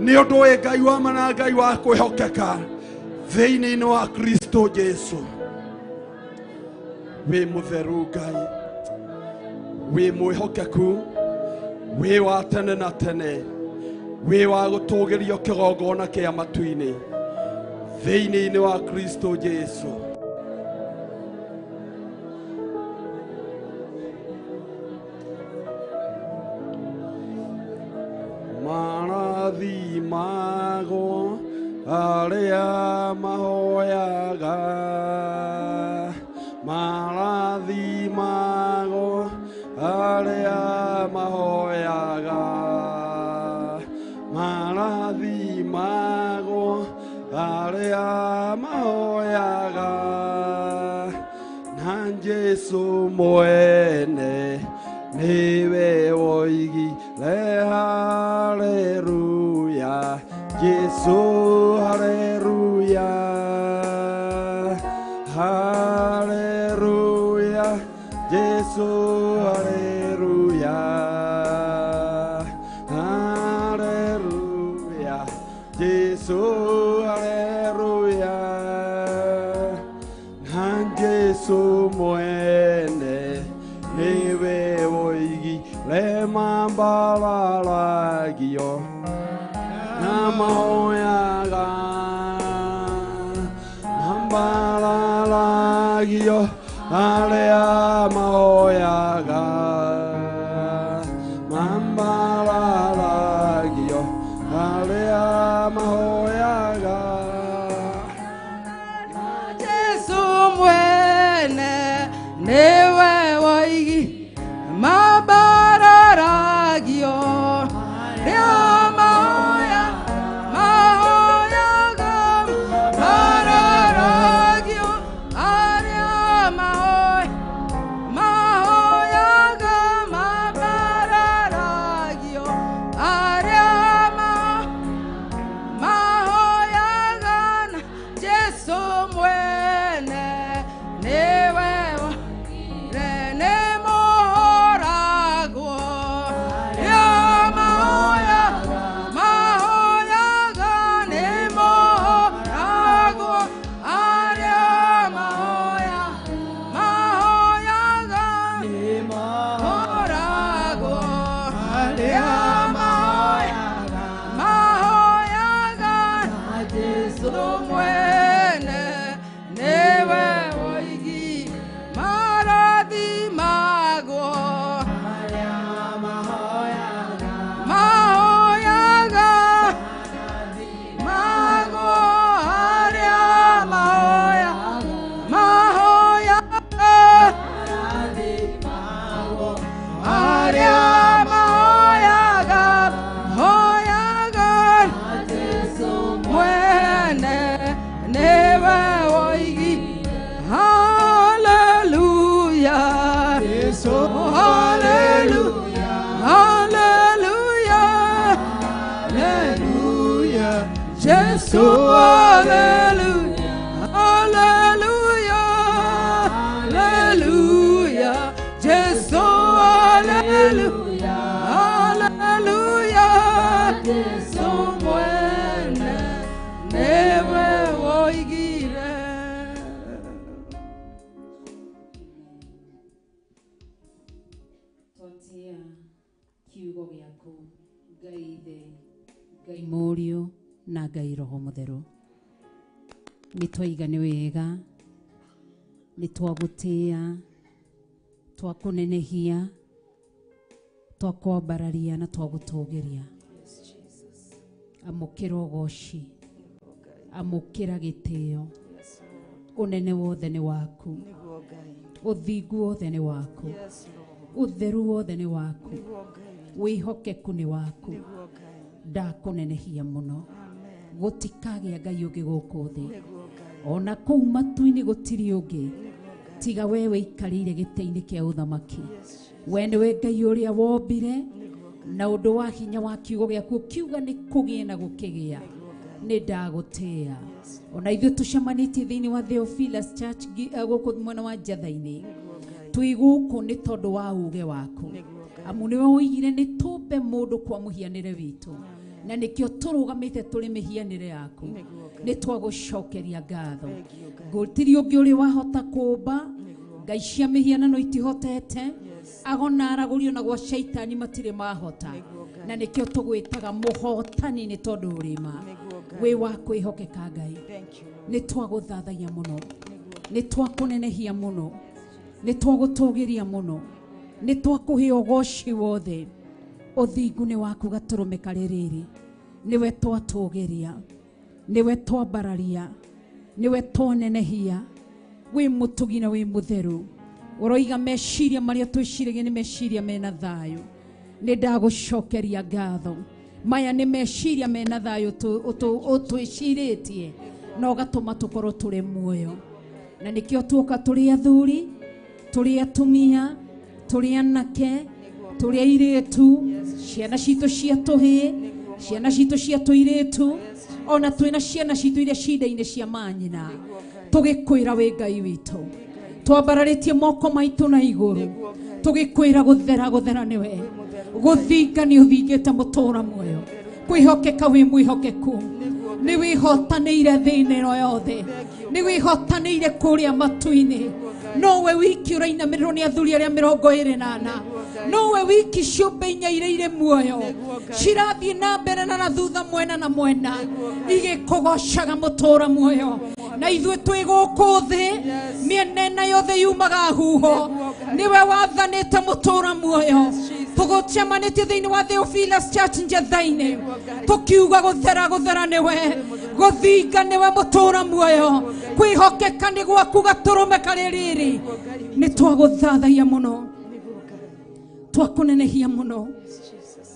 Nĩ ũndũ wĩ Ngai wa ma na Ngai wa kwĩhokeka thĩinĩ-inĩ wa Kristo Jesu. Wĩ mũtheru Ngai, wĩ mwĩhokeku, wĩ wa tene na tene, wĩ wa gũtũgĩrio kĩgongona kĩa matu-inĩ thĩinĩ-inĩ wa Kristo Jesu. Marathimagwo arĩa mahoyaga, marathimagwo arĩa mahoyaga, marathimagwo arĩa mahoyaga, na Jesu mwene niwe woigire haleluya, Jesu haleluya, haleluya, Jesu haleluya, haleluya, Jesu haleluya, na Jesu mwene niwe woigire mambararagio na mahoyaga, mambararagio arĩa mahoyaga, mambararagio arĩa mahoyaga. Jesu mwene niwe woigi mabararagio arĩa mahoya mahoyaga, bararagio arĩa mahoya mahoyaga, mabararagio arĩa mahoyaga, na Jesu mwene niwe rene mohoragwo arĩa mahoya mahoyaga, nĩ mohoragwo arĩa mahoya mahoyaga, nĩ mohoragwo arĩa mahoya mahoyaga, na Jesu mwene niwe woigi marathimagwo mahoyaga, magwo arĩa mahoya mahoyaga, arĩa mahoyaga hoyaga, mwene niwe woigi haleluya, haleluya, haleluya, haleluya, Jesu haleluya, haleluya, haleluya, Jesu haleluya, haleluya, Jesu mwene niwe woigire. Twatia kiugo gĩaku Ngai Ithe, Ngai Mũriũ na Ngai Roho Mũtheru. Nĩ twaiga nĩ wega, nĩ twagũtĩa, twakũnenehia, twakwambararia na twagũtũgĩria. Amũkĩra ũgoci, amũkĩra gĩtĩo, ũnene wothe nĩ waku, Nĩguo Ngai. ũthingu wothe nĩ waku, Yes, Lord. ũtheru wothe nĩ waku, Nĩguo Ngai. wĩhokeku nĩ waku. Nĩguo Ngai. Ndakũnenehia mũno, Amen. gũtikagĩa Ngai ũngĩ gũkũ thĩ, Nĩguo Ngai. ona kũu matu-inĩ gũtirĩ ũngĩ Nĩguo Ngai. tiga we wĩikarĩire gĩtĩ-inĩ kĩa ũthamaki. Yes, We nĩwe Ngai ũrĩa wombire nĩguo Ngai. na ũndũ wa hinya wa kiugo gĩaku ũkiuga nĩ kũgĩe na gũkĩgĩa. Nĩ ndagũtĩa. Ona ithuĩ tũcemanĩtie thĩinĩ wa Theophilus Church gũkũ mwena wa Njatha-inĩ, Nĩguo Ngai. twĩ gũkũ nĩ tondũ wa uge waku, Nĩguo Ngai. amu nĩwe woigire nĩ tũmbe mũndũ kwa mũhianĩre witũ. Na nĩkĩo tũrũgamĩte tũrĩ mĩhianĩre yaku. Nĩ twagũcokeria ngatho. Gũtirĩ ũngĩ ũrĩ wahota kũũmba. Ngai cia mĩhianano itihotete. Agona aragũrio na gwa shaitani matirĩ mahota. Na nĩkĩo tũgwĩtaga mũhotani nĩ tondũ ũrĩ ma. Wĩ wa kwĩhokeka Ngai. Nĩ twagũthathaia mũno. Nĩ twakũnenehia mũno. Nĩ twagũtũgĩria mũno. Nĩ twakũhe ũgoci wothe. Ũthingu nĩ waku gatũrũme karĩ rĩrĩ. Nĩwe twatũgĩria. Nĩwe twambararia. Nĩwe twanenehia. Wĩ mũtugi na wĩ mũtheru. Ũroiga meciria marĩa twĩciragia nĩ meciria mena thayũ. Nĩ ndagũcokeria ngatho. Maya nĩ meciria mena thayũ ũtwĩcirĩtie na ũgatũma tũkorwo tũrĩ muoyo. Na nĩkĩo tuoka tũrĩ athuri, tũrĩ atumia, tũrĩ anake, tũrĩ airĩtu, ciana citũ cia tũhĩĩ, ciana citũ cia tũirĩtu, ona twĩna ciana citũ iria cinda-inĩ cia manyina. Tũgĩkwĩra wĩ Ngai witũ. Twambararĩtie moko maitũ na igũrũ. Tũgĩkwĩra gũthera gũthera nĩwe. Gũthinga nĩ ũthingĩte mũtũra muoyo. Kwĩhokeka wĩ mwĩhokeku. Nĩ wĩhotanĩire thĩna ĩno yothe. Nĩ wĩhotanĩire kũrĩa matu-inĩ. Nowe wiki ũrainamĩrĩrwo nĩ athuri arĩa 24. Nowe wiki ciũmbe inya iria irĩ muoyo. Cirathiĩ na mbere na thutha mwena na mwena. Igĩkũgocaga mũtũra muoyo. Na ithuĩ twĩ gũkũ thĩ mĩena ĩna yothe yumaga huho. Nĩwe wathanĩte mũtũra muoyo. Tũgũcemanĩtie thĩinĩ wa Theophilus Church Njetha-inĩ. Tũkiuga gũthera gũthera nĩwe. Gũthinga nĩwe mũtũra muoyo. Kwĩhokeka nĩ gwaku gatũrũme karĩ rĩrĩ. Nĩ twagũthathaia mũno. Twakũnenehia mũno.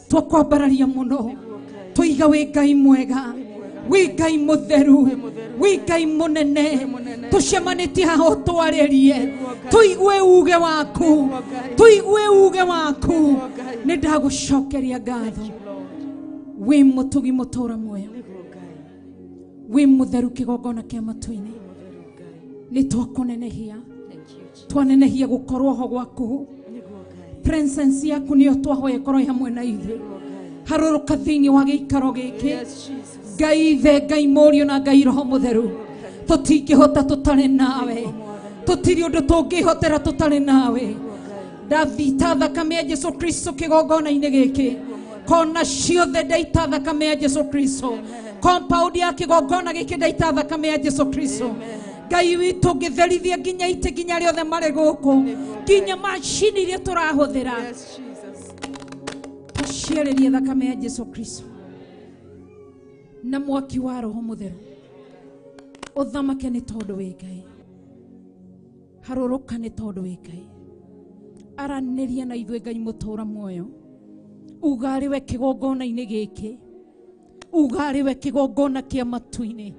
Twakwambararia mũno. Tũiga wĩ Ngai mwega. Wĩ Ngai mũtheru. Wĩ Ngai mũnene. Tũcemanĩtie haha ũtwarĩrie. Tũigue uge waku. Tũigue uge waku. Nĩ ndagũcokeria ngatho. Wĩ mũtugi mũtũra muoyo. Wĩ mũtheru kĩgongona kĩa matu-inĩ. Nĩ twakũnenehia. Twanenehia gũkorwo ho gwaku. Presence yaku nĩyo twahoya ĩkorwo ĩ hamwe na ithuĩ. Harũrũka thĩinĩ wa gĩikaro gĩkĩ. Ngai Ithe, Ngai Mũriũ na Ngai Roho Mũtheru. Tũtingĩhota tũtarĩ nawe. Tũtirĩ ũndũ tũngĩhotera tũtarĩ nawe. Ndathita thakame ya Jesu Kristo kĩgongona-inĩ gĩkĩ. Kona ciothe ndaita thakame ya Jesu Kristo. Compound ya kĩgongona gĩkĩ ndaita thakame ya Jesu Kristo. Ngai witũ ngĩtherithia nginya itĩ nginya arĩa othe marĩ gũkũ. Nginya macini iria tũrahũthĩra. Tũciarĩrie thakame ya Jesu Kristo. Na mwaki wa Roho Mũtheru. Ũthamake nĩ tondũ wĩ Ngai. Harũrũka nĩ tondũ wĩ Ngai. Aranĩria na ithuĩ Ngai mũtũra muoyo. Uga arĩ we kĩgongona-inĩ gĩkĩ. Uga arĩ we kĩgongona kĩa matu-inĩ.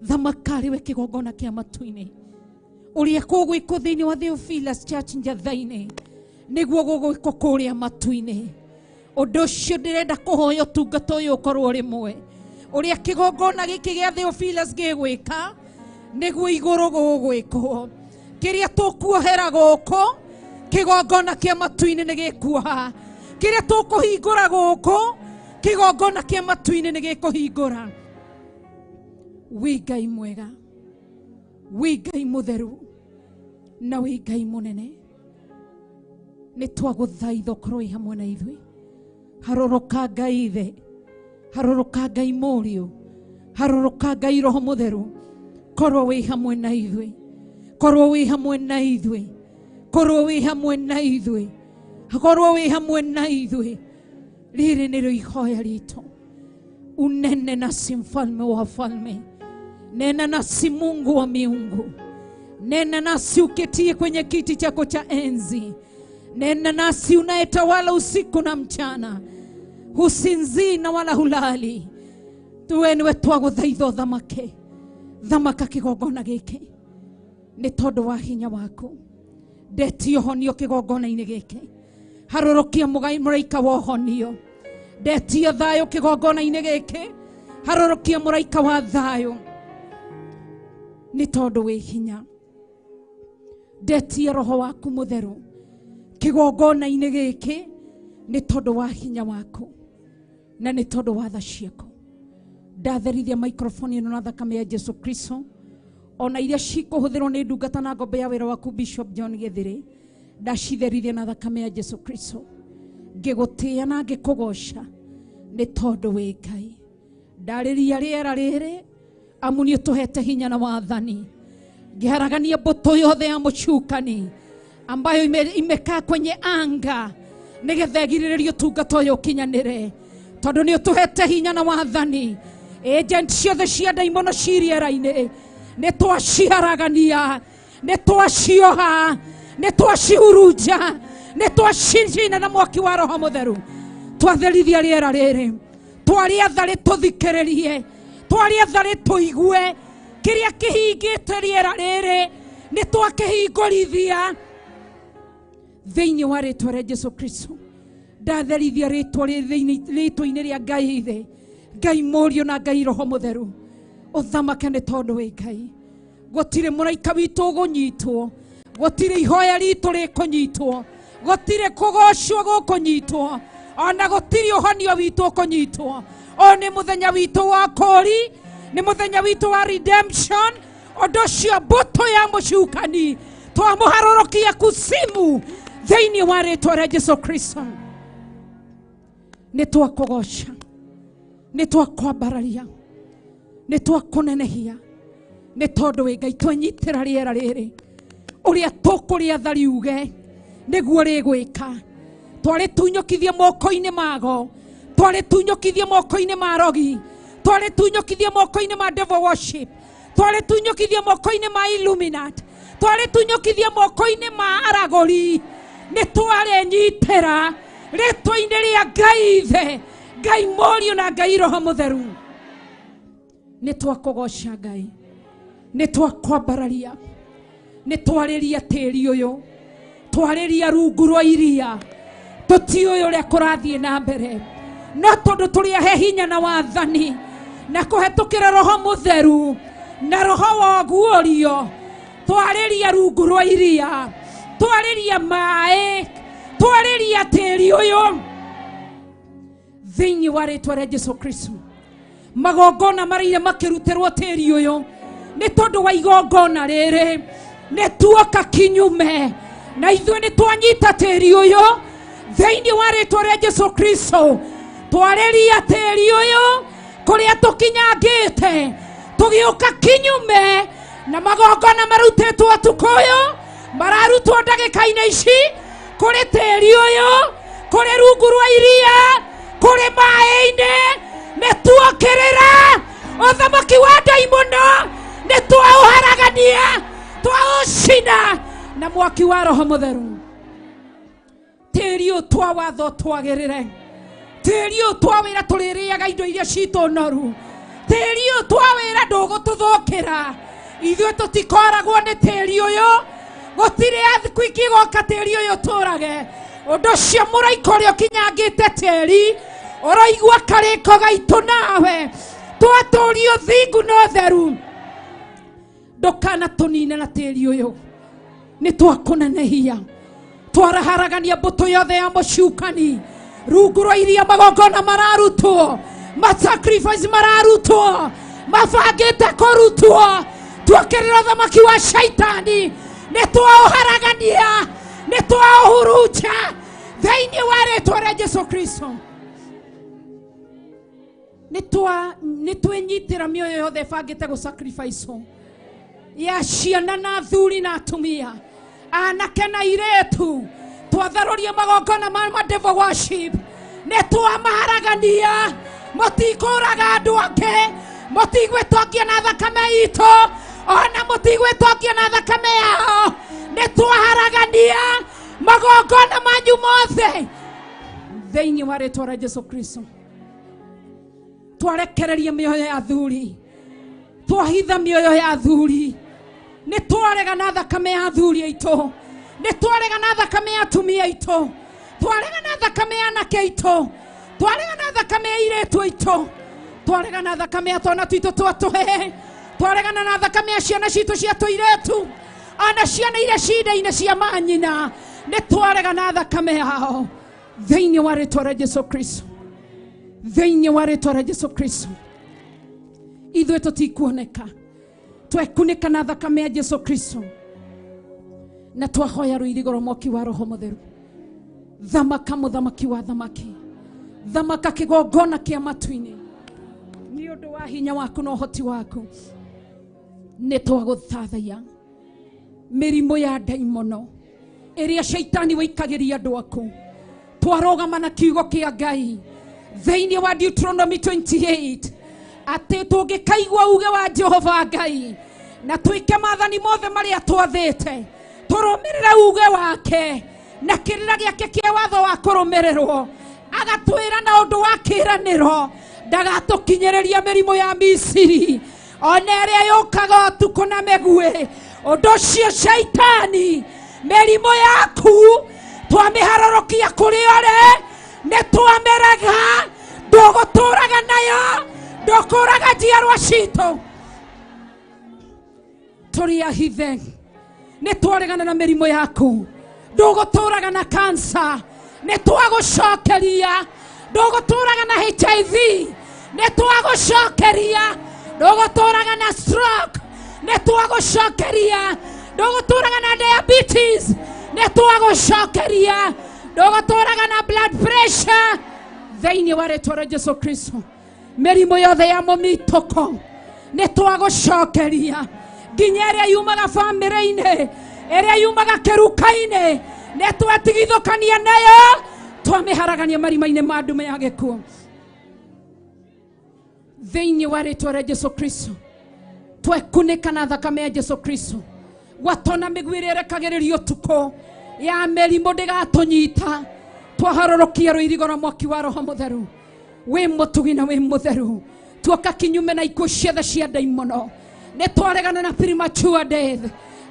Thamaka arĩ we kĩgongona kĩa matu-inĩ. Ũrĩa kũgwĩkwo thĩinĩ wa Theophilus Church Njetha-inĩ nĩguo gũgwĩkwo kũrĩa matu-inĩ. Ũndũ ũcio ndĩrenda kũhoya ũtungata ũyũ ũkorwo rĩmwe. Ũrĩa kĩgongona gĩkĩ gĩa Theophilus gĩgwĩka nĩguo igũrũ gũgwĩkwo. Kĩrĩa tũkuohera gũkũ kĩgongona kĩa matu-inĩ nĩ gĩkuoha. Kĩrĩa tũkũhingũra gũkũ kĩgongona kĩa matu-inĩ nĩ gĩkũhingũra. Wĩ Ngai mwega, wĩ Ngai mũtheru na wĩ Ngai mũnene. Nĩ twagũthaitha ũkorwo wĩ hamwe na ithuĩ. Harũrũka Ngai Ithe, harũrũka Ngai Mũriũ, harũrũka Ngai Roho Mũtheru. Korwo wĩ hamwe na ithuĩ, korwo wĩ hamwe na ithuĩ, korwo wĩ hamwe na ithuĩ, korwo wĩ hamwe na ithuĩ. Rĩrĩ nĩrĩo ihoya ritũ. Unene nasi mfalme wa wafalme, nena nasi Mungu wa miungu, nena nasi uketie kwenye kiti chako cha enzi, nena nasi unayetawala usiku na mchana, husinzii na wala hulali. Tuwe niwe twagũthaitha ũthamake, thamaka kĩgongona gĩkĩ nĩ tondũ wa hinya waku. Ndetie ũhonio kĩgongona-inĩ gĩkĩ, harũrũkia mũraika wa ũhonio. Ndetie thayũ kĩgongona-inĩ gĩkĩ, harũrũkia mũraika wa thayũ nĩ tondũ wĩ hinya. Ndetie roho waku mũtheru kĩgongona-inĩ gĩkĩ nĩ tondũ wa hinya waku. Na nĩ tondũ wa tha ciaku. Ndatherithia microphone ĩno na thakame ya Jesu Kristo. Ona iria cikũhũthĩrwo nĩ ndungata na ngombe ya wĩra waku Bishop John Githiri. Ndacitherithia na thakame ya Jesu Kristo. Ngĩgũtĩĩa na ngĩkũgoca nĩ tondũ wĩ Ngai. Ndarĩria rĩera rĩrĩ amu nĩ ũtũhete hinya na wathani. Ngĩharagania mbũtũ yothe ya mũcukani ambayo imekaa kwenye anga nĩgetha ĩgirĩrĩrie ũtungata ũyũ ũkinyanĩre, tondũ nĩ ũtũhete hinya na wathani. Agent ciothe cia ndaimono ci rĩera-inĩ nĩ twaciharagania, nĩ twacioha, nĩ twacihurunja, nĩ twacicina na mwaki wa Roho Mũtheru. Twatherithia rĩera rĩrĩ, twarĩatha rĩtũthikĩrĩrie, twarĩatha rĩtũigue. Kĩrĩa kĩhingĩte rĩera rĩrĩ nĩ twakĩhingũrithia thĩinĩ wa rĩtwa rĩa Jesu Kristo. Ndatherithia rĩtwa rĩtwa-inĩ rĩa Ngai Ithe, Ngai Mũriũ na Ngai Roho Mũtheru. Ũthamake nĩ tondũ wĩ Ngai. Gũtirĩ mũraika witũ ũgũnyitwo, gũtirĩ ihoya ritũ rĩkũnyitwo, gũtirĩ kũgocwo gũkũnyitwo, ona gũtirĩ ũhonio witũ ũkũnyitwo. Ũyũ nĩ mũthenya witũ wa kũri, nĩ mũthenya witũ wa redemption. Ũndũ ũcio mbũtũ ya mũcukani twamũharũrũkia kusimu thĩinĩ wa rĩtwa rĩa Jesu Kristo. Nĩ twakũgoca, nĩ twakwambararia, nĩ twakũnenehia, nĩ tondũ wĩ Ngai. Twenyitĩra rĩera rĩrĩ ũrĩa tũkũrĩatha riuge nĩguo rĩgwĩka. Twarĩtunyũkithie moko-inĩ mago, twarĩtunyũkithie moko-inĩ ma rogi, twarĩtunyũkithie moko-inĩ ma devil worship, twarĩtunyũkithie moko-inĩ ma Illuminati, twarĩtunyũkithie moko-inĩ ma aragũri. Nĩ twarĩnyitĩra rĩtwa-inĩ rĩa Ngai Ithe, Ngai Mũriũ na Ngai Roho Mũtheru. Nĩ twakũgoca Ngai, nĩ twakwambararia, nĩ twarĩria tĩri ũyũ, twarĩria rungu rwa iria. Tũtiũĩ ũrĩa kũrathiĩ na mbere, no tondũ tũrĩ ahe hinya na wathani na kũhetũkĩra Roho Mũtheru na Roho wa ũguũrio, twarĩria rungu rwa iria, twarĩria maĩ, twarĩria tĩri ũyũ thĩinĩ wa rĩtwa rĩa Jesu Kristo. Magongona marĩire makĩrutĩrwo tĩri ũyũ nĩ tondũ wa igongona rĩrĩ nĩ tuoka kinyume na ithuĩ nĩ twanyita tĩri ũyũ thĩinĩ wa rĩtwa rĩa Jesu Kristo. Twarĩria tĩri ũyũ kũrĩa tũkinyangĩte, tũgĩũka kinyume na magongona marutĩtwo ũtukũ ũyũ, mararutwo ndagĩka-inĩ ici kũrĩ tĩri ũyũ, kũrĩ rungu rwa iria, kũrĩ maĩ-inĩ. Nĩ tuokĩrĩra ũthamaki wa ndaimono, nĩ twaũharagania, twaũcina na mwaki wa Roho Mũtheru. Tĩri ũyũ twawatho twagĩrĩre, tĩri ũyũ twawĩra tũrĩrĩaga indo iria citũ noru, tĩri ũyũ twawĩra ndũgũtũthũkĩra. Ithuĩ tũtikoragwo nĩ tĩri ũyũ, gũtirĩ earthquake ĩgoka tĩri ũyũ tũrage. Ũndũ ũcio mũraika ũrĩa ũkinyangĩte tĩri ũroigua karĩko gaitũ nawe, twatũrio thingu na ũtheru. Ndũkanatũnine na tĩri ũyũ, nĩ twakũnenehia. Twaraharagania mbũtũ yothe ya mũcukani rungu rwa iria, magongona mararutwo, masacrifice mararutwo, mabangĩte kũrutwo. Tuokĩrĩra ũthamaki wa shaitani, nĩ twaũharagania, nĩ twaũhurunja thĩinĩ wa rĩtwa rĩa Jesu Kristo. Nĩ twĩnyitĩra mĩoyo yothe ĩbangĩte gũ sacrifice ya ciana na athuri na atumia, anake na airĩtu. Twatharũria magongona ma devil worship, nĩ twamaharagania. Mũtikũraga andũ angĩ, mũtigwĩtongia na thakame itũ, ona mũtigwĩtongia na thakame yao. Nĩ twaharagania magongona manyu mothe thĩinĩ wa rĩtwa rĩa Jesu Kristo. Twarekereria mĩoyo ya athuri, twahitha mĩoyo ya athuri, nĩ twarega na thakame ya athuri aitũ, nĩ twarega na thakame ya atumia aitũ, twarega na thakame ya anake aitũ, twarega na thakame ya airĩtu aitũ, twarega na thakame ya twana twitũ twa tũhĩĩ, twaregana na thakame ya ciana citũ cia tũirĩtu, ona ciana iria cinda-inĩ cia manyina, nĩ twarega na thakame yao thĩinĩ wa rĩtwa rĩa Jesu Kristo. Thĩinĩ wa rĩtwa rĩa Jesu Kristo, ithuĩ tũtikuoneka, twekunĩka na thakame ya Jesu Kristo, na twahoya rũirigo rwa mwaki wa Roho Mũtheru. Thamaka mũthamaki wa thamaki, thamaka kĩgongona kĩa matu-inĩ, nĩ ũndũ wa hinya waku na ũhoti waku. Nĩ twagũthathaiya mĩrimũ ya ndaimono ĩrĩa shaitani wĩikagĩria andũ aku, twarũgama na kiugo kĩa Ngai thĩinĩ wa Deuteronomy 28 atĩ tũngĩkaigua uge wa Jehova Ngai na twĩke maathani mothe marĩa twathĩte, tũrũmĩrĩre uge wake na kĩrĩra gĩake kĩa watho wa kũrũmĩrĩrwo, agatwĩra na ũndũ wa kĩĩranĩro ndagatũkinyĩrĩria mĩrimũ ya Misiri ona ĩrĩa yũkaga ũtukũ na mĩguĩ. Ũndũ ũcio shaitani, mĩrimũ yaku twamĩharũrũkia kũrĩ ore, nĩ twamĩrega, ndũgũtũraga nayo, ndũkũraga njiarwa citũ. Tũrĩ ahithe, nĩ twaregana na mĩrimũ yaku, ndũgũtũraga na kansa, nĩ twagũcokeria, ndũgũtũraga na HIV, nĩ twagũcokeria, ndũgũtũraga na stroke, nĩ twagũcokeria, ndũgũtũraga na diabetes, nĩ twagũcokeria, ndũgũtũraga na blood pressure. Thĩinĩ wa rĩtwa rĩa Jesu Kristo, mĩrimũ yothe ya mũmitũko nĩ twagũcokeria, nginya ĩrĩa yumaga bamĩrĩ-inĩ, ĩrĩa yumaga kĩruka-inĩ, nĩ twatigithũkania nayo, twamĩharagania marima-inĩ ma ndume ya gĩkuũ. Thĩinĩ wa rĩtwa rĩa Jesu Kristo, twekunĩka na thakame ya Jesu Kristo, gwatona mĩguĩ ĩrĩa ĩrekagĩrĩrio ũtukũ ya mĩrimũ ndĩgatũnyita, twaharũrũkia rũirigo rwa mwaki wa Roho Mũtheru. Wĩ mũtugi na wĩ mũtheru, tuoka kinyume na ikuũ ciothe cia ndaimono, nĩ twaregana na premature death,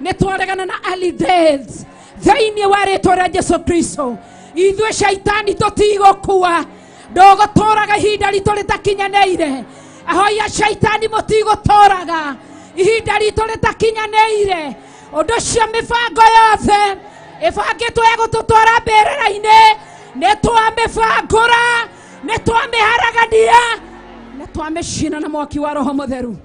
nĩ twaregana na early death. Thĩinĩ wa rĩtwa rĩa Jesu Kristo, ithuĩ shaitani tũtigũkua, ndũgũtũraga ihinda ritũ rĩtakinyanĩire. Ahoya shaitani mũtigũtũraga ihinda ritũ rĩtakinyanĩire. Ũndũ ũcio mĩbango yothe ĩbangĩtwo ya gũtũtwara mbĩrĩra-inĩ, nĩ twamĩbangũra, nĩ twamĩharagania, nĩ twamĩcina na mwaki wa Roho Mũtheru.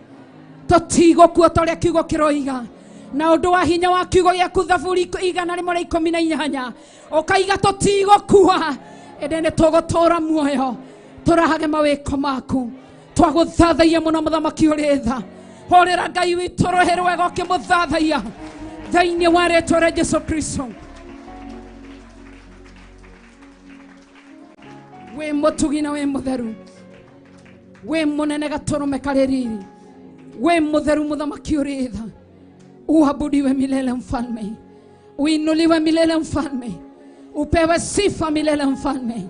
Tũtigũkua ta ũrĩa kiugo kĩroiga, na ũndũ wa hinya wa kiugo gĩaku Thaburi 118 ũkaiga tũtigũkua, ĩndĩ nĩ tũgũtũra muoyo, tũrahage mawĩko maku. Twagũthathaiya mũno mũthamaki ũrĩ tha. Hũrĩra Ngai witũ rũhĩ rwega ũkĩmũthathaiya thĩinĩ wa rĩtwa rĩa Jesu Kristo. Wĩ mũtugi na wĩ mũtheru, wĩ mũnene gatũrũme karĩ riri, wĩ mũtheru mũthamaki ũrĩ tha. Uabudiwe milele mfalme, uinuliwe milele mfalme, upewe sifa milele mfalme.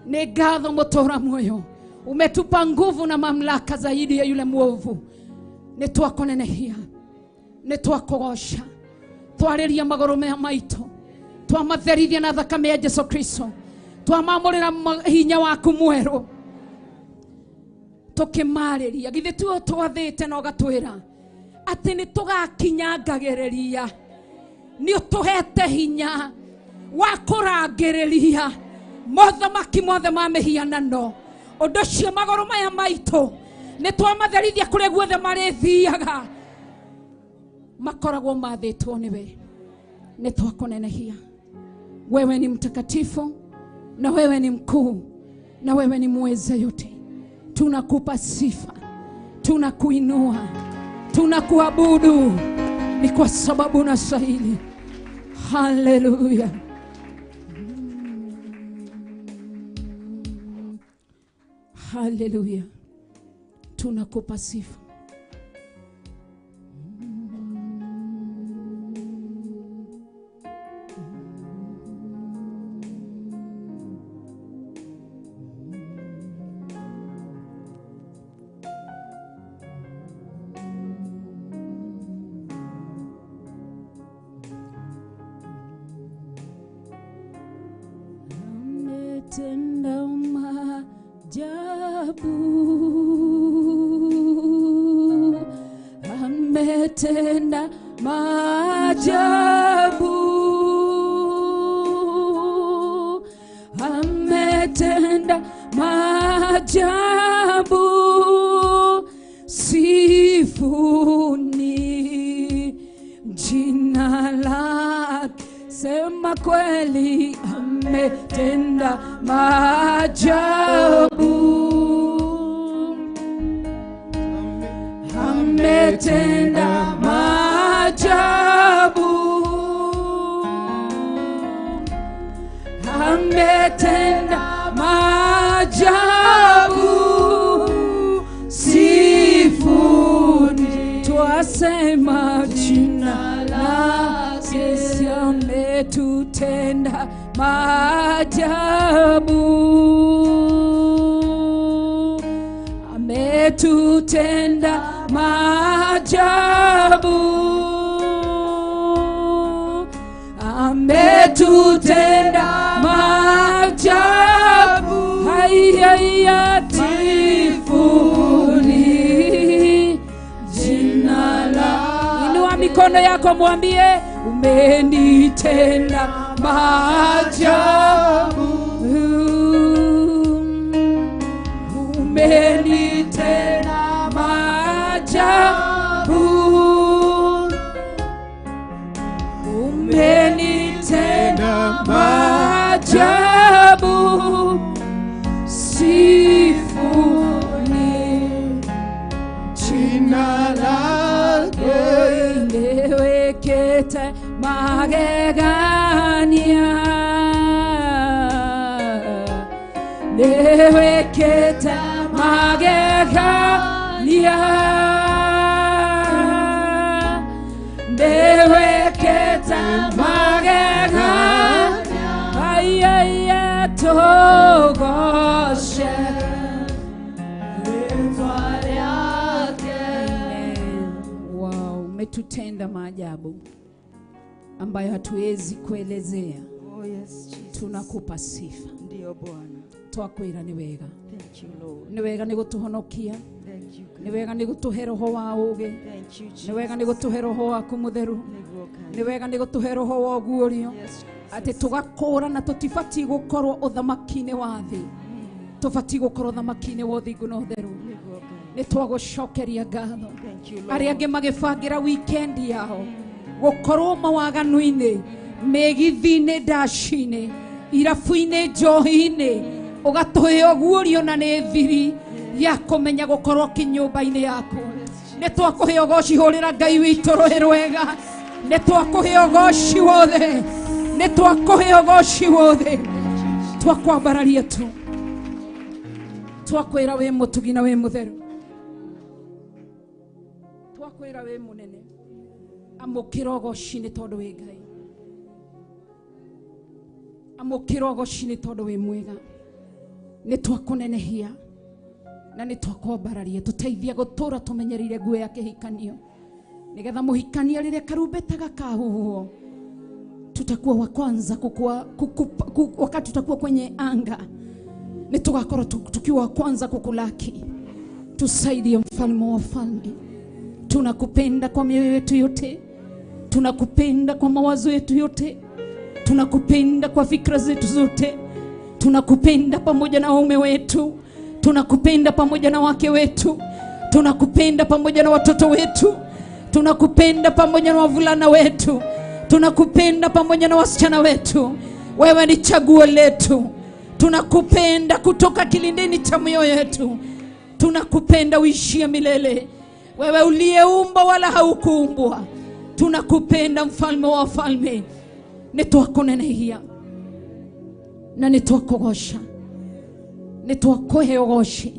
Nĩ ngatho mũtũra muoyo, umetupa nguvu na mamlaka zaidi ya yule mwovu. Nĩ twakũnenehia, nĩ twakũgoca, twarĩria magũrũ maya maitũ, twamatherithia na thakame ya Jesu Kristo, twamamũrĩra hinya waku mwerũ, tũkĩmarĩria. Githĩ tuo twathĩte na ũgatwĩra atĩ nĩ tũgakinyangagĩrĩria, nĩ ũtũhete hinya wa kũrangĩrĩria mothamaki mothe ma mĩhianano. Ũndũ ũcio magũrũ maya maitũ nĩ twamatherithia kũrĩa guothe marĩthiaga, makoragwo mathĩtwo nĩwe. Nĩ twakũnenehia, wewe ni mtakatifu na wewe ni mkuu na wewe ni mweza yote. Tunakupa sifa, tunakuinua, tunakuabudu, ni kwa sababu unastahili. Haleluya. Haleluya. Tunakupa sifa. Ametenda maajabu, ametenda maajabu, ametenda maajabu, maajabu, sifuni jina lake. Sema kweli ametenda maajabu, ametenda maajabu, ametenda maajabu, sifuni twasema jina lake, si ametutenda maajabu, ametutenda maajabu, ametutenda maajabu, haya tifuni jina la. Inua mikono yako mwambie, umenitenda maajabu, umenitenda maajabu, umenitenda maajabu, sifuni jina lake. Nĩwĩkĩte magegania, nĩwĩkĩte magegania, nĩwĩkĩte magegania, ayaya tũgoce Rĩĩtwa rĩake. Wow, umetutenda maajabu ambayo hatuwezi kuelezea. Oh yes, Jesus. Tunakupa sifa. Ndiyo Bwana. Twakwira ni wega. Thank you, Lord. Ni wega ni gutuhonokia. Thank you, God. Ni wega ni gutuhe roho wa ugi. Thank you, Jesus. Ni wega ni gutuhe roho waku mutheru. Nĩguo Ngai. Ni wega ni gutuhe roho wa ũguũrio. Yes, Atĩ Jesus. tũgakũra na tũtibatiĩ gũkorwo ũthamaki-inĩ wa thĩ. Tũbatiĩ gũkorwo ũthamaki-inĩ wa ũthingu na ũtheru. Nĩguo Ngai. Nĩ twagũcokeria ngatho. Thank you, Lord. Arĩa angĩ magĩbangĩra weekend yao gũkorwo mawaganu-inĩ, mĩgithi-inĩ, ndaci-inĩ, irabu-inĩ, njohi-inĩ, ũgatũhe ũguũrio na nĩ thiri ya kũmenya gũkorwo kĩnyũmba-inĩ yaku. Nĩ twakũhe ũgoci, hũrĩra Ngai witũ rũhĩ rwega. Nĩ twakũhe ũgoci wothe, nĩ twakũhe ũgoci wothe, twakwambararia tu, twakwĩra wĩ mũtugi na wĩ mũtheru, twakwĩra wĩ mũnene. Amũkĩra ũgoci nĩ tondũ wĩ Ngai, amũkĩra ũgoci nĩ tondũ wĩ mwega. Nĩ twakũnenehia na nĩ twakwambararia, tũteithia gũtũra tũmenyereire nguo ya kĩhikanio, nĩgetha mũhikania rĩrĩa karumbeta gakahuhwo tutakuwa wa kwanza wakati tutakuwa kwenye anga nĩ tũgakorwo tukiwa wa kwanza kukulaki. Tusaidie mfalme wa wafalme, tunakupenda kwa mioyo yetu yote, tunakupenda kwa mawazo yetu yote, tunakupenda kwa fikra zetu zote, tunakupenda pamoja na waume wetu, tunakupenda pamoja na wake wetu, tunakupenda pamoja na watoto wetu, tunakupenda pamoja na wavulana wetu, tunakupenda pamoja na wasichana wetu. Wewe ni chaguo letu, tunakupenda kutoka kilindini cha mioyo yetu, tunakupenda uishie milele. Wewe uliyeumba wala haukuumbwa, tunakupenda mfalme wa wafalme. Nĩ twakũnenehia na nĩ twakũgoca, nĩ twakũhe ũgoci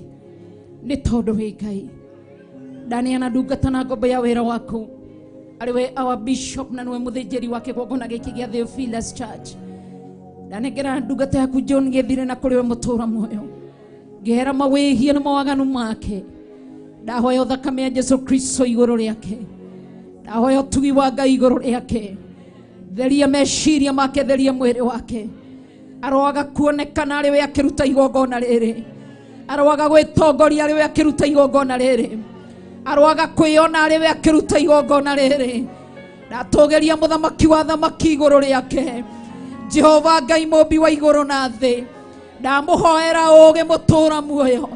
nĩ tondũ wĩ Ngai. Ndaneana ndungata na ngombo ya wĩra waku, arĩ we our bishop na nĩwe mũthĩnjĩri wa kĩgongona gĩkĩ gĩa Theophilus Church. Ndanengera ndungata yaku John Gĩthire na kũrĩ we mũtũra muoyo, ngĩhera mawĩhia na mawaganu make. Ndahoya thakame ya Jesu Kristo igũrũ rĩake, ndahoya ũtugi wa Ngai igũrũ rĩake. Theria meciria make, theria mwĩrĩ wake, aroaga kuonekana arĩ we akĩruta igongona rĩrĩ, aroaga gwĩtongoria arĩ we akĩruta igongona rĩrĩ, aroaga kwĩona arĩ we akĩruta igongona rĩrĩ. Ndatũgĩria mũthamaki wa thamaki igũrũ rĩake, Jehova Ngai mũmbi wa igũrũ na thĩ. Ndamũhoera ũũgĩ mũtũra muoyo,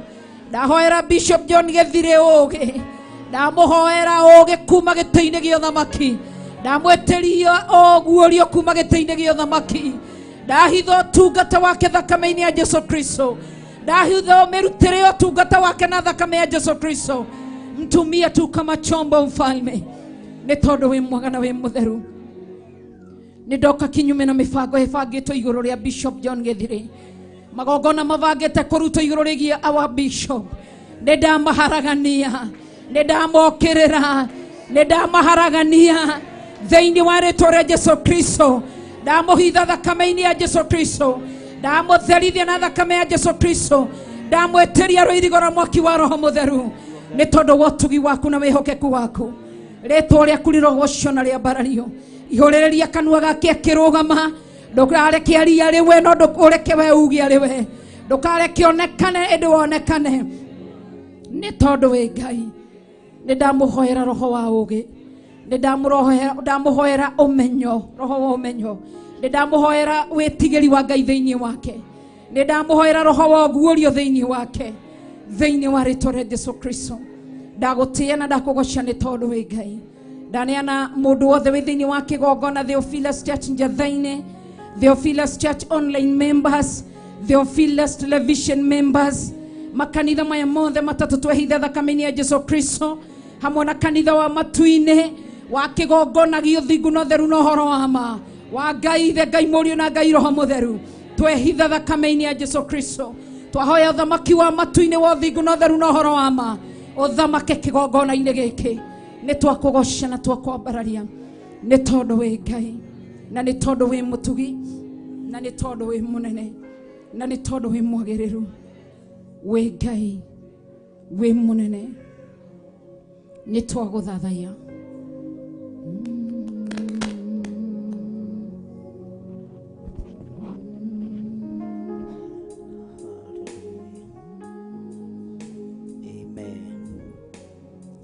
Ndahoera Bishop John Githire ũũgĩ. Ndamũhoera ũũgĩ kuma gĩtĩ-inĩ gĩa ũthamaki. Ndamwĩtĩria ũguũrio kuma gĩtĩ-inĩ gĩa ũthamaki. Ndahitha ũtungata wake thakame-inĩ ya Jesu Kristo. Ndahitha mĩrutĩre ũtungata wake na thakame ya Jesu Kristo. Mtumie tu kama chombo mfalme, nĩ tondũ wĩ mwega na wĩ mũtheru. Nĩ ndoka kinyume na mĩbango ĩbangĩtwo igũrũ rĩa Bishop John Githire. Magongona mabangĩte kũrutwo igũrũ rĩgiĩ our bishop. Nĩ ndamaharagania, nĩ ndamokĩrĩra, nĩ ndamaharagania thĩinĩ wa rĩtwa rĩa Jesu Kristo. Ndamũhitha thakame-inĩ ya Jesu Kristo. Ndamũtherithia na thakame ya Jesu Kristo. Ndamwĩtĩria rũirigo rwa mwaki wa Roho Mũtheru, nĩ tondũ wa ũtugi waku na wĩhokeku waku. Rĩtwa rĩaku rĩrogocwo na rĩambarario. Ihũrĩrĩria kanua gake akĩrũgama. Ndũkareke arie arĩ we, no ũreke we uge arĩ we. Ndũkareke onekane ĩndĩ wonekane, nĩ tondũ wĩ Ngai. Nĩ ndamũhoera roho wa ũũgĩ, nĩ ndamũhoera ũmenyo, roho wa ũmenyo. Nĩ ndamũhoera wĩtigĩri wa Ngai thĩinĩ wake. Nĩ ndamũhoera roho wa ũguũrio thĩinĩ wake, thĩinĩ wa rĩtwa rĩa Jesu Kristo. Ndagũtĩĩa na ndakũgoca nĩ tondũ wĩ Ngai. Ndaneana mũndũ wothe wĩ thĩinĩ wa kĩgongona Theophilus Church Njatha-inĩ, Theophilus Church online members, Theophilus television members, makanitha maya mothe matatũ twehitha thakame-inĩ ya Jesu Kristo, hamwe na kanitha wa matu-inĩ wa kĩgongona gĩa ũthingu na ũtheru na ũhoro wa ma wa Ngai Ithe, Ngai Mũriũ na Ngai Roho Mũtheru. Twehitha thakame-inĩ ya Jesu Kristo. Twahoya ũthamaki wa matu-inĩ wa ũthingu na ũtheru na ũhoro wa ma ũthamake kĩgongona-inĩ gĩkĩ. Nĩ twakũgoca na twakwambararia, nĩ tondũ wĩ Ngai, na nĩ tondũ wĩ mũtugi, na nĩ tondũ wĩ mũnene, na nĩ tondũ wĩ mwagĩrĩru. Wĩ Ngai, wĩ mũnene, nĩ twagũthathaiya. Amen.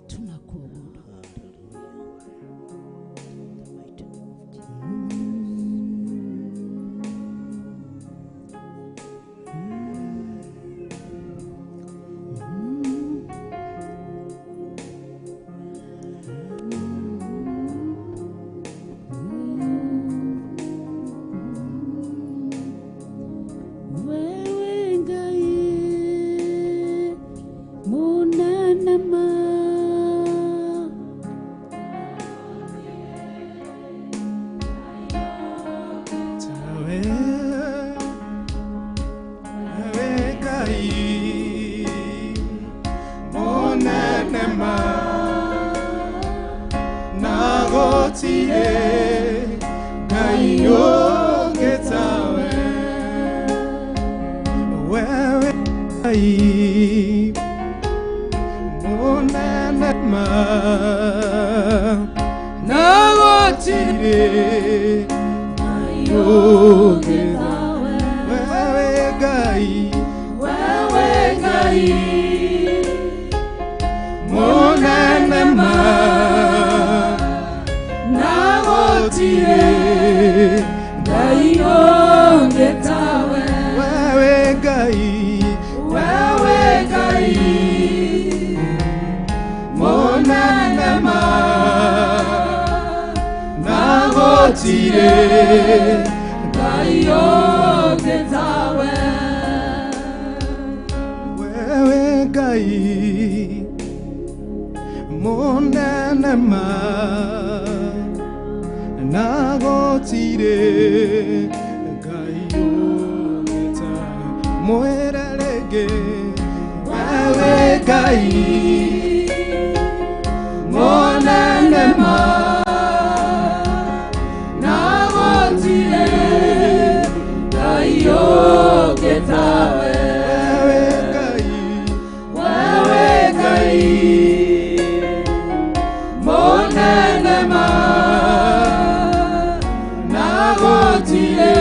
Tunakuabudu. The mighty name of Jesus. Wewe Ngai munene ma, Tawe, wewe Ngai munene ma, na gũtirĩ Ngai ũngĩ tawe. Wewe Ngai munene ma, na gũtirĩ Ngai ũngĩ tawe. Wewe Ngai, wewe Ngai munene ma, na gũtirĩ Ngai ũngĩ tawe. Wewe Ngai, Wewe Ngai munene ma, na gũtirĩ Ngai ũngĩ tawe. Wewe Ngai munene ma, na gũtirĩ Ngai ũngĩ tawe. Mwĩre rĩngĩ, wewe Ngai munene ma, na gũtirĩ Ngai ũngĩ tawe. Wewe Ngai, Wewe Ngai munene ma, na gũtirĩ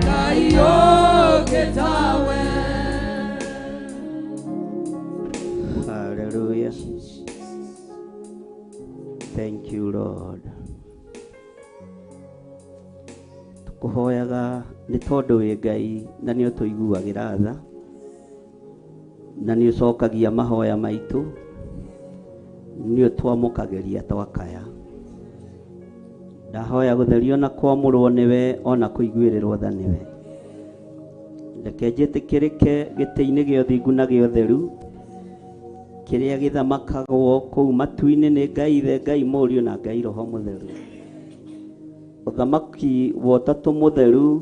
Ngai ũngĩ tawe. Hallelujah. Thank you, Lord. Tukuhoyaga nĩ tondũ wĩ Ngai na nĩ ũtũiguagĩra tha. Na nĩ ũcokagia mahoya maitũ, nĩ ũtwamũkagĩria twakaya. Ndahoya gũtherio na kwamũrwo nĩwe ona kũiguĩrĩrwo tha nĩwe. Reke njĩtĩkĩrĩke gĩtĩ-inĩ gĩa ũthingu na gĩa ũtheru kĩrĩa gĩthamakagwo kũu matu-inĩ nĩ Ngai Ithe, Ngai Mũriũ na Ngai Roho Mũtheru. Ũthamaki wa Ũtatũ Mũtheru,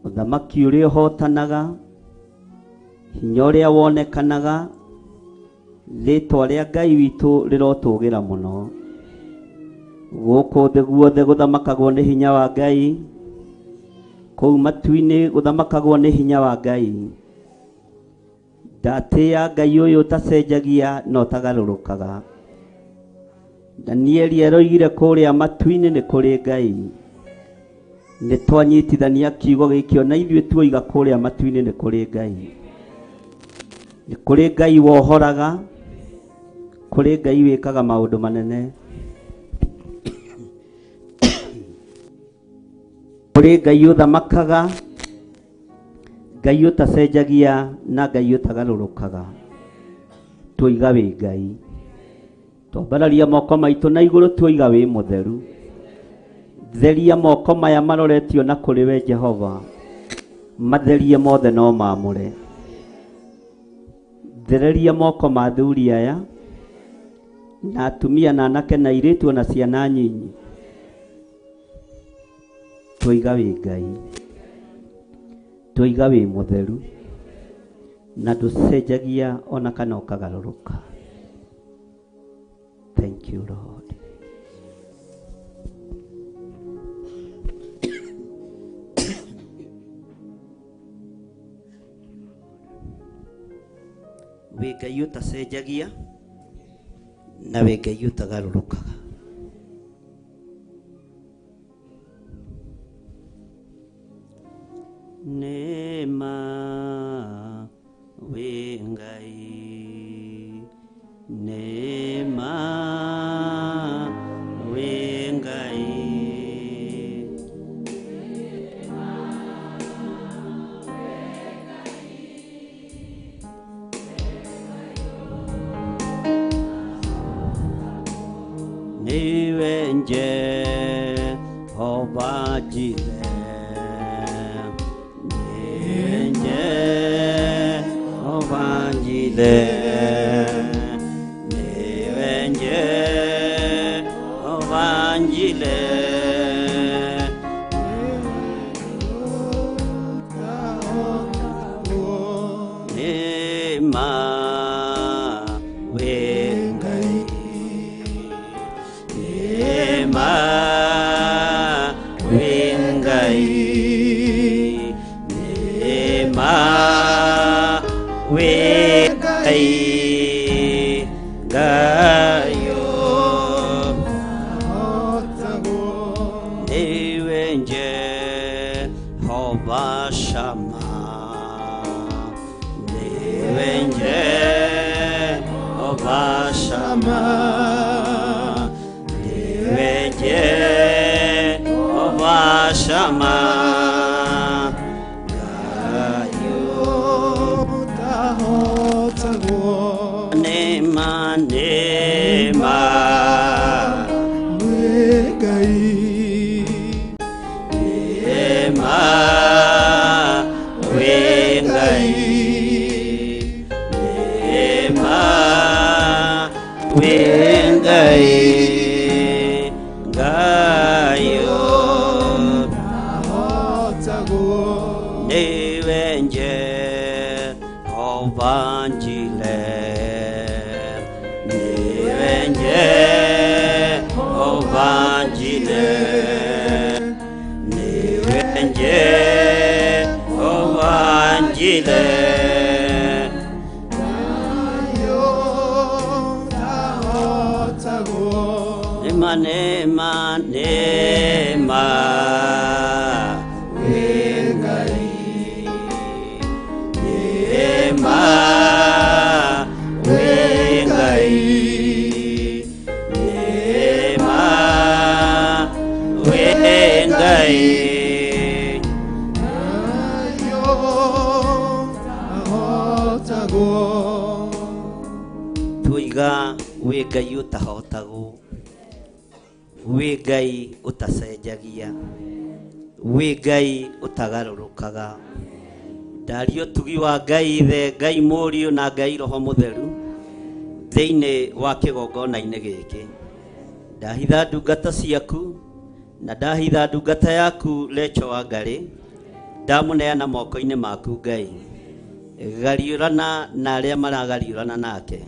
ũthamaki ũrĩa ũhotanaga, hinya ũrĩa wonekanaga, rĩtwa rĩa Ngai witũ rĩrotũgĩra mũno. Gũkũ thĩ guothe gũthamakagwo nĩ hinya wa Ngai, kũu matu-inĩ gũthamakagwo nĩ hinya wa Ngai. Ndatĩĩa Ngai ũyũ ũtacenjagia na ũtagarũrũkaga. Danieli aroigire kũrĩa matu-inĩ nĩ kũrĩ Ngai. Nĩ twanyitithania kiugo gĩkĩ ona ithuĩ tuoiga kũrĩa matu-inĩ nĩ kũrĩ Ngai. Nĩ kũrĩ Ngai wohoraga, kũrĩ Ngai wĩkaga maũndũ manene, kũrĩ Ngai ũthamakaga, Ngai ũtacenjagia na Ngai ũtagarũrũkaga. Tuoiga wĩ Ngai. Twambararia moko maitũ na igũrũ tuoiga wĩ mũtheru. Theria moko maya maroretio na kũrĩ we Jehova, matherie mothe no mamũre. Thereria moko ma athuri aya na atumia na anake na airĩtu ona ciana nyinyi. Tuoiga wĩ Ngai, tuoiga wĩ mũtheru na ndũcenjagia ona kana ũkagarũrũka. Thank you Lord. Wĩ Ngai ũtacenjagia na wĩ Ngai ũtagarũrũkaga. Nĩma wĩ Ngai, nĩma wĩ Ngai. Niwe Jehova Jireh, niwe Jehova Jireh, niwe Jehova Jireh. Nĩma wĩ Ngai, nĩma wĩ Ngai, nĩma wĩ Ngai, Ngai niwe Jehova Shammah, niwe Jehova Shammah, niwe Jehova Shammah. Ngai nĩma nĩma nĩma wĩ Ngai, nĩma wĩ Ngai, Ngai niwe Jehova Jireh, niwe Jehova Jireh, niwe Jehova Jireh. Nĩma nĩma nĩma wĩ Ngai, nĩma wĩ Ngai, nĩma wĩ Ngai. Tuiga wĩ Ngai ũtahotagwo, wĩ Ngai ũtacenjagia, wĩ Ngai ũtagarũrũkaga. Ndaria ũtugi wa Ngai Ithe, Ngai Mũriũ na Ngai Roho Mũtheru thĩinĩ wa kĩgongona-inĩ gĩkĩ. Ndahitha ndungata ciaku na ndahitha ndungata yaku Recho wa Ngarĩ, ndamũneana moko-inĩ maku Ngai. Gariũrana na arĩa maragariũrana nake,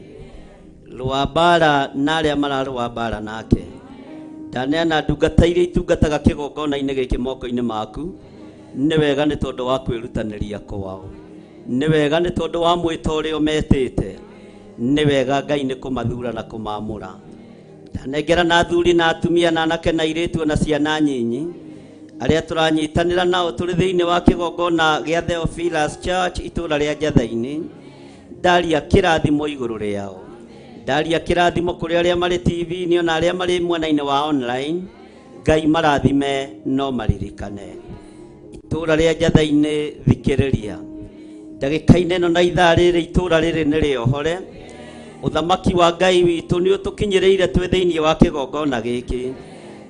rũa mbara na arĩa mararũa mbara nake. Ndaneana ndungata iria itungataga kĩgongona-inĩ gĩkĩ moko-inĩ maku. Nĩ wega nĩ tondũ wa kwĩrutanĩria kwao, nĩ wega nĩ tondũ wa mwĩto ũrĩa ũmetĩte, nĩ wega Ngai nĩ kũmathura na kũmamũra. Ndanengera na athuri na atumia na anake na airĩtu na ciana nyinyi arĩa tũranyitanĩra nao tũrĩ thĩinĩ wa kĩgongona gĩa Theophilus Church itũũra rĩa Njatha-inĩ. Ndaria kĩrathimo igũrũ rĩao, ndaria kĩrathimo kũrĩ arĩa marĩ TV-inĩ ona arĩa marĩ mwena-inĩ wa online. Ngai marathime no maririkane. Itũũra rĩa Njatha-inĩ thikĩrĩria ndagĩka-inĩ ĩno na ithaa rĩrĩ, itũũra rĩrĩ nĩ rĩohore. Ũthamaki wa Ngai witũ nĩ ũtũkinyĩrĩire twĩ thĩinĩ wa kĩgongona gĩkĩ.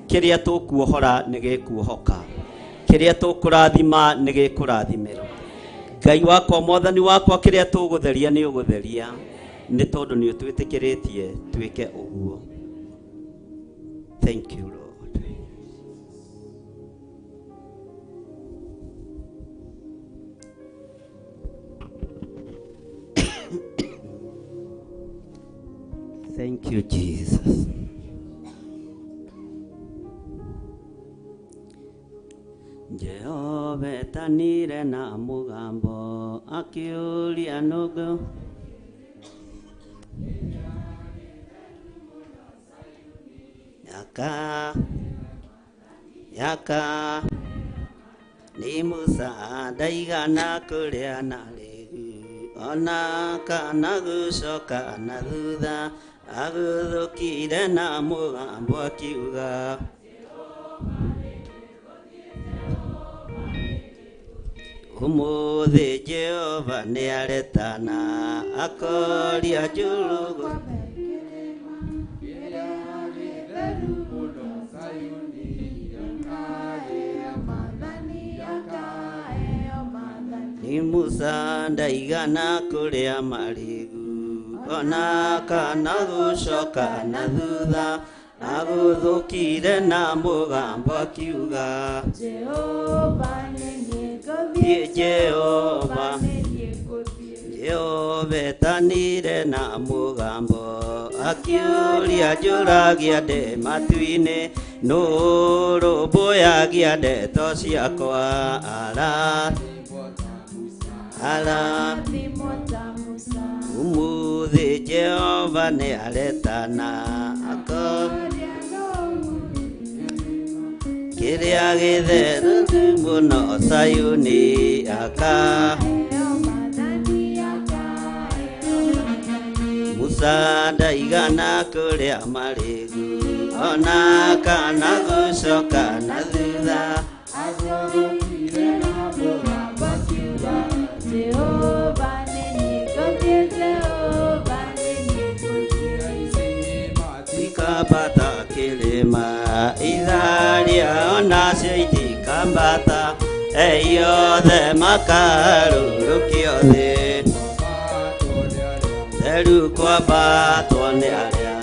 Kĩrĩa tũkuohora nĩ gĩkuohoka, kĩrĩa tũkũrathima nĩ gĩkũrathimĩrwo. Ngai wakwa, Mwathani wakwa, kĩrĩa tũgũtheria nĩ ũgũtheria, nĩ tondũ nĩ ũtwĩtĩkĩrĩtie twĩke ũguo. Thank you Lord. Thank you Jesus. Jehova etanire na mũgambo akĩũria nũgũ yaka yaka nĩ Musa ndaigana kũrĩa na rĩu ona kana gũcoka na thutha, agũthũkire na mũgambo akiuga ũmũthĩ Jehova nĩaretana akoria njũrũgũ nĩ Musa ndaigana kũrĩa marĩgu ona kana gũcoka na thutha, agũthũkire na mũgambo akiuga Jehova nĩ ngũthiĩ, Jehova nĩ ngũthiĩ. Jehova etanire na mũgambo akiũria njũragia ndĩ matu-inĩ, nũ ũrũmbũyagia ndeto ciakwa? Ara ara Thimo ta Musa ũmũthĩ Jehova nĩaretana ako kĩrĩa gĩtheru mũno Sayuni aka Musa ndaigana kũrĩa marĩgu ona kana gũcoka na thutha, Jehova nĩ ngũthiĩ, Jehova nĩ ngũthiĩ. Tikambata kĩrĩma itharia onacio itikambata, eiothe makarũrũkio thĩ theru kwambatwo nĩ arĩa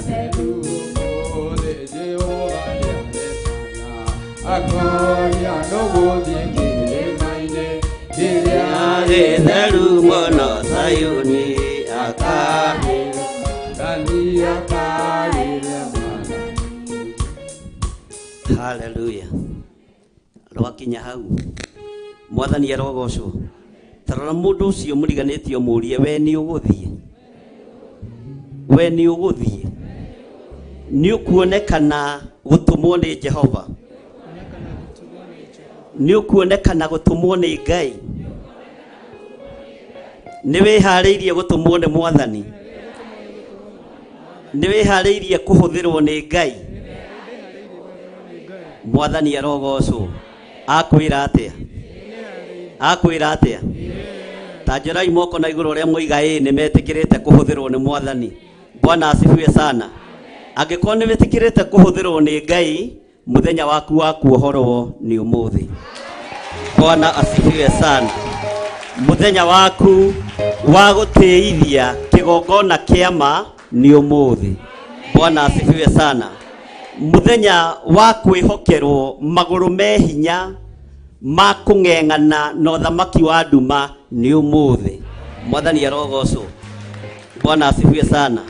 Akoria nũgũthiĩ kĩrĩma-inĩ kĩrĩa gĩtheru mũno Sayuni aka Haleluya. Rwakinya hau Mwathani arogocwo. Tarora mũndũ ũcio mũriganĩtie mũũrie, we nĩ ũgũthiĩ, we nĩ ũgũthiĩ, nĩ ũkuonekana gũtũmwo nĩ Jehova, nĩ ũkuonekana gũtũmwo nĩ Ngai, nĩ wĩharĩirie gũtũmwo nĩ Mwathani, nĩ wĩharĩirie kũhũthĩrwo nĩ Ngai. Mwathani arogocwo. Akwĩra atĩa? Akwĩra atĩa? Ta njorai moko na igũrũ ũrĩa moiga ĩĩ nĩ metĩkĩrĩte kũhũthĩrwo nĩ Mwathani. Bwana asifiwe sana. Angĩkorwo nĩ wĩtĩkĩrĩte kũhũthĩrwo nĩ Ngai, mũthenya waku wa kuohorwo nĩ ũmũthĩ. Bwana asifiwe sana. Mũthenya waku wa gũtĩithia kĩgongona kĩa ma nĩ ũmũthĩ. Bwana asifiwe sana. Mũthenya wa kwĩhokerwo magũrũ me hinya ma kũng'eng'ana na ũthamaki wa nduma nĩ ũmũthĩ. Mwathani arogocwo. Bwana asifiwe sana.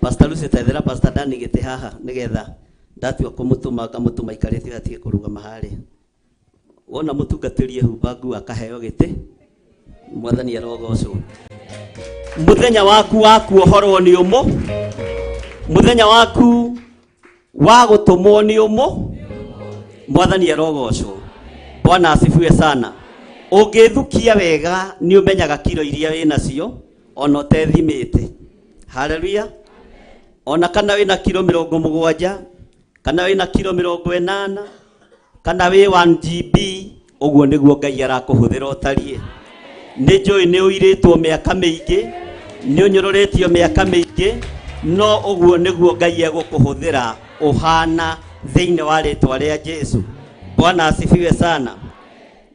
Pastor Lucy tethera Pastor Dani gĩtĩ haha nĩgetha ndatua kũmũtũma ngamũtũma ikarĩte atige kũrũgama harĩa. Wona mũtungatĩri ehumba nguo akaheo gĩtĩ, Mwathani arogocwo. Mũthenya waku wa kuohorwo nĩ ũmũ, mũthenya waku wa gũtũmwo nĩ ũmũ. Mwathani arogocwo. Bwana asifiwe sana. Ũngĩthukia wega nĩ ũmenyaga kiro iria wĩ nacio ona ũtethimĩte. Haleluya. Ona kana wĩna kiro 70, kana wĩna kiro 80, kana wĩ 1 GB, ũguo nĩguo Ngai arakũhũthĩra ũtariĩ. Nĩ njũĩ nĩ ũirĩtwo mĩaka mĩingĩ, nĩ ũnyũrũrĩtio mĩaka mĩingĩ, no ũguo nĩguo Ngai egũkũhũthĩra ũhana thĩinĩ wa rĩtwa rĩa Jesu. Bwana asifiwe sana.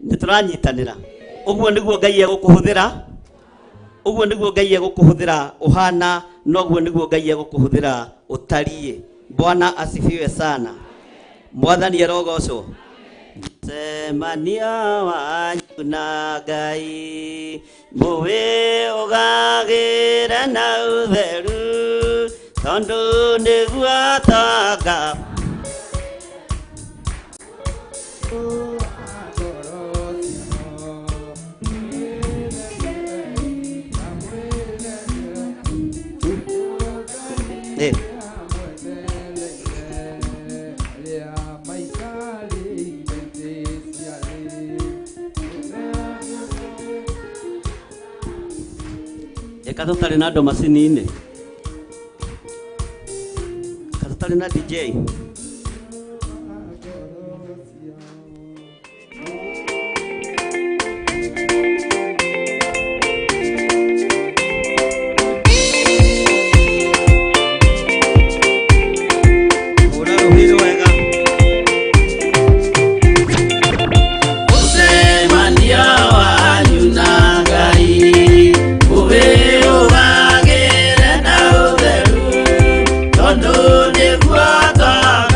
Nĩ tũranyitanĩra. Ũguo nĩguo Ngai egũkũhũthĩra, ũguo nĩguo Ngai egũkũhũthĩra ũhana, na ũguo nĩguo Ngai egũkũhũthĩra ũtariĩ. Bwana asifiwe sana. Mwathani arogocwo. Mũcemanio wanyu na Ngai mũwĩ ũgagĩre na ũtheru, tondũ nĩguo tonga. Eh. Eka tũtarĩ na andũ macini-inĩ, eka tũtarĩ na DJ. Hũra rũhĩ rwega. Mũcemanio wanyu na Ngai ũwĩ ũgagĩre na ũtheru, tondũ nĩguo tonga.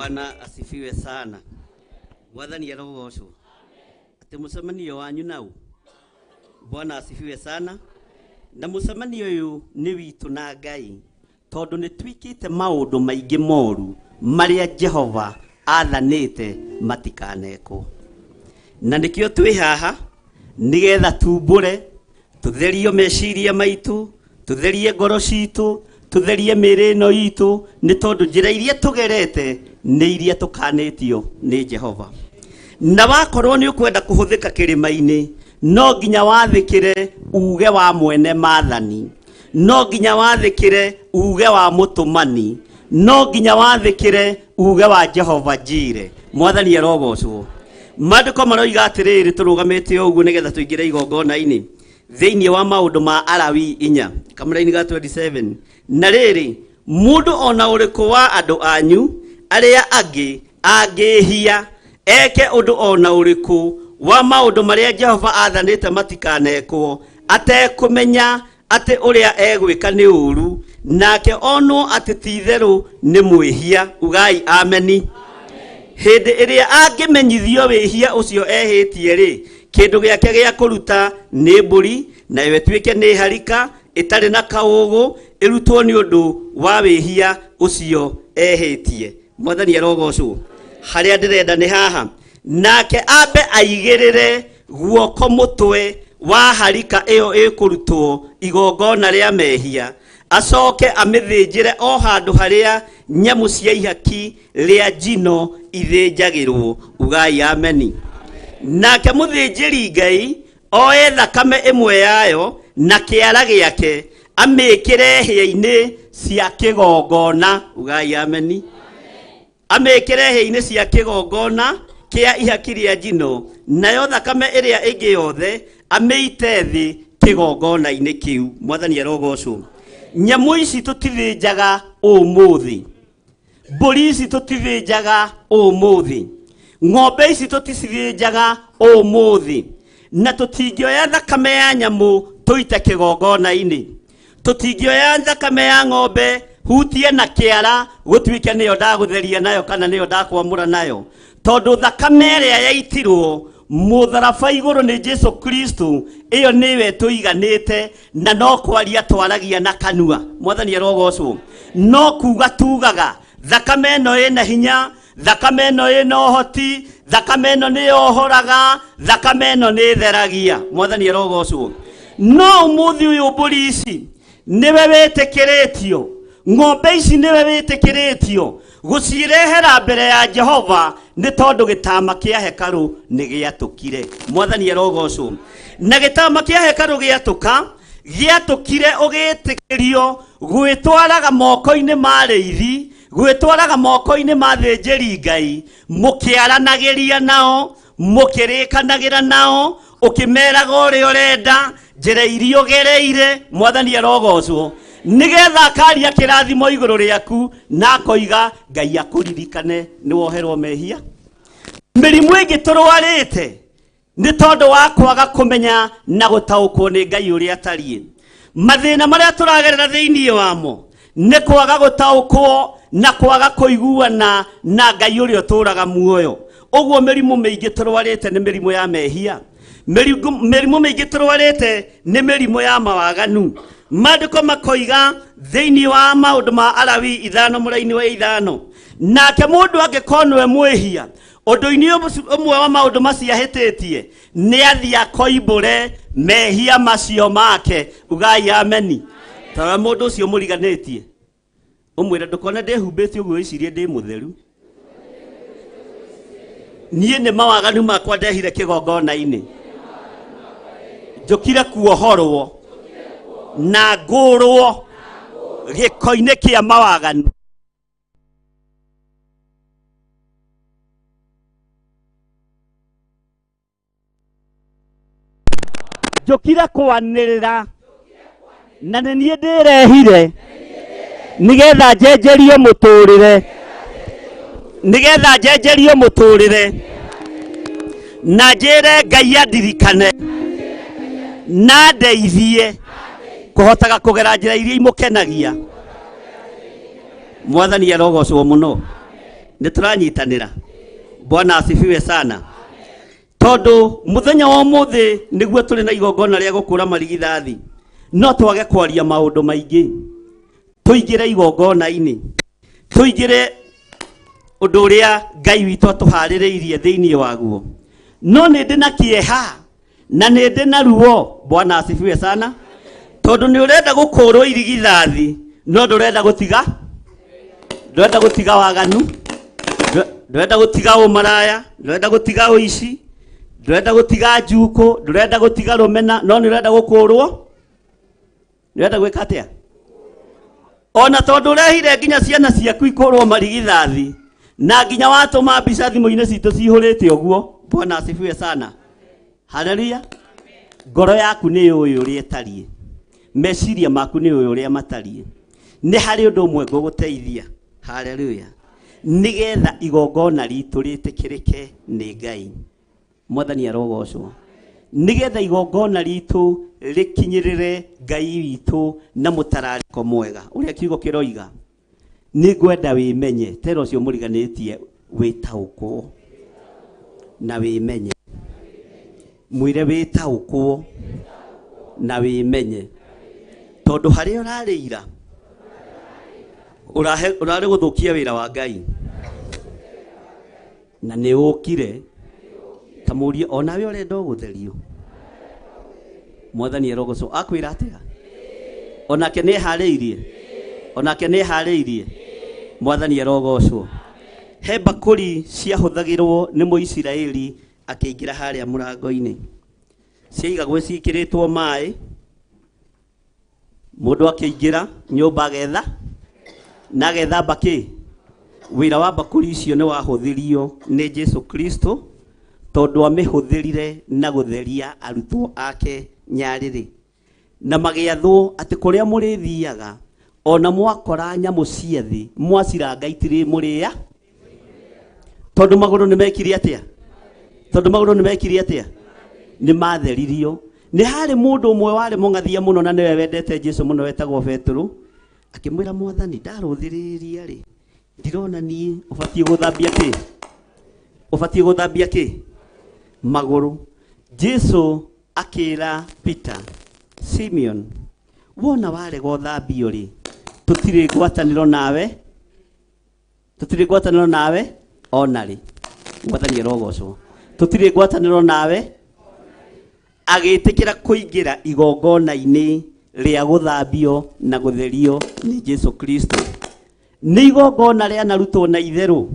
Bwana asifiwe sana. Mwathani arogocwo. Atĩ mũcemanio wanyu nau. Bwana asifiwe sana. Na mũcemanio ũyũ nĩ witũ na Ngai tondũ nĩ twĩkĩte maũndũ maingĩ moru marĩa Jehova athanĩte matikanekwo. Na nĩkĩo twĩ haha nĩgetha tumbũre tũtherio meciria maitũ, tũtherie ngoro citũ, tũtherie mĩĩrĩ ĩno itũ, nĩ tondũ njĩra iria tũgerete nĩ iria tũkanĩtio nĩ Jehova. Na wakorwo nĩ ũkwenda kũhũthĩka kĩrĩma-inĩ, no nginya wathĩkĩre uge wa mwene maathani, no nginya wathĩkĩre uge wa mũtũmani, no nginya wathĩkĩre uge wa Jehova Jire. Mwathani arogocwo. Maandĩko maroiga atĩrĩrĩ, tũrũgamĩte o ũguo nĩgetha tũingĩre igongona-inĩ thĩinĩ wa maũndũ ma Alawii 4 kamũraini ga 27. Na rĩrĩ, mũndũ ona ũrĩkũ wa andũ anyu arĩa angĩ angĩhia eke ũndũ ona ũrĩkũ wa maũndũ marĩa Jehova athanĩte matikanekwo, atekũmenya atĩ ũrĩa egwĩka nĩ ũru, nake onwo atĩ ti-itherũ nĩ mwĩhia. Ugai ameni. Hĩndĩ ĩrĩa angĩmenyithio wĩhia ũcio ehĩtie rĩ, kĩndũ gĩake gĩa kũruta nĩ mbũri, nayo ĩtuĩke nĩ harika ĩtarĩ na kaũgũ, ĩrutwo nĩ ũndũ wa wĩhia ũcio ehĩtie. Mwathani arogocwo. Harĩa ndĩrenda nĩ haha. Nake ambe aigĩrĩre guoko mũtwe wa harika ĩyo ĩkũrutwo igongona rĩa mehia, acoke amĩthĩnjĩre o handũ harĩa nyamũ cia ihaki rĩa njino ithĩnjagĩrwo. Ugai ameni. Nake mũthĩnjĩri Ngai oe thakame ĩmwe yayo na kĩara gĩake amĩĩkĩre hĩa-inĩ cia kĩgongona. Ugai ameni. Amĩĩkĩre hĩa-inĩ cia kĩgongona kĩa ihaki rĩa njino, nayo thakame ĩrĩa ĩngĩ yothe amĩite thĩ kĩgongona-inĩ kĩu. Mwathani arogocwo. Nyamũ ici tũtithĩnjaga ũmũthĩ, mbũri ici tũtithĩnjaga ũmũthĩ, ng'ombe ici tũticithĩnjaga ũmũthĩ, na tũtingĩoya thakame ya nyamũ tũite kĩgongona-inĩ. Tũtingĩoya thakame ya ng'ombe hutie na kĩara gũtuĩke nĩyo ndagũtheria nayo kana nĩyo ndakwamũra nayo, tondũ thakame ĩrĩa yaitirwo mũtharaba igũrũ nĩ Jesu Kristo, ĩyo nĩwe tũiganĩte na no kwaria twaragia na kanua. Mwathani arogocwo. No kuga tugaga thakame ĩno ĩna hinya, thakame ĩno ĩna ũhoti, thakame ĩno nĩ yohoraga, thakame ĩno nĩ ĩtheragia. Mwathani arogocwo. No ũmũthĩ ũyũ mbũri ici nĩwe wĩtĩkĩrĩtio, ng'ombe ici nĩwe wĩtĩkĩrĩtio gũcirehera mbere ya Jehova, nĩ tondũ gĩtama kĩa hekarũ nĩ gĩatũkire. Mwathani arogocwo. Na gĩtama kĩa hekarũ gĩatũka, gĩatũkire ũgĩtĩkĩrio gwĩtwaraga moko-inĩ ma arĩithi, gwĩtwaraga moko-inĩ ma athĩnjĩri Ngai, mũkĩaranagĩria nao, mũkĩrĩkanagĩra nao, ũkĩmeraga ũrĩa ũrenda, njĩra iria ũgereire. Mwathani arogocwo. Nĩgetha akaria kĩrathimo igũrũ rĩaku na akoiga Ngai akũririkane nĩ woherwo mehia. Mĩrimũ ĩngĩ tũrwarĩte nĩ tondũ wa kwaga kũmenya na gũtaũkwo nĩ Ngai ũrĩa atariĩ. Mathĩna marĩa tũragerera thĩinĩ wamo nĩ kwaga gũtaũkwo na kwaga kũiguana na Ngai ũrĩa ũtũũraga muoyo. Ũguo mĩrimũ mĩingĩ tũrwarĩte nĩ mĩrimũ ya mehia, mĩrimũ mĩingĩ tũrwarĩte nĩ mĩrimũ ya mawaganu. Maandĩko makoiga thĩinĩ wa maũndũ ma Alawii 5 mũraini wa 5, nake mũndũ angĩkorwo nĩwe mwĩhia ũndũ-inĩ ũmwe wa maũndũ macio ahĩtĩtie, nĩ athiĩ akoimbũre mehia macio make. Ugai ameni. Tarora mũndũ ũcio mũriganĩtie, ũmwĩre ndũkone ndĩhumbĩte ũguo wĩcirie ndĩ mũtheru. Niĩ nĩ mawaganu makwa ndehire kĩgongona-inĩ, njũkire kuohorwo na ngũrwo gĩko-inĩ kĩa mawaganu. Njũkire kwanĩrĩra na nĩ niĩ ndĩrehire nĩgetha njenjerio mũtũrĩre, nĩgetha njenjerio mũtũrĩre na njĩre Ngai andirikane na ndeithie kũhotaga kũgera njĩra iria imũkenagia. Mwathani arogocwo mũno. Nĩ tũranyitanĩra. Bwana asifiwe sana. Tondũ mũthenya wa ũmũthĩ nĩguo tũrĩ na igongona rĩa gũkũra marigithathi, no twage kwaria maũndũ maingĩ, tũingĩre igongona-inĩ, tũingĩre ũndũ ũrĩa Ngai witũ atũharĩrĩirie thĩinĩ waguo. No nĩ ndĩ na kĩeha na nĩ ndĩ na ruo. Bwana asifiwe sana. Tondũ nĩ ũrenda gũkũrwo irigithathi no ndũrenda gũtiga, ndũrenda gũtiga waganu, ndũrenda gũtiga ũmaraya, ndũrenda gũtiga ũici, ndũrenda gũtiga njukũ, ndũrenda gũtiga rũmena, no nĩ ũrenda gũkũrwo. Nĩ ũrenda gwĩka atĩa? Ona tondũ ũrehire nginya ciana ciaku ikũrwo marigithathi na nginya watũma mbica thimũ-inĩ citũ cihũrĩte ũguo. Bwana asifiwe sana. Haleluya. Ngoro yaku nĩ yũĩ ũrĩa ĩtariĩ, meciria maku nĩ yũĩ ũrĩa matariĩ. Nĩ harĩ ũndũ ũmwe ngũgũteithia. Haleluya. Nĩgetha igongona ritũ rĩtĩkĩrĩke nĩ Ngai. Mwathani arogocwo. Nĩgetha igongona ritũ rĩkinyĩrĩre Ngai witũ na mũtararĩko mwega ũrĩa kiugo kĩroiga, nĩ ngwenda wĩmenye. Tera ũcio mũriganĩtie wĩtaũkwo na wĩmenye. Mwĩre wĩtaũkwo na wĩmenye, tondũ harĩa ũrarĩira ũrarĩ gũthũkia wĩra wa Ngai na nĩ ũkire. Ta mũrie onawe ũrenda gũtherio. Mwathani arogocwo. Akwĩra atĩa? Onake nĩ eharĩirie, onake nĩ eharĩirie. Mwathani arogocwo. He mbakũri ciahũthagĩrwo nĩ Mũisiraeli akĩingĩra harĩa mũrango-inĩ, ciaigagwo ciĩkĩrĩtwo maĩ. Mũndũ akĩingĩra nyũmba agetha na agethamba kĩ. Wĩra wa mbakũri icio nĩ wahũthĩrio nĩ Jesu Kristo, tondũ amĩhũthĩrire na gũtheria arutwo ake nyarĩrĩ, na magĩathwo atĩ kũrĩa mũrĩthiaga ona mwakora nyamũ cia thĩ mwaciranga itirĩ mũrĩa, tondũ magũrũ nĩ mekire atĩa? Tondũ magũrũ nĩ mekire atĩa? Nĩ matheririo. Nĩ harĩ mũndũ ũmwe warĩ mũng'athia mũno na nĩwe wendete Jesu mũno, wetagwo Petero. Akĩmwĩra, Mwathani, ndarũthĩrĩria rĩ, ndirona niĩ ũbatiĩ gũthambia kĩ? Ũbatiĩ gũthambia kĩ? Magũrũ. Jesu akĩra Peter, Simeon, wona warega ũthambio rĩ, tũtirĩ ngwatanĩro nawe, tũtirĩ ngwatanĩro nawe ona rĩ. Mwathani arogocwo. Tũtirĩ ngwatanĩro nawe. Agĩtĩkĩra kũingĩra igongona-inĩ rĩa gũthambio na gũtherio nĩ Jesu Kristo. Nĩ igongona rĩanarutwo na itherũ,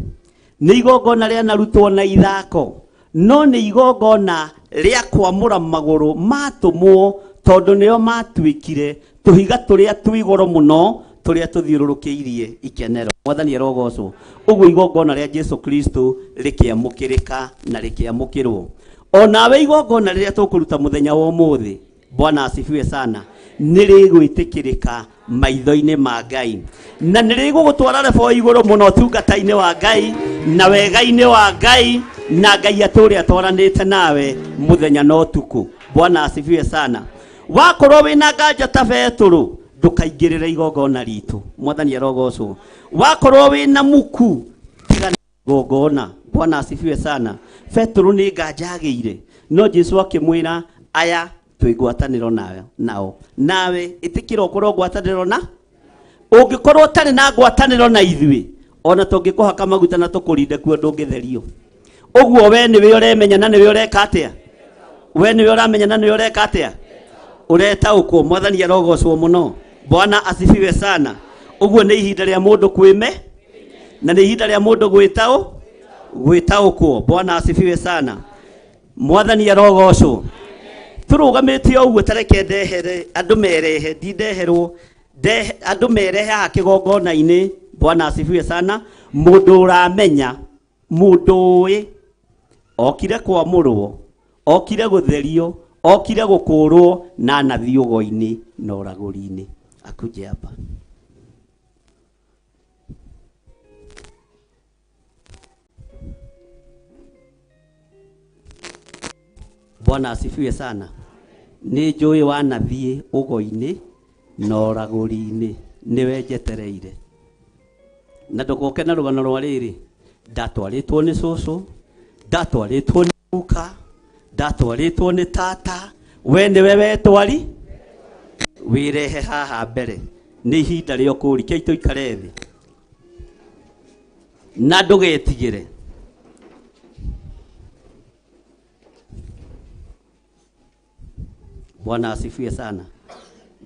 nĩ igongona rĩanarutwo na ithako, no nĩ igongona rĩa kwamũra magũrũ matũmwo, tondũ nĩo matuĩkire tũhiga tũrĩa twĩ goro mũno tũrĩa tũthiũrũrũkĩirie ikenero. Mwathani arogocwo. Ũguo igongona rĩa Jesu Kristo rĩkĩamũkĩrĩka na rĩkĩamũkĩrwo. Onawe igongona rĩrĩa tũkũruta mũthenya wa ũmũthĩ, Bwana asifiwe sana, nĩ rĩgwĩtĩkĩrĩka maitho-inĩ ma Ngai, na nĩ rĩgũgũtwara rebo igũrũ mũno ũtungata-inĩ wa Ngai na wega-inĩ wa Ngai, na Ngai atũre atwaranĩte nawe mũthenya na ũtukũ. Bwana asifiwe sana. Wakorwo wĩna nganja ta Betũrũ, ndũkaingĩrĩre igongona ritũ. Mwathani arogocwo. Wakorwo wĩna muku, tiga igongona. Bwana asifiwe sana. Petero nĩ nganja agĩire, no Jesu akĩmwĩra, aya twĩ ngwatanĩro nawe nao, nawe ĩtĩkĩra ũkorwo ngwatanĩro na ũngĩkorwo ũtarĩ na ngwatanĩro na ithuĩ, ona tũngĩkũhaka maguta na tũkũrinde kuo ndũngĩtherio. Ũguo we nĩwe ũremenya na nĩwe ũreka atĩa? We nĩwe ũramenya na nĩwe ũreka atĩa? Ũretaũkwo. Mwathani arogocwo mũno. Bwana asifiwe sana. Ũguo nĩ ihinda rĩa mũndũ kwĩme na nĩ ihinda rĩa mũndũ gwĩtaũkwo. Bwana asifiwe sana. Mwathani arogocwo. Tũrũgamĩte o ũguo, tareke ndehere andũ merehe, ndindeherwo andũ merehe haha kĩgongona-inĩ. Bwana asifiwe sana. Mũndũ ũramenya, mũndũ ũĩ okire kwamũrwo, okire gũtherio, okire gũkũrwo na anathiĩ ũgo-inĩ na ũragũri-inĩ, akuje hapa. Bwana asifiwe sana. Nĩ njũĩ wanathiĩ ũgo-inĩ na ũragũri-inĩ, nĩwe njetereire, na ndũgoke na rũgano rwa rĩrĩ. Ndatwarĩtwo nĩ cũcũ, ndatwarĩtwo nĩ guka, ndatwarĩtwo nĩ tata, we nĩwe wetwari, wĩrehe haha mbere. Nĩ ihinda rĩa ũkũũri, kĩai tũikare thĩ. Na ndũgetigĩre. Bwana asifiwe sana.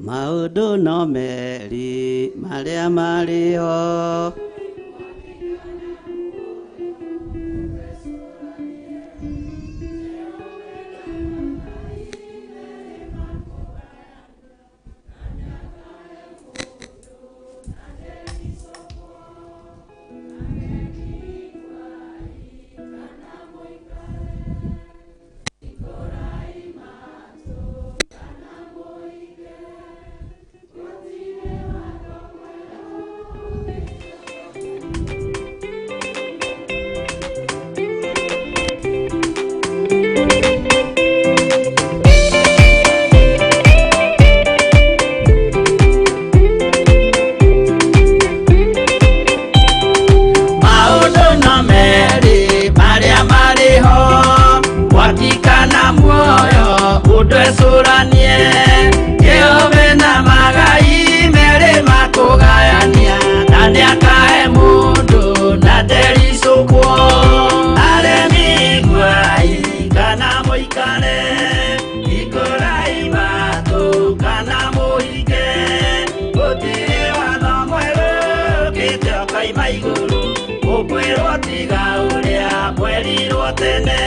Maũndũ no meri marĩa marĩ ho. Maũndũ no merĩ marĩa marĩ ho, mwaki kana muoyo, mũndũ ecũranie. Kĩũmbe na magai merĩ makũgayania, na nĩakahe mũndũ na ndericũkwo. Aremi iguai kana mũikare, hingũrai matũ kana mũhinge. Gũtirĩ watho mwerũ ũkĩte ũkoima igũrũ, ũkwĩrwo tiga ũrĩa mwerirwo tene.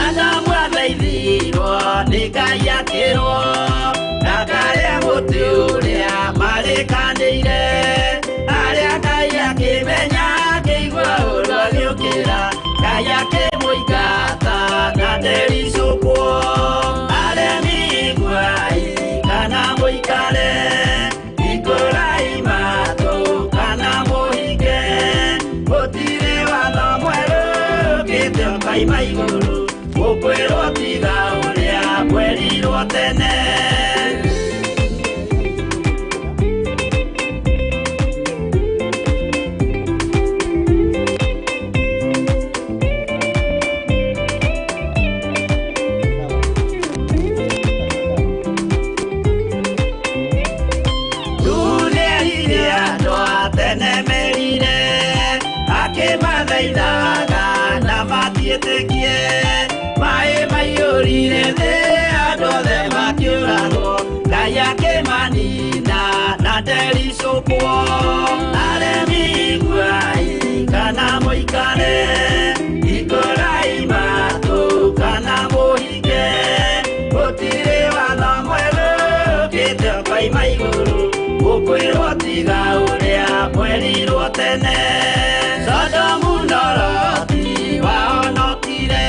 Adamu athaithirwo nĩ Ngai akĩrwo, ndakarĩe mũtĩ ũrĩa marĩkanĩire. Arĩa Ngai akĩmenya akĩigua ũũru agĩũkĩra, Ngai akĩmũingata na ndericũkwo. Aremi iguai kana mũikare, hingũrai matũ kana mũhinge. Gũtirĩ watho mwerũ ũkĩte ũkoima igũrũ, ũkwĩrwo tiga ũrĩa mwerirwo tene. Nĩerire andũ a tene merire, akĩmathaithaga na matiĩtĩkie. Maĩ maiyũrire thĩ, andũ othe makĩũragwo, Ngai akĩmanina na ndericũkwo. Aremi iguai kana mũikare, hingũrai matũ kana mũhinge. Gũtirĩ watho mwerũ ũkĩte ũkoima igũrũ, ũkwĩrwo tiga ũrĩa mwerirwo tene. Sodomu na Loti wahonokire,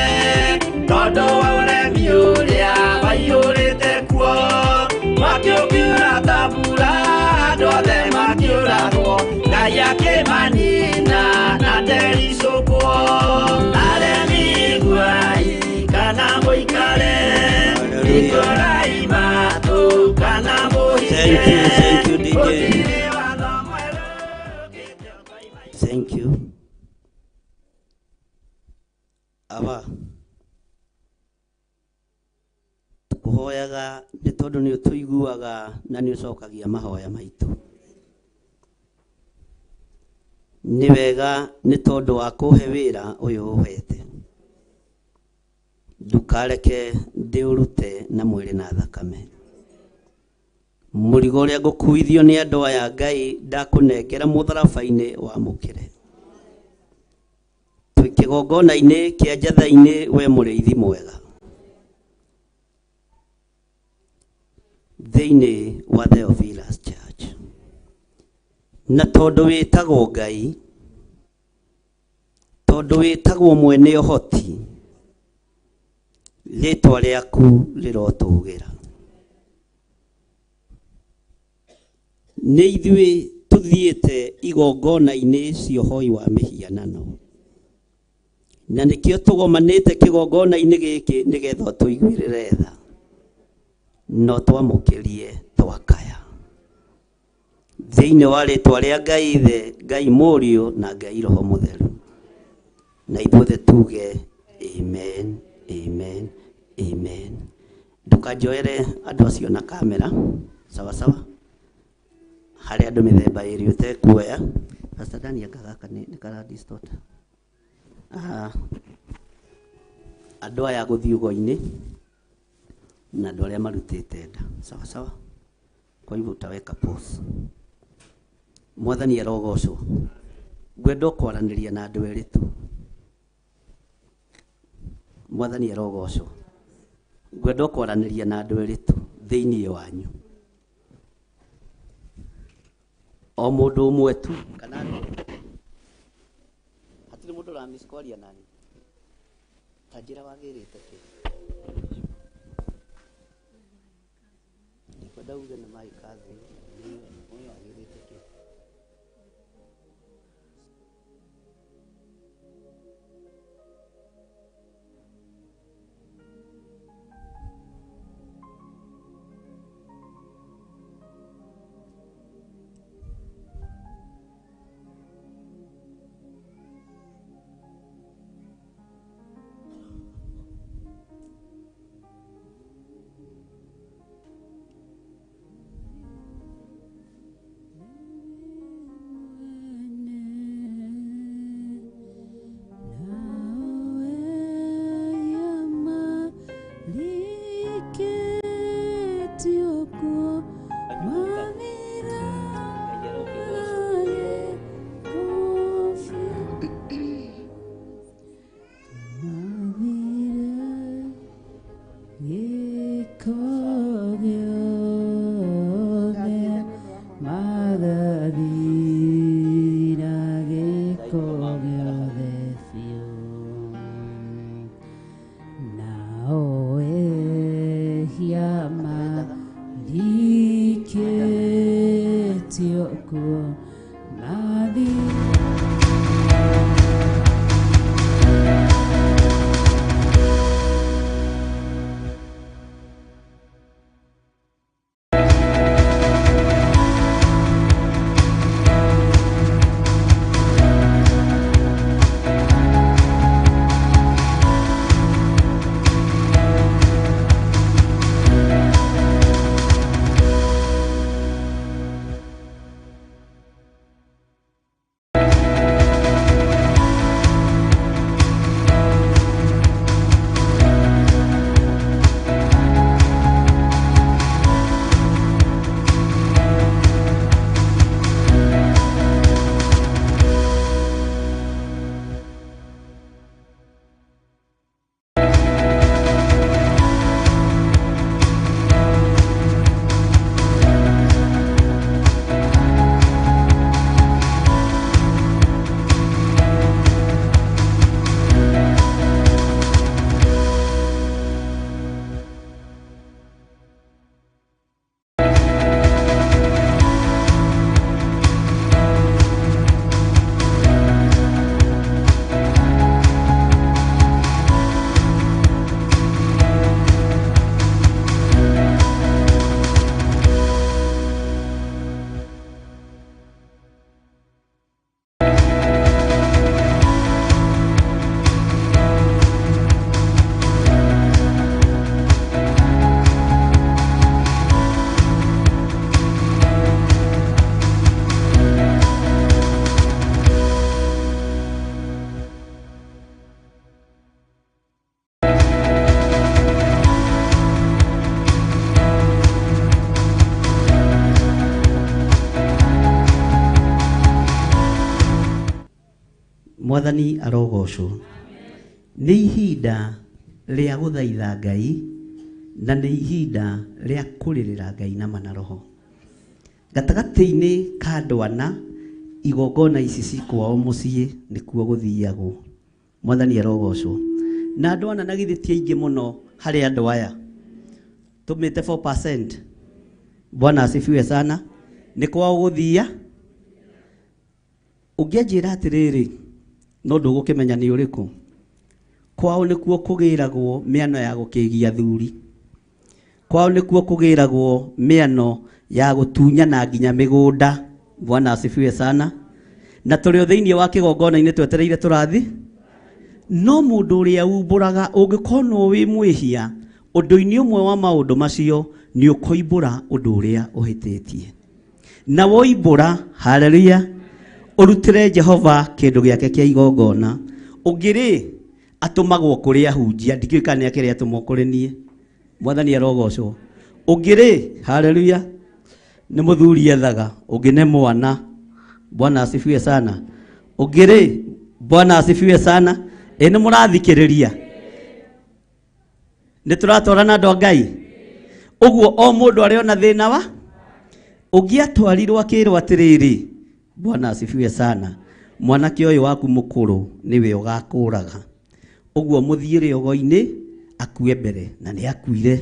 tondũ wa ũremi ũrĩa waiyũrĩte kuo. Mwaki ũkiura ta mbura, andũ othe makĩũragwo, Ngai akĩmanina na ndericũkwo. Aremi iguai kana mũikare, hingũrai matũ kana mũhinge. Thank you, thank you, DJ. Gũtirĩ watho mwerũ ũkĩte ũkoima igũrũ. Thank you. Aba tukuhoyaga nĩ tondũ nĩ ũtũiguaga na nĩ ũcokagia mahoya maitũ. Nĩ wega nĩ tondũ wa kũhe wĩra ũyũ ũhete. Ndukareke ndĩũrute na mwĩrĩ na thakame. Mũrigo ũrĩa ngũkuithio nĩ andũ aya Ngai ndakũnengera mũtharaba-inĩ wamũkĩre. Twĩ kĩgongona-inĩ kĩa njatha-inĩ we mũrĩithi mwega. Thĩinĩ wa Theophilus Church. Na tondũ wĩtagwo Ngai, tondũ wĩtagwo mwene ũhoti, rĩtwa rĩaku rĩrotũgĩra. Nĩ ithuĩ tũthiĩte igongona-inĩ cia ũhoi wa mĩhianano, na nĩkĩo tũgomanĩte kĩgongona-inĩ gĩkĩ nĩgetha ũtũiguĩrĩre tha, no twamũkĩrie twakaya. Thĩinĩ wa rĩtwa rĩa Ngai Ithe, Ngai Mũriũ na Ngai Roho Mũtheru. Na ithuothe tuge amen, amen, amen. Ndukanjoere andũ acio na kamera, sawa sawa. Harĩ andũ mĩthemba ĩrĩ ũtekuoya. Pastor Daniel gaka nĩ kara distort. Andũ aya gũthiĩ ũgo-inĩ na andũ arĩa marutĩte nda, sawa sawa. Kwa hivyo utaweka pause. Mwathani arogocwo. Ngwenda kwaranĩria na andũ erĩ tu. Mwathani arogocwo. Ngwenda kwaranĩria na andũ erĩ tu thĩinĩ wanyu. O mũndũ ũmwe tu kana andũ hatirĩ mũndũ ũramiss kwaria nani. Ta njĩra wagĩrĩte kĩ. Ndikwenda uge nĩ my cousin, nĩ wagĩrĩte kĩ. Mwathani arogocwo. Nĩ ihinda rĩa gũthaitha Ngai na nĩ ihinda rĩa kũrĩrĩra Ngai na manaroho. Gatagatĩ-inĩ ka andũ ana igongona ici ci kwao mũciĩ nĩkuo gũthiagwo. Mwathani arogocwo. Na andũ ana na githĩ ti aingĩ mũno harĩ andũ aya. Tũmĩte 4%. Bwana asifiwe sana. Nĩ kwao gũthia. Ũngĩanjĩra atĩrĩrĩ, no ndũgũkĩmenya nĩ ũrĩkũ. Kwao nĩkuo kũgĩragwo mĩano ya gũkĩgia thuri. Kwao nĩkuo kũgĩragwo mĩano ya gũtunyana nginya mĩgũnda. Bwana asifiwe sana. Na tũrĩ o thĩinĩ wa kĩgongona-inĩ twetereire tũrathi. No mũndũ ũrĩa umbũraga ũngĩkorwo wĩ mwĩhia ũndũ-inĩ ũmwe wa maũndũ macio nĩ ũkoimbũra ũndũ ũrĩa ũhĩtĩtie. Na woimbũra, haleluya, ũrutĩre Jehova kĩndũ gĩake kĩa igongona. Ũngĩ rĩ atũmagwo kũrĩ ahunjia, ndikĩũĩ kana nĩ akĩrĩ atũmwo kũrĩ niĩ. Mwathani arogocwo. Ũngĩ rĩ, haleluya, nĩ mũthuri ethaga, ũngĩ nĩ mwana. Bwana asifiwe sana. Ũngĩ rĩ, Bwana asifiwe sana. Ĩ nĩ mũrathikĩrĩria? Nĩ tũratwarana andũ a Ngai? Ũguo o mũndũ arĩ ona thĩna wa ũngĩ atwarirwo akĩrwo atĩrĩrĩ, Bwana asifiwe sana, mwanake ũyũ waku mũkũrũ nĩwe ũgakũraga. Ũguo mũthiĩ rĩogo-inĩ akue mbere, na nĩ akuire.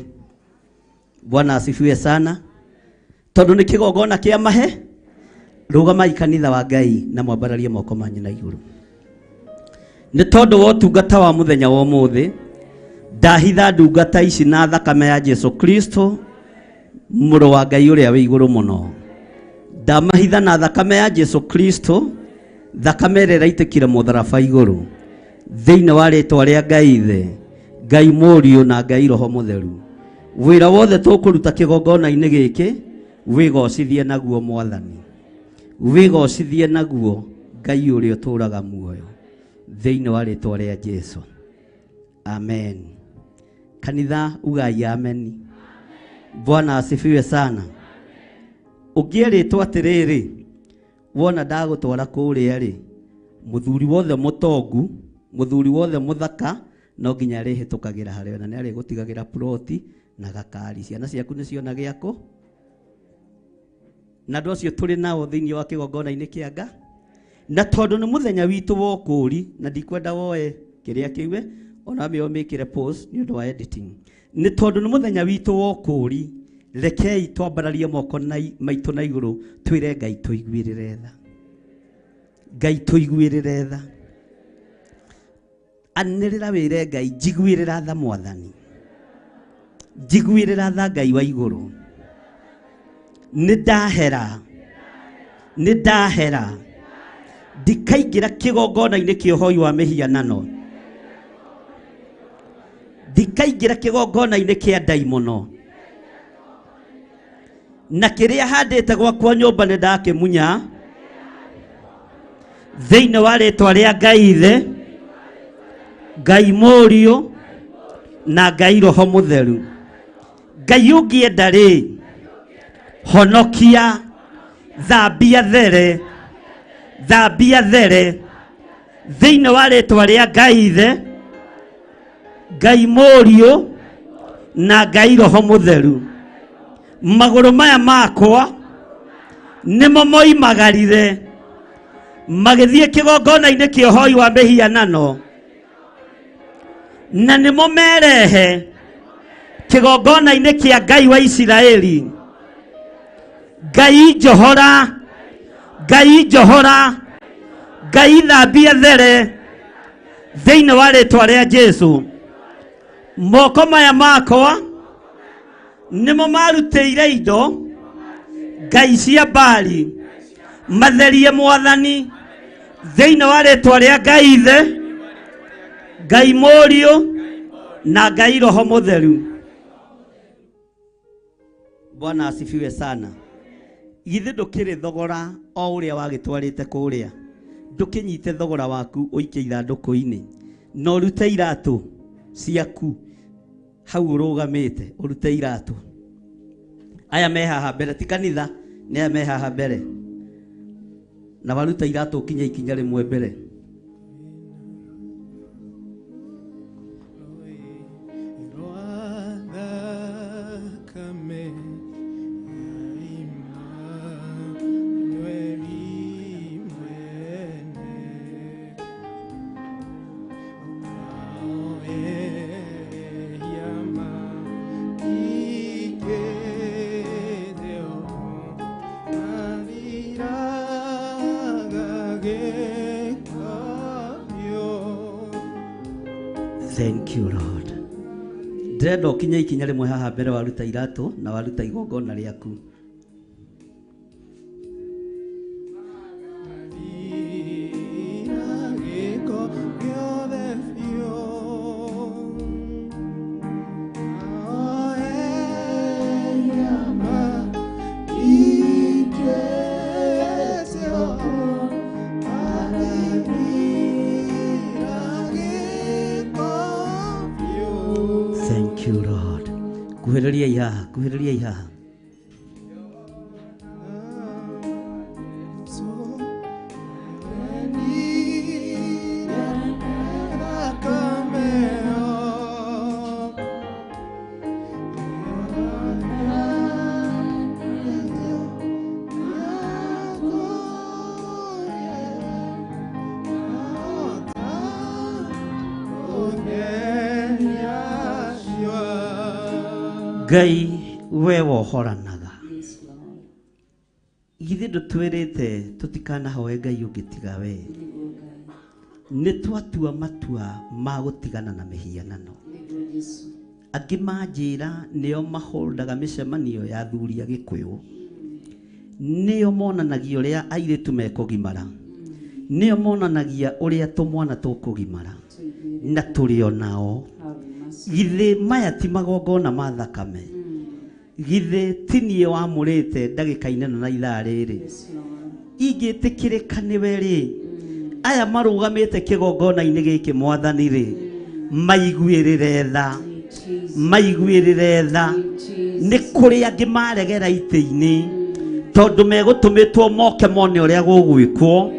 Bwana asifiwe sana. Tondũ nĩ kĩgongona kĩa mahe. Rũgamai kanitha wa Ngai na mwambararie moko manyu na igũrũ. Nĩ tondũ wa ũtungata wa mũthenya wa ũmũthĩ, ndahitha ndungata ici na thakame ya Jesu Kristo mũrũ wa Ngai ũrĩa wĩ igũrũ mũno. Ndamahitha na thakame ya Jesu Kristo, thakame ĩrĩa ĩraitĩkire mũtharaba igũrũ, thĩinĩ wa rĩtwa rĩa Ngai Ithe, Ngai Mũriũ na Ngai Roho Mũtheru. Wĩra wothe tũkũruta kĩgongona-inĩ gĩkĩ, wĩgocithie naguo Mwathani, wĩgocithie naguo Ngai ũrĩa ũtũũraga muoyo, thĩinĩ wa rĩtwa rĩa Jesu. Amen. Kanitha ugai amen. Bwana asifiwe sana. Ũngĩerĩtwo atĩrĩrĩ, wona ndagũtwara kũrĩa rĩ, mũthuri wothe mũtongu, mũthuri wothe mũthaka, no nginya arĩhĩtũkagĩra harĩwe, na nĩ arĩgũtigagĩra ploti na gakari. Ciana ciaku nĩ ciona gĩakũ. Na andũ acio tũrĩ nao thĩinĩ wa kĩgongona-inĩ kĩa Nga. Na tondũ nĩ mũthenya witũ wa ũkũũri, na ndikwenda woe kĩrĩa kĩu, ona mĩo mĩkĩre pause nĩ ũndũ wa editing. Nĩ tondũ nĩ mũthenya witũ wa ũkũũri, rekei twambararie moko maitũ na igũrũ, twĩre Ngai tũiguĩrĩre tha. Ngai tũiguĩrĩre tha. Anĩrĩra wĩre Ngai, njiguĩrĩra tha Mwathani. Njiguĩrĩra tha Ngai wa igũrũ. Nĩ ndahera. Nĩ ndahera. Ndikaingĩra kĩgongona-inĩ kĩa ũhoi wa mĩhianano. Ndikaingĩra kĩgongona-inĩ kĩa ndaimono. Na kĩrĩa handĩte gwakwa nyũmba nĩ ndakĩmunya. Thĩinĩ wa rĩtwa rĩa Ngai Ithe, Ngai Mũriũ na Ngai Roho Mũtheru. Ngai ũngĩenda rĩ, honokia, thambia there, thambia there, thĩinĩ wa rĩtwa rĩa Ngai Ithe, Ngai Mũriũ na Ngai Roho Mũtheru. Magũrũ maya makwa nĩmo moimagarire magĩthiĩ kĩgongona-inĩ kĩa ũhoi wa mĩhianano, na nĩmo merehe kĩgongona-inĩ kĩa Ngai wa Isiraeli. Ngai njohora, Ngai njohora, Ngai thambia there, thĩinĩ wa rĩtwa rĩa Jesu. Moko maya makwa nĩmo marutĩire indo Ngai cia Baali, matherie Mwathani, thĩinĩ wa rĩtwa rĩa Ngai Ithe, Ngai Mũriũ na Ngai Roho Mũtheru. Bwana asifiwe sana. Githĩ ndũkĩrĩ thogora o ũrĩa wagĩtwarĩte kũrĩa, ndũkĩnyite thogora waku ũikie ithandũkũ-inĩ, na ũrute iratũ ciaku hau ũrũgamĩte, ũrute iratũ. Aya me haha mbere, ti kanitha, nĩ aya me haha mbere. Na waruta iratũ ũkinye ikinya rĩmwe mbere. Thank you, Lord. Ndĩrenda ũkinye ikinya rĩmwe haha mbere waruta iratũ na waruta igongona rĩaku. Kuhĩrĩriai haha, kuhĩrĩriai haha. Ngai we wohoranaga. Githĩ ndũtwĩrĩte tũtikanahoe Ngai ũngĩ tiga we. Nĩ twatua matua ma gũtigana na mĩhianano. Angĩ manjĩra nĩo maholdaga mĩcemanio ya athuri a Gĩkũyũ, nĩo monanagia ũrĩa airĩtu mekũgimara, nĩo monanagia ũrĩa tũmwana tũkũgimara, na tũrĩ o nao. Githĩ maya ti magongona ma thakame? Githĩ ti niĩ wamũrĩte ndagĩka-inĩ ĩno na ithaa rĩrĩ? Ingĩtĩkĩrĩka nĩwe rĩ, aya marũgamĩte kĩgongona-inĩ gĩkĩ mwathani rĩ, maiguĩrĩre tha, maiguĩrĩre tha. Nĩ kũrĩ angĩ maregera itĩ-inĩ tondũ megũtũmĩtwo moke mone ũrĩa gũgwĩkwo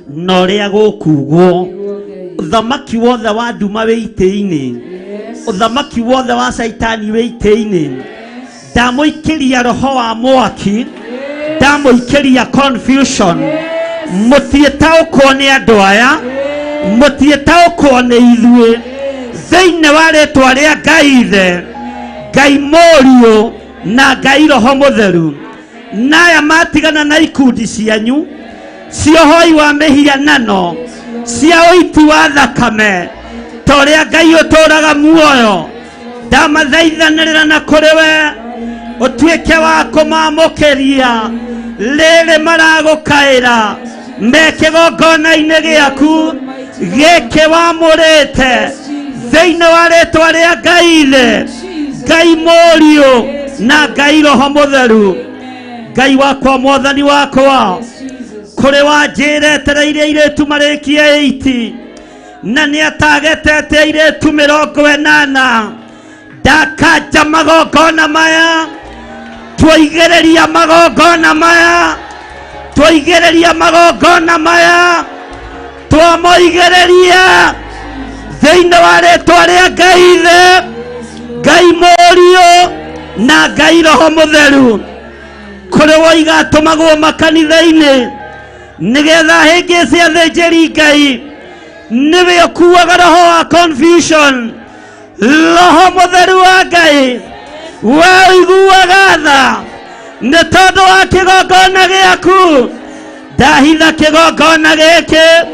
na ũrĩa gũkugwo. Ũthamaki wothe wa nduma wĩ itĩ-inĩ, ũthamaki wothe wa caitani wĩ itĩ-inĩ. Ndamũikĩria roho wa mwaki, ndamũikĩria confusion. Mũtiĩtaũkwo nĩ andũ aya, mũtiĩtaũkwo nĩ ithuĩ. Thĩinĩ wa rĩtwa rĩa Ngai Ithe, Ngai Mũriũ na Ngai Roho Mũtheru, na aya matigana na ikundi cianyu cia ũhoi wa mĩhianano, cia ũiti wa thakame, ta ũrĩa Ngai ũtũũraga muoyo, ndamathaithanĩrĩra na kũrĩ we ũtuĩke wa kũmamũkĩria rĩrĩ maragũkaĩra me kĩgongona-inĩ gĩaku gĩkĩ wamũrĩte thĩinĩ wa rĩtwa rĩa Ngai Ithe, Ngai Mũriũ na Ngai Roho Mũtheru. Ngai wakwa, mwathani wakwa, kũrĩ wanjĩra etereire airĩtu marĩkie 80 na nĩ atagetete airĩtu 80. Ndakanja magongona maya, twaigĩrĩria magongona maya, twaigĩrĩria magongona maya, twamoigĩrĩria thĩinĩ wa rĩtwa rĩa Ngai Ithe, Ngai Mũriũ na Ngai Roho Mũtheru. Kũrĩ woiga atũmagwo makanitha-inĩ nĩgetha hĩngĩce athĩnjĩri Ngai, nĩwe ũkuaga roho wa confusion. Roho Mũtheru wa Ngai, we ũiguaga tha nĩ tondũ wa kĩgongona gĩaku. Ndahitha kĩgongona gĩkĩ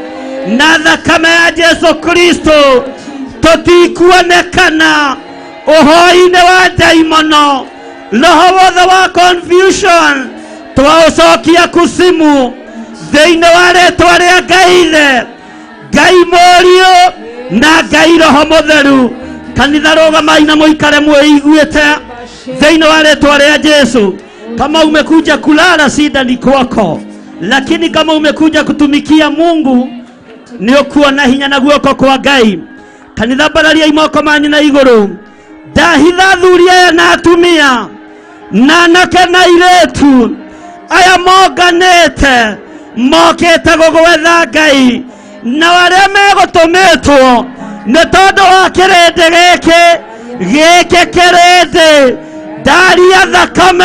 na thakame ya Jesu Kristo, tũtikuonekana ũhoi-inĩ wa ndaimono. Roho wothe wa confusion twaũcokia kusimu thĩinĩ wa rĩtwa rĩa Ngai Ithe, Ngai Mũriũ na Ngai Roho Mũtheru. Kanitha rũgamai na mũikare mwĩiguĩte thĩinĩ wa rĩtwa rĩa Jesu. Kama umekuja kulala, shida ni kwako, lakini kama umekuja kutumikia Mungu, nĩ ũkuona hinya na guoko kwa Ngai. Kanitha mbararia moko manyu na igũrũ. Ndahitha athuri aya na atumia na anake na airĩtu aya monganĩte mokĩte gũgwetha Ngai, na arĩa megũtũmĩtwo nĩ tondũ wa kĩrĩndĩ gĩkĩ gĩkĩ kĩrĩndĩ. Ndaria thakame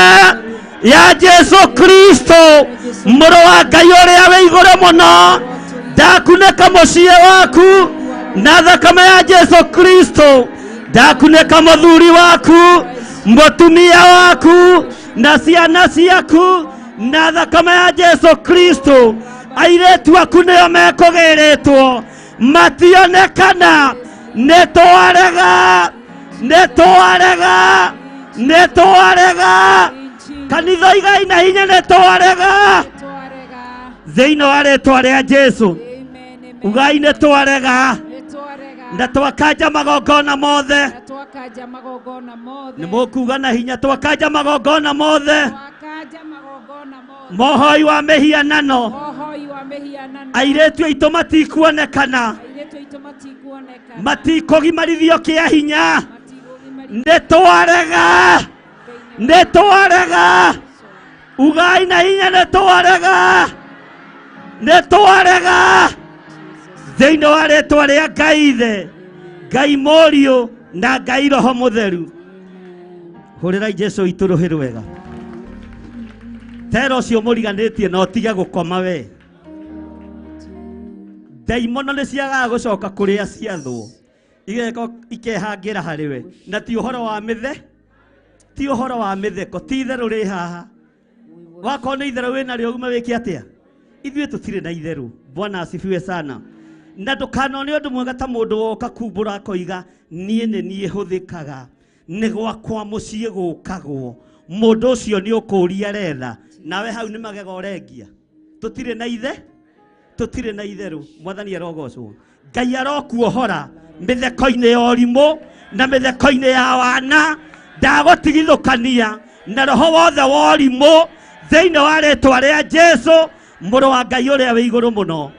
ya Jesu Kristo mũrũ wa Ngai ũrĩa wĩ igũrũ mũno, ndakunĩka mũciĩ waku na thakame ya Jesu Kristo, ndakunĩka mũthuri waku, mũtumia waku na ciana ciaku na thakame ya Jesu Kristo. Airĩtu aku nĩo mekũgĩrĩtwo mationekana. Nĩ twarega, nĩ twarega, nĩ twarega. Kanitha igai na hinya, nĩ twarega thĩinĩ wa rĩtwa rĩa Jesu. Ugai nĩ twarega na twakanja magongona mothe. Twakanja magongona mothe. Nĩ mũkuga na hinya, twakanja magongona mothe. Twakanja magongona mothe. Mohoi wa mĩhianano. Mohoi wa mĩhianano. Airĩtu aitũ matikuonekana, Airĩtu aitũ matikuonekana, matikũgimarithio kĩa hinya. Nĩ twarega, nĩ twarega, ugai na hinya nĩ twarega, nĩ twarega thĩinĩ wa rĩtwa rĩa Ngai Ithe, Ngai Mũriũ na Ngai Roho Mũtheru. Hũrĩrai Jesũ witũ rũhĩ rwega. Tera ũcio mũriganĩtie na ũtige gũkoma we. Ndaimono nĩ ciagaga gũcoka kũrĩa ciathwo, igeko ikehangĩra harĩ we, na ti ũhoro wa mĩthe, ti ũhoro wa mĩtheko, ti itherũ rĩ haha. Wakorwo nĩ itherũ wĩna rĩo ume wĩke atĩa? Ithuĩ tũtirĩ na itherũ. Bwana asifiwe sana. Na ndũkanone ũndũ mwega ta mũndũ woka kumbũra akoiga niĩ nĩ niĩ hũthĩkaga, nĩ gwakwa mũciĩ gũkagwo. Mũndũ ũcio nĩ ũkũria retha, nawe hau nĩ magego ũrengia. Tũtirĩ na ithe, tũtirĩ na itherũ. Mwathani arogocwo. Ngai arokuohora mĩtheko-inĩ ya ũrimũ na mĩtheko-inĩ ya wana, ndagũtigithũkania na roho wothe wa ũrimũ thĩinĩ wa rĩtwa rĩa Jesũ mũrũ wa Ngai ũrĩa wĩ igũrũ mũno.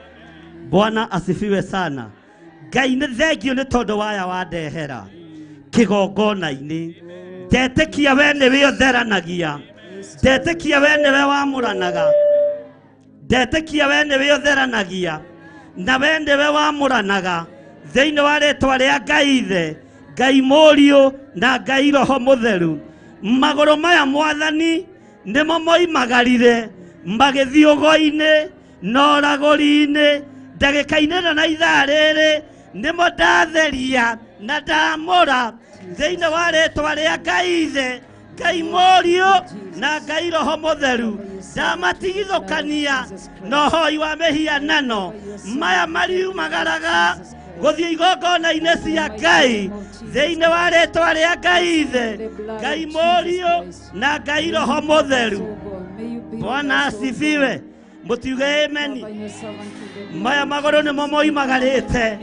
Bwana asifiwe sana. Ngai nĩ thengio nĩ tondũ waya wandehera kĩgongona-inĩ. Ndetĩkia we nĩwe ũtheranagia, ndetĩkia we nĩwe wamũranaga, ndetĩkia we nĩwe ũtheranagia na we nĩwe wamũranaga thĩinĩ wa rĩtwa rĩa Ngai Ithe, Ngai Mũriũ na Ngai Roho Mũtheru. Magũrũ maya Mwathani nĩmo moimagarire magĩthiĩ ũgo-inĩ na ũragũri-inĩ ndagĩka-inĩ ĩno na ithaa rĩrĩ nĩmo ndatheria na ndamũra thĩinĩ wa rĩtwa rĩa Ngai Ithe, Ngai Mũriũ na Ngai Roho Mũtheru. Ndamatigithũkania na ũhoi wa mĩhianano maya mariumagaraga gũthiĩ igongona-inĩ cia Ngai thĩinĩ wa rĩtwa rĩa Ngai Ithe, Ngai Mũriũ na Ngai Roho Mũtheru. Bwana asifiwe. Mũtiuge ameni. Maya magũrũ nĩmo moimagarĩte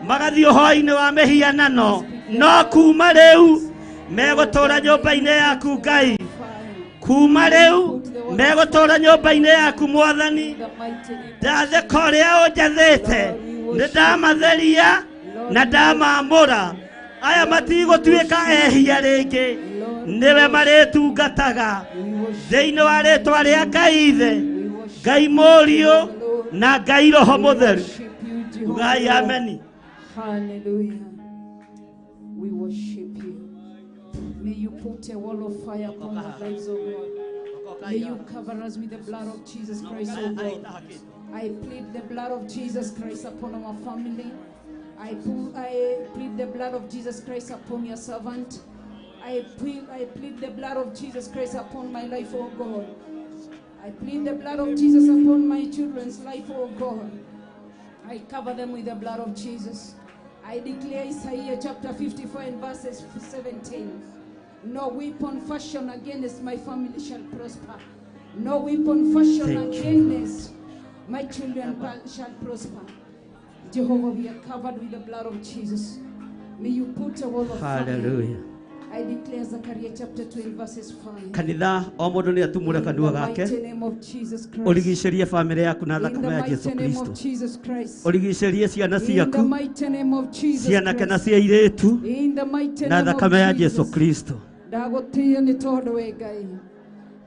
magathiĩ ũhoi-inĩ wa mĩhianano, no kuma rĩu megũtũra nyũmba-inĩ yaku Ngai, kuma rĩu megũtũra nyũmba-inĩ yaku Mwathani. Ndathĩka ũrĩa ũnjathĩte, nĩ ndamatheria na ndamamũra. Aya matigũtuĩka ehia rĩngĩ, nĩwe marĩtungataga thĩinĩ wa rĩtwa rĩa Ngai Ithe, Ngai Mũriũ na Ngai Roho Mũtheru. Ugai ameni. Hallelujah. We worship you. May you put a wall of fire upon our lives, O God. May you cover us with the blood of Jesus Christ, O God. I plead the blood of Jesus Christ upon our family. I plead the blood of Jesus Christ upon your servant. I plead the blood of Jesus Christ upon my life, O God. I plead the blood of Jesus upon my children's life, O God. I cover them with the blood of Jesus. I declare Isaiah chapter 54 and verses 17. No weapon fashioned against my family shall prosper. No weapon fashioned against my children shall prosper. Jehovah, we are covered with the blood of Jesus. May you put a wall of fire. Hallelujah. I declare Zechariah chapter 12 verses 5. Kanitha o mũndũ nĩ atumũre In kanua the gake, mighty name of Jesus Christ. ũrigicĩrie bamĩrĩ yaku na In the thakame ya Jesũ mighty name Kristo, of Jesus Christ. ũrigicĩrie ciana In the ciaku, mighty name of Jesus cianake na Christ. cia airĩtu In the mighty na name of thakame ya Jesũ Jesus. Kristo. Ndagũtĩĩa nĩ tondũ we Ngai.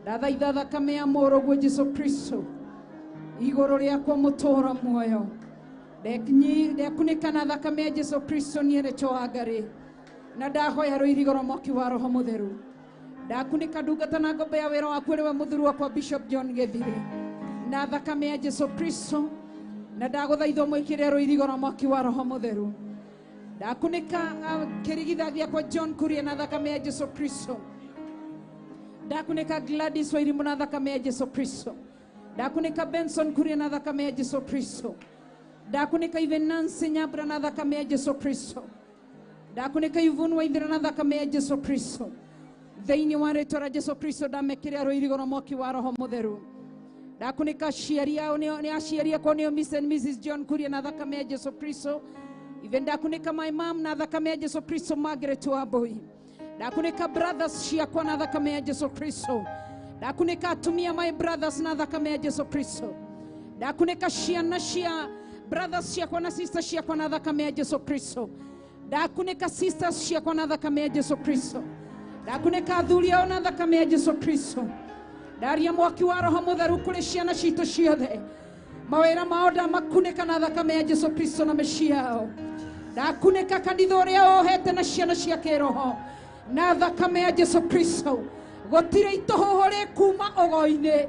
Ndathaitha thakame ya mũrũguo Jesũ Kristo igũrũ rĩakwa mũtũũra muoyo. Ndekunĩka na thakame ya Jesũ Kristo niĩ Wangarĩ, na ndahoya rũirigo rwa mwaki wa Roho Mũtheru. Ndakunĩka ndungata na ngombo ya wĩra waku nĩwe mũthuri wakwa Bishop John Gĩthiri na thakame ya Jesũ Kristo, na ndagũthaitha mwĩkĩre rũirigo rwa mwaki wa Roho Mũtheru. Ndakunĩka kĩrigithathi gĩakwa John Kuria na thakame ya Jesũ Kristo. Ndakunĩka Gladys Wairimu na thakame ya Jesũ Kristo. Ndakunĩka Benson Kuria na thakame ya Jesũ Kristo. Ndakunĩka Even Nancy Nyabra na thakame ya Jesũ Kristo. Ndakunĩka Yvonne Waithera na thakame ya Jesũ Kristo. Thĩinĩ wa rĩtwa rĩa Jesũ Kristo ndamekĩra rũirigo rwa mwaki wa Roho Mũtheru. Ndakunĩka aciari ao nĩ aciari akwa nĩo Mr and Mrs John Kuria na thakame ya Jesũ Kristo. Even ndakunĩka my mom na thakame ya Jesũ Kristo Margaret Wambui. Ndakunĩka brothers ciakwa na thakame ya Jesũ Kristo. Ndakunĩka atumia my brothers na thakame ya Jesũ Kristo. Ndakunĩka ciana cia brothers ciakwa na sisters ciakwa na thakame ya Jesũ Kristo. Ndakunĩka sisters ciakwa na thakame ya Jesu Kristo. Ndakunĩka athuri ao na thakame ya Jesu Kristo. Ndaria mwaki wa Roho Mũtheru kũrĩ ciana citũ ciothe. Mawĩra mao ndamakunĩka na thakame ya Jesu Kristo na mĩciĩ yao. Ndakunĩka kanitha ũrĩa wohete na ciana cia kĩroho na thakame ya Jesu Kristo. Gũtirĩ itũhũhũ rĩkuma ũgo-inĩ,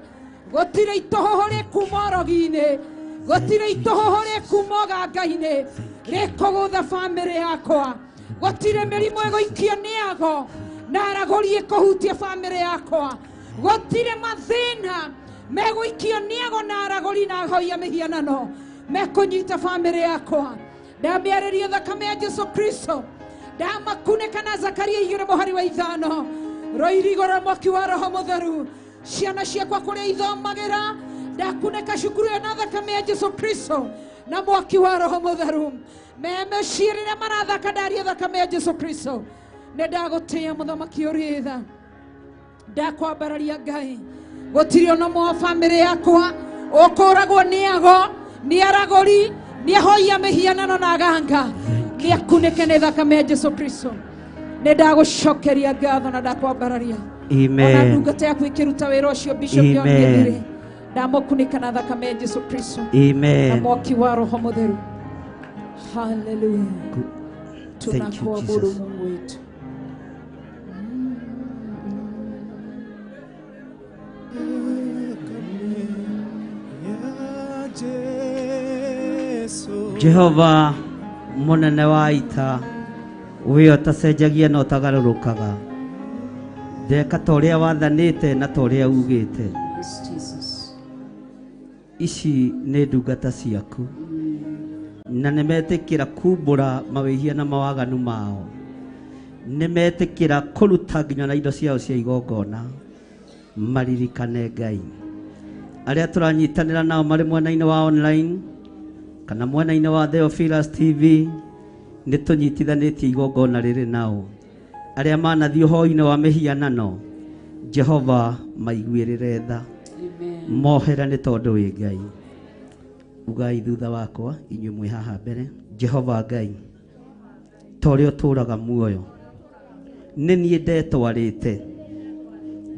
gũtirĩ itũhũhũ rĩkuma ũrogi-inĩ, gũtirĩ itũhũhũ rĩkuma ũganga-inĩ rĩkũgũtha bamĩrĩ yakwa. Gũtirĩ mĩrimũ ĩgũikio nĩ ago na aragũri ĩkũhutia bamĩrĩ yakwa. Gũtirĩ mathĩna megũikio nĩ ago na aragũri na ahoi a mĩhianano mekũnyita bamĩrĩ yakwa. Ndamĩarĩria thakame ya Jesu Kristo. Ndamakunĩka na Zakaria 2 mũhari wa 5. Roirigo rwa mwaki wa Roho Mũtheru. Ciana ciakwa kũrĩa ithomagĩra, ndakunĩka cukuru ĩyo na thakame ya Jesu Kristo na mwaki wa Roho Mũtheru. Meciĩ rĩrĩa marathaka, ndaria thakame ya Jesu Kristo. Nĩ ndagũtĩĩa mũthamaki ũrĩ tha, ndakwambararia Ngai. Gũtirĩ ona ũmwe wa bamĩrĩ yakwa ũkũragwo nĩ ago, nĩ aragũri, nĩ ahoi a mĩhianano na aganga. Nĩ akunĩke nĩ thakame ya Jesu Kristo. Nĩ ndagũcokeria ngatho na ndakwambararia. Ona Amen. ndungata yaku ĩkĩruta wĩra ũcio Bishop John Amen. Gĩthiri, ndamũkunĩka na thakame ya Jesu Kristo na Amen. mwaki wa Roho Mũtheru. Haleluya. Thank you, Tunakuabudu Jesus. Mungu wetu. Jehova munene wa ita, we ũtacenjagia na ũtagarũrũkaga, ndeka ta ũrĩa wathanĩte na ta ũrĩa ugĩte. Yes, Jesus. Ici nĩ ndungata ciaku na nĩmetĩkĩra kumbũra mawĩhia na mawaganu mao, nĩmetĩkĩra kũruta nginya na indo ciao cia igongona maririkane Ngai. Arĩa tũranyitanĩra nao marĩ mwena-inĩ wa online kana mwena-inĩ wa Theophilus TV, nĩ tũnyitithanĩtie igongona rĩrĩ nao. Arĩa manathiĩ ũhoi-inĩ wa mĩhianano, Jehova maiguĩrĩre tha, mohera nĩ tondũ wĩ Ngai. Ugai thutha wakwa inyuĩ mwĩ haha mbere. Jehova Ngai, ta ũrĩa ũtũũraga muoyo, nĩ niĩ ndetwarĩte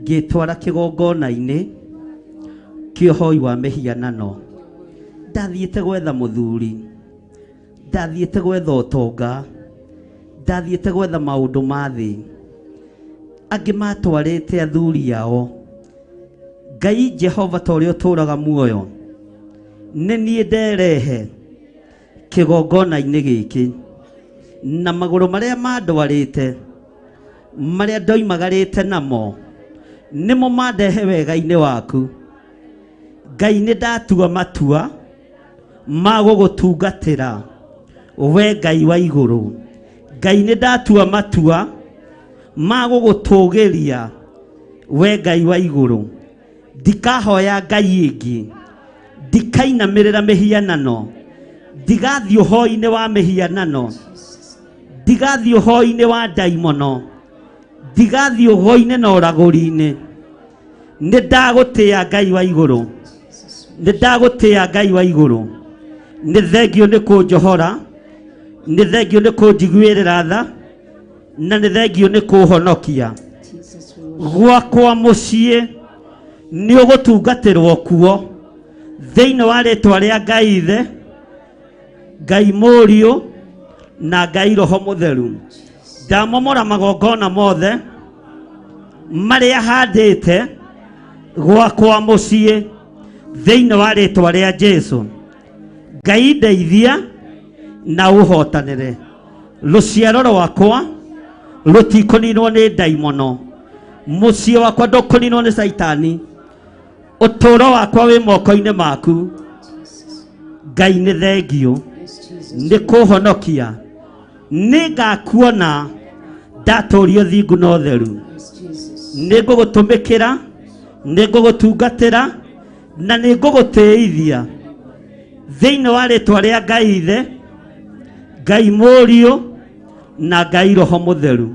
ngĩtwara kĩgongona-inĩ kĩa ũhoi wa mĩhianano. Ndathiĩte gwetha mũthuri, ndathiĩte gwetha ũtonga, ndathiĩte gwetha maũndũ ma thĩ. Angĩ matwarĩte athuri ao. Ngai Jehova, ta ũrĩa ũtũũraga muoyo, nĩ niĩ nderehe kĩgongona-inĩ gĩkĩ na magũrũ marĩa mandwarĩte, marĩa ndoimagarĩte namo, nĩmo mandehe wega-inĩ waku. Ngai, nĩ ndatua matua ma gũgũtungatĩra we Ngai wa igũrũ. Ngai, nĩ ndatua matua ma gũgũtũgĩria we Ngai wa igũrũ. Ndikahoya Ngai ĩngĩ, ndikainamĩrĩra mĩhianano, ndigathiĩ ũhoi-inĩ wa mĩhianano, ndigathiĩ ũhoi-inĩ wa ndaimono, ndigathiĩ ũgo-inĩ na ũragũri-inĩ. Nĩ ndagũtĩĩa Ngai wa igũrũ, nĩ ndagũtĩĩa Ngai wa igũrũ. Nĩ thengio nĩ kũnjohora, nĩ thengio nĩ kũnjiguĩrĩra tha, na nĩ thengio nĩ kũhonokia. Gwakwa mũciĩ nĩ ũgũtungatĩrwo kuo thĩinĩ wa rĩtwa rĩa Ngai Ithe, Ngai Mũriũ na Ngai Roho Mũtheru. Ndamomora magongona mothe marĩa handĩte gwakwa mũciĩ thĩinĩ wa rĩtwa rĩa Jesu. Ngai ndeithia na ũhotanĩre. Rũciaro rwakwa rũtikũninwo nĩ ndaimono, mũciĩ wakwa ndũkũninwo nĩ Caitani, ũtũũro wakwa wĩ moko-inĩ maku. Ngai nĩ thengio nĩ kũhonokia, nĩ ngakuona ndatũrio thingu na ũtheru. Nĩ ngũgũtũmĩkĩra, nĩ ngũgũtungatĩra na nĩ ngũgũtĩithia thĩinĩ wa rĩtwa rĩa Ngai Ithe, Ngai Mũriũ na Ngai Roho Mũtheru.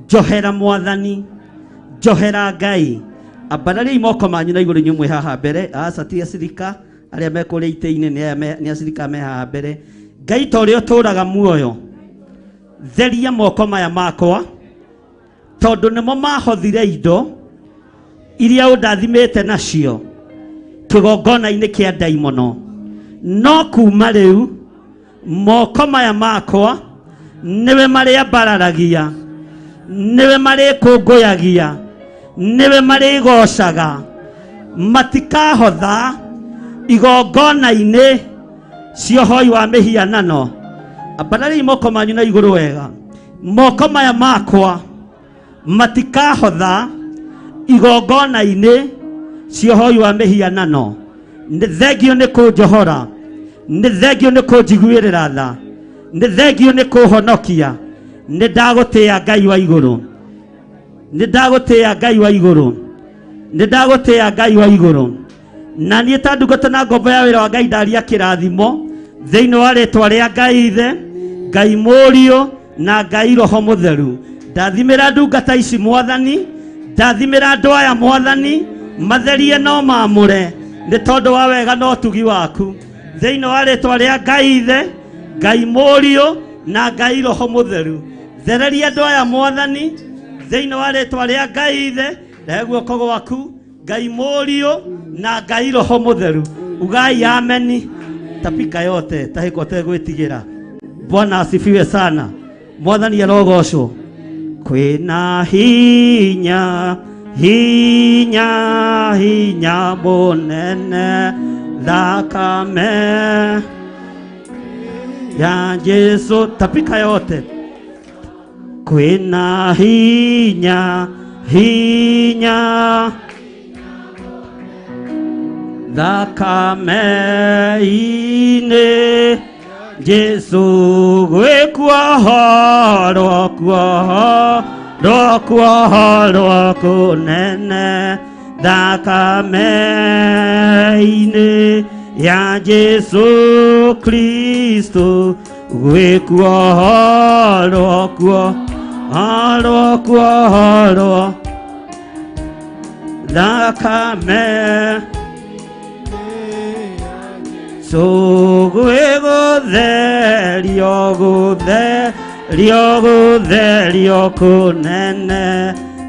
Njohera Mwathani, njohera Ngai. Ambarariai moko manyu na igũrũ inyuĩ mwĩ haha mbere. Aca ti acirika arĩa me kũrĩa itĩ-inĩ, nĩ aya nĩ acirika me haha mbere. Ngai, ta ũrĩa ũtũũraga muoyo, Theria moko maya makwa tondu nimo mahothire indo iria undathimite nacio kigongona-inĩ kĩa ndaimono. No kuma rĩu moko maya makwa nĩwe marĩambararagia, nĩwe marĩkũngũyagia, nĩwe marĩgocaga. Matikahotha igongona-inĩ cia ũhoi wa mĩhianano. Ambarariai moko manyu na igũrũ wega. Moko maya makwa matikahotha igongona-inĩ cia ũhoi wa mĩhianano. Nĩ thengio nĩ kũnjohora, nĩ thengio nĩ kũnjiguĩrĩra tha, nĩ thengio nĩ kũhonokia. Nĩ ndagũtĩĩa Ngai wa igũrũ, nĩ ndagũtĩĩa Ngai wa igũrũ, nĩ ndagũtĩĩa Ngai wa igũrũ. Na niĩ ta ndungata na ngombo ya wĩra wa Ngai ndaria kĩrathimo thĩinĩ wa rĩtwa rĩa Ngai Ithe, Ngai Mũriũ na Ngai Roho Mũtheru. Ndathimĩra ndungata ici Mwathani, ndathimĩra andũ aya Mwathani, matherie no mamũre nĩ tondũ wa wega na ũtugi waku. Thĩinĩ wa rĩtwa rĩa Ngai Ithe, Ngai Mũriũ na Ngai Roho Mũtheru. Thereria andũ aya Mwathani thĩinĩ wa rĩtwa rĩa Ngai Ithe, rehe guoko gwaku Ngai Mũriũ na Ngai Roho Mũtheru. Ugai ameni. Tapika yote tahiko tegwĩtigĩra. Bwana asifiwe sana. Mwathani arogocwo. Kwĩna hinya hinya hinya mũnene thakame ya Jesu. Tapika yote. Kwĩna hinya hinya thakame-inĩ Jesu gwĩkuohorwo kuohorwo kuohorwo kũnene thakame-inĩ ya Jesu Kristo gwĩkuohorwo kuohorwo kuohorwo thakame Sugwe gũtherio gũtherio gũtherio kũnene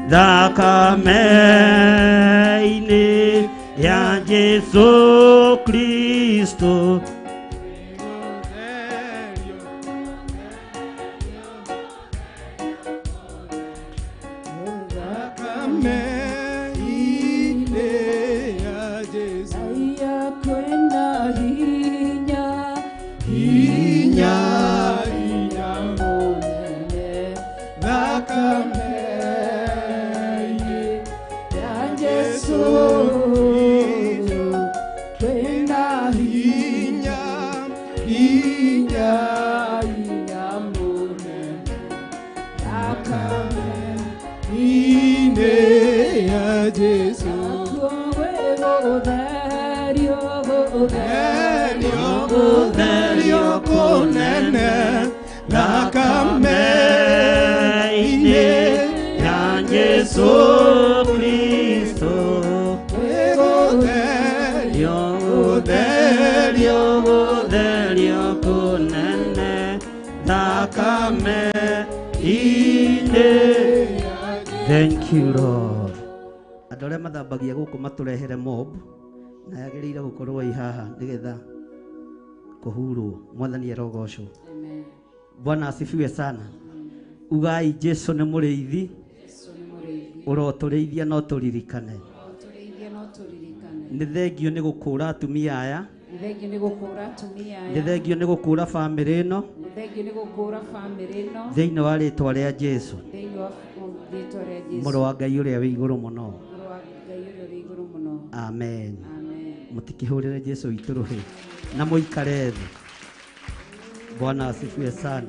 thakame-inĩ ya Jesu Kristo. Jesu Kristo gũtherio gũtherio kũnene thakame-inĩ. Thank you Lord. Andũ arĩa mathambagia gũkũ matũrehere mob na yagĩrĩire gũkorwo ĩ haha nĩgetha kũhurwo. Mwathani arogocwo. Bwana asifiwe sana. Ugai Jesu nĩ mũrĩithi ũrotũrĩithia no tũririkane. Nĩ thengio nĩ gũkũra atumia aya, nĩ thengio nĩ gũkũra bamĩrĩ ĩno thĩinĩ wa rĩtwa rĩa Jesu, mũrũ wa Ngai ũrĩa wĩ igũrũ mũno. Amen. Mũtikĩhũrĩre Jesu witũ rũhĩ na mũikare thĩ. Bwana asifiwe sana.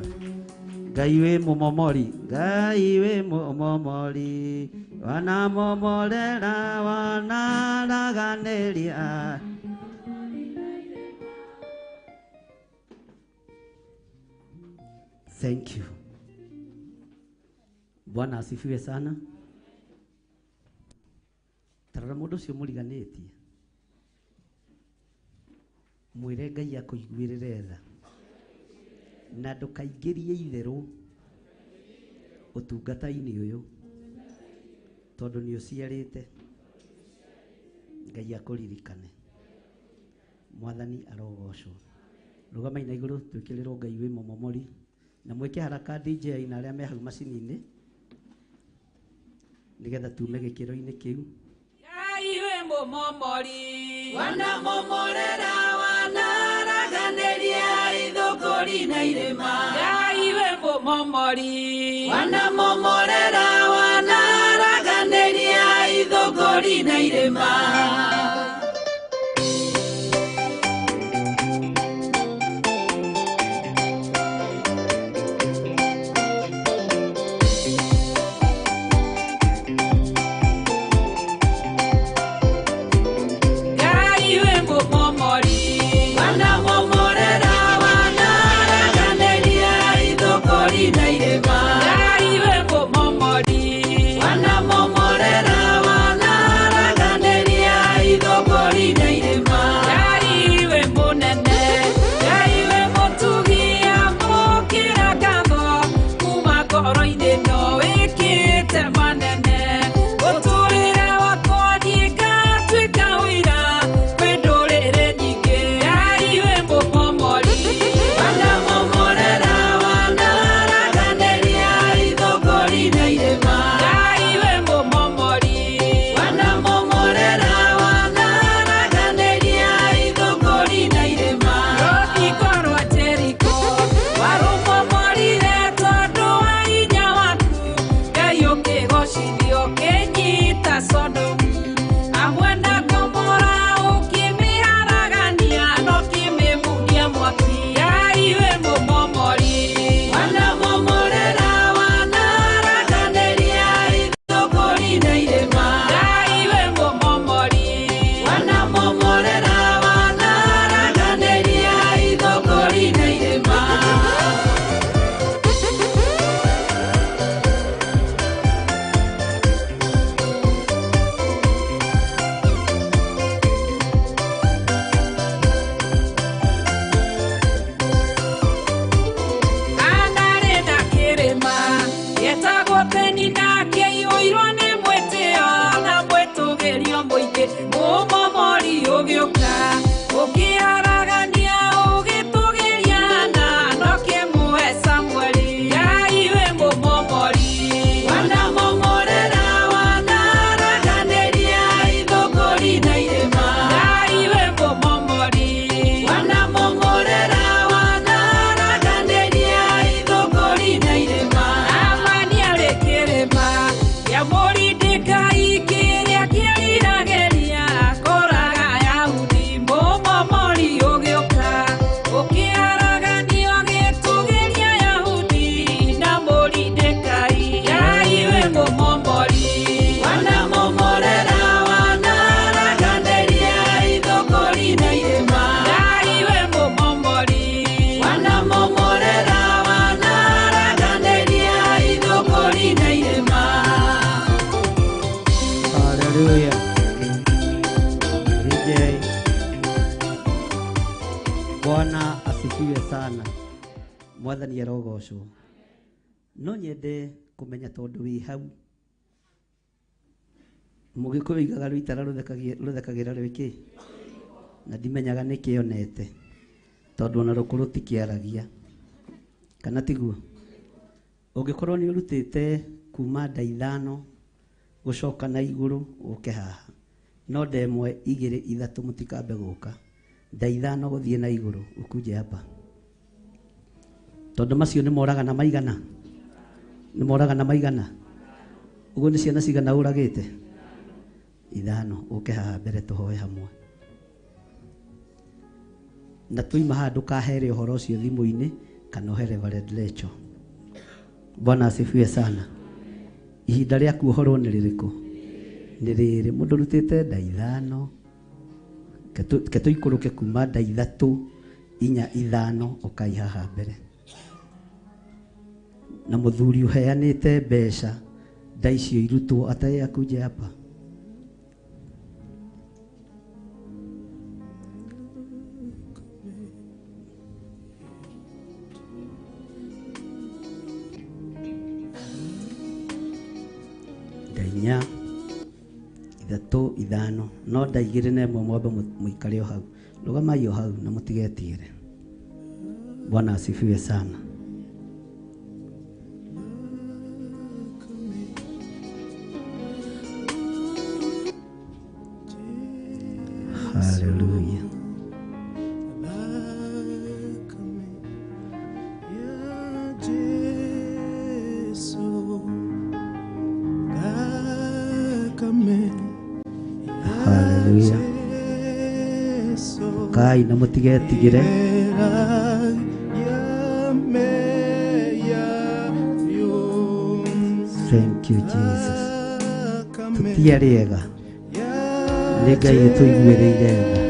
Ngai wĩ mũmomori, Ngai wĩ mũmomori, wanamomorera wanaraganĩria. Thank you. Bwana asifiwe sana. Tarora mũndũ ũcio mũriganĩtie, mwĩre Ngai akũiguĩrĩre tha na ndũkaingĩrie itherũ Ũtungata-inĩ ũyũ tondũ nĩ ũciarĩte Ngai akũririkane. Mwathani arogocwo. Rũgamai na igũrũ twĩkĩrĩrwo Ngai wĩ mũmomori na mwĩke haraka DJ na arĩa me hau macini-inĩ nĩgetha tume gĩkĩro-inĩ kĩu. Ngai wĩ mũmomori wanamomorera wanaraganĩria ithũngũri na irĩma. Ngai wĩ mũmomori wanamomorera wanaraganĩria ithũngũri na irĩma. Bwana asifiwe sana. Mwathani arogocwo. No nyende kumenya tondu wi hau mugikuyu igaga rwitara ruthekagira rwiki na ndimenyaga niki onete tondu ona rukuru tikiaragia kana tiguo. Ungikorwo ni urutite kuma nda ithano gucoka na iguru uke haha no ndemwe igiri ithatu mutikambe guka nda ithano guthie na iguru ukuje hapa tondu macio ni moragana maigana ni moragana maigana uguo ni ciana cigana uragite ithano uke haha mbere tuhoe hamwe na tuima haha ndukahere uhoro ucio thimu-ini kana uhe Reverend Lecho. Bwana asifiwe sana. Ihinda rĩa kuohorwo nĩ rĩrĩkũ? Nĩ rĩrĩ. Mũndũ ũrutĩte nda ithano ke tũikũrũke kuma nda ithatũ inya ithano ũkai haha mbere na mũthuri ũheanĩte mbeca nda icio irutwo atarĩ akuje hapa. Ithatũ, ithano, no nda igĩrĩ na ĩmwe mwambe mũikare o hau. Rũgamai o hau na mũtigetigĩre. Bwana asifiwe sana. Hallelujah. Hallelujah. Kai na mũtigetigĩre. Thank you Jesus. Tũtiarĩ ega. Nĩ Ngai ũtũiguĩrĩire tha.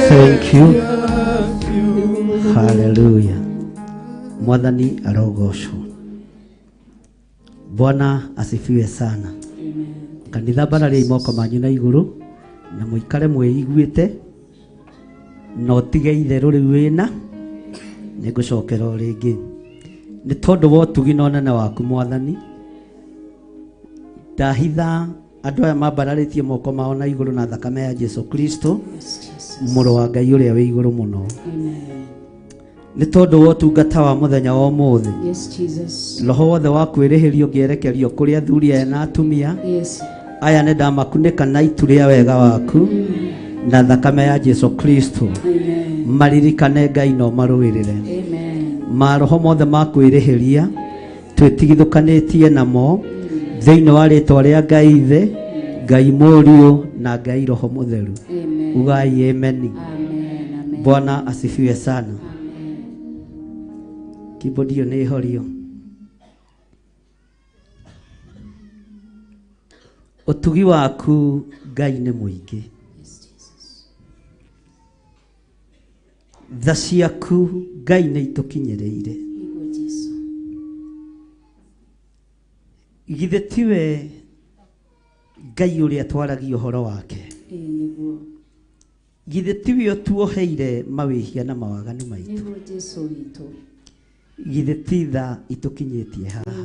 Thank you. Hallelujah. Mwathani arogocwo. Bwana asifiwe sana. Kanitha mbararia moko manyu na igũrũ na mũikare mwĩiguĩte na ũtige itherũ rĩu wĩna nĩngũcokera o rĩngĩ nĩ tondũ wa ũtugi na ũnene waku Mwathani. Ndahitha andũ aya mambararĩtie moko mao na igũrũ na thakame ya Jesu Kristo mũrũ wa Ngai ũrĩa wĩ igũrũ mũno. Nĩ tondũ wa ũtungata wa mũthenya wa ũmũthĩ. Roho wothe wa kwĩrĩhĩrio ũngĩerekerio kũrĩ athuri aya na atumia aya nĩ ndamakunĩka na itu rĩa wega waku na thakame ya Jesu Kristo. Maririkane Ngai no marũĩrĩre. Maroho mothe ma kwĩrĩhĩria twĩtigithũkanĩtie namo thĩinĩ wa rĩtwa rĩa Ngai Ithe, Ngai Mũriũ na Ngai Roho Mũtheru. Ugai amen. Bwana asifiwe sana. Keyboard hiyo nĩ horio. Ũtugi waku Ngai nĩ mũingĩ. Tha ciaku Ngai nĩ itũkinyĩrĩire. Githĩ tiwe Ngai ũrĩa twaragia ũhoro wake? Githĩ tiwe ũtuoheire mawĩhia na mawaganu maitũ? Githĩ ti tha itũkinyĩtie haha?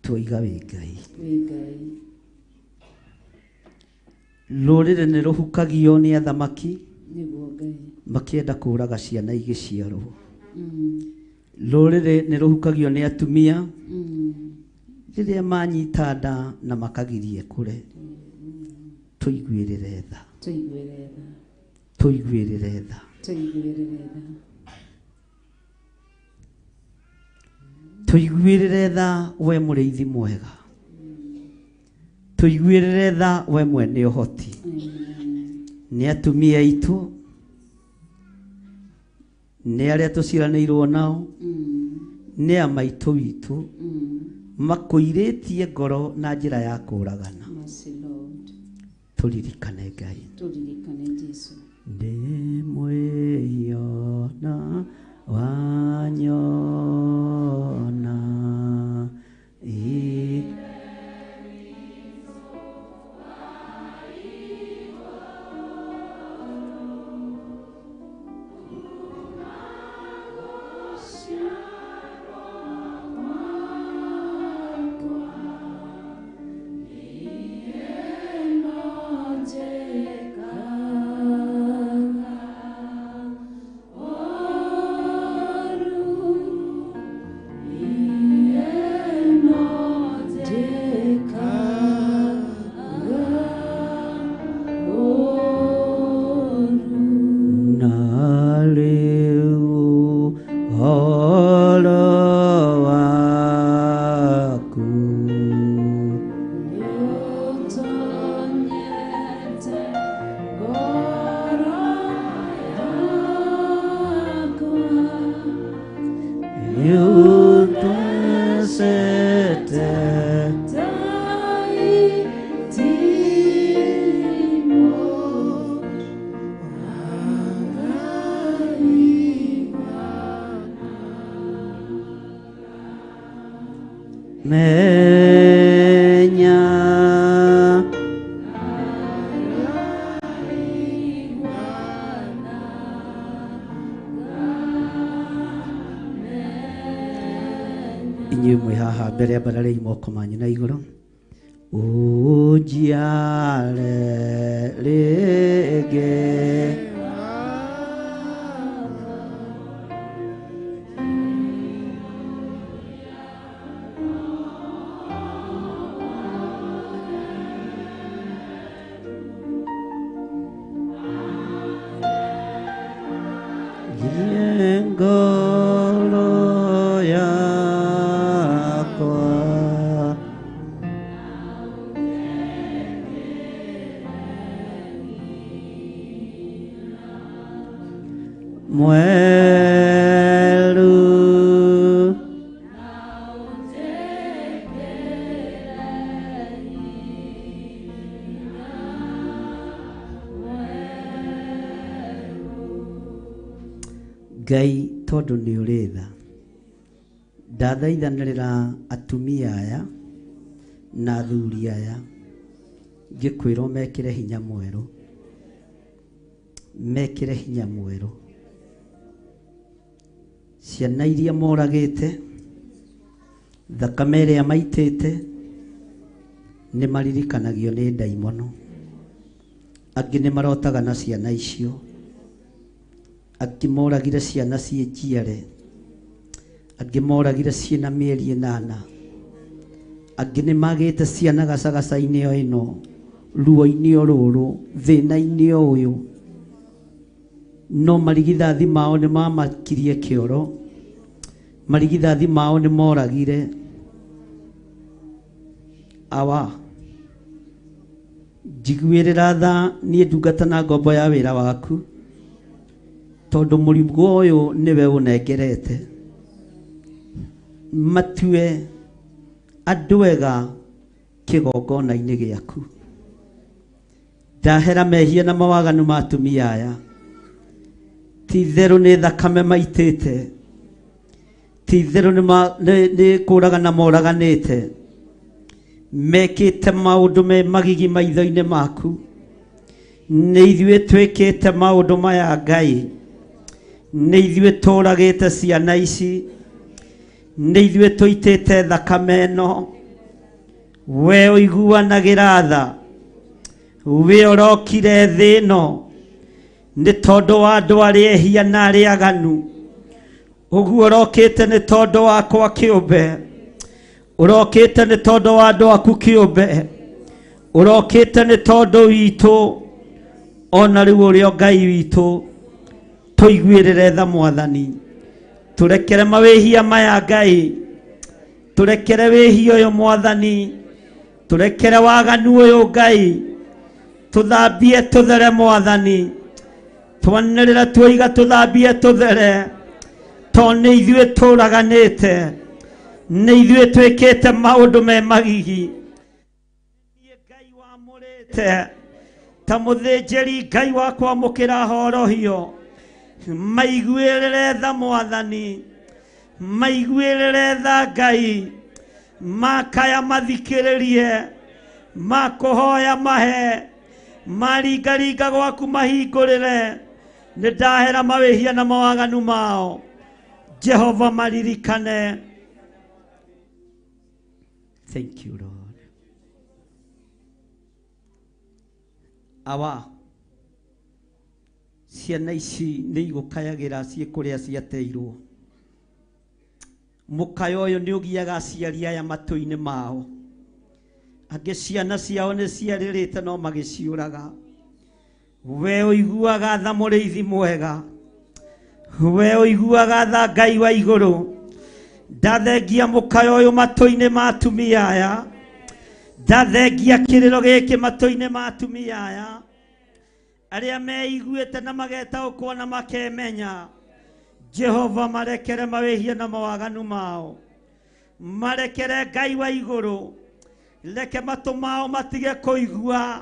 Twoiga wĩ Ngai. Rũrĩrĩ nĩ rũhukagio nĩ athamaki makĩenda kũũraga ciana igĩciarwo. Rũrĩrĩ nĩ rũhukagio nĩ atumia rĩrĩa manyita nda na makagirie kũre. Tũiguĩrĩre tha. Tũiguĩrĩre tha. Tũiguĩrĩre tha we mũrĩithi mwega. Tũiguĩrĩre tha we mwene ũhoti. Nĩ atumia aitũ, nĩ arĩa tũciaranĩirwo nao, nĩ a maitũ witũ makũirĩtie ngoro na njĩra ya kũũragana. Tũririkane Ngai. Ndĩ mwĩhia na wanyona Ngamenya inyuĩ mwĩ haha mbere ambararĩi moko manyu na igũrũ ũnjiare rĩngĩ ngirie ngoro yakwa mweru Ngai tondũ nĩ ũrĩ tha ndathaithanĩrĩra atumia aya na athuri aya ngĩkwĩrwo mekĩre hinya mwerũ mekĩre hinya mwerũ ciana iria moragĩte thakame ĩrĩa maitĩte nĩ maririkanagio nĩ ndaimono angĩ nĩ marotaga na ciana icio angĩ moragire ciana ciĩ njiare angĩ moragire ciĩna mĩeri ĩnana angĩ nĩ magĩte ciana gacagaca-inĩ o ĩno ruo-inĩ o rũrũ thĩna-inĩ o ũyũ no marigithathi mao nĩ mamakirie kĩoro marigithathi mao nĩ moragire awa njiguĩrĩra tha niĩ ndungata na ngombo ya wĩra waku tondũ mũrigo ũyũ nĩwe ũnengerete matue andũ ega kĩgongona-inĩ gĩaku ndahera mehia na mawaganu ma atumia aya ti itherũ nĩ thakame maitĩte ti itherũ nĩ kũragana moraganĩte mekĩte maũndũ me magigi maitho-inĩ maku nĩ ithuĩ twĩkĩte maũndũ maya Ngai nĩ ithuĩ tũragĩte ciana ici nĩ ithuĩ tũitĩte thakame ĩno we ũiguanagĩra tha we ũrokire thĩ ĩno nĩ tondũ wa andũ arĩa ehia na arĩa aganu ũguo ũrokĩte nĩ tondũ wakwa kĩũmbe ũrokĩte nĩ tondũ wa andũ aku kĩũmbe ũrokĩte nĩ tondũ witũ ona rĩu ũrĩa Ngai witũ tũiguĩrĩre tha mwathani tũrekere mawĩhia maya Ngai tũrekere wĩhia ũyũ mwathani tũrekere waganu ũyũ Ngai tũthambie tũthere mwathani twanĩrĩra tuoiga tũthambie tũthere tondũ nĩ ithuĩ tũraganĩte nĩ ithuĩ twĩkĩte maũndũ me magigi niĩ Ngai wamũrĩte ta mũthĩnjĩri Ngai wa kwamũkĩra horohio maiguĩrĩre tha mwathani maiguĩrĩre tha Ngai makaya mathikĩrĩrie makũhoya mahe maringaringa gwaku mahingũrĩre nĩ ndahera mawĩhia na mawaganu mao Jehova maririkane. Thank you Lord. Awa ciana ici nĩ igũkayagĩra ciĩ kũrĩa ciateirwo mũkayo ũyũ nĩ ũgiaga aciari aya matũ-inĩ mao angĩ ciana ciao nĩ ciarĩrĩte no magĩciũraga we ũiguaga tha mũrĩithi mwega we ũiguaga tha Ngai wa igũrũ ndathengia mũkayo ũyũ matũ-inĩ ma atumia aya ndathengia kĩrĩro gĩkĩ matũ-inĩ ma atumia aya arĩa meiguĩte na magetaũkwo na makemenya Jehova marekere mawĩhia na mawaganu mao marekere Ngai wa igũrũ reke matũ mao matige kũigua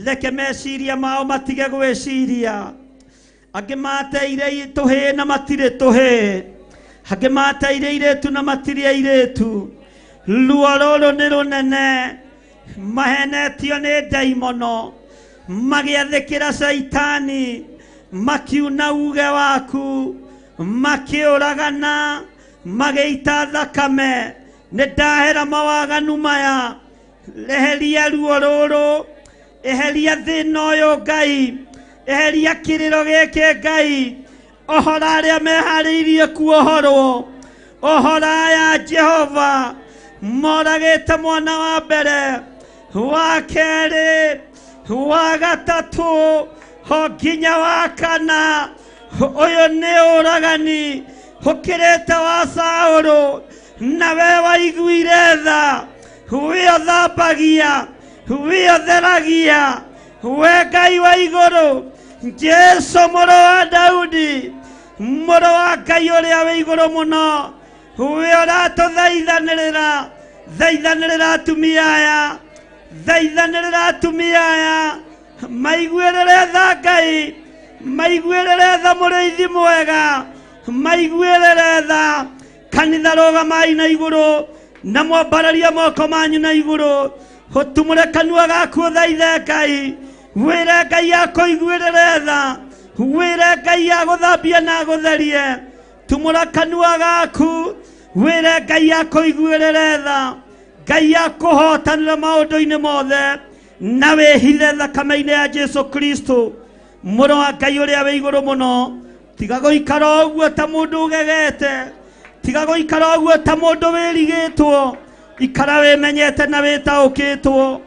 reke meciria mao matige gwĩciria angĩ mateire tũhĩĩ na matirĩ tũhĩĩ angĩ mateire airĩtu na matirĩ airĩtu Ruo rũrũ nĩ rũnene, mahenetio nĩ ndaimono, magĩathĩkĩra caitani, makiuna uge waku, makĩũragana, magĩita thakame. Nĩ ndahera mawaganu maya, eheria ruo rũrũ, eheria thĩna ũyũ Ngai, eheria kĩrĩro gĩkĩ Ngai, ohora arĩa meharĩirie kuohorwo, ohora aya Jehova moragĩte mwana wa mbere, wa kerĩ, wa gatatũ, ho nginya wa kana. Ũyũ nĩ ũragani ũkĩrĩte wa Saũlũ, na we waiguire tha, we ũthambagia, we ũtheragia, we Ngai wa igũrũ, Jesu mũrũ wa Daudi, mũrũ wa Ngai ũrĩa wĩ igũrũ mũno, we ũratũthaithanĩrĩra, thaithanĩrĩra atumia aya, thaithanĩrĩra atumia aya, maiguĩrĩre tha Ngai, maiguĩrĩre tha mũrĩithi mwega, maiguĩrĩre tha. Kanitha rũgamai na igũrũ na mwambararie moko manyu na igũrũ, ũtumũre kanua gaku ũthaithe Ngai, wĩre Ngai akũiguĩrĩre tha, wĩre Ngai agũthambie na agũtherie. Tumũra kanua gaku wĩre Ngai akũiguĩrĩre tha, Ngai akũhotanĩre maũndũ-inĩ mothe, na wĩhithe thakame-inĩ ya Jesu Kristo mũrũ wa Ngai ũrĩa wĩ igũrũ mũno. Tiga gũikara ũguo ta mũndũ ũgegete, tiga gũikara ũguo ta mũndũ wĩrigĩtwo, ikara wĩmenyete na wĩtaũkĩtwo.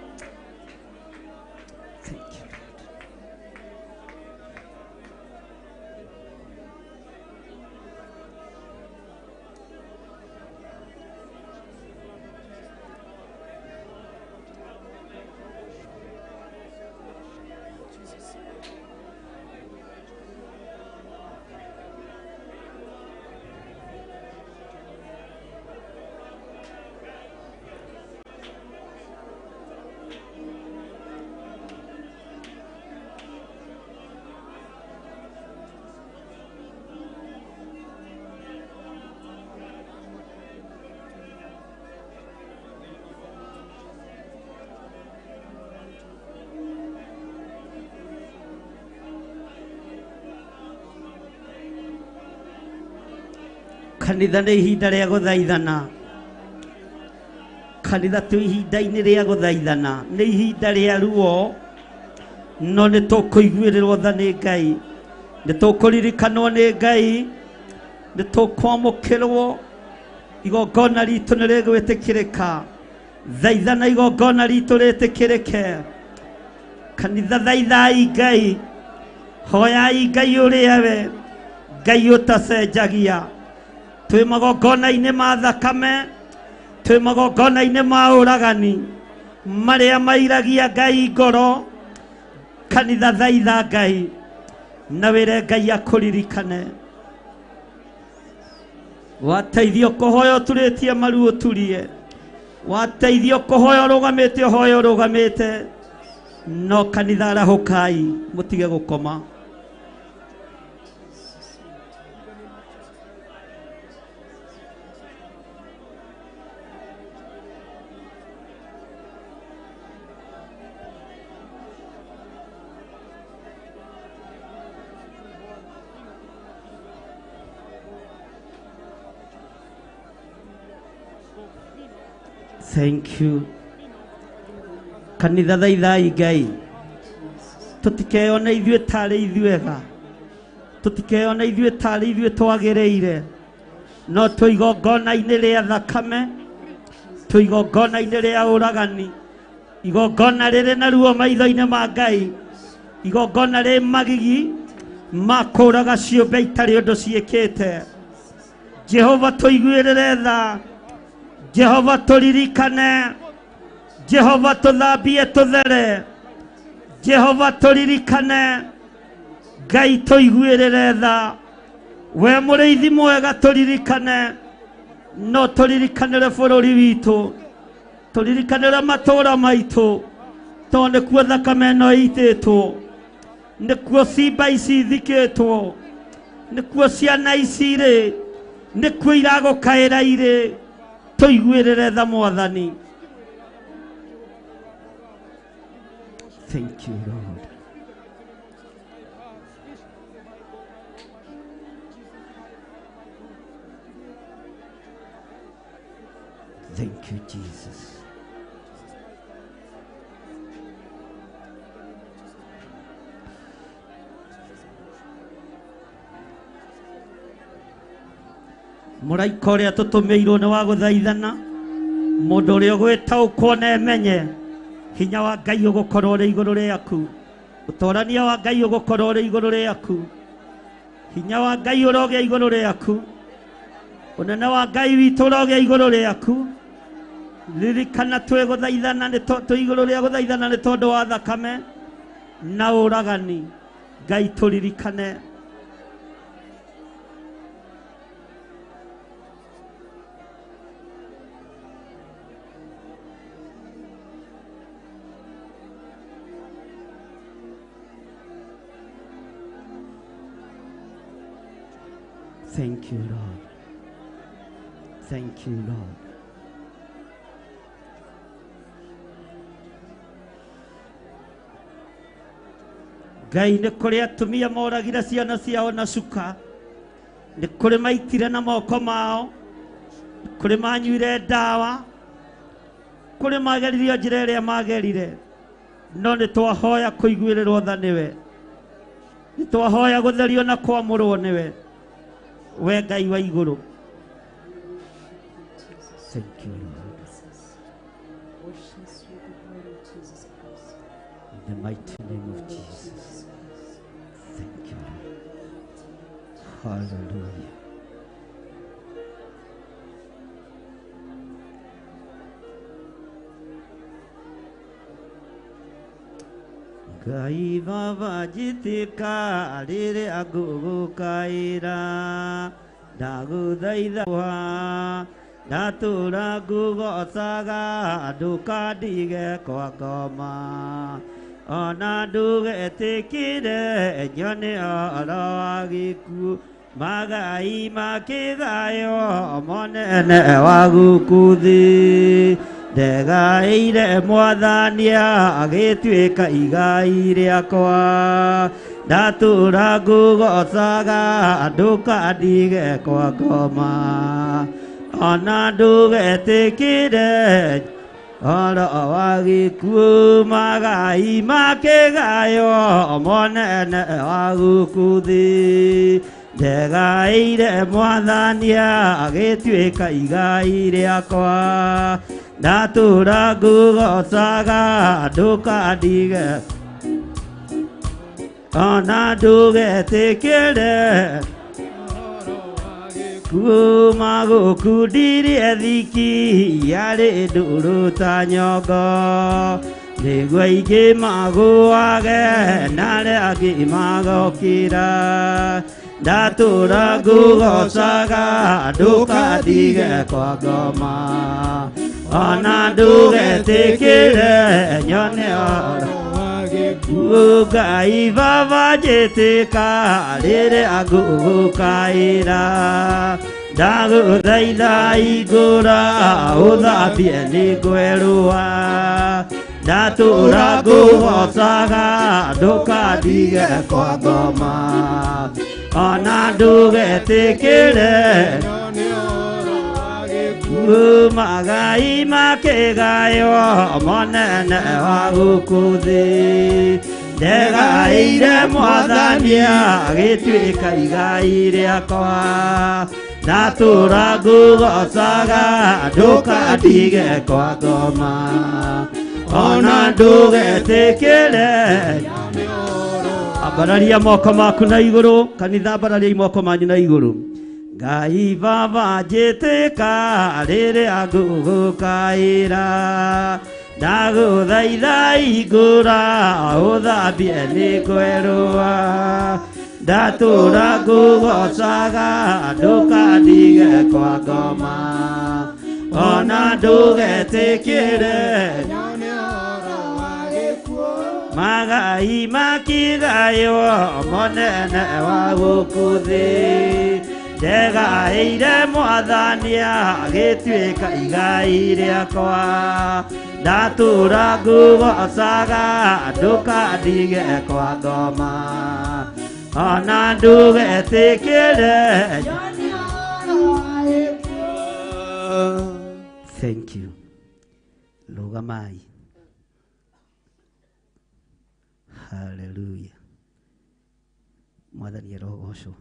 Kanitha nĩ ihinda rĩa gũthaithana, kanitha twĩ ihinda-inĩ rĩa gũthaithana, nĩ ihinda rĩa ruo, no nĩ tũkũiguĩrĩrwo tha nĩ Ngai, nĩ tũkũririkanwo nĩ Ngai, nĩ tũkwamũkĩrwo, igongona ritũ nĩ rĩgwĩtĩkĩrĩka. Thaithana igongona ritũ rĩtĩkĩrĩke. Kanitha thaithai Ngai, hoyai Ngai ũrĩa we Ngai ũtacenjagia. Twĩ magongona-inĩ ma thakame, twĩ magongona-inĩ ma ũragani marĩa mairagia Ngai ngoro. Kanitha thaitha Ngai na wĩre Ngai akũririkane. Wateithio kũhoya ũturĩtie maru ũturie, wateithio kũhoya ũrũgamĩte ũhoya ũrũgamĩte, no kanitha arahũkai mũtige gũkoma. Thank you. Kanitha thaithai Ngai, tũtikeyone ithuĩ tarĩ ithuega, tũtikeyone ithuĩ tarĩ ithuĩ twagĩrĩire, no twĩ igongona-inĩ rĩa thakame, twĩ igongona-inĩ rĩa ũragani, igongona rĩrĩ na ruo maitho-inĩ ma Ngai, igongona rĩ magigi ma kũraga ciũmbe itarĩ ũndũ ciĩkĩte. Jehova tũiguĩrĩre tha, Jehova tũririkane, Jehova tũthambie tũthere, Jehova tũririkane, Ngai tũiguĩrĩre tha, we mũrĩithi mwega tũririkane, no tũririkanĩre bũrũri witũ, tũririkanĩre matũũra maitũ, tondũ nĩkuo thakame ĩno ĩitĩtwo, nĩkuo cimba ici ithikĩtwo, nĩkuo ciana ici irĩ, nĩkuo iragũkaĩra irĩ. Tũiguĩrĩre tha Mwathani. Thank you, Lord. Thank you, Jesus. Mũraika ũrĩa tũtũmĩirwo nĩ wa gũthaithana, mũndũ ũrĩa ũgwĩtaũkwo na emenye hinya wa Ngai ũgũkorwo ũrĩ igũrũ rĩaku, ũtorania wa Ngai ũgũkorwo ũrĩ igũrũ rĩaku, hinya wa Ngai ũrogĩa igũrũ rĩaku, ũnene wa Ngai witũ ũrogĩa igũrũ rĩaku. Ririkana twĩgũthaithana nĩ twĩ igũrũ rĩa gũthaithana nĩ tondũ wa thakame na ũragani. Ngai tũririkane. Thank you, Lord. Thank you, Lord. Ngai nĩ kũrĩ atumia moragire ciana ciao na cuka, nĩ kũrĩ maitire na moko mao, nĩ kũrĩ manyuire ndawa, kũrĩ mageririo njĩra ĩrĩa magerire, no nĩ twahoya kũiguĩrĩrwo tha nĩwe, nĩ twahoya gũtherio na kwamũrwo nĩwe, we Ngai wa igũrũ. Thank you, Lord. Wash us with the blood of Jesus Christ. In the mighty name of Jesus. Thank you, Lord. Hallelujah. Ngai Baba njĩtĩka rĩrĩa ngũgũkaĩra, ndagũthaitha ndatũra ngũgoocaga, ndũkandige kwa ngoma, ona ndũgetĩkĩre nyone ũhoro wa gĩkuũ, magai makĩgayo monene wa gũkũ thĩ. Ndegaĩire Mwathani agĩtuĩka igai rĩakwa, ndatũra ngũgoocaga, ndũkandige kwa ngoma, ona ndũgetĩkĩre ũhoro wa gĩkuũ, magai makĩgayo monene wa gũkũ thĩ. Ndegaĩire Mwathani agĩtuĩka igai rĩakwa, ndatũra ngũgoocaga, ndũkandige ona ndũgetĩkĩre kuma gũkundirie thiki yarĩ ndũrũ ta nyongo, nĩguo aingĩ magũage na arĩa angĩ magokĩra. Ndatũra ngũgoocaga, ndũkandige kwa ngoma, ona ndũgetĩkĩre nyone ũhoro wa gĩkuũ. Ngai Baba njĩtĩka rĩrĩa ngũgũkaĩra, ndagũthaitha igũra ũthambie nĩ ngwerũa, ndatũra ngũgoocaga, ndũkandige kwa ngoma, ona ndũgetĩkĩre magai makĩgayo monene wa gũkũ thĩ. Ndegaĩire Mwathani agĩtuĩka igai rĩakwa, ndatũra ngũgoocaga, ndũkandige kwa ngoma, ona ndũgetĩkĩre. Ambararia moko maku na igũrũ, kanitha, ambararia moko manyu na igũrũ. Ngai Baba njĩtĩka rĩrĩa ngũgũkaĩra, ndagũthaitha igũra ũthambie nĩ ngwerũa, ndatũra ngũgoocaga, ndũkandige kwa ngoma, ona ndũgetĩkĩre magai makĩgayo monene wa gũkũ thĩ. Ndegaĩire Mwathani agĩtuĩka igai rĩakwa. Ndatũra ngũgoocaga ndũkandige kwa ngoma. Ona ndũgetĩkĩre. Thank you. Rũgamai. Hallelujah. Mwathani arogocwo.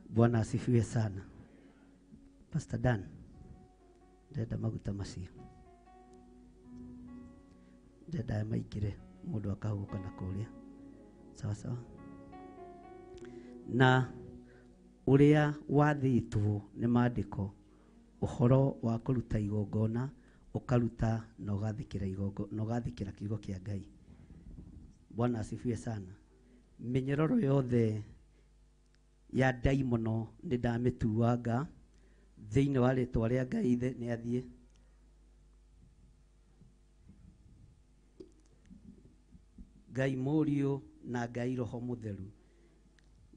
Bwana asifiwe sana. Pastor Dan, ndenda maguta macio. Ndenda maingĩre mũndũ akahũgũka na kũrĩa. Sawa sawa. Na ũrĩa wathĩtwo nĩ maandĩko ũhoro wa kũruta igongona ũkaruta na ũgathĩkĩra igongona na ũgathĩkĩra kiugo kĩa Ngai. Bwana asifiwe sana. Mĩnyororo yothe ya ndaimono nĩ ndamĩtuanga thĩinĩ wa rĩtwa rĩa Ngai ithe nĩ athiĩ. Ngai Mũriũ na Ngai Roho Mũtheru.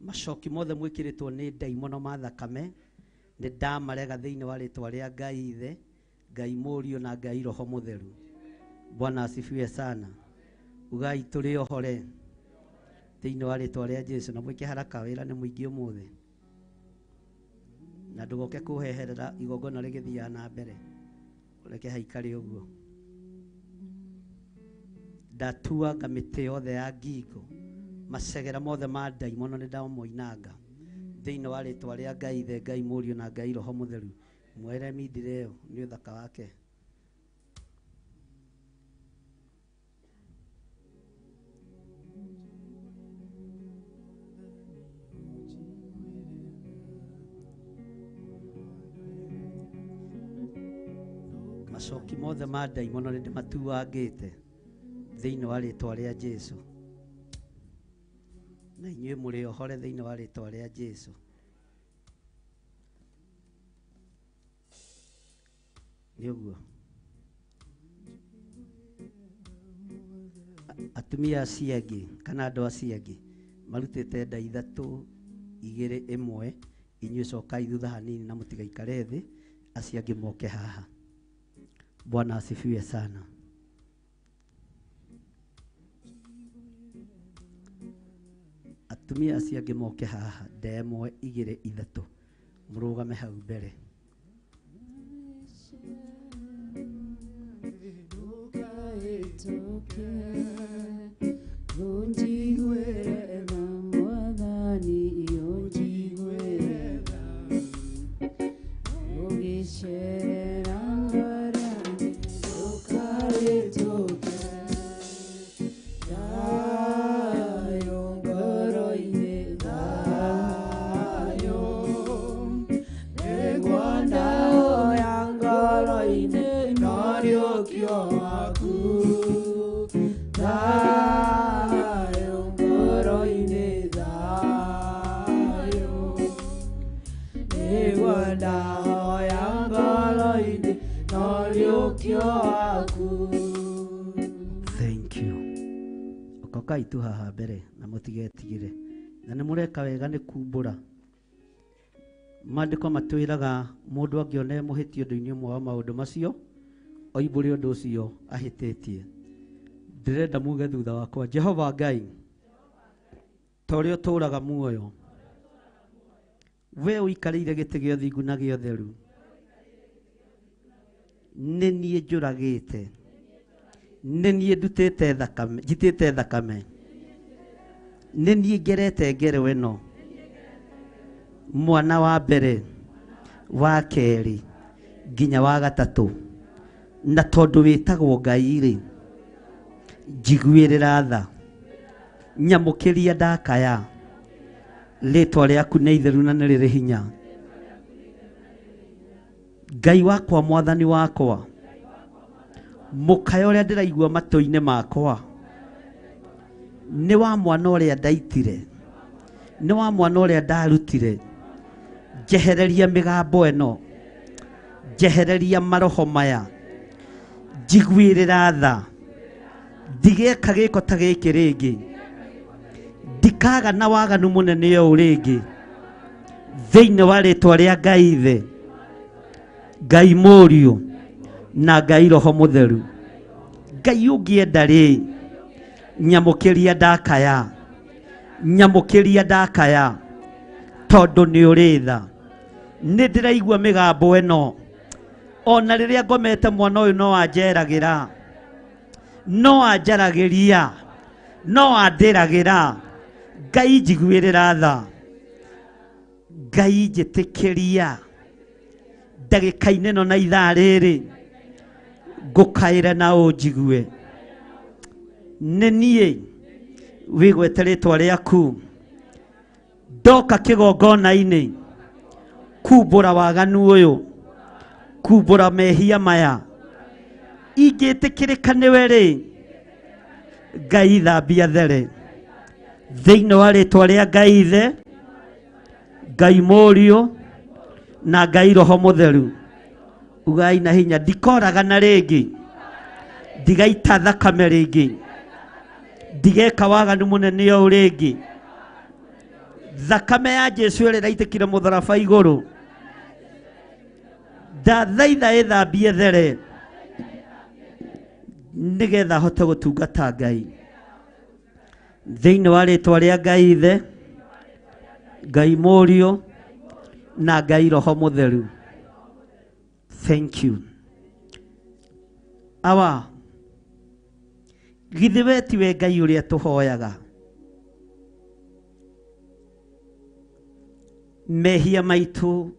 Macoki mothe mwĩkĩrĩtwo nĩ ndaimono ma thakame nĩ ndamarega thĩinĩ wa rĩtwa rĩa Ngai ithe, Ngai Mũriũ na Ngai Roho Mũtheru. Bwana asifiwe sana. Ugai tũrĩ ohore thĩinĩ wa rĩtwa rĩa Jesu. Na mwĩke haraka, wĩra nĩ mũingĩ ũmũthĩ. Na ndũgoke kũheherera igongona rĩgĩthiaga na mbere, ũreke haikare ũguo. Ndatuanga mĩtĩ yothe ya ngingo, macegera mothe ma ndaimono nĩ ndamoinanga thĩinĩ wa rĩtwa rĩa Ngai ithe, Ngai Mũriũ na Ngai Roho Mũtheru. Mwere mindire ĩyo nĩ ũthaka wake. Macoki mothe ma ndaimono nĩ ndĩmatuangĩte thĩinĩ wa rĩtwa rĩa Jesu. Na inyuĩ mũrĩ ohore thĩinĩ wa rĩtwa rĩa Jesu. Nĩ ũguo. Atumia acio angĩ kana andũ acio angĩ marutĩte nda 3 2 1, inyuĩ cokai thutha hanini na mũtigaikare thĩ, acio angĩ moke haha. Bwana asifiwe sana. Atumia acio angĩ moke haha, nda 1 2 3, mũrũgame hau mbere. Thank you. Okokai tu haha mbere na mũtigetigĩre. Na nĩ mũreka wega nĩ kumbũra. Maandĩko matwĩraga mũndũ angĩona mũhĩti ũndũ-inĩ ũmwe wa maũndũ macio, oimbũre ũndũ ũcio ahĩtĩtie. Ndĩrenda muge thutha wakwa, Jehova Ngai, ta ũrĩa ũtũũraga muoyo, we ũikarĩire gĩtĩ gĩa ũthingu na gĩa ũtheru, nĩ niĩ njũragĩte, nĩ niĩ ndutĩte thakame, njitĩte thakame, nĩ niĩ ngerete ngero ĩno, mwana wa mbere, wa kerĩ, nginya wa gatatũ. Na tondũ wĩtagwo Ngai rĩ, njiguĩrĩra tha, nyamũkĩria ndakaya, rĩtwa rĩaku nĩ itheru na nĩ rĩrĩ hinya. Ngai wakwa, Mwathani wakwa, mũkayo ũrĩa ndĩraigua matũ-inĩ makwa nĩ wa mwana ũrĩa ndaitire, nĩ wa mwana ũrĩa ndarutire. Njehereria mĩgambo ĩno, njehereria maroho maya, njiguĩrĩra tha, ndigeka gĩko ta gĩkĩ rĩngĩ, ndikaga na waganu mũnene ũũ rĩngĩ. Thĩinĩ wa rĩtwa rĩa Ngai Ithe, Ngai Mũriũ na Ngai Roho Mũtheru. Ngai ũngĩenda rĩ, nyamũkĩria ndakaya, nyamũkĩria ndakaya, tondũ nĩ ũrĩ tha. Nĩ ndĩraigua mĩgambo ĩno ona rĩrĩa ngomete, mwana ũyũ no anjeragĩra, no anjaragĩria, no andĩragĩra. Ngai njiguĩrĩra tha, Ngai njĩtĩkĩria ndagĩka-inĩ ĩno na ithaa rĩrĩ ngũkaĩre na ũnjigue. Nĩ niĩ wĩgwete rĩtwa rĩaku, ndoka kĩgongona-inĩ kumbũra waganu ũyũ, kumbũra mehia maya. Ingĩtĩkĩrĩka nĩwe rĩ, Ngai thambia there. Thĩinĩ wa rĩtwa rĩa Ngai Ithe, Ngai Mũriũ na Ngai Roho Mũtheru. Ugai na hinya, ndikoragana rĩngĩ, ndigaita thakame rĩngĩ, ndigeka waganu mũnene ũũ rĩngĩ. Thakame ya Jesu ĩrĩa ĩraitĩkire mũtharaba igũrũ, ndathaitha ĩthambie there, nĩgetha hote gũtungata Ngai. Thĩinĩ wa rĩtwa rĩa Ngai Ithe, Ngai Mũriũ na Ngai Roho Mũtheru. Thank you. Awa, githĩ we tiwe Ngai ũrĩa tũhoyaga? Mehia maitũ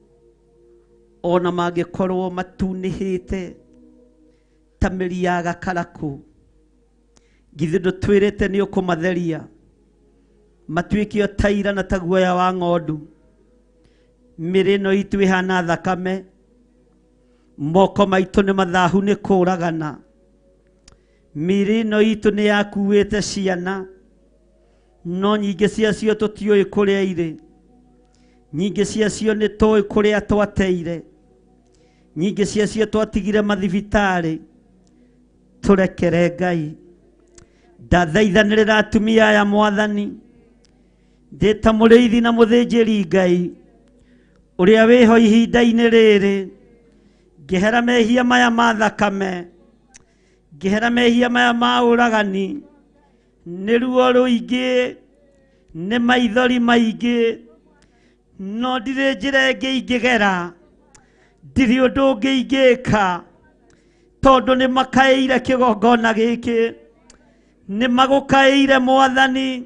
ona mangĩkorwo matunĩhĩte ta mĩri ya gakarakũ, githĩ ndũtwĩrĩte nĩ ũkũmatheria matuĩke o ta ira na ta guoya wa ng'ondu? Mĩrĩ ĩno itũ ĩhana thakame, moko maitũ nĩ mathahu nĩ kũragana, mĩrĩ ĩno itũ nĩ yakuĩte ciana, no nyingĩ ciacio tũtiũĩ kũrĩa irĩ, nyingĩ ciacio nĩ tũĩ kũrĩa twateire, nyingĩ ciacio twatigire mathibitarĩ. Tũrekere Ngai. Ndathaithanĩrĩra atumia aya Mwathani, ndĩ ta mũrĩithi na mũthĩnjĩri Ngai ũrĩa wĩho ihinda-inĩ rĩrĩ, ngĩhera mehia maya ma thakame, ngĩhera mehia maya ma ũragani. Nĩ ruo rũingĩ, nĩ maithori maingĩ, no ndirĩ njĩra ĩngĩ ingĩgera, ndirĩ ũndũ ũngĩ ingĩka, tondũ nĩ makaĩire kĩgongona gĩkĩ, nĩ magũkaĩire Mwathani,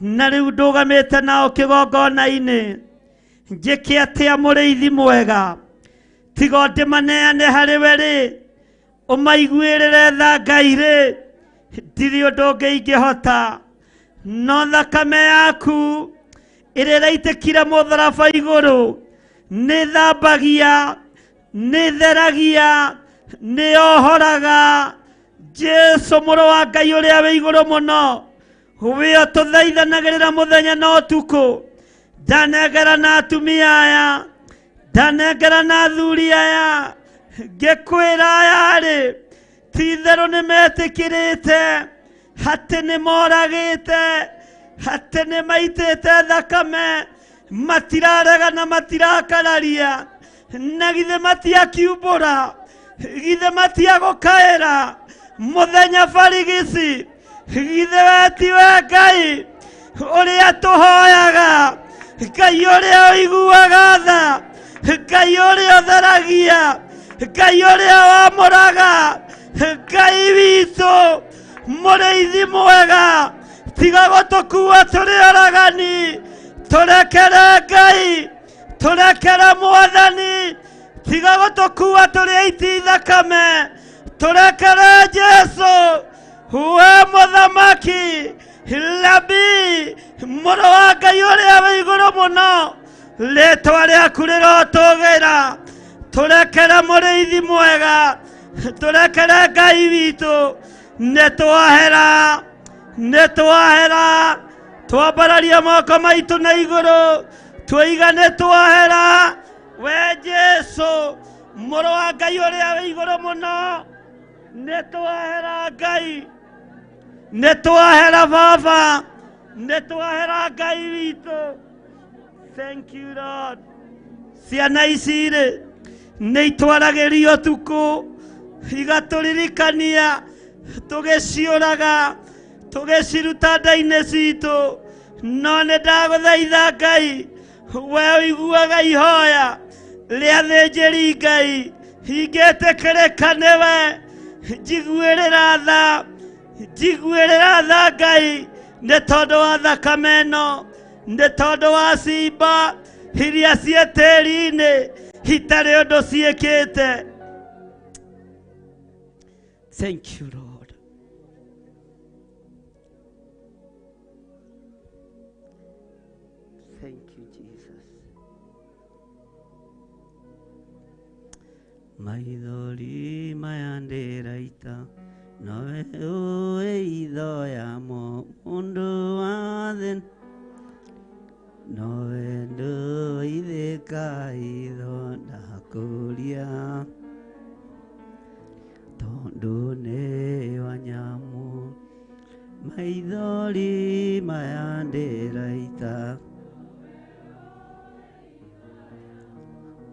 na rĩu ndũgamĩte nao kĩgongona-inĩ. Njĩke atĩa mũrĩithi mwega? Tiga ndĩmaneane harĩ we rĩ, ũmaiguĩrĩre tha Ngai rĩ, ndirĩ ũndũ ũngĩ ingĩhota, no thakame yaku ĩrĩa ĩraitĩkire mũtharaba igũrũ nĩ thambagia, nĩ theragia, nĩ yohoraga. Jesu mũrũ wa Ngai ũrĩa wĩ igũrũ mũno, wĩ ũtũthaithanagĩrĩra mũthenya na ũtukũ, ndanengera na atumia aya, ndanengera na athuri aya, ngĩkwĩra aya rĩ, ti itherũ nĩ metĩkĩrĩte atĩ nĩ moragĩte, atĩ nĩ maitĩte thakame, matirarega na matirakararia, na githĩ matiakiumbũra, githĩ matiagũkaĩra mũthenya barigici, githĩ we tiwe Ngai ũrĩa tũhoyaga, Ngai ũrĩa ũiguaga tha, Ngai ũrĩa ũtheragia, Ngai ũrĩa wamũraga, Ngai witũ mũrĩithi mwega, tiga gũtũkua tũrĩ oragani, tũrekere Ngai, tũrekere Mwathani, tiga gũtũkua tũrĩ aiti thakame, tũrekere Jesu, we mũthamaki Rabi, mũrũ wa Ngai ũrĩa wĩ igũrũ mũno, rĩtwa rĩaku rĩrotũgĩra. Tũrekere mũrĩithi mwega, tũrekere Ngai witũ, nĩ twahera, nĩ twahera, twambararia moko maitũ na igũrũ, twoiga nĩ twahera. We Jesu mũrũ wa Ngai ũrĩa wĩ igũrũ mũno, nĩ twahera Ngai, nĩ twahera Baba, nĩ twahera Ngai witũ. Thank you Lord. Ciana ici rĩ nĩ itwaragĩrio ũtukũ igatũririkania tũgĩciũraga tũgĩciruta nda-inĩ citũ no nĩ ndagũthaitha Ngai we ũiguaga ihoya rĩa thĩnjĩri Ngai ingĩtĩkĩrĩka nĩwe njiguĩrĩra tha njiguĩrĩra tha Ngai nĩ tondũ wa thakame ĩno nĩ tondũ wa cimba iria ciĩ tĩri-inĩ itarĩ ũndũ ciĩkĩte. Thank you Lord. Thank you Jesus. Maithori maya ndĩraita nowe ũĩ ithoyamo mũndũ wa thĩ nowe ndũithĩka itho ndakũria tondũ nĩ wa nyamũ maithori maya ndĩraita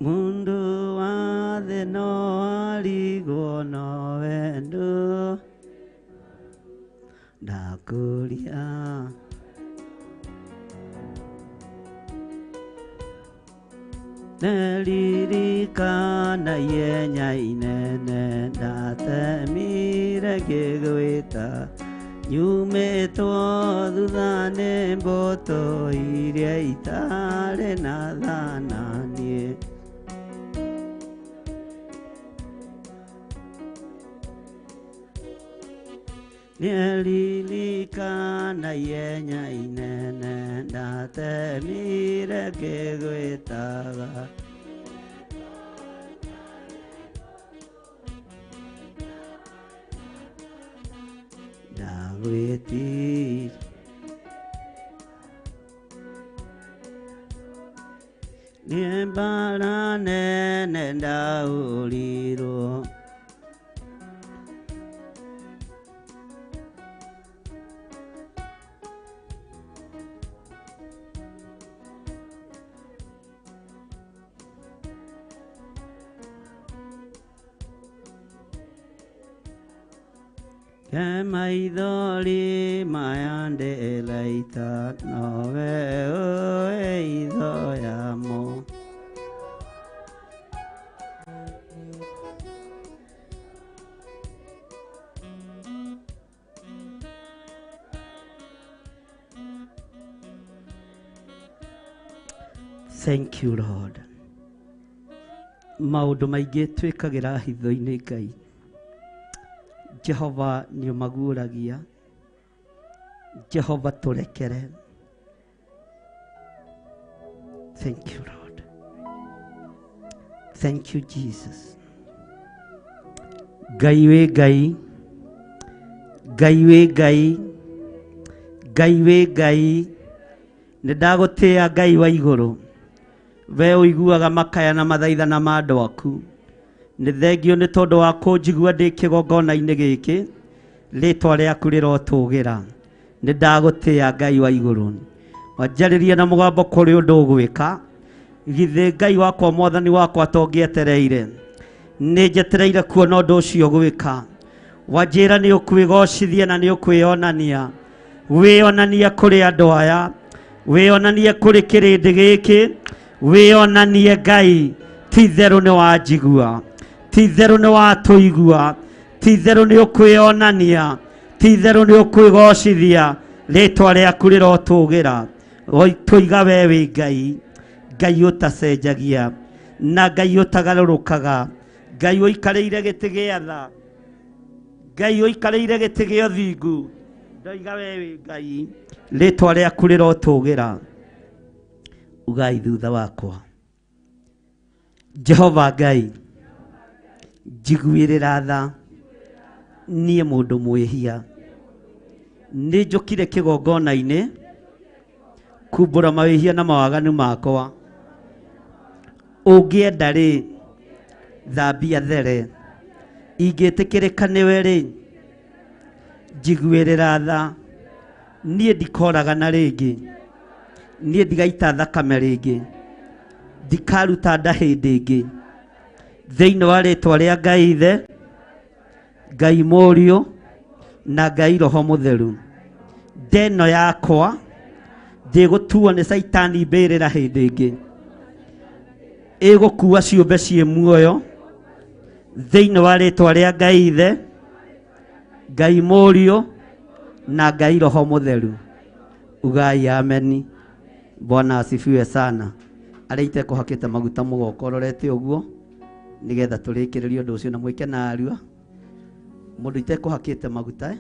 mundu wa thĩ no arigwo nowe ndũ ndakũria Nĩririkana ihenya inene ndatemire ngĩgwĩta nyumĩtwo thutha nĩ mbũtũ iria itarĩ na thana niĩ. Nĩririkana ihenya inene ndatemire ngĩgwĩtaga ndagwĩtire nĩ mbara nene ndahũrirwo Ke maithori maya ndĩraita nowe ũĩ ithoyamo. Thank you Lord. Maũndũ maingĩ twĩkagĩra hitho-inĩ Ngai. Jehova nĩ ũmaguũragia. Jehova tũrekere. Thank you Lord. Thank you Jesus. Ngai wĩ Ngai, Ngai wĩ Ngai, Ngai wĩ Ngai, nĩ ndagũtĩĩa Ngai wa igũrũ. We ũiguaga makaya na mathaithana ma andũ aku. Nĩ thengio nĩ tondũ wa kũnjigua ndĩ kĩgongona-inĩ gĩkĩ rĩtwa rĩaku rĩrotũgĩra. Nĩ ndagũtĩĩa Ngai wa igũrũ. Wanjarĩria na mũgambo kũrĩ ũndũ ũgwĩka. Githĩ Ngai wakwa mwathani wakwa tongĩetereire. Nĩ njetereire kuona ũndũ ũcio gwĩka. Wanjĩra nĩ ũkwĩgocithia na nĩ ũkwĩonania. Wĩonanie kũrĩ andũ aya, wĩonanie kũrĩ kĩrĩndĩ gĩkĩ, wĩonanie Ngai ti itherũ nĩ wanjigua, ti itherũ nĩ watũigua, ti itherũ nĩ ũkwĩonania, ti itherũ nĩ ũkwĩgocithia, rĩtwa rĩaku rĩrotũgĩra. Tũiga we wĩ Ngai, Ngai ũtacenjagia na Ngai ũtagarũrũkaga, Ngai ũikarĩire gĩtĩ gĩa tha, Ngai ũikarĩire gĩtĩ gĩa ũthingu. Ndoiga we wĩ Ngai, rĩtwa rĩaku rĩrotũgĩra. Ugai thutha wakwa, Jehova Ngai, njiguĩrĩra tha, niĩ mũndũ mwĩhia. Nĩ njũkire kĩgongona-inĩ kumbũra mawĩhia na mawaganu makwa. Ũngĩenda rĩ, thambia there. Ingĩtĩkĩrĩka nĩwe rĩ, njiguĩrĩra tha. Niĩ ndikoragana rĩngĩ. Niĩ ndigaita thakame rĩngĩ, ndikaruta nda hĩndĩ ĩngĩ, thĩinĩ wa rĩtwa rĩa Ngai Ithe, Ngai Mũriũ na Ngai Roho Mũtheru. Nda ĩno yakwa ndĩgũtuo nĩ Caitani mbĩrĩra hĩndĩ ĩngĩ, ĩgũkua ciũmbe ciĩ muoyo thĩinĩ wa rĩtwa rĩa Ngai Ithe, Ngai Mũriũ na Ngai Roho Mũtheru. Ugai ameni. Bwana asifiwe sana. Arĩa itekũhakĩte maguta mũgoka ũrorete ũguo nĩgetha tũrĩkĩrĩrie ũndũ ũcio na mwĩke na arua. Mũndũ itekũhakĩte maguta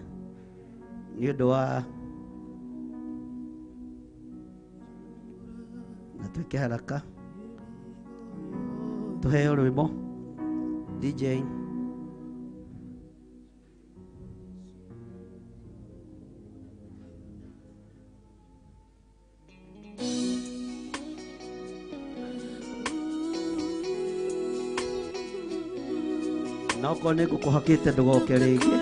nĩ ũndũ wa na twĩke haraka tũheo rwĩmbo DJ. Na okorwo nĩ ngũkũhakĩte ndũgoke rĩngĩ.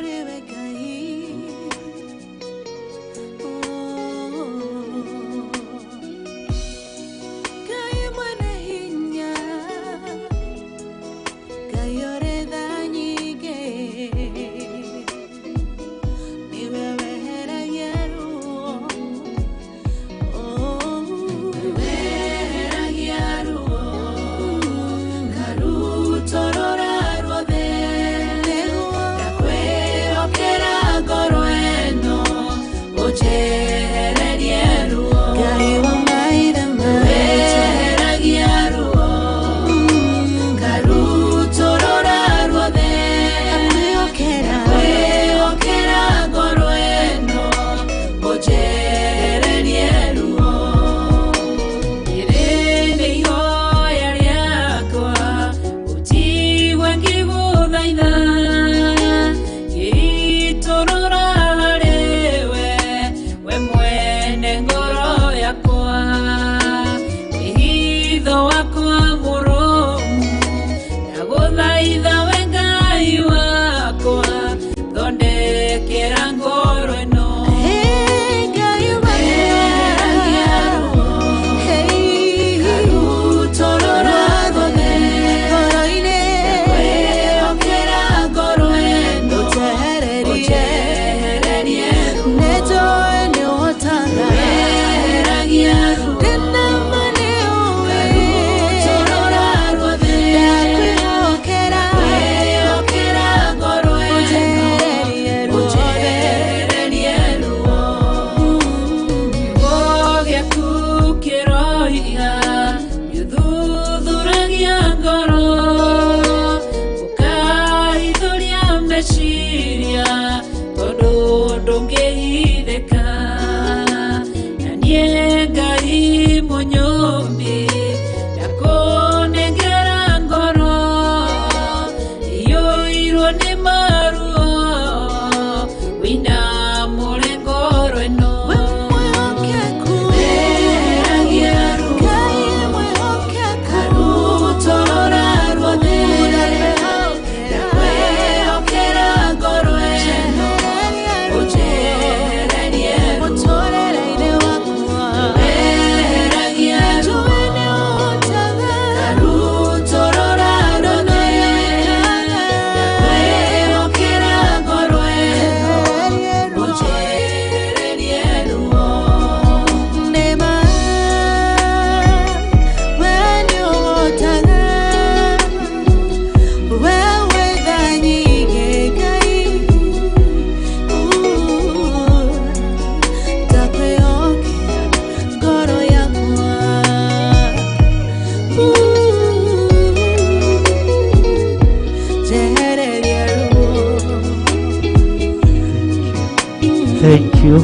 Thank you.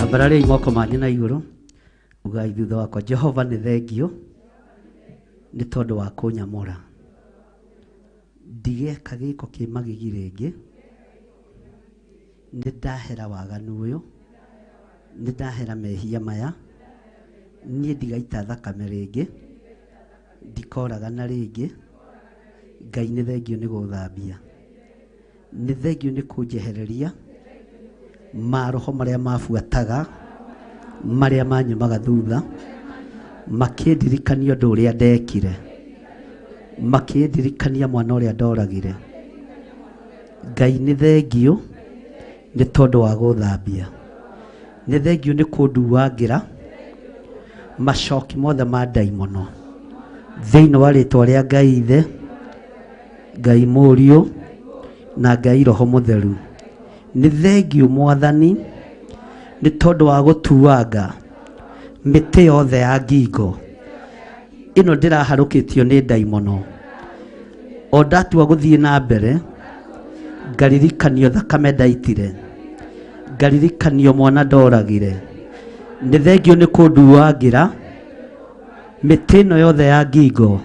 Ambarariai moko manyu na igũrũ, ugai thutha wakwa, Jehova nĩ thengio nĩ tondũ wa kũnyamũra. Ndigeka gĩko kĩ magigi rĩngĩ, nĩ ndahera waganu ũyũ, nĩ ndahera mehia maya, niĩ ndigaita thakame rĩngĩ, ndikoragana rĩngĩ. Ngai nĩ thengio nĩ gũthambia, nĩ thengio nĩ kũnjehereria maroho marĩa mabuataga Marĩa manyumaga thutha makĩndirikania ũndũ ũrĩa ndekire, makĩndirikania mwana ũrĩa ndoragire. Ngai nĩ thengiũ nĩ tondũ wa gũthambia, nĩ thengiũ nĩ kũnduangĩra macoki mothe ma ndaimono thĩinĩ wa rĩtwa rĩa Ngai Ithe, Ngai Mũriũ na Ngai Roho Mũtheru. Nĩ thengiũ Mwathani nĩ tondũ wa gũtuanga mĩtĩ yothe ya ngingo ĩno ndĩraharũkĩtio nĩ ndaimono. O ndatua gũthiĩ na mbere ngaririkanio thakame ndaitire, ngaririkanio mwana ndoragire. Nĩ thengiũ nĩ kũnduangĩra mĩtĩ ĩno yothe ya ngingo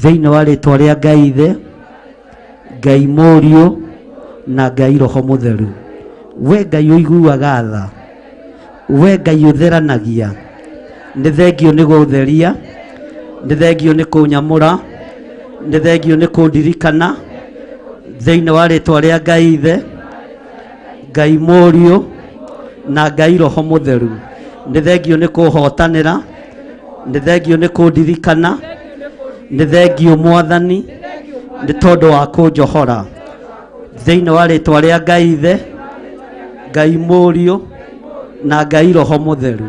thĩinĩ wa rĩtwa rĩa Ngai Ithe, Ngai Mũriũ na Ngai Roho Mũtheru. We Ngai ũiguaga tha, we Ngai ũtheranagia, nĩ thengiũ nĩ gũtheria, nĩ thengiũ nĩ kũnyamũra, nĩ thengiũ nĩ kũndirikana thĩinĩ wa rĩtwa rĩa Ngai Ithe, Ngai Mũriũ na Ngai Roho Mũtheru. Nĩ thengiũ nĩ kũhotanĩra, nĩ thengiũ nĩ kũndirikana, nĩ thengiũ Mwathani nĩ tondũ wa kũnjohora thĩinĩ wa rĩtwa rĩa Ngai Ithe, Ngai Mũriũ na Ngai Roho Mũtheru.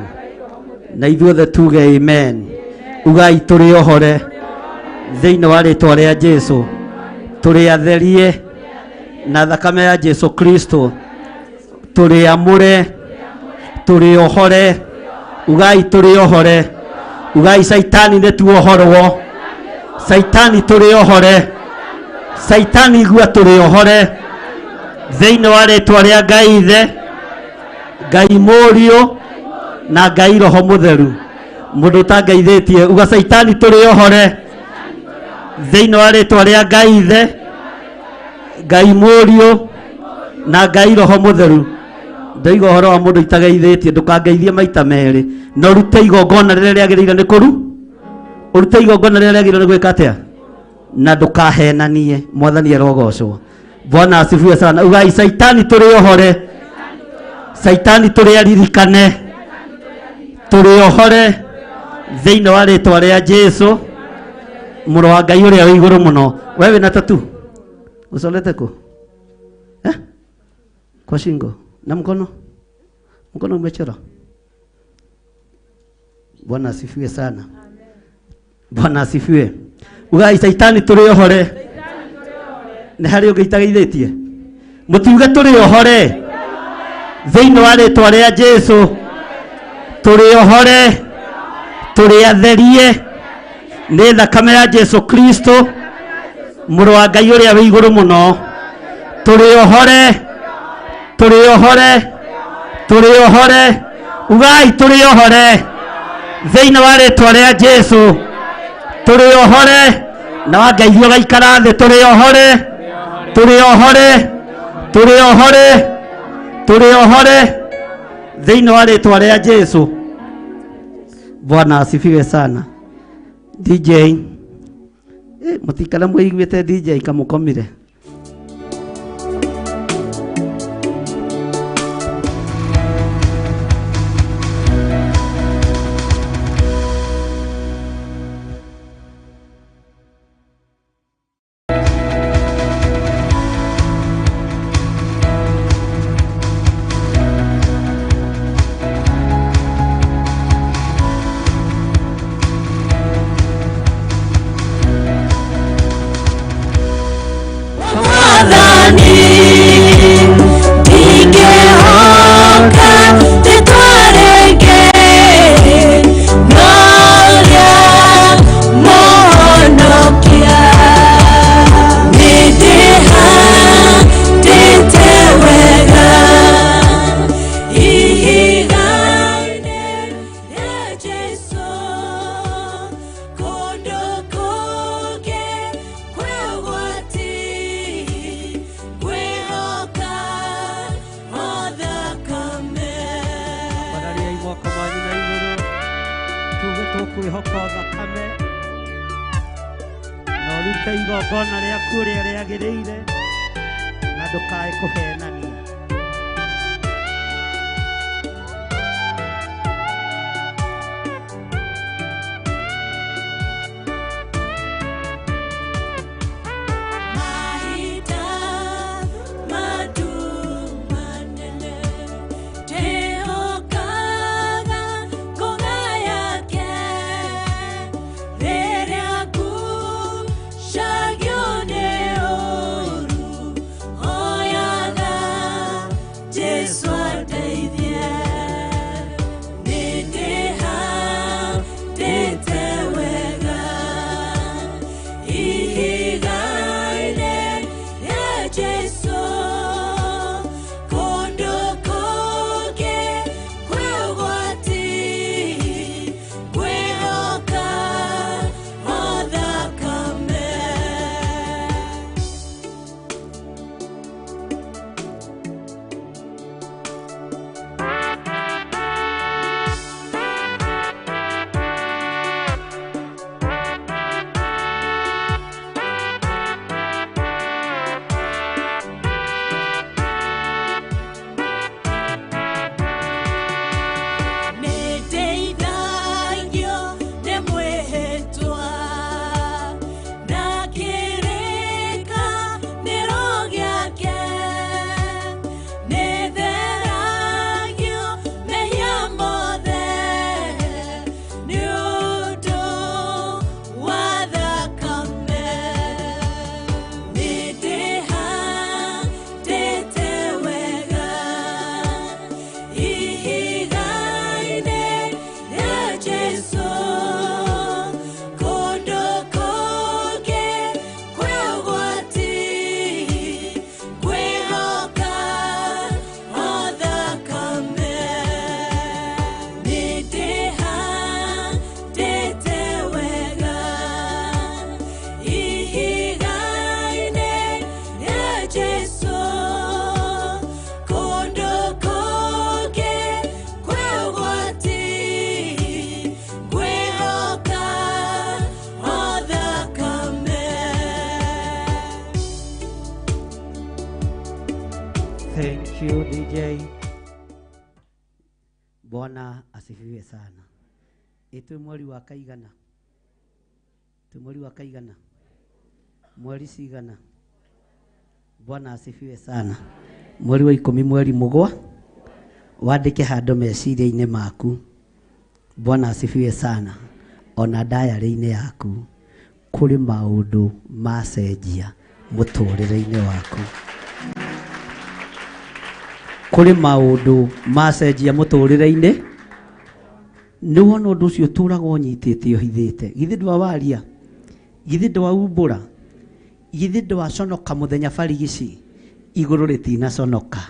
Na ithuothe tuge amen. Ugai tũrĩ ohore thĩinĩ wa rĩtwa rĩa Jesu, tũrĩ atherie na thakame ya Jesu Kristo, tũrĩ amũre, tũrĩ ohore. Ugai tũrĩ ohore. Ugai Saitani nĩ tuohorwo, Saitani tũrĩ ohore, Saitani igua tũrĩ ohore thĩinĩ wa rĩtwa rĩa Ngai Ithe, Ngai Mũriũ na Ngai Roho Mũtheru. Mũndũ ũtangeithĩtie uga Saitani tũrĩ ohore thĩinĩ wa rĩtwa rĩa Ngai Ithe, Ngai Mũriũ na Ngai Roho Mũtheru. Ndoiga ũhoro wa mũndũ itageithĩtie, ndũkangeithie maita merĩ, na ũrute igongona rĩrĩa rĩagĩrĩire nĩ kũru, ũrute igongona rĩrĩa rĩagĩrĩire nĩ gwĩka atĩa, na ndũkahenanie. Mwathani arogocwo. Bwana asifiwe sana. Ugai Saitani tũrĩ ohore, Saitani tũrĩ aririkane, tũrĩ ohore thĩinĩ wa rĩtwa rĩa Jesu mũrũ wa Ngai ũrĩa wĩ igũrũ mũno. We wĩna tatu ũcorete kũ? Eh? Kwa shingo na mkono, mkono umechora. Bwana asifiwe sana. Bwana asifiwe. Ugai Saitani tũrĩ ohore. Nĩ harĩ ũngĩ itageithĩtie? Mũtiuge tũrĩ ohore thĩinĩ wa rĩtwa rĩa Jesu, tũrĩ ohore, tũrĩ atherie nĩ thakame ya Jesu Kristo mũrũ wa Ngai ũrĩa wĩ igũrũ mũno. Tũrĩ ohore, tũrĩ ohore, tũrĩ ohore. Ugai tũrĩ ohore thĩinĩ wa rĩtwa rĩa Jesu, tũrĩ ohore. Na wangeithio ũgaikara thĩ, tũrĩ ohore, tũrĩ ohore, tũrĩ ohore, tũrĩ ohore thĩinĩ wa rĩtwa rĩa Jesu. Bwana asifiwe sana. DJ mũtikana mũiguĩte DJ kamũkomire. Igongona rĩaku ũrĩa rĩagĩrĩire na ndũkae kũhenania. Thank you DJ. Bwana asifiwe sana. Ĩtwĩ mweri wa kaigana? Twĩ mweri wa kaigana? Mweri cigana? Bwana asifiwe sana. Mweri wa 10 mweri mugwa wandĩke handũ meciria-inĩ maku. Bwana asifiwe sana. Ona diary-inĩ yaku kũrĩ maũndũ macenjia mũtũrĩre-inĩ waku. Kũrĩ maũndũ macenjia mũtũrĩre-inĩ. Nĩ wona ũndũ ũcio ũtũraga ũnyitĩte ũhithĩte. Githĩ ndwawaria? Githĩ ndwaumbũra? Githĩ ndwaconoka mũthenya barigici? Igũrũ rĩtinaconoka.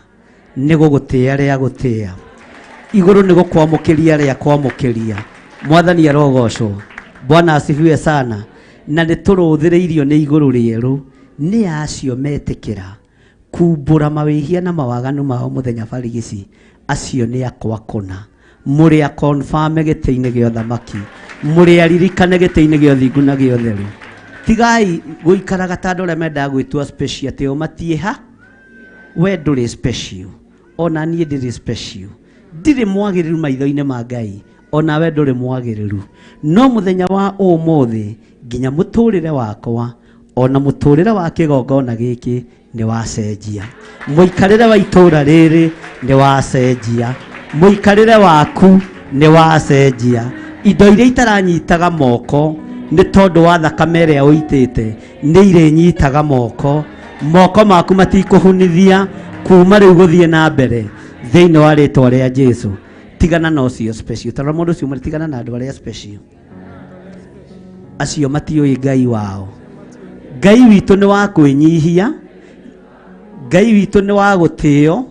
Nĩ gũgũtĩa rĩa gũtĩa. Igũrũ nĩ gũkwamũkĩria rĩa kwamũkĩria. Mwathani arogocwo. Bwana asifiwe sana. Na nĩ tũrũthĩrĩirio nĩ igũrũ rĩerũ nĩ acio metĩkĩra kumbũra mawĩhia na mawaganu mao mũthenya barigici. Acio nĩ akwa kũna. Mũrĩ a confirm gĩtĩ-inĩ gĩa ũthamaki. Mũrĩ aririkane gĩtĩ-inĩ gĩa ũthingu na gĩa ũtheru. Tigai gũikaraga ta andũ arĩa mendaga gwĩtua special atĩ o matiĩha. We ndũrĩ special. Ona niĩ ndirĩ special. Ndirĩ mwagĩrĩru maitho-inĩ ma Ngai. Ona we ndũrĩ mwagĩrĩru. No mũthenya wa ũmũthĩ nginya mũtũrĩre wakwa ona mũtũrĩre wa kĩgongona gĩkĩ nĩ wacenjia. Mũikarĩre wa itũra rĩrĩ nĩ wacenjia. Mũikarĩre waku nĩ wacenjia. Indo iria itaranyitaga moko nĩ tondũ wa thakame ĩrĩa ũitĩte nĩ irĩnyitaga moko. Moko maku matikũhunithia kuma rĩu gũthiĩ na mbere thĩinĩ wa rĩtwa rĩa Jesu. Tigana na ũcio special. Tarora mũndũ ũcio ũmwe, tigana na andũ arĩa special. Acio matiũĩ Ngai wao. Ngai witũ nĩ wa kwĩnyihia, Ngai witũ nĩ wa gũtĩo,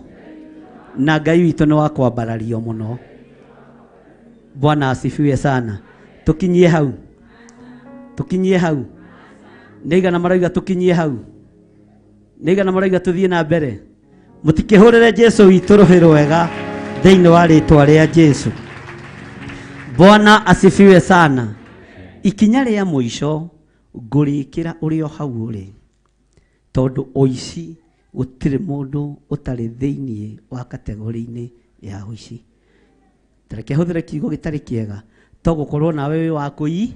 na Ngai witũ nĩ wa kwambarario mũno. Bwana asifiwe sana. Tukinyie hau. Tukinyie hau. Nĩ igana marauga tukinyie hau. Nĩ igana marauga tuthiĩ na mbere. Mũtikĩhũrĩre Jesu witũ rũhĩ rwega thĩinĩ wa rĩtwa rĩa Jesu. Bwana asifiwe sana. Ikinya rĩa mũico ngũrĩkĩra ũrĩ o hau ũrĩ, tondũ ũici gũtirĩ mũndũ ũtarĩ thĩinĩ wa kategori-inĩ ya ũici. Tareke hũthĩre kiugo gĩtarĩ kĩega, to gũkorwo nawe wĩ wa kũi.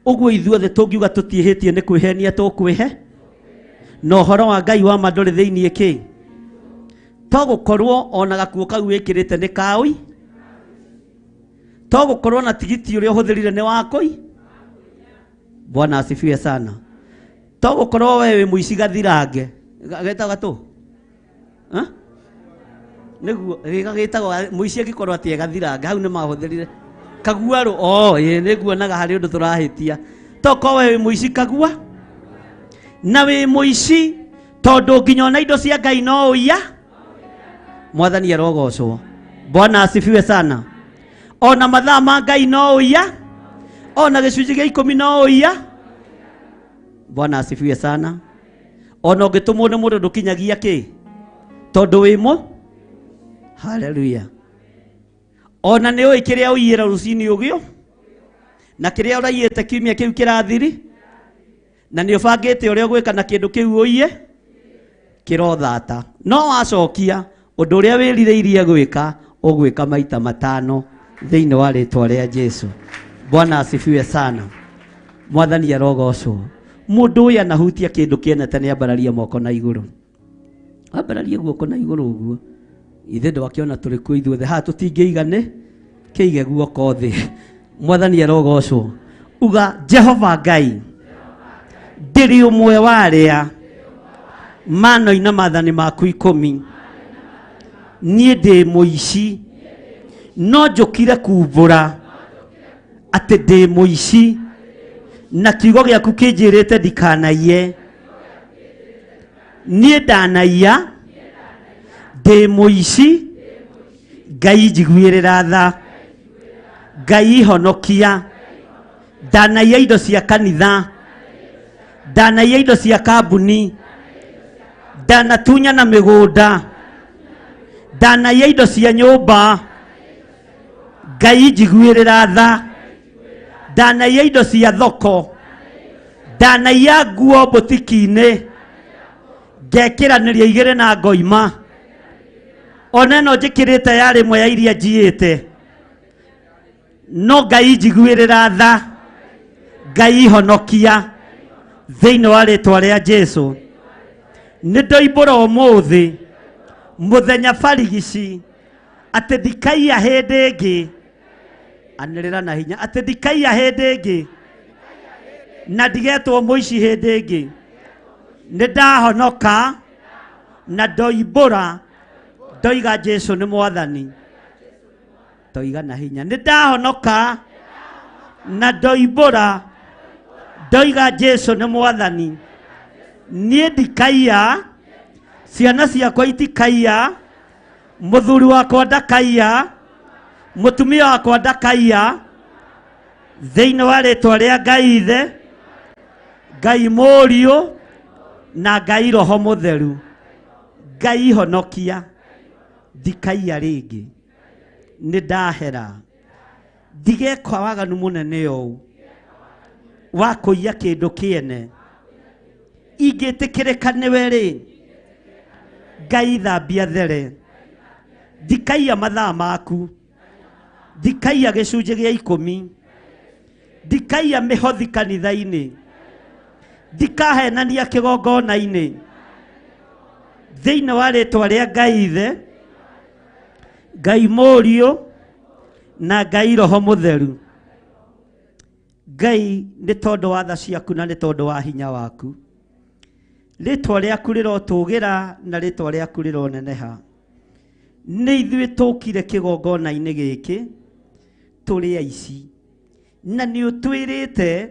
Ũguo ithuothe tũngiuga tũtiĩhĩtie nĩ kwĩhenia tũkwĩhe, na ũhoro wa Ngai wa ma ndũrĩ thĩinĩ kĩ. To gũkorwo ona gakuo kau wĩkĩrĩte nĩ kaũi, to gũkorwo na tigiti ũrĩa ũhũthĩrire nĩ wa kũi. Bwana asifiwe sana. To gũkorwo we wĩ mũici gathirange. Getagwo gatũ? Ha? Nĩguo, gĩtagwo mũici angĩkorwo atĩ e gathirange, hau nĩ mahũthĩrire. Kaguarũ, oh, ĩĩ, nĩnguonaga harĩ ũndũ tũrahĩtia. To korwo we wĩ mũici kagua, na wĩ mũici tondũ nginya ona indo cia Ngai no ũiya. Mwathani arogocwo. Bwana asifiwe sana. Ona mathaa ma Ngai no ũiya, ona gĩcunjĩ gĩa 10 no ũiya. Bwana asifiwe sana. Ona ũngĩtũmwo nĩ mũndũ ndũkinyagia kĩ, tondũ wĩ mũ. Haleluya. Ona nĩ ũĩ kĩrĩa ũiyĩra rũcinĩ ũgĩo, na kĩrĩa ũraiyĩte kiumia kĩu kĩrathiri, na nĩ ũbangĩte ũrĩa ũgwĩka na kĩndũ kĩu ũiye kĩrothata. No wacokia ũndũ ũrĩa wĩrirĩirie gwĩka, ũgwĩka maita 5 thĩinĩ wa rĩtwa rĩa Jesu. Bwana asifiwe sana. Mwathani arogocwo. Mũndũ ũyũ anahutia kĩndũ kĩene ta nĩ ambararie moko na igũrũ. Ambararie guoko na igũrũ ũguo. Ithe ndwakĩona tũrĩ kuo ithuothe. Haha tũtingĩigane, kĩige guoko thĩ. Mwathani arogocwo. Uga Jehova Ngai, ndĩrĩ ũmwe wa arĩa manoina maathani maku 10. Niĩ ndĩ mũici, no njũkire kumbũra atĩ ndĩ mũici, na kiugo gĩaku kĩnjĩrĩte ndikanaiye. Niĩ ndanaiya, ndĩ mũici. Ngai njiguĩrĩra tha, Ngai honokia. Ndanaiya indo cia kanitha, ndanaiya indo cia kambuni, ndanatunyana mĩgũnda, ndanaiya indo cia nyũmba. Ngai njiguĩrĩra tha, ndanaiya indo cia thoko, ndanaiya nguo mbũtiki-inĩ. Ngekiranĩria igĩrĩ na ngoima. Ona ĩno njĩkĩrĩte yarĩ ĩmwe ya iria njiyĩte. No Ngai njiguĩrĩra tha. Ngai honokia. Thĩinĩ wa rĩtwa rĩa Jesu. Nĩ ndoimbũra ũmũthĩ mũthenya barigici atĩ ndikaiya hĩndĩ ĩngĩ. Anĩrĩra na hinya atĩ ndikaiya hĩndĩ ĩngĩ na ndigetwo mũici hĩndĩ ĩngĩ. Nĩ ndahonoka na ndoimbũra ndoiga Jesu nĩ mwathani. Ndoiga na hinya nĩ ndahonoka na ndoimbũra ndoiga Jesu nĩ mwathani. Niĩ ndikaiya, ciana ciakwa itikaiya, mũthuri wakwa ndakaiya, mũtumia wakwa ndakaiya. Thĩinĩ wa rĩtwa rĩa Ngai Ithe, Ngai Mũriũ na Ngai Roho Mũtheru. Ngai honokia, ndikaiya rĩngĩ, nĩ ndahera, ndigeka waganu mũnene ũũ wa kũiya kĩndũ kĩene. Ingĩtĩkĩrĩka nĩwe rĩ, Ngai thambia there, ndikaiya mathaa maku, ndikaiya gĩcunjĩ gĩa 10, ndikaiya mĩhothi kanitha-inĩ, ndikahenania kĩgongona-inĩ. Thĩinĩ wa rĩtwa rĩa Ngai Ithe, Ngai Mũriũ na Ngai Roho Mũtheru. Ngai nĩ tondũ wa tha ciaku na nĩ tondũ wa hinya waku. Rĩtwa rĩaku rĩrotũgĩra na rĩtwa rĩaku rĩroneneha. Nĩ ithuĩ tũkire kĩgongona-inĩ gĩkĩ tũrĩ aici na nĩ ũtwĩrĩte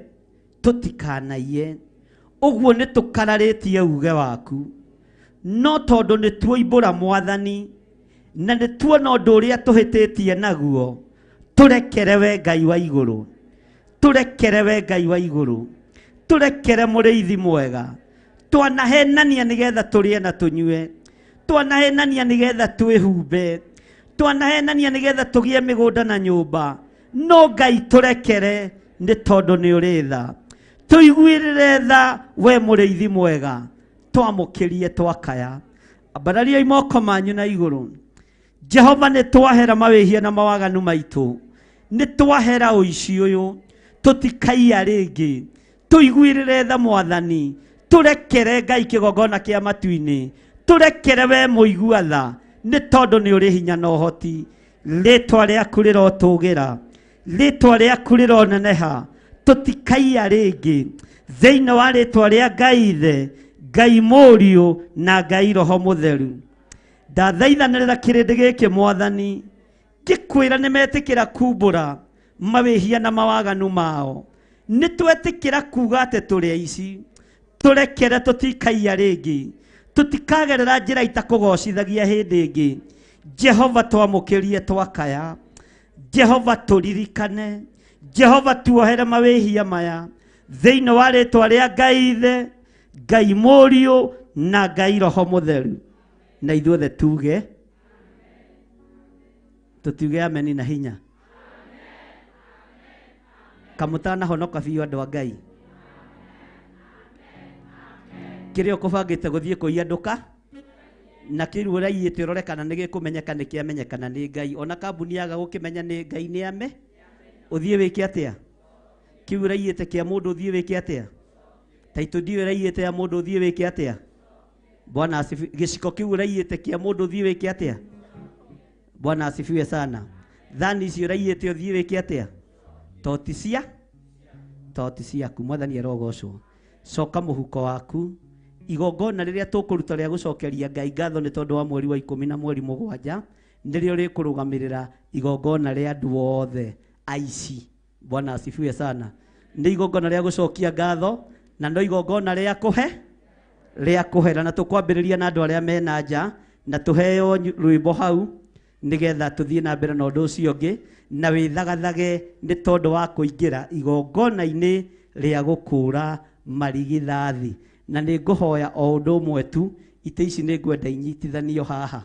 tũtikanaiye. Ũguo nĩ tũkararĩtie uge waku, no tondũ nĩ tuoimbũra mwathani na nĩ tuona ũndũ ũrĩa tũhĩtĩtie naguo, tũrekere we Ngai wa igũrũ, tũrekere we Ngai wa igũrũ, tũrekere mũrĩithi mwega. Twanahenania nĩgetha tũrĩe na tũnyue, twanahenania nĩgetha twĩhumbe, twanahenania nĩgetha tũgĩe mĩgũnda na nyũmba. No Ngai tũrekere nĩ tondũ nĩ ũrĩ tha. Tũiguĩrĩre tha we mũrĩithi mwega, twamũkĩrie twakaya. Ambarariai moko manyu na igũrũ. Jehova nĩ twahera mawĩhia na mawaganu maitũ, nĩ twahera ũici ũyũ, tũtikaiya rĩngĩ. Tũiguĩrĩre tha mwathani, tũrekere Ngai kĩgongona kĩa matu-inĩ, tũrekere we mũigua tha, nĩ tondũ nĩ ũrĩ hinya na ũhoti. Rĩtwa rĩaku rĩrotũgĩra, rĩtwa rĩaku rĩroneneha, tũtikaiya rĩngĩ. Thĩinĩ wa rĩtwa rĩa Ngai Ithe, Ngai Mũriũ na Ngai Roho Mũtheru. Ndathaithanĩrĩra kĩrĩndĩ gĩkĩ mwathani, ngĩkwĩra nĩ metĩkĩra kumbũra mawĩhia na mawaganu mao. Nĩ twetĩkĩra kuga atĩ tũrĩ aici, tũrekere tũtikaiya rĩngĩ, tũtikagerera njĩra itakũgocithagia hĩndĩ ĩngĩ. Jehova twamũkĩrie twakaya, Jehova tũririkane, Jehova tuohere mawĩhia maya. Thĩinĩ wa rĩtwa rĩa Ngai Ithe, Ngai Mũriũ na Ngai Roho Mũtheru. Na ithuothe tuge, tũtiuge ameni na hinya. Kamũtanahonoka biũ andũ a Ngai. Kĩrĩa ũkũbangĩte gũthiĩ kũiya nduka na kĩu ũraiyĩte ũrore kana nĩ gĩkũmenyeka nĩ kĩamenyekana nĩ Ngai. Ona kambuni yaga gũkĩmenya nĩ Ngai nĩ ame, ũthiĩ wĩke atĩa? Kĩu ũraiyĩte kĩa mũndũ ũthiĩ wĩke atĩa? Taitũ ndiũ ũraiyĩte ya mũndũ ũthiĩ wĩke atĩa? Bwana asifiwe. Gĩciko kĩu ũraiyĩte kĩa mũndũ ũthiĩ wĩke atĩa? Bwana asifiwe sana. Thani icio ũraiyĩte ũthiĩ wĩke atĩa? Toti ciaku. Mwathani arogocwo. Coka mũhuko waku. Igongona rĩrĩa tũkũruta rĩa gũcokeria Ngai ngatho nĩ tondũ wa mweri wa 10 na mweri 7 nĩrĩo rĩkũrũgamĩrĩra igongona rĩa andũ othe aici. Bwana asifiwe sana. Nĩ igongona rĩa gũcokia ngatho na no igongona rĩa kũhe rĩa kũhera, na tũkwambĩrĩria na andũ arĩa mena nja na tũheo rwĩmbo hau nĩgetha tũthiĩ na mbere na ũndũ ũcio ũngĩ, na wĩthagathage nĩ tondũ wa kũingĩra igongona-inĩ rĩa gũkũũra marigithathi. Na nĩ ngũhoya o ũndũ ũmwe tu, itĩ ici nĩ ngwenda inyitithanio haha.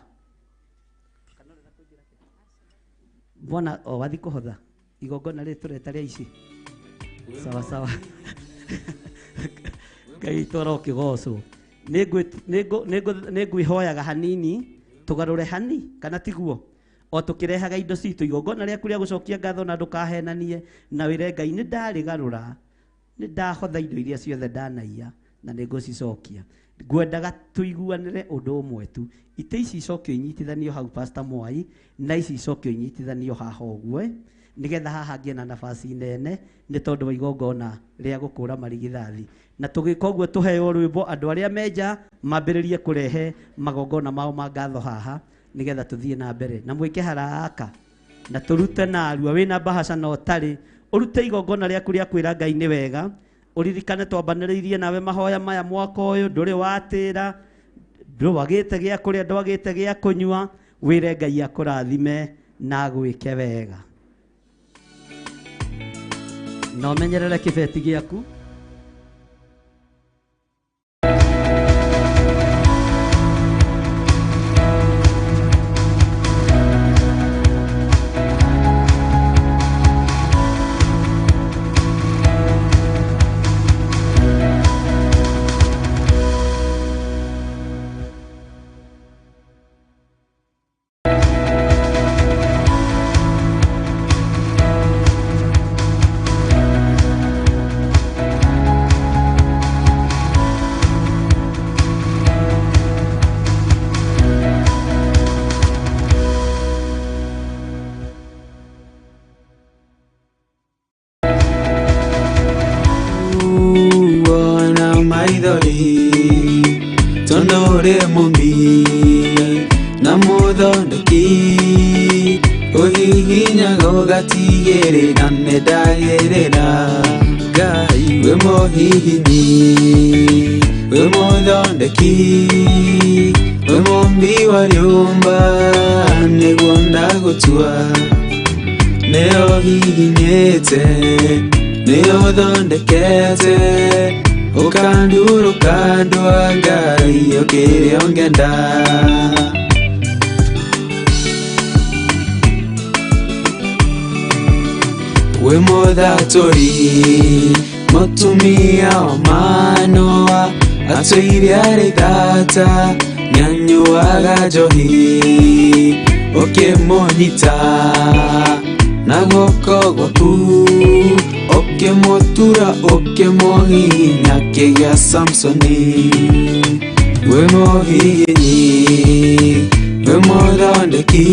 Bwana o wathi kũhotha igongona rĩrĩ tũreta rĩa ici. Sawa sawa. Ngai twara ũkĩgocwo. Nĩ ngwĩhoyaga hanini tũgarũre hani kana tiguo o tũkĩrehaga indo citũ igongona rĩaku rĩa gũcokia ngatho na ndũkahenanie na wĩre Ngai nĩ ndarĩgarũra nĩ ndahotha indo iria ciothe ndanaiya na nĩ ngũcicokia. Ngwendaga tũiguanĩre ũndũ ũmwe tu, itĩ ici icokio inyitithanio hau Pastor Mwai na ici icokio inyitithanio haha ũguo nĩgetha haha ngĩe na nafasi nene nĩ tondũ wa igongona rĩa gũkũra marigithathi. Na tũgĩka ũguo tũheo rwĩmbo andũ arĩa menja mambĩrĩrie kũrehe magongona mao ma ngatho haha nĩgetha tũthiĩ na mbere na mwĩke haraka na tũrute narua. Wĩna mbahaca na ũtarĩ ũrute igongona rĩaku rĩa kwĩra Ngai nĩ wega. Ũririkane twambanĩrĩirie nawe mahoya maya mwaka ũyũ, ndũrĩ watĩra, ndwagĩte gĩa kũrĩa, ndwagĩte gĩa kũnyua. Wĩre Ngai akũrathime na agwĩke wega. Na ũmenyerere kĩbeti gĩaku. Tori mutumia wa Manoa atwire arĩ tata nĩanyuaga njohi ũkĩmũnyita na guoko gwaku ũkĩmũtura ũkĩmũhihinya kĩgĩa Samsoni. Wĩ mũhihinyi wĩ mũthondeki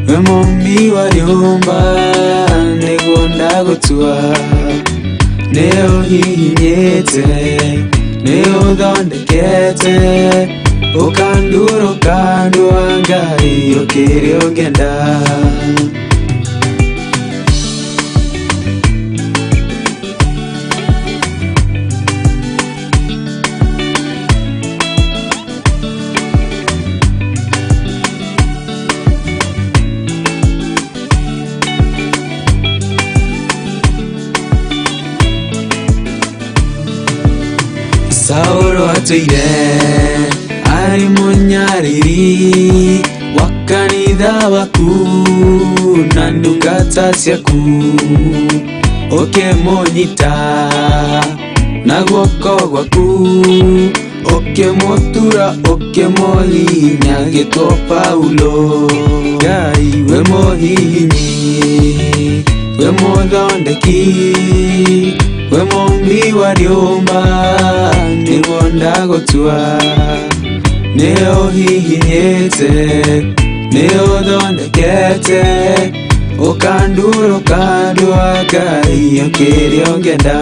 wĩ mũmbi wa rĩũmba nĩguo ndagũtua. Nĩũhihinyĩte nĩũthondekete ũkandura ũkandua Ngai ũkĩrĩ ũngĩenda. Sauro atwire arĩ mũnyariri wa kanitha waku na ndungata ciaku ũkĩmũnyita na guoko gwaku ũkĩmũtura ũkĩmũhihinya agĩtwo Paulo. Ngai wĩ mũhihinyi wĩ mũthondeki wĩ mũmbi wa rĩũmba nĩguo ndagũtua. Nĩũhihinyĩte nĩũthondekete ũkandura ũkandua Ngai ũkĩrĩ ũngĩenda.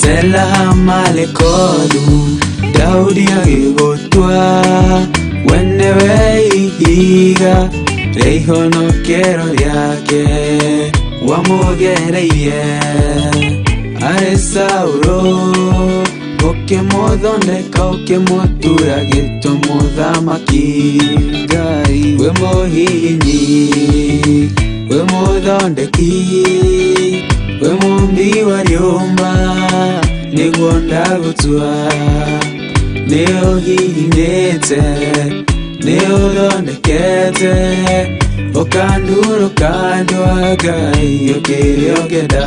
Sela Malekolu Daudi agĩgũtua we nĩwe ihiga rĩa ihonokero rĩake wamũgereirie arĩ Saũlũ ũkĩmũthondeka ũkĩmũtura gĩtwo mũthamaki. Ngai wĩ mũhihinyi wĩ mũthondeki wĩ mũmbi wa rĩũmba nĩguo ndagũtua. Nĩũhihinyĩte nĩũthondekete Ũkandurũka andũ a Ngai ũkĩrĩa ũngĩenda.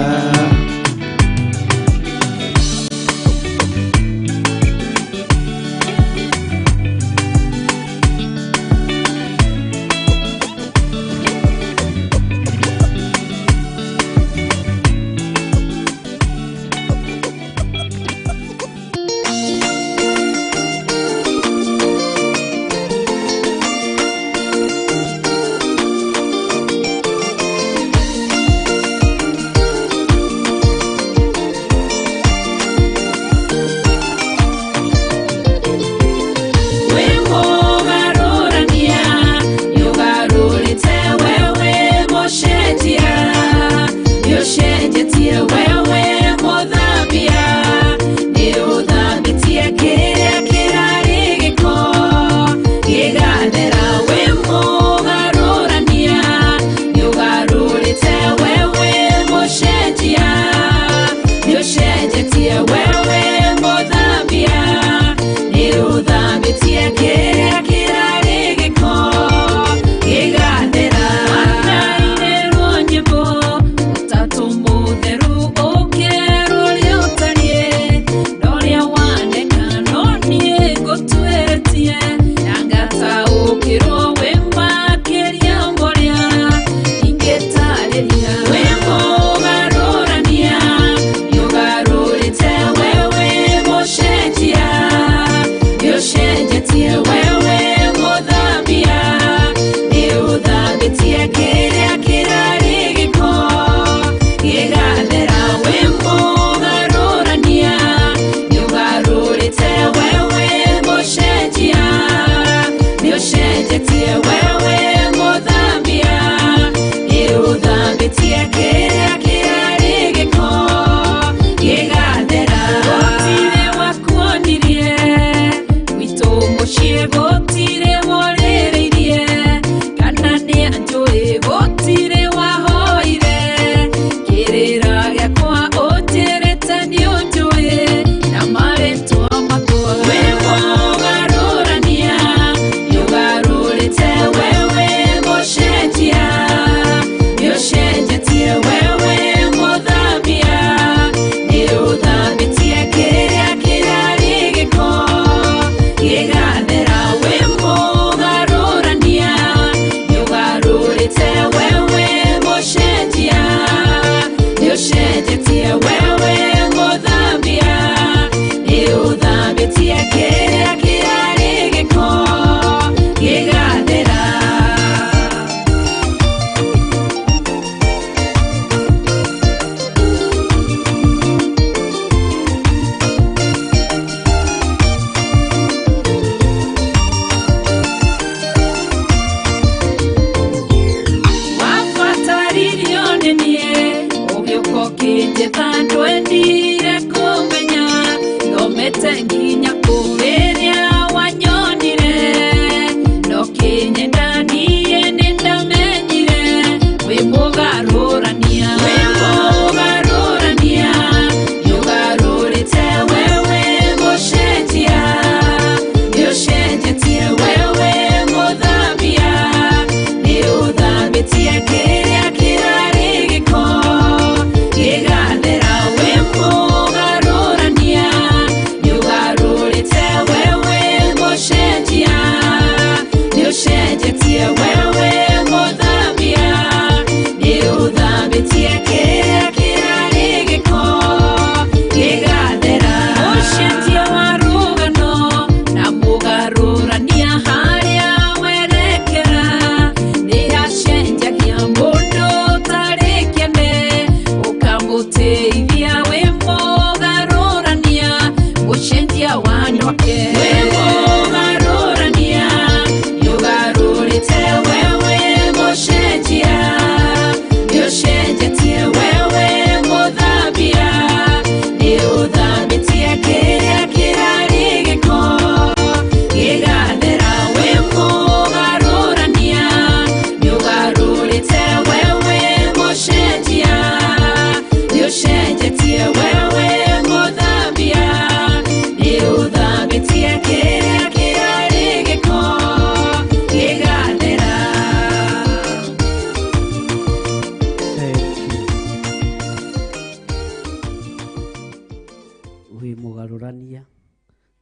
Wĩ mũgarũrania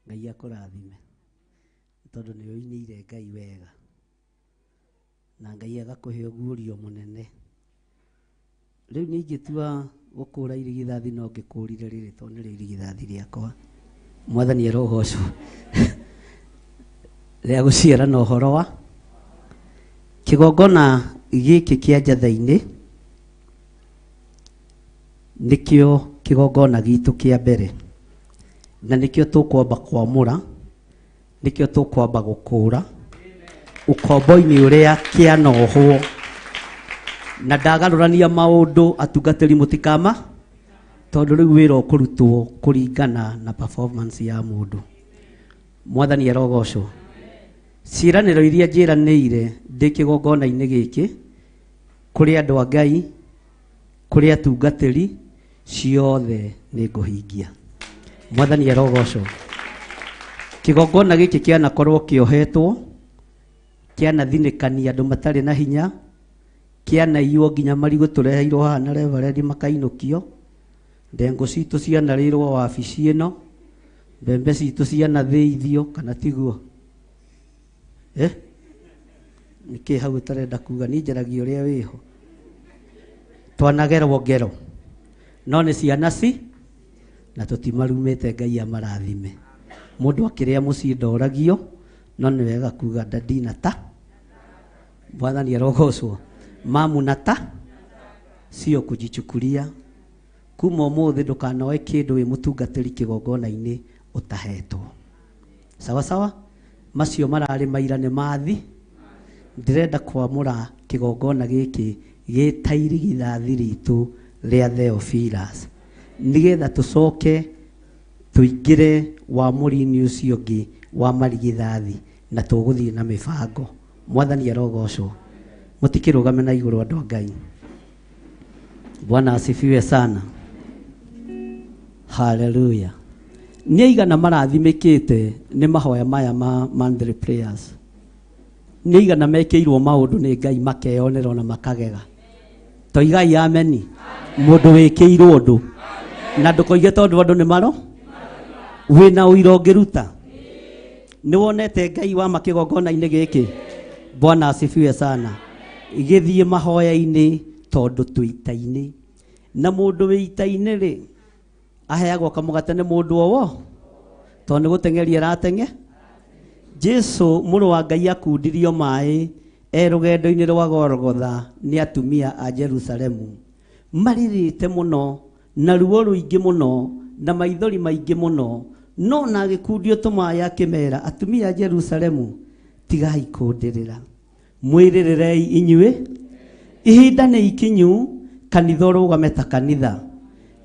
Ngai akũrathime tondũ nĩ ũinĩire Ngai wega na Ngai agakũhe ũguũrio mũnene. Rĩu niĩ ingĩtua gũkũra irigithathi no ngĩkũrire rĩrĩ tondũ nĩrĩo irigithathi rĩakwa. Mwathani arogocwo rĩa gũciara na ũhoro wa kĩgongona gĩkĩ kĩa njatha-inĩ nĩkĩo kĩgongona gitũ kĩa mbere na nĩkĩo tũkwamba kwamũra, nĩkĩo tũkwamba gũkũra ũkombo-inĩ ũrĩa kĩanohwo na ndagarũrania maũndũ atungatĩri mũtikama tondũ rĩu wĩra ũkũrutwo kũringana na performance ya mũndũ. Mwathani arogocwo. Ciĩranĩro iria njĩranĩire ndĩ kĩgongona-inĩ gĩkĩ kũrĩ andũ a Ngai, kũrĩ atungatĩri, ciothe nĩ ngũhingia. Mwathani arogocwo. Kĩgongona gĩkĩ kĩanakorwo kĩohetwo, kĩanathinĩkania andũ matarĩ na hinya, kĩanaiywo nginya marigũ tũreheirwo haha na reverendi makainũkio, ndengũ citũ cianarĩirwo wabici ĩno, mbembe citũ cianathĩithio, kana tiguo? Nĩkĩ hau ũtarenda kuga? Niĩ njaragia ũrĩa wĩho. Twanagerwo ngero no nĩ ciana ci na tũtimarumĩte Ngai amarathime. Mũndũ akĩrĩa mũciĩ ndoragio, no nĩ wega kuga dadi na ta. Mwathani arogocwo. Mamu na ta sio kujichukulia. Kuma ũmũthĩ ndũkanoe kĩndũ wĩ mũtungatĩri kĩgongona-inĩ ũtahetwo. Sawa sawa? Macio mararĩ maira nĩ mathi. Ndĩrenda kwamũra kĩgongona gĩkĩ gĩta irigithathi ritũ rĩa Theophilus nĩgetha tũcoke tũingĩre wamũri-inĩ ũcio ũngĩ wa marigithathi na tũgũthiĩ na mĩbango. Mwathani arogocwo. Mũtikĩrũgame na igũrũ andũ a Ngai. Bwana asifiwe sana. Hallelujah. Nĩ aigana marathimĩkĩte nĩ mahoya maya ma monthly prayers? Nĩ aigana mekĩirwo maũndũ nĩ Ngai makeyonera ona makagega? Toigai ameni. Mũndũ wĩkĩirwo ũndũ na ndũkoige tondũ andũ nĩ maro wĩna ũira ũngĩruta. Nĩ wonete Ngai wa makĩgongona-inĩ gĩkĩ? Bwana asifiwe sana. Gĩthiĩ mahoya-inĩ tondũ twĩ ita-inĩ, na mũndũ wĩ ita-inĩ rĩ aheagwo kamũgate nĩ mũndũ owo tondũ nĩ gũteng'eria arateng'e. Jesu mũrũ wa Ngai akundirio maĩ e rũgendo-inĩ rwa Golgotha nĩ atumia a Jerusalemu marirĩte mũno na ruo rũingĩ mũno na maithori maingĩ mũno, no na agĩkundio tũmaĩ akĩmera, atumia a Jerusalemu tigai kũndĩrĩra, mwĩrĩrĩrei inyuĩ, ihinda nĩ ikinyu kanitha ũrũgame ta kanitha.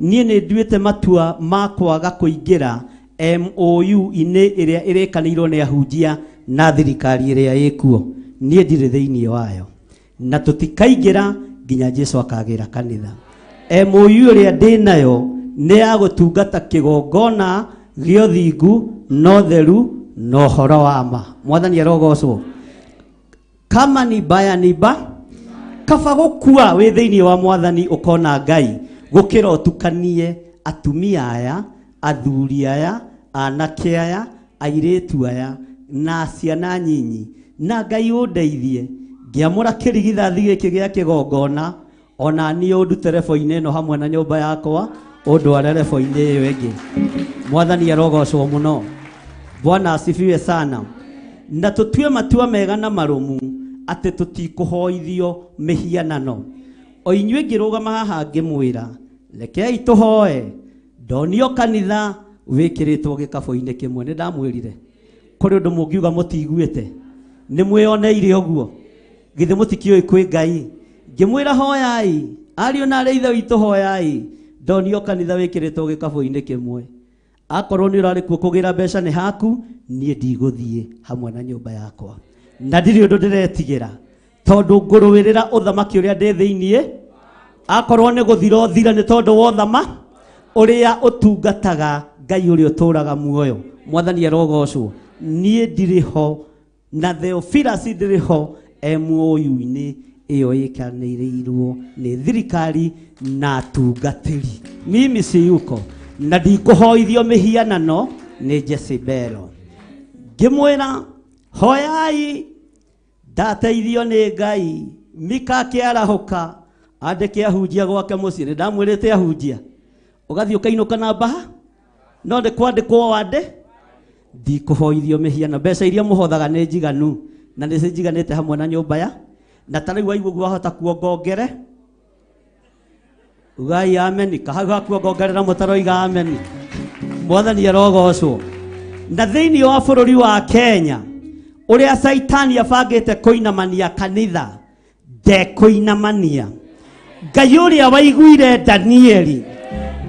Niĩ nĩ nduĩte matua ma kwaga kũingĩra MOU-inĩ ĩrĩa ĩrĩkanĩirwo nĩ ahunjia na thirikari ĩrĩa ĩkuo. Niĩ ndirĩ thĩinĩ wayo na tũtikaingĩra nginya Jesu akagĩra kanitha. MOU ĩrĩa ndĩ nayo nĩ ya gũtungata kĩgongona gĩa ũthingu na ũtheru na ũhoro wa ma. Mwathani arogocwo. Kama ni baya ni ba, kaba gũkua wĩ thĩinĩ wa Mwathani ũkona Ngai gũkĩra ũtukanie atumia aya, athuri aya, anake aya, airĩtu aya na ciana nyinyi. Na Ngai ũndeithie ngĩamũra kĩrigithathi gĩkĩ gĩa kĩgongona, ona niĩ ũndute rebo-inĩ ĩno hamwe na nyũmba yakwa, ũndware rebo-inĩ ĩyo ĩngĩ. Mwathani arogocwo mũno. Bwana asifiwe sana. Na tũtue matua mega na marũmu atĩ tũtikũhoithio mĩhianano. O inyuĩ ngĩrũgama haha ngĩmwĩra, rekei tũhoe, ndonio kanitha wĩkĩrĩtwo gĩkabũ-inĩ kĩmwe. Nĩ ndamwĩrire kũrĩ ũndũ mũngiuga mũtiguĩte, nĩ mwĩoneire ũguo, githĩ mũtikĩũĩ kwĩ Ngai? Ngĩmwĩra hoyai, ariũ na arĩ ithe witũ hoyai, ndonio kanitha wĩkĩrĩtwo gĩkabũ-inĩ kĩmwe. Akorwo nĩ ũrarĩ kuo kũgĩra mbeca nĩ haku, niĩ ndigũthiĩ hamwe na nyũmba yakwa, na ndirĩ ũndũ ndĩretigĩra tondũ ngũrũĩrĩra ũthamaki ũrĩa ndĩ thĩiniĩ. Akorwo nĩ gũthira ũthira nĩ tondũ wa ũthama ũrĩa ũtungataga Ngai ũrĩa ũtũraga muoyo. Mwathani arogocwo. Niĩ ndirĩ ho na Theophilus ndĩrĩ ho MOU-inĩ ĩyo ĩkanĩrĩirwo nĩ thirikari na atungatĩri. Mimi siyuko. Na ndikũhoithio mĩhianano nĩ Jezebelo. Ngĩmwĩra hoyai ndateithio nĩ Ngai. Mika akĩarahũka andĩke ahunjia gwake mũciĩ. Nĩ ndamwĩrĩte ahunjia ũgathiĩ ũkainũka na mbaha no nĩ kwandĩkwo wande ndikũhoithio mĩhiano. Mbeca iria mũhothaga nĩ njiganu na nĩ cinjiganĩte hamwe na nyũmba ya na ta rĩu waigua ũguo wahota kuongongere ugai ameni kahau hakuongongerera mũtaroiga ameni. Mwathani arogocwo. Na thĩinĩ wa bũrũri wa Kenya ũrĩa Caitani abangĩte kũinamania kanitha ndekũinamania. Ngai ũrĩa waiguire Danieli,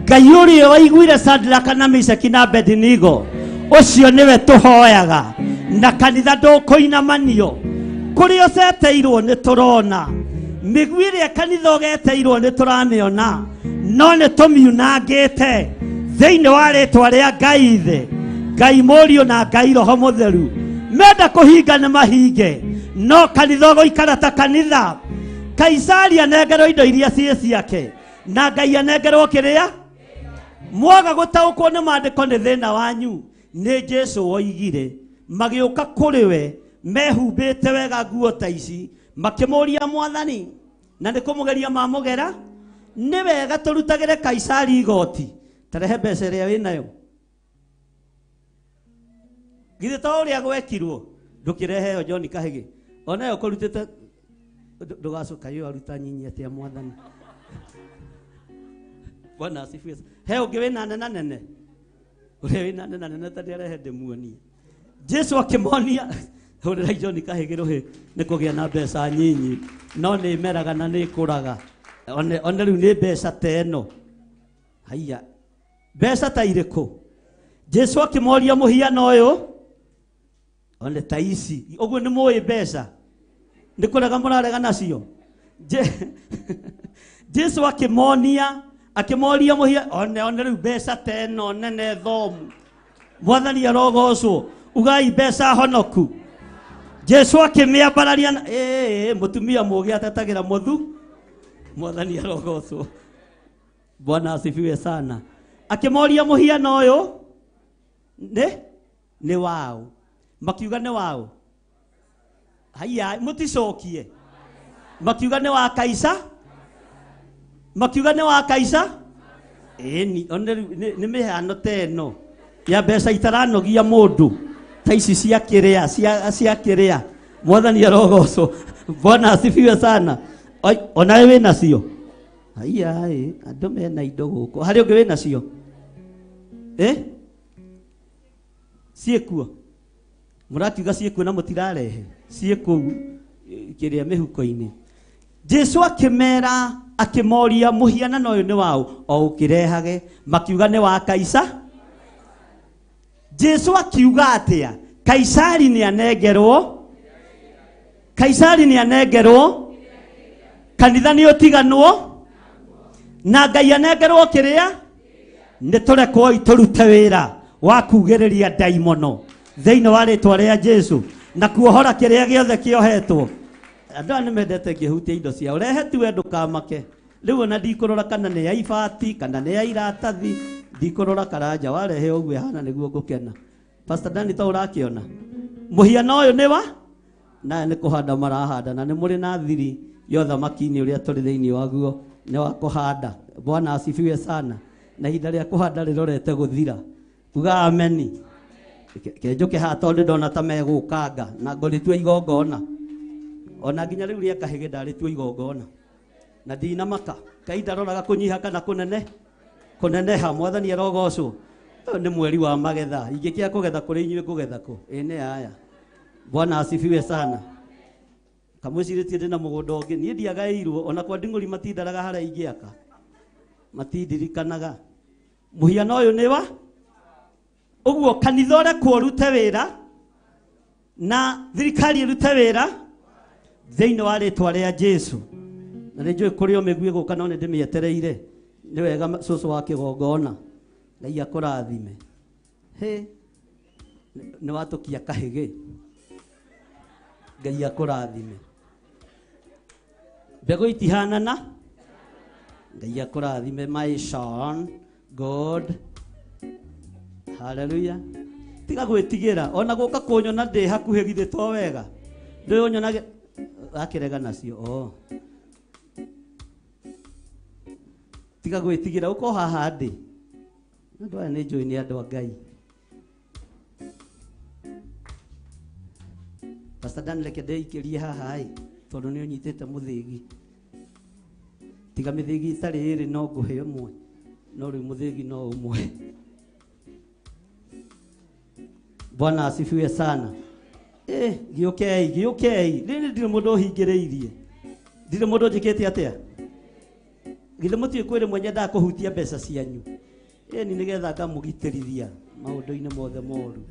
Ngai ũrĩa waiguire Sadraka na Meshaki na Abednego, ũcio nĩwe tũhoyaga na kanitha ndũkũinamanio. Kũrĩa ũceteirwo nĩ tũrona mĩguĩ ĩrĩa kanitha ũgeteirwo nĩ tũramĩona no nĩ tũmiunangĩte thĩinĩ wa rĩtwa rĩa Ngai Ithe, Ngai Mũriũ na Ngai Roho Mũtheru. Menda kũhinga nĩ mahinge no kanitha ũgũikara ta kanitha. Kaisari anengerwo indo iria ciĩ ciake na Ngai anengerwo kĩrĩa. Mwaga gũtaũkwo nĩ maandĩko nĩ thĩna wanyu. Nĩ Jesu woigire magĩũka kũrĩ we mehumbĩte wega nguo ta ici makĩmũria Mwathani na nĩ kũmũgeria mamũgera nĩ wega tũrutagĩre Kaisari igoti tarehe mbeca ĩrĩa wĩnayo. Githĩ to ũrĩa gwekirwo ndũkĩrehe ĩyo John Kahĩgĩ onayo kũrutĩte ndũgacoka yo aruta nyinyi atĩa Mwathani. Bwana asifiwe. He ũngĩ wĩna nene nene ũrĩa wĩna nene nene ta ndĩarehe ndĩmuonie. Jesu akĩmonia hũrĩra John Kahĩgĩ rũhĩ nĩ kũgĩa na mbeca nyinyi no nĩ imeraga na nĩ ikũraga. One rĩu nĩ mbeca ta ĩno. Haiya mbeca ta irĩkũ? Jesu akĩmoria mũhiano ũyũ one ta ici. Ũguo nĩ mũĩ mbeca nĩ kũrega mũrarega nacio. Jesu akĩmonia akĩmoria mũhia one one rĩu mbeca ta ĩno nene thomu. Mwathani arogocwo. Ugai mbeca honoku. Jesu akĩmĩambararia na mũtumia mũũgĩ atetagĩra mũthu. Mwathani arogocwo. Bwana asifiwe sana. Akĩmoria mũhiano ũyũ nĩ waũ? Makiuga nĩ waũ? Haiya mũticokie. Makiuga nĩ wa Kaisa? Makiuga nĩ wa Kaisa? Ĩni one rĩu nĩ mĩhano ta ĩno ya mbeca itaranogia mũndũ ta ici cia kĩrĩa cia kĩrĩa. Mwathani arogocwo. Bwana asifiwe sana. Onawe wĩnacio? Haiya ĩ andũ mena indo gũkũ. Harĩ ũngĩ wĩnacio? Ciĩkuo? Mũrakiuga ciĩkuo na mũtirarehe. Ciĩkũu kĩrĩa mĩhuko-inĩ. Jesu akĩmera akĩmoria mũhianano ũyũ nĩ waũ? O ũkĩrehage. Makiuga nĩ wa Kaisa. Jesu akiuga atĩa? Kaisari nĩ anengerwo. Kaisari nĩ anengerwo. Kanitha nĩ ũtiganwo. Na Ngai anengerwo kĩrĩa? Nĩ tũrekwo tũrute wĩra wa kugĩrĩria ndaimono thĩinĩ wa rĩtwa rĩa Jesu na kuohora kĩrĩa gĩothe kĩohetwo. Andũ aya nĩ mendete ngĩhutia indo ciao. Rehe tu we ndũkamake. Rĩu ona ndikũrora kana nĩ ya ibati kana nĩ ya iratathi, ndikũrora karanja warehe ũguo ĩhana nĩguo ngũkena. Pastor Dani to ũrakĩona mũhiano ũyũ nĩ wa na nĩ kũhanda marahanda na nĩ mũrĩ na thiri ya ũthamaki-inĩ ũrĩa tũrĩ thĩinĩ waguo nĩ wa kũhanda. Bwana asifiwe sana. Na ihinda rĩa kũhanda rĩrorete gũthira. Uga ameni. Kenjũke haha tondũ ndona ta megũkanga na ngũrĩtua igongona. Ona nginya rĩu rĩa Kahĩgĩ ndarĩtua igongona. Na ndinamaka. Ngai ndaroraga kũnyiha kana kũnene kũneneha. Mwathani arogocwo. Ũyũ nĩ mweri wa magetha. Ingĩkĩa kũgetha kũrĩ inyuĩ ngũgetha kũ? Ĩ nĩ aya. Bwana asifiwe sana. Kamwĩcirĩtie ndĩna mũgũnda ũngĩ. Niĩ ndiagaĩirwo ona kwa nding'ũri matindaraga harĩa ingĩaka. Matindirikanaga. Mũhiano ũyũ nĩ wa? Ũguo kanitha ũrekwo ũrute wĩra na thirikari ĩrute wĩra thĩinĩ wa rĩtwa rĩa Jesu. Na nĩ njũĩ kũrĩ o mĩguĩ gũka no nĩ ndĩmĩetereire. Nĩ wega cũcũ wa kĩgongona. Ngai akũrathime. Hĩ nĩ watũkia Kahĩgĩ. Ngai akũrathime. Mbegũ itihanana. Ngai akũrathime my son. God. Haleluya. Tiga gwĩtigĩra ona gũka kũnyona ndĩ hakuhĩ githĩ to wega. Ndũĩ ũnyonage akĩrega nacio. Oh. Tiga gwĩtigĩra ũka o haha ndĩ. Andũ aya nĩ njũĩ nĩ andũ a Ngai. Pastor Dan reke ndĩikĩrie haha ĩ tondũ nĩ ũnyitĩte mũthĩgi. Tiga mĩthĩgi ĩtarĩ ĩrĩ no ngũhe ũmwe no rĩu mũthĩgi no ũmwe. Bwana asifiwe sana. Eh, gĩũkei gĩũkei rĩrĩ ndirĩ mũndũ ũhingĩrĩirie ndirĩ mũndũ ũnjĩkĩte atĩa githĩ mũtiũĩ kwĩ rĩmwe nyendaga kũhutia mbeca cianyu ĩni nĩgetha ngamũgitĩrithia maũndũ-inĩ mothe moru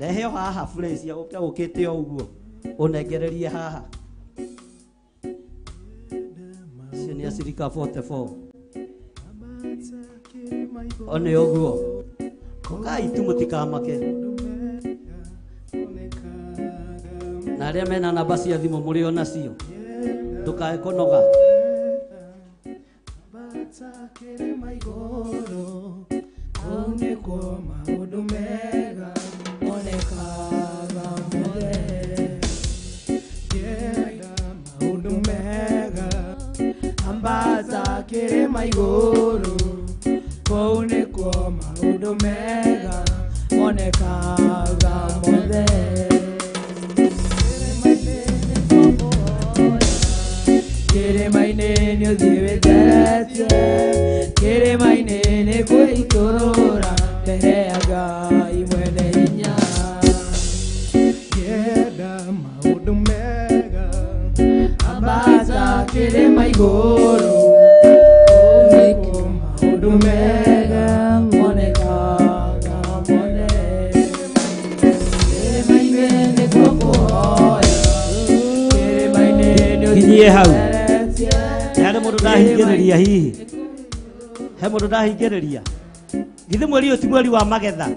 rehe o haha fresh ũke ũkĩte o ũguo ũnengererie haha icio nĩ acirika 44 one ũguo ũkai tu mũtikamake na arĩa mena namba cia thimũ mũrĩ o nacio ndũkae kũnoga Ambata kĩrĩma igũrũ kũu nĩkuo maũndũ mega monekaga mothe. Kĩrĩma-inĩ nĩ ũthiĩ wĩtheretie kĩrĩma-inĩ nĩ kwĩitũrũra mbere ya Ngai mwene hinya. Ngĩenda maũndũ mega ambata kĩrĩma igũrũ kũu nĩkuo maũndũ mega monekaga mothe. Kĩrĩma-inĩ nĩkuo kũhoya kĩrĩma-inĩ nĩ ũthiĩ Nginyie hau. wĩtheretie harĩ mũndũ ndahingĩrĩria hihi he mũndũ ndahingĩrĩria githĩ mweri ũyũ ti mweri wa magetha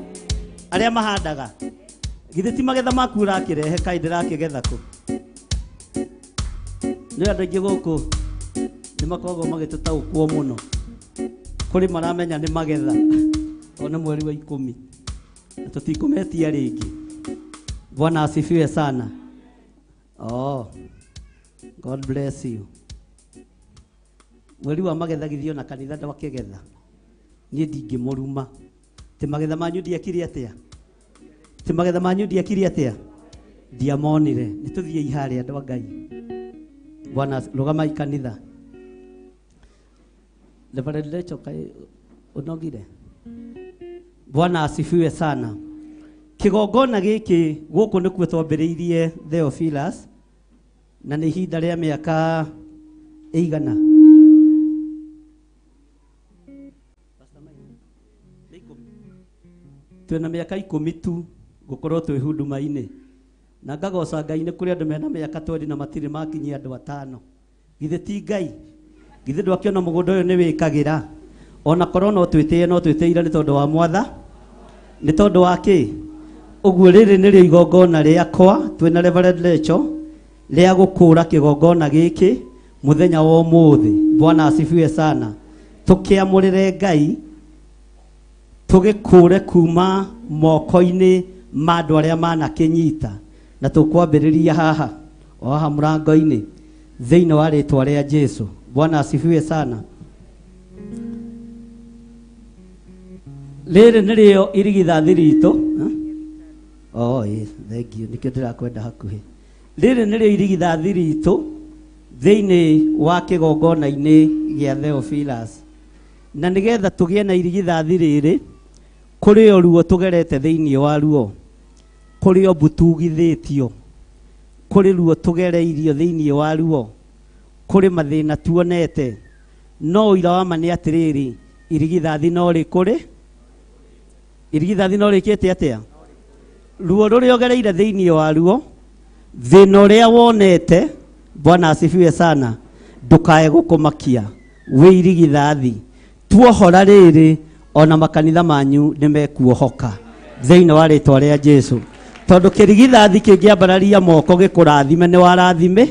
arĩa mahandaga githĩ ti magetha maku ũrakĩrehe kaĩ ndĩrakĩgetha kũ nĩ andũ aingĩ gũkũ nĩ makoragwo magĩtũtaũkwo mũno kũrĩ maramenya nĩ magetha ona mweri wa ikũmi na tũtikũmetia rĩngĩ. Bwana asifiwe sana. Oh, God bless you. Mweri wa magetha githio na kanitha ndwakĩgetha niĩ ndingĩmũruma ti magetha manyu ndiekire atĩa ti magetha manyu ndiekire atĩa ndiamonire nĩ tũthiĩ harĩa andũ a Ngai. Bwana rũgamai kanitha. Reverend Rachel kaĩ ũnogire? Bwana asifiwe sana. Kĩgongona gĩkĩ gũkũ nĩkuo twambĩrĩirie Theophilus na nĩ ihinda rĩa mĩaka ĩigana twĩna mĩaka ikũmi tu gũkorwo twĩ huduma-inĩ na ngagoca Ngai nĩ kũrĩ andũ mena mĩaka twendi na matirĩ makinyia andũ atano githĩ ti Ngai githĩ ndwakĩona mũgũnda ũyũ nĩ wĩkagĩra ona korwo no twĩtĩe no twĩtĩire nĩ tondũ wa mwatha nĩ tondũ wa kĩ ũguo rĩrĩ nĩrĩo igongona rĩakwa twĩna Reverend Rachel rĩa gũkũra kĩgongona gĩkĩ mũthenya wa ũmũthĩ. Bwana asifiwe sana. Tũkĩamũrĩre Ngai tũgĩkũre kuma moko-inĩ ma andũ arĩa manakĩnyita na tũkwambĩrĩria haha o haha mũrango-inĩ thĩinĩ wa rĩtwa rĩa Jesu. Bwana asifiwe sana. Rĩrĩ nĩrĩo irigithathi ritũ. Oh, ĩ, thank you nĩkĩo ndĩrakwenda hakuhĩ. Rĩrĩ nĩrĩo irigithathi ritũ thĩinĩ wa kĩgongona-inĩ gĩa Theophilus na nĩgetha tũgĩe na irigithathi rĩrĩ kũrĩ o ruo tũgerete thĩinĩ wa ruo kũrĩ o mbutugithĩtio kũrĩ ruo tũgereirio thĩinĩ wa ruo kũrĩ mathĩna tuonete no ũira wa ma nĩ atĩrĩrĩ irigithathi no rĩkũrĩ irigithathi no rĩkĩte atĩa ruo rũrĩa ũgereire thĩinĩ wa ruo thĩna ũrĩa wonete. Bwana asifiwe sana. Ndũkae gũkũmakia wĩ irigithathi tuohora rĩrĩ ona makanitha manyu nĩ mekuohoka thĩinĩ wa rĩtwa rĩa Jesu tondũ kĩrigithathi kĩngĩambararia moko gĩkũrathime nĩ warathime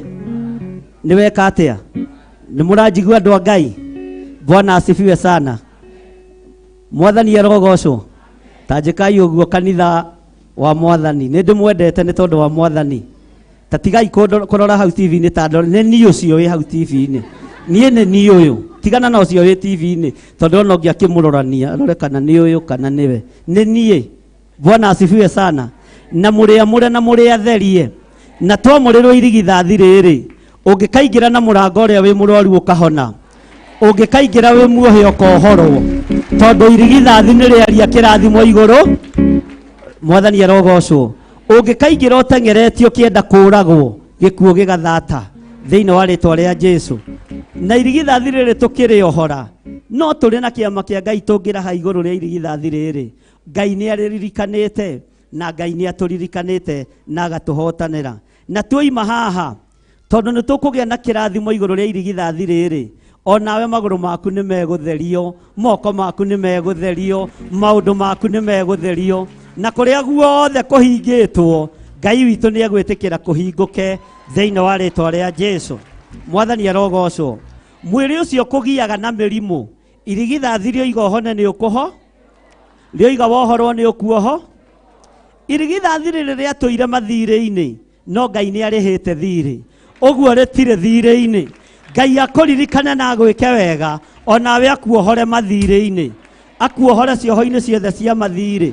nĩ weka atĩa nĩ mũranjigua andũ a Ngai. Bwana asifiwe sana. Mwathani arogocwo. Ta njĩkai ũguo kanitha wa mwathani nĩ ndĩmwendete nĩ tondũ wa mwathani. Ta tigai kũrora hau TV-inĩ ta ndore nĩ niĩ ũcio wĩ hau TV-inĩ. Niĩ nĩ niĩ ũyũ. Tigana na ũcio wĩ TV-inĩ tondũ ona ũngĩ akĩmũrorania arore kana nĩ ũyũ kana nĩwe. Nĩ niĩ. Bwana asifiwe sana. Na mũrĩ amũre na mũrĩ atherie. Na twamũrĩrwo irigithathi rĩrĩ ũngĩkaingĩra na mũrango ũrĩa wĩ mũrwaru ũkahona. Ũngĩkaingĩra wĩ muohe ũkohorwo. Tondũ irigithathi nĩ rĩaria kĩrathimo igũrũ. Mwathani arogocwo. Ũngĩkaingĩra ũteng'eretio ũkĩenda kũragwo gĩkuũ gĩgathata thĩinĩ wa rĩtwa rĩa Jesu. Na irigithathi rĩrĩ tũkĩrĩohora no tũrĩ na kĩama kĩa Ngai tũngĩraha igũrũ rĩa irigithathi rĩrĩ. Ngai nĩ arĩririkanĩte na Ngai nĩ atũririkanĩte na agatũhotanĩra. Na tuoima haha tondũ nĩ tũkũgĩa na kĩrathimo igũrũ rĩa irigithathi rĩrĩ onawe magũrũ maku nĩ megũtherio, moko maku nĩ megũtherio, maũndũ maku nĩ megũtherio, na kũrĩa guothe kũhingĩtwo Ngai witũ nĩ egwĩtĩkĩra kũhingũke thĩinĩ wa rĩtwa rĩa Jesu. Mwathani arogocwo. Mwĩrĩ ũcio kũgiaga na mĩrimũ irigithathi rĩoiga ũhone nĩ ũkũho, rĩoiga wohorwo nĩ ũkuoho. Irigithathi rĩrĩ rĩatũire mathirĩ-inĩ no Ngai nĩ arĩhĩte thirĩ, ũguo rĩtirĩ thirĩ-inĩ. Ngai akũririkane na agwĩke wega onawe akuohore mathirĩ-inĩ, akuohore cioho-inĩ ciothe cia mathirĩ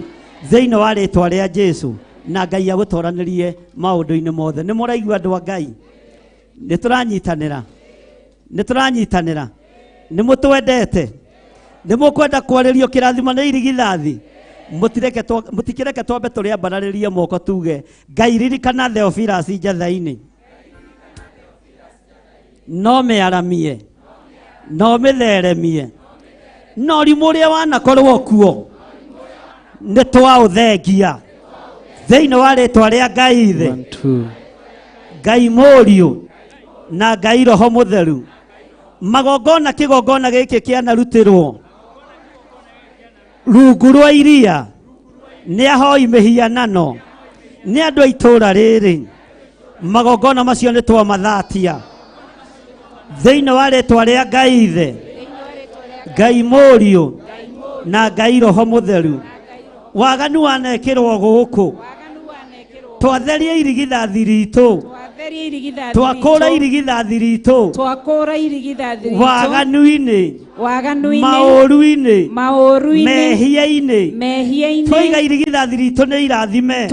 thĩinĩ wa rĩtwa rĩa Jesu, na Ngai agũtoranĩrie maũndũ-inĩ mothe. Nĩ mũraigua andũ a Ngai? Nĩ tũranyitanĩra, nĩ tũranyitanĩra. Nĩ mũtwendete? Nĩ mũkwenda kwarĩrio kĩrathimo nĩ irigithathi? Mũtikĩreke twambe tũrĩambararĩrie moko tuge Ngai ririkana Theophilus njatha-inĩ, no mĩaramie, no mĩtheremie, no rimũ ũrĩa wanakorwo kuo nĩ twaũthengia thĩinĩ wa rĩtwa rĩa Ngai Ithe, Ngai Mũriũ na Ngai Roho Mũtheru. Magongona kĩgongona gĩkĩ kĩanarutĩrwo rungu rwa iria nĩ ahoi mĩhianano nĩ andũ a itũũra rĩrĩ. Magongona macio nĩ twamathatia thĩinĩ wa rĩtwa rĩa Ngai Ithe, Ngai Mũriũ na Ngai Roho Mũtheru. Waganu wanekĩrwo gũkũ, twatheria irigithathi ritũ, twakũra irigithathi ritũ waganu-inĩ, maũru-inĩ, mehia-inĩ, twaiga irigithathi ritũ nĩ irathime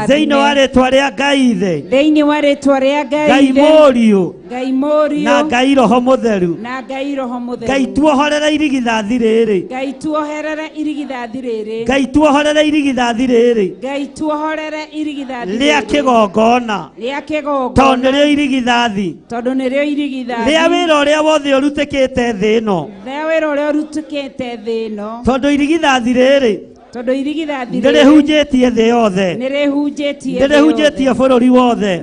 thĩinĩ wa rĩtwa rĩa Ngai Ithe, Ngai Mũriũ na Ngai Roho Mũtheru. Ngai tuohorere irigithathi rĩrĩ, Ngai tuohorere irigithathi rĩrĩ rĩa kĩgongona, tondũ nĩrĩo irigithathi rĩa wĩra ũrĩa wothe ũrutĩkĩte thĩ ĩno, tondũ irigithathi rĩrĩ nĩrĩhunjĩtie thĩ yothe, nĩrĩhunjĩtie bũrũri wothe,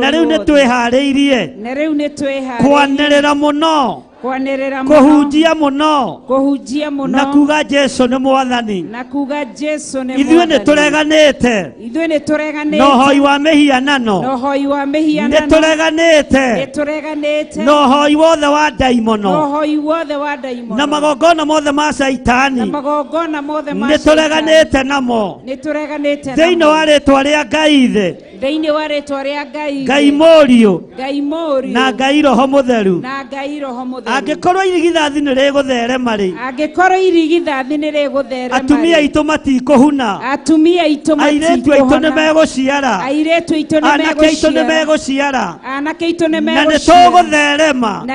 na rĩu nĩtwĩharĩirie kwanĩrĩra mũno, kũhunjia mũno, na kuga Jesu nĩ mwathani. Ithuĩ nĩ tũreganĩte na ũhoi wa mĩhianano, nĩ tũreganĩte na ũhoi wothe wa ndaimono na magongona mothe ma Caitani, nĩ tũreganĩte namo thĩinĩ wa rĩtwa rĩa Ngai Ithe, Ngai Mũriũ na Ngai Roho Mũtheru. Angĩkorwo irigithathi nĩ rĩgũtherema rĩ, atumia aitũ matikũhuna, airĩtu aitũ nĩ megũciara, anake aitũ nĩ megũciara, na nĩ tũgũtherema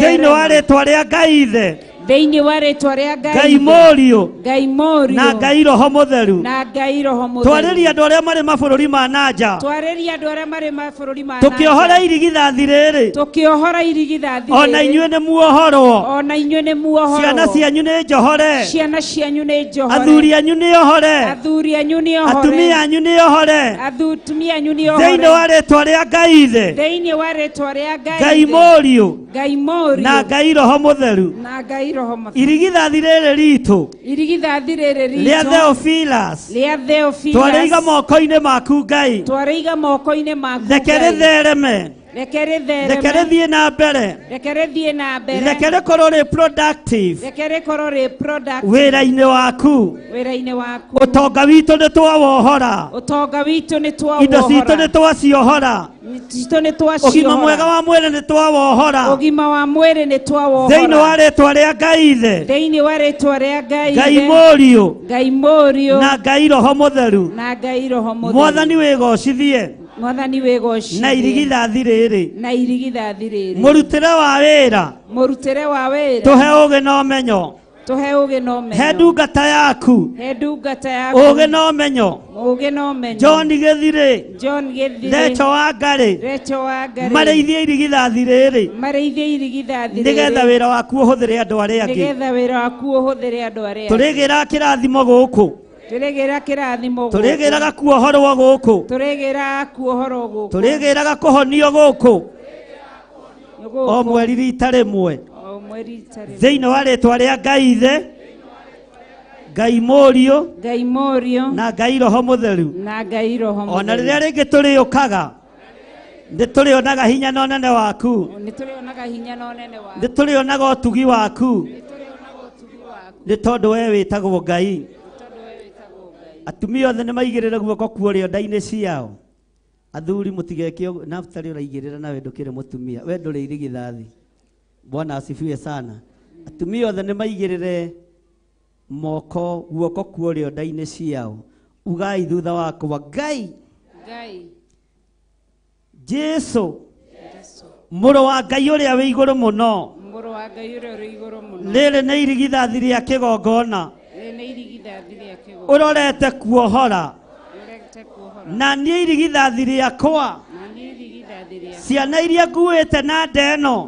thĩinĩ wa rĩtwa rĩa Ngai Ithe, thĩinĩ wa rĩtwa rĩa Ngai Mũriũ Ngai Mũriũ na Ngai Roho Mũtheru. na Ngai Roho Mũtheru. Twarĩria andũ arĩa marĩ mabũrũri ma nanja, twarĩria andũ arĩa marĩ mabũrũri ma nanja, tũkĩohora irigithathi rĩrĩ, tũkĩohora irigithathi ona rĩrĩ, inyuĩ nĩ muohorwo, ona inyuĩ nĩ muohorwo, ciana cianyu nĩ njohore, ciana cianyu nĩ njohore, athuri anyu nĩ ohore, athuri anyu nĩ ohore, atumia anyu nĩ ohore, atumia anyu nĩ ohore, thĩinĩ wa rĩtwa rĩa Ngai Ithe, thĩinĩ wa rĩtwa rĩa Ngai Ngai Ithe, Mũriũ Ngai Mũriũ na Ngai Roho Mũtheru. na Ngai Roho Mũtheru. Irigithathi rĩrĩ ritũ irigithathi rĩrĩ rĩa ritũ Theophilus rĩa Theophilus twarĩiga moko-inĩ maku Ngai, twarĩiga moko-inĩ maku reke Ngai. rĩthereme, Reke rĩthereme. Reke rĩthiĩ na mbere. Reke rĩthiĩ na mbere. Reke rĩkorwo rĩ productive. Reke rĩkorwo rĩ productive. Wĩra-inĩ waku. Wĩra-inĩ waku. Ũtonga witũ nĩ twawohora. Ũtonga witũ nĩ twawohora. Indo citũ nĩ twaciohora. Citũ nĩ twaciohora. Ũgima mwega wa mwĩrĩ nĩ twawohora. Ũgima wa mwĩrĩ nĩ twawohora. Thĩinĩ wa rĩtwa rĩa Ngai Ithe. Thĩinĩ wa rĩtwa rĩa Ngai Ithe. Ngai Mũriũ. Ngai Mũriũ. Na Ngai Roho Mũtheru. Na Ngai Roho Mũtheru. Mwathani wĩgocithie. Mwathani wĩgocithie. Na irigithathi rĩrĩ. Na irigithathi rĩrĩ. Mũrutĩre wa wĩra. Mũrutĩre wa wĩra. Tũhe ũgĩ na ũmenyo. Tũhe ũgĩ na ũmenyo. He ndungata yaku. He ndungata yaku. Ũgĩ na ũmenyo. Ũgĩ na ũmenyo. John Gĩthirĩ. John Gĩthirĩ. Recho wa Ngarĩ. Recho wa Ngarĩ. Marĩithie irigithathi rĩrĩ. Marĩithie irigithathi rĩrĩ. Nĩgetha wĩra waku ũhũthĩre andũ arĩa angĩ. Nĩgetha wĩra waku ũhũthĩre andũ arĩa angĩ. Tũrĩgĩra kĩrathimo gũkũ. Tũrĩgĩra kĩrathimo gũkũ. Tũrĩgĩraga kuohorwo gũkũ. Tũrĩgĩraga kuohorwo gũkũ. Tũrĩgĩraga kũhonio gũkũ. O mweri rita rĩmwe. O mweri rita rĩmwe. Thĩinĩ wa rĩtwa rĩa Ngai Ithe, Ngai Mũriũ, Ngai Mũriũ, na Ngai Roho Mũtheru. Na Ngai Roho Mũtheru. Ona rĩrĩa rĩngĩ tũrĩũkaga, nĩ tũrĩonaga hinya na ũnene waku. Nĩ tũrĩonaga hinya na ũnene waku. Nĩ tũrĩonaga ũtugi waku. Nĩ tondũ we wĩtagwo Ngai. Atumia othe nĩ maigĩrĩre guoko kuo nda-inĩ ciao. Athuri mũtigeke ũguo. Naftali ũraigĩrĩra nawe ndũkĩrĩ mũtumia. We ndũrĩ irigithathi. Bwana asifiwe sana. Atumia othe nĩ maigĩrĩre moko guoko kuo nda-inĩ ciao. Ugai thutha wakwa, Ngai. Ngai. Jesu. Mũrũ wa Ngai ũrĩa wĩ igũrũ mũno. Mũrũ wa Ngai ũrĩa ũrĩ igũrũ mũno. Rĩrĩ nĩ irigithathi rĩa kĩgongona. Rĩrĩ nĩ irigithathi rĩa kĩgongona. Ũrorete kuohora. Ũrorete kuohora. Na niĩ irigithathi rĩakwa. Na niĩ irigithathi rĩakwa. Ciana iria nguĩte na nda ĩno.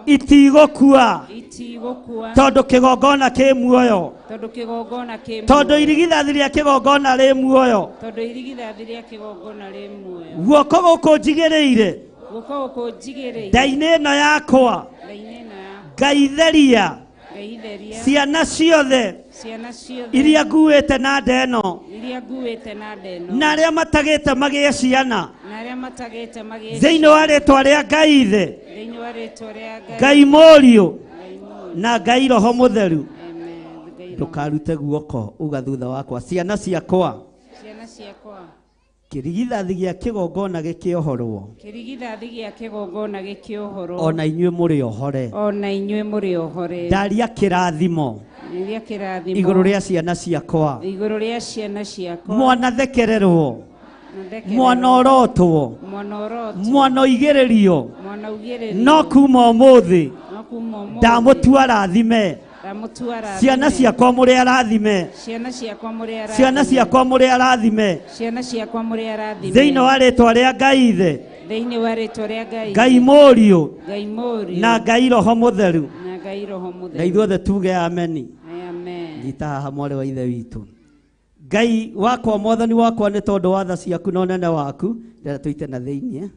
Itigũkua. Itigũkua. Tondũ kĩgongona kĩ muoyo. Tondũ kĩgongona kĩ muoyo. Tondũ irigithathi rĩa kĩgongona rĩ muoyo. Tondũ irigithathi rĩa kĩgongona rĩ muoyo. Guoko gũkũ njigĩrĩire. Guoko gũkũ njigĩrĩire. Nda-inĩ ĩno yakwa. Nda-inĩ ĩno yakwa. Ngai theria. Ngai theria. Ciana ciothe. Ciana ciothe. Iria nguĩte na nda ĩno. Iria nguĩte na nda ĩno. Na arĩa matagĩte magĩe ciana. Na arĩa matagĩte magĩe. Thĩinĩ wa rĩtwa rĩa Ngai Ithe. Thĩinĩ wa rĩtwa rĩa Ngai. Ngai Mũriũ. Na Ngai Roho Mũtheru. Ndũkarute guoko uga thutha wakwa, ciana ciakwa. Ciana ciakwa. Kĩrigithathi gĩa kĩgongona gĩkĩohorwo. Kĩrigithathi gĩa kĩgongona gĩkĩohorwo. Ona inyuĩ mũrĩ ohore. Ona inyuĩ mũrĩ ohore. Ndaria kĩrathimo. Ndaria kĩrathimo. Igũrũ rĩa ciana ciakwa. Igũrũ rĩa ciana ciakwa. Mwana thekererwo. Mwana orotwo. Mwana orotwo. Mwana ũigĩrĩrio. Mwana ũigĩrĩrio. No kuma ũmũthĩ. No kuma ũmũthĩ. Ndamũtua arathime. Ciana ciakwa mũrĩ arathime. Ciana ciakwa mũrĩ arathime. Ciana ciakwa mũrĩ arathime. Ciana ciakwa mũrĩ arathime. Thĩinĩ wa rĩtwa rĩa Ngai Ithe. Thĩinĩ wa rĩtwa rĩa Ngai. Ngai Mũriũ. Ngai Mũriũ. Na Ngai Roho Mũtheru. Na Ngai Roho Mũtheru. Na ithuothe tuge ameni. Amen. Nyita haha mwarĩ wa Ithe witũ. Ngai wakwa, Mwathani wakwa, nĩ tondũ wa tha ciaku na ũnene waku, ndĩrenda tũite na thĩinĩ.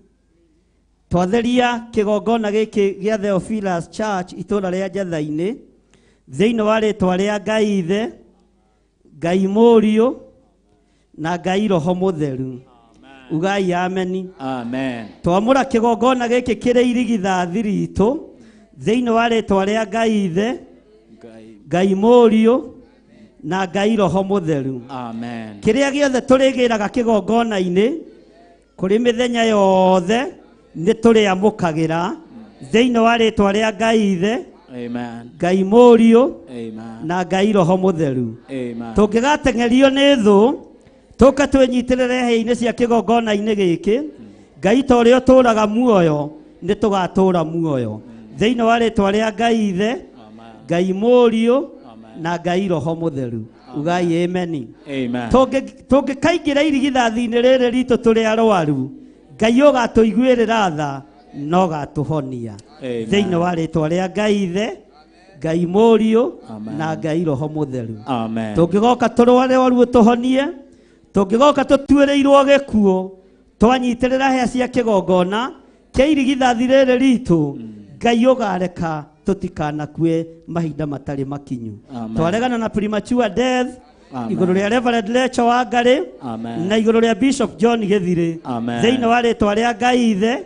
Twatheria kĩgongona gĩkĩ gĩa Theophilus Church itũũra rĩa Njatha-inĩ. Thĩinĩ wa rĩtwa rĩa Ngai Ithe, Ngai Mũriũ, na Ngai Roho Mũtheru. Ugai ameni. Amen. Twamũra kĩgongona gĩkĩ kĩrĩ irigithathi ritũ thĩinĩ wa rĩtwa rĩa Ngai Ithe, Ngai Mũriũ, na Ngai Roho Mũtheru. Amen. Kĩrĩa gĩothe tũrĩgĩraga kĩgongona-inĩ kũrĩ mĩthenya yothe nĩ tũrĩamũkagĩra thĩinĩ wa rĩtwa rĩa Ngai Ithe, Amen. Ngai Mũriũ, Amen. na Ngai Roho Mũtheru. Amen. Tũngĩgateng'erio nĩ thũ tũke twĩnyitĩrĩre hĩa-inĩ cia kĩgongona-inĩ gĩkĩ, Ngai ta ũrĩa ũtũũraga muoyo nĩ tũgatũũra muoyo thĩinĩ wa rĩtwa rĩa Ngai Ithe, Ngai Mũriũ, na Ngai Roho Mũtheru. Ugai ameni. Amen. Tũngĩkaingĩra irigithathi-inĩ rĩrĩ ritũ tũrĩ arwaru, Ngai ũgatũiguĩrĩra tha no gatũhonia. Thĩinĩ wa rĩtwa rĩa Ngai Ithe, Ngai Mũriũ, na Ngai Roho Mũtheru. Amen. Tũngĩgoka tũrware waruo tũhonie, tũngĩgoka tũtuĩrĩirwo gĩkuũ, twanyitĩrĩra hĩa cia kĩgongona kĩa irigithathi rĩrĩ ritũ, Ngai ũgareka tũtikanakue mahinda matarĩ makinyu. Twaregana na premature death, Igũrũ rĩa Reverend Lecho Wangari na igũrũ rĩa Bishop John Githiri thĩinĩ wa rĩtwa rĩa Ngai Ithe,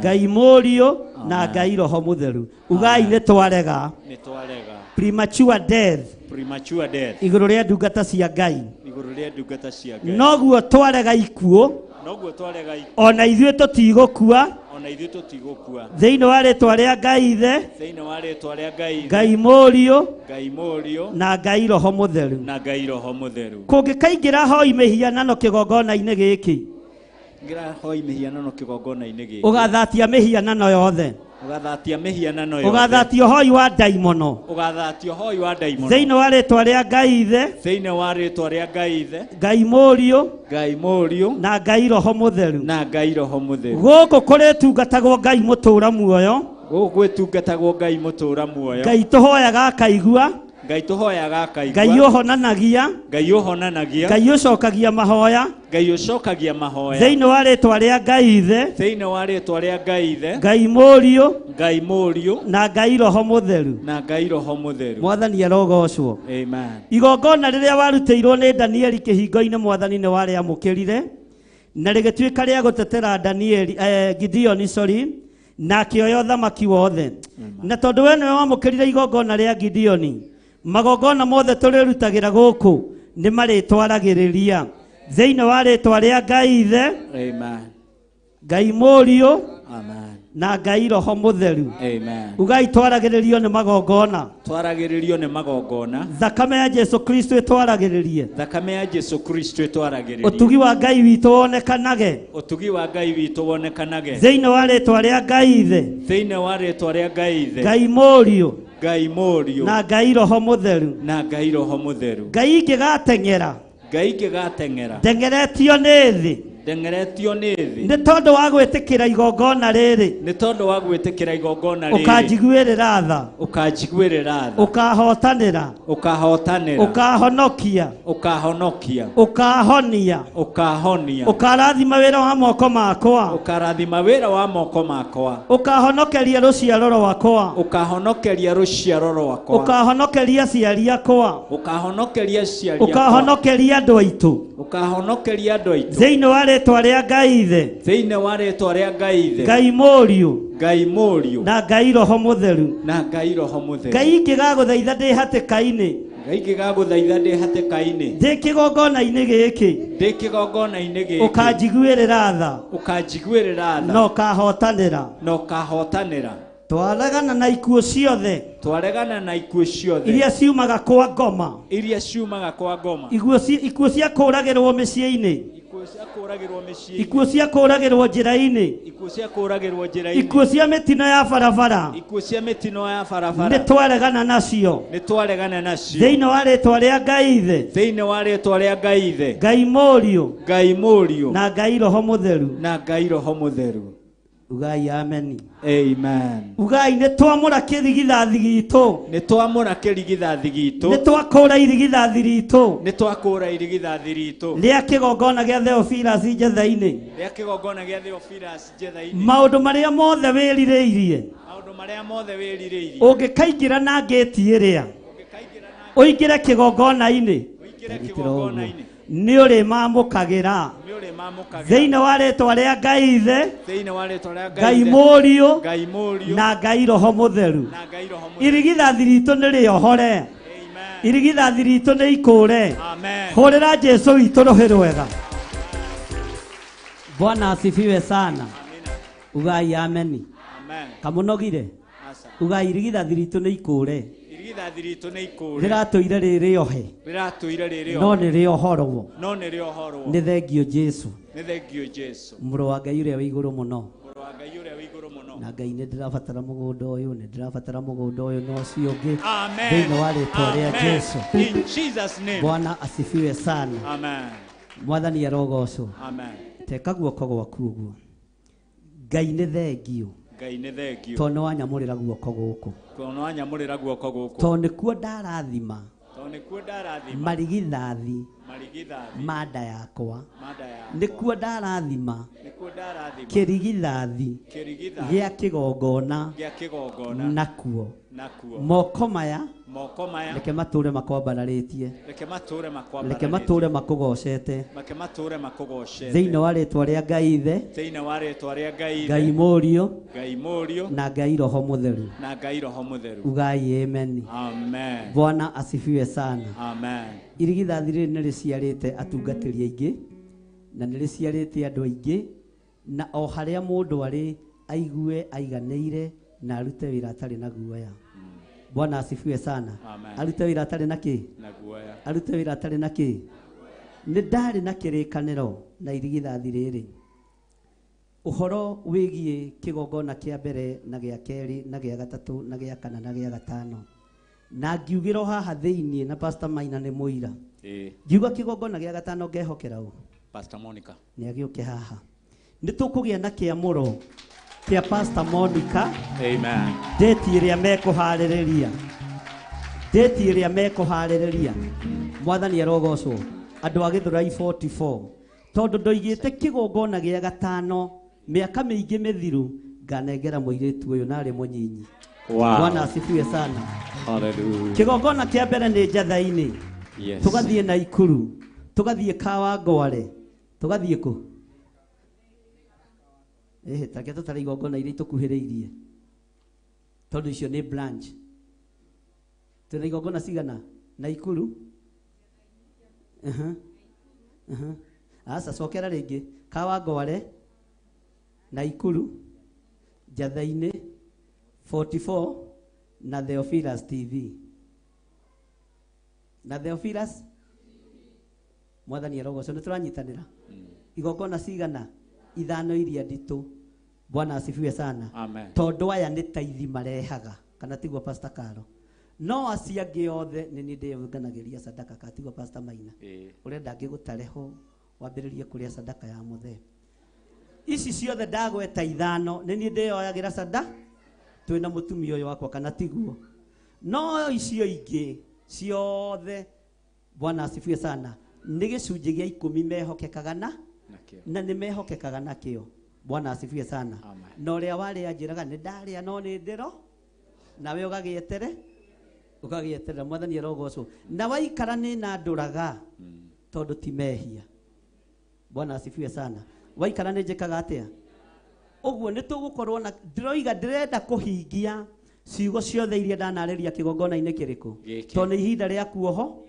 Ngai Mũriũ na Ngai Roho Mũtheru. Ugai nĩ twarega. Nĩ twarega. Premature death. Premature death. Igũrũ rĩa ndungata cia Ngai. Igũrũ rĩa ndungata cia Ngai. Noguo twarega ikuũ. Noguo twarega ikuũ. Ona ithuĩ tũtigũkua. Ona ithuĩ tũtigũkua. Thĩinĩ wa rĩtwa rĩa Ngai Ithe. Thĩinĩ wa rĩtwa rĩa Ngai Ithe. Ngai Mũriũ. Ngai Mũriũ. Na Ngai Roho Mũtheru. Na Ngai Roho Mũtheru. Kũngĩkaingĩra hoi mĩhianano kĩgongona-inĩ gĩkĩ. Ngira hoi mĩhianano kĩgongona-inĩ gĩkĩ. Ũgathatia mĩhianano yothe. Ũgathatia mĩhianano yothe. Ũgathatia hoi wa ndaimono. Ũgathatia hoi wa ndaimono. Thĩinĩ wa rĩtwa rĩa Ngai Ithe. Thĩinĩ wa rĩtwa rĩa Ngai Ithe. Ngai Mũriũ. Ngai Mũriũ. Na Ngai Roho Mũtheru. Na Ngai Roho Mũtheru. Gũkũ kũrĩtungatagwo Ngai mũtũũra muoyo. Gũkũ gwĩtungatagwo Ngai mũtũũra muoyo. Ngai tũhoyaga akaigua. Ngai tũhoyaga akaigua. Ngai ũhonanagia. Ngai ũhonanagia. Ngai ũcokagia mahoya. Ngai ũcokagia mahoya. Thĩinĩ wa rĩtwa rĩa Ngai Ithe. Thĩinĩ wa rĩtwa rĩa Ngai Ithe. Ngai Mũriũ. Ngai Mũriũ. Na Ngai Roho Mũtheru. Na Ngai Roho Mũtheru. Mwathani arogocwo. Amen. Igongona rĩrĩa warutĩirwo nĩ Danieli kĩhingo-inĩ Mwathani nĩ warĩamũkĩrire na rĩgĩtuĩka rĩa gũtetera Danieli Gideoni sorry na akĩoya ũthamaki wothe. Na tondũ we nĩwe wamũkĩrire igongona rĩa Gideoni, magongona mothe tũrĩrutagĩra gũkũ nĩ marĩtwaragĩrĩria thĩinĩ wa rĩtwa rĩa Ngai Ithe. Amen. Ngai Mũriũ. Amen. Na Ngai Roho Mũtheru. Amen. Ugai twaragĩrĩrio nĩ magongona. Twaragĩrĩrio nĩ magongona. Thakame ya Jesu Kristo ĩtwaragĩrĩrie. Thakame ya Jesu Kristo ĩtwaragĩrĩrie. Ũtugi wa Ngai witũ wonekanage. Ũtugi wa Ngai witũ wonekanage. Thĩinĩ wa rĩtwa rĩa Ngai Ithe. Thĩinĩ wa rĩtwa rĩa Ngai Ithe. Ngai Mũriũ. Ngai Mũriũ. Na Ngai Roho Mũtheru. Na Ngai Roho Mũtheru. Ngai ingĩgateng'era. Ngai ingĩgateng'era. Ndeng'eretio nĩ thĩ. Ndeng'eretio nĩ thĩ. Nĩ tondũ wa gwĩtĩkĩra igongona rĩrĩ. Nĩ tondũ wa gwĩtĩkĩra igongona rĩrĩ. Ũkanjiguĩrĩra tha. Ũkanjiguĩrĩra tha. Ũkahotanĩra. Ũkahotanĩra. Ũkahonokia. Ũkahonokia. Ũkahonia. Ũkahonia. Ũkarathima wĩra wa moko makwa. Ũkarathima wĩra wa moko makwa. Ũkahonokeria rũciaro rwakwa. Ũkahonokeria rũciaro rwakwa. Ũkahonokeria aciari akwa. Ũkahonokeria aciari akwa. Ũkahonokeria andũ aitũ. Ũkahonokeria andũ aitũ. Thĩinĩ wa rĩtwa rĩa Ngai Ithe. Thĩinĩ wa rĩtwa rĩa Ngai Ithe. Ngai Mũriũ. Ngai Mũriũ. Na Ngai Roho Mũtheru. Na Ngai Roho Mũtheru. Ngai ingĩgagũthaitha ndĩ hatĩka-inĩ. Ngai ingĩgagũthaitha ndĩ hatĩka-inĩ. Ndĩ kĩgongona-inĩ gĩkĩ. Ndĩ kĩgongona-inĩ gĩkĩ. Ũkanjiguĩrĩra tha. Ũkanjiguĩrĩra tha. Na ũkahotanĩra. Na ũkahotanĩra. Twaregana na ikuũ ciothe. Twaregana na ikuũ ciothe. Iria ciumaga kwa ngoma. Iria ciumaga kwa ngoma. Ikuũ cia kũũragĩrwo mĩciĩ-inĩ. Ikuũ cia kũũragĩrwo mĩciĩ-inĩ. Ikuũ cia kũũragĩrwo njĩra-inĩ. Ikuũ cia kũũragĩrwo njĩra-inĩ. Ikuũ cia mĩtino ya barabara. Ikuũ cia mĩtino ya barabara. Nĩ twaregana nacio. Nĩ twaregana nacio. Thĩinĩ wa rĩtwa rĩa Ngai Ithe. Thĩinĩ wa rĩtwa rĩa Ngai Ithe. Ngai Mũriũ. Ngai Mũriũ. Na Ngai Roho Mũtheru. Na Ngai Roho Mũtheru. Ugai ameni. Amen. Ugai nĩ twamũra kĩrigithathi gitũ. Nĩ twamũra kĩrigithathi gitũ. Nĩ twakũra irigithathi ritũ. Nĩ twakũra irigithathi ritũ. Rĩa kĩgongona gĩa Theophilus Njetha-inĩ. Rĩa kĩgongona gĩa Theophilus Njetha-inĩ. Maũndũ marĩa mothe wĩrirĩirie. Maũndũ marĩa mothe wĩrirĩirie. Ũngĩkaingĩra na ngĩti ĩrĩa. Ũingĩre kĩgongona-inĩ. Ũingĩre kĩgongona-inĩ. Nĩ ũrĩmamũkagĩra. Thĩinĩ wa rĩtwa rĩa Ngai Ithe. Thĩinĩ wa rĩtwa rĩa Ngai Mũriũ. Ngai Mũriũ. Na Ngai Roho Mũtheru. Na Ngai Roho Mũtheru. Irigithathi ritũ nĩ rĩohore. Irigithathi ritũ nĩ ikũre. Amen. Hũrĩra Jesu witũ rũhĩ rwega. Bwana asifiwe sana. Ugai ameni. Amen. Kamũnogire. Ugai irigithathi ritũ nĩ ikũre. Irigithathi ritũ nĩ ikũre. Rĩratũire rĩrĩohe. Rĩratũire rĩrĩohe. No nĩ rĩohorwo. No nĩ rĩohorwo. Nĩ thengio Jesu. Nĩ thengio Jesu. Mũrũ wa Ngai ũrĩa wĩ igũrũ mũno. Mũrũ wa Ngai ũrĩa wĩ igũrũ mũno. Na Ngai nĩ ndĩrabatara mũgũnda ũyũ, nĩ ndĩrabatara mũgũnda ũyũ na ũcio ũngĩ. Amen. Thĩinĩ wa rĩtwa rĩa Jesu. In Jesus name. Bwana asifiwe sana. Amen. Mwathani arogocwo. Amen. Teka guoko gwaku ũguo. Ngai nĩ thengio. Ngai nĩ thengio. Tondũ nĩ wanyamũrĩra guoko gũkũ. Tondũ nĩ wanyamũrĩra guoko gũkũ. Tondũ nĩkuo ndarathima. Tondũ nĩkuo ndarathima. Marigithathi. Marigithathi. Ma nda yakwa. Ma nda yakwa. Nĩkuo ndarathima. Nĩkuo ndarathima. Kĩrigithathi. Kĩrigithathi. Gĩa kĩgongona. Gĩa kĩgongona. Nakuo. Nakuo. Moko maya. Moko maya. Reke matũre makwambararĩtie. Reke matũre makwambararĩtie. Reke matũre makũgocete. Reke matũre makũgocete. Thĩinĩ wa rĩtwa rĩa Ngai Ithe. Thĩinĩ wa rĩtwa rĩa Ngai Ithe. Ngai Mũriũ. Ngai Mũriũ. Na Ngai Roho Mũtheru. Na Ngai Roho Mũtheru. Ugai amen. Amen. Bwana asifiwe sana. Amen. Irigithathi rĩrĩ nĩ rĩciarĩte atungatĩri aingĩ na nĩ rĩciarĩte andũ aingĩ na o harĩa mũndũ arĩ aigue aiganĩire na arute wĩra atarĩ na guoya. Bwana asifiwe sana. Amen. Arute wĩra atarĩ na kĩ? Na guoya. Arute wĩra atarĩ na kĩ? Nĩ ndarĩ na kĩrĩkanĩro na irigithathi rĩrĩ. Ũhoro wĩgiĩ kĩgongona kĩa mbere na gĩa kerĩ na gĩa gatatũ na gĩa kana na gĩa gatano. Na ngiugĩrwo haha thĩinĩ na Pastor Maina nĩ mũira. Ngiuga kĩgongona gĩa gatano ngehokera ũ? Pastor Monica. Nĩ agĩũke haha. Nĩ tũkũgĩa na kĩamũro kĩa Pastor Monica. Amen. Date ĩrĩa mekũharĩrĩria. Date ĩrĩa mekũharĩrĩria. Mwathani arogocwo. Andũ a Gĩthũrai 44. Tondũ ndoigĩte kĩgongona gĩa gatano mĩaka mĩingĩ mĩthiru nganengera mũirĩtu ũyũ na arĩ mũnyinyi. Wow. Bwana asifiwe sana. Hallelujah. Kĩgongona kĩa mbere nĩ Njatha-inĩ. Yes. Tũgathiĩ Naikuru. Tũgathiĩ Kawangware. Tũgathiĩ kũ? Tareke tũtare igongona iria itũkuhĩrĩirie. Tondũ icio nĩ branch. Twĩna igongona cigana? Naikuru. Aca cokera rĩngĩ. Kawangware, Naikuru, Njatha-inĩ, 44 na Theophilus TV. Na Theophilus Mwathani arogocwo nĩ tũranyitanĩra. Igongona cigana? Ithano iria nditũ. Bwana asifiwe sana. Amen. Tondũ aya nĩ taithi marehaga kana tiguo Pastor Karo. No acio angĩ othe nĩ niĩ ndĩyũnganagĩria sadaka kana tiguo Pastor Maina. Ũrenda ngĩgũtare ho wambĩrĩrie kũrĩa sadaka ya mũthee. Ici ciothe ndagweta ithano nĩ niĩ ndĩyoyagĩra sadaka twĩna mũtumia ũyũ wakwa kana tiguo. No icio ingĩ ciothe Bwana asifiwe sana nĩ gĩcunjĩ gĩa 10 mehokekaga na nĩ mehokekaga nakĩo. Bwana asifiwe sana. Na ũrĩa warĩa anjĩraga nĩ ndarĩa no nĩ ndĩro nawe ũgagĩetere ũgagĩeterera. Mwathani arogocwo. Na waikara nĩ na ndũraga tondũ ti mehia. Bwana asifiwe sana. Waikara nĩ njĩkaga atĩa? Ũguo nĩ tũgũkorwo na ndĩroiga ndĩrenda kũhingia ciugo ciothe iria ndanarĩria kĩgongona-inĩ kĩrĩkũ. Tondũ nĩ ihinda rĩa kuoho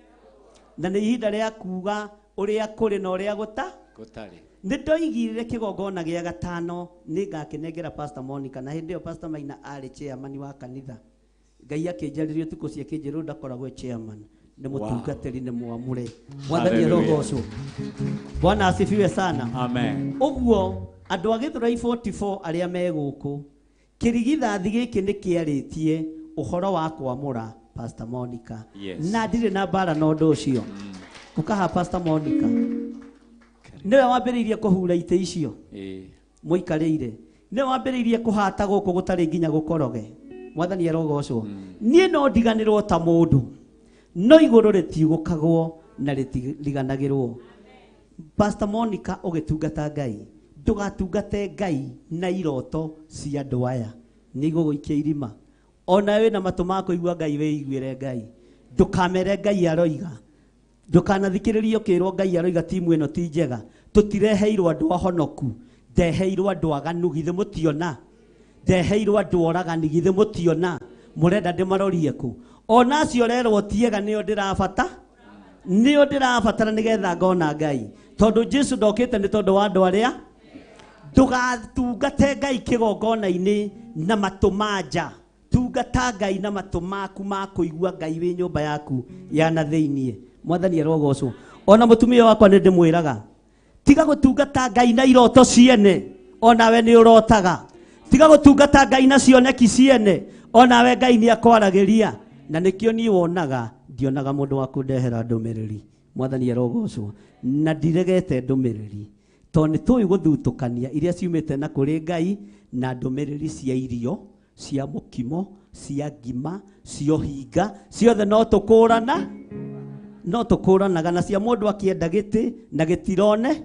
na nĩ ihinda rĩa kuga ũrĩa kũrĩ na ũrĩa gũtarĩ. Nĩ ndoigire kĩgongona gĩa gatano nĩ ngakĩnengera Pastor Monica na hĩndĩ ĩyo Pastor Maina arĩ chairman wa kanitha. Ngai akĩnjarĩria ũtukũ ũcio akĩnjĩra ndakoragwo chairman nĩ mũtungatĩri nĩ mwamũre. Mwathani arogocwo. Bwana asifiwe sana. Amen. Ũguo andũ a Gĩthũrai 44 arĩa me gũkũ kĩrigithathi gĩkĩ nĩ kĩarĩtie ũhoro wa kwamũra Pastor Monica. Yes. Na ndirĩ na mbara na ũndũ ũcio. Ũkaha Pastor Monica. Nĩwe wambĩrĩirie kũhura itĩ icio mũikarĩire. Nĩwe wambĩrĩirie kũhata gũkũ gũtarĩ nginya gũkoroge. Mwathani arogocwo. Niĩ no ndiganĩrwo ta mũndũ no igũrũ rĩtigũkagwo na rĩtiriganagĩrwo. Pastor Monica ũgĩtungata Ngai ndũgatungate Ngai na iroto cia andũ aya nĩ igũgũikia irima. Ona wĩna matũ ma kũigua Ngai wĩiguĩre Ngai. Ndũkamere Ngai aroiga. Ndũkanathikĩrĩrie ũkĩrwo Ngai aroiga timu ĩno ti njega. Tũtireheirwo andũ ahonoku, ndeheirwo andũ aganu githĩ mũtiona. Ndeheirwo andũ oragani githĩ mũtiona. Mũrenda ndĩmarorie kũ? Ona acio ũrerwo ti ega nĩo ndĩrabata. Nĩo ndĩrabatara nĩgetha ngona Ngai. Tondũ Jesu ndokĩte nĩ tondũ wa andũ arĩa ndũgatungate Ngai kĩgongona-inĩ na matũ ma nja. Tungata Ngai na matũ maku ma kũigua Ngai wĩ nyũmba yaku ya na thĩiniĩ. Mwathani arogocwo. Ona mũtumia wakwa nĩ ndĩmwĩraga tiga gũtungata Ngai na iroto ciene onawe nĩ ũrotaga. Tiga gũtungata Ngai na cioneki ciene onawe Ngai nĩ akwaragĩria. Na nĩkĩo niĩ wonaga ndionaga mũndũ wa kũndehera ndũmĩrĩri. Mwathani arogocwo. Na ndiregete ndũmĩrĩri tondũ nĩ tũĩ gũthutũkania iria ciumĩte na kũrĩ Ngai na ndũmĩrĩri cia irio cia mũkimo cia ngima cia ũhinga ciothe no tũkũrana no tũkũranaga na cia mũndũ akĩenda gĩtĩ na gĩtirone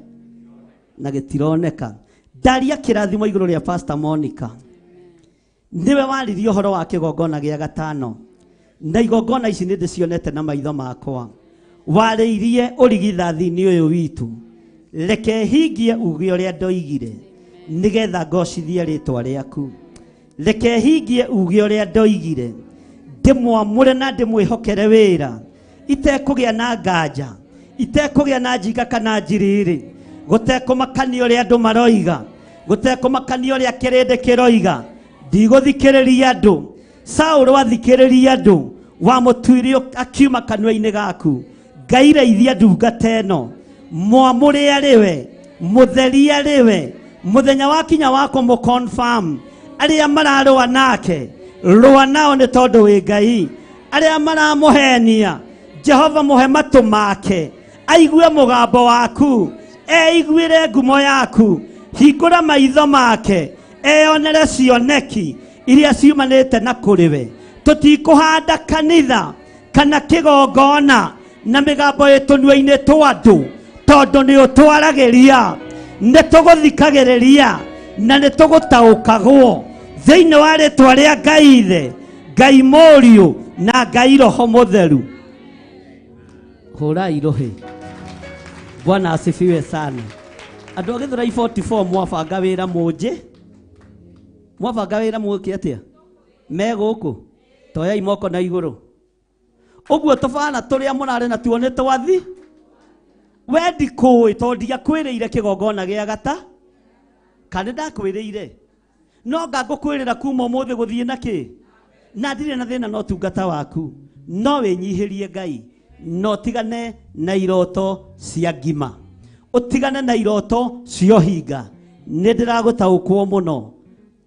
na gĩtironeka. Ndaria kĩrathimo igũrũ rĩa Pastor Monica. Nĩwe waririe ũhoro wa kĩgongona gĩa gatano. Na igongona ici nĩ ndĩcionete na maitho makwa. Warĩirie ũrigithathi-inĩ ũyũ witũ. Reke hingie uge ũrĩa ndoigire nĩgetha ngocithie rĩtwa rĩaku. Reke hingie uge ũrĩa ndoigire ndĩmwamũre na ndĩmwĩhokere wĩra itekũgĩa na nganja itekũgĩa na njinga kana njiriri gũtekũmakania ũrĩa andũ maroiga gũtekũmakania ũrĩa kĩrĩndĩ kĩroiga ndigũthikĩrĩria andũ. Saũlũ athikĩrĩria andũ wamũtuire akiuma kanua-inĩ gaku. Ngai reithia ndungata ĩno mwamũre arĩwe mũtherie arĩwe mũthenya wakinya wa kũmũ-confirm arĩa mararũa nake rũa nao nĩ tondũ wĩ Ngai. Arĩa maramũhenia Jehova mũhe matũ make aigue mũgambo waku eiguĩre ngumo yaku hingũra maitho make eyonere cioneki iria ciumanĩte na kũrĩ we. Tũtikũhanda kanitha kana kĩgongona na mĩgambo ĩ tũnua-inĩ twa andũ tondũ nĩ ũtwaragĩria nĩ tũgũthikagĩrĩria na nĩ tũgũtaũkagwo thĩinĩ wa rĩtwa rĩa Ngai Ithe Ngai Mũriũ na Ngai Roho Mũtheru. Hũrai rũhĩ. Bwana asifiwe sana. Andũ a Gĩthũrai 44 mwabanga wĩra mũnjĩ mwabanga wĩra mwĩke atĩa me gũkũ toyai moko na igũrũ ũguo tũbana tũrĩa mũrarĩ natuo nĩ twathi we ndikũĩ tondũ ndiakwĩrĩire kĩgongona gĩa gata kana ndakwĩrĩire no ngangũkwĩrĩra kuma ũmũthĩ gũthiĩ na kĩ na ndirĩ na thĩna no tungata waku no wĩnyihĩrie Ngai no tigane na iroto cia ngima ũtigane na iroto cia ũhinga. Nĩ ndĩragũtaũkwo mũno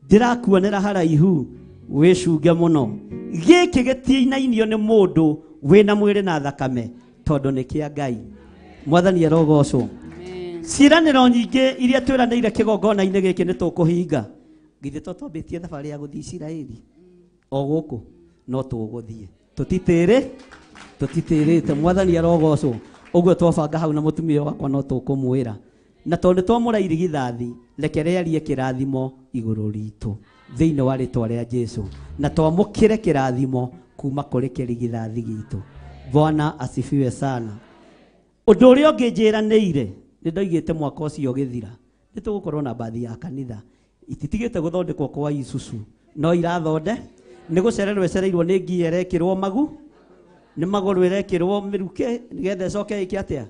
ndĩrakuonera haraihu wĩcunge mũno. Gĩkĩ gĩtiinainio nĩ mũndũ wĩna mwĩrĩ na thakame tondũ nĩ kĩa Ngai. Mwathani arogocwo. Ciĩranĩro nyingĩ iria twĩranĩire kĩgongona-inĩ gĩkĩ nĩ tũkũhinga. Githĩ to twambĩtie thabarĩ ya gũthiĩ Isiraeli o gũkũ no tũgũthiĩ tũtitĩrĩte. Mwathani arogocwo. Ũguo twabanga hau na mũtumia wakwa no tũkũmwĩra na tondũ nĩ twamũra irigithathi reke rĩarie kĩrathimo igũrũ ritũ thĩinĩ wa rĩtwa rĩa Jesu na twamũkĩre kĩrathimo kuma kũrĩ kĩrigithathi gitũ. Bwana asifiwe sana. Ũndũ ũrĩa ũngĩ njĩranĩire nĩ ndoigĩte mwaka ũcio ũgĩthira nĩ tũgũkorwo na mbathi ya kanitha ititigĩte gũthondekwo kwa Isuzu no irathonde nĩ gũcererwo ĩcereirwo nĩ ngia ĩrekĩrwo magu nĩ magũrũ ĩrekĩrwo mĩruke nĩgetha ĩcoke ĩke atĩa.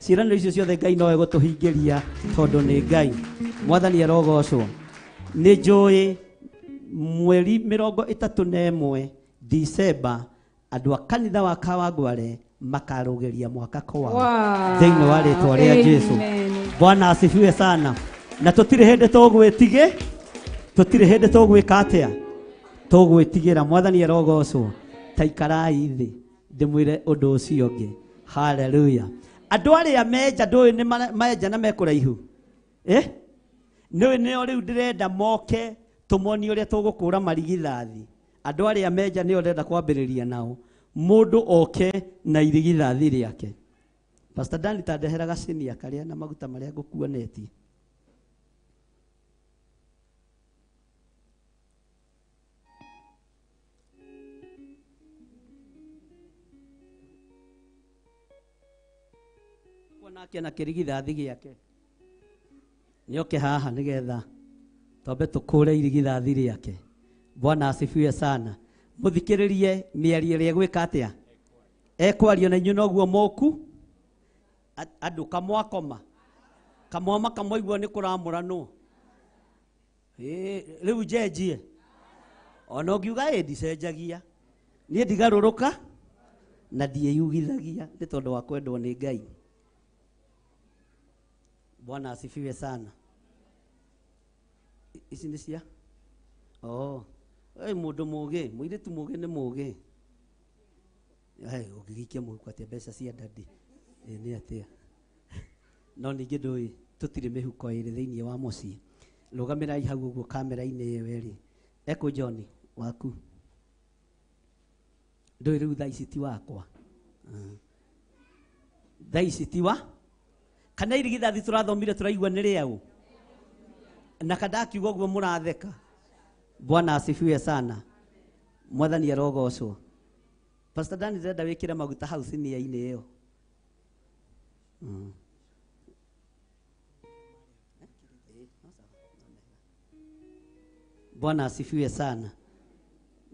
Ciĩranĩro icio ciothe Ngai no egũtũhingĩria tondũ nĩ Ngai. Mwathani arogocwo. Nĩ njũĩ mweri 31 December andũ a kanitha wa Kawangware makarũgĩria mwaka kwao thĩinĩ wa rĩtwa rĩa Jesu. Bwana asifiwe sana. Na tũtirĩ hĩndĩ tũgwĩtigĩ tũtirĩ hĩndĩ tũgwĩka atĩa tũgwĩtigĩra. Mwathani arogocwo. Ta ikarai thĩ ndĩmwĩre ũndũ ũcio ũngĩ. Haleluya. Andũ arĩa menja ndũĩ nĩ menja na mekũraihu nĩũĩ nĩo rĩu ndĩrenda moke tũmonie ũrĩa tũgũkũra marigithathi. Andũ arĩa menja nĩo ndĩrenda kwambĩrĩria nao mũndũ oke na irigithathi rĩake. Pastor Dani ta ndehera gacinia karĩa na maguta marĩa ngũkuonetie. Nake na kĩrigithathi gĩake nĩoke haha nĩgetha twambe tũkũre irigithathi rĩake. Bwana asifiwe sana. Mũthikĩrĩrie mĩario ĩrĩa egwĩka atĩa ekwario na inyuĩ noguo moku andũ kamwakoma kamwa makamwaigua nĩ kũramũranwo. Rĩu njenjie ona ũngiuga ĩ ndicenjagia niĩ ndigarũrũka na ndiĩyugithagia nĩ tondũ wa kwendwo nĩ Ngai. Bwana asifiwe sana. Ici nĩ cia oh mũndũ mũgĩ mũirĩtu mũgĩ nĩ mũgĩ. Ũngĩgĩikia mũhuko atĩa mbeca cia dadi nĩ atĩa no ningĩ ndũĩ tũtirĩ mĩhuko ĩrĩ thĩinĩ wa mũciĩ. Rũgamĩrai hau ũguo kamera-inĩ ĩyo ĩrĩ. Ekũ John waku ndũĩ rĩu thaa ici ti wakwa thaa ici ti wa kana irigithathi tũrathomire tũraigua nĩ rĩaũ na kandakiuga ũguo mũratheka. Bwana asifiwe sana. Mwathani arogocwo. Pastor Dan ndĩrenda wĩkĩre maguta hau sinia-inĩ ĩyo. Bwana asifiwe sana.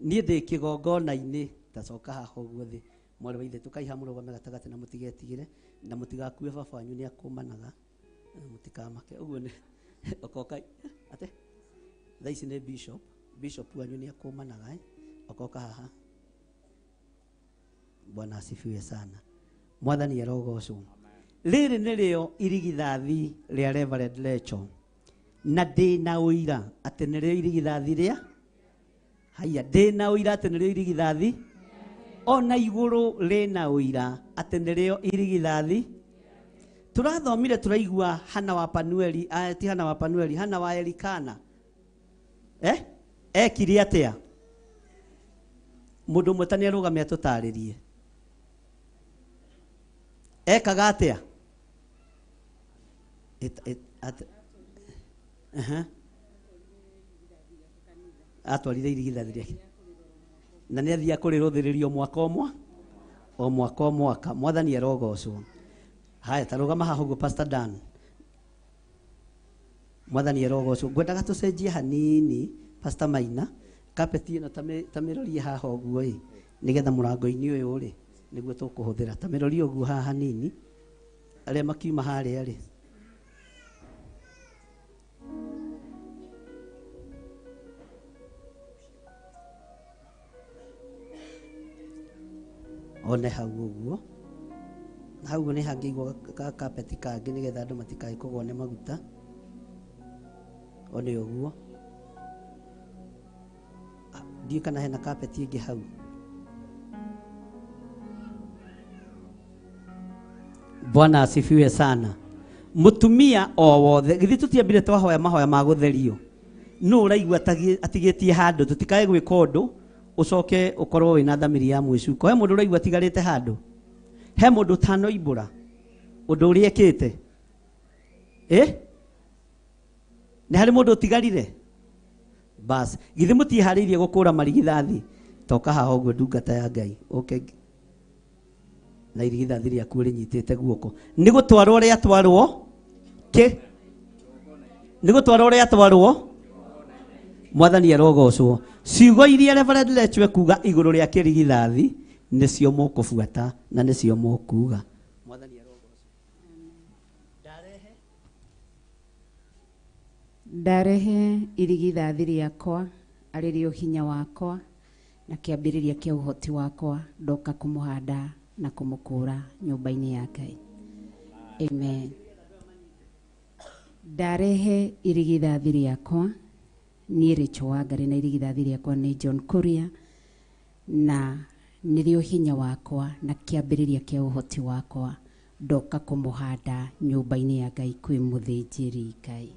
Niĩ ndĩ kĩgongona-inĩ tacoka haha ũguo thĩ mwarĩ wa ithe tũkaiha mũrũgame gatagatĩ na mũtigetigĩre na mũtigakue baba wanyu nĩ akũmanaga na mũtikamake ũguo nĩ okoka ate thaa ici nĩ bishop bishop wanyu nĩ akũmanaga eh? Okoka haha. Bwana asifiwe sana. Mwathani arogocwo. Rĩrĩ nĩrĩo irigithathi rĩa Reverend Lecho na ndĩna ũira atĩ nĩrĩo irigithathi rĩa haiya ndĩna ũira atĩ nĩrĩo irigithathi ona igũrũ rĩna ũira atĩ nĩrĩo irigithathi. Tũrathomire tũraigua Hana wa Panueli, ti Hana wa Panueli, Hana wa Elikana ekire atĩa? Mũndũ ũmwe ta nĩarũgame atũtarĩrie ekaga atĩa? Atwarire irigithathi rĩake na nĩ athiaga kũrĩrũthĩrĩrio mwaka ũmwe o mwaka o mwaka. Mwathani arogocwo. Haya, tarũgama haha ũguo Pastor Dan. Mwathani arogocwo. Ngwendaga tũcenjie hanini Pastor Maina kapeti ĩno tamĩrorie haha ũguo ĩ nĩgetha mũrango-inĩ ũyũ rĩ nĩguo tũkũhũthĩra. Tamĩrorie ũguo haha hanini arĩa makiuma harĩa rĩ. One hau ũguo hau nĩ hangĩigwo kapeti kangĩ nĩgetha andũ matikae kũgwo nĩ maguta. One ũguo ndiũĩ kana hena kapeti ĩngĩ hau. Bwana asifiwe sana. Mutumia o wothe githĩ tũtiambire twahoya mahoya ma gũtherio nũ ũraigua atigĩtie handũ tũtikae gwĩka ũndũ ũcoke ũkorwo wĩna thamiri ya mwĩcuko. He mũndũ ũraigua atigarĩte handũ? He mũndũ ũtanoimbũra ũndũ ũrĩa ekĩte? Nĩ harĩ mũndũ ũtigarire? Bas githĩ mũtiharĩirie gũkũra marigithathi? Toka haha ũguo ndungata ya Ngai ũke na irigithathi rĩaku rĩnyitĩte guoko. Nĩ gũtwarwo rĩatwarwo kĩ? Nĩ gũtwarwo rĩatwarwo? Mwathani arogocwo. Ciugo iria Reverend Lechwe kuga igũrũ rĩa kĩrigithathi nĩcio mũkũbuata na nĩcio mũkuga. Mwathani arogocwo. Ndarehe irigithathi rĩakwa arĩ rĩo hinya wakwa na kĩambĩrĩria kĩa ũhoti wakwa ndoka kũmũhanda na kũmũkũra nyũmba-inĩ ya Ngai. Amen. Ndarehe irigithathi rĩakwa niĩ Rachel Wangari na irigithathi rĩakwa nĩ John Kuria na nĩrĩo hinya wakwa na kĩambĩrĩria kĩa ũhoti wakwa ndoka kũmũhanda nyũmba-inĩ ya Ngai kwĩ mũthĩnjĩri Ngai.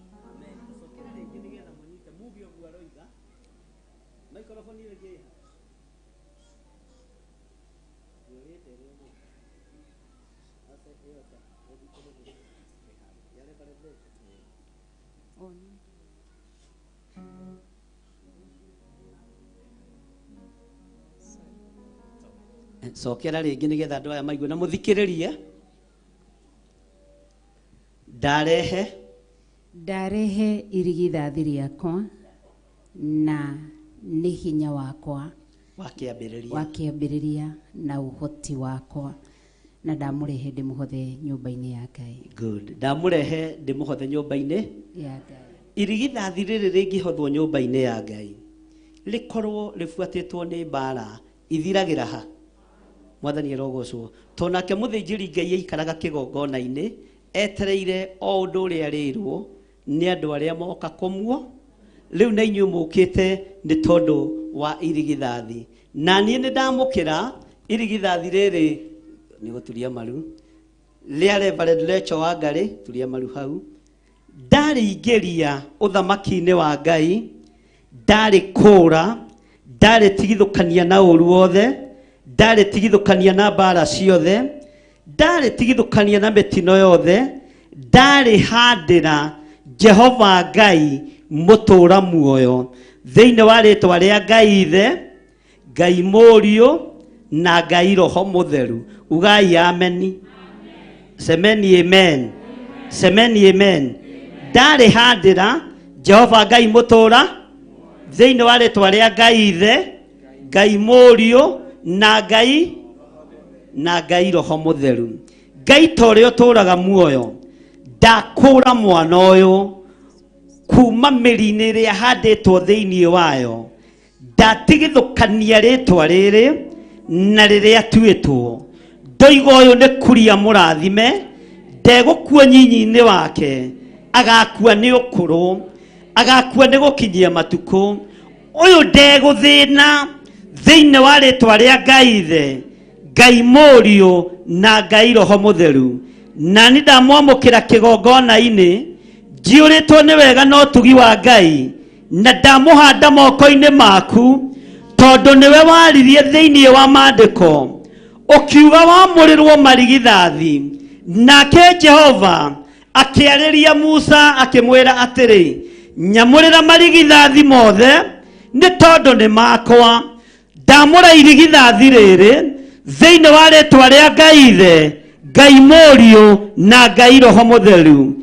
Cokera rĩngĩ nĩgetha andũ aya maigue na mũthikĩrĩrie. Ndarehe irigithathi rĩakwa na nĩ hinya wakwa wa kĩambĩrĩria na ũhoti wakwa na ndamũrehe ndĩmũhothe nyũmba-inĩ ya Ngai. Good. Ndamũrehe ndĩmũhothe nyũmba-inĩ ya Ngai. Irigithathi rĩrĩ rĩngĩhothwo nyũmba-inĩ ya Ngai rĩkorwo rĩbuatĩtwo nĩ mbara ithiragĩra ha? Mwathani arogocwo. Tondũ nake mũthĩnjĩri Ngai aikaraga kĩgongona-inĩ etereire o ũndũ ũrĩa arĩrwo nĩ andũ arĩa moka kũmuo. Rĩu na inyuĩ mũkĩte nĩ tondũ wa irigithathi. Na niĩ nĩ ndamũkĩra irigithathi rĩrĩ nĩ gũturia maru rĩa Reverend Rachel Wangari, turia maru hau. Ndarĩingĩria ũthamaki-inĩ wa Ngai, ndarĩkũra, ndarĩtigithũkania na ũru wothe, ndarĩtigithũkania na mbara ciothe, ndarĩtigithũkania na mĩtino yothe, ndarĩhandĩra Jehova Ngai mũtũra muoyo thĩinĩ wa rĩtwa rĩa Ngai Ithe, Ngai Mũriũ na Ngai Roho Mũtheru. Ugai ameni. Semeni amen. Semeni amen. Ndarĩ handĩra Jehova Ngai mũtũra thĩinĩ wa rĩtwa rĩa Ngai Ithe, Ngai Mũriũ na Ngai Roho Mũtheru. Ngai ta ũrĩa ũtũraga muoyo, ndakũra mwana ũyũ kuma mĩri-inĩ ĩrĩa handĩtwo thĩinĩ wayo, ndatigithũkania rĩtwa rĩrĩ na rĩrĩa tuĩtwo. Ndoiga ũyũ nĩ kuria mũrathime, ndegũkua nyinyi-inĩ wake, agakua nĩ ũkũrũ, agakua nĩ gũkinyia matukũ. Ũyũ ndegũthĩna thĩinĩ wa rĩtwa rĩa Ngai Ithe, Ngai Mũriũ na Ngai Roho Mũtheru. Na nĩ ndamwamũkĩra kĩgongona-inĩ njiyũrĩtwo nĩ wega na ũtugi wa Ngai, na ndamũhanda moko-inĩ maku, tondũ nĩwe waririe thĩinĩ wa maandĩko ũkiuga wamũrĩrwo marigithathi. Nake Jehova akĩarĩria Musa akĩmwĩra atĩrĩ, nyamũrĩra marigithathi mothe nĩ tondũ nĩ makwa. Ndamũra irigithathi rĩrĩ thĩinĩ wa rĩtwa rĩa Ngai Ithe, Ngai Mũriũ na Ngai Roho Mũtheru.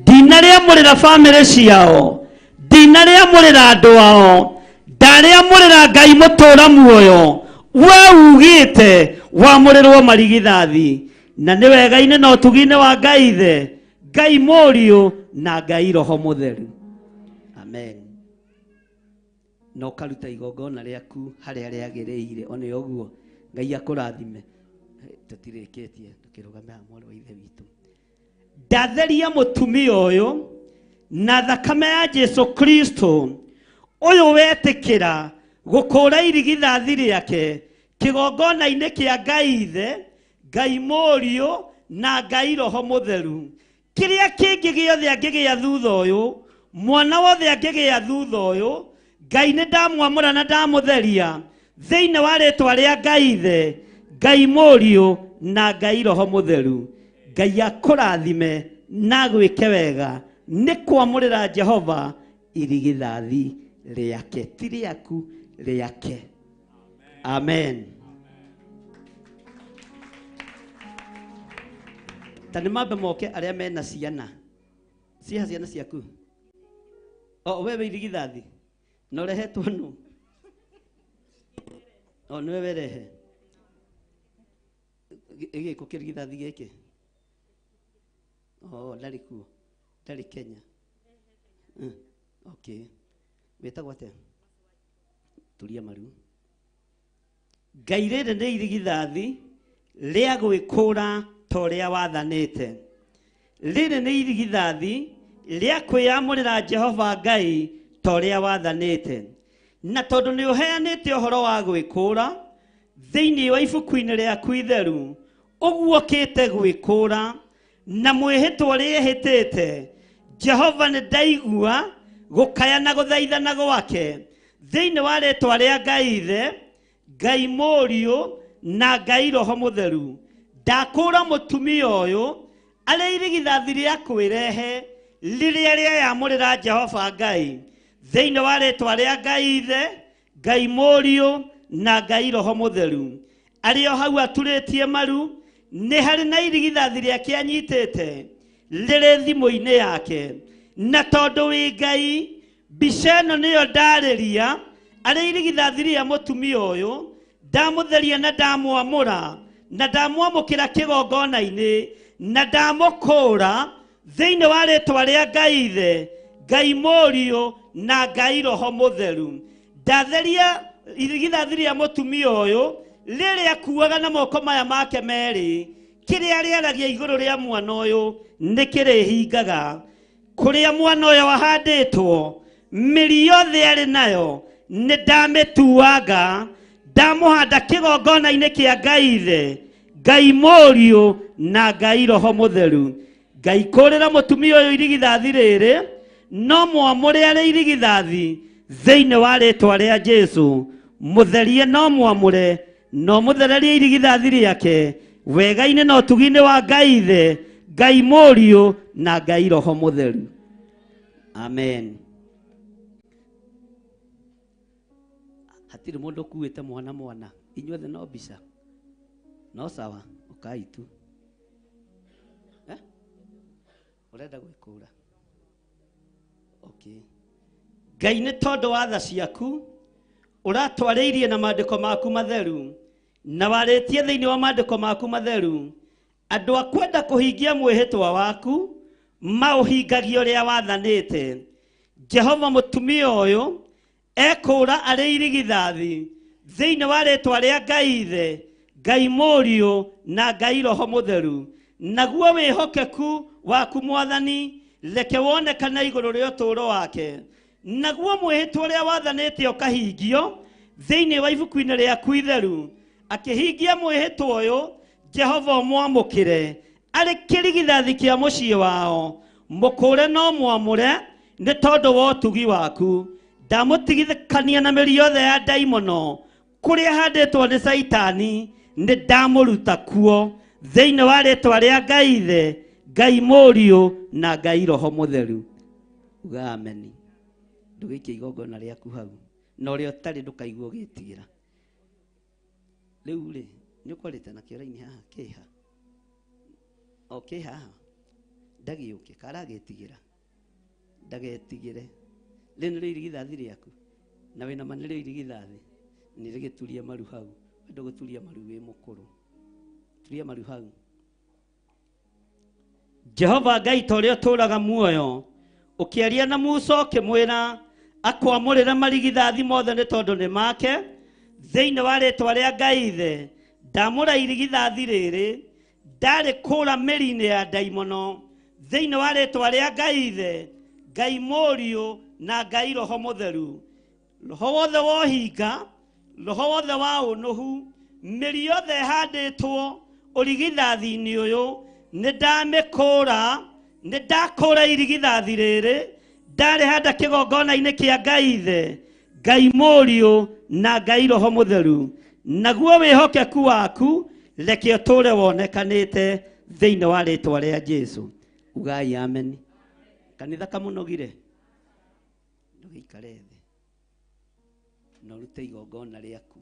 Ndinarĩamũrĩra bamĩrĩ ciao, ndinarĩamũrĩra andũ ao, ndarĩamũrĩra Ngai mũtũra muoyo. We ugĩte wamũrĩrwo marigithathi, na nĩ wega-inĩ na ũtugi-inĩ wa Ngai Ithe, Ngai Mũriũ na Ngai Roho Mũtheru. Amen. Na ũkaruta igongona rĩaku harĩa rĩagĩrĩire, one ũguo. Ngai akũrathime. Tũtirĩkĩtie, tũkĩrũgame haha mwarĩ wa Ithe witũ. Ndatheria mũtumia ũyũ na thakame ya Jesu Kristo, ũyũ wetĩkĩra gũkũra irigithathi rĩake kĩgongona-inĩ kĩa Ngai Ithe, Ngai Mũriũ na Ngai Roho Mũtheru. Kĩrĩa kĩngĩ gĩothe angĩgĩa thutha ũyũ, mwana wothe angĩgĩa thutha ũyũ, Ngai nĩ ndamwamũra na ndamũtheria thĩinĩ wa rĩtwa rĩa Ngai Ithe, Ngai Mũriũ na Ngai Roho Mũtheru. Ngai akũrathime na agwĩke wega nĩ kwamũrĩra Jehova irigithathi rĩake, ti rĩaku, rĩake. Amen. Ta nĩ mambe moke arĩa mena ciana. Ciha ciana ciaku? O wewe irigithathi na ũrehetwo nũ? O nĩwe werehe. Gĩkũ kĩrigithathi gĩkĩ? O ndarĩ kuo, ndarĩ Kenya. Okay. Wĩtagwo atĩa? Turia maru. Ngai rĩrĩ nĩ irigithathi rĩa gwĩkũra ta ũrĩa wathanĩte. Rĩrĩ nĩ irigithathi rĩa kwĩyamũrĩra Jehova Ngai ta ũrĩa wathanĩte. Na tondũ nĩ ũheanĩte ũhoro wa gwĩkũra thĩinĩ wa ibuku-inĩ rĩaku itheru, ũguo ũkĩte gwĩkũra na mwĩhĩtwa ũrĩa ehĩtĩte, Jehova nĩ ndaigua gũkaya na gũthaithana gwake thĩinĩ wa rĩtwa rĩa Ngai Ithe, Ngai Mũriũ na Ngai Roho Mũtheru. Ndakũra mũtumia ũyũ arĩ irigithathi rĩa kwĩrehe rĩrĩa rĩeyamũrĩra Jehova Ngai thĩinĩ wa rĩtwa rĩa Ngai Ithe, Ngai Mũriũ na Ngai Roho Mũtheru. Arĩ o hau aturĩtie maru, nĩ harĩ na irigithathi rĩake anyitĩte rĩrĩ thimũ-inĩ yake. Na tondũ wĩ Ngai, mbica ĩno nĩyo ndarĩria arĩ irigithathi rĩa mũtumia ũyũ, ndamũtheria na ndamwamũra na ndamwamũkĩra kĩgongona-inĩ na ndamũkũra thĩinĩ wa rĩtwa rĩa Ngai Ithe, Ngai Mũriũ na Ngai Roho Mũtheru. Ndatheria irigithathi rĩa mũtumia ũyũ rĩrĩa akuaga na moko maya make merĩ, kĩrĩa rĩaragia igũrũ rĩa mwana ũyũ nĩ kĩrĩhingaga. Kũrĩa mwana ũyũ ahandĩtwo, mĩri yothe arĩ nayo nĩ ndamĩtuanga, ndamũhanda kĩgongona-inĩ kĩa Ngai Ithe, Ngai Mũriũ na Ngai Roho Mũtheru. Ngai kũrĩra mũtumia ũyũ irigithathi rĩrĩ, no mwamũre arĩ irigithathi thĩinĩ wa rĩtwa rĩa Jesu. Mũtherie no mwamũre, no mũthererie irigithathi rĩake wega-inĩ na ũtugi-inĩ wa Ngai Ithe, Ngai Mũriũ na Ngai Roho Mũtheru. Amen. Hatirĩ mũndũ ũkuĩte mwana mwana, inyuothe no mbica. No sawa ukai tu. Eh? Urenda gwikura. Okay. Ngai nĩ tondũ wa tha ciaku ũratwarĩirie na maandĩko maku matheru na warĩtie thĩinĩ wa maandĩko maku matheru andũ a kwenda kũhingia mwĩhĩtwa waku maũhingagia ũrĩa wathanĩte. Jehova mũtumia ũyũ ekũũra arĩ irigithathi thĩinĩ wa rĩtwa rĩa Ngai Ithe, Ngai Mũriũ na Ngai Roho Mũtheru. Naguo wĩhokeku waku Mwathani reke wonekane igũrũ rĩa ũtũũro wake. Naguo mwĩhĩtwa ũrĩa wathanĩte ũkahingio thĩinĩ wa ibuku-inĩ rĩaku itheru. Akĩhingia mwĩhĩtwa ũyũ, Jehova ũmwamũkĩre arĩ kĩrigithathi kĩa mũciĩ wao, mũkũũre no mwamũre nĩ tondũ wa ũtugi waku. Ndamũtigithũkania na mĩri yothe ya ndaimono kũrĩa handĩtwo nĩ Caitani, nĩ ndamũruta kuo thĩinĩ wa rĩtwa rĩa Ngai Ithe, Ngai Mũriũ na Ngai Roho Mũtheru. Uga ameni. Ndũgĩikie igongona rĩaku hau na ũrĩa ũtarĩ ndũkaigua ũgĩtigĩra. Rĩu rĩ nĩ ũkwarĩte nakĩo raini haha kĩha o kĩ haha ndagĩũke karagĩtigĩra ndagetigĩre. Rĩu nĩrĩo irigithathi rĩaku na wĩna ma nĩrĩo irigithathi nĩ rĩgĩturia maru hau. We ndũgũturia maru wĩ mũkũrũ, turia maru hau. Jehova Ngai ta ũrĩa ũtũũraga muoyo ũkĩaria na Musa ũkĩmwĩra akwamũrĩre marigithathi mothe nĩ tondũ nĩ make. Thĩinĩ wa rĩtwa rĩa Ngai Ithe ndamũra irigithathi rĩrĩ ndarĩ kũra mĩri-inĩ ya ndaimono thĩinĩ wa rĩtwa rĩa Ngai Ithe, Ngai Mũriũ na Ngai Roho Mũtheru. Roho wothe wa ũhinga, roho wothe wa ũnũhu, mĩri yothe ĩhandĩtwo ũrigithathi-inĩ ũyũ nĩ ndamĩkũra, nĩ ndakũra irigithathi rĩrĩ ndarĩhanda kĩgongona-inĩ kĩa Ngai Ithe, Ngai Mũriũ na Ngai Roho Mũtheru. Naguo wĩhokeku waku reke ũtũũre wonekanĩte thĩinĩ wa rĩtwa rĩa Jesũ. Ugai ameni. Kanitha kamũnogire ndũgĩikare thĩ na ũrute igongona rĩaku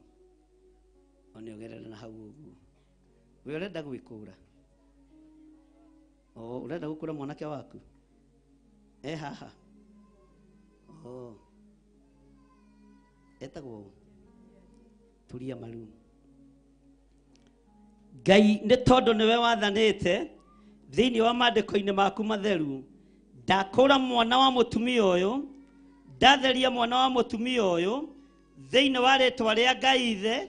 one ũgerere na hau ũguo. We ũrenda gwĩkũra? O ũrenda gũkũra mwanake waku e haha? O etagwo turia maru. Ngai nĩ tondũ nĩwe wathanĩte thĩinĩ wa maandĩko-inĩ maku matheru ndakũra mwana wa mũtumia ũyũ, ndatheria mwana wa mũtumia ũyũ thĩinĩ wa rĩtwa rĩa Ngai Ithe,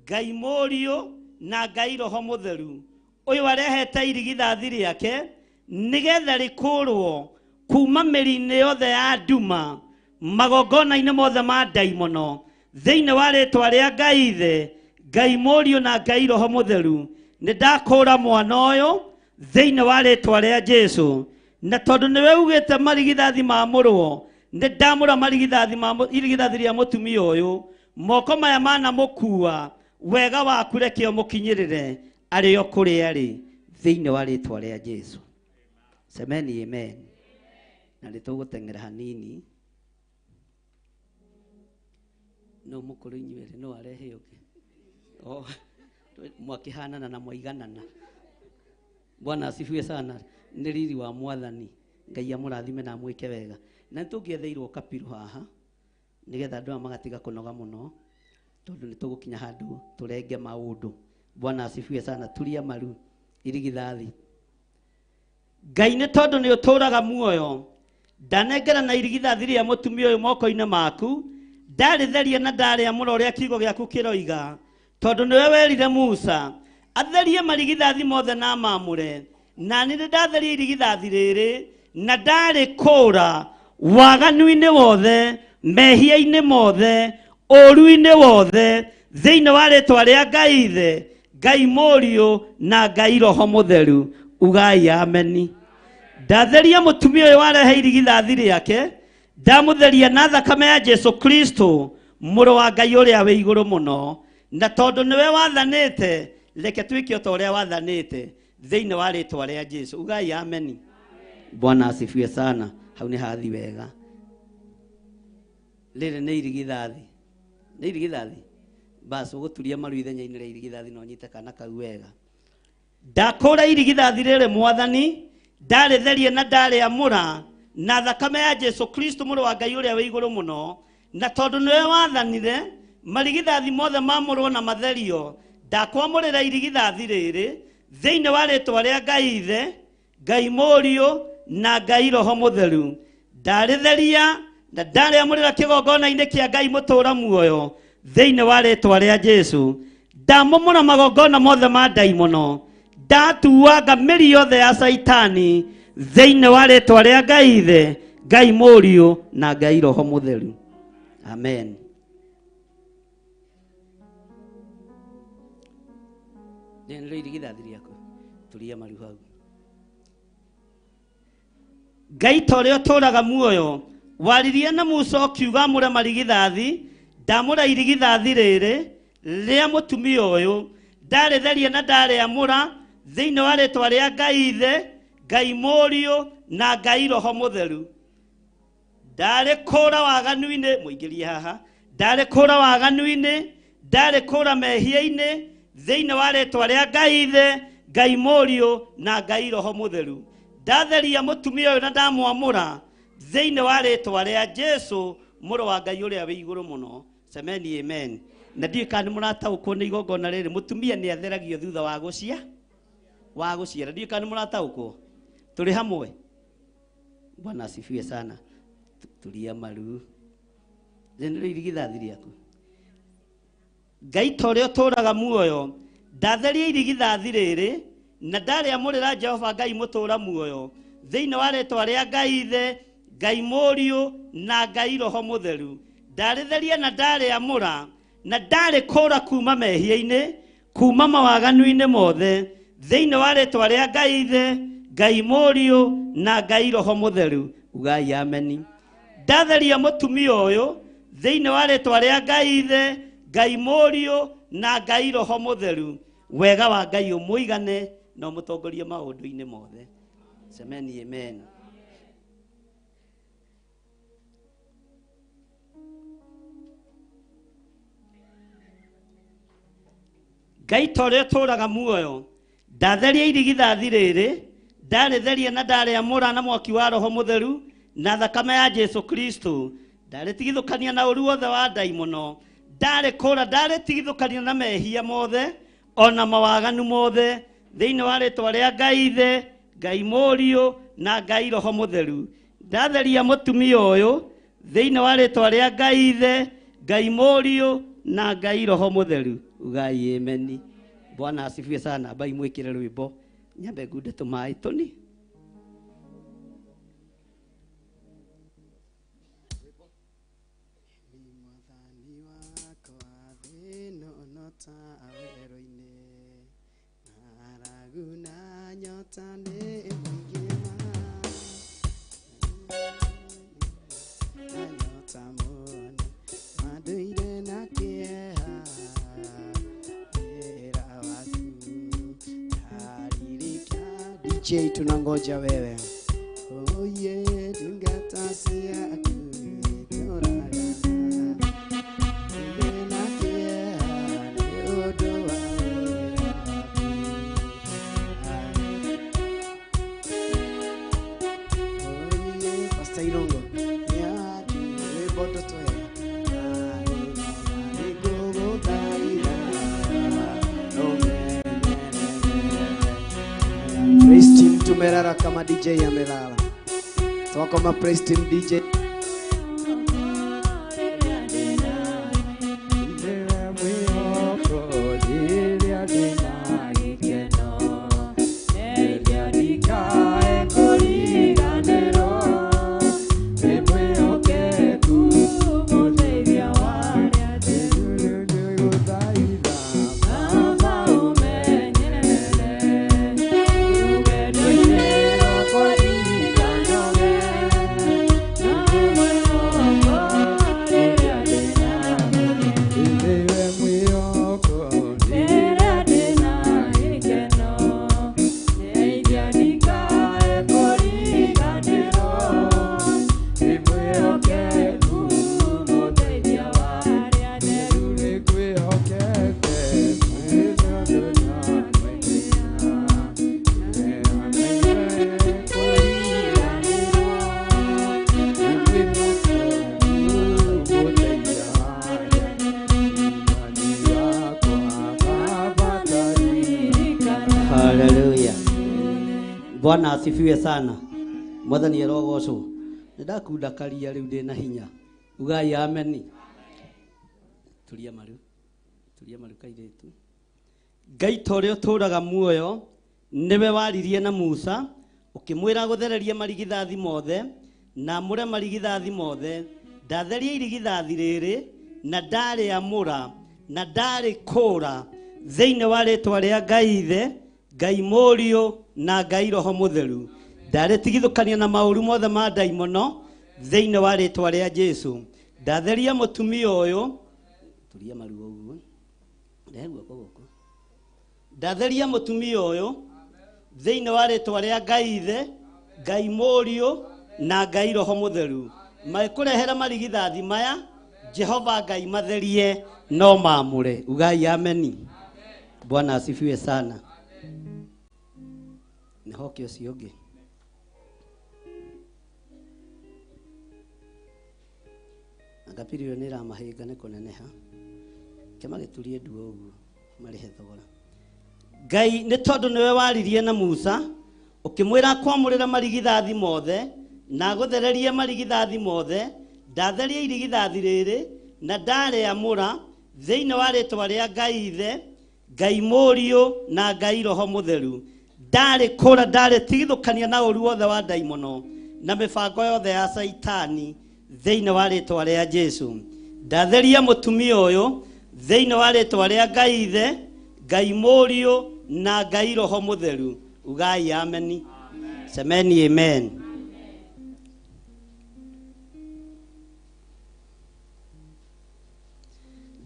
Ngai Mũriũ na Ngai Roho Mũtheru. Ũyũ arehete irigithathi rĩake nĩgetha rĩkũrwo kuma mĩri-inĩ yothe ya nduma magongona-inĩ mothe ma ndaimono thĩinĩ wa rĩtwa rĩa Ngai Ithe, Ngai Mũriũ na Ngai Roho Mũtheru. Nĩ ndakũra mwana ũyũ thĩinĩ wa rĩtwa rĩa Jesũ. Na tondũ nĩwe ugĩte marigithathi mamũrwo, nĩ ndamũra marigithathi ma irigithathi rĩa mũtumia ũyũ. Moko maya manamũkua wega waku reke ũmũkinyĩrĩre arĩ o kũrĩa arĩ thĩinĩ wa rĩtwa rĩa Jesũ. Semeni amen. Na nĩ tũgũteng'era hanini. No mũkũrũ inyuerĩ no arehe ũngĩ. Oh, mwakĩhanana na mwaiganana. Bwana asifiwe sana. Nĩ riri wa Mwathani. Ngai amũrathime na amwĩke wega. Na nĩtũngĩetheirwo kapiro haha nĩgetha andũ aya magatiga kũnoga mũno tondũ nĩtũgũkinya handũ tũrenge maũndũ. Bwana asifiwe sana. Turia maru irigithathi. Ngai nĩ tondũ nĩ ũtũũraga muoyo ndanengera na irigithathi rĩa mũtumia ũyũ moko-inĩ maku ndarĩtheria na ndarĩamũra ũrĩa kiugo gĩaku kĩroiga tondũ nĩwe werire Musa atherie marigithathi mothe na mamũre. Na nĩ ndatheria irigithathi rĩrĩ na ndarĩkũra waganu-inĩ wothe, mehia-inĩ mothe, ũũru-inĩ wothe thĩinĩ wa rĩtwa rĩa Ngai Ithe, Ngai Mũriũ na Ngai Roho Mũtheru. Ugai ameni. Ndatheria mũtumia ũyũ warehe irigithathi rĩake, ndamũtheria na thakame ya Jesũ Kristo mũrũ wa Ngai ũrĩa wĩ igũrũ mũno. Na tondũ nĩwe wathanĩte reke twĩke o ta ũrĩa wathanĩte thĩinĩ wa rĩtwa rĩa Jesũ. Ugai ameni. Bwana asifiwe sana. Hau nĩ hathi wega. Rĩrĩ nĩ irigithathi. Nĩ irigithathi. Bas ũgũturia maru ithenya-inĩ rĩa irigithathi na ũnyite kana kau wega. Ndakũra irigithathi rĩrĩ mwathani, ndarĩtheria na ndarĩamũra na thakame ya Jesu Kristo mũrũ wa Ngai ũrĩa wĩ igũrũ mũno, na tondũ nĩwe wathanire marigithathi mothe mamũrwo na matherio, ndakwamũrĩra irigithathi rĩrĩ thĩinĩ wa rĩtwa rĩa Ngai Ithe, Ngai Mũriũ na Ngai Roho Mũtheru. Ndarĩtheria na ndarĩamũrĩra kĩgongona-inĩ kĩa Ngai mũtũũra muoyo thĩinĩ wa rĩtwa rĩa Jesu. Ndamomora magongona mothe ma ndaimono, ndatuanga mĩri yothe ya Caitani thĩinĩ wa rĩtwa rĩa Ngai Ithe, Ngai Mũriũ na Ngai Roho Mũtheru. Amen. Nĩ irigithathi rĩaku, turia maru hau. Ngai ta ũrĩa ũtũũraga muoyo, waririe na Musa ũkiuga amũre marigithathi, ndamũra irigithathi rĩrĩ rĩa mũtumia ũyũ, ndarĩtheria na ndarĩamũra thĩinĩ wa rĩtwa rĩa Ngai Ithe, Ngai Mũriũ na Ngai Roho Mũtheru. Ndarĩkũra waganu-inĩ, mũingĩrie haha, ndarĩkũra waganu-inĩ, ndarĩkũra mehia-inĩ thĩinĩ wa rĩtwa rĩa Ngai Ithe, Ngai Mũriũ na Ngai Roho Mũtheru. Ndatheria mũtumia ũyũ na ndamwamũra thĩinĩ wa rĩtwa rĩa Jesu mũrũ wa Ngai ũrĩa wĩ igũrũ mũno. Semeni amen. Na ndiũĩ kana nĩ mũrataũkwo nĩ igongona rĩrĩ. Mũtumia nĩ atheragio thutha wa gũciara. Ndiũĩ kana nĩ mũrataũkwo. Tũrĩ hamwe. Bwana asifiwe sana. Turia maru. Rĩrĩ irigithathi rĩaku. Ngai ta ũrĩa ũtũũraga muoyo, ndatheria irigithathi rĩrĩ na ndarĩamũrĩra Jehova Ngai mũtũũra muoyo thĩinĩ wa rĩtwa rĩa Ngai Ithe, Ngai Mũriũ na Ngai Roho Mũtheru. Ndarĩtheria na ndarĩamũra na ndarĩkũra kuma mehia-inĩ, kuma mawaganu-inĩ mothe thĩinĩ wa rĩtwa rĩa Ngai Ithe, Ngai Mũriũ na Ngai Roho Mũtheru. Ugai ameni. Ndatheria mũtumia ũyũ thĩinĩ wa rĩtwa rĩa Ngai Ithe, Ngai Mũriũ na Ngai Roho Mũtheru. Wega wa Ngai ũmũigane na ũmũtongorie maũndũ-inĩ mothe. Semeni amen. Ngai ta ũrĩa ũtũũraga muoyo, ndatheria irigithathi rĩrĩ, ndarĩtheria na ndarĩamũra na mwaki wa Roho Mũtheru na thakame ya Jesu Kristo. Ndarĩtigithũkania na ũru wothe wa ndaimono, ndarĩkũra, ndarĩtigithũkania na mehia mothe ona mawaganu mothe thĩinĩ wa rĩtwa rĩa Ngai Ithe, Ngai Mũriũ na Ngai Roho Mũtheru. Ndatheria mũtumia ũyũ thĩinĩ wa rĩtwa rĩa Ngai Ithe, Ngai Mũriũ na Ngai Roho Mũtheru. Ugai ameni. Bwana asifiwe sana. Bai mwĩkĩre rwĩmbo nyambe ngunde tũmaĩ tũni. DJ tunangoja wewe. Oh yeah, tungatasia Pastor Irongo. Yeah, Praise team tumelala kama DJ amelala. Twakoma praise team DJ. Baba umenyerere, Bwana asifiwe sana. Mwathani arogocwo. Nĩndakunda karia rĩu ndĩna hinya. Ugai ameni. Turia maru. Turia maru kairĩtu. Ngai ta ũrĩa ũtũũraga muoyo nĩwe waririe na Musa ũkĩmwĩra gũthereria marigithathi mothe na amũre marigithathi mothe. Ndatheria irigithathi rĩrĩ na ndarĩamũra na ndarĩkũũra thĩinĩ wa rĩtwa rĩa Ngai Ithe, Ngai Mũriũ na Ngai Roho Mũtheru. Ndarĩtigithũkania na maũru mothe ma ndaimono thĩinĩ wa rĩtwa rĩa Jesũ. Ndatheria mũtumia ũyũ, turia maru ũguo, rehe guoko gũkũ. Ndatheria mũtumia ũyũ thĩinĩ wa rĩtwa rĩa Ngai Ithe, Ngai Mũriũ na Ngai Roho Mũtheru. Magĩkũrehera marigithathi maya, Jehova Ngai matherie no maamũre. Ugai ameni. Bwana asifiwe sana. Nĩ hoke ũcio ũngĩ. Anga piri ĩyo nĩ ĩramahĩnga nĩ kũneneha. Ke magĩturie nduo ũguo marĩhe thogora. Ngai nĩ tondũ nĩwe waririe na Musa ũkĩmwĩra kwamũrĩra marigithathi mothe na gũthererie marigithathi mothe. Ndatheria irigithathi rĩrĩ na ndarĩamũra thĩinĩ wa rĩtwa rĩa Ngai Ithe, Ngai Mũriũ na Ngai Roho Mũtheru. Ndarĩkũra ndarĩtigithũkania na ũru wothe wa ndaimono na mĩbango yothe ya Caitani thĩinĩ wa rĩtwa rĩa Jesũ. Ndatheria mũtumia ũyũ thĩinĩ wa rĩtwa rĩa Ngai Ithe, Ngai Mũriũ na Ngai Roho Mũtheru. Ugai ameni. Semeni amen.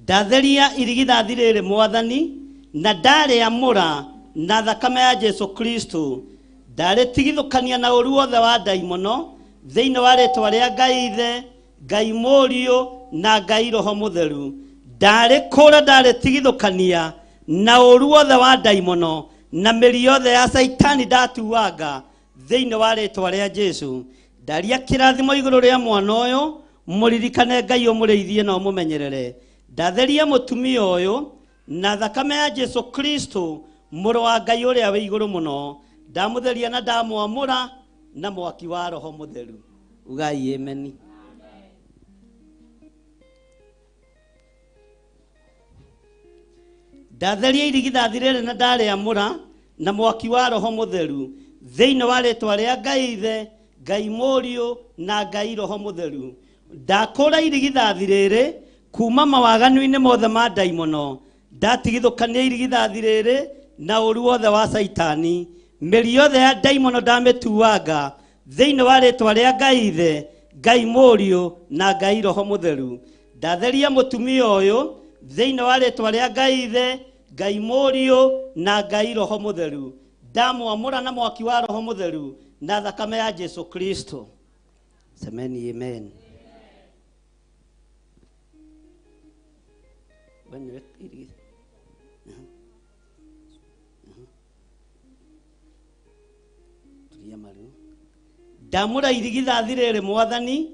Ndatheria irigithathi rĩrĩ Mwathani na ndarĩamũra na thakame ya Jesũ Kristo. Ndarĩtigithũkania na ũru wothe wa ndaimono thĩinĩ wa rĩtwa rĩa Ngai Ithe, Ngai Mũriũ na Ngai Roho Mũtheru. Ndarĩkũra ndarĩtigithũkania na ũru wothe wa ndaimono na mĩri yothe ya Caitani ndatuanga thĩinĩ wa rĩtwa rĩa Jesũ. Ndaria kĩrathimo igũrũ rĩa mwana ũyũ, mũririkane Ngai ũmũrĩithie na ũmũmenyerere. Ndatheria mũtumia ũyũ na thakame ya Jesũ Kristo mũrũ wa Ngai ũrĩa wĩ igũrũ mũno. Ndamũtheria na ndamwamũra na mwaki wa Roho Mũtheru. Ugai ameni. Ndatheria irigithathi rĩrĩ na ndarĩamũra na mwaki wa Roho Mũtheru thĩinĩ wa rĩtwa rĩa Ngai Ithe, Ngai Mũriũ na Ngai Roho Mũtheru. Ndakũra irigithathi rĩrĩ kuma mawaganu-inĩ mothe ma ndaimono. Ndatigithũkania irigithathi rĩrĩ na ũru wothe wa Caitani. Mĩri yothe ya ndaimono ndamĩtuanga thĩinĩ wa rĩtwa rĩa Ngai Ithe, Ngai Mũriũ na Ngai Roho Mũtheru. Ndatheria mũtumia ũyũ thĩinĩ wa rĩtwa rĩa Ngai Ithe, Ngai Mũriũ na Ngai Roho Mũtheru. Ndamwamũra na mwaki wa Roho Mũtheru na thakame ya Jesũ Kristo. Semeni amen. Ndamũra irigithathi rĩrĩ Mwathani,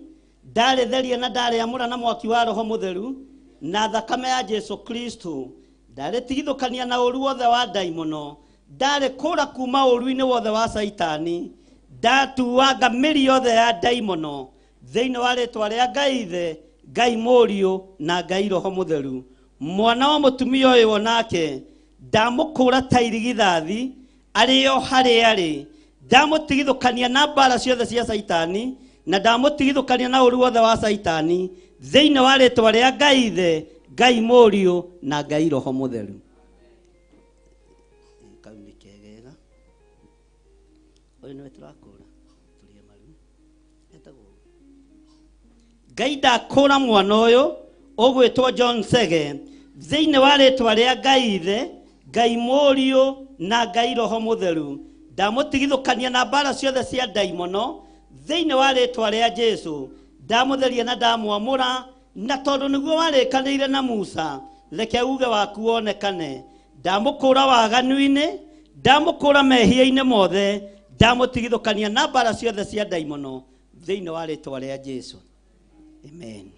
ndarĩtheria na ndarĩamũra na mwaki wa Roho Mũtheru na thakame ya Jesũ Kristo. Ndarĩtigithũkania na ũru wothe wa ndaimono, ndarĩkũra kuma ũru-inĩ wothe wa Caitani. Ndatuanga mĩri yothe ya ndaimono thĩinĩ wa rĩtwa rĩa Ngai Ithe, Ngai Mũriũ na Ngai Roho Mũtheru. Mwana wa mũtumia ũyũ onake ndamũkũra ta irigithathi arĩ o harĩa arĩ. Ndamũtigithũkania na mbara ciothe cia Caitani na ndamũtigithũkania na ũru wothe wa Caitani thĩinĩ wa rĩtwa rĩa Ngai Ithe, Ngai Mũriũ na Ngai Roho Mũtheru. Kau nĩ kegega. Ũyũ nĩwe tũrakũra. Turia maru. Etagwo Ngai ndakũra mwana ũyũ ũgwĩtwo John Sege thĩinĩ wa rĩtwa rĩa Ngai Ithe, Ngai Mũriũ na Ngai Roho Mũtheru. Ndamũtigithũkania na mbara ciothe cia ndaimono thĩinĩ wa rĩtwa rĩa Jesũ. Ndamũtheria na ndamwamũra na tondũ nĩguo warĩkanĩire na Musa, reke uge waku wonekane. Ndamũkũra waganu-inĩ, ndamũkũra mehia-inĩ mothe, ndamũtigithũkania na mbara ciothe cia ndaimono thĩinĩ wa rĩtwa rĩa Jesũ. Amen.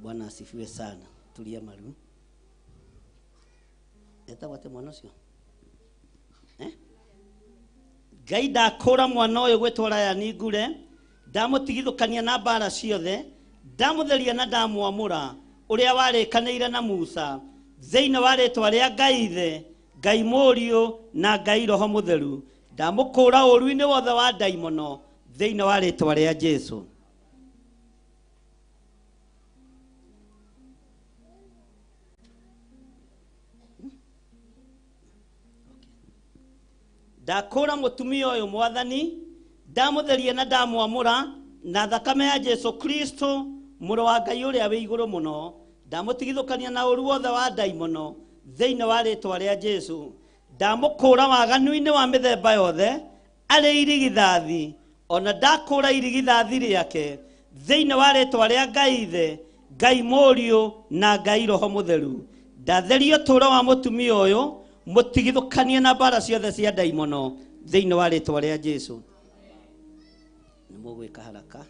Bwana asifiwe sana. Tulia maru. Etagwo atĩa mwana ũcio? Ngai ndakũra mwana ũyũ gwĩtwo Ryan Ngure, ndamũtigithũkania na mbara ciothe, ndamũtheria na ndamwamũra ũrĩa warĩkanĩire na Musa thĩinĩ wa rĩtwa rĩa Ngai Ithe, Ngai Mũriũ na Ngai Roho Mũtheru. Ndamũkũra ũũru-inĩ wothe wa ndaimono thĩinĩ wa rĩtwa rĩa Jesu. Ndakũra mũtumia ũyũ mwathani, ndamũtheria na ndamwamũra na thakame ya Jesu Kristo mũrũ wa Ngai ũrĩa wĩ igũrũ mũno. Ndamũtigithũkania na ũũru wothe wa ndaimono thĩinĩ wa rĩtwa rĩa Jesu. Ndamũkũra waganu-inĩ wa mĩthemba yothe arĩ irigithathi, ona ndakũra irigithathi rĩake thĩinĩ wa rĩtwa rĩa Ngai Ithe, Ngai Mũriũ na Ngai Roho Mũtheru. Ndatheria ũtũũro wa mũtumia ũyũ, mũtigithũkanie na mbara ciothe cia ndaimono thĩinĩ wa rĩtwa rĩa Jesu. Nĩ mũgwĩka haraka.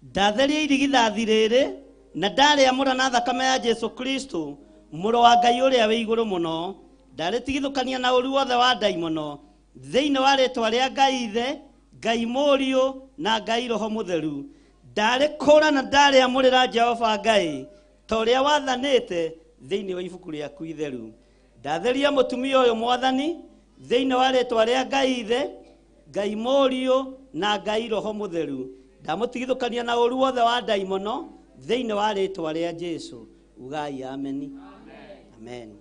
Ndatheria irigithathi rĩrĩ na ndarĩamũra na thakame ya Jesu Kristo mũrũ wa Ngai ũrĩa wĩ igũrũ mũno. Ndarĩtigithũkania na ũũru wothe wa ndaimono thĩinĩ wa rĩtwa rĩa Ngai Ithe, Ngai Mũriũ na Ngai Roho Mũtheru. Ndarĩkũra na ndarĩamũrĩra Jehova Ngai ta ũrĩa wathanĩte thĩinĩ wa ibuku rĩaku itheru. Ndatheria mũtumia ũyũ mwathani thĩinĩ wa rĩtwa rĩa Ngai Ithe, Ngai Mũriũ na Ngai Roho Mũtheru. Ndamũtigithũkania na ũũru wothe wa ndaimono thĩinĩ wa rĩtwa rĩa Jesu. Ugai ameni. Amen.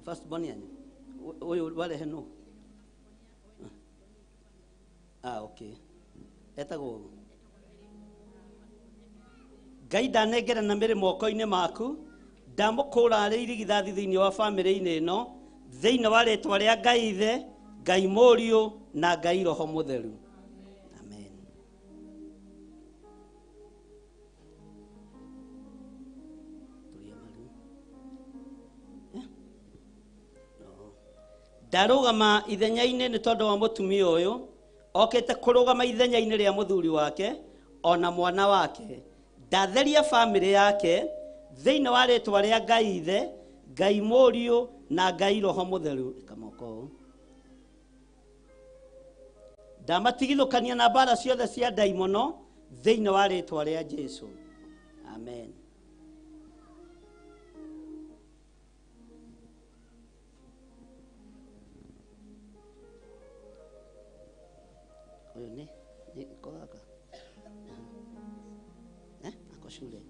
First born yanyu ũyũ warehe nũ? Okay. Etagwo Ngai ndanengera na mĩrĩ moko-inĩ maku, ndamũkũra arĩ irigithathi thĩinĩ wa bamĩrĩ-inĩ ĩno thĩinĩ wa rĩtwa rĩa Ngai Ithe, Ngai Mũriũ na Ngai Roho Mũtheru. Amen. Ndarũgama ithenya-inĩ nĩ tondũ wa mũtumia ũyũ okĩte kũrũgama ithenya-inĩ rĩa mũthuri wake ona mwana wake. Ndatheria bamĩrĩ yake thĩinĩ wa rĩtwa rĩa Ngai Ithe, Ngai Mũriũ na Ngai Roho Mũtheru. Ĩka moko ũũ. Ndamatigithũkania na mbara ciothe cia ndaimono thĩinĩ wa rĩtwa rĩa Jesu. Amen. Ũyũ nĩ ko gaka? Ako cure.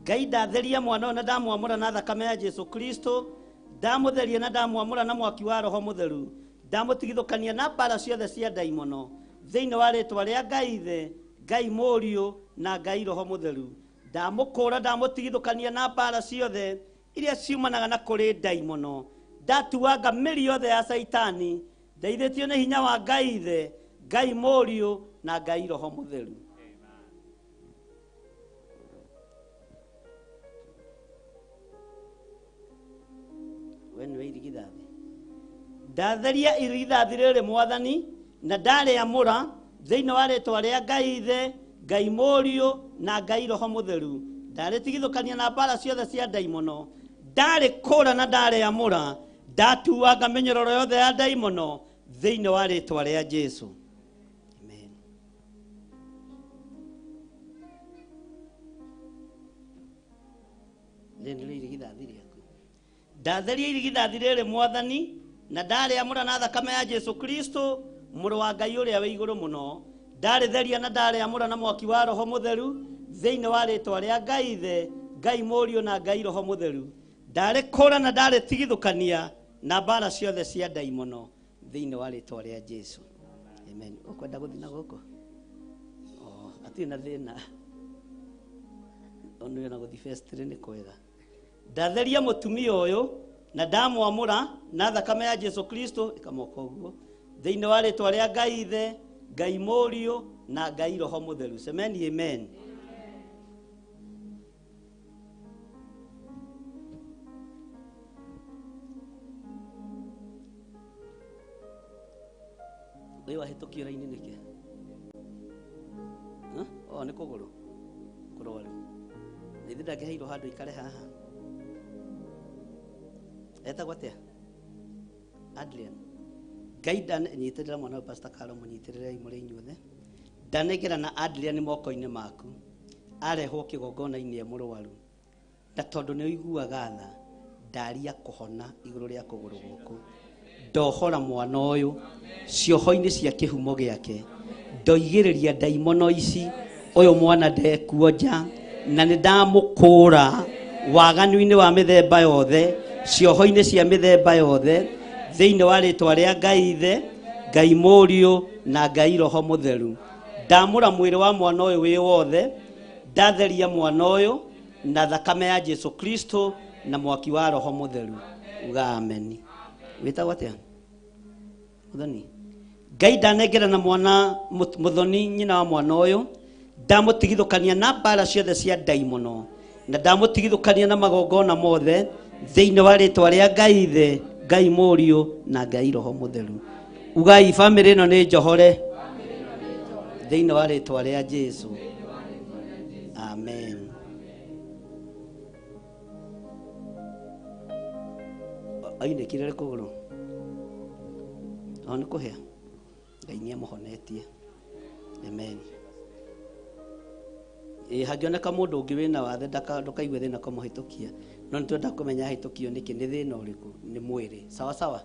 Ngai ndatheria mwana ũyũ na ndamwamũra na thakame ya Jesu Kristo, ndamũtheria na ndamwamũra na mwaki wa Roho Mũtheru. Ndamũtigithũkania na mbara ciothe cia ndaimono thĩinĩ wa rĩtwa rĩa Ngai Ithe, Ngai Mũriũ na Ngai Roho Mũtheru. Ndamũkũra ndamũtigithũkania na mbara ciothe iria ciumanaga na kũrĩ ndaimono. Ndatuanga mĩri yothe ya Caitani, ndeithĩtio nĩ hinya wa Ngai Ithe, Ngai Mũriũ na Ngai Roho Mũtheru. We nĩwe irigithathi. Ndatheria irigithathi rĩrĩ mwathani na ndarĩamũra thĩinĩ wa rĩtwa rĩa Ngai Ithe, Ngai Mũriũ na Ngai Roho Mũtheru. Ndarĩtigithũkania na mbara ciothe cia ndaimono. Ndarĩkũra na ndarĩamũra, ndatuanga mĩnyororo yothe ya ndaimono thĩinĩ wa rĩtwa rĩa Jesu. Amen. Rĩrĩ nĩrĩo irigithathi rĩaku. Ndatheria irigithathi rĩrĩ mwathani na ndarĩamũra na thakame ya Jesu Kristo mũrũ wa Ngai ũrĩa wĩ igũrũ mũno. Ndarĩtheria na ndarĩamũra na mwaki wa Roho Mũtheru thĩinĩ wa rĩtwa rĩa Ngai Ithe, Ngai Mũriũ na Ngai Roho Mũtheru. Ndarĩkũra na ndarĩtigithũkania na mbara ciothe cia ndaimono thĩinĩ wa rĩtwa rĩa Jesu. Amen. Ũkwenda gũthiĩ na gũkũ? Oh, hatirĩ na thĩna. Ona na gũthiĩ festiri nĩ kwega. Ndatheria mũtumia ũyũ na ndamwamũra na thakame ya Jesu Kristo ĩka moko ũguo thĩinĩ wa rĩtwa rĩa Ngai Ithe, Ngai Mũriũ na Ngai Roho Mũtheru. Semeni amen. Ũyũ wahĩtũkio raini nĩkĩ? Huh? O nĩ kũgũrũ kũrwaru. Na ithuĩ ndangĩheirwo handũ ikare haha. Etagwo atĩa? Adrian. Ngai nyitĩrĩra mwana ũyũ Pastor Carol, mũnyitĩrĩrei mũrĩ inyuothe. Ndanengera na Adrian moko-inĩ maku. Arehwo kĩgongona-inĩ e mũrwaru. Na tondũ nĩ ũiguaga tha, ndaria kũhona igũrũ rĩa kũgũrũ gũkũ. Ndohora mwana ũyũ cioho-inĩ cia kĩhumo gĩake. Ndoigĩrĩria ndaimono ici, ũyũ mwana ndekuonja, na nĩ ndamũkũra waganu-inĩ wa mĩthemba yothe, cioho-inĩ cia mĩthemba yothe, thĩinĩ wa rĩtwa rĩa Ngai Ithe, Ngai Mũriũ na Ngai Roho Mũtheru. Ndamũra mwĩrĩ wa mwana ũyũ wĩ wothe, ndatheria mwana ũyũ na thakame ya Jesu Kristo na mwaki wa Roho Mũtheru. Uga ameni. Wĩtagwo atĩa? Mũthoni. Ngai ndanengera na mwana mũthoni nyina wa mwana ũyũ, ndamũtigithũkania na mbara ciothe cia ndaimono, na ndamũtigithũkania na magongona mothe thĩinĩ wa rĩtwa rĩa Ngai Ithe, Ngai Mũriũ na Ngai Roho Mũtheru. Ugai bamĩrĩ ĩno nĩ njohore thĩinĩ wa rĩtwa rĩa Jesu. Amen. Ainĩkire rĩ kũgũrũ? O nĩ kũhĩa. Ngai nĩ amũhonetie. Amen. Ĩ hangĩoneka mũndũ ũngĩ wĩna wathe ndũkaigue thĩna kũmũhĩtũkia. No nĩ twenda kũmenya ahĩtũkio nĩkĩ, nĩ thĩna ũrĩkũ, nĩ mwĩrĩ. Sawa sawa.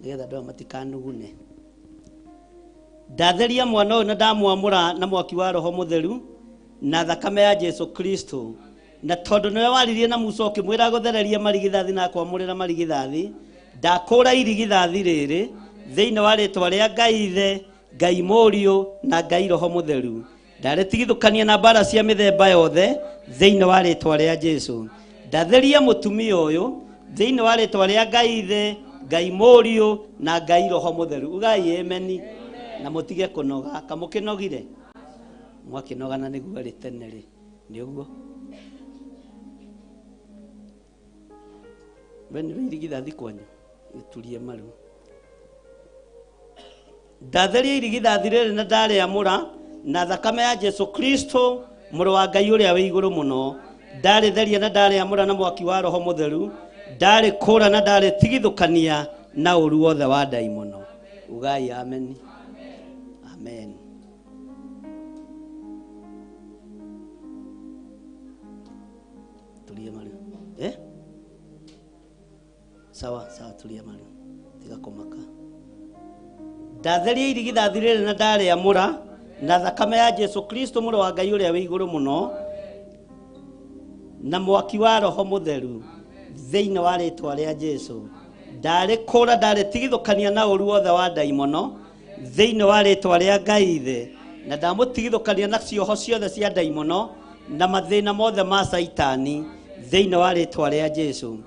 Nĩgetha andũ aya matikanugune. Ndatheria mwana ũyũ na ndamwamũra na mwaki wa Roho Mũtheru na thakame ya Jesu Kristo. Na tondũ nĩwe waririe na Musa ũkĩmwĩra gũthereria marigithathi na kwamũrĩra marigithathi, ndakũra irigithathi rĩrĩ thĩinĩ wa rĩtwa rĩa Ngai Ithe, Ngai Mũriũ na Ngai Roho Mũtheru. Ndarĩtigithũkania na mbara cia mĩthemba yothe thĩinĩ wa rĩtwa rĩa Jesu. Ndatheria mũtumia ũyũ thĩinĩ wa rĩtwa rĩa Ngai Ithe, Ngai Mũriũ na Ngai Roho Mũtheru. Ugai ameni. Na mũtige kũnoga. Kamũkĩnogire? Mwakĩnogana nĩguo rĩ tene rĩ. Nĩ ũguo. We nĩ irigithathi kwanyu? Gĩturie maru. Ndatheria irigithathi rĩrĩ na ndarĩamũra na thakame ya Jesu Kristo mũrũ wa Ngai ũrĩa wĩ igũrũ mũno. Ndarĩtheria na ndarĩamũra na mwaki wa Roho Mũtheru. Ndarĩkũra na ndarĩtigithũkania na ũru wothe wa ndaimono. Ugai ameni. Amen. Tulia maru. Eh? Sawa, sawa, tulia maru. Tiga kũmaka. Ndatheria irigithathi rĩrĩ na ndarĩamũra na thakame ya Jesu Kristo mũrũ wa Ngai ũrĩa wĩ igũrũ mũno na mwaki wa Roho Mũtheru thĩinĩ wa rĩtwa rĩa Jesu. Ndarĩkũra ndarĩtigithũkania na ũru wothe wa ndaimono thĩinĩ wa rĩtwa rĩa Ngai Ithe, na ndamũtigithũkania na cioho ciothe cia ndaimono na mathĩna mothe ma Saitani thĩinĩ wa rĩtwa rĩa Jesu.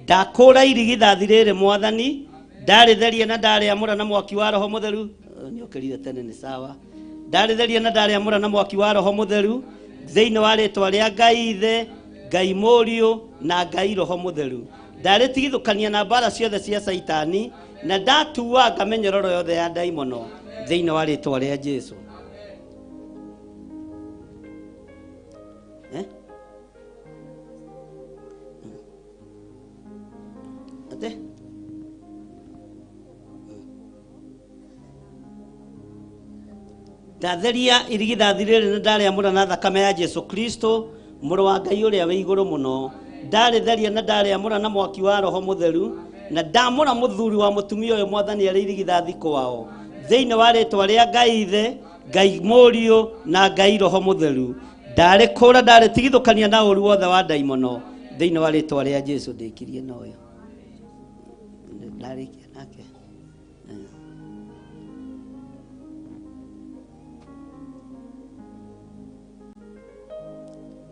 Ndakũra irigithathi rĩrĩ Mwathani, ndarĩtheria na ndarĩamũra na mwaki wa Roho Mũtheru. Nĩokĩrire tene nĩ sawa. Ndarĩtheria na ndarĩamũra na mwaki wa Roho Mũtheru thĩinĩ wa rĩtwa rĩa Ngai Ithe, Ngai Mũriũ na Ngai Roho Mũtheru. Ndarĩtigithũkania na mbara ciothe cia Saitani na ndatuanga mĩnyororo yothe ya ndaimono thĩinĩ wa rĩtwa rĩa Jesu. Eh? Ate? Ndatheria irigithathi rĩrĩ na ndarĩamũra na thakame ya Jesu Kristo mũrũ wa Ngai ũrĩa wĩ igũrũ mũno. Ndarĩtheria na ndarĩamũra na mwaki wa Roho Mũtheru na ndamũra mũthuri wa mũtumia ũyũ Mwathani arĩ irigithathi kwao thĩinĩ wa rĩtwa rĩa Ngai Ithe, Ngai Mũriũ na Ngai Roho Mũtheru. Ndarĩkũra ndarĩtigithũkania na ũru wothe wa ndaimono thĩinĩ wa rĩtwa rĩa Jesu. Ndĩkirie na ũyũ. Ndarĩkia nake.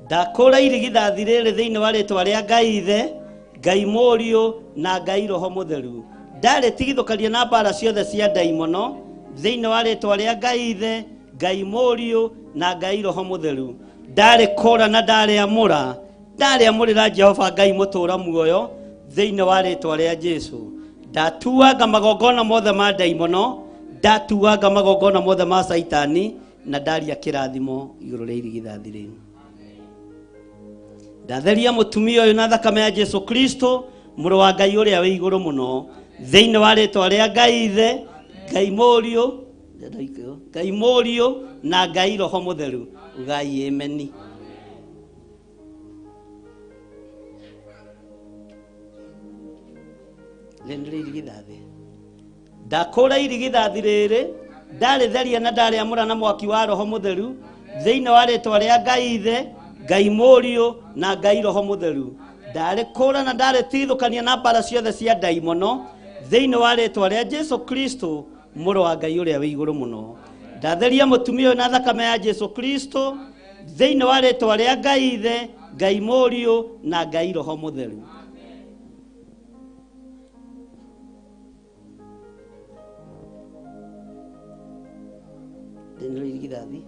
Ndakũra irigithathi rĩrĩ thĩinĩ wa rĩtwa rĩa Ngai Ithe, Ngai Mũriũ na Ngai Roho Mũtheru. Ndarĩtigithũkania na mbara ciothe cia ndaimono thĩinĩ wa rĩtwa rĩa Ngai Ithe, Ngai Mũriũ na Ngai Roho Mũtheru. Ndarĩkũra na ndarĩamũra, ndarĩamũrĩra Jehova Ngai mũtũũra muoyo thĩinĩ wa rĩtwa rĩa Jesu. Ndatuanga magongona mothe ma ndaimono Ndatuanga magongona mothe ma Saitani na ndaria kĩrathimo igũrũ rĩa irigithathi rĩu. Ndatheria mũtumia ũyũ na thakame ya Jesu Kristo mũrũ wa Ngai ũrĩa wĩ igũrũ mũno, thĩinĩ wa rĩtwa rĩa Ngai Ithe, Ngai Mũriũ, Ngai Mũriũ na Ngai Roho Mũtheru. Ugai ameni. Rĩrĩ irigithathi. Ndakũra irigithathi rĩrĩ, ndarĩtheria na ndarĩamũra na mwaki wa Roho Mũtheru, thĩinĩ wa rĩtwa rĩa Ngai Ithe, Ngai Mũriũ na Ngai Roho Mũtheru. Ndarĩkũra na ndarĩtigithũkania na mbara ciothe cia ndaimono, thĩinĩ wa rĩtwa rĩa Jesu Kristo mũrũ wa Ngai ũrĩa wĩ igũrũ mũno. Ndatheria mũtumia ũyũ na thakame ya Jesu Kristo, thĩinĩ wa rĩtwa rĩa Ngai Ithe, Ngai Mũriũ na Ngai Roho Mũtheru. Irigithathi.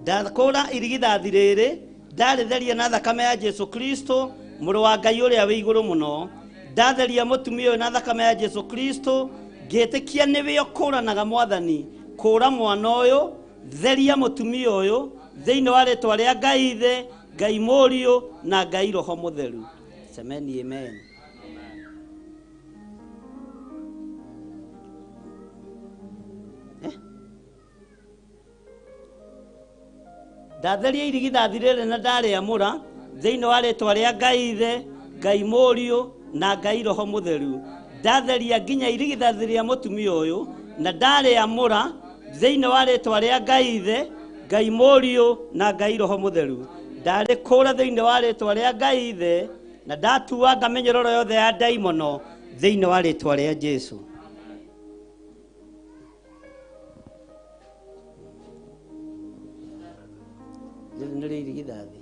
Ndakũra irigithathi rĩrĩ, ndarĩtheria na thakame ya Jesu Kristo mũrũ wa Ngai ũrĩa wĩ igũrũ mũno. Ndatheria mũtumia ũyũ na thakame ya Jesu Kristo, ngĩtĩkia nĩwe ũkũranaga Mwathani, kũra mwana ũyũ, theria mũtumia ũyũ thĩinĩ wa rĩtwa rĩa Ngai Ithe, Ngai Mũriũ na Ngai Roho Mũtheru. Semeni amen. Ndatheria irigithathi rĩrĩ na ndarĩamũra thĩinĩ wa rĩtwa rĩa Ngai Ithe, Ngai Mũriũ na Ngai Roho Mũtheru. Ndatheria nginya irigithathi rĩa mũtumia ũyũ na ndarĩamũra thĩinĩ wa rĩtwa rĩa Ngai Ithe, Ngai Mũriũ na Ngai Roho Mũtheru. Ndarĩkũra thĩinĩ wa rĩtwa rĩa Ngai Ithe na ndatuanga mĩnyororo yothe ya ndaimono thĩinĩ wa rĩtwa rĩa Jesu. Irigithathi.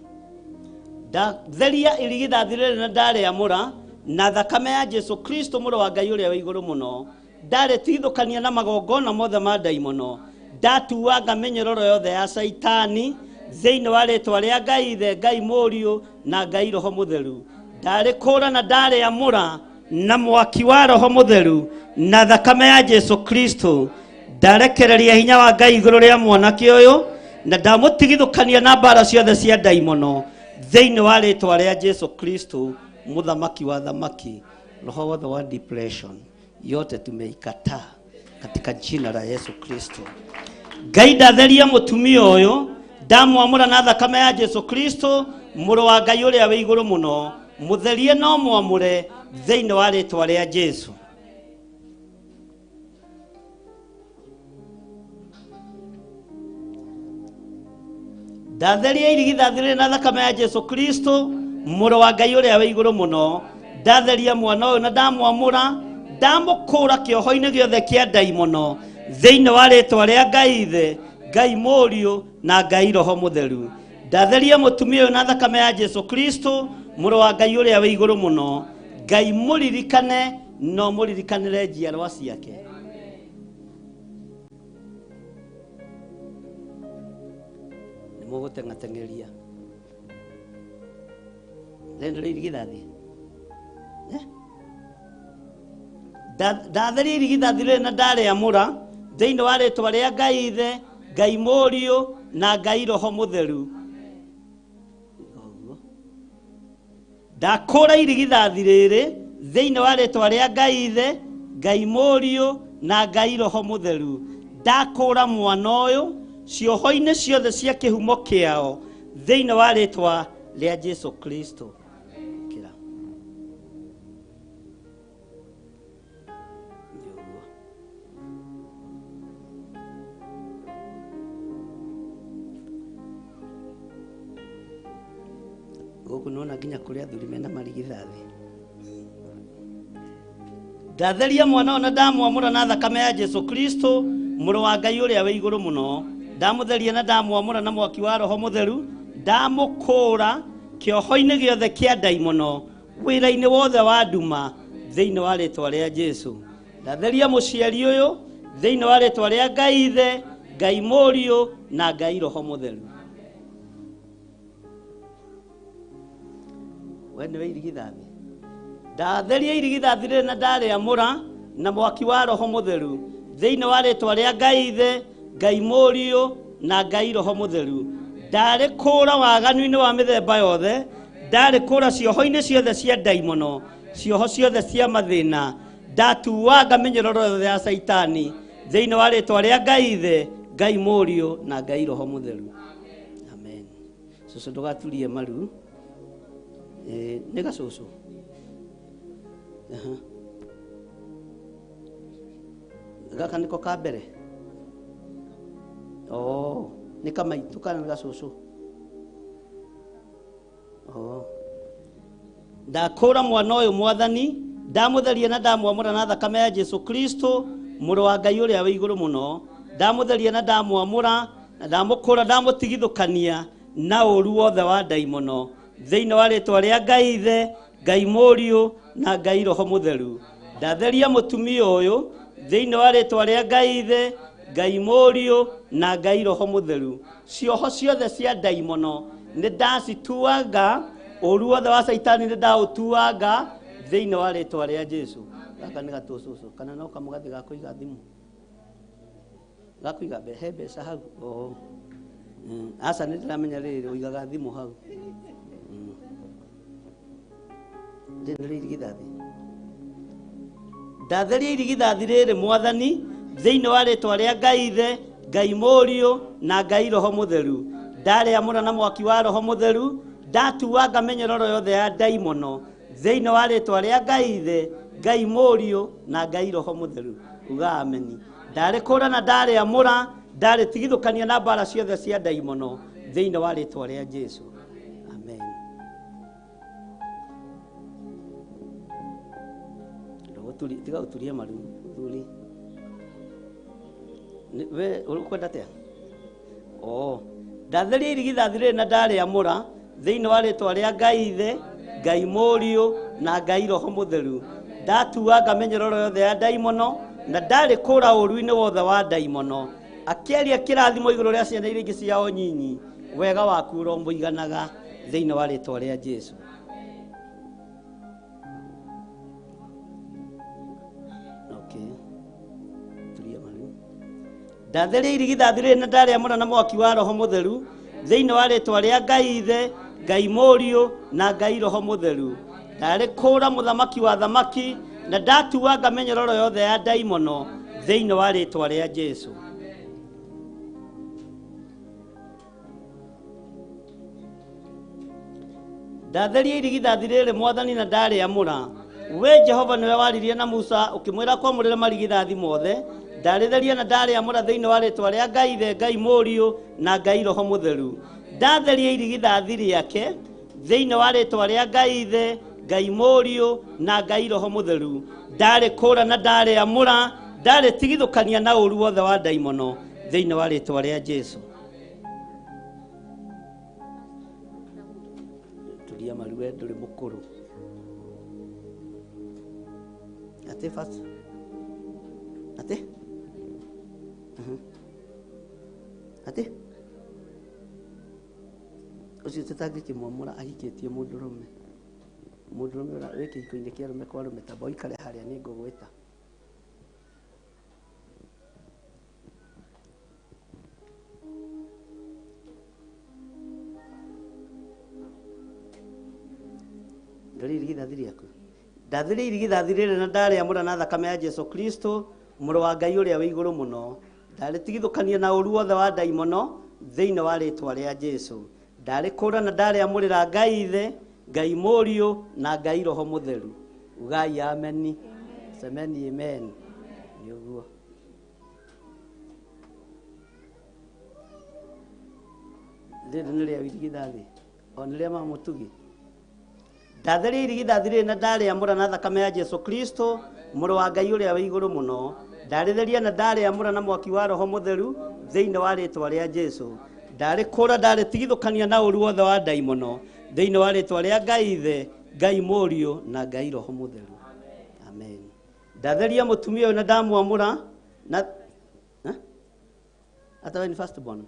Ndatheria irigithathi rĩrĩ na ndarĩamũra na thakame ya Jesu Kristo mũrũ wa Ngai ũrĩa wĩ igũrũ mũno. Ndarĩtigithũkania na magongona mothe ma ndaimono. Ndatuanga mĩnyororo yothe ya Saitani thĩinĩ wa rĩtwa rĩa Ngai Ithe, Ngai Mũriũ na Ngai Roho Mũtheru. Ndarĩkũra na ndarĩamũra na mwaki wa Roho Mũtheru na thakame ya Jesu Kristo. Ndarekereria hinya wa Ngai igũrũ rĩa mwanake ũyũ na ndamũtigithũkania na mbara ciothe cia ndaimono thĩinĩ wa rĩtwa rĩa Jesu Kristo mũthamaki wa thamaki. Roho wothe wa depression yote tumeikataa katika jina la Yesu Kristo. Ngai ndatheria mũtumia ũyũ, ndamwamũra na thakame ya Jesu Kristo mũrũ wa Ngai ũrĩa wĩ igũrũ mũno. Mũtherie no mwamũre thĩinĩ wa rĩtwa rĩa Jesu. Ndatheria irigithathi rĩrĩ na thakame ya Jesu Kristo mũrũ wa Ngai ũrĩa wĩ igũrũ mũno. Ndatheria mwana ũyũ na ndamwamũra, ndamũkũra kĩoho-inĩ gĩothe kĩa ndaimono thĩinĩ wa rĩtwa rĩa Ngai Ithe, Ngai Mũriũ na Ngai Roho Mũtheru. Ndatheria mũtumia ũyũ na thakame ya Jesu Kristo mũrũ wa Ngai ũrĩa wĩ igũrũ mũno. Ngai mũririkane no mũririkanĩre njiarwa ciake. Mũgũteng'ateng'eria. Rĩrĩ irigithathi. Ndatheria irigithathi rĩrĩ na ndarĩamũra thĩinĩ wa rĩtwa rĩa Ngai Ithe, Ngai Mũriũ na Ngai Roho Mũtheru. Ndakũra irigithathi rĩrĩ thĩinĩ wa rĩtwa rĩa Ngai Ithe, Ngai Mũriũ na Ngai Roho Mũtheru. Ndakũra mwana ũyũ cioho-inĩ ciothe cia kĩhumo kĩao thĩinĩ wa rĩtwa rĩa Jesu Kristo. Kĩra. Gũkũ nĩwona nginya kũrĩ athuri mena marigithathi. Ndatheria mwana ũyũ na ndamwamũra na thakame ya Jesu Kristo mũrũ wa Ngai ũrĩa wĩ igũrũ mũno. Ndamũtheria na ndamwamũra na mwaki wa Roho Mũtheru. Ndamũkũra kĩoho-inĩ gĩothe kĩa ndaimono wĩra-inĩ wothe wa nduma thĩinĩ wa rĩtwa rĩa Jesu. Ndatheria mũciari ũyũ thĩinĩ wa rĩtwa rĩa Ngai Ithe, Ngai Mũriũ na Ngai Roho Mũtheru. We nĩwe irigithathi. Ndatheria irigithathi rĩrĩ na ndarĩamũra na mwaki wa Roho Mũtheru. Thĩinĩ wa rĩtwa rĩa Ngai Ithe, Ngai Mũriũ na Ngai Roho Mũtheru. Ndarĩ kũra waganu-inĩ wa mĩthemba yothe, ndarĩ kũra cioho-inĩ ciothe cia ndaimono, cioho ciothe cia mathĩna, ndatuanga mĩnyororo yothe ya Caitani thĩinĩ wa rĩtwa rĩa Ngai Ithe, Ngai Mũriũ na Ngai Roho Mũtheru. Amen. Cũcũ ndũgaturie maru. Nĩ gacũcũ. Aha. Gaka nĩko ka mbere. Oh, nĩ kamaitũ kana nĩ gacũcũ? Oh. Ndakũra mwana ũyũ Mwathani, ndamũtheria na ndamwamũra na thakame ya Jesu Kristo, mũrũ wa Ngai ũrĩa wĩ igũrũ mũno. Ndamũtheria na ndamwamũra na ndamũkũra ndamũtigithũkania na ũru wothe wa ndaimono thĩinĩ wa rĩtwa rĩa Ngai Ithe, Ngai Mũriũ na Ngai Roho Mũtheru. Ndatheria mũtumia ũyũ thĩinĩ wa rĩtwa rĩa Ngai Ithe, Ngai Mũriũ na Ngai Roho Mũtheru. Cioho ciothe cia ndaimono nĩ ndacituanga, ũru wothe wa Caitani nĩ ndaũtuanga thĩinĩ wa rĩtwa rĩa Jesu. Gaka nĩ gatũcũcũ kana no kamũgathĩ ga kũiga thimũ, ga kũiga he mbeca hau. Oh. Aca nĩ ndĩramenya rĩrĩ ũigaga thimũ hau. Rĩrĩ nĩ irigithathi. Ndatheria irigithathi rĩrĩ Mwathani thĩinĩ wa rĩtwa rĩa Ngai Ithe, Ngai Mũriũ na Ngai Roho Mũtheru. Ndarĩamũra na mwaki wa Roho Mũtheru, ndatuanga mĩnyororo yothe ya ndaimono thĩinĩ wa rĩtwa rĩa Ngai Ithe, Ngai Mũriũ na Ngai Roho Mũtheru. Uga ameni. Ndarĩkũra na ndarĩamũra, ndarĩtigithũkania na mbara ciothe cia ndaimono thĩinĩ wa rĩtwa rĩa Jesu. Amen. Tiga ũturie maru mũthuri. We ũkwenda atĩa? Oh. Ndatheria irigithathi rĩrĩ na ndarĩamũra thĩinĩ wa rĩtwa rĩa Ngai Ithe, Ngai Mũriũ na Ngai Roho Mũtheru. Ndatuanga mĩnyororo yothe ya ndaimono na ndarĩkũra ũru-inĩ wothe wa ndaimono. Akĩaria kĩrathimo igũrũ rĩa ciana iria ingĩ ciao nyinyi, wega waku ũromũiganaga thĩinĩ wa rĩtwa rĩa Jesu. Okay. Turia maru. Ndatheria irigithathi rĩrĩ na ndarĩamũra na mwaki wa Roho Mũtheru thĩinĩ wa rĩtwa rĩa Ngai Ithe, Ngai Mũriũ na Ngai Roho Mũtheru. Ndarĩkũra mũthamaki wa thamaki na ndatuanga mĩnyororo yothe ya ndaimono thĩinĩ wa rĩtwa rĩa Jesu. Ndatheria irigithathi rĩrĩ Mwathani na ndarĩamũra. We Jehova nĩwe waririe na Musa ũkĩmwĩra kwamũrĩra marigithathi mothe. Ndarĩtheria na ndarĩamũra thĩinĩ wa rĩtwa rĩa Ngai Ithe, Ngai Mũriũ na Ngai Roho Mũtheru. Ndatheria irigithathi rĩake thĩinĩ wa rĩtwa rĩa Ngai Ithe, Ngai Mũriũ na Ngai Roho Mũtheru. Ndarĩkũra na ndarĩamũra, ndarĩtigithũkania na ũru wothe wa ndaimono thĩinĩ wa rĩtwa rĩa Jesu. Turia maru we ndũrĩ mũkũrũ. Atĩ first. Atĩ? Atĩ? Ũcio tũtangĩkĩmwamũra ahikĩtie mũndũrũme. Mũndũrũme ũrĩa wĩ kĩhiko-inĩ kĩa arũme kwa arũme, tamba ũikare harĩa nĩ ngũgwĩta. Ndũrĩ irigithathi rĩaku. Ndatheria irigithathi rĩrĩ na ndarĩamũra na thakame ya Jesu Kristo, mũrũ wa Ngai ũrĩa wĩ igũrũ mũno. Ndarĩtigithũkania na ũru wothe wa ndaimono thĩinĩ wa rĩtwa rĩa Jesu. Ndarĩkũra na ndarĩamũrĩra Ngai Ithe, Ngai Mũriũ na Ngai Roho Mũtheru. Ugai ameni. Semeni amen. Nĩ ũguo. Rĩrĩ nĩ rĩa irigithathi. O nĩ rĩa mama mũtugi. Ndatheria irigithathi rĩrĩ na ndarĩamũra na thakame ya Jesu Kristo, mũrũ wa Ngai ũrĩa wĩ igũrũ mũno. Ndarĩtheria na ndarĩamũra na mwaki wa Roho Mũtheru thĩinĩ wa rĩtwa rĩa Jesu. Ndarĩkũra ndarĩtigithũkania na ũru wothe wa ndaimono thĩinĩ wa rĩtwa rĩa Ngai Ithe, Ngai Mũriũ na Ngai Roho Mũtheru. Amen. Ndatheria mũtumia ũyũ na ndamwamũra na Ata we ni first born.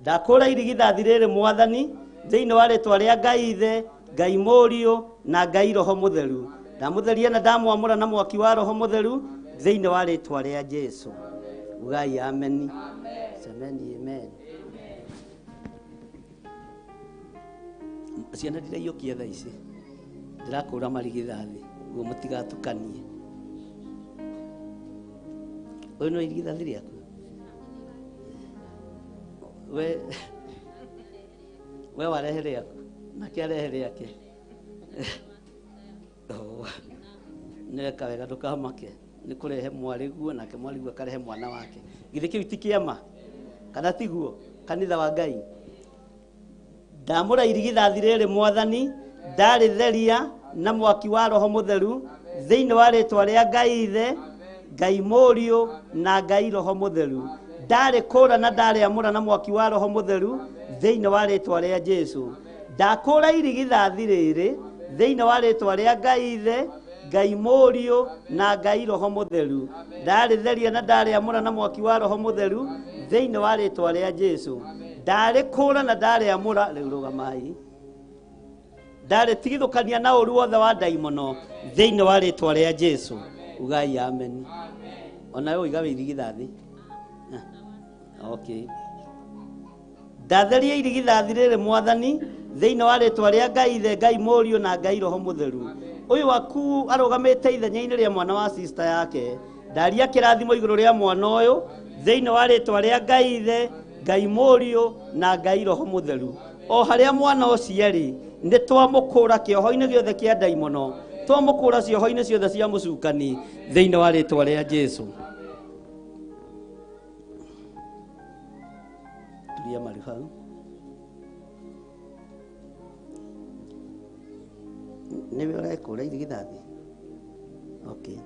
Ndakũra irigithathi rĩrĩ Mwathani thĩinĩ wa rĩtwa rĩa Ngai Ithe, Ngai Mũriũ na Ngai Roho Mũtheru. Ndamũtheria na ndamwamũra na mwaki wa Roho Mũtheru Thĩinĩ wa rĩtwa rĩa Jesu. Ugai ameni. Semeni amen. Ciana ndiraiyũkia thaa ici ndirakũra marigithathi guo mũtigatukanie. Ũyũ no irigithathi rĩaku we warehe rĩaku nake arehe rĩake. Nĩweka wega ndũkamake nĩ kũrehe mwarĩguo nake mwarĩguo akarehe mwana wake. Githĩ kĩu ti kĩama kana tiguo kanitha wa Ngai? Ndamũra irigithathi rĩrĩ mwathani ndarĩtheria na mwaki wa Roho Mũtheru thĩinĩ wa rĩtwa rĩa Ngai Ithe, Ngai Mũriũ na Ngai Roho Mũtheru. Ndarĩkũra na ndarĩamũra na mwaki wa Roho Mũtheru thĩinĩ wa rĩtwa rĩa Jesu. Ndakũra irigithathi rĩrĩ thĩinĩ wa rĩtwa rĩa Ngai Ithe, Ngai Mũriũ na Ngai Roho Mũtheru. Ndarĩtheria na ndarĩamũra na mwaki wa Roho Mũtheru thĩinĩ wa rĩtwa rĩa Jesu. Ndarĩkũra na ndarĩamũra rĩu rũgamai. Ndarĩtigithũkania na ũru wothe wa ndaimono thĩinĩ wa rĩtwa rĩa Jesu. Ugai amen. Onawe ũiga wĩ irigithathi. Okay. Ndatheria irigithathi rĩrĩ mwathani thĩinĩ wa rĩtwa rĩa Ngai Ithe, Ngai Mũriũ na Ngai Roho Mũtheru. Ũyũ waku arũgamĩte ithenya-inĩ rĩa mwana wa sister yake. Ndaria kĩrathimo igũrũ rĩa mwana ũyũ thĩinĩ wa rĩtwa rĩa Ngai Ithe, Ngai Mũriũ na Ngai Roho Mũtheru. O harĩa mwana ũcio arĩ nĩ twamũkũra kĩoho-inĩ gĩothe kĩa ndaimono, twamũkũra cioho-inĩ ciothe cia mũcukani thĩinĩ wa rĩtwa rĩa Jesu. Turia maru hau. Nĩwe ũrekũra irigithathi? Okay.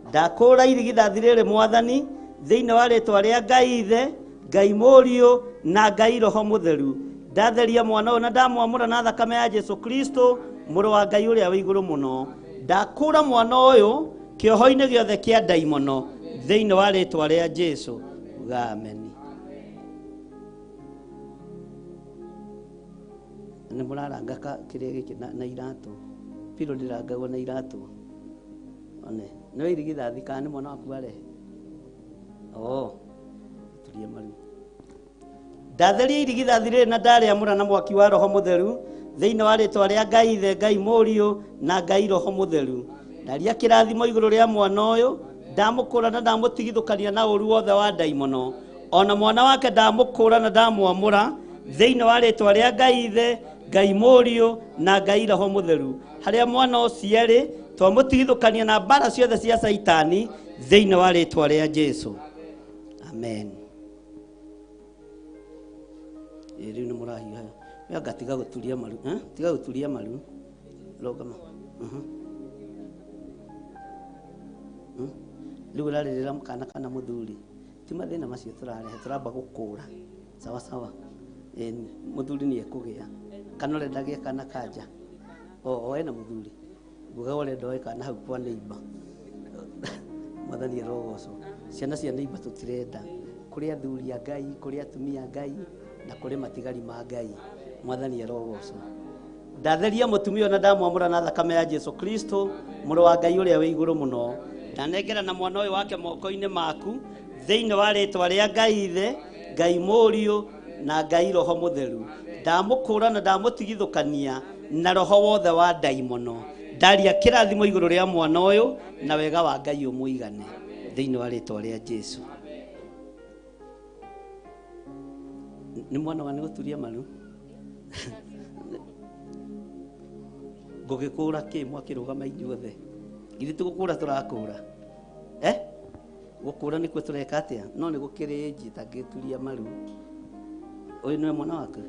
Ndakũra irigithathi rĩrĩ mwathani thĩinĩ wa rĩtwa rĩa Ngai Ithe, Ngai Mũriũ na Ngai Roho Mũtheru. Ndatheria mwana ũyũ na ndamwamũra na thakame ya Jesu Kristo mũrũ wa Ngai ũrĩa wĩ igũrũ mũno. Ndakũra mwana ũyũ kĩoho-inĩ gĩothe kĩa ndaimono thĩinĩ wa rĩtwa rĩa Jesu. Uga ameni. Nĩ mũraranga kĩrĩa gĩkĩ na iratũ. Pilo ndĩrangagwo na iratũ. One, nĩ irigithathi kana nĩ mwana waku arehe? Oh, turie maru. Ndatheria irigithathi rĩrĩ na ndarĩamũra na mwaki wa Roho Mũtheru thĩinĩ wa rĩtwa rĩa Ngai Ithe, Ngai Mũriũ na Ngai Roho Mũtheru. Ndaria kĩrathimo igũrũ rĩa mwana ũyũ, ndamũkũra na ndamũtigithũkania na ũru wothe wa ndaimono. Ona mwana wake ndamũkũra na ndamwamũra thĩinĩ wa rĩtwa rĩa Ngai Ithe, Ngai Mũriũ na Ngai Roho Mũtheru. Harĩa mwana ũcio arĩ twamũtigithũkania na mbara ciothe cia Saitani thĩinĩ wa rĩtwa rĩa Jesu. Amen. Rĩu nĩ mũrahiũha. We anga tiga gũturia maru, Tiga gũturia maru. Rũgama. Rĩu ũrarĩrĩra kana kana mũthuri. Ti mathĩna macio tũrarehe, tũramba gũkũra. Sawa sawa. Mũthuri nĩ ekũgĩa. Kana ũrenda gĩe kana kanja. O ena mũthuri. Nguga ũrenda oe kana hau kwa neighbor. Mwathani arogocwo. Ciana cia neighbor tũtirenda. Kũrĩ athuri a Ngai, kũrĩ atumia a Ngai na kũrĩ matigari ma Ngai. Mwathani arogocwo. Ndatheria mũtumia na ndamwamũra na thakame ya Jesu Kristo mũrũ wa Ngai ũrĩa wĩ igũrũ mũno. Ndanengera na mwana ũyũ wake moko-inĩ maku thĩinĩ wa rĩtwa rĩa Ngai Ithe, Ngai Mũriũ na Ngai Roho Mũtheru. Ndamũkũra na ndamũtigithũkania na roho wothe wa ndaimono. Ndaria kĩrathimo igũrũ rĩa mwana ũyũ na wega wa Ngai ũmũigane thĩinĩ wa rĩtwa rĩa Jesu. Nĩ mwana wa nĩ gũturia maru. Ngũgĩkũra kĩ mwakĩrũgama inyuothe? Githĩ ti gũkũra tũrakũra? Gũkũra nĩkuo tũreka atĩa? No nĩ gũkĩrĩ nji tangĩturia maru. Ũyũ nĩwe mwana waku?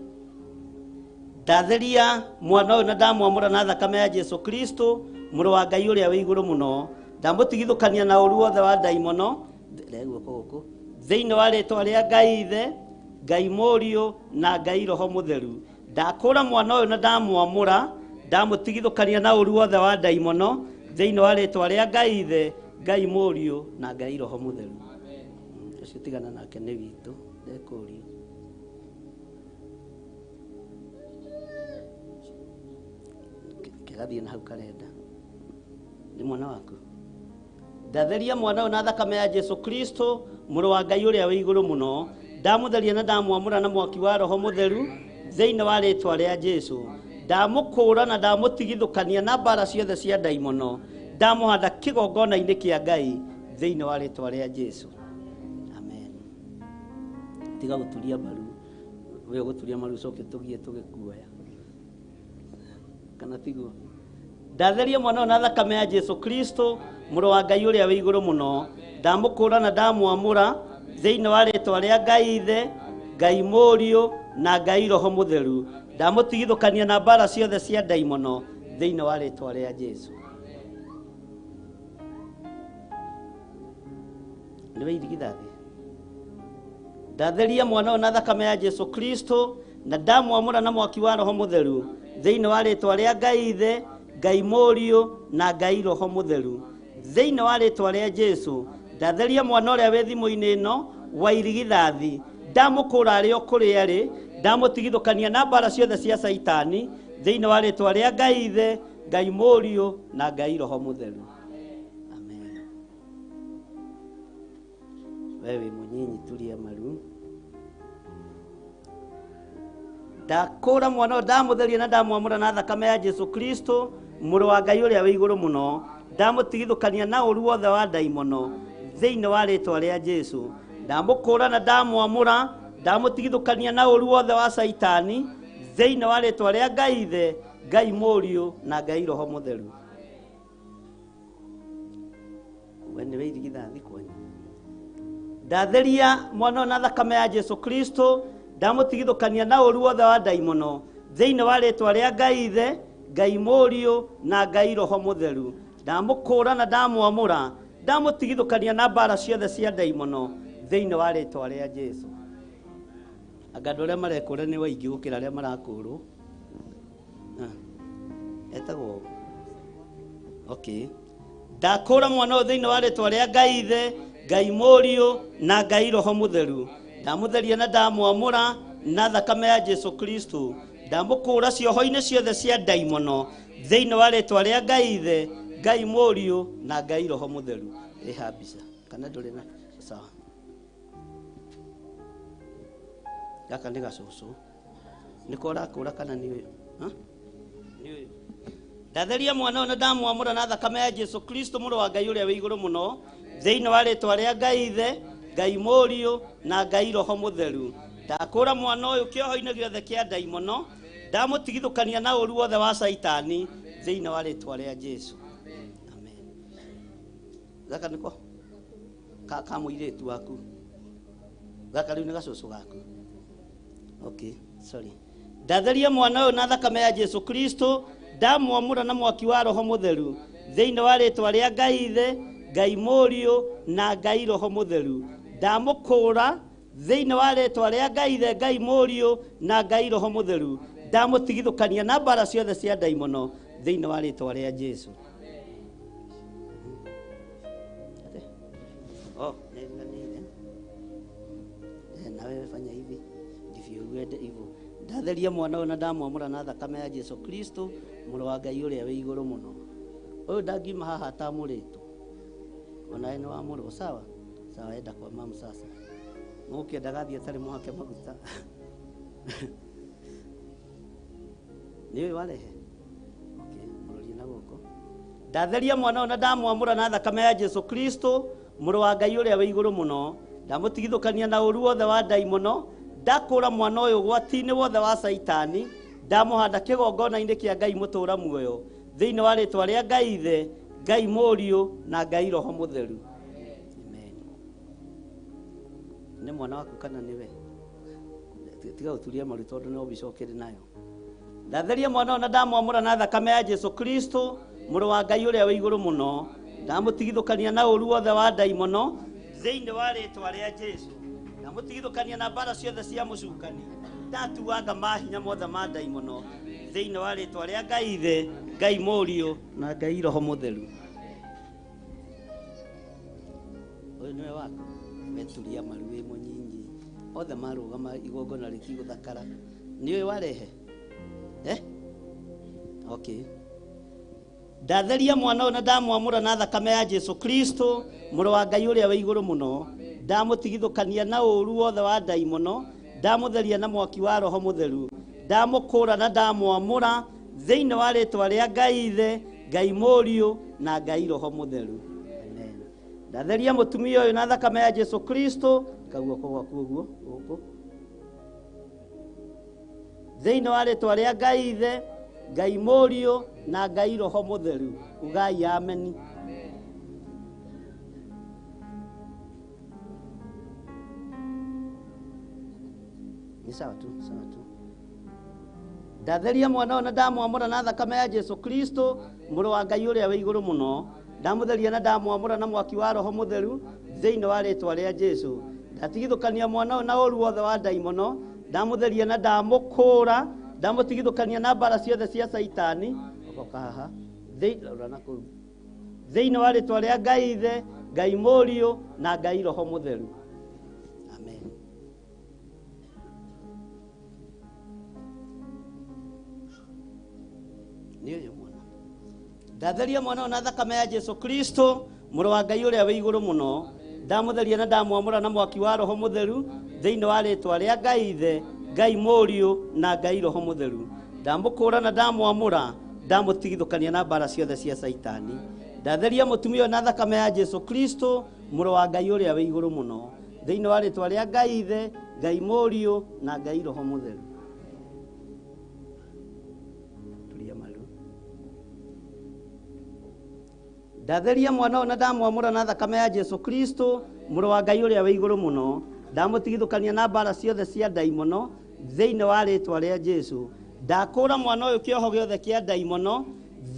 Ndatheria mwana ũyũ na ndamwamũra na thakame ya Jesu Kristo mũrũ wa Ngai ũrĩa wĩ igũrũ mũno. Ndamũtigithũkania na ũru wothe wa ndaimono. Rehe guoko gũkũ. Thĩinĩ wa rĩtwa rĩa Ngai Ithe, Ngai Mũriũ na Ngai Roho Mũtheru. Ndakũra mwana ũyũ na ndamwamũra, ndamũtigithũkania na ũru wothe wa ndaimono thĩinĩ wa rĩtwa rĩa Ngai Ithe, Ngai Mũriũ na Ngai Roho Mũtheru. Ũcio tigana nake nĩ witũ, ndekũrio. Kĩgathiĩ na hau karenda. Nĩ mwana waku? Ndatheria mwana ũyũ na thakame ya Jesu Kristo mũrũ wa Ngai ũrĩa wĩ igũrũ mũno. Ndamũtheria na ndamwamũra na mwaki wa Roho Mũtheru thĩinĩ wa rĩtwa rĩa Jesu. Ndamũkũũra na ndamũtigithũkania na mbara ciothe cia ndaimono. Ndamũhanda kĩgongona-inĩ kĩa Ngai thĩinĩ wa rĩtwa rĩa Jesu. Amen. Tiga gũturia maru, we ũgũturia maru ũcoke tũgie tũgĩkuoya. Kana tiguo? Ndatheria mwana ũyũ na thakame ya Jesu Kristo mũrũ wa Ngai ũrĩa wĩ igũrũ mũno. Ndamũkũũra na ndamwamũra thĩinĩ wa rĩtwa rĩa Ngai Ithe, Ngai Mũriũ na Ngai Roho Mũtheru. Ndamũtigithũkania na mbara ciothe cia ndaimono thĩinĩ wa rĩtwa rĩa Jesu. Nĩwe irigithathi. Ndatheria mwana ũyũ na thakame ya Jesu Kristo na ndamwamũra na mwaki wa Roho Mũtheru thĩinĩ wa rĩtwa rĩa Ngai Ithe, Ngai Mũriũ na Ngai Roho Mũtheru. Thĩinĩ wa rĩtwa rĩa Jesu ndatheria mwana ũrĩa wĩ thimũ-inĩ ĩno wa irigithathi. Ndamũkũũra arĩ o kũrĩa arĩ, ndamũtigithũkania na mbara ciothe cia Caitani thĩinĩ wa rĩtwa rĩa Ngai Ithe, Ngai Mũriũ na Ngai Roho Mũtheru. Amen. Wewe wĩ mũnyinyi, turia maru. Ndakũũra mwana ũyũ, ndamũtheria na ndamwamũra na thakame ya Jesu Kristo mũrũ wa Ngai ũrĩa wĩ igũrũ mũno. Ndamũtigithũkania na ũru wothe wa ndaimono thĩinĩ wa rĩtwa rĩa Jesu. Ndamũkũũra na ndamwamũra, ndamũtigithũkania na ũru wothe wa Caitani thĩinĩ wa rĩtwa rĩa Ngai Ithe, Ngai Mũriũ na Ngai Roho Mũtheru. We nĩwe irigithathi kwanyu. Ndatheria mwana ũyũ na thakame ya Jesu Kristo, ndamũtigithũkania na ũru wothe wa ndaimono thĩinĩ wa rĩtwa rĩa Ngai Ithe, Ngai Mũriũ na Ngai Roho Mũtheru. Ndamũkũũra na ndamwamũra, ndamũtigithũkania na mbara ciothe cia ndaimono thĩinĩ wa rĩtwa rĩa Jesu. Anga andũ arĩa marekũra nĩ waingĩ gũkĩra arĩa marakũrwo. Etagwo okay. Ndakũũra mwana ũyũ thĩinĩ wa rĩtwa rĩa Ngai Ithe, Ngai Mũriũ na Ngai Roho Mũtheru. Ndamũtheria na ndamwamũra na thakame ya Jesu Kristo. Ndamũkũũra cioho-inĩ ciothe cia ndaimono thĩinĩ wa rĩtwa rĩa Ngai Ithe, Ngai Mũriũ na Ngai Roho Mũtheru. Ĩha mbica kana ndũrĩ na sawa. Gaka nĩ gacũcũ. Nĩko ũrakũũra kana nĩ ũyũ? Nĩ ũyũ. Ndatheria mwana ũyũ na ndamwamũra na thakame ya Jesu Kristo mũrũ wa Ngai ũrĩa wĩ igũrũ mũno thĩinĩ wa rĩtwa rĩa Ngai Ithe, Ngai Mũriũ na Ngai Roho Mũtheru. Ndakũũra mwana ũyũ kĩoho-inĩ gĩothe kĩa ndaimono, ndamũtigithũkania na ũru wothe wa Caitani thĩinĩ wa rĩtwa rĩa Jesu. Amen. Gaka nĩko ka mũirĩtu waku. Gaka rĩu nĩ gacũcũ gaku. Okay, sorry. Ndatheria mwana ũyũ na thakame ya Jesu Kristo, ndamwamũra na mwaki wa Roho Mũtheru thĩinĩ wa rĩtwa rĩa Ngai Ithe, Ngai Mũriũ na Ngai Roho Mũtheru. Ndamũkũũra thĩinĩ wa rĩtwa rĩa Ngai Ithe, Ngai Mũriũ na Ngai Roho Mũtheru. Ndamũtigithũkania na mbara ciothe cia ndaimono thĩinĩ wa rĩtwa rĩa Jesu. Oh, na wewe fanya hivi ndivyo uende hivyo. Ndatheria mwana ũyũ na ndamwamũra na thakame ya Jesu Kristo mũrũ wa Ngai ũrĩa wĩ igũrũ mũno. Ũyũ ndangiuma haha atamũrĩtwo. Onawe nĩ wamũrwo, sawa? Sawa, enda kwa mamu sasa. Mũkĩenda gathiĩ atarĩ mũhake maguta. Nĩ ũyũ warehe? Okay, mũrorie na gũkũ. Ndatheria mwana ũyũ na ndamwamũra na thakame ya Jesu Kristo mũrũ wa Ngai ũrĩa wĩ igũrũ mũno. Ndamũtigithũkania na ũru wothe wa ndaimono. Ndakũũra mwana ũyũ ũgwati-inĩ wothe wa Caitani, ndamũhanda kĩgongona-inĩ kĩa Ngai mũtũũra muoyo thĩinĩ wa rĩtwa rĩa Ngai Ithe, Ngai Mũriũ na Ngai Roho Mũtheru. Amen. Nĩ mwana waku kana nĩwe? Tiga gũturia maru tondũ no mbica ũkĩrĩ nayo. Ndatheria mwana ũyũ na ndamwamũra na thakame ya Jesu Kristo mũrũ wa Ngai ũrĩa wĩ igũrũ mũno. Ndamũtigithũkania na ũru wothe wa ndaimono thĩinĩ wa rĩtwa rĩa Jesu. Ndamũtigithũkania na mbara ciothe cia mũcukani. Ndatuanga mahinya mothe ma ndaimono thĩinĩ wa rĩtwa rĩa Ngai Ithe, Ngai Mũriũ na Ngai Roho Mũtheru. Ũyũ nĩwe waku? Weturia maru wĩ mũnyinyi. Othe marũgama igongona rĩtigũthakara. Nĩ ũyũ warehe? Eh? Okay. Ndatheria mwana ũyũ na ndamwamũra na thakame ya Jesu Kristo mũrũ wa Ngai ũrĩa wĩ igũrũ mũno. Ndamũtigithũkania na ũũru wothe wa ndaimono, ndamũtheria na mwaki wa Roho Mũtheru, ndamũkũra na ndamwamũra thĩinĩ wa rĩtwa rĩa Ngai Ithe, Ngai Mũriũ na Ngai Roho Mũtheru. Amen. Ndatheria mũtumia ũyũ na thakame ya Jesu Kristo, kaguoko gwaku ũguo gũkũ, thĩinĩ wa rĩtwa rĩa Ngai Ithe, Ngai Mũriũ na Ngai Roho Mũtheru. Ugai ameni. Ni sawa tu, sawa tu. Ndatheria mwana ũyũ na ndamwamũra na thakame ya Jesu Kristo mũrũ wa Ngai ũrĩa wĩ igũrũ mũno. Ndamũtheria na ndamwamũra na mwaki wa Roho Mũtheru thĩinĩ wa rĩtwa rĩa Jesu. Ndatigithũkania mwana ũyũ na ũũru wothe wa ndaimono, ndamũtheria na ndamũkũra, ndamũtigithũkania na mbara ciothe cia Saitani. Okoka haha thĩinĩ wa rĩtwa rĩa Ngai Ithe, Ngai Mũriũ na Ngai Roho Mũtheru. Amen. Nĩ ũyũ mwana. Ndatheria mwana ũyũ na thakame ya Jesu Kristo mũrũ wa Ngai ũrĩa wĩ igũrũ mũno. Ndamũtheria na ndamwamũra na mwaki wa Roho Mũtheru thĩinĩ wa rĩtwa rĩa Ngai Ithe, Ngai Mũriũ na Ngai Roho Mũtheru. Ndamũkũra na ndamwamũra, ndamũtigithũkania na mbara ciothe cia Saitani. Ndatheria mũtumia ũyũ na thakame ya Jesu Kristo mũrũ wa Ngai ũrĩa wĩ igũrũ mũno thĩinĩ wa rĩtwa rĩa Ngai Ithe, Ngai Mũriũ na Ngai Roho Mũtheru. Tulia maru. Ndatheria mwana ũyũ na ndamwamũra na thakame ya Jesu Kristo mũrũ wa Ngai ũrĩa wĩ igũrũ mũno. Ndamũtigithũkania na mbara ciothe cia ndaimono thĩinĩ wa rĩtwa rĩa Jesu. Ndakũra mwana ũyũ kĩoho gĩothe kĩa ndaimono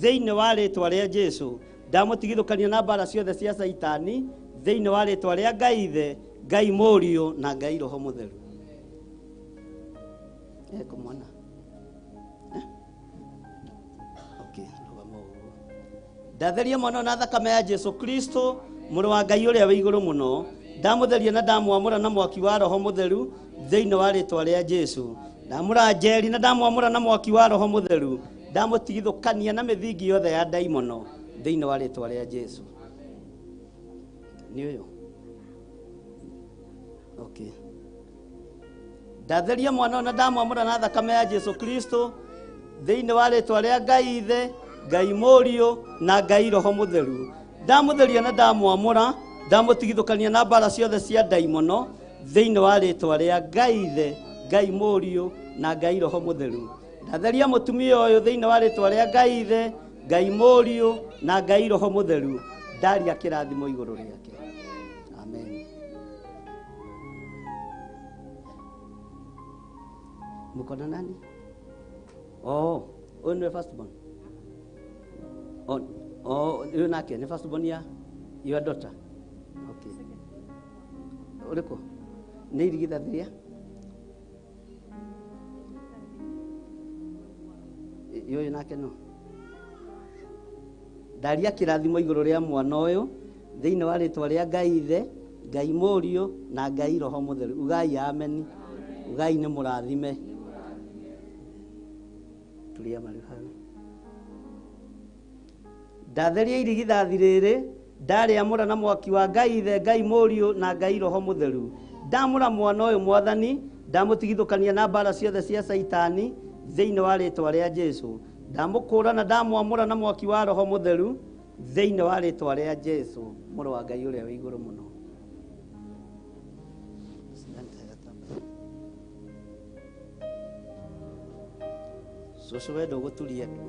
thĩinĩ wa rĩtwa rĩa Jesu. Ndamũtigithũkania na mbara ciothe cia Saitani thĩinĩ wa rĩtwa rĩa Ngai Ithe, Ngai Mũriũ na Ngai Roho Mũtheru. Eko mwana. Okay, rũgama ũguo. Ndatheria mwana ũyũ na thakame ya Jesu Kristo mũrũ wa Ngai ũrĩa wĩ igũrũ mũno. Ndamũtheria na ndamwamũra na mwaki wa Roho Mũtheru thĩinĩ wa rĩtwa rĩa Jesu. Ndamũra Njeri na ndamwamũra na mwaki wa Roho Mũtheru. Ndamũtigithũkania na mĩthingi yothe ya ndaimono thĩinĩ wa rĩtwa rĩa Jesu. Nĩ ũyũ. Okay. Ndatheria mwana ũyũ na ndamwamũra na thakame ya Jesu Kristo thĩinĩ wa rĩtwa rĩa Ngai Ithe, Ngai Mũriũ na Ngai Roho Mũtheru. Ndamũtheria na ndamwamũra, ndamũtigithũkania na mbara ciothe cia ndaimono thĩinĩ wa rĩtwa rĩa Ngai Ithe, Ngai Mũriũ na Ngai Roho Mũtheru. Ndatheria mũtumia ũyũ thĩinĩ wa rĩtwa rĩa Ngai Ithe, Ngai Mũriũ na Ngai Roho Mũtheru. Ndaria kĩrathimo igũrũ rĩake. Amen. Mko na nani? Oh, ũyũ nĩwe first born. Oh, oh, ũyũ nake nĩ first born ya your daughter. Okay. Ũrĩkũ? Nĩ irigithathi rĩa? Ũyũ nake no. Ndaria kĩrathimo igũrũ rĩa mwana ũyũ thĩinĩ wa rĩtwa rĩa Ngai Ithe, Ngai Mũriũ na Ngai Roho Mũtheru. Ugai ameni. Ugai nĩ mũrathime. Tulia maru hau. Ndatheria irigithathi rĩrĩ, ndarĩamũra na mwaki wa Ngai Ithe, Ngai Mũriũ na Ngai Roho Mũtheru. Ndamũra mwana ũyũ Mwathani, ndamũtigithũkania na mbara ciothe cia Saitani thĩinĩ wa rĩtwa rĩa Jesu. Ndamũkũra na ndamwamũra na mwaki wa Roho Mũtheru thĩinĩ wa rĩtwa rĩa Jesu mũrũ wa Ngai ũrĩa wĩ igũrũ mũno. Cũcũ we ndũgũturia ndu.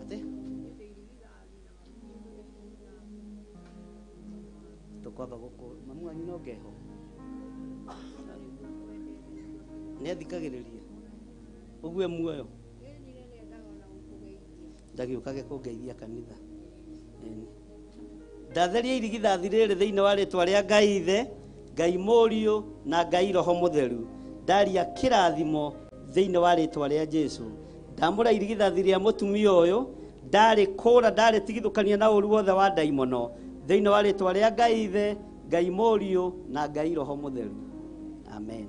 Atĩ? Tũkwamba gũkũ mamu wanyu no ngeho. Nĩ athikagĩrĩria. Ũguo muoyo. Ndagĩũkage kũngeithia kanitha. Ndatheria irigithathi rĩrĩ thĩinĩ wa rĩtwa rĩa Ngai Ithe, Ngai Mũriũ na Ngai Roho Mũtheru. Ndaria kĩrathimo thĩinĩ wa rĩtwa rĩa Jesu. Ndamũra irigithathi rĩa mũtumia ũyũ, ndarĩkũra, ndarĩtigithũkania na ũũru wothe wa ndaimono thĩinĩ wa rĩtwa rĩa Ngai Ithe, Ngai Mũriũ na Ngai Roho Mũtheru. Amen.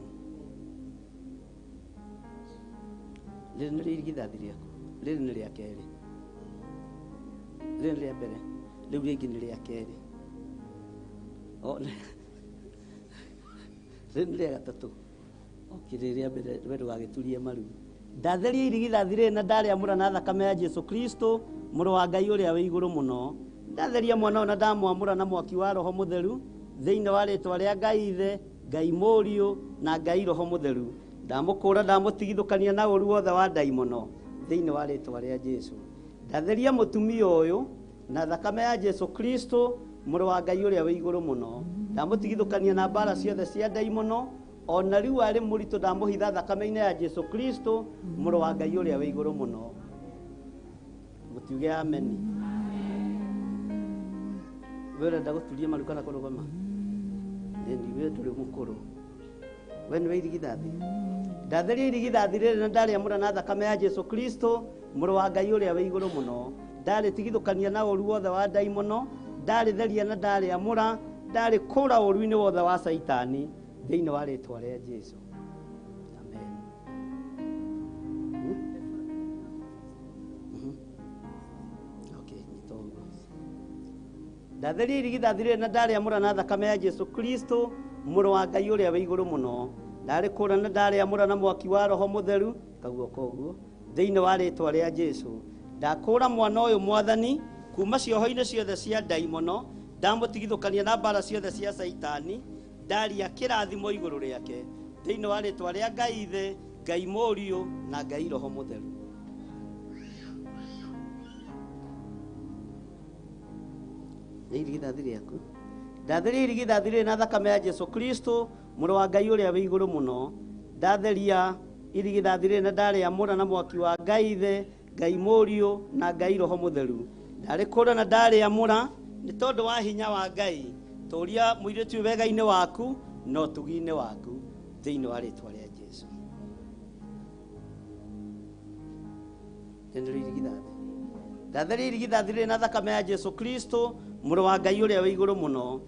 Rĩrĩ nĩrĩo irigithathi rĩaku. Rĩrĩ nĩ rĩa kerĩ. Rĩrĩ nĩ rĩa mbere. Rĩu rĩngĩ nĩ rĩa kerĩ. Rĩrĩ nĩ rĩa gatatũ. Okay, rĩrĩ rĩa mbere we ndũgagĩturie maru. Ndatheria irigithathi rĩrĩ na ndarĩamũra na thakame ya Jesu Kristo mũrũ wa Ngai ũrĩa wĩ igũrũ mũno. Ndatheria mwana ũyũ na ndamwamũra na mwaki wa Roho Mũtheru thĩinĩ wa rĩtwa rĩa Ngai Ithe, Ngai Mũriũ na Ngai Roho Mũtheru. Ndamũkũra ndamũtigithũkania na ũru wothe wa ndaimono thĩinĩ wa rĩtwa rĩa Jesu. Ndatheria mũtumia ũyũ na thakame ya Jesu Kristo mũrũ wa Ngai ũrĩa wĩ igũrũ mũno. Ndamũtigithũkania na mbara ciothe cia ndaimono ona rĩu arĩ mũritũ ndamũhitha thakame-inĩ ya Jesu Kristo mũrũ wa Ngai ũrĩa wĩ igũrũ mũno. Mũtiuge ameni. We ũrenda gũturia maru kana kũrũgama? Ĩni we ndũrĩ mũkũrũ. We nĩwe irigithathi. Ndatheria irigithathi rĩrĩ na ndarĩamũra na thakame ya Jesu Kristo mũrũ wa Ngai ũrĩa wĩ igũrũ mũno. Ndarĩtigithũkania na ũru wothe wa ndaimono, ndarĩtheria na ndarĩamũra, ndarĩkũra ũru-inĩ wothe wa Caitani thĩinĩ wa rĩtwa rĩa Jesu. Amen. Okay, nyita ũguo. Ndatheria irigithathi rĩrĩ na ndarĩamũra na thakame ya Jesu Kristo mũrũ wa Ngai ũrĩa wĩ igũrũ mũno. Ndarĩkũra na ndarĩamũra na mwaki wa Roho Mũtheru kaguoko ũguo thĩinĩ wa rĩtwa rĩa Jesu. Ndakũra mwana ũyũ Mwathani kuma cioho-inĩ ciothe cia ndaimono, ndamũtigithũkania na mbara ciothe cia Caitani, ndaria kĩrathimo igũrũ rĩake thĩinĩ wa rĩtwa rĩa Ngai Ithe, Ngai Mũriũ na Ngai Roho Mũtheru. Nĩ irigithathi rĩaku. Ndatheria irigithathi rĩrĩ na thakame ya Jesu Kristo mũrũ wa Ngai ũrĩa wĩ igũrũ mũno. Ndatheria irigithathi rĩrĩ na ndarĩamũra na mwaki wa Ngai Ithe, Ngai Mũriũ na Ngai Roho Mũtheru. Ndarĩkũra na ndarĩamũra nĩ tondũ wa hinya wa Ngai. Tũria mũirĩtu ũyũ wega-inĩ waku na ũtugi-inĩ waku thĩinĩ wa rĩtwa rĩa Jesu. Nĩrĩo irigithathi. Ndatheria irigithathi rĩrĩ na thakame ya Jesu Kristo mũrũ wa Ngai ũrĩa wĩ igũrũ mũno.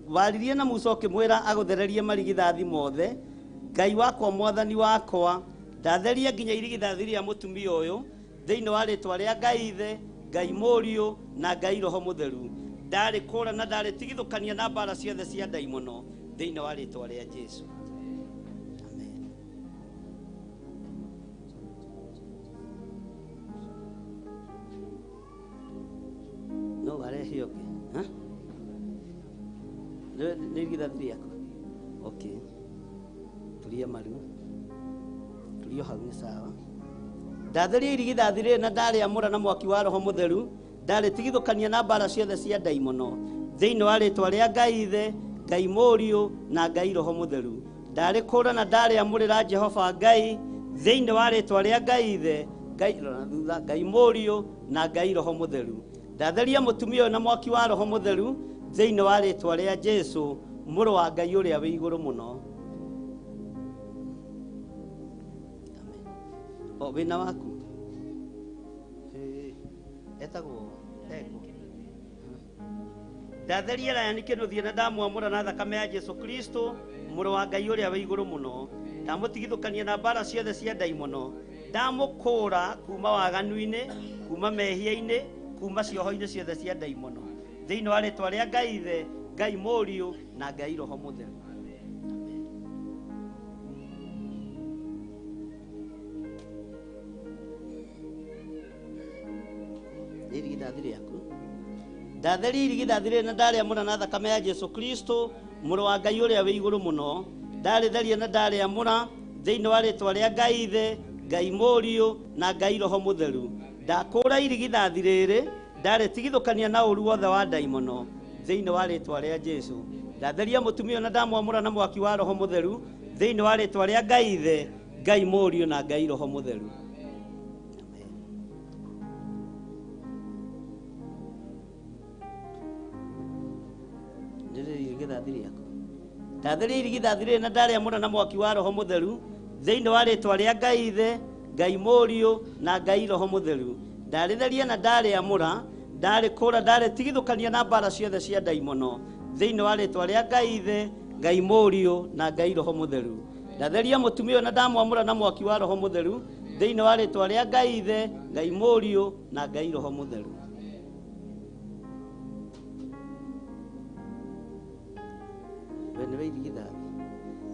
Waririe na Musa ũkĩmwĩra agũthererie marigithathi mothe. Ngai wakwa Mwathani wakwa, ndatheria nginya irigithathi rĩa mũtumia ũyũ thĩinĩ wa rĩtwa rĩa Ngai Ithe, Ngai Mũriũ na Ngai Roho Mũtheru. Ndarĩkũra na ndarĩtigithũkania na mbara ciothe cia ndaimono thĩinĩ wa rĩtwa rĩa Jesu. Amen. No warehe ũngĩ. Ha? Nĩ irigithathi rĩaku. Okay. Turia maru. Turia hau nĩ sawa. Ndatheria irigithathi rĩrĩ na ndarĩamũra na mwaki wa Roho Mũtheru, ndarĩtigithũkania na mbara ciothe cia ndaimono thĩinĩ wa rĩtwa rĩa Ngai Ithe, Ngai Mũriũ na Ngai Roho Mũtheru. Ndarĩkũra na ndarĩamũrĩra Jehova Ngai thĩinĩ wa rĩtwa rĩa Ngai Ithe, Ngai thutha Ngai Mũriũ na Ngai Roho Mũtheru. Ndatheria mũtumia ũyũ na mwaki wa Roho Mũtheru thĩinĩ wa rĩtwa rĩa Jesu mũrũ wa Ngai ũrĩa wĩ igũrũ mũno. Amen. O wĩna waku? Etagwo Eko. Ndatheria Ryan Kĩnuthia na ndamwamũra na thakame ya Jesu Kristo mũrũ wa Ngai ũrĩa wĩ igũrũ mũno. Ndamũtigithũkania na mbara ciothe cia ndaimono. Ndamũkũra kuma waganu-inĩ, kuma mehia-inĩ, kuma cioho-inĩ ciothe cia ndaimono thĩinĩ wa rĩtwa rĩa Ngai Ithe, Ngai Mũriũ na Ngai Roho Mũtheru. Nĩ irigithathi rĩaku. Ndatheria irigithathi rĩrĩ na ndarĩamũra na thakame ya Jesu Kristo mũrũ wa Ngai ũrĩa wĩ igũrũ mũno. Ndarĩtheria na ndarĩamũra thĩinĩ wa rĩtwa rĩa Ngai Ithe, Ngai Mũriũ na Ngai Roho Mũtheru. Ndakũra irigithathi rĩrĩ ndarĩtigithũkania na ũru wothe wa ndaimono thĩinĩ wa rĩtwa rĩa Jesu. Ndatheria mũtumia na ndamwamũra na mwaki wa Roho Mũtheru thĩinĩ wa rĩtwa rĩa Ngai Ithe, Ngai Mũriũ na Ngai Roho Mũtheru. Amen. Nĩrĩo irigithathi rĩaku. Ndatheria irigithathi rĩrĩ na ndarĩamũra na mwaki wa Roho Mũtheru thĩinĩ wa rĩtwa rĩa Ngai Ithe, Ngai Mũriũ na Ngai Roho Mũtheru. Ndarĩtheria na ndarĩamũra, ndarĩkũra ndarĩtigithũkania na mbara ciothe cia ndaimono thĩinĩ wa rĩtwa rĩa Ngai Ithe, Ngai Mũriũ na Ngai Roho Mũtheru. Ndatheria mũtumia ũyũ na ndamwamũra na mwaki wa Roho Mũtheru Thĩinĩ wa rĩtwa rĩa Ngai Ithe, Ngai Mũriũ na Ngai Roho Mũtheru. We nĩwe irigithathi.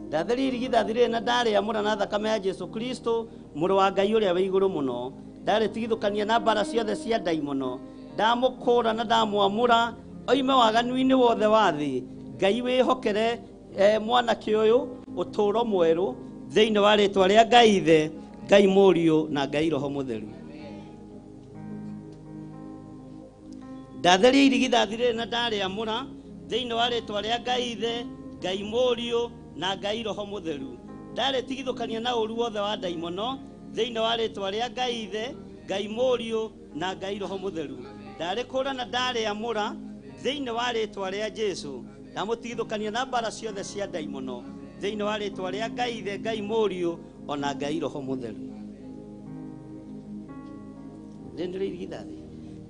Ndatheria irigithathi rĩrĩ na ndarĩamũra na thakame ya Jesu Kristo mũrũ wa Ngai ũrĩa wĩ igũrũ mũno. Ndarĩtigithũkania na mbara ciothe cia ndaimono. Ndamũkũra na ndamwamũra oime waganu-inĩ wothe wa thĩ. Ngai wĩhokere mwanake ũyũ ũtũũro mwerũ thĩinĩ wa rĩtwa rĩa Ngai Ithe, Ngai Mũriũ na Ngai Roho Mũtheru. Ndatheria irigithathi rĩrĩ na ndarĩamũra thĩinĩ wa rĩtwa rĩa Ngai Ithe, Ngai Mũriũ na Ngai Roho Mũtheru. Ndarĩtigithũkania na ũũru wothe wa ndaimono thĩinĩ wa rĩtwa rĩa Ngai Ithe, Ngai Mũriũ na Ngai Roho Mũtheru. Ndarĩkũra na ndarĩamũra thĩinĩ wa rĩtwa rĩa Jesu. Ndamũtigithũkania na mbara ciothe cia ndaimono thĩinĩ wa rĩtwa rĩa Ngai Ithe, Ngai Mũriũ ona Ngai Roho Mũtheru. Rĩndĩ irigithathi.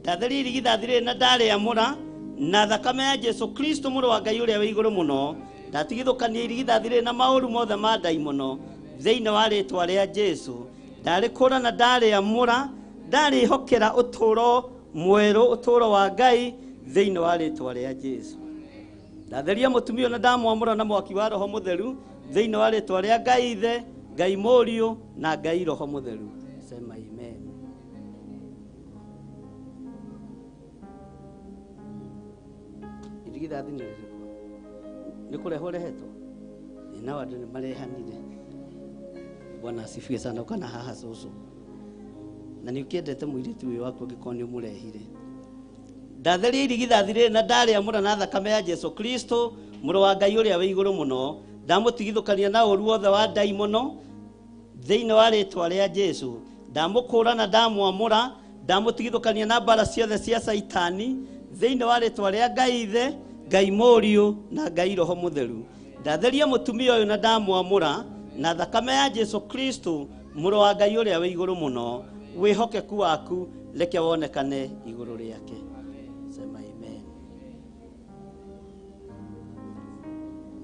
Ndatheria irigithathi rĩrĩ na ndarĩamũra na thakame ya Jesu Kristo mũrũ wa Ngai ũrĩa wĩ igũrũ mũno. Ndatigithũkania irigithathi rĩrĩ na maũru mothe ma ndaimono thĩinĩ wa rĩtwa rĩa Jesu. Ndarĩkũra na ndarĩamũra, ndarĩhokera ũtũũro mwerũ, ũtũũro wa Ngai thĩinĩ wa rĩtwa rĩa Jesu. Ndatheria mũtumia na ndamwamũra na mwaki wa Roho Mũtheru thĩinĩ wa rĩtwa rĩa Ngai Ithe, Ngai Mũriũ na Ngai Roho Mũtheru. Sema amen. Irigithathi nĩ rĩrĩkũ? Nĩ kũrehwo rehetwo? Nao andũ nĩ marehanire. Bwana asifiwe sana. Ũka na haha cũcũ. Na nĩ ũkĩendete mũirĩtu ũyũ waku angĩkorwo nĩ ũmũrehire. Ndatheria irigithathi rĩrĩ na ndarĩamũra na thakame ya Jesu Kristo mũrũ wa Ngai ũrĩa wĩ igũrũ mũno. Ndamũtigithũkania na ũũru wothe wa ndaimono thĩinĩ wa rĩtwa rĩa Jesu. Ndamũkũra na ndamwamũra, ndamũtigithũkania na mbara ciothe cia Saitani thĩinĩ wa rĩtwa rĩa Ngai Ithe, Ngai Mũriũ na Ngai Roho Mũtheru. Ndatheria mũtumia ũyũ na ndamwamũra na thakame ya Jesu Kristo mũrũ wa Ngai ũrĩa wĩ igũrũ mũno. Wĩhokeku waku reke wonekane igũrũ rĩake. Sema amen.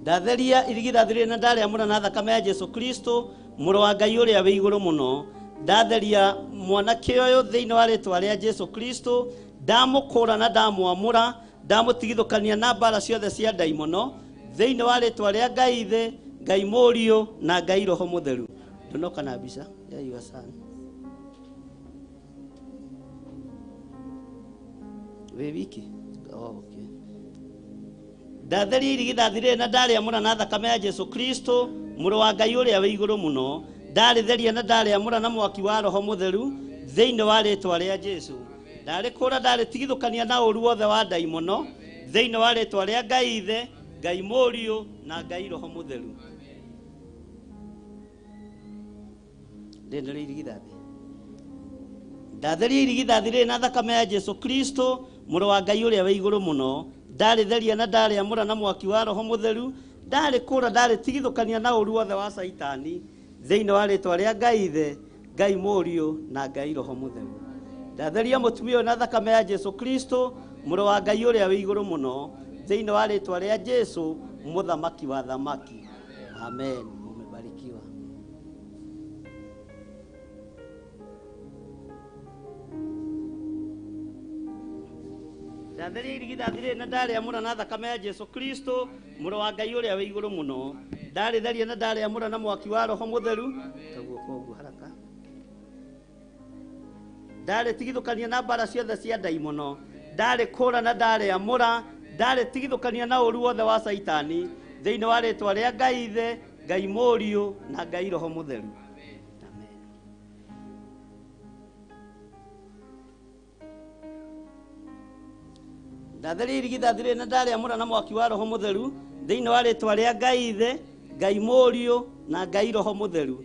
Ndatheria irigithathi rĩrĩ na ndarĩamũra na thakame ya Jesu Kristo mũrũ wa Ngai ũrĩa wĩ igũrũ mũno. Ndatheria mwanake ũyũ thĩinĩ wa rĩtwa rĩa Jesu Kristo. Ndamũkũra na ndamwamũra, ndamũtigithũkania na mbara ciothe cia ndaimono thĩinĩ wa rĩtwa rĩa Ngai Ithe, Ngai Mũriũ na Ngai Roho Mũtheru. Ndonoka na mbica ya your son. Wĩ wiki? Oh, okay. Ndatheria irigithathi rĩrĩ na ndarĩamũra na thakame ya Jesu Kristo mũrũ wa Ngai ũrĩa wĩ igũrũ mũno. Ndarĩtheria na ndarĩamũra na mwaki wa Roho Mũtheru thĩinĩ wa rĩtwa rĩa Jesu. Ndarĩkũra ndarĩtigithũkania na ũũru wothe wa ndaimono thĩinĩ wa rĩtwa rĩa Ngai Ithe, Ngai Mũriũ na Ngai Roho Mũtheru. Rĩrĩ nĩrĩo irigithathi. Ndatheria irigithathi rĩrĩ na thakame ya Jesu Kristo mũrũ wa Ngai ũrĩa wĩ igũrũ mũno. Ndarĩtheria na ndarĩamũra na mwaki wa Roho Mũtheru. Ndarĩkũra ndarĩtigithũkania na ũũru wothe wa Saitani thĩinĩ wa rĩtwa rĩa Ngai Ithe, Ngai Mũriũ na Ngai Roho Mũtheru. Ndatheria mũtumia ũyũ na thakame ya Jesu Kristo mũrũ wa Ngai ũrĩa wĩ igũrũ mũno thĩinĩ wa rĩtwa rĩa Jesu mũthamaki wa thamaki. Amen. Umebarikiwa. Ndatheria irigithathi rĩrĩ na ndarĩamũra na thakame ya Jesu Kristo mũrũ wa Ngai ũrĩa wĩ igũrũ mũno. Ndarĩtheria na ndarĩamũra na mwaki wa Roho Mũtheru. Kaguo koguo haraka. Ndarĩtigithũkania na mbara ciothe cia ndaimono. Ndarĩkũra na ndarĩamũra, ndarĩtigithũkania na ũũru wothe wa Saitani thĩinĩ wa rĩtwa rĩa Ngai Ithe, Ngai Mũriũ na Ngai Roho Mũtheru. Amen. Ndatheria irigithathi rĩrĩ na ndarĩamũra na mwaki wa Roho Mũtheru thĩinĩ wa rĩtwa rĩa Ngai Ithe, Ngai Mũriũ na Ngai Roho Mũtheru.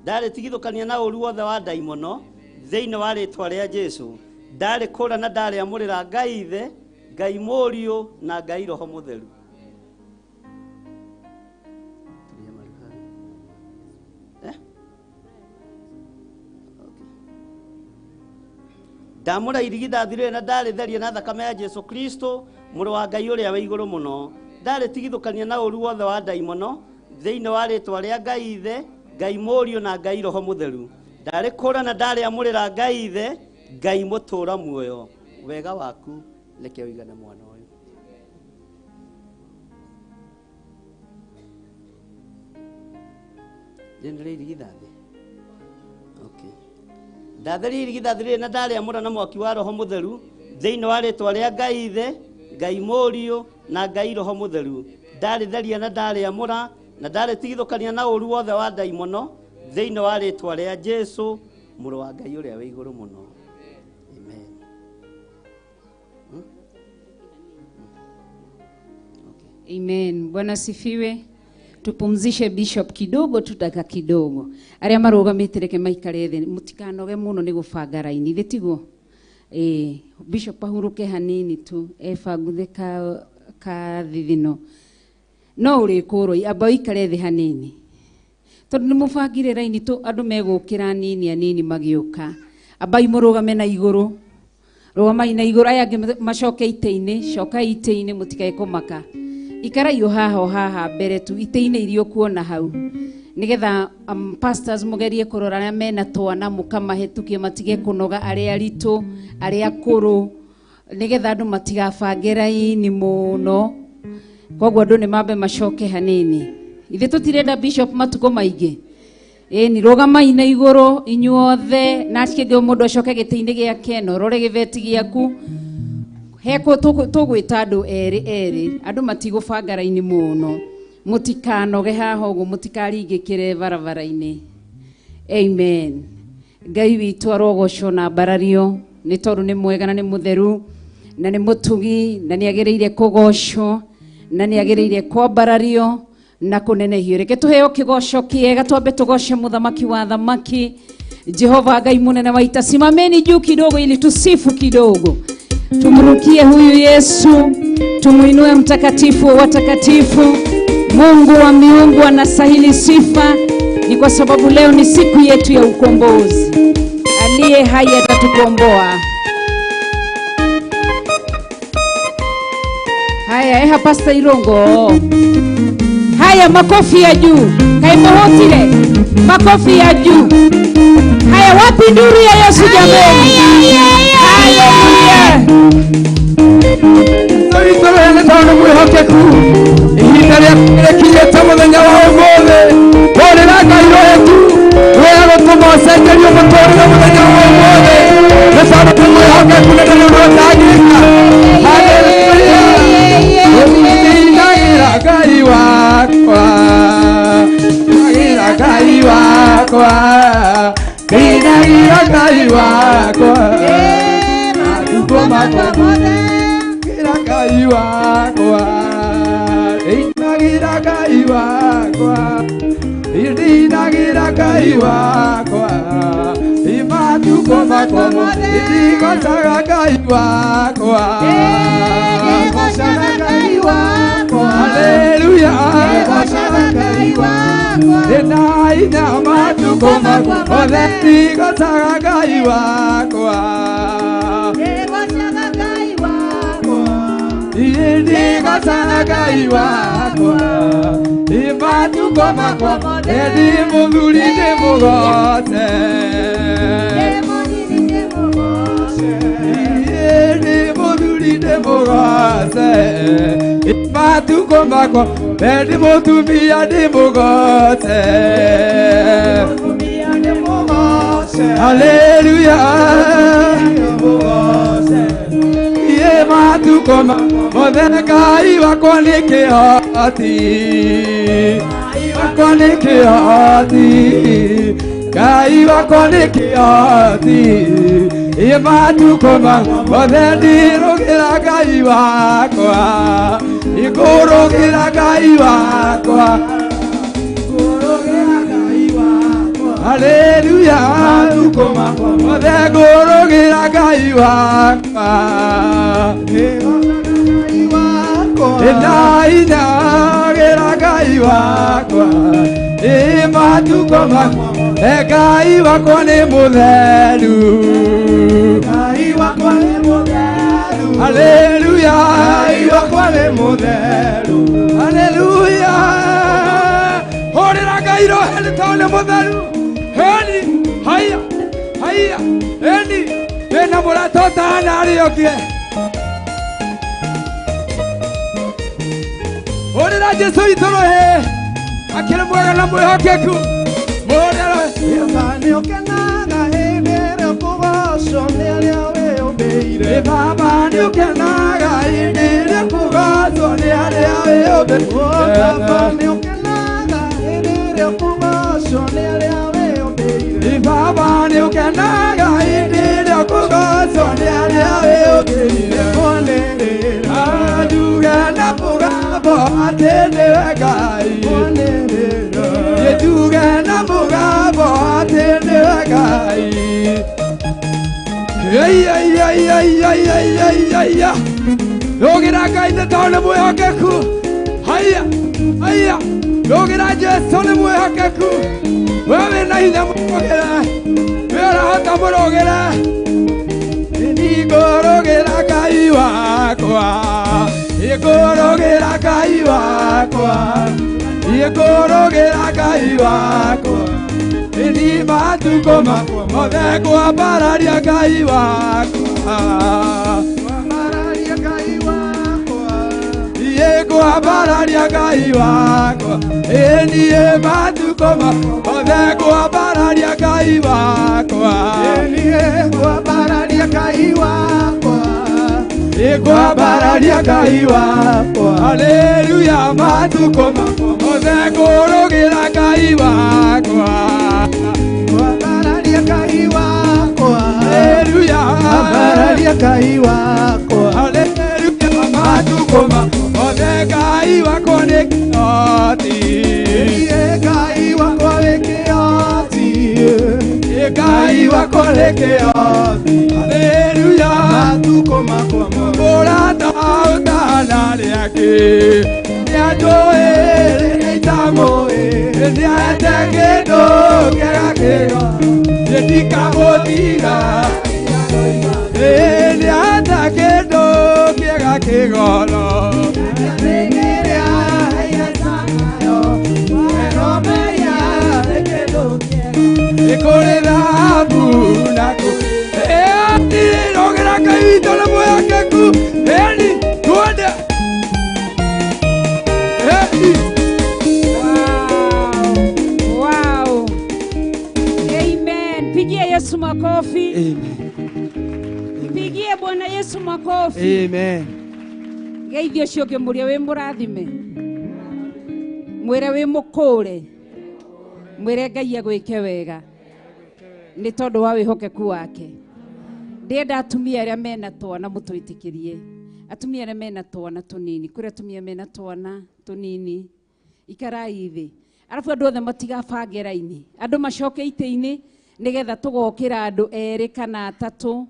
Ndarĩtigithũkania na ũũru wothe wa ndaimono thĩinĩ wa rĩtwa rĩa Jesu. Ndarĩkũra na ndarĩamũrĩra Ngai Ithe, Ngai Mũriũ na Ngai Roho Mũtheru. Tulia maru haha. Eh? Okay. Ndamũra irigithathi rĩrĩ na ndarĩtheria na thakame ya Jesu Kristo mũrũ wa Ngai ũrĩa wĩ igũrũ mũno. Ndarĩtigithũkania na ũũru wothe wa ndaimono thĩinĩ wa rĩtwa rĩa Ngai Ithe, Ngai Mũriũ na Ngai Roho Mũtheru. Ndarĩkũra na ndarĩamũrĩra Ngai ithe, Ngai mũtũũra muoyo. Wega waku reke ũigane mwana ũyũ. Rĩrĩ irigithathi. Okay. Ndatheria irigithathi rĩrĩ na ndarĩamũra na mwaki wa Roho Mũtheru thĩinĩ wa rĩtwa rĩa Ngai ithe, Ngai Mũriũ na Ngai Roho Mũtheru. Ndarĩtheria na ndarĩamũra na ndarĩtigithũkania na ũru wothe wa ndaimono thĩinĩ wa rĩtwa rĩa Jesũ mũrũ wa Ngai ũrĩa wĩ igũrũ mũno. Amen. Amen. Bwana sifiwe. Tupumzishe bishop kidogo tu dakika kidogo. Aria marugamite reke maikare thi mutikanoge muno ni gubanga raini thi tiguo. Bishop ahuruke hanini tu ebanguthe ka thithino. No urikurwo amba uikare thi hanini. Tondu ni mubangire raini tu andu megukira nini anini magiuka. Ambai murugame na iguru. Rugamai na iguru aya angi macoke ite-ini, cokai ite-ini mutikae kumaka. Ikarai o haha o haha mbere tu ite-inĩ iria ũkuona hau nigetha pastors mugerie kũrora arĩa mena twana mũkamahĩtũkie matige kũnoga arĩa aritũ arĩa akũrũ nigetha andũ matigabange raini mũno koguo andũ nĩ mambe macoke hanini ithuĩ tũtirenda bishop matukũ maingĩ ĩni rũgamai na igũrũ inyuothe na kĩngĩ mũndũ acoke gĩtĩ-inĩ gĩake na ũrore gĩbeti gĩaku heko tũgwĩta andũ erĩ erĩ andũ matigũbanga raini mũno mũtikanoge haha ũguo mũtikaringĩkĩre barabara-inĩ. Amen. Ngai witũ arogocwo na mbarario nĩ tondũ nĩ mwega na nĩ mũtheru na nĩ mũtugi na nĩ agĩrĩire kũgocwo na nĩ agĩrĩire kwambarario na kũnenehio. Reke tũheo kĩgoco kĩega twambe tũgoce mũthamaki wa thamaki Jehova Ngai mũnene wa ita. Simameni juu kidogo ili tusifu kidogo. Tumrukie huyu Yesu, tumuinue mtakatifu wa watakatifu. Mungu wa miungu anastahili sifa, ni kwa sababu leo ni siku yetu ya ukombozi. Aliye hai atatukomboa. Haya, eha Pastor Irongo. Haya, makofi ya juu. Kaimohotile. Makofi ya juu. Haya, wapi nduru ya Yesu jamani? Hallelujah. Ihinda rĩkinyĩte mũthenya wa ũmũthĩ hũrĩra Ngai rohetu wee gũtũma ũcenjerio mũtũrĩre mũthenya wa ũmũthĩ nĩ tondũ nĩ mwĩhokeku na ndarĩ ũndũ ũtangĩka. Hallelujah. Ndinagĩra Ngai wakwa, ndinagĩra Ngai wakwa, ndinagĩra Ngai wakwa matukũ makwa mothe, ndinagĩra Ngai wakwa, ndinagĩra Ngai wakwa, ndinagĩra Ngai wakwa matukũ makwa mothe, ndigocaga Ngai wakwa, ndigocaga Ngai wakwa. Hallelujah. Ndigocaga Ngai wakwa, ndinaina matukũ makwa mothe, ndigocaga Ngai wakwa, ndigocaga Ngai wakwa, ndigocaga Ngai wakwa matukũ makwa mothe, ndi mũthuri ndĩ mũgoce, ndi mũthuri ndĩ mũgoce matukũ makwa, ndi mũtumia ndĩ mũgoce. Hallelujah. Iye matukũ mothe Ngai wakwa nĩ kĩhoti, wakwa nĩ kĩhoti, Ngai wakwa nĩ kĩhoti. Iye matukũ mothe ndirũgĩra Ngai wakwa, ngũrũgĩra Ngai wakwa, ngũrũgĩra Ngai wakwa. Hallelujah. Matukũ makwa mothe ngũrũgĩra Ngai wakwa, ndinainagĩra Ngai wakwa matukũ makwa. Ngai wakwa nĩ mũtheru, Ngai wakwa nĩ mũtheru. Hallelujah. Ngai wakwa nĩ mũtheru. Hallelujah. Hũrĩra Ngai roho nĩ tondũ nĩ mũtheru. Heni haya. Haya, eni wĩna mũrata ũtahana arĩa ũngĩ. Hũrĩra Jesũ witũ rũhĩ, akĩrĩ mwega na mwĩhokeku. Mũhũrĩre rũhĩ. Baba nĩũkenaga hĩndĩ ĩrĩa ũkũgocwo nĩ arĩa wĩyũmbĩire. Baba nĩũkenaga hĩndĩ ĩrĩa ũkũgocwo nĩ arĩa wĩyũmbĩire. Baba nĩũkenaga hĩndĩ ĩrĩa ũkũgocwo nĩ arĩa wĩyũmbĩire. Baba nĩũkenaga hĩndĩ ĩrĩa ũkũgocwo nĩ arĩa wĩyũmbĩire. Kwanĩrĩra, Njuge na mũgambo atĩ nĩwe Ngai. kwanĩrĩra, Njuge na mũgambo atĩ nĩwe Ngai. Ei, ei, ei, ei, ei, ei, ei, ei, ei. Rũgĩra Ngai nĩ tondũ nĩ mwĩhokeku. Haya, haya. Rũgĩra Jesũ nĩ mwĩhokeku. We wĩna hinya mũrũgĩre. We ũrahota mũrũgĩre. Nĩngũrũgĩra Ngai wakwa. Nĩngũrũgĩra Ngai wakwa. Nĩngũrũgĩra Ngai wakwa. Nĩ matukũ makwa mothe ngwambararia Ngai wakwa. kwambararia Ngai wakwa. Niĩ ngwambararia Ngai wakwa. Ĩ niĩ matukũ makwa mothe ngwambararia Ngai wakwa. Niĩ ngwambararia Ngai wakwa. Niĩ ngwambararia Ngai wakwa. Haleluya matukũ makwa mothe ngũrũgĩra Ngai wakwa. Kwambararia Ngai wakwa. Haleluya. Kwambararia Ngai wakwa. Haleluya matukũ makwa mothe Ngai wakwa nĩ kĩhoti. Niĩ Ngai wakwa wĩ kĩhoti. Niĩ Ngai wakwa nĩ kĩhoti. Haleluya. Matukũ makwa mothe. Mũrata ũtahana arĩa angĩ. Nĩanjũĩ rĩrĩa itamũĩ. Nĩahete kĩndũ kĩega kĩega. Niĩ ndikamũtiga. Ĩĩ nĩahete kĩndũ kĩega kĩgoro. Nĩ kũrĩ thahabu na kũrĩ Ĩĩ rũgĩra Ngai witũ nĩ mwĩhokeku. Ĩni tuende. Ĩni. Wow. Wow. Amen. Pigie Yesu makofi. Amen. Pigie Bwana Yesu makofi. Amen. Geithio ũcio ũngĩ mũria wĩ mũrathime. Mwĩre wĩ mũkũre. Mwĩre Ngai agwĩke wega. Nĩ tondũ wa wĩhokeku wake. Ndĩrenda atumia arĩa mena twana mũtwĩtĩkĩrie. Atumia arĩa mena twana tũnini. Kũrĩ atumia mena twana tũnini. Ikarai thĩ. Arabu andũ othe matigabange raini. Andũ macoke itĩ-inĩ nĩgetha tũgokĩra andũ erĩ kana atatũ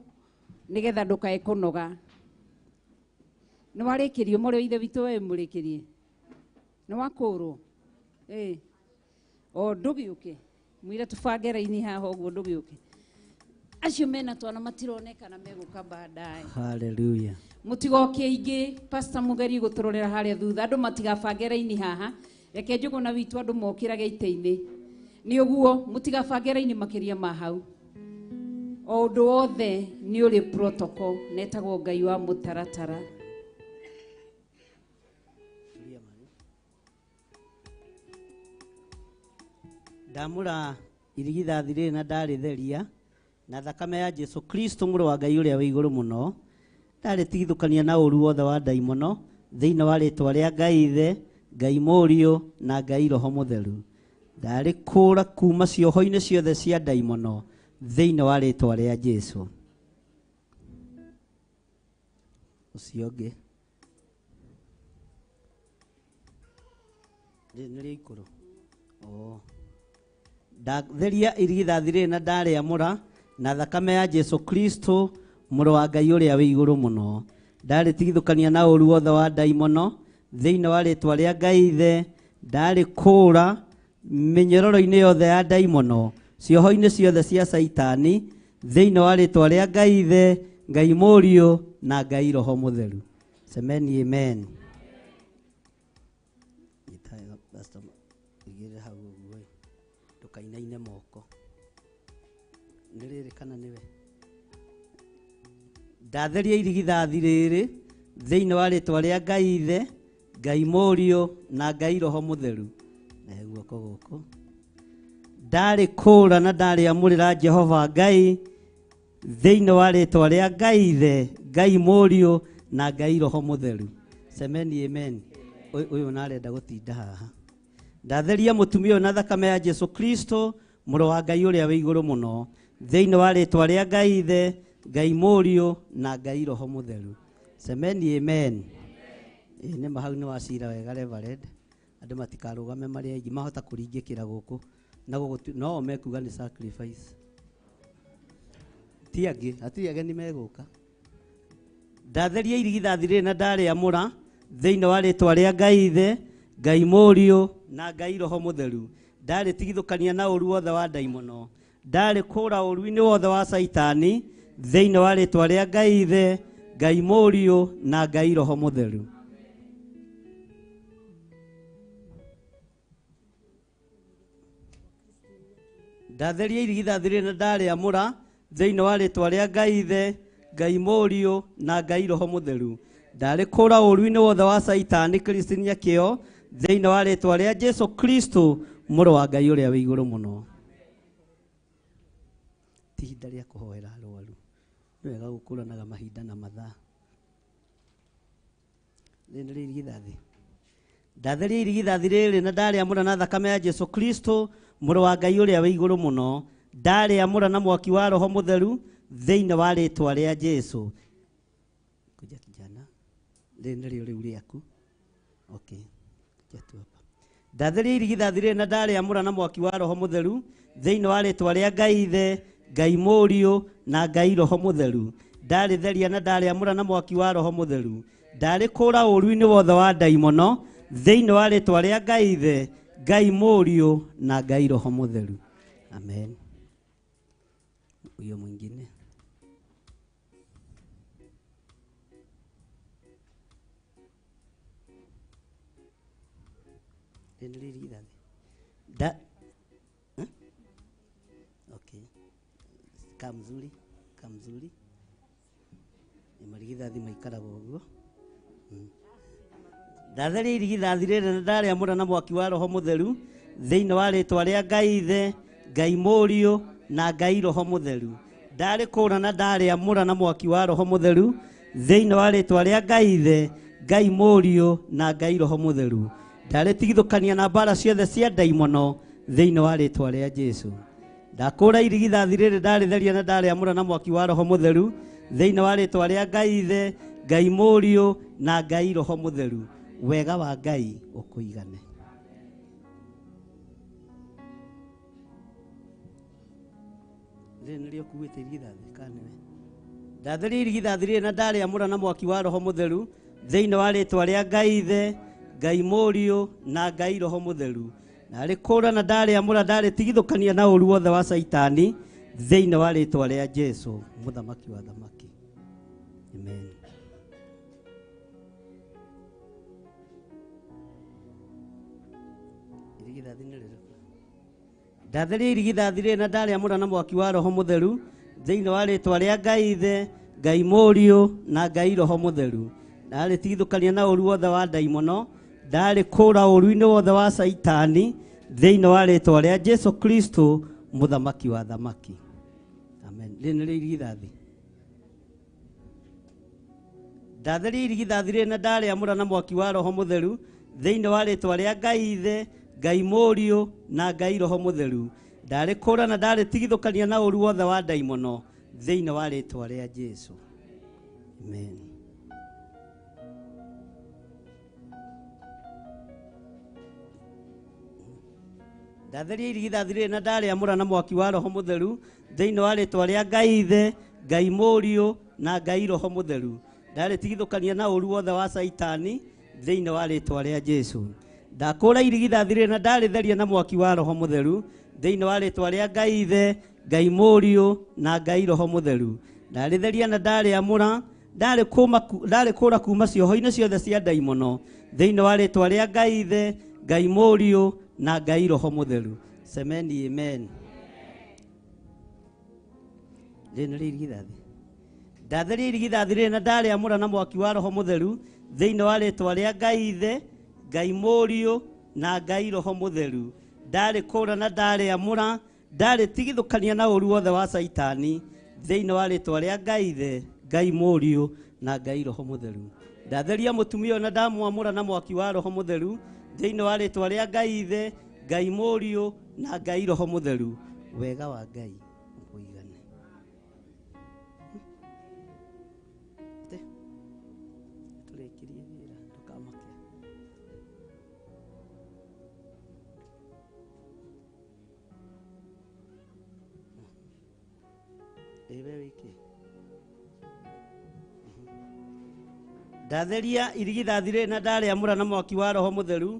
nĩgetha ndũkae kũnoga. Nĩ warĩkĩrio mũrĩ wa ithe witũ we mũrĩkĩrie. Nĩ wakũrwo. Ĩ. O ndũgĩũke. Mwĩre tũbange raini haha ũguo ndũgĩũke. Acio mena twana matironekana megũka baadaye. Hallelujah. Mũtigoke aingĩ, pastor mũgerie gũtũrorera harĩa thutha. Andũ matigabange raini haha. Reke Njũgũna witũ andũ mokĩrage itĩ-inĩ. Nĩ ũguo mũtigabange raini makĩria ma hau. O ũndũ wothe nĩ ũrĩ protocol na etagwo Ngai wa mũtaratara. Ndamũra irigithathi rĩrĩ na ndarĩtheria na thakame ya Jesu Kristo mũrũ wa Ngai ũrĩa wĩ igũrũ mũno. Ndarĩtigithũkania na ũru wothe wa ndaimono thĩinĩ wa rĩtwa rĩa Ngai Ithe, Ngai Mũriũ na Ngai Roho Mũtheru. Ndarĩkũũra kuma cioho-inĩ ciothe cia ndaimono thĩinĩ wa rĩtwa rĩa Jesu. Ũcio ũngĩ Rĩrĩ nĩ rĩa ikũrũ. Oh. Ndatheria irigithathi rĩrĩ na ndarĩamũra na thakame ya Jesu Kristo mũrũ wa Ngai ũrĩa wĩ igũrũ mũno. Ndarĩtigithũkania na ũru wothe wa ndaimono thĩinĩ wa rĩtwa rĩa Ngai Ithe. Ndarĩkũũra mĩnyororo-inĩ yothe ya ndaimono cioho-inĩ ciothe cia Caitani thĩinĩ wa rĩtwa rĩa Ngai Ithe, Ngai Mũriũ na Ngai Roho Mũtheru. Semeni amen. Pastor, igĩrĩra hau ũguo ĩ. Ndũkainaine moko. Nĩ rĩrĩ kana nĩwe? Ndatheria irigithathi rĩrĩ thĩinĩ wa rĩtwa rĩa Ngai Ithe, Ngai Mũriũ na Ngai Roho Mũtheru. Na guoko gũkũ. Ndarĩ kũra na ndarĩ amũrĩra Jehova Ngai thĩinĩ wa rĩtwa rĩa Ngai Ithe, Ngai Mũriũ na Ngai Roho Mũtheru. Semeni amen. Ũyũ narenda gũtinda haha. Ndatheria mũtumia ũyũ na thakame ya Jesu Kristo mũrũ wa Ngai ũrĩa wĩ igũrũ mũno thĩinĩ wa rĩtwa rĩa Ngai Ithe, Ngai Mũriũ na Ngai Roho Mũtheru. Semeni amen. Ĩĩ nĩ ma hau nĩ wacira wega Reverend. Andũ matikarũgame marĩ aingĩ mahota kũringĩkĩra gũkũ na gũgũtu no o mekuga nĩ sacrifice. Ti angĩ, hatirĩ ageni megũka. Ndatheria irigithathi rĩrĩ na ndarĩamũra thĩinĩ wa rĩtwa rĩa Ngai Ithe, Ngai Mũriũ na Ngai Roho Mũtheru. Ndarĩtigithũkania na ũru wothe wa ndaimono. Ndarĩkũra ũru-inĩ wothe wa Caitani thĩinĩ wa rĩtwa rĩa Ngai Ithe, Ngai Mũriũ na Ngai Roho Mũtheru. Ndatheria irigithathi rĩrĩ na ndarĩamũra thĩinĩ wa rĩtwa rĩa Ngai Ithe, Ngai Mũriũ na Ngai Roho Mũtheru. Ndarĩkũra ũru-inĩ wothe wa Caitani Christine Nyakĩo thĩinĩ wa rĩtwa rĩa Jesu Kristo mũrũ wa Ngai ũrĩa wĩ igũrũ mũno. Ti ihinda rĩa kũhoera arwaru. Nĩ wega gũkũranaga mahinda na mathaa. Rĩrĩ nĩ irigithathi. Ndatheria irigithathi rĩrĩ na ndarĩamũra na thakame ya Jesu Kristo mũrũ wa Ngai ũrĩa wĩ igũrũ mũno. Ndarĩamũra na mwaki wa Roho Mũtheru thĩinĩ wa rĩtwa rĩa Jesu. Kuja kijana. Rĩrĩ nĩrĩo rĩu rĩaku. Okay. Kuja tu hapa. Ndatheria irigithathi rĩrĩ na ndarĩamũra na mwaki wa Roho Mũtheru thĩinĩ wa rĩtwa rĩa Ngai Ithe, Ngai Mũriũ na Ngai Roho Mũtheru. Ndarĩtheria na ndarĩamũra na mwaki wa Roho Mũtheru. Ndarĩkũra ũru-inĩ wothe wa ndaimono thĩinĩ wa rĩtwa rĩa Ngai Ithe, Ngai Mũriũ na Ngai Roho Mũtheru. Amen. Huyo mwingine. Da Okay. Kamzuri, kamzuri. Ni marigithathi maikaraga ũguo. Ndatheria irigithathi rĩrĩ na ndarĩamũra na mwaki wa Roho Mũtheru thĩinĩ wa rĩtwa rĩa Ngai Ithe, Ngai Mũriũ na Ngai Roho Mũtheru. Ndarĩkũra na ndarĩamũra na mwaki wa Roho Mũtheru thĩinĩ wa rĩtwa rĩa Ngai Ithe, Ngai Mũriũ na Ngai Roho Mũtheru. Ndarĩtigithũkania na mbara ciothe cia ndaimono thĩinĩ wa rĩtwa rĩa Jesu. Ndakũra irigithathi rĩrĩ ndarĩtheria na ndarĩamũra na mwaki wa Roho Mũtheru thĩinĩ wa rĩtwa rĩa Ngai Ithe, Ngai Mũriũ na Ngai Roho Mũtheru. Wega wa Ngai ũkũigane. Rĩrĩ nĩrĩo ũkuĩte irigithathi kana nĩwe? Ndatheria irigithathi rĩrĩ na ndarĩamũra na mwaki wa Roho Mũtheru thĩinĩ wa rĩtwa rĩa Ngai Ithe, Ngai Mũriũ na Ngai Roho Mũtheru. Ndarĩkũra na ndarĩamũra ndarĩtigithũkania na ũru wothe wa Caitani thĩinĩ wa rĩtwa rĩa Jesu mũthamaki wa thamaki. Amen. Irigithathi nĩ rĩrĩkũ? Ndatheria irigithathi rĩrĩ na ndarĩamũra na mwaki wa Roho Mũtheru thĩinĩ wa rĩtwa rĩa Ngai Ithe, Ngai Mũriũ na Ngai Roho Mũtheru. Ndarĩtigithũkania na ũru wothe wa ndaimono, ndarĩkũra ũru-inĩ wothe wa Caitani thĩinĩ wa rĩtwa rĩa Jesu Kristo mũthamaki wa thamaki. Amen. Rĩrĩ nĩrĩo irigithathi. Ndatheria irigithathi rĩrĩ na ndarĩamũra na mwaki wa Roho Mũtheru thĩinĩ wa rĩtwa rĩa Ngai Ithe, Ngai Mũriũ na Ngai Roho Mũtheru. Ndarĩkũra na ndarĩtigithũkania na ũru wothe wa ndaimono thĩinĩ wa rĩtwa rĩa Jesu. Amen. Ndatheria irigithathi rĩrĩ na ndarĩamũra na mwaki wa Roho Mũtheru thĩinĩ wa rĩtwa rĩa Ngai Ithe, Ngai Mũriũ na Ngai Roho Mũtheru. Ndarĩtigithũkania na ũru wothe wa Caitani thĩinĩ wa rĩtwa rĩa Jesu. Ndakũra irigithathi rĩrĩ na ndarĩtheria na mwaki wa Roho Mũtheru thĩinĩ wa rĩtwa rĩa Ngai Ithe, Ngai Mũriũ na Ngai Roho Mũtheru. Ndarĩtheria na ndarĩamũra ndarĩkũra kuma cioho-inĩ ciothe cia ndaimono thĩinĩ wa rĩtwa rĩa Ngai Ithe, Ngai Mũriũ na Ngai Roho Mũtheru. Semeni amen. Rĩrĩ nĩ irigithathi. Ndatheria irigithathi rĩrĩ na ndarĩamũra na mwaki wa Roho Mũtheru thĩinĩ wa rĩtwa rĩa Ngai Ithe, Ngai Mũriũ na Ngai Roho Mũtheru. Ndarĩkũra na ndarĩamũra, ndarĩtigithũkania na ũru wothe wa Caitani thĩinĩ wa rĩtwa rĩa Ngai Ithe, Ngai Mũriũ na Ngai Roho Mũtheru. Ndatheria mũtumia ũyũ na ndamwamũra na mwaki wa Roho Mũtheru thĩinĩ wa rĩtwa rĩa Ngai Ithe, Ngai Mũriũ na Ngai Roho Mũtheru. Wega wa Ngai ũigane. Tũrĩkĩrie wĩra ndũkamake. Ĩwe wĩkĩ? Ndatheria irigithathi rĩrĩ na ndarĩamũra na mwaki wa Roho Mũtheru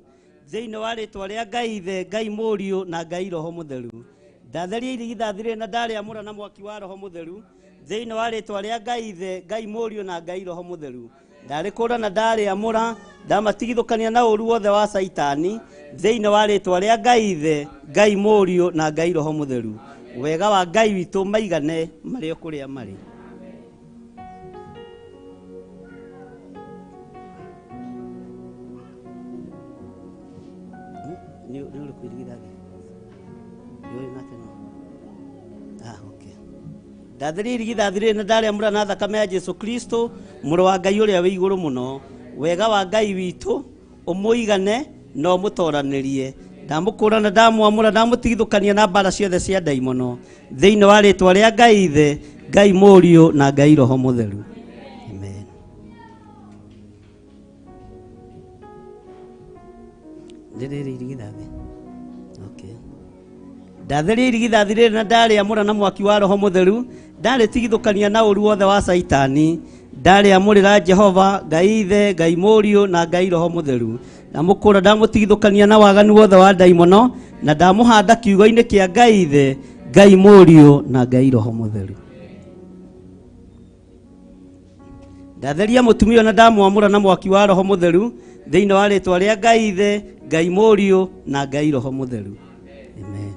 thĩinĩ wa rĩtwa rĩa Ngai Ithe, Ngai Mũriũ na Ngai Roho Mũtheru. Ndatheria irigithathi rĩrĩ na ndarĩamũra na mwaki wa Roho Mũtheru thĩinĩ wa rĩtwa rĩa Ngai Ithe, Ngai Mũriũ na Ngai Roho Mũtheru. Ndarĩkũra na ndarĩamũra, ndamatigithũkania na ũru wothe wa Caitani thĩinĩ wa rĩtwa rĩa Ngai Ithe, Ngai Mũriũ na Ngai Roho Mũtheru. Wega wa Ngai witũ maigane marĩ o kũrĩa marĩ. Nĩ ũrĩkũ irigithathi? Nĩ ũyũ nake no? Ah, okay. Ndatheria irigithathi rĩrĩ na ndarĩamũra na thakame ya Jesu Kristo mũrũ wa Ngai ũrĩa wĩ igũrũ mũno. Wega wa Ngai witũ ũmũigane na ũmũtoranĩrie. Ndamũkũra na ndamwamũra, ndamũtigithũkania na mbara ciothe cia ndaimono thĩinĩ wa rĩtwa rĩa Ngai Ithe, Ngai Mũriũ na Ngai Roho Mũtheru. Amen. Rĩrĩ irigithathi. Okay. Ndatheria irigithathi rĩrĩ na ndarĩamũra na mwaki wa Roho Mũtheru, ndarĩtigithũkania na ũru wothe wa Caitani, ndarĩamũrĩra Jehova Ngai Ithe, Ngai Mũriũ na Ngai Roho Mũtheru. Ndamũkũra, ndamũtigithũkania na waganu wothe wa ndaimono na ndamũhanda kiugo-inĩ kĩa Ngai Ithe, Ngai Mũriũ na Ngai Roho Mũtheru. Ndatheria mũtumia na ndamwamũra na mwaki wa Roho Mũtheru thĩinĩ wa rĩtwa rĩa Ngai Ithe, Ngai Mũriũ na Ngai Roho Mũtheru. Amen.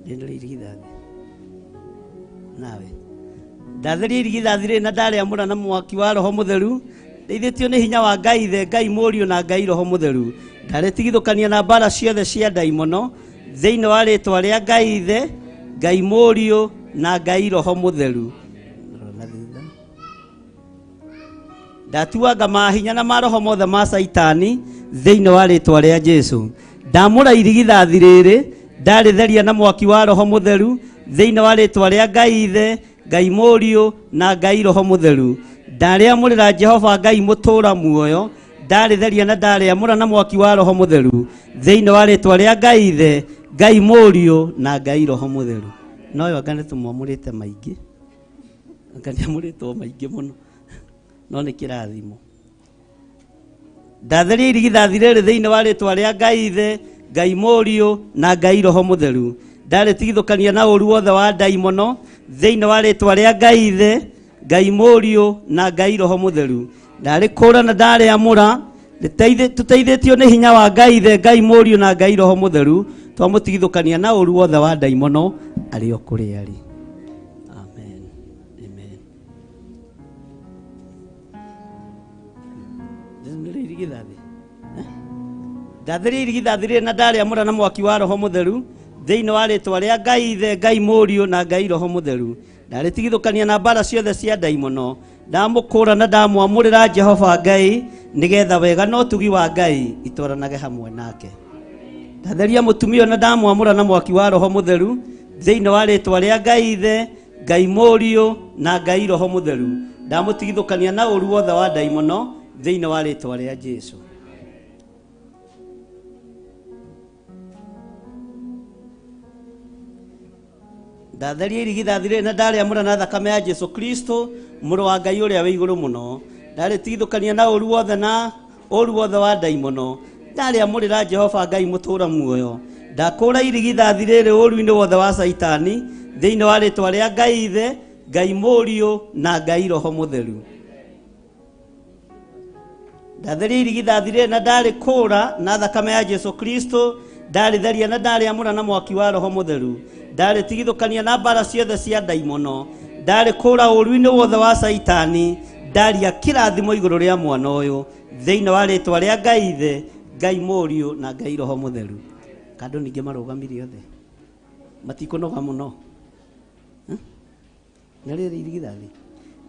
Rĩrĩ irigithathi. Nawe. Ndatheria irigithathi rĩrĩ na ndarĩamũra na mwaki wa Roho Mũtheru ndeithĩtio nĩ hinya wa Ngai Ithe, Ngai Mũriũ na Ngai Roho Mũtheru. Ndarĩtigithũkania na mbara ciothe cia ndaimono thĩinĩ wa rĩtwa rĩa Ngai Ithe, Ngai Mũriũ na Ngai Roho Mũtheru. Ndatuanga mahinya na maroho mothe ma Caitani thĩinĩ wa rĩtwa rĩa Jesu. Ndamũra irigithathi rĩrĩ, ndarĩtheria na mwaki wa Roho Mũtheru thĩinĩ wa rĩtwa rĩa Ngai Ithe, Ngai Mũriũ na Ngai Roho Mũtheru. Ndarĩamũrĩra Jehova Ngai mũtũũra muoyo, ndarĩtheria na ndarĩamũra na mwaki wa Roho Mũtheru thĩinĩ wa rĩtwa rĩa Ngai Ithe, Ngai Mũriũ na Ngai Roho Mũtheru. Noyo anga nĩtũmwamũrĩte maingĩ, anga nĩamũrĩtwo maingĩ mũno, no nĩ kĩrathimo. Ndatheria irigithathi rĩrĩ thĩinĩ wa rĩtwa rĩa Ngai Ithe, Ngai Mũriũ na Ngai Roho Mũtheru. Ndarĩtigithũkania na ũru wothe wa ndaimono thĩinĩ wa rĩtwa rĩa Ngai Ithe, Ngai Mũriũ na Ngai Roho Mũtheru. Ndarĩkũra na ndarĩamũra, tũteithĩtio nĩ hinya wa Ngai Ithe, Ngai Mũriũ na Ngai Roho Mũtheru, twamũtigithũkania na ũru wothe wa ndaimono arĩ o kũrĩa arĩ. Amen. Amen. Rĩrĩ irigithathi. Ndatheria irigithathi rĩrĩ na ndarĩamũra na mwaki wa Roho Mũtheru thĩinĩ wa rĩtwa rĩa Ngai Ithe, Ngai Mũriũ na Ngai Roho Mũtheru. Ndarĩtigithũkania na mbara ciothe cia ndaimono, ndamũkũra na ndamwamũrĩra Jehova Ngai nĩgetha wega na ũtugi wa Ngai itwaranage hamwe nake. Ndatheria mũtumia na ndamwamũra na mwaki wa Roho Mũtheru thĩinĩ wa rĩtwa rĩa Ngai Ithe, Ngai Mũriũ na Ngai Roho Mũtheru. Ndamũtigithũkania na ũru wothe wa ndaimono thĩinĩ wa rĩtwa rĩa Jesu. Ndatheria irigithathi rĩrĩ na ndarĩamũra na thakame ya Jesu Kristo mũrũ wa Ngai ũrĩa wĩ igũrũ mũno. Ndarĩtigithũkania na ũru wothe na ũru wothe wa ndaimono. Ndarĩamũrĩra Jehova Ngai mũtũũra muoyo. Ndakũra irigithathi rĩrĩ ũru-inĩ wothe wa Caitani thĩinĩ wa rĩtwa rĩa Ngai Ithe, Ngai Mũriũ na Ngai Roho Mũtheru. Ndatheria irigithathi rĩrĩ na ndarĩkũra na thakame ya Jesu Kristo. Ndarĩtheria na ndarĩamũra na mwaki wa Roho Mũtheru. Ndarĩtigithũkania na mbara ciothe cia ndaimono. Ndarĩkũra ũũru-inĩ wothe wa Caitani. Ndaria kĩrathimo igũrũ rĩa mwana ũyũ thĩinĩ wa rĩtwa rĩa Ngai Ithe, Ngai Mũriũ na Ngai Roho Mũtheru. Kandũ ningĩ marũgamire othe matikũnoga mũno. Na rĩrĩ irigithathi,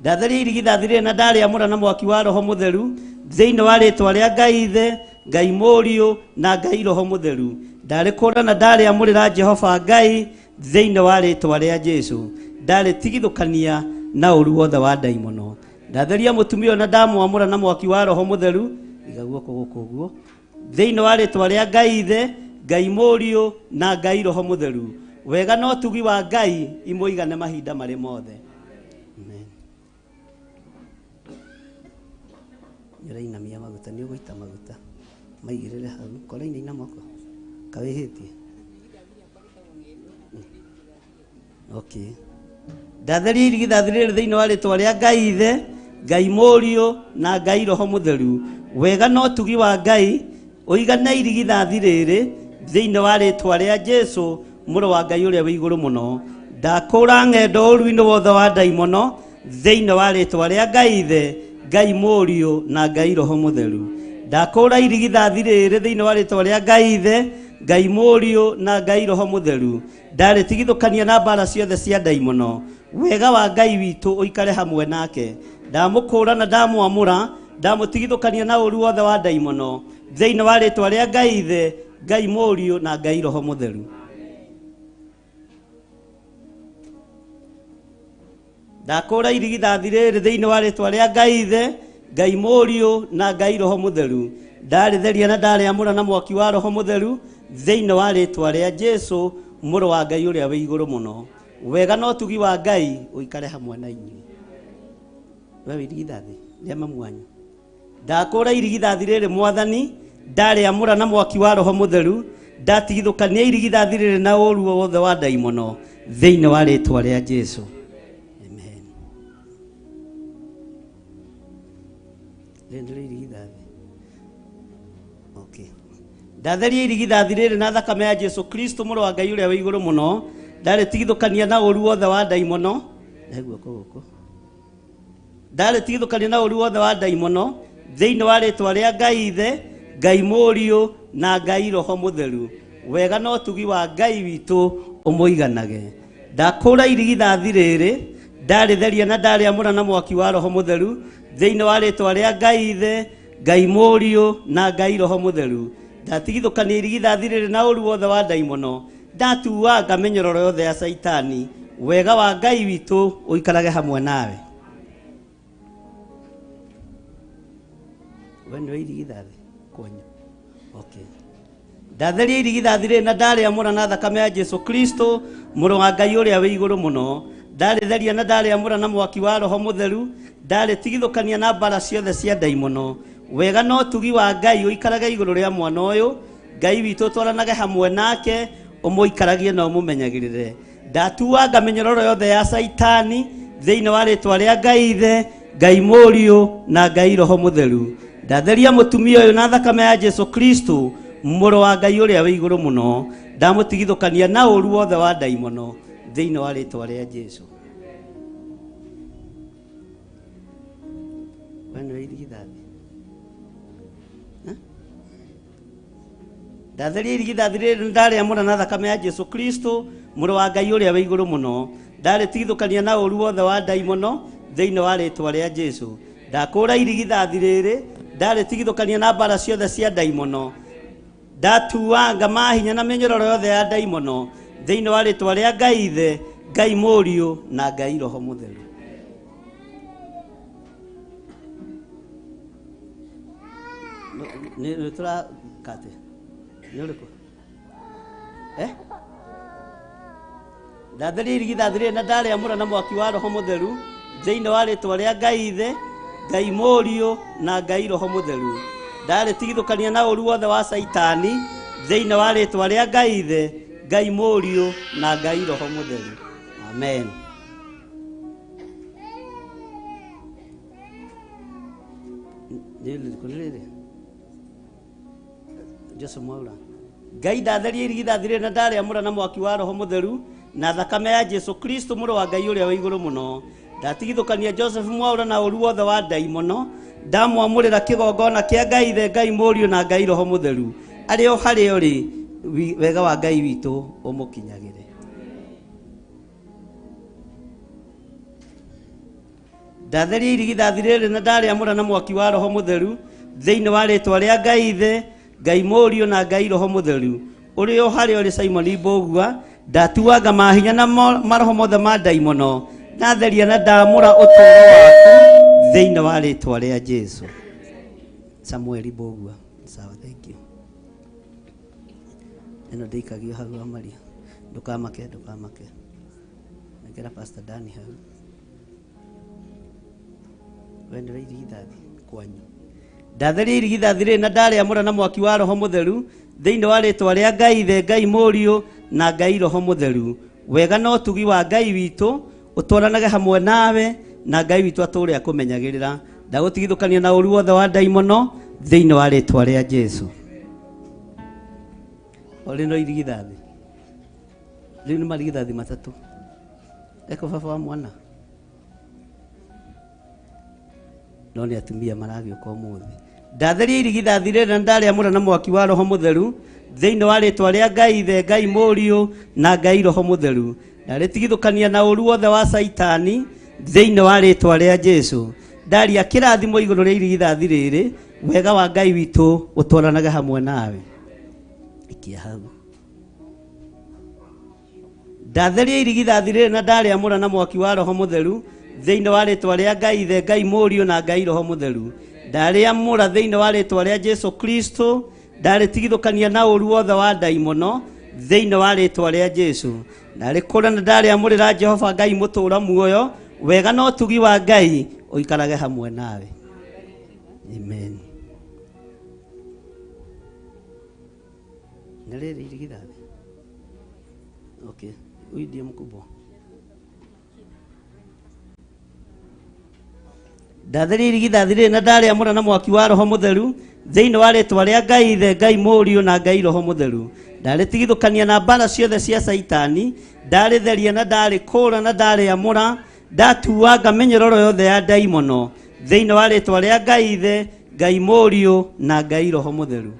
ndatheria irigithathi rĩrĩ na ndarĩamũra na mwaki wa Roho Mũtheru thĩinĩ wa rĩtwa rĩa Ngai Ithe, Ngai Mũriũ na Ngai Roho Mũtheru. Ndarĩkũra na ndarĩamũrĩra Jehova Ngai thĩinĩ wa rĩtwa rĩa Jesũ. Ndarĩtigithũkania na ũũru wothe wa ndaimono. Ndatheria mũtumia ũyũ na ndamwamũra na mwaki wa Roho Mũtheru. Iga guoko gũkũ ũguo thĩinĩ wa rĩtwa rĩa Ngai Ithe, Ngai Mũriũ na Ngai Roho Mũtheru. Wega na ũtugi wa Ngai imũigane mahinda marĩ mothe. Amen. Nĩũrainamia maguta, nĩũgũita maguta maigĩrĩre hau. Korainaina moko kawĩhĩtie. Okay. Ndatheria irigithathi rĩrĩ thĩinĩ wa rĩtwa rĩa Ngai Ithe, Ngai Mũriũ na Ngai Roho Mũtheru. Wega na ũtugi wa Ngai ũigane irigithathi rĩrĩ thĩinĩ wa rĩtwa rĩa Jesũ mũrũ wa Ngai ũrĩa wĩ igũrũ mũno. Ndakũra ng'endo ũũru-inĩ wothe wa ndaimono thĩinĩ wa rĩtwa rĩa Ngai Ithe, Ngai Mũriũ na Ngai Roho Mũtheru. Ndakũra irigithathi rĩrĩ thĩinĩ wa rĩtwa rĩa Ngai Ithe, Ngai Mũriũ na Ngai Roho Mũtheru. Ndarĩtigithũkania na mbara ciothe cia ndaimono. Wega wa Ngai witũ ũikare hamwe nake. Ndamũkũra na ndamwamũra, ndamũtigithũkania na ũũru wothe wa ndaimono thĩinĩ wa rĩtwa rĩa Ngai Ithe, Ngai Mũriũ na Ngai Roho Mũtheru. Ndakũra irigithathi rĩrĩ thĩinĩ wa rĩtwa rĩa Ngai Ithe, Ngai Mũriũ na Ngai Roho Mũtheru. Ndarĩtheria na ndarĩamũra na mwaki wa Roho Mũtheru thĩinĩ wa rĩtwa rĩa Jesũ mũrũ wa Ngai ũrĩa wĩ igũrũ mũno. Wega na ũtugi wa Ngai ũikare hamwe na inyuĩ. We wĩ irigithathi rĩa mamu wanyu. Ndakũra irigithathi rĩrĩ Mwathani, ndarĩamũra na mwaki wa Roho Mũtheru, ndatigithũkania irigithathi rĩrĩ na ũũru wothe wa ndaimono thĩinĩ wa rĩtwa rĩa Jesũ. Amen. Rĩrĩ nĩrĩo irigithathi. Okay. Ndatheria irigithathi rĩrĩ na thakame ya Jesũ Kristo mũrũ wa Ngai ũrĩa wĩ igũrũ mũno. Ndarĩtigithũkania na ũũru wothe wa ndaimono. Ndahe guoko gũkũ. Ndarĩtigithũkania na ũũru wothe wa ndaimono thĩinĩ wa rĩtwa rĩa Ngai Ithe, Ngai Mũriũ na Ngai Roho Mũtheru. Wega na ũtugi wa Ngai witũ ũmũiganage. Ndakũra irigithathi rĩrĩ, ndarĩtheria na ndarĩamũra na mwaki wa Roho Mũtheru thĩinĩ wa rĩtwa rĩa Ngai Ithe, Ngai Mũriũ na Ngai Roho Mũtheru. Ndatigithũkania irigithathi rĩrĩ na ũũru wothe wa ndaimono. Ndatuanga mĩnyororo yothe ya Caitani. Wega wa Ngai witũ ũikarage hamwe nawe. We nĩwe irigithathi kwanyu. Okay. Ndatheria irigithathi rĩrĩ na ndarĩamũra na thakame ya Jesũ Kristo mũrũ wa Ngai ũrĩa wĩ igũrũ mũno. Ndarĩtheria na ndarĩamũra na mwaki wa Roho Mũtheru. Ndarĩtigithũkania na mbara ciothe cia ndaimono. Wega na ũtugi wa Ngai ũikarage igũrũ rĩa mwana ũyũ. Ngai witũ twaranage hamwe nake, ũmũikaragie na ũmũmenyagĩrĩre. Ndatuanga mĩnyororo yothe ya Caitani thĩinĩ wa rĩtwa rĩa Ngai Ithe, Ngai Mũriũ na Ngai Roho Mũtheru. Ndatheria mũtumia ũyũ na thakame ya Jesũ Kristo mũrũ wa Ngai ũrĩa wĩ igũrũ mũno. Ndamũtigithũkania na ũũru wothe wa ndaimono thĩinĩ wa rĩtwa rĩa Jesũ. We nĩwe irigithathi. Ndatheria irigithathi rĩrĩ ndarĩamũra na thakame ya Jesũ Kristo mũrũ wa Ngai ũrĩa wĩ igũrũ mũno. Ndarĩtigithũkania na ũũru wothe wa ndaimono thĩinĩ wa rĩtwa rĩa Jesũ. Ndakũra irigithathi rĩrĩ, ndarĩtigithũkania na mbara ciothe cia ndaimono. Ndatuanga mahinya na mĩnyororo yothe ya ndaimono thĩinĩ wa rĩtwa rĩa Ngai Ithe, Ngai Mũriũ na Ngai Roho Mũtheru. Nĩ tũrakate. Nĩ ũrĩkũ? Ndatheria irigithathi rĩrĩ na ndarĩamũra na mwaki wa Roho Mũtheru thĩinĩ wa rĩtwa rĩa Ngai Ithe, Ngai Mũriũ na Ngai Roho Mũtheru. Ndarĩtigithũkania na ũũru wothe wa Caitani thĩinĩ wa rĩtwa rĩa Ngai Ithe, Ngai Mũriũ na Ngai Roho Mũtheru. Amen. Nĩ rĩrĩkũ? Nĩ rĩrĩ? Joseph Mwaura. Ngai ndatheria irigithathi rĩrĩ na ndarĩamũra na mwaki wa Roho Mũtheru na thakame ya Jesu Kristo mũrũ wa Ngai ũrĩa wĩ igũrũ mũno. Ndatigithũkania Joseph Mwaura na ũru wothe wa ndaimono, ndamwamũrĩra kĩgongona kĩa Ngai Ithe, Ngai Mũriũ na Ngai Roho Mũtheru. Arĩ o harĩa ũrĩ, wega wa Ngai witũ ũmũkinyagĩre. Ndatheria irigithathi rĩrĩ na ndarĩamũra na mwaki wa Roho Mũtheru thĩinĩ wa rĩtwa rĩa Ngai Ithe, Ngai Mũriũ na Ngai Roho Mũtheru. Ũrĩ o harĩa ũrĩ Simon Mbũgua, ndatuanga mahinya na maroho mothe ma ndaimono, ndatheria na ndamũra ũtũũro waku thĩinĩ wa rĩtwa rĩa Jesu. Samuel Mbũgua. Sawa, thank you. Ĩno ndĩikagio hau wa Maria. Ndũkamake, ndũkamake. Nengera Pastor Dani hau. We nĩwe irigithathi kwanyu. Ndatheria irigithathi rĩrĩ na ndarĩamũra na mwaki wa Roho Mũtheru thĩinĩ wa rĩtwa rĩa Ngai Ithe, Ngai Mũriũ na Ngai Roho Mũtheru. Wega na ũtugi wa Ngai witũ ũtwaranage hamwe nawe na Ngai witũ atũũre akũmenyagĩrĩra. Ndagũtigithũkania na ũru wothe wa ndaimono thĩinĩ wa rĩtwa rĩa Jesu. Ũrĩ no irigithathi. Rĩu nĩ marigithathi matatũ. Eko baba wa mwana. No nĩ atumia maragĩũka ũmũthĩ. Ndatheria irigithathi rĩrĩ na ndarĩamũra na mwaki wa Roho Mũtheru thĩinĩ wa rĩtwa rĩa Ngai Ithe, Ngai Mũriũ na Ngai Roho Mũtheru. Ndarĩtigithũkania na ũru wothe wa Saitani thĩinĩ wa rĩtwa rĩa Jesu. Ndaria kĩrathimo igũrũ rĩa irigithathi rĩrĩ, wega wa Ngai witũ ũtwaranage hamwe nawe. Ikia hau. Ndatheria irigithathi rĩrĩ na ndarĩamũra na mwaki wa Roho Mũtheru thĩinĩ wa rĩtwa rĩa Ngai Ithe, Ngai Mũriũ na Ngai Roho Mũtheru. Ndarĩamũra thĩinĩ wa rĩtwa rĩa Jesu Kristo, ndarĩtigithũkania na ũru wothe wa ndaimono thĩinĩ wa rĩtwa rĩa Jesu. Ndarĩkũra na ndarĩamũrĩra Jehova Ngai mũtũũra muoyo, wega na ũtugi wa Ngai ũikarage hamwe nawe. Amen. Nĩ rĩrĩ irigithathi. Okay, huyu ndiye mkubwa. Ndatheria irigithathi rĩrĩ na ndarĩamũra na mwaki wa Roho Mũtheru thĩinĩ wa rĩtwa rĩa Ngai Ithe, Ngai Mũriũ na Ngai Roho Mũtheru. Ndarĩtigithũkania na mbara ciothe cia Saitani, ndarĩtheria na ndarĩkũra na ndarĩamũra, ndatuanga mĩnyororo yothe ya ndaimono thĩinĩ wa rĩtwa rĩa Ngai Ithe, Ngai Mũriũ na Ngai Roho Mũtheru.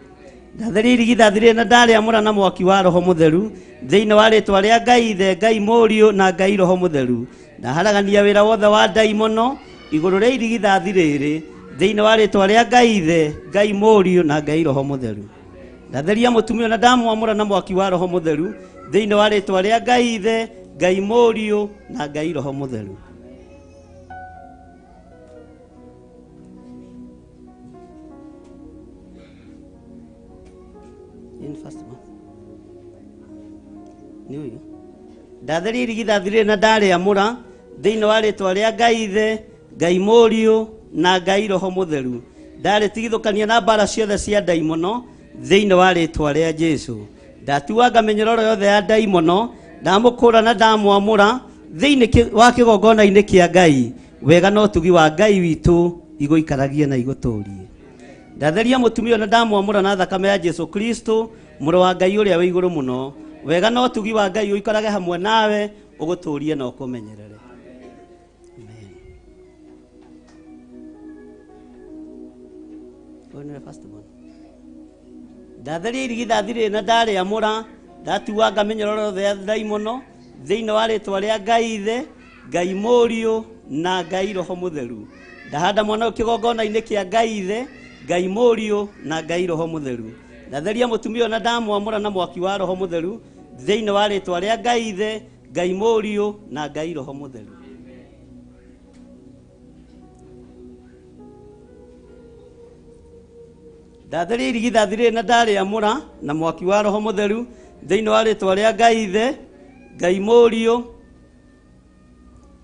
Ndatheria irigithathi rĩrĩ na ndarĩamũra na mwaki wa Roho Mũtheru thĩinĩ wa rĩtwa rĩa Ngai Ithe, Ngai Mũriũ na Ngai Roho Mũtheru. Ndaharagania wĩra wothe wa ndaimono igũrũ rĩa irigithathi rĩrĩ thĩinĩ wa rĩtwa rĩa Ngai Ithe, Ngai Mũriũ na Ngai Roho Mũtheru. Ndatheria mũtumia na ndamwamũra na mwaki wa Roho Mũtheru thĩinĩ wa rĩtwa rĩa Ngai Ithe, Ngai Mũriũ na Ngai Roho Mũtheru. In first one. Nĩ ũyũ. Ndatheria irigithathi rĩrĩ na ndarĩamũra thĩinĩ wa rĩtwa rĩa Ngai Ithe, Ngai Mũriũ na Ngai Roho Mũtheru. Ndarĩtigithũkania na mbara ciothe cia ndaimono thĩinĩ wa rĩtwa rĩa Jesu. Ndatuanga mĩnyororo yothe ya ndaimono, ndamũkũra na ndamwamũra thĩinĩ wa kĩgongona-inĩ kĩa Ngai. Wega na ũtugi wa Ngai witũ igũikaragie na igũtũũrie. Ndatheria mũtumia na ndamwamũra na thakame ya Jesu Kristo mũrũ wa Ngai ũrĩa wĩ igũrũ mũno. Wega na ũtugi wa Ngai ũikarage hamwe nawe, ũgũtũũrie na ũkũmenyerere. Amen. Ũyũ nĩwe first born. Ndatheria irigithathi rĩrĩ na ndarĩamũra, ndatuanga mĩnyororo yothe ya ndaimono thĩinĩ wa rĩtwa rĩa Ngai Ithe, Ngai Mũriũ na Ngai Roho Mũtheru. Ndahanda mwana ũyũ kĩgongona-inĩ kĩa Ngai Ithe, Ngai Mũriũ na Ngai Roho Mũtheru. Ndatheria mũtumia ũyũ na ndamwamũra na mwaki wa Roho Mũtheru thĩinĩ wa rĩtwa rĩa Ngai Ithe, Ngai Mũriũ na Ngai Roho Mũtheru. Ndatheria irigithathi rĩrĩ na ndarĩamũra na mwaki wa Roho Mũtheru thĩinĩ wa rĩtwa rĩa Ngai Ithe, Ngai Mũriũ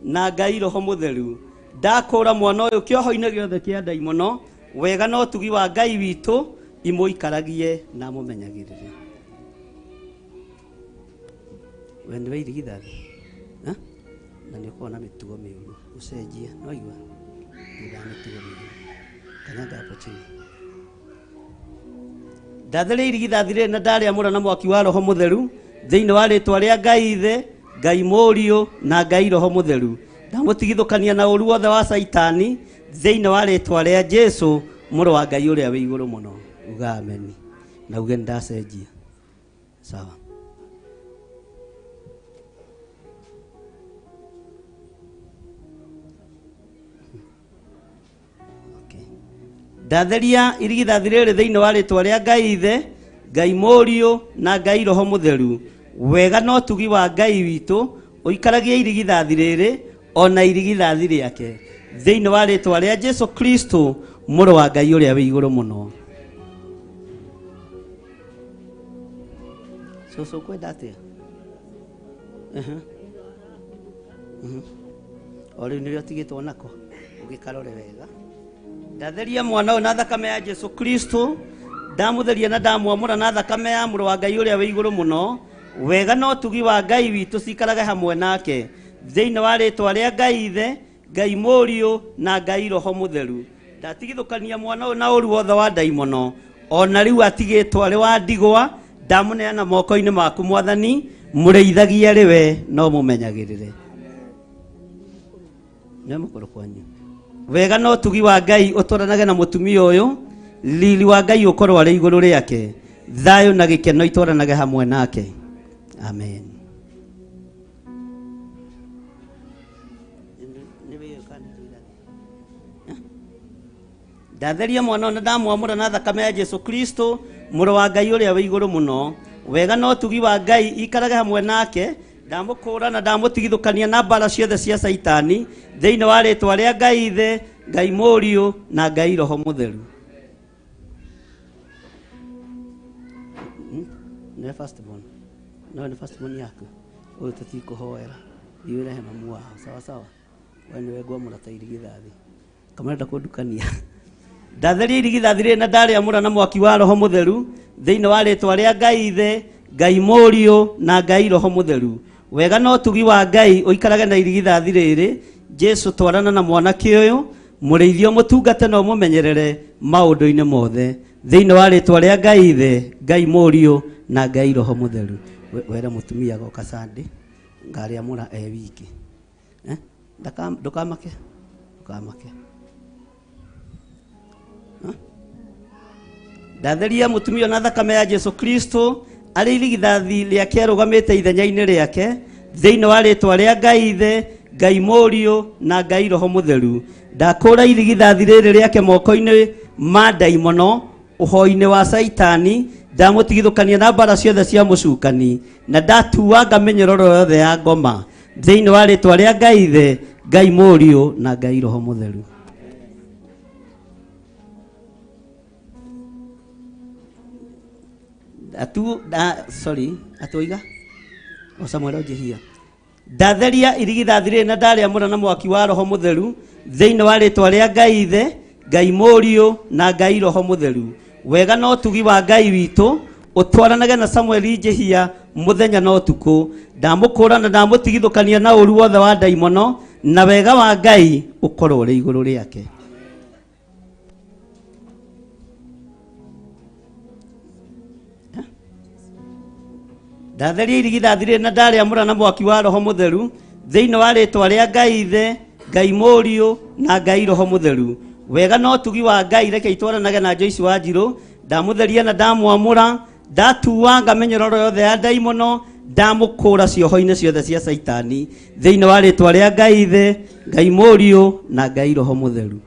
na Ngai Roho Mũtheru. Ndakũra mwana ũyũ kĩoho-inĩ gĩothe kĩa ndaimono, wega na ũtugi wa Ngai witũ imũikaragie na amũmenyagĩrĩre. We nĩwe irigithathi. Na nĩ ũkoragwo na mĩtugo mĩũru, ũcenjie, no igua nĩ mĩtugo mĩũru. Kanyaga hapo chini. Ndatheria irigithathi rĩrĩ na ndarĩamũra na mwaki wa Roho Mũtheru thĩinĩ wa rĩtwa rĩa Ngai Ithe, Ngai Mũriũ na Ngai Roho Mũtheru. Ndamũtigithũkania na ũru wothe wa Caitani thĩinĩ wa rĩtwa rĩa Jesũ mũrũ wa Ngai ũrĩa wĩ igũrũ mũno. Uga ameni na uge nĩndacenjia. Sawa. Ndatheria irigithathi rĩrĩ thĩinĩ wa rĩtwa rĩa Ngai Ithe, Ngai Mũriũ na Ngai Roho Mũtheru. Wega na ũtugi wa Ngai witũ ũikaragie irigithathi rĩrĩ ona irigithathi rĩake thĩinĩ wa rĩtwa rĩa Jesũ Kristo mũrũ wa Ngai ũrĩa wĩ igũrũ mũno. Cũcũ kwenda atĩa? O rĩu nĩrĩo tigĩtwo nako ũgĩkarore wega. Ndatheria mwana ũyũ na thakame ya Jesũ Kristo, ndamũtheria na ndamwamũra na thakame ya mũrũ wa Ngai ũrĩa wĩ igũrũ mũno. Wega na ũtugi wa Ngai witũ cikarage hamwe nake thĩinĩ wa rĩtwa rĩa Ngai Ithe, Ngai Mũriũ na Ngai Roho Mũtheru. Ndatigithũkania mwana ũyũ na ũru wothe wa ndaimono ona rĩu atigĩtwo arĩ wa ndigwa, ndamũneana moko-inĩ maku Mwathani, mũrĩithagie arĩ we no mũmenyagĩrĩre. Nĩ mũkũrũ kwanyu. Wega na ũtugi wa Ngai ũtwaranage na mũtumia ũyũ, riri wa Ngai ũkorwo arĩ igũrũ rĩake, thayũ na gĩkeno itwaranage hamwe nake. Amen. Ndatheria mwana ũyũ na ndamwamũra na thakame ya Jesũ Kristo mũrũ wa Ngai ũrĩa wĩ igũrũ mũno. Wega na ũtugi wa Ngai ikarage hamwe nake, ndamũkũũra na ndamũtigithũkania na mbara ciothe cia Caitani thĩinĩ wa rĩtwa rĩa Ngai Ithe, Ngai Mũriũ na Ngai Roho Mũtheru. Nĩ first born. No nĩ first born yaku. Ũyũ tũtikũhoera. Thiĩ ũrehe mamu wao. Sawa sawa. We nĩwe ngwamũra ta irigithathi. Kamũrenda kũndukania. Ndatheria irigithathi rĩrĩ na ndarĩamũra na mwaki wa Roho Mũtheru thĩinĩ wa rĩtwa rĩa Ngai Ithe, Ngai Mũriũ na Ngai Roho Mũtheru. Wega na ũtugi wa Ngai ũikarage na irigithathi rĩrĩ. Jesũ twarana na mwanake ũyũ, mũrĩithie ũmũtungate na ũmũmenyerere maũndũ-inĩ mothe thĩinĩ wa rĩtwa rĩa Ngai Ithe, Ngai Mũriũ na Ngai Roho Mũtheru. Were mũtumia agoka Sunday ngarĩamũra e wiki. Ndũkamake, ndũkamake. Ndatheria mũtumia na thakame ya Jesũ Kristo arĩ irigithathi rĩake arũgamĩte ithenya-inĩ rĩake thĩinĩ wa rĩtwa rĩa Ngai Ithe, Ngai Mũriũ na Ngai Roho Mũtheru. Ndakũũra irigithathi rĩrĩ rĩake moko-inĩ ma ndaimono ũhoi-inĩ wa Caitani, ndamũtigithũkania na mbara ciothe cia mũcukani na ndatuanga mĩnyororo yothe ya ngoma thĩinĩ wa rĩtwa rĩa Ngai Ithe, Ngai Mũriũ na Ngai Roho Mũtheru. Atuiga o Samuel Njihia. Ndatheria irigithathi rĩrĩ na ndarĩamũra na mwaki wa Roho Mũtheru thĩinĩ wa rĩtwa rĩa Ngai Ithe, Ngai Mũriũ na Ngai Roho Mũtheru. Wega na ũtugi wa Ngai witũ ũtwaranage na Samuel Njihia mũthenya na ũtukũ. Ndamũkũũra na ndamũtigithũkania na ũru wothe wa ndaimono na wega wa Ngai ũkorwo ũrĩ igũrũ rĩake. Ndatheria irigithathi rĩrĩ na ndarĩamũra na mwaki wa Roho Mũtheru thĩinĩ wa rĩtwa rĩa Ngai Ithe, Ngai Mũriũ na Ngai Roho Mũtheru. Wega na ũtugi wa Ngai reke itwaranage na Joyce Wanjirũ. Ndamũtheria na ndamwamũra, ndatuanga mĩnyororo yothe ya ndaimono, ndamũkũũra cioho-inĩ ciothe cia Caitani thĩinĩ wa rĩtwa rĩa Ngai Ithe, Ngai Mũriũ na Ngai Roho Mũtheru.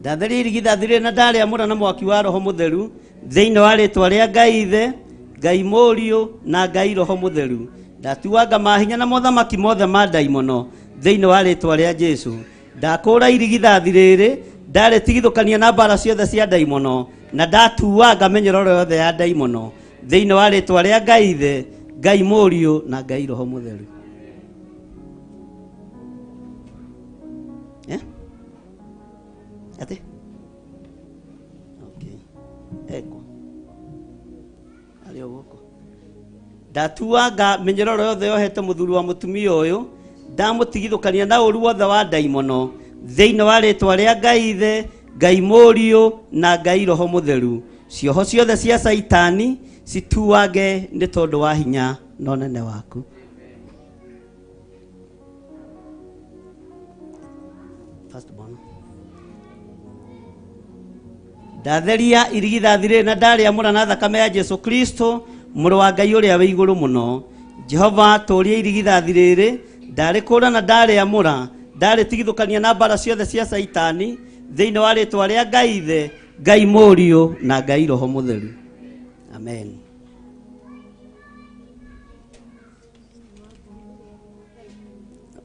Ndatheria irigithathi rĩrĩ na ndarĩamũra na mwaki wa Roho Mũtheru thĩinĩ wa rĩtwa rĩa Ngai Ithe, Ngai Mũriũ na Ngai Roho Mũtheru. Ndatuanga mahinya na mothamaki mothe ma ndaimono thĩinĩ wa rĩtwa rĩa Jesũ. Ndakũũra irigithathi rĩrĩ, ndarĩtigithũkania na mbara ciothe cia ndaimono na ndatuanga mĩnyororo yothe ya ndaimono thĩinĩ wa rĩtwa rĩa Ngai Ithe, Ngai Mũriũ na Ngai Roho Mũtheru. Ati? Okay. Eko. Arĩ o gũkũ. Ndatuanga mĩnyororo yothe yohete mũthuri wa mũtumia ũyũ, Ndamũtigithũkania na ũru wothe wa ndaimono thĩinĩ wa rĩtwa rĩa Ngai Ithe, Ngai Mũriũ na Ngai Roho Mũtheru. Cioho ciothe cia Caitani cituange nĩ tondũ wa hinya na ũnene waku. Firstborn. Ndatheria irigithathi rĩrĩ na ndarĩamũra na thakame ya Jesu Kristo mũrũ wa Ngai ũrĩa wĩ igũrũ mũno. Jehova tũria irigithathi rĩrĩ ndarĩkũra na ndarĩamũra ndarĩtigithũkania na mbara ciothe cia Caitani thĩinĩ wa rĩtwa rĩa Ngai Ithe, Ngai Mũriũ na Ngai Roho Mũtheru. Amen.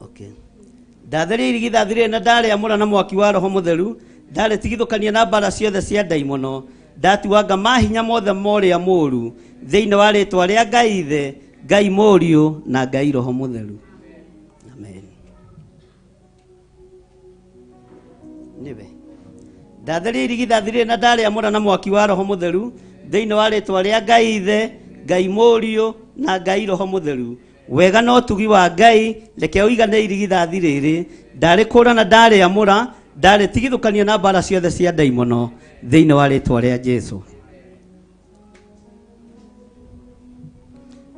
Okay. Ndatheria irigithathi rĩrĩ na ndarĩamũra na mwaki wa Roho Mũtheru ndarĩtigithũkania na mbara ciothe cia ndaimono ndatuanga mahinya mothe ma ũrĩa mũũru thĩinĩ wa rĩtwa rĩa Ngai Ithe, Ngai Mũriũ na Ngai Roho Mũtheru. Amen. Nĩwe. Ndatheria irigithathi rĩrĩ na ndarĩamũra na mwaki wa Roho Mũtheru thĩinĩ wa rĩtwa rĩa Ngai Ithe, Ngai Mũriũ na Ngai Roho Mũtheru. Wega na ũtugi wa Ngai reke ũigane irigithathi rĩrĩ ndarĩkũra na ndarĩamũra ndarĩtigithũkania na mbara ciothe cia ndaimono thĩinĩ wa rĩtwa rĩa Jesu.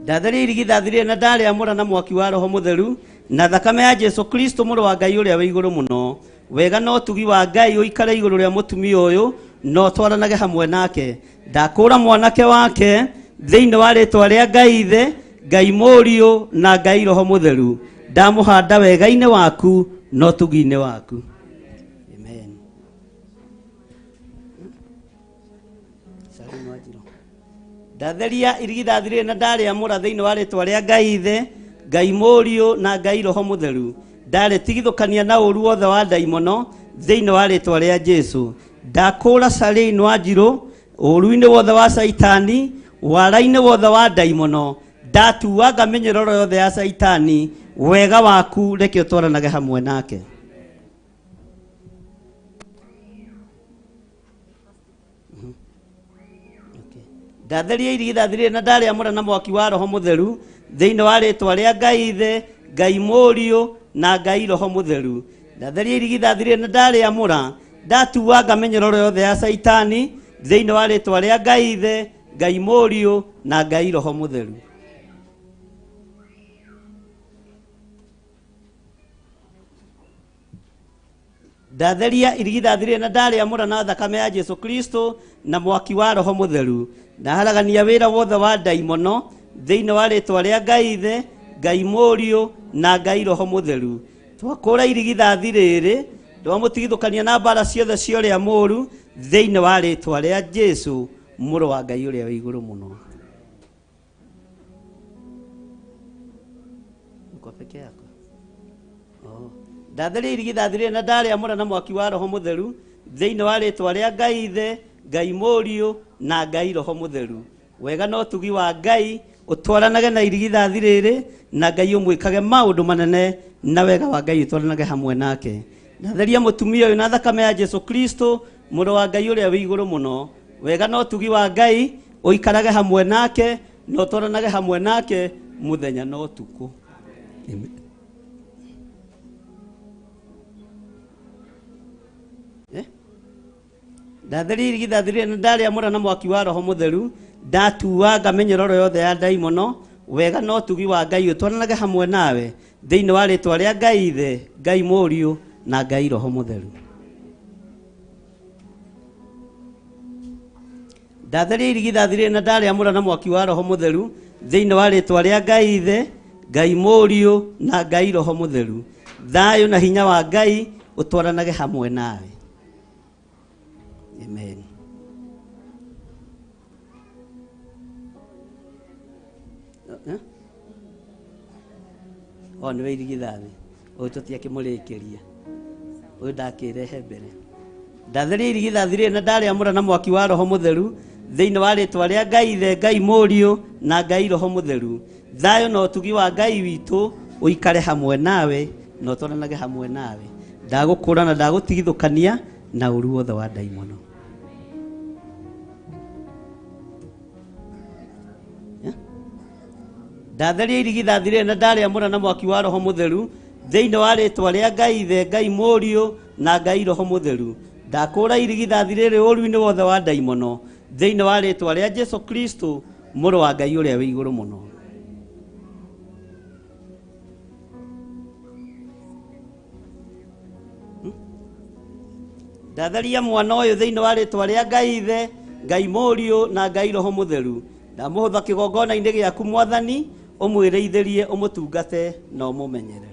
Ndatheria irigithathi rĩrĩ na ndarĩamũra na mwaki wa Roho Mũtheru na thakame ya Jesu Kristo mũrũ wa Ngai ũrĩa wĩ igũrũ mũno. Wega na ũtugi wa Ngai ũikare igũrũ rĩa mũtumia ũyũ na ũtwaranage hamwe nake. Ndakũra mwanake wake thĩinĩ wa rĩtwa rĩa Ngai Ithe, Ngai Mũriũ na Ngai Roho Mũtheru. Ndamũhanda wega-inĩ waku na ũtugi-inĩ waku. Amen. Ndatheria irigithathi rĩrĩ na ndarĩamũra thĩinĩ wa rĩtwa rĩa Ngai Ithe, Ngai Mũriũ na Ngai Roho Mũtheru. Ndarĩtigithũkania na ũru wothe wa ndaimono thĩinĩ wa rĩtwa rĩa Jesu. Ndakũra Charlene Wanjirũ ũru-inĩ wothe wa Caitani, wara-inĩ wothe wa ndaimono, ndatuanga mĩnyororo yothe ya Caitani, wega waku reke ũtwaranage hamwe nake. Ndatheria irigithathi rĩrĩ na ndarĩamũra na mwaki wa Roho Mũtheru thĩinĩ wa rĩtwa rĩa Ngai Ithe, Ngai Mũriũ na Ngai Roho Mũtheru. Ndatheria irigithathi rĩrĩ na ndarĩamũra ndatuanga mĩnyororo yothe ya Caitani thĩinĩ wa rĩtwa rĩa Ngai Ithe, Ngai Mũriũ na Ngai Roho Mũtheru. Ndatheria irigithathi rĩrĩ na ndarĩamũra na thakame ya Jesu Kristo na mwaki wa Roho Mũtheru. Ndaharagania wĩra wothe wa ndaimono thĩinĩ wa rĩtwa rĩa Ngai Ithe, Ngai Mũriũ na Ngai Roho Mũtheru. Twakũra irigithathi rĩrĩ twamũtigithũkania na mbara ciothe cia ũrĩa mũũru thĩinĩ wa rĩtwa rĩa Jesu mũrũ wa Ngai ũrĩa wĩ igũrũ mũno. Uko peke yako? Oh. Ndatheria irigithathi rĩrĩ na ndarĩamũra na mwaki wa Roho Mũtheru thĩinĩ wa rĩtwa rĩa Ngai Ithe, Ngai Mũriũ na Ngai Roho Mũtheru. Wega na ũtugi wa Ngai ũtwaranage na irigithathi rĩrĩ na Ngai ũmwĩkage maũndũ manene na wega wa Ngai ũtwaranage hamwe nake. Ndatheria mũtumia ũyũ na thakame ya Jesu Kristo mũrũ wa Ngai ũrĩa wĩ igũrũ mũno. Wega na ũtugi wa Ngai ũikarage hamwe nake na ũtwaranage hamwe nake mũthenya na ũtukũ. Amen. Ndatheria irigithathi rĩrĩ na ndarĩamũra na mwaki wa Roho Mũtheru ndatuanga mĩnyororo yothe ya ndaimono wega na ũtugi wa Ngai ũtwaranage hamwe nawe thĩinĩ wa rĩtwa rĩa Ngai Ithe, Ngai Mũriũ na Ngai Roho Mũtheru. Ndatheria irigithathi rĩrĩ na ndarĩamũra na mwaki wa Roho Mũtheru thĩinĩ wa rĩtwa rĩa Ngai Ithe, Ngai Mũriũ na Ngai Roho Mũtheru. Thayũ na hinya wa Ngai ũtwaranage hamwe nawe. Amen. O nĩwe irigithathi ũyũ tũtiakĩmũrĩkĩria ũyũ ndakĩrehe mbere. Ndatheria irigithathi rĩrĩ na ndarĩamũra na mwaki wa Roho Mũtheru thĩinĩ wa rĩtwa rĩa Ngai Ithe, Ngai Mũriũ na Ngai Roho Mũtheru. Thayũ na ũtugi wa Ngai witũ ũikare hamwe nawe na ũtwaranage hamwe nawe. Ndagũkũra na ndagũtigithũkania na ũru wothe wa ndaimono. Ndatheria irigithathi rĩrĩ na ndarĩamũra na mwaki wa Roho Mũtheru Thĩinĩ wa rĩtwa rĩa Ngai Ithe, Ngai Mũriũ na Ngai Roho Mũtheru, ndakũũra irigithathi rĩrĩ ũũru-inĩ wothe wa ndaimono, thĩinĩ wa rĩtwa rĩa Jesu Kristo, mũrũ wa Ngai ũrĩa wĩ igũrũ mũno. Ndatheria mwana ũyũ thĩinĩ wa rĩtwa rĩa Ngai Ithe, Ngai Mũriũ na Ngai Roho Mũtheru. Ndamũhũtha kĩgongona-inĩ gĩaku Mwathani, ũmwĩrĩithĩrie, ũmũtungate na ũmũmenyerere.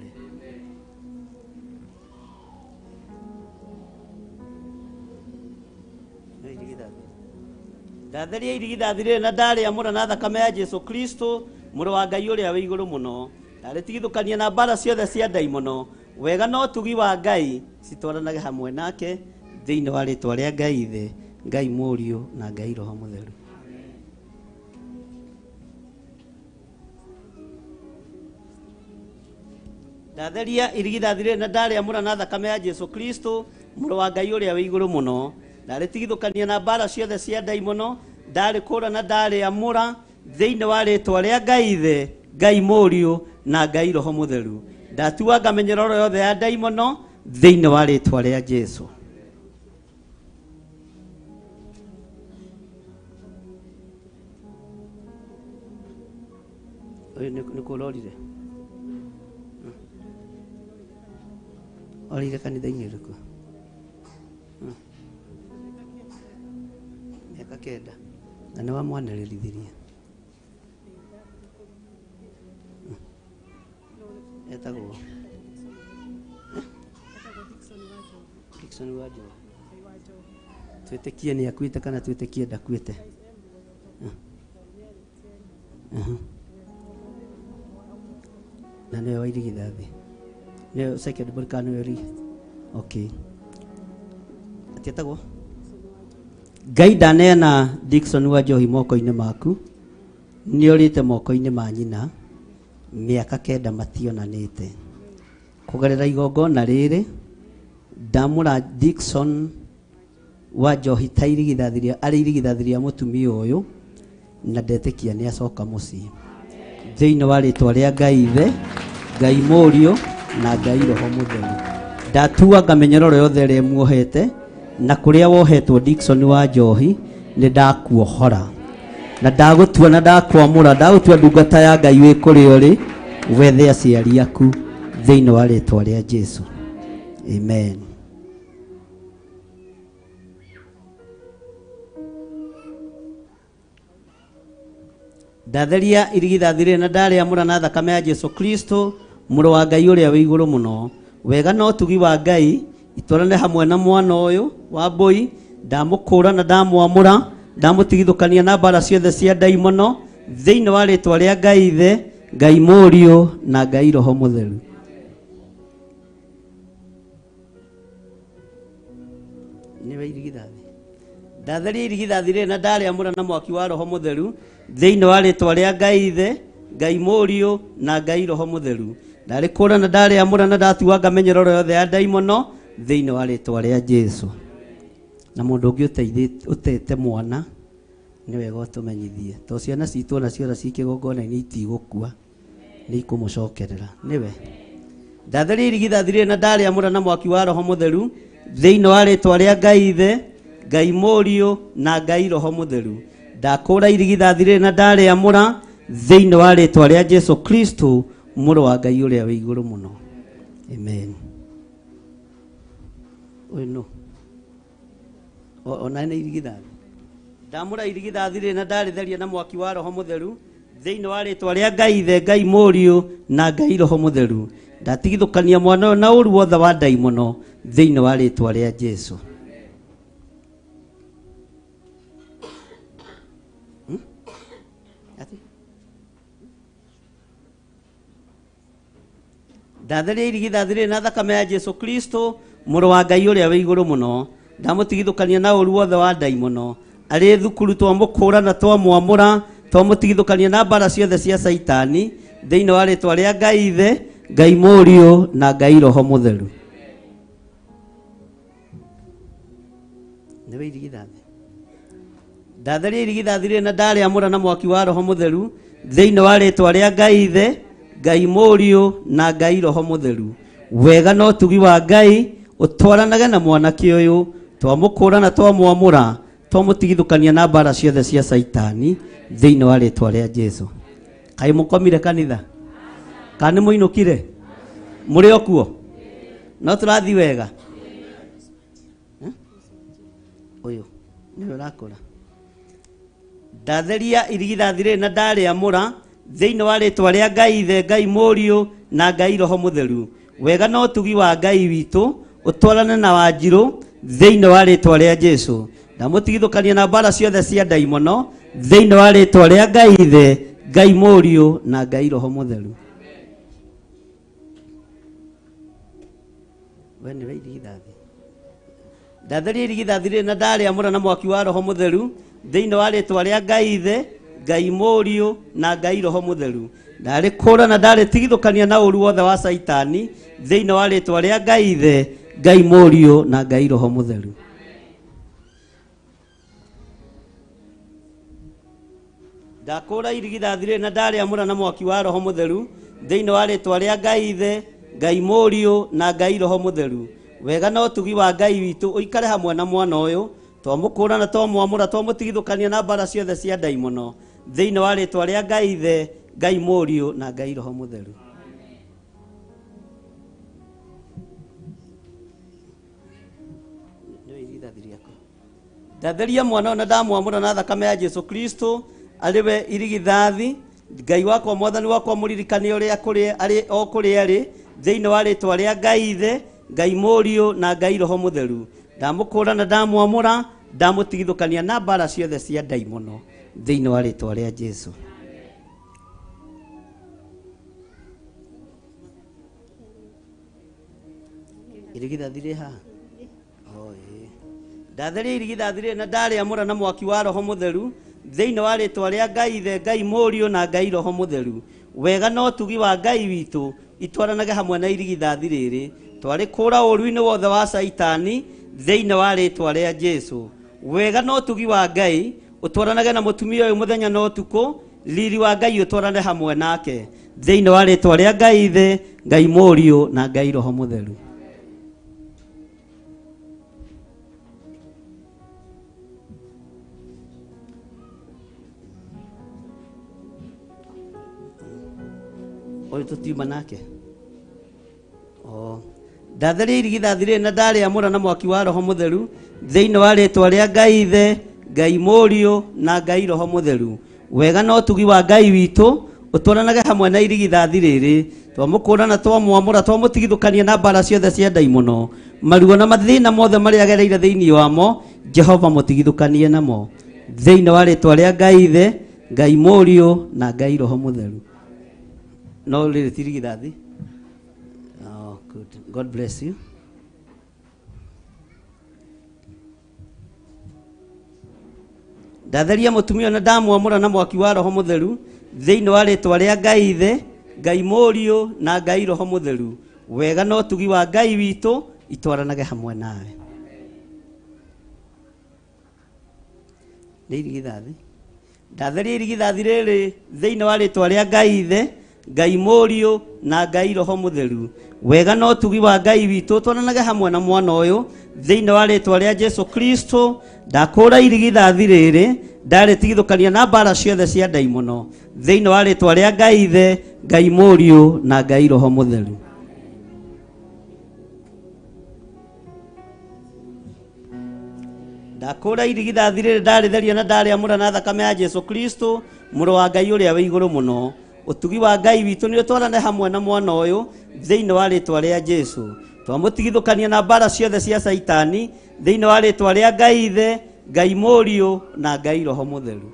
Ndatheria irigithathi rĩrĩ na ndarĩamũra na thakame ya Jesu Kristo, mũrũ wa Ngai ũrĩa wĩ igũrũ mũno. Ndarĩtigithũkania na mbara ciothe cia ndaimono. Wega na ũtugi wa Ngai citwaranage hamwe nake thĩinĩ wa rĩtwa rĩa Ngai Ithe, Ngai Mũriũ na Ngai Roho Mũtheru. Ndatheria irigithathi rĩrĩ na ndarĩamũra na thakame ya Jesu Kristo, mũrũ wa Ngai ũrĩa wĩ igũrũ mũno. Ndarĩtigithũkania na mbara ciothe cia ndaimono, ndarĩkũũra na ndarĩamũra thĩinĩ wa rĩtwa rĩa Ngai Ithe, Ngai Mũriũ na Ngai Roho Mũtheru. Ndatuanga mĩnyororo yothe ya ndaimono thĩinĩ wa rĩtwa rĩa Jesu. Ũyũ nĩ kũ ũrorire? Orire kanitha-inĩ ũrĩkũ? Mĩaka 9. Na nĩ wamwanĩrĩrithirie? Etagwo Dickson wa Njohi. Twĩtĩkie nĩ akuĩte kana twĩtĩkie ndakuĩte? Na nĩwe wa irigithathi? Nĩwe second born kana nĩwe irigithathi? Okay. Atĩ etagwo? Ngai ndaneana Dickson wa Njohi moko-inĩ maku, nĩorĩte moko-inĩ ma nyina, mĩaka 9 mationanĩte. Kũgerera igongona rĩrĩ, ndamũra Dickson wa Njohi ta irigithathi rĩa, arĩ irigithathi rĩa mũtumia ũyũ, na ndetĩkia nĩ acoka mũciĩ. Thĩinĩ wa rĩtwa rĩa Ngai Ithe, Ngai Mũriũ na Ngai Roho Mũtheru. Ndatuanga mĩnyororo yothe ĩrĩa ĩmuohete, na kũrĩa wohetwo Dickson wa Njohi, nĩ ndakuohora. Na ndagũtua na ndakwamũra, ndagũtua ndungata ya Ngai wĩ kũrĩa ũrĩ, wethe aciari aku thĩinĩ wa rĩtwa rĩa Jesu. Amen. Ndatheria irigithathi rĩrĩ na ndarĩamũra na thakame ya Jesu Kristo, mũrũ wa Ngai ũrĩa wĩ igũrũ mũno. Wega na ũtugi wa Ngai itwarane hamwe na mwana ũyũ wa mbũi, ndamũkũũra na ndamwamũra, ndamũtigithũkania na mbara ciothe cia ndaimono, thĩinĩ wa rĩtwa rĩa Ngai Ithe, Ngai Mũriũ na Ngai Roho Mũtheru. Nĩwe irigithathi. Ndatheria irigithathi rĩrĩ na ndarĩamũra na mwaki wa Roho Mũtheru, thĩinĩ wa rĩtwa rĩa Ngai Ithe, Ngai Mũriũ na Ngai Roho Mũtheru. Ndarĩkũũra na ndarĩamũra na ndatuanga mĩnyororo yothe ya ndaimono thĩinĩ wa rĩtwa rĩa Jesu. Na mũndũ ũngĩ ũtete mwana nĩ wega ũtũmenyithie, tondũ ciana citũ ona ciora ci kĩgongona-inĩ itigũkua, nĩ ikũmũcokerera. Nĩwe. Ndatheria irigithathi rĩrĩ na ndarĩamũra na mwaki wa Roho Mũtheru, thĩinĩ wa rĩtwa rĩa Ngai Ithe, Ngai Mũriũ na Ngai Roho Mũtheru. Ndakũũra irigithathi rĩrĩ na ndarĩamũra thĩinĩ wa rĩtwa rĩa Jesu Kristo, mũrũ wa Ngai ũrĩa wĩ igũrũ mũno. Amen. Ũyũ nũ? Ona nĩ irigithathi. Ndamũra irigithathi rĩrĩ na ndarĩtheria na mwaki wa Roho Mũtheru, thĩinĩ wa rĩtwa rĩa Ngai Ithe, Ngai Mũriũ na Ngai Roho Mũtheru. Ndatigithũkania mwana ũyũ na ũũru wothe wa ndaimono thĩinĩ wa rĩtwa rĩa Jesu. Ati? Ndatheria irigithathi rĩrĩ na thakame ya Jesu Kristo, mũrũ wa Ngai ũrĩa wĩ igũrũ mũno. Ndamũtigithũkania na ũũru wothe wa ndaimono. Arĩ thukuru twamũkũũra na twamwamũra, twamũtigithũkania na mbara ciothe cia Caitani, thĩinĩ wa rĩtwa rĩa Ngai Ithe, Ngai Mũriũ na Ngai Roho Mũtheru. Nĩwe irigithathi. Ndatheria irigithathi rĩrĩ na ndarĩamũra na mwaki wa Roho Mũtheru, thĩinĩ wa rĩtwa rĩa Ngai Ithe, Ngai Mũriũ na Ngai Roho Mũtheru. Wega na ũtugi wa Ngai ũtwaranage na mwanake ũyũ, twamũkũra na twamwamũra, twamũtigithũkania na mbara ciothe cia Caitani thĩinĩ wa rĩtwa rĩa Jesu. Kaĩ mũkomire kanitha? Kana nĩ mũinũkire? Mũrĩ o kuo? No tũrathiĩ wega? Ũyũ nĩwe ũrakũra. Ndatheria irigithathi rĩrĩ na ndarĩamũra thĩinĩ wa rĩtwa rĩa Ngai Ithe, Ngai Mũriũ na Ngai Roho Mũtheru. Wega na ũtugi wa Ngai witũ ũtwarane na Wanjirũ thĩinĩ wa rĩtwa rĩa Jesu. Ndamũtigithũkania na mbara ciothe cia ndaimono thĩinĩ wa rĩtwa rĩa Ngai Ithe, Ngai Mũriũ na Ngai Roho Mũtheru. We nĩwe irigithathi. Ndatheria irigithathi rĩrĩ na ndarĩamũra na mwaki wa Roho Mũtheru thĩinĩ wa rĩtwa rĩa Ngai Ithe, Ngai Mũriũ na Ngai Roho Mũtheru. Ndarĩkũra na ndarĩtigithũkania na ũru wothe wa Caitani thĩinĩ wa rĩtwa rĩa Ngai Ithe, Ngai Mũriũ na Ngai Roho Mũtheru. Ndakũra irigithathi rĩrĩ na ndarĩamũra na mwaki wa Roho Mũtheru thĩinĩ wa rĩtwa rĩa Ngai Ithe, Ngai Mũriũ na Ngai Roho Mũtheru. Wega na ũtugi wa Ngai witũ ũikare hamwe na mwana ũyũ, twamũkũra na twamwamũra, twamũtigithũkania na mbara ciothe cia ndaimono thĩinĩ wa rĩtwa rĩa Ngai Ithe, Ngai Mũriũ na Ngai Roho Mũtheru. Nĩwe irigithathi rĩakwa. Ndatheria mwana ũyũ na ndamwamũra na thakame ya Jesu Kristo arĩ we irigithathi. Ngai wakwa mwathani wakwa mũririkane ũrĩa kũrĩ arĩ o kũrĩa arĩ thĩinĩ wa rĩtwa rĩa Ngai Ithe, Ngai Mũriũ na Ngai Roho Mũtheru. Ndamũkũra na ndamwamũra, ndamũtigithũkania na mbara ciothe cia ndaimono thĩinĩ wa rĩtwa rĩa Jesu. Irigithathi rĩ haha? Oh, ĩĩ. Ndatheria irigithathi rĩrĩ na ndarĩamũra na mwaki wa Roho Mũtheru thĩinĩ wa rĩtwa rĩa Ngai Ithe, Ngai Mũriũ na Ngai Roho Mũtheru. Wega na ũtugi wa Ngai witũ itwaranage hamwe na irigithathi rĩrĩ, twarĩkũra ũru-inĩ wothe wa Caitani thĩinĩ wa rĩtwa rĩa Jesu. Wega na ũtugi wa Ngai ũtwaranage na mũtumia ũyũ mũthenya na ũtukũ, riri wa Ngai ũtwarane hamwe nake thĩinĩ wa rĩtwa rĩa Ngai Ithe, Ngai Mũriũ na Ngai Roho Mũtheru. Ũyũ tũtiuma nake. Oh. Ndatheria irigithathi rĩrĩ na ndarĩamũra na mwaki wa Roho Mũtheru thĩinĩ wa rĩtwa rĩa Ngai Ithe, Ngai Mũriũ na Ngai Roho Mũtheru. Wega na ũtugi wa Ngai witũ ũtwaranage hamwe na irigithathi rĩrĩ, twamũkũra na twamwamũra, twamũtigithũkania na mbara ciothe cia ndaimono, maruo na mathĩna mothe marĩa agereire thĩinĩ wamo, Jehova mũtigithũkanie namo thĩinĩ wa rĩtwa rĩa Ngai Ithe, Ngai Mũriũ na Ngai Roho Mũtheru. No rĩrĩ ti irigithathi. Oh, good. God bless you. Ndatheria mũtumia na ndamwamũra na mwaki wa Roho Mũtheru thĩinĩ wa rĩtwa rĩa Ngai Ithe, Ngai Mũriũ na Ngai Roho Mũtheru. Wega na ũtugi wa Ngai witũ itwaranage hamwe nawe. Nĩ irigithathi. Ndatheria irigithathi rĩrĩ thĩinĩ wa rĩtwa rĩa Ngai Ithe, Ngai Mũriũ na Ngai Roho Mũtheru. Wega na ũtugi wa Ngai witũ twaranage hamwe na mwana ũyũ thĩinĩ wa rĩtwa rĩa Jesu Kristo. Ndakũra irigithathi rĩrĩ ndarĩtigithũkania na mbara ciothe cia ndaimono thĩinĩ wa rĩtwa rĩa Ngai Ithe, Ngai Mũriũ na Ngai Roho Mũtheru. Ndakũra irigithathi rĩrĩ ndarĩtheria na ndarĩamũra na thakame ya Jesu Kristo mũrũ wa Ngai ũrĩa wĩ igũrũ mũno. Ũtugi wa Ngai witũ nĩ ũtwarane hamwe na mwana ũyũ thĩinĩ wa rĩtwa rĩa Jesu. Twamũtigithũkania na mbara ciothe cia Caitani thĩinĩ wa rĩtwa rĩa Ngai Ithe, Ngai Mũriũ na Ngai Roho Mũtheru.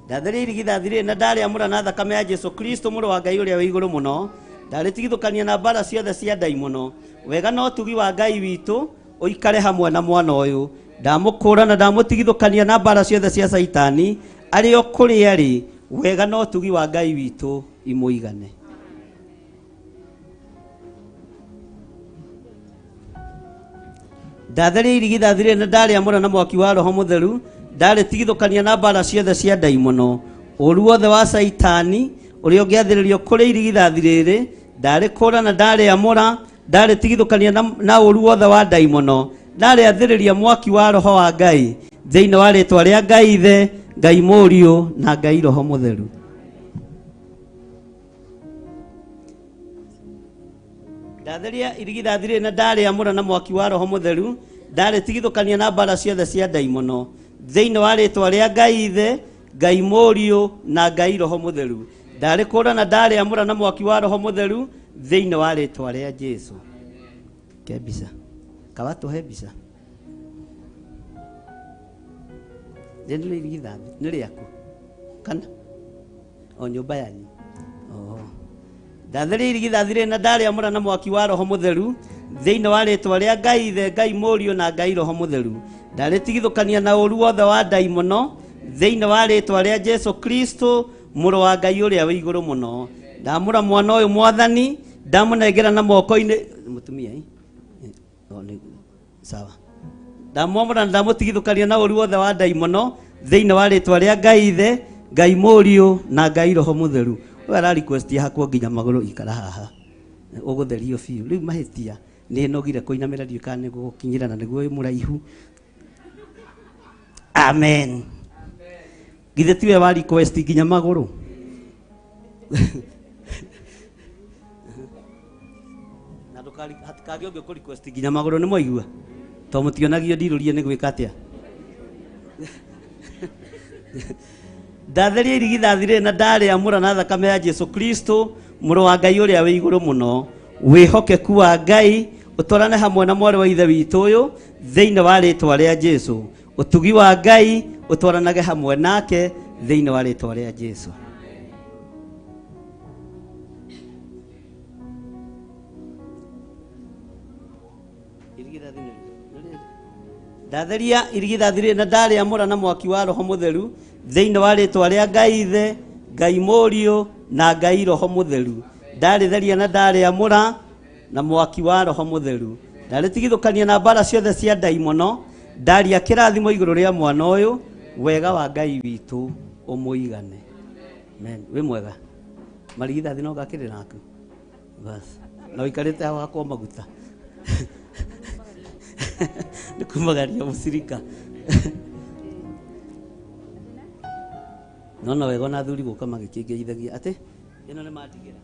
Ndatheria irigithathi rĩrĩ na ndarĩamũra na thakame ya Jesu Kristo mũrũ wa Ngai ũrĩa wĩ igũrũ mũno. Ndarĩtigithũkania na mbara ciothe cia ndaimono. Wega na ũtugi wa Ngai witũ ũikare hamwe na mwana ũyũ. Ndamũkũra na ndamũtigithũkania na mbara ciothe cia Caitani arĩ o kũrĩa arĩ. Wega na ũtugi wa Ngai witũ imũigane. Ndatheria irigithathi rĩrĩ na ndarĩamũra na mwaki wa Roho Mũtheru, ndarĩtigithũkania na mbara ciothe cia ndaimono, ũũru wothe wa Caitani ũrĩa ũngĩathĩrĩrio kũrĩ irigithathi rĩrĩ, ndarĩkũũra na ndarĩamũra, ndarĩtigithũkania na ũũru wothe wa ndaimono, ndarĩathĩrĩria mwaki wa Roho wa Ngai thĩinĩ wa rĩtwa rĩa Ngai Ithe, Ngai Mũriũ na Ngai Roho Mũtheru. Ndatheria irigithathi rĩrĩ na ndarĩamũra na mwaki wa Roho Mũtheru, ndarĩtigithũkania na mbara ciothe cia ndaimono thĩinĩ wa rĩtwa rĩa Ngai Ithe, Ngai Mũriũ na Ngai Roho Mũtheru. Ndarĩkũũra na ndarĩamũra na mwaki wa Roho Mũtheru thĩinĩ wa rĩtwa rĩa Jesũ. Ke mbica kawatũhe mbica. Rĩrĩ nĩ irigithathi nĩ rĩaku kana o nyũmba yanyu? Oho. Ndatheria irigithathi rĩrĩ na ndarĩamũra na mwaki wa Roho Mũtheru thĩinĩ wa rĩtwa rĩa Ngai Ithe, Ngai Mũriũ na Ngai Roho Mũtheru. Ndarĩtigithũkania na ũũru wothe wa ndaimono thĩinĩ wa rĩtwa rĩa Jesũ Kristo mũrũ wa Ngai ũrĩa wĩ igũrũ mũno. Ndamũra mwana ũyũ Mwathani, ndamũnengera na moko-inĩ mũtumia sawa. Ndamwamũra na ndamũtigithũkania na ũũru wothe wa ndaimono thĩinĩ wa rĩtwa rĩa Ngai Ithe, Ngai Mũriũ na Ngai Roho Mũtheru. Ũyũ ara request hakwo nginya magũrũ, ikara haha ũgũtherio biũ. Rĩu mahĩtia nĩ nogire kũinamĩra, ndiũĩ kana nĩ gũgũkinyĩra na nĩguo wĩ mũraihu. Amen. Githĩ tiwe wa request nginya magũrũ? Na ndũkari hatikagĩe ũngĩ ũkũ request nginya magũrũ, nĩ mwaigua? To mũtionagio ndirũrie nĩ gwĩka atĩa. Ndatheria irigithathi rĩrĩ na ndarĩamũra na thakame ya Jesũ Kristo mũrũ wa Ngai ũrĩa wĩ igũrũ mũno. Wĩhokeku wa Ngai ũtwarane hamwe na mwarĩ wa Ithe witũ ũyũ thĩinĩ wa rĩtwa rĩa Jesũ. Ũtugi wa Ngai ũtwaranage hamwe nake thĩinĩ wa rĩtwa rĩa Jesũ. Ndatheria irigithathi rĩrĩ na ndarĩamũra na mwaki wa Roho Mũtheru thĩinĩ wa rĩtwa rĩa Ngai Ithe, Ngai Mũriũ na Ngai Roho Mũtheru. Ndarĩtheria na ndarĩamũra na mwaki wa Roho Mũtheru. Ndarĩtigithũkania na mbara ciothe cia ndaimono, ndaria kĩrathimo igũrũ rĩa mwana ũyũ, wega wa Ngai witũ ũmũigane. Amen. Wĩ mwega? Marigithathi no ngakĩrĩ naku? Bas. Na ũikarĩte hau hakwo maguta. Nĩ kumagaria mũcirika. No no wega ona athuri gũka magĩkĩngeithagia atĩ ĩno nĩ mandigĩra.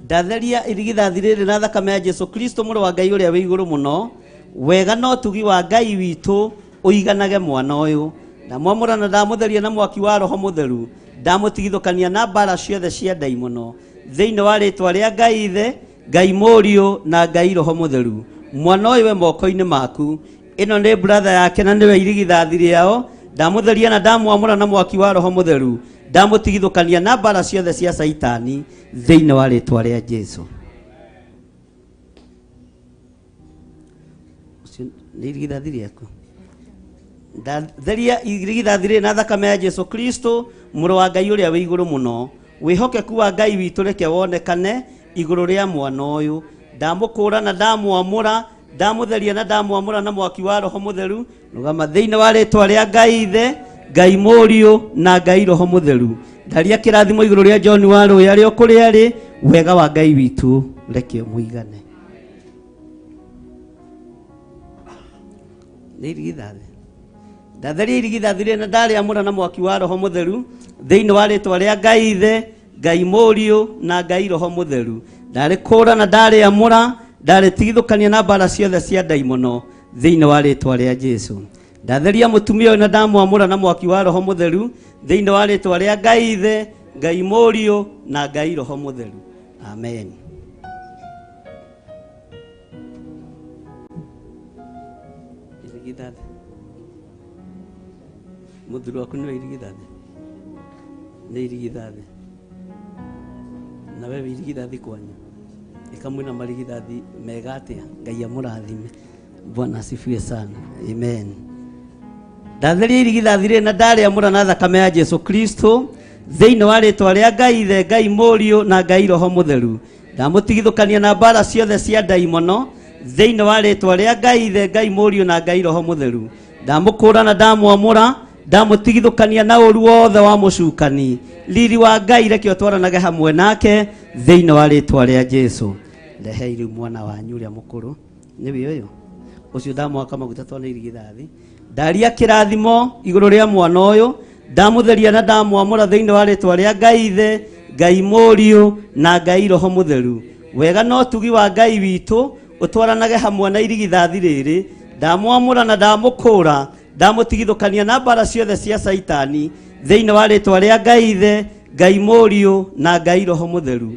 Ndatheria irigithathi rĩrĩ na thakame ya Jesũ Kristo mũrũ wa Ngai ũrĩa wĩ igũrũ mũno. Wega na ũtugi wa Ngai witũ ũiganage mwana ũyũ. Ndamwamũra na ndamũtheria na mwaki wa Roho Mũtheru. Ndamũtigithũkania na mbara ciothe cia ndaimono thĩinĩ wa rĩtwa rĩa Ngai Ithe, Ngai Mũriũ na Ngai Roho Mũtheru. Mwana ũyũ wĩ moko-inĩ maku. Ĩno nĩ brother yake na nĩwe irigithathi rĩao. Ndamũtheria na ndamwamũra na mwaki wa Roho Mũtheru. Ndamũtigithũkania na mbara ciothe cia Caitani thĩinĩ wa rĩtwa rĩa Jesũ. Ũcio nĩ irigithathi rĩaku. Ndatheria irigithathi rĩrĩ na thakame ya Jesũ Kristo mũrũ wa Ngai ũrĩa wĩ igũrũ mũno. Wĩhokeku wa Ngai witũ reke wonekane igũrũ rĩa mwana ũyũ. Ndamũkũũra na ndamwamũra, ndamũtheria na ndamwamũra na mwaki wa Roho Mũtheru. Rũgama thĩinĩ wa rĩtwa rĩa Ngai Ithe, Ngai Mũriũ na Ngai Roho Mũtheru. Ndaria kĩrathimo igũrũ rĩa John wa Rũĩ arĩ o kũrĩa arĩ, wega wa Ngai witũ reke ũmũigane. Nĩ irigithathi. Ndatheria irigithathi rĩrĩ na ndarĩamũra na mwaki wa Roho Mũtheru thĩinĩ wa rĩtwa rĩa Ngai Ithe, Ngai Mũriũ na Ngai Roho Mũtheru. Ndarĩkũũra na ndarĩamũra, ndarĩtigithũkania na mbara ciothe cia ndaimono thĩinĩ wa rĩtwa rĩa Jesũ. Ndatheria mũtumia ũyũ na ndamwamũra na mwaki wa Roho Mũtheru thĩinĩ wa rĩtwa rĩa Ngai Ithe, Ngai Mũriũ na Ngai Roho Mũtheru. Amen. Irigithathi. Mũthuri waku nĩwe irigithathi? Nĩ irigithathi. Na we wĩ irigithathi kwanyu? Ĩka mwĩna marigithathi mega atĩa? Ngai amũrathime. Bwana asifiwe sana. Amen. Ndatheria irigithathi rĩrĩ na ndarĩamũra na thakame ya Jesũ Kristo. Thĩinĩ wa rĩtwa rĩa Ngai Ithe, Ngai Mũriũ na Ngai Roho Mũtheru. Ndamũtigithũkania na mbara ciothe cia ndaimono thĩinĩ wa rĩtwa rĩa Ngai Ithe, Ngai Mũriũ na Ngai Roho Mũtheru. Ndamũkũra na ndamwamũra, ndamũtigithũkania na ũru wothe wa mũcukani. Riri wa Ngai reke ũtwaranage hamwe nake thĩinĩ wa rĩtwa rĩa Jesu. Rehei rĩu mwana wanyu ũrĩa mũkũrũ, nĩwe ũyũ ũcio ndamwaka maguta tondũ nĩ irigithathi. Ndaria kĩrathimo igũrũ rĩa mwana ũyũ, ndamũtheria na ndamwamũra thĩinĩ wa rĩtwa rĩa Ngai Ithe, Ngai Mũriũ na Ngai Roho Mũtheru. Wega na ũtugi wa Ngai witũ ũtwaranage hamwe na irigithathi rĩrĩ. Ndamwamũra na ndamũkũra, ndamũtigithũkania na mbara ciothe cia Caitani thĩinĩ wa rĩtwa rĩa Ngai Ithe, Ngai Mũriũ na Ngai Roho Mũtheru.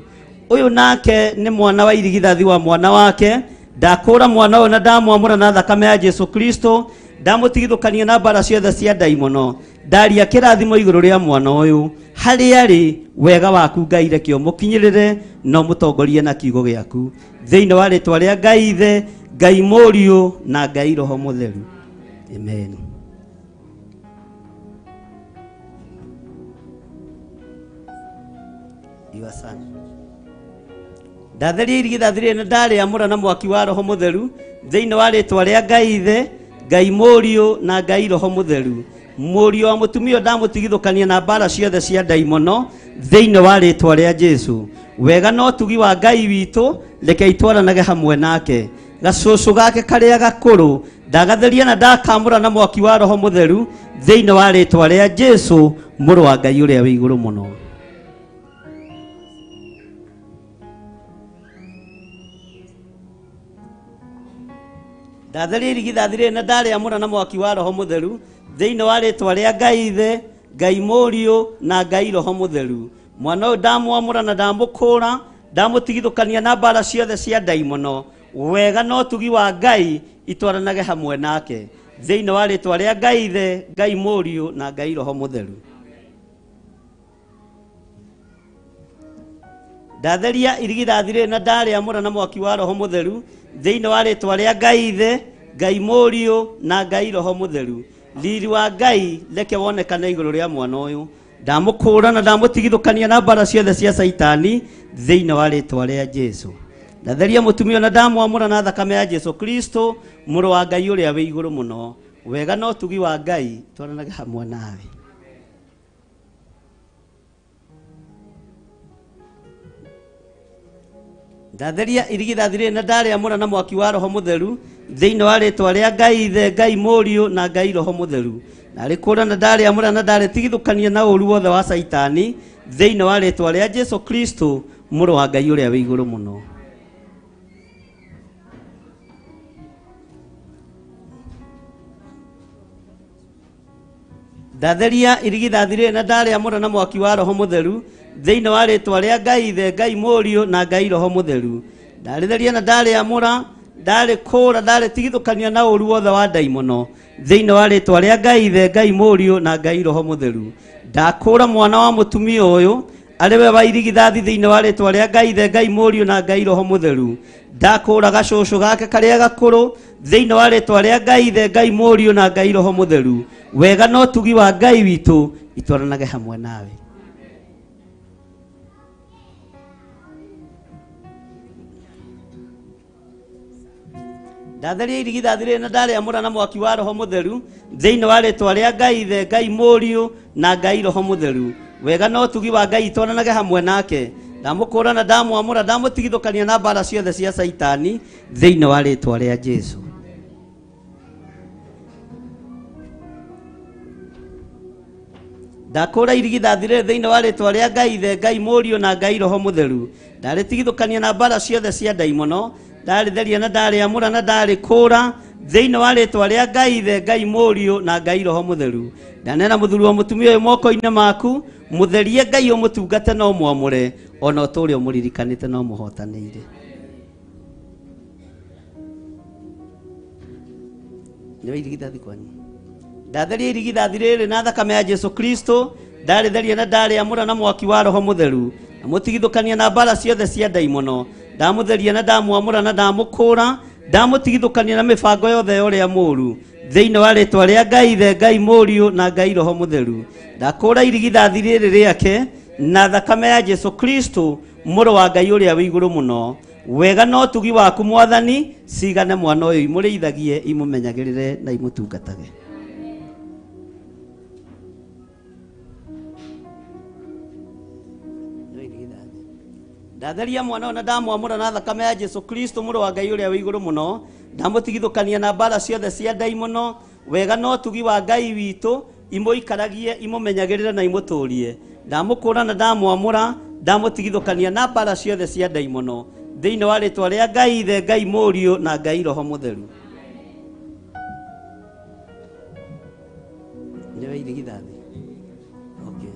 Ũyũ nake nĩ mwana wa irigithathi wa mwana wake. Ndakũra mwana ũyũ na ndamwamũra na thakame ya Jesu Kristo, ndamũtigithũkania na mbara ciothe cia ndaimono. Ndaria kĩrathimo igũrũ rĩa mwana ũyũ, harĩa arĩ wega waku Ngai reke ũmũkinyĩrĩre na ũmũtongorie na kiugo gĩaku thĩinĩ wa rĩtwa rĩa Ngai Ithe, Ngai Mũriũ na Ngai Roho Mũtheru. Amen. Your son. Ndatheria irigithathi rĩrĩ na ndarĩamũra na mwaki wa Roho Mũtheru thĩinĩ wa rĩtwa rĩa Ngai Ithe, Ngai Mũriũ na Ngai Roho Mũtheru. Mũriũ wa mũtumia ũyũ ndamũtigithũkania na mbara ciothe cia ndaimono thĩinĩ wa rĩtwa rĩa Jesu. Wega na ũtugi wa Ngai witũ reke itwaranage hamwe nake. Gacũcũ gake karĩa gakũrũ ndagatheria na ndakamũra na mwaki wa Roho Mũtheru thĩinĩ wa rĩtwa rĩa Jesu mũrũ wa Ngai ũrĩa wĩ igũrũ mũno. Ndatheria irigithathi rĩrĩ na ndarĩamũra na mwaki wa Roho Mũtheru thĩinĩ wa rĩtwa rĩa Ngai Ithe, Ngai Mũriũ na Ngai Roho Mũtheru. Mwana ũyũ ndamwamũra na ndamũkũra, ndamũtigithũkania na mbara ciothe cia ndaimono. Wega na ũtugi wa Ngai itwaranage hamwe nake thĩinĩ wa rĩtwa rĩa Ngai Ithe, Ngai Mũriũ na Ngai Roho Mũtheru. Ndatheria irigithathi rĩrĩ na ndarĩamũra na mwaki wa Roho Mũtheru thĩinĩ wa rĩtwa rĩa Ngai Ithe, Ngai Mũriũ na Ngai Roho Mũtheru. Riri wa Ngai reke wonekane igũrũ rĩa mwana ũyũ. Ndamũkũra na ndamũtigithũkania na mbara ciothe cia Caitani thĩinĩ wa rĩtwa rĩa Jesu. Ndatheria mũtumia na ndamwamũra na thakame ya Jesu Kristo mũrũ wa Ngai ũrĩa wĩ igũrũ mũno. Wega na ũtugi wa Ngai twaranage hamwe nawe. Ndatheria irigithathi rĩrĩ na ndarĩamũra na mwaki wa Roho Mũtheru thĩinĩ wa rĩtwa rĩa Ngai Ithe, Ngai Mũriũ na Ngai Roho Mũtheru. Ndarĩkũra na ndarĩamũra na ndarĩtigithũkania na ũru wothe wa Caitani thĩinĩ wa rĩtwa rĩa Jesu Kristo mũrũ wa Ngai ũrĩa wĩ igũrũ mũno. Ndatheria irigithathi rĩrĩ na ndarĩamũra na mwaki wa Roho Mũtheru thĩinĩ wa rĩtwa rĩa Ngai Ithe, Ngai Mũriũ na Ngai Roho Mũtheru. Ndarĩtheria na ndarĩamũra, ndarĩkũra, ndarĩtigithũkania na ũru wothe wa ndaimono thĩinĩ wa rĩtwa rĩa Ngai Ithe, Ngai Mũriũ na Ngai Roho Mũtheru. Ndakũra mwana wa mũtumia ũyũ arĩ we wa irigithathi thĩinĩ wa rĩtwa rĩa Ngai Ithe, Ngai Mũriũ na Ngai Roho Mũtheru. Ndakũra gacũcũ gake karĩa gakũrũ thĩinĩ wa rĩtwa rĩa Ngai Ithe, Ngai Mũriũ na Ngai Roho Mũtheru. Wega na ũtugi wa Ngai witũ itwaranage hamwe nawe. Ndatheria irigithathi rĩrĩ na ndarĩamũra na mwaki wa Roho Mũtheru thĩinĩ wa rĩtwa rĩa Ngai Ithe, Ngai Mũriũ na Ngai Roho Mũtheru. Wega na ũtugi wa Ngai itwaranage hamwe nake. Ndamũkũra na ndamwamũra, ndamũtigithũkania na mbara ciothe cia Caitani thĩinĩ wa rĩtwa rĩa Jesu. Ndakũra irigithathi rĩrĩ thĩinĩ wa rĩtwa rĩa Ngai Ithe, Ngai Mũriũ na Ngai Roho Mũtheru. Ndarĩtigithũkania na mbara ciothe cia ndaimono, ndarĩtheria na ndarĩamũra na ndarĩkũra thĩinĩ wa rĩtwa rĩa Ngai Ithe, Ngai Mũriũ na Ngai Roho Mũtheru. Ndanena mũthuri wa mũtumia ũyũ moko-inĩ maku, mũtherie Ngai ũmũtungate na ũmwamũre, ona ũtũũre ũmũririkanĩte na ũmũhotanĩire. Nĩwe irigithathi kwanyu. Ndatheria irigithathi rĩrĩ na thakame ya Jesu Kristo, ndarĩtheria na ndarĩamũra na mwaki wa Roho Mũtheru, na mũtigithũkania na mbara ciothe cia ndaimono. Ndamũtheria na ndamwamũra na ndamũkũra, ndamũtigithũkania na mĩbango yothe ya ũrĩa mũũru Thĩinĩ wa rĩtwa rĩa Ngai Ithe, Ngai Mũriũ na Ngai Roho Mũtheru, ndakũra irigithathi rĩrĩ rĩake na thakame ya Jesu Kristo mũrũ wa Ngai ũrĩa wĩ igũrũ mũno. Wega na ũtugi waku Mwathani cigane mwana ũyũ, imũrĩithagie, imũmenyagĩrĩre na imũtungatage. Ndatheria mwana ũyũ na ndamwamũra na thakame ya Jesu Kristo mũrũ wa Ngai ũrĩa wĩ igũrũ mũno. Ndamũtigithũkania na mbara ciothe cia ndaimono. Wega na ũtugi wa Ngai witũ imũikaragie, imũmenyagĩrĩre na imũtũrie. Ndamũkũra na ndamwamũra, ndamũtigithũkania na mbara ciothe cia ndaimono. Thĩinĩ wa rĩtwa rĩa Ngai Ithe, Ngai Mũriũ na Ngai Roho Mũtheru. Nĩwe irigithathi. Okay.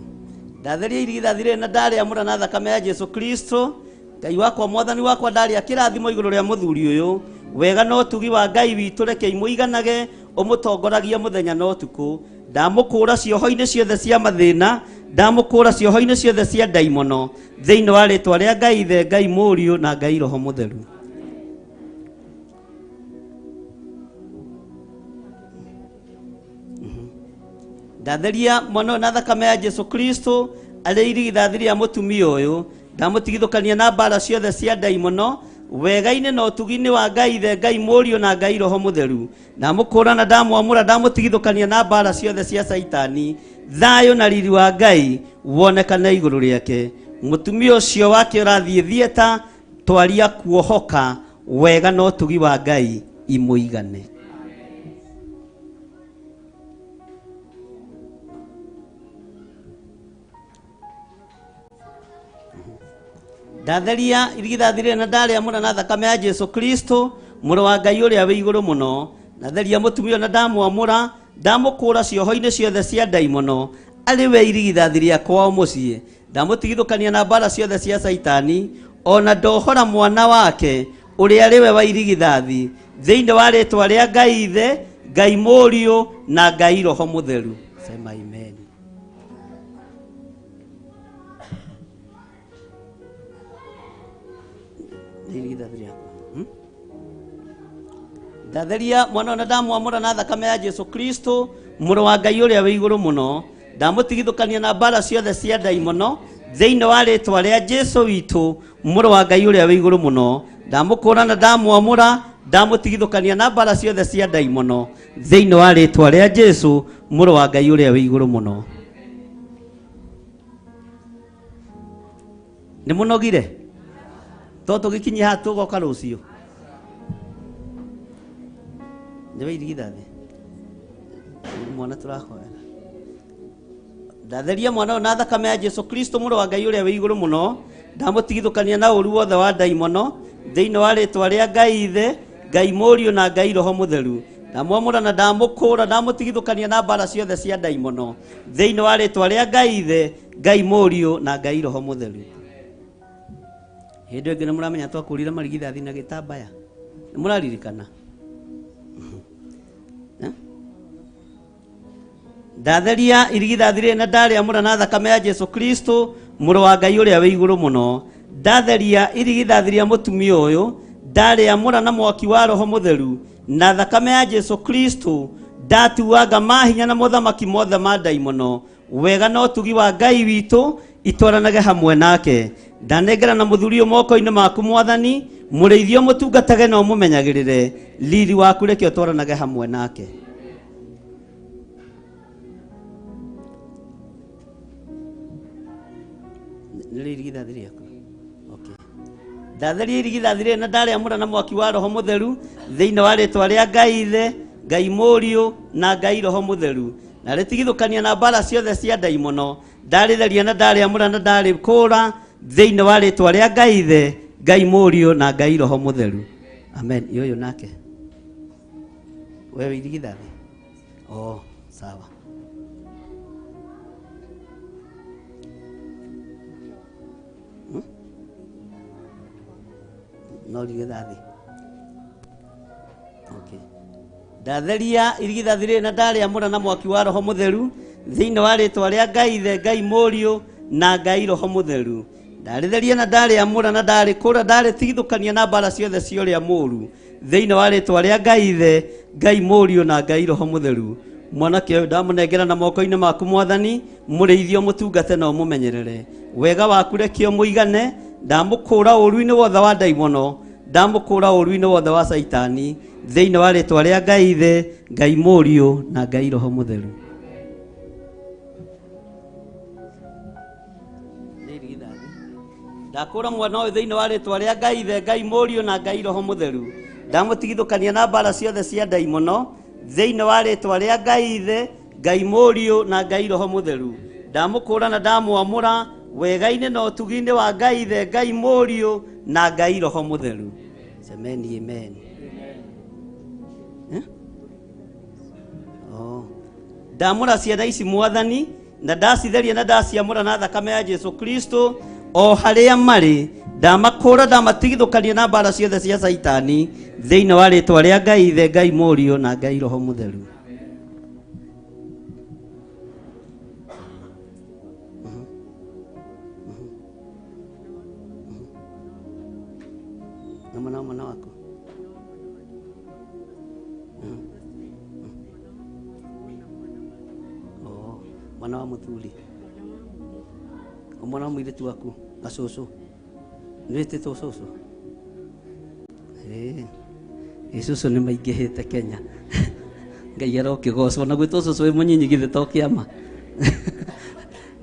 Ndatheria irigithathi rĩrĩ na ndarĩamũra na thakame ya Jesu Kristo Ngai wakwa Mwathani wakwa, ndarĩa kĩrathimo igũrũ rĩa mũthuri ũyũ. Wega na ũtugi wa Ngai witũ reke imũiganage, ũmũtongoragie mũthenya na ũtukũ. Ndamũkũra cioho-inĩ ciothe cia mathĩna, ndamũkũra cioho-inĩ ciothe cia ndaimono. Thĩinĩ wa rĩtwa rĩa Ngai Ithe, Ngai Mũriũ na Ngai Roho Mũtheru. Ndatheria mwana ũyũ na thakame ya Jesu Kristo arĩ irigithathi rĩa mũtumia ũyũ. Ndamũtigithũkania na mbara ciothe cia ndaimono. Wega-inĩ na ũtugi-inĩ wa Ngai Ithe, Ngai Mũriũ na Ngai Roho Mũtheru. Ndamũkũra na ndamwamũra, ndamũtigithũkania na mbara ciothe cia Caitani. Thayũ na riri wa Ngai wonekane igũrũ rĩake. Mũtumia ũcio wake ũrathiĩ thieta, twaria kuohoka, wega na ũtugi wa Ngai imũigane. Ndatheria irigithathi rĩrĩ na ndarĩamũra na thakame ya Jesu Kristo mũrũ wa Ngai ũrĩa wĩ igũrũ mũno. Ndatheria mũtumia ũyũ na ndamwamũra, ndamũkũra cioho-inĩ ciothe cia ndaimono arĩ we irigithathi rĩa kwao mũciĩ. Ndamũtigithũkania na mbara ciothe cia Caitani, ona ndohora mwana wake ũrĩa arĩ we wa irigithathi. Thĩinĩ wa rĩtwa rĩa Ngai Ithe, Ngai Mũriũ na Ngai Roho Mũtheru. Sema amen. Irigithathi rĩakwa. Ndatheria mwana ũyũ na ndamwamũra na thakame ya Jesu Kristo mũrũ wa Ngai ũrĩa wĩ igũrũ mũno. Ndamũtigithũkania na mbara ciothe cia ndaimono. Thĩinĩ wa rĩtwa rĩa Jesu witũ mũrũ wa Ngai ũrĩa wĩ igũrũ mũno. Ndamũkũra na ndamwamũra, ndamũtigithũkania na mbara ciothe cia ndaimono. Thĩinĩ wa rĩtwa rĩa Jesu mũrũ wa Ngai ũrĩa wĩ igũrũ mũno. Nĩ mũnogire? To tũgĩkinyie haha tũgoka rũciũ. Nĩwe irigithathi. Mwana tũrahoera. Ndatheria mwana ũyũ na thakame ya Jesu Kristo mũrũ wa Ngai ũrĩa wĩ igũrũ mũno. Ndamũtigithũkania na ũru wothe wa ndaimono. Thĩinĩ wa rĩtwa rĩa Ngai Ithe, Ngai Mũriũ na Ngai Roho Mũtheru. Ndamwamũra na ndamũkũra, ndamũtigithũkania na mbara ciothe cia ndaimono. Thĩinĩ wa rĩtwa rĩa Ngai Ithe, Ngai Mũriũ na Ngai Roho Mũtheru. Hĩndĩ ĩngĩ nĩ mũramenya twakũrire marigithathi na gĩtambaya. Nĩ mũraririkana? Ndatheria irigithathi rĩrĩ na ndarĩamũra na thakame ya Jesu Kristo mũrũ wa Ngai ũrĩa wĩ igũrũ mũno. Ndatheria irigithathi rĩa mũtumia ũyũ, ndarĩamũra na mwaki wa Roho Mũtheru na thakame ya Jesu Kristo. Ndatuanga mahinya na mothamaki mothe ma ndaimono. Wega na ũtugi wa Ngai witũ itwaranage hamwe nake. Ndanengera na mũthuri ũyũ moko-inĩ maku Mwathani, mũrĩithio mũtungatage na ũmũmenyagĩrĩre. Riri waku reke ũtwaranage hamwe nake. Nĩ irigithathi rĩaku. Okay. Ndatheria irigithathi rĩrĩ na ndarĩamũra na mwaki wa Roho Mũtheru thĩinĩ wa rĩtwa rĩa Ngai Ithe, Ngai Mũriũ na Ngai Roho Mũtheru. Na rĩtigithũkania na mbara ciothe cia ndaimono. Ndarĩtheria na ndarĩamũra na ndarĩkũra thĩinĩ wa rĩtwa rĩa Ngai Ithe, Ngai Mũriũ na Ngai Roho Mũtheru. Amen. Ũyũ nake. Wewe irigithathi. Oh, sawa. No irigithathi. Okay. Ndatheria irigithathi rĩrĩ na ndarĩamũra na mwaki wa Roho Mũtheru thĩinĩ wa rĩtwa rĩa Ngai Ithe, Ngai Mũriũ na Ngai Roho Mũtheru. Ndarĩtheria na ndarĩamũra na ndarĩkũra, ndarĩtigithũkania na mbara ciothe cia ũrĩa mũũru. Thĩinĩ wa rĩtwa rĩa Ngai Ithe, Ngai Mũriũ na Ngai Roho Mũtheru. Mwanake ũyũ ndamũnengera na moko-inĩ maku mwathani, mũrĩithio mũtungate na ũmũmenyerere. Wega waku reke ũmũigane, ndamũkũra ũũru-inĩ wothe wa ndaimono, ndamũkũra ũũru-inĩ wothe wa Caitani, thĩinĩ wa rĩtwa rĩa Ngai Ithe, Ngai Mũriũ na Ngai Roho Mũtheru. Ndakũra mwana ũyũ thĩinĩ wa rĩtwa rĩa Ngai Ithe, Ngai Mũriũ na Ngai Roho Mũtheru. Ndamũtigithũkania na mbara ciothe cia ndaimono, thĩinĩ wa rĩtwa rĩa Ngai Ithe, Ngai Mũriũ na Ngai Roho Mũtheru. Ndamũkũra na ndamwamũra wega-inĩ na ũtugi-inĩ wa Ngai Ithe, Ngai Mũriũ na Ngai Roho Mũtheru. Semeni amen. Eh? Oh. Ndamũra ciana ici mwathani, na ndacitheria na ndaciamũra na thakame ya Jesu Kristo o harĩa marĩ, ndamakũra ndamatigithũkania na mbara ciothe cia Caitani, thĩinĩ wa rĩtwa rĩa Ngai Ithe, Ngai Mũriũ na Ngai Roho Mũtheru. Na mwana wa mwana waku. Oh, mwana wa mũthuri. Mwana wa mũirĩtu waku na cũcũ. Nĩwĩtĩtwo cũcũ? Ĩĩ cũcũ nĩ maingĩhĩte Kenya. Ngai arokĩgocwo na gwĩtwo cũcũ wĩ mũnyinyi githĩ to kĩama.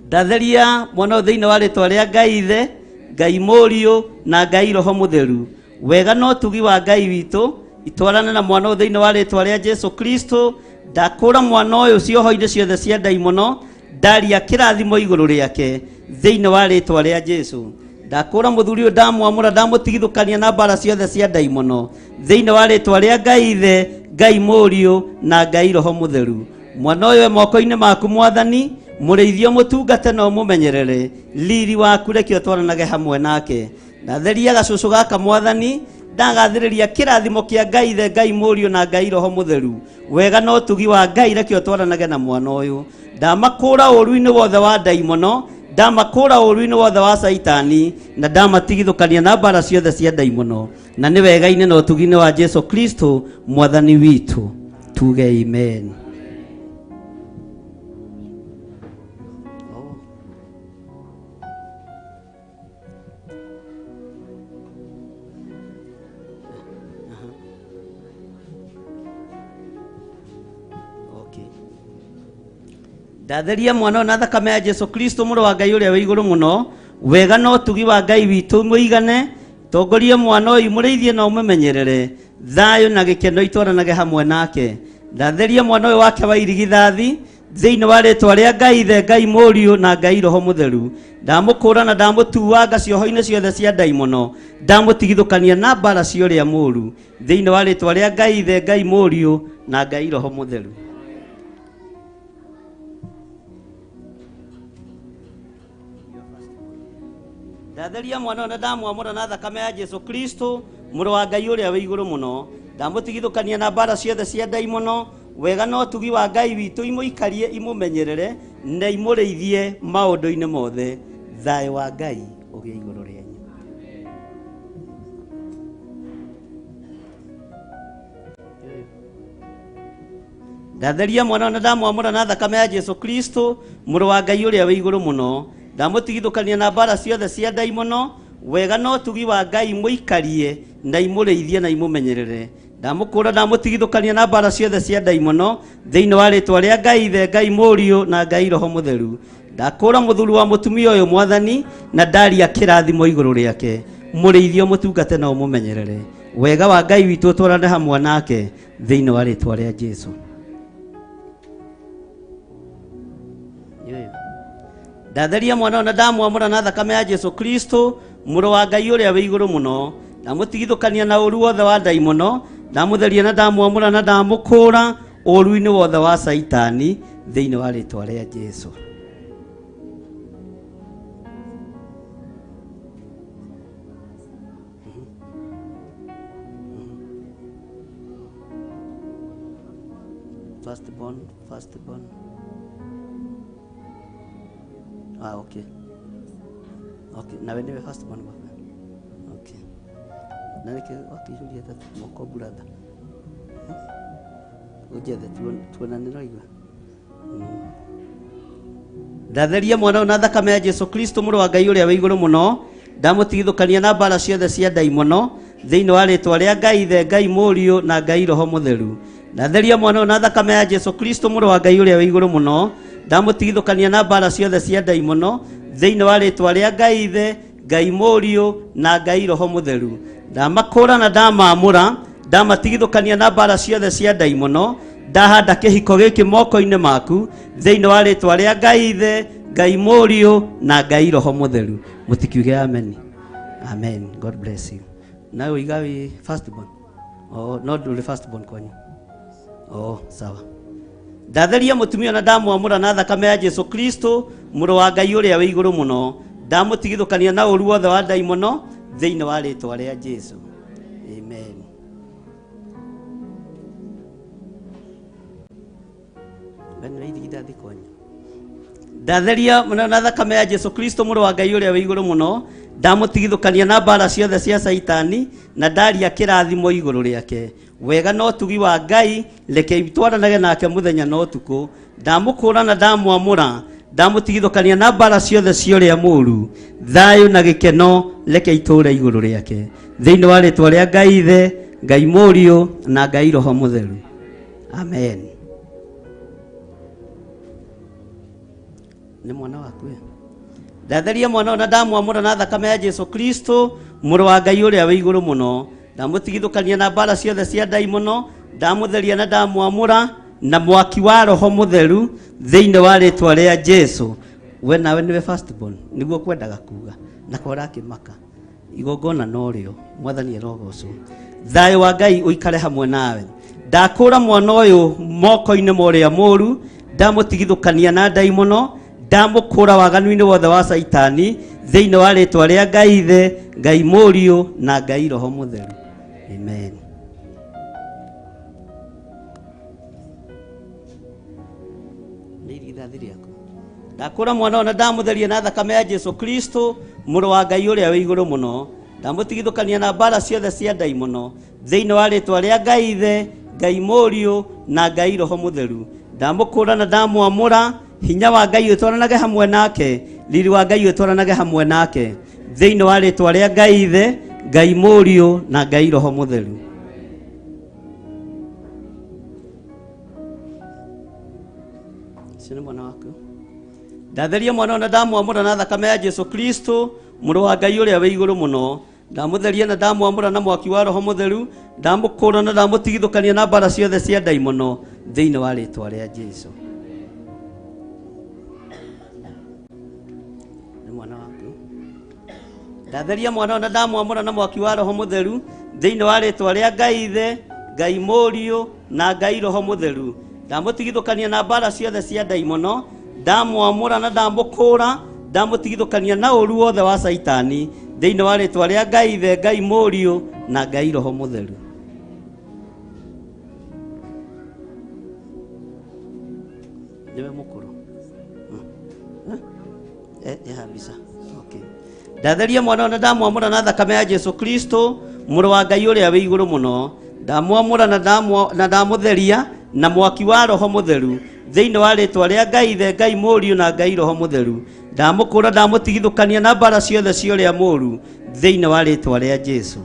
Ndatheria mwana ũyũ thĩinĩ wa rĩtwa rĩa Ngai Ithe, Ngai Mũriũ na Ngai Roho Mũtheru. Wega na ũtugi wa Ngai witũ itwarane na mwana ũyũ thĩinĩ wa rĩtwa rĩa Jesu Kristo. Ndakũra mwana ũyũ cioho-inĩ ciothe cia ndaimono, ndaria kĩrathimo igũrũ rĩake thĩinĩ wa rĩtwa rĩa Jesu. Ndakũra mũthuri ũyũ ndamwamũra ndamũtigithũkania na mbara ciothe cia ndaimono thĩinĩ wa rĩtwa rĩa Ngai Ithe, Ngai Mũriũ na Ngai Roho Mũtheru. Mwana ũyũ e moko-inĩ maku mwathani, mũrĩithio mũtungate na ũmũmenyerere, riri waku reke ũtwaranage hamwe nake. Ndatheria gacũcũ gaka mwathani, ndagathĩrĩria kĩrathimo kĩa Ngai Ithe, Ngai Mũriũ na Ngai Roho Mũtheru. Wega na ũtugi wa Ngai reke ũtwaranage na mwana ũyũ. Ndamakũra ũũru-inĩ wothe wa ndaimono, ndamakũra ũũru-inĩ wothe wa Caitani, na ndamatigithũkania na mbara ciothe cia ndaimono. Na nĩ wega-inĩ na ũtugi-inĩ wa Jesu Kristo mwathani witũ. Tuge amen. Ndatheria mwana ũyũ na thakame ya Jesu Kristo mũrũ wa Ngai ũrĩa wĩ igũrũ mũno, wega na ũtugi wa Ngai witũ mũigane, tongorie mwana ũyũ mũrĩithie na ũmũmenyerere, thayũ na gĩkeno itwaranage hamwe nake. Ndatheria mwana ũyũ wake wa irigithathi thĩinĩ wa rĩtwa rĩa Ngai Ithe, Ngai Mũriũ na Ngai Roho Mũtheru. Ndamũkũra na ndamũtuanga cioho-inĩ ciothe cia ndaimono, ndamũtigithũkania na mbara cia ũrĩa mũũru thĩinĩ wa rĩtwa rĩa Ngai Ithe, Ngai Mũriũ na Ngai Roho Mũtheru. Ndatheria mwana ũyũ na ndamwamũra na thakame ya Jesu Kristo mũrũ wa Ngai ũrĩa wĩ igũrũ mũno, ndamũtigithũkania na mbara ciothe cia ndaimono, wega na ũtugi wa Ngai witũ imũikarie imũmenyerere na imũrĩithie maũndũ-inĩ mothe. Thayũ wa Ngai ũgĩe igũrũ rĩanyu. Ndatheria mwana ũyũ na ndamwamũra na thakame ya Jesu Kristo mũrũ wa Ngai ũrĩa wĩ igũrũ mũno, ndamũtigithũkania na mbara ciothe cia ndaimono, wega na ũtugi wa Ngai mũikarie na imũrĩithie na imũmenyerere. Ndamũkũra ndamũtigithũkania na mbara ciothe cia ndaimono thĩinĩ wa rĩtwa rĩa Ngai Ithe, Ngai Mũriũ na Ngai Roho Mũtheru. Ndakũra mũthuri wa mũtumia ũyũ mwathani, na ndaria kĩrathimo igũrũ rĩake, mũrĩithio mũtungate na ũmũmenyerere. Wega wa Ngai witũ ũtwarane hamwe nake thĩinĩ wa rĩtwa rĩa Jesu. Ndatheria mwana ũyũ na ndamwamũra na thakame ya Jesu Kristo mũrũ wa Ngai ũrĩa wĩ igũrũ mũno, ndamũtigithũkania na ũũru wothe wa ndaimono, ndamũtheria na ndamwamũra na ndamũkũra ũũru-inĩ wothe wa Caitani thĩinĩ wa rĩtwa rĩa Jesu. First born, first born. Ah, okay. Okay, nawe niwe first born baba. Okay. Na nĩkĩ wakĩihũria ta moko brother? Ũnjethe tuonane no igua. Ndatheria mwana ũyũ na thakame ya Jesu Kristo, mũrũ wa Ngai ũrĩa wĩ igũrũ mũno. Ndamũtigithũkania na mbara ciothe cia ndaimono thĩinĩ wa rĩtwa rĩa Ngai Ithe, Ngai Mũriũ na Ngai Roho Mũtheru. Ndatheria mwana ũyũ na thakame ya Jesu Kristo, mũrũ wa Ngai ũrĩa wĩ igũrũ mũno. Ndamũtigithũkania na mbara ciothe cia ndaimono thĩinĩ wa rĩtwa rĩa Ngai Ithe, Ngai Mũriũ na Ngai Roho Mũtheru. Ndamakũra na ndamamũra, ndamatigithũkania na mbara ciothe cia ndaimono. Ndahanda kĩhiko gĩkĩ moko-inĩ maku thĩinĩ wa rĩtwa rĩa Ngai Ithe, Ngai Mũriũ na Ngai Roho Mũtheru. Mũtikiuge amen. Amen. God bless you. Nawe ũiga wĩ first born? Oh, no ndũrĩ first born kwanyu? Oh, sawa. Ndatheria mũtumia na ndamwamũra na thakame ya Jesu Kristo, mũrũ wa Ngai ũrĩa wĩ igũrũ mũno. Ndamũtigithũkania na ũru wothe wa ndaimono thĩinĩ wa rĩtwa rĩa Jesu. Amen. Beno irigithathi kwanyu. Ndatheria mũno na thakame ya Jesu Kristo, mũrũ wa Ngai ũrĩa wĩ igũrũ mũno. Ndamũtigithũkania na mbara ciothe cia Caitani na ndaria kĩrathimo igũrũ rĩake. Wega na ũtugi wa Ngai reke itwaranage nake mũthenya na ũtukũ. Ndamũkũra na ndamwamũra, ndamũtigithũkania na mbara ciothe cia ũrĩa mũũru. Thayũ na gĩkeno reke itũũre igũrũ rĩake thĩinĩ wa rĩtwa rĩa Ngai Ithe, Ngai Mũriũ na Ngai Roho Mũtheru. Amen. Nĩ mwana waku ĩ? Ndatheria mwana ũyũ na ndamwamũra na thakame ya Jesu Kristo, mũrũ wa Ngai ũrĩa wĩ igũrũ mũno. Ndamũtigithũkania na mbara ciothe cia ndaimono. Ndamũtheria na ndamwamũra na mwaki wa Roho Mũtheru thĩinĩ wa rĩtwa rĩa Jesu. We nawe nĩwe first born, nĩguo kwendaga kuga na kwa ũrakĩmaka igongona norĩo. Mwathani arogocwo. Thayũ wa Ngai ũikare hamwe nawe. Ndakũra mwana ũyũ moko-inĩ ma ũrĩa mũũru, ndamũtigithũkania na ndaimono, ndamũkũra waganu-inĩ wothe wa Caitani thĩinĩ wa rĩtwa rĩa Ngai Ithe, Ngai Mũriũ na Ngai Roho Mũtheru. Amen. Nĩ irigithathi rĩaku. Ndakũra mwana ũyũ na ndamũtheria na thakame ya Jesu Kristo, mũrũ wa Ngai ũrĩa wĩ igũrũ mũno. Ndamũtigithũkania na mbara ciothe cia ndaimono thĩinĩ wa rĩtwa rĩa Ngai Ithe, Ngai Mũriũ na Ngai Roho Mũtheru. Ndamũkũra na ndamwamũra. Hinya wa Ngai ũtwaranage hamwe nake, riri wa Ngai ũtwaranage hamwe nake thĩinĩ wa rĩtwa rĩa Ngai Ithe, Ngai Mũriũ na Ngai Roho Mũtheru. Ũcio nĩ mwana waku. Ndatheria mwana ũyũ na ndamwamũra na thakame ya Jesu Kristo, mũrũ wa Ngai ũrĩa wĩ igũrũ mũno. Ndamũtheria na ndamwamũra na mwaki wa Roho Mũtheru. Ndamũkũra na ndamũtigithũkania na mbara ciothe cia ndaimono thĩinĩ wa rĩtwa rĩa Jesu. Nĩ mwana waku. Ndatheria mwana ũyũ na ndamwamũra na mwaki wa Roho Mũtheru thĩinĩ wa rĩtwa rĩa Ngai Ithe, Ngai Mũriũ na Ngai Roho Mũtheru. Ndamũtigithũkania na mbara ciothe cia ndaimono. Ndamwamũra na ndamũkũra, ndamũtigithũkania na ũru wothe wa Caitani thĩinĩ wa rĩtwa rĩa Ngai Ithe, Ngai Mũriũ na Ngai Roho Mũtheru. Nĩwe mũkũrũ? Eh, mbica. Okay. Ndatheria mwana ũyũ na ndamwamũra na thakame ya Jesu Kristo, mũrũ wa Ngai ũrĩa wĩ igũrũ mũno. Ndamwamũra na ndamũtheria na mwaki wa Roho Mũtheru thĩinĩ wa rĩtwa rĩa Ngai Ithe, Ngai Mũriũ na Ngai Roho Mũtheru. Ndamũkũra, ndamũtigithũkania na mbara ciothe cia ũrĩa mũũru thĩinĩ wa rĩtwa rĩa Jesu.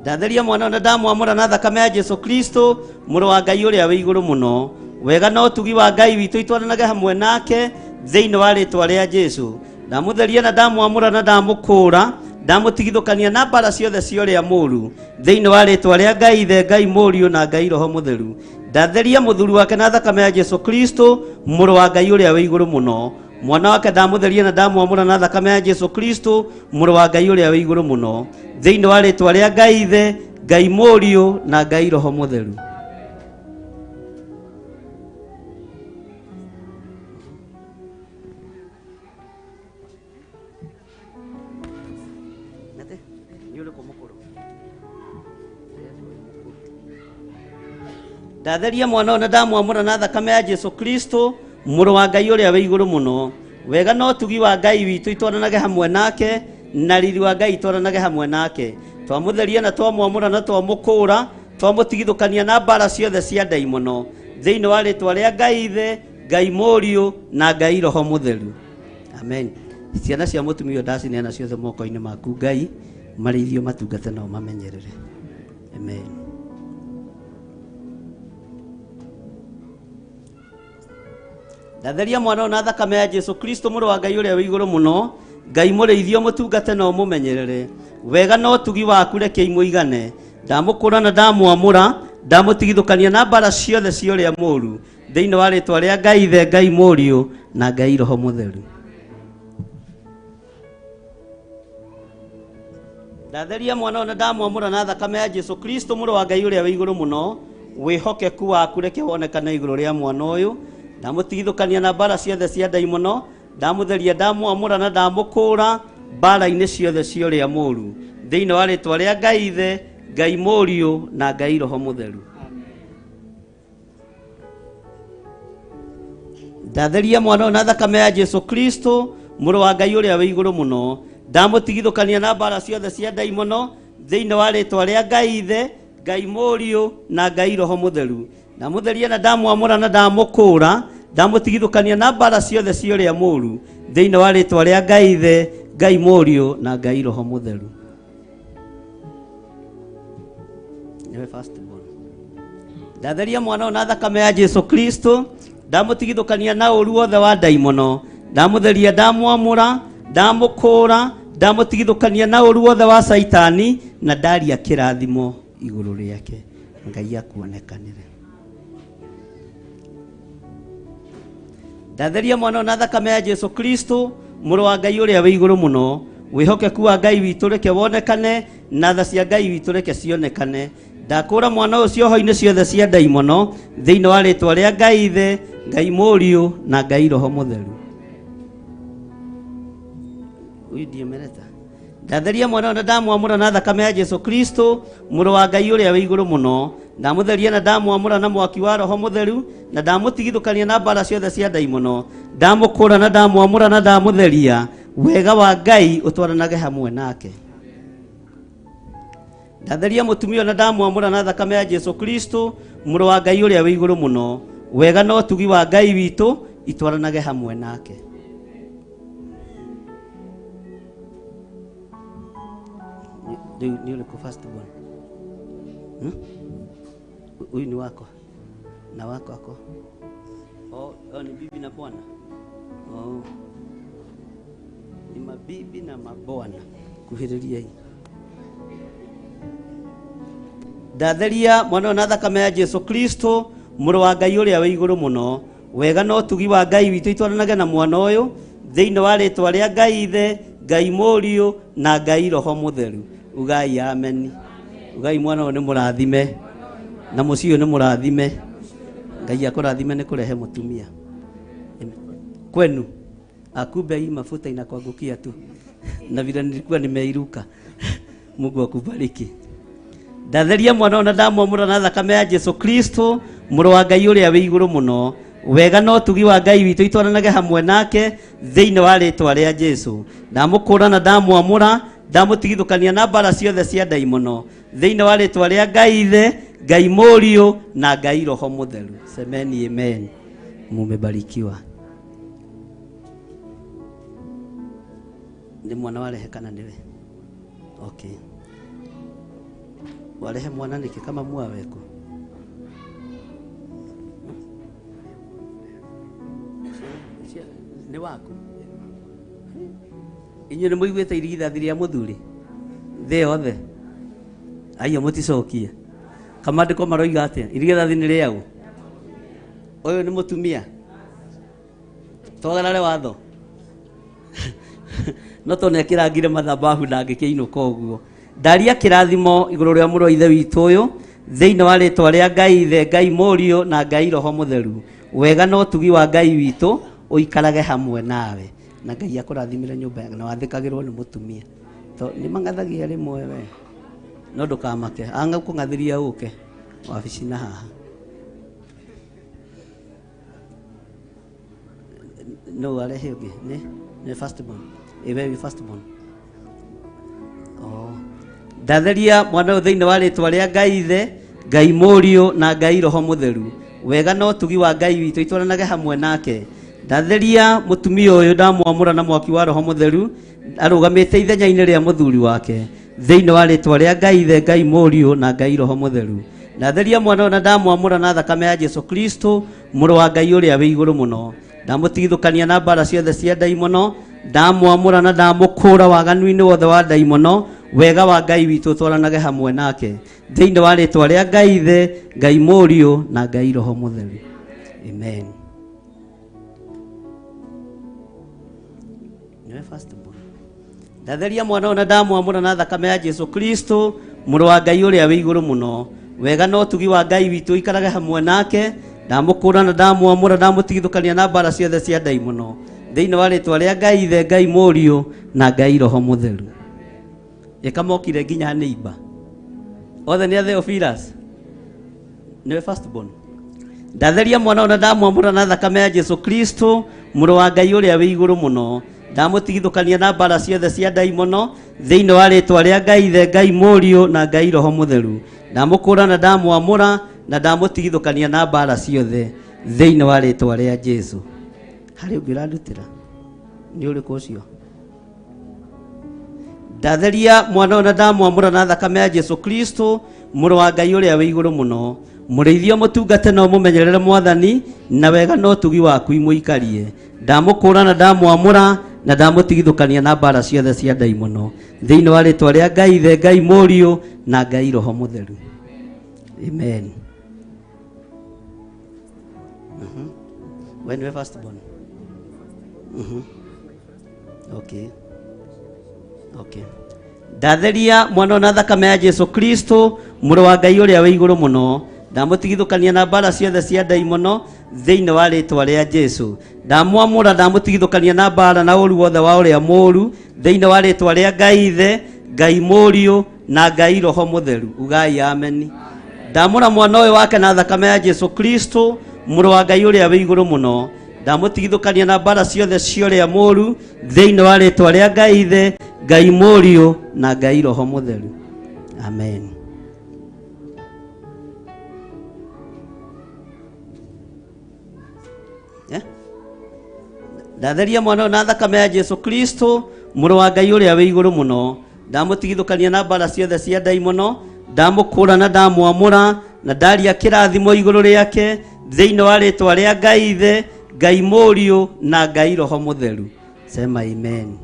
Ndatheria mwana ũyũ na ndamwamũra na thakame ya Jesu Kristo, mũrũ wa Ngai ũrĩa wĩ igũrũ mũno. Wega na ũtugi wa Ngai witũ itwaranage hamwe nake thĩinĩ wa rĩtwa rĩa Jesu. Ndamũtheria na ndamwamũra na ndamũkũra, ndamũtigithũkania na mbara ciothe cia ũrĩa mũũru thĩinĩ wa rĩtwa rĩa Ngai Ithe, Ngai Mũriũ na Ngai Roho Mũtheru. Ndatheria mũthuri wake na thakame ya Jesu Kristo, mũrũ wa Ngai ũrĩa wĩ igũrũ mũno. Mwana wake ndamũtheria na ndamwamũra na thakame ya Jesu Kristo, mũrũ wa Ngai ũrĩa wĩ igũrũ mũno thĩinĩ wa rĩtwa rĩa Ngai Ithe, Ngai Mũriũ na Ngai Roho Mũtheru. Nate, nĩ ũrĩkũ mũkũrũ? Ndatheria mwana ũyũ na ndamwamũra na thakame ya Jesu Kristo, mũrũ wa Ngai ũrĩa wĩ igũrũ mũno. Wega na ũtugi wa Ngai witũ itwaranage hamwe nake, na riri wa Ngai itwaranage hamwe nake. Twamutheria na twamwamũra na twamũkũũra, twamũtigithũkania na mbara ciothe cia ndaimono thĩinĩ wa rĩtwa rĩa Ngai Ithe, Ngai Mũriũ na Ngai Roho Mũtheru. Amen. Ciana cia mũtumia ũyũ ndacineana ciothe moko-inĩ maku Ngai, marĩithio matungate nao mamenyerere. Amen. Ndatheria mwana ũyũ na thakame ya Jesu Kristo mũrũ wa Ngai ũrĩa wĩ igũrũ mũno, Ngai mũrĩithio mũtungate na ũmũmenyerere. Wega na ũtugi waku reke imũigane. Ndamũkũra na ndamwamũra, ndamũtigithũkania na mbara ciothe cia ũrĩa mũũru thĩinĩ wa rĩtwa rĩa Ngai Ithe, Ngai Mũriũ na Ngai Roho Mũtheru. Ndatheria mwana ũyũ na ndamwamũra na thakame ya Jesu Kristo mũrũ wa Ngai ũrĩa wĩ igũrũ mũno, wĩhokeku waku reke wonekane igũrũ rĩa mwana ũyũ. Ndamũtigithũkania na mbara ciothe cia ndaimono, ndamũtheria, ndamwamũra na ndamũkũũra mbara-inĩ ciothe cia ũrĩa mũũru thĩinĩ wa rĩtwa rĩa Ngai Ithe, Ngai Mũriũ na Ngai Roho Mũtheru. Ndatheria mwana ũyũ na thakame ya Jesu Kristo mũrũ wa Ngai ũrĩa wĩ igũrũ mũno, ndamũtigithũkania na mbara ciothe cia ndaimono thĩinĩ wa rĩtwa rĩa Ngai Ithe, Ngai Mũriũ na Ngai Roho Mũtheru. Ndamũtheria na ndamwamũra na ndamũkũũra, ndamũtigithũkania na mbara ciothe cia ũrĩa mũũru thĩinĩ wa rĩtwa rĩa Ngai Ithe, Ngai Mũriũ na Ngai Roho Mũtheru. Nĩwe first born. Ndatheria mwana ũyũ na thakame ya Jesu Kristo, ndamũtigithũkania na ũũru wothe wa ndaimono, ndamũtheria, ndamwamũra, ndamũkũũra, ndamũtigithũkania na ũũru wothe wa Saitani na ndaria kĩrathimo igũrũ rĩake. Ngai akuonekanĩre. Ndatheria mwana ũyũ na thakame ya Jesu Kristo mũrũ wa Ngai ũrĩa wĩ igũrũ mũno, wĩhokeku wa Ngai witũ reke wonekane na tha cia Ngai witũ reke cionekane. Ndakũũra mwana ũyũ cioho-inĩ ciothe cia ndaimono thĩinĩ wa rĩtwa rĩa Ngai Ithe, Ngai Mũriũ na Ngai Roho Mũtheru. Huyu ndiye ameleta. Ndatheria mwana ũyũ na ndamwamũra na thakame ya Jesu Kristo mũrũ wa Ngai ũrĩa wĩ igũrũ mũno, ndamũtheria na ndamwamũra na mwaki wa Roho Mũtheru na ndamũtigithũkania na mbara ciothe cia ndaimono, ndamũkũũra na ndamwamũra na ndamũtheria. Wega wa Ngai ũtwaranage hamwe nake. Ndatheria mũtumia ũyũ na ndamwamũra na thakame ya Jesu Kristo mũrũ wa Ngai ũrĩa wĩ igũrũ mũno, wega na ũtugi wa Ngai witũ itwaranage hamwe nake. Rĩu nĩ ũrĩkũ first born? Huyu ni wako na wako ako. Oh, oh, ni bibi na bwana. Oh. Ni mabibi na mabwana. Kuhĩrĩria hii. Ndatheria mwana ũyũ na thakame ya Jesu Kristo mũrũ wa Ngai ũrĩa wĩ igũrũ mũno, wega na ũtugi wa Ngai witũ itwaranage na mwana ũyũ thĩinĩ wa rĩtwa rĩa Ngai Ithe, Ngai Mũriũ na Ngai Roho Mũtheru. Ugai ameni. Ugai mwana ũyũ nĩ mũrathime na mũciĩ ũyũ nĩ mũrathime. Ngai akũrathime nĩ kũrehe mũtumia kwenu. Akumbe hii mafuta inakuangukia tu na vile nilikuwa nimeiruka. Mungu akubariki. Ndatheria mwana ũyũ na ndamwamũra na thakame ya Jesu Kristo mũrũ wa Ngai ũrĩa wĩ igũrũ mũno, wega na ũtugi wa Ngai witũ itwaranage hamwe nake thĩinĩ wa rĩtwa rĩa Jesu. Ndamũkũũra na ndamwamũra, ndamũtigithũkania na mbara ciothe cia ndaimono thĩinĩ wa rĩtwa rĩa Ngai Ithe, Ngai Mũriũ na Ngai Roho Mũtheru. Semeni amen. Mumebarikiwa. Nĩ mwana warehe kana nĩwe? Okay. Warehe mwana nĩkĩ kama mwaweko? Nĩ waku? Inyuĩ nĩ mũiguĩte irigithathi rĩa mũthuri thĩ yothe? Aiyo mũticokie. Kamandĩko maroiga atĩa? Irigithathi nĩ rĩaũ? Ũyũ nĩ mũtumia? Twagarare watho? No tondũ nĩakĩrangire mathabahu na angĩkĩinũka ũguo. Ndaria kĩrathimo igũrũ rĩa mũrũ wa Ithe witũ ũyũ thĩinĩ wa rĩtwa rĩa Ngai Ithe, Ngai Mũriũ na Ngai Roho Mũtheru. Wega na ũtugi wa Ngai witũ ũikarage hamwe nawe. Na Ngai akũrathimĩre nyũmba yaku na wathĩkagĩrwo nĩ mũtumia. To nĩ mang'athagia rĩmwe we. No ndũkamake, anga kũng'athĩria ũke wabici na haha. No arehe ũngĩ. Nĩ nĩ first born. Ĩ we wĩ first born. Oh. Ndatheria mwana ũyũ thĩinĩ wa rĩtwa rĩa Ngai Ithe, Ngai Mũriũ na Ngai Roho Mũtheru. Wega na ũtugi wa Ngai witũ itwaranage hamwe nake. Ndatheria mũtumia ũyũ ndamwamũra na mwaki wa Roho Mũtheru arũgamĩte ithenya-inĩ rĩa mũthuri wake thĩinĩ wa rĩtwa rĩa Ngai Ithe, Ngai Mũriũ na Ngai Roho Mũtheru. Ndatheria mwana ũyũ na ndamwamũra na thakame ya Jesu Kristo mũrũ wa Ngai ũrĩa wĩ igũrũ mũno. Ndamũtigithũkania na mbara ciothe cia ndaimono, ndamwamũra na ndamũkũra waganu-inĩ wothe wa ndaimono, wega wa Ngai witũ ũtwaranage hamwe nake thĩinĩ wa rĩtwa rĩa Ngai Ithe, Ngai Mũriũ na Ngai Roho Mũtheru. Amen. Nĩwe first born. Ndatheria mwana ũyũ na ndamwamũra na thakame ya Jesu Kristo mũrũ wa Ngai ũrĩa wĩ igũrũ mũno. Wega na ũtugi wa Ngai witũ ikarage hamwe nake. Ndamũkũra na ndamwamũra, ndamũtigithũkania na mbara ciothe cia ndaimono thĩinĩ wa rĩtwa rĩa Ngai Ithe, Ngai Mũriũ na Ngai Roho Mũtheru. Ĩka mokire nginya nĩimba othe nĩ a Theophilus. Nĩwe first born. Ndatheria mwana ũyũ na ndamwamũra na thakame ya Jesu Kristo mũrũ wa Ngai ũrĩa wĩ igũrũ mũno. Ndamũtigithũkania na mbara ciothe cia ndaimono thĩinĩ wa rĩtwa rĩa Ngai Ithe, Ngai Mũriũ na Ngai Roho Mũtheru. Ndamũkũra na ndamwamũra na ndamũtigithũkania na mbara ciothe thĩinĩ wa rĩtwa rĩa Jesu. Harĩ ũngĩ ũrandutĩra? Nĩ ũrĩkũ ũcio? Ndatheria mwana ũyũ na ndamwamũra na thakame ya Jesu Kristo mũrũ wa Ngai ũrĩa wĩ igũrũ mũno. Mũrĩithio mũtungate na ũmũmenyerere Mwathani, na wega na ũtugi waku imũikarie. Ndamũkũra na ndamwamũra na ndamũtigithũkania na mbara ciothe cia ndaimono thĩinĩ wa rĩtwa rĩa Ngai Ithe, Ngai Mũriũ na Ngai Roho Mũtheru. Amen. We nĩwe first born. Okay. Okay. Ndatheria mwana ũyũ na thakame ya Jesu Kristo mũrũ wa Ngai ũrĩa wĩ igũrũ mũno. Ndamũtigithũkania na mbara ciothe cia ndaimono thĩinĩ wa rĩtwa rĩa Jesu. Ndamwamũra, ndamũtigithũkania na mbara na ũru wothe wa ũrĩa mũũru thĩinĩ wa rĩtwa rĩa Ngai Ithe, Ngai Mũriũ na Ngai Roho Mũtheru. Ugai ameni. Ndamũra mwana ũyũ wake na thakame ya Jesu Kristo mũrũ wa Ngai ũrĩa wĩ igũrũ mũno. Ndamũtigithũkania na mbara ciothe cia ũrĩa mũũru thĩinĩ wa rĩtwa rĩa Ngai Ithe, Ngai Mũriũ na Ngai Roho Mũtheru. Amen. Ndatheria mwana ũyũ na thakame ya Jesu Kristo mũrũ wa Ngai ũrĩa wĩ igũrũ mũno. Ndamũtigithũkania na mbara ciothe cia ndaimono, ndamũkũra na ndamwamũra na ndaria kĩrathimo igũrũ rĩake thĩinĩ wa rĩtwa rĩa Ngai Ithe, Ngai Mũriũ na Ngai Roho Mũtheru. Sema amen.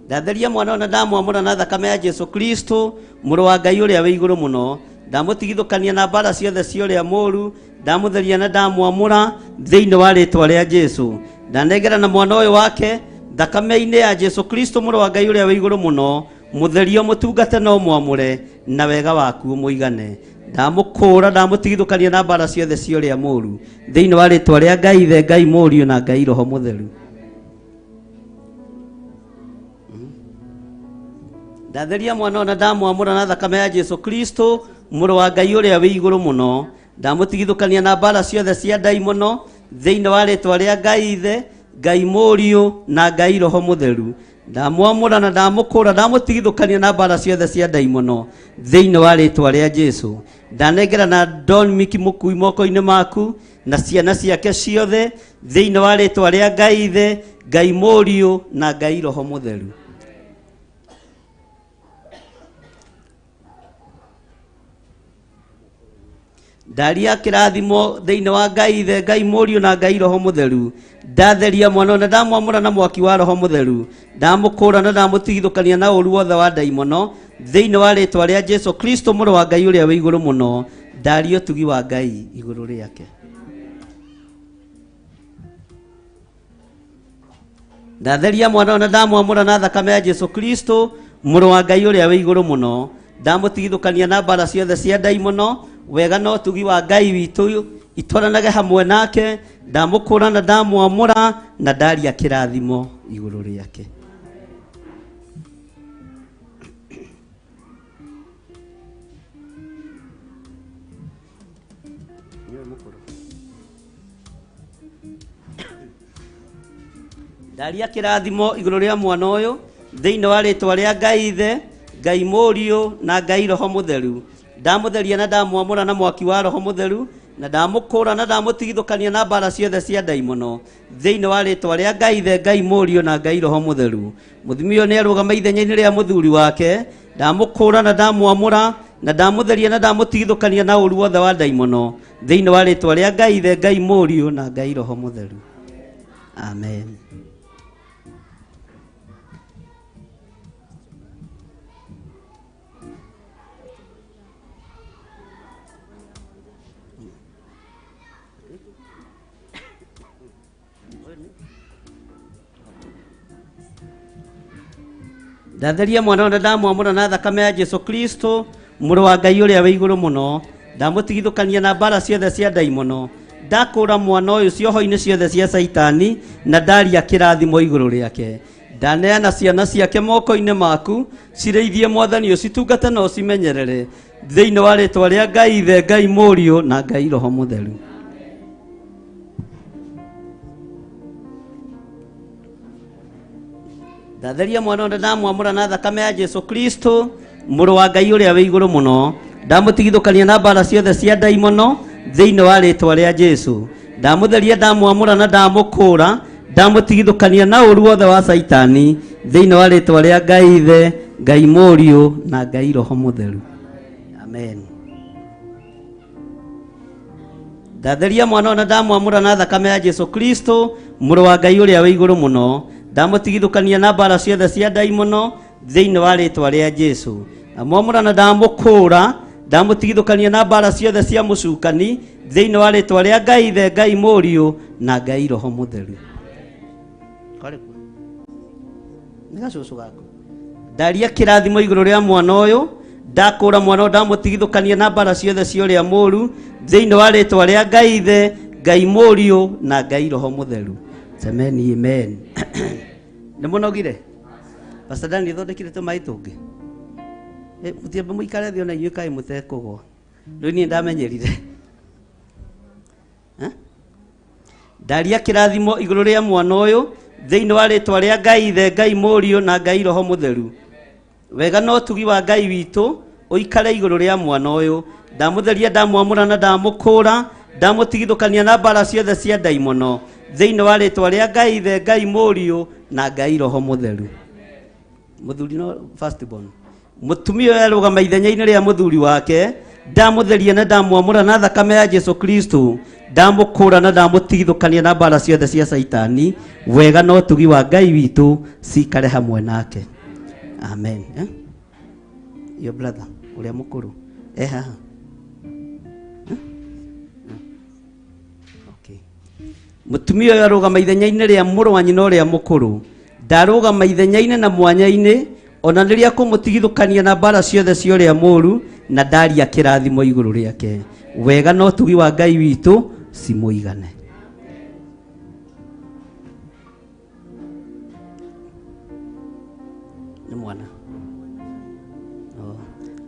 Ndatheria mwana ũyũ na ndamwamũra na thakame ya Jesu Kristo mũrũ wa Ngai ũrĩa wĩ igũrũ mũno. Ndamũtigithũkania na mbara ciothe cia ũrĩa mũũru, ndamũtheria na ndamwamũra thĩinĩ wa rĩtwa rĩa Jesu. Ndanengera na mwana ũyũ wake thakame-inĩ ya Jesu Kristo mũrũ wa Ngai ũrĩa wĩ igũrũ mũno. Mũtherio mũtungate no mwamũre na wega waku ũmũigane. Ndamũkũra, ndamũtigithũkania na mbara ciothe cia ũrĩa mũũru thĩinĩ wa rĩtwa rĩa Ngai Ithe, Ngai Mũriũ na Ngai Roho Mũtheru. Ndatheria mwana ũyũ na ndamwamũra na thakame ya Jesu Kristo mũrũ wa Ngai ũrĩa wĩ igũrũ mũno. Ndamũtigithũkania na mbara ciothe cia ndaimono thĩinĩ wa rĩtwa rĩa Ngai Ithe, Ngai Mũriũ na Ngai Roho Mũtheru. Ndamwamũra na ndamũkũra, ndamũtigithũkania na mbara ciothe cia ndaimono thĩinĩ wa rĩtwa rĩa Jesu. Ndanengera na Don Miki Mũkui moko-inĩ maku na ciana ciake ciothe thĩinĩ wa rĩtwa rĩa Ngai Ithe, Ngai Mũriũ na Ngai Roho Mũtheru. Ndaria kĩrathimo thĩinĩ wa Ngai Ithe, Ngai Mũriũ na Ngai Roho Mũtheru. Ndatheria mwana ũyũ na ndamwamũra na mwaki wa Roho Mũtheru. Ndamũkũra na ndamũtigithũkania na ũru wothe wa ndaimono thĩinĩ wa rĩtwa rĩa Jesu Kristo mũrũ wa Ngai ũrĩa wĩ igũrũ mũno. Ndaria ũtugi wa Ngai igũrũ rĩake. Ndatheria mwana ũyũ na ndamwamũra na thakame ya Jesu Kristo mũrũ wa Ngai ũrĩa wĩ igũrũ mũno. Ndamũtigithũkania na mbara ciothe cia ndaimono, wega na ũtugi wa Ngai witũ itwaranage hamwe nake. Ndamũkũra na ndamwamũra na ndaria kĩrathimo igũrũ rĩake. Mũkũrũ. Ndaria kĩrathimo igũrũ rĩa mwana ũyũ thĩinĩ wa rĩtwa rĩa Ngai Ithe, Ngai Mũriũ na Ngai Roho Mũtheru. Ndamũtheria na ndamwamũra na mwaki wa Roho Mũtheru na ndamũkũra na ndamũtigithũkania na mbara ciothe cia ndaimono thĩinĩ wa rĩtwa rĩa Ngai Ithe, Ngai Mũriũ na Ngai Roho Mũtheru. Mũthimi ũyũ nĩarũgama ithenya-inĩ rĩa mũthuri wake, ndamũkũra na ndamwamũra na ndamũtheria na ndamũtigithũkania na ũru wothe wa ndaimono thĩinĩ wa rĩtwa rĩa Ngai Ithe, Ngai Mũriũ na Ngai Roho Mũtheru. Amen. Ndatheria mwana ũrĩa ndamwamũra na thakame ya Jesu Kristo mũrũ wa Ngai ũrĩa wĩ igũrũ mũno, ndamũtigithũkania na mbara ciothe cia ndaimono, ndakũra mwana ũyũ cioho-inĩ ciothe cia Caitani na ndaria kĩrathimo igũrũ rĩake. Ndaneana ciana ciake moko-inĩ maku, cirĩithie Mwathani, ũcitungate na ũcimenyerere thĩinĩ wa rĩtwa rĩa Ngai Ithe, Ngai Mũriũ na Ngai Roho Mũtheru. Ndatheria mwana ũrĩa ndamwamũra na thakame ya Jesu Kristo mũrũ wa Ngai ũrĩa wĩ igũrũ mũno, ndamũtigithũkania na mbara ciothe cia ndaimono thĩinĩ wa rĩtwa rĩa Jesu. Ndamũtheria, ndamwamũra na ndamũkũra, ndamũtigithũkania na ũru wothe wa Caitani thĩinĩ wa rĩtwa rĩa Ngai Ithe, Ngai Mũriũ na Ngai Roho Mũtheru. Amen. Ndatheria mwana ũyũ na ndamwamũra na thakame ya Jesu Kristo mũrũ wa Ngai ũrĩa wĩ igũrũ mũno, ndamũtigithũkania na mbara ciothe cia ndaimono thĩinĩ wa rĩtwa rĩa Jesu. Ndamwamũra na ndamũkũra, ndamũtigithũkania na mbara ciothe cia mũcukani thĩinĩ wa rĩtwa rĩa Ngai Ithe, Ngai Mũriũ na Ngai Roho Mũtheru. Nĩ gacũcũ gaku. Ndaria kĩrathimo igũrũ rĩa mwana ũyũ, ndakũra mwana ũyũ, ndamũtigithũkania na mbara ciothe cia ũrĩa mũũru thĩinĩ wa rĩtwa rĩa Ngai Ithe, Ngai Mũriũ na Ngai Roho Mũtheru. Semeni amen. Nĩ mũnogire? Pastor Daniel thondekire tũmaĩ tũngĩ. Mũtiambe mũikare thĩ ona inyuĩ kaĩ mũtekũgwa. Rĩu niĩ ndamenyerire. Ndaria kĩrathimo igũrũ rĩa mwana ũyũ thĩinĩ wa rĩtwa rĩa Ngai Ithe, Ngai Mũriũ na Ngai Roho Mũtheru. Wega na ũtugi wa Ngai witũ ũikare igũrũ rĩa mwana ũyũ. Ndamũtheria, ndamwamũra na ndamũkũra, ndamũtigithũkania na mbara ciothe cia ndaimono thĩinĩ wa rĩtwa rĩa Ngai Ithe, Ngai Mũriũ na Ngai Roho Mũtheru. Mũthuri no first born. Mũtumia ũyũ arũgama ithenya-inĩ rĩa mũthuri wake, ndamũtheria na ndamwamũra na thakame ya Jesu Kristo, ndamũkũra na ndamũtigithũkania na mbara ciothe cia Caitani. Wega na ũtugi wa Ngai witũ cikare hamwe nake. Amen. Your brother ũrĩa mũkũrũ haha. Okay. Mũtumia ũyũ arũgama ithenya-inĩ rĩa mũrũ wa nyina ũrĩa mũkũrũ, ndarũgama ithenya-inĩ na mwanya-inĩ ona rĩrĩa kũmũtigithũkania na mbara ciothe cia ũrĩa mũũru na ndaria kĩrathimo igũrũ rĩake. Wega na ũtugi wa Ngai witũ cimũigane. Nĩ mwana.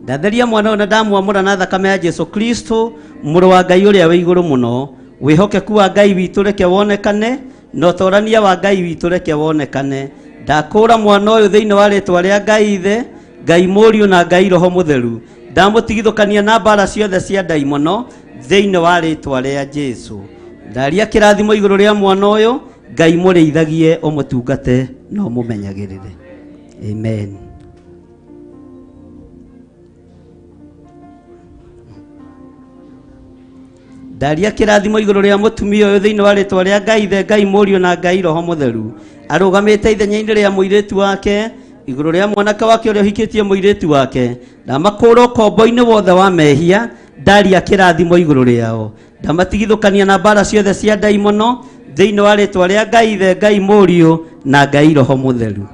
Ndatheria mwana ũyũ na ndamwamũra na thakame ya Jesu Kristo mũrũ wa Ngai ũrĩa wĩ igũrũ mũno. Wĩhokeku wa Ngai witũ reke wonekane na ũtorania wa Ngai witũ reke wonekane. Ndakũra mwana ũyũ thĩinĩ wa rĩtwa rĩa Ngai Ithe, Ngai Mũriũ na Ngai Roho Mũtheru. Ndamũtigithũkania na mbara ciothe cia ndaimono thĩinĩ wa rĩtwa rĩa Jesu. Ndaria kĩrathimo igũrũ rĩa mwana ũyũ, Ngai mũrĩithagie, ũmũtungate na ũmũmenyagĩrĩre. Amen. Ndaria kĩrathimo igũrũ rĩa mũtumia ũyũ thĩinĩ wa rĩtwa rĩa Ngai Ithe, Ngai Mũriũ na Ngai Roho Mũtheru. Arũgamĩte ithenya-inĩ rĩa mũirĩtu wake, igũrũ rĩa mwanake wake ũrĩa ũhikĩtie mũirĩtu wake. Ndamakũra ũkombo-inĩ wothe wa mehia, ndaria kĩrathimo igũrũ rĩao. Ndamatigithũkania na mbara ciothe cia ndaimono thĩinĩ wa rĩtwa rĩa Ngai Ithe, Ngai Mũriũ na Ngai Roho Mũtheru.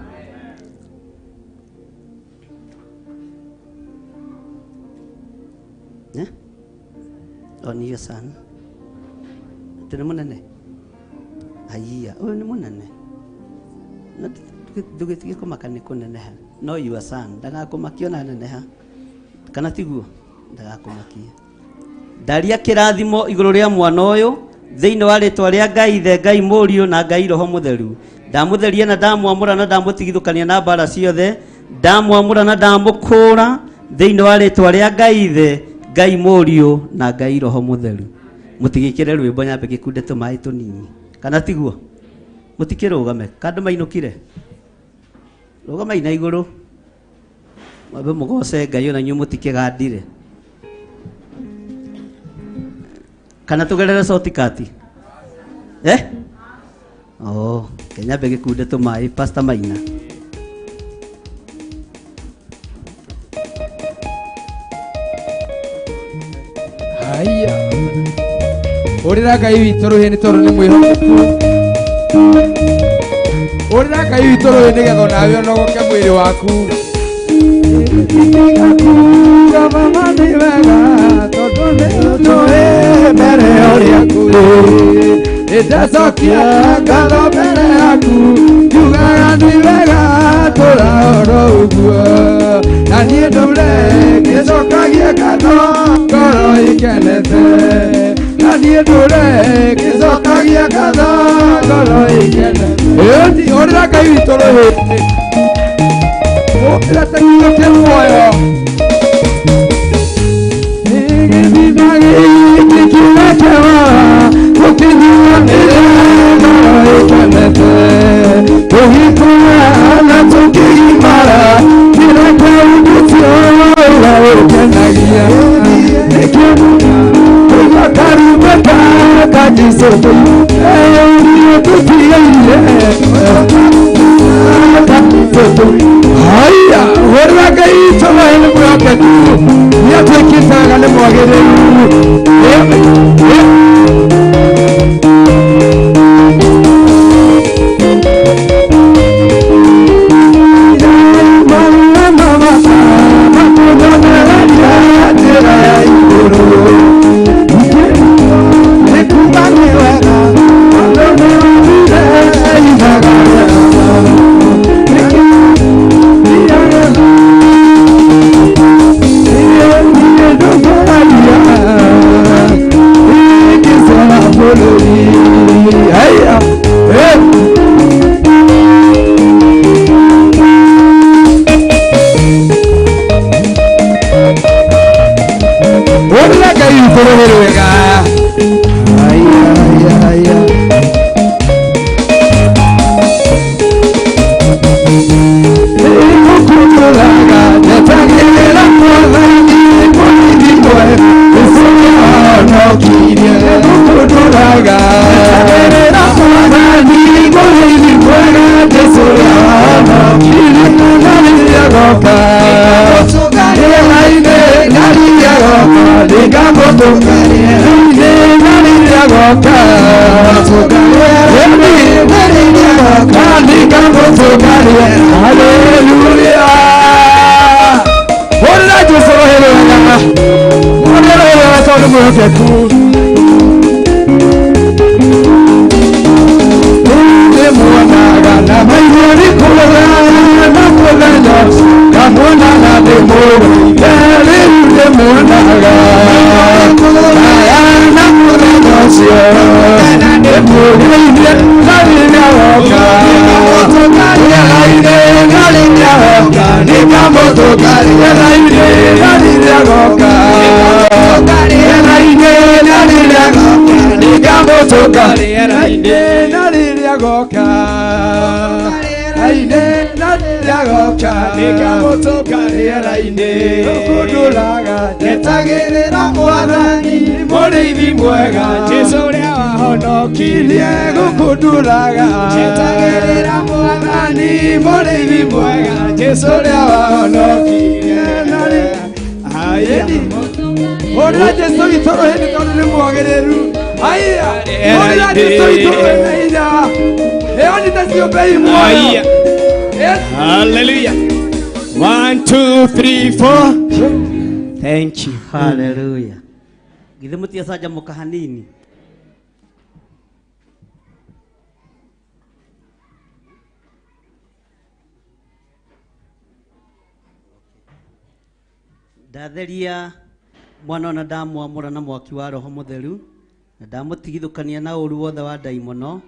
Oniyo sana. Atĩ nĩ mũnene? Aiya, ũyũ nĩ mũnene. Ndũgĩtige kũmaka nĩ kũneneha. No your son, ndagakũmakia ona neneha. Kana tiguo? Ndagakũmakia. Ndaria kĩrathimo igũrũ rĩa mwana ũyũ thĩinĩ wa rĩtwa rĩa Ngai Ithe, Ngai Mũriũ na Ngai Roho Mũtheru. Ndamũtheria na ndamwamũra na ndamũtigithũkania na mbara ciothe. Ndamwamũra na ndamũkũra thĩinĩ wa rĩtwa rĩa Ngai Ithe, Ngai Mũriũ na Ngai Roho Mũtheru. Mũtigĩkĩre rwĩmbo nyambe gĩkunde tũmaĩ tũnini. Kana tiguo? Mũtikĩrũgame. Kandũ mainũkire. Rũgamai na igũrũ. Mwambe mũgoce Ngai ona inyuĩ mũtikĩgandire. Kana tugerere shortcut? Eh? Oh, kenyambe gĩkunde tũmaĩ Pastor Maina. Haya. Ũrĩra Ngai witũ rũhĩ nĩ tondũ nĩ mwĩhokeku. Ũrĩra Ngai witũ rũhĩ nĩgetha onawe ũnogoke mwĩrĩ waku. Tiga mama nĩ wega tondũ nĩ ũtũĩ mbere ũrĩa kũrĩ. Nĩndacokia ngatho mbere yaku njugaga nĩ wega tũra oro ũguo. Na niĩ ndũre ngĩcokagia ngatho ngoro ĩkenete. Na niĩ ndũre ngĩcokagia ngatho ngoro ĩkenete. Ĩni ũrĩra Ngai witũ rũhĩ. Ũrĩra ta gĩkĩ muoyo. Haya, ũrĩra Ngai witũ rũhĩ nĩ mwĩhokeku. Nĩatwĩkĩte wega nĩ mwagĩrĩru. Hallelujah. 1 2 3 4. Thank you. Hallelujah. Githĩ mũtiacanjamũka hanini. Ndatheria Mwana ona ndamwamũra na mwaki wa Roho Mũtheru, na ndamũtigithũkania na ũru wothe wa ndaimono,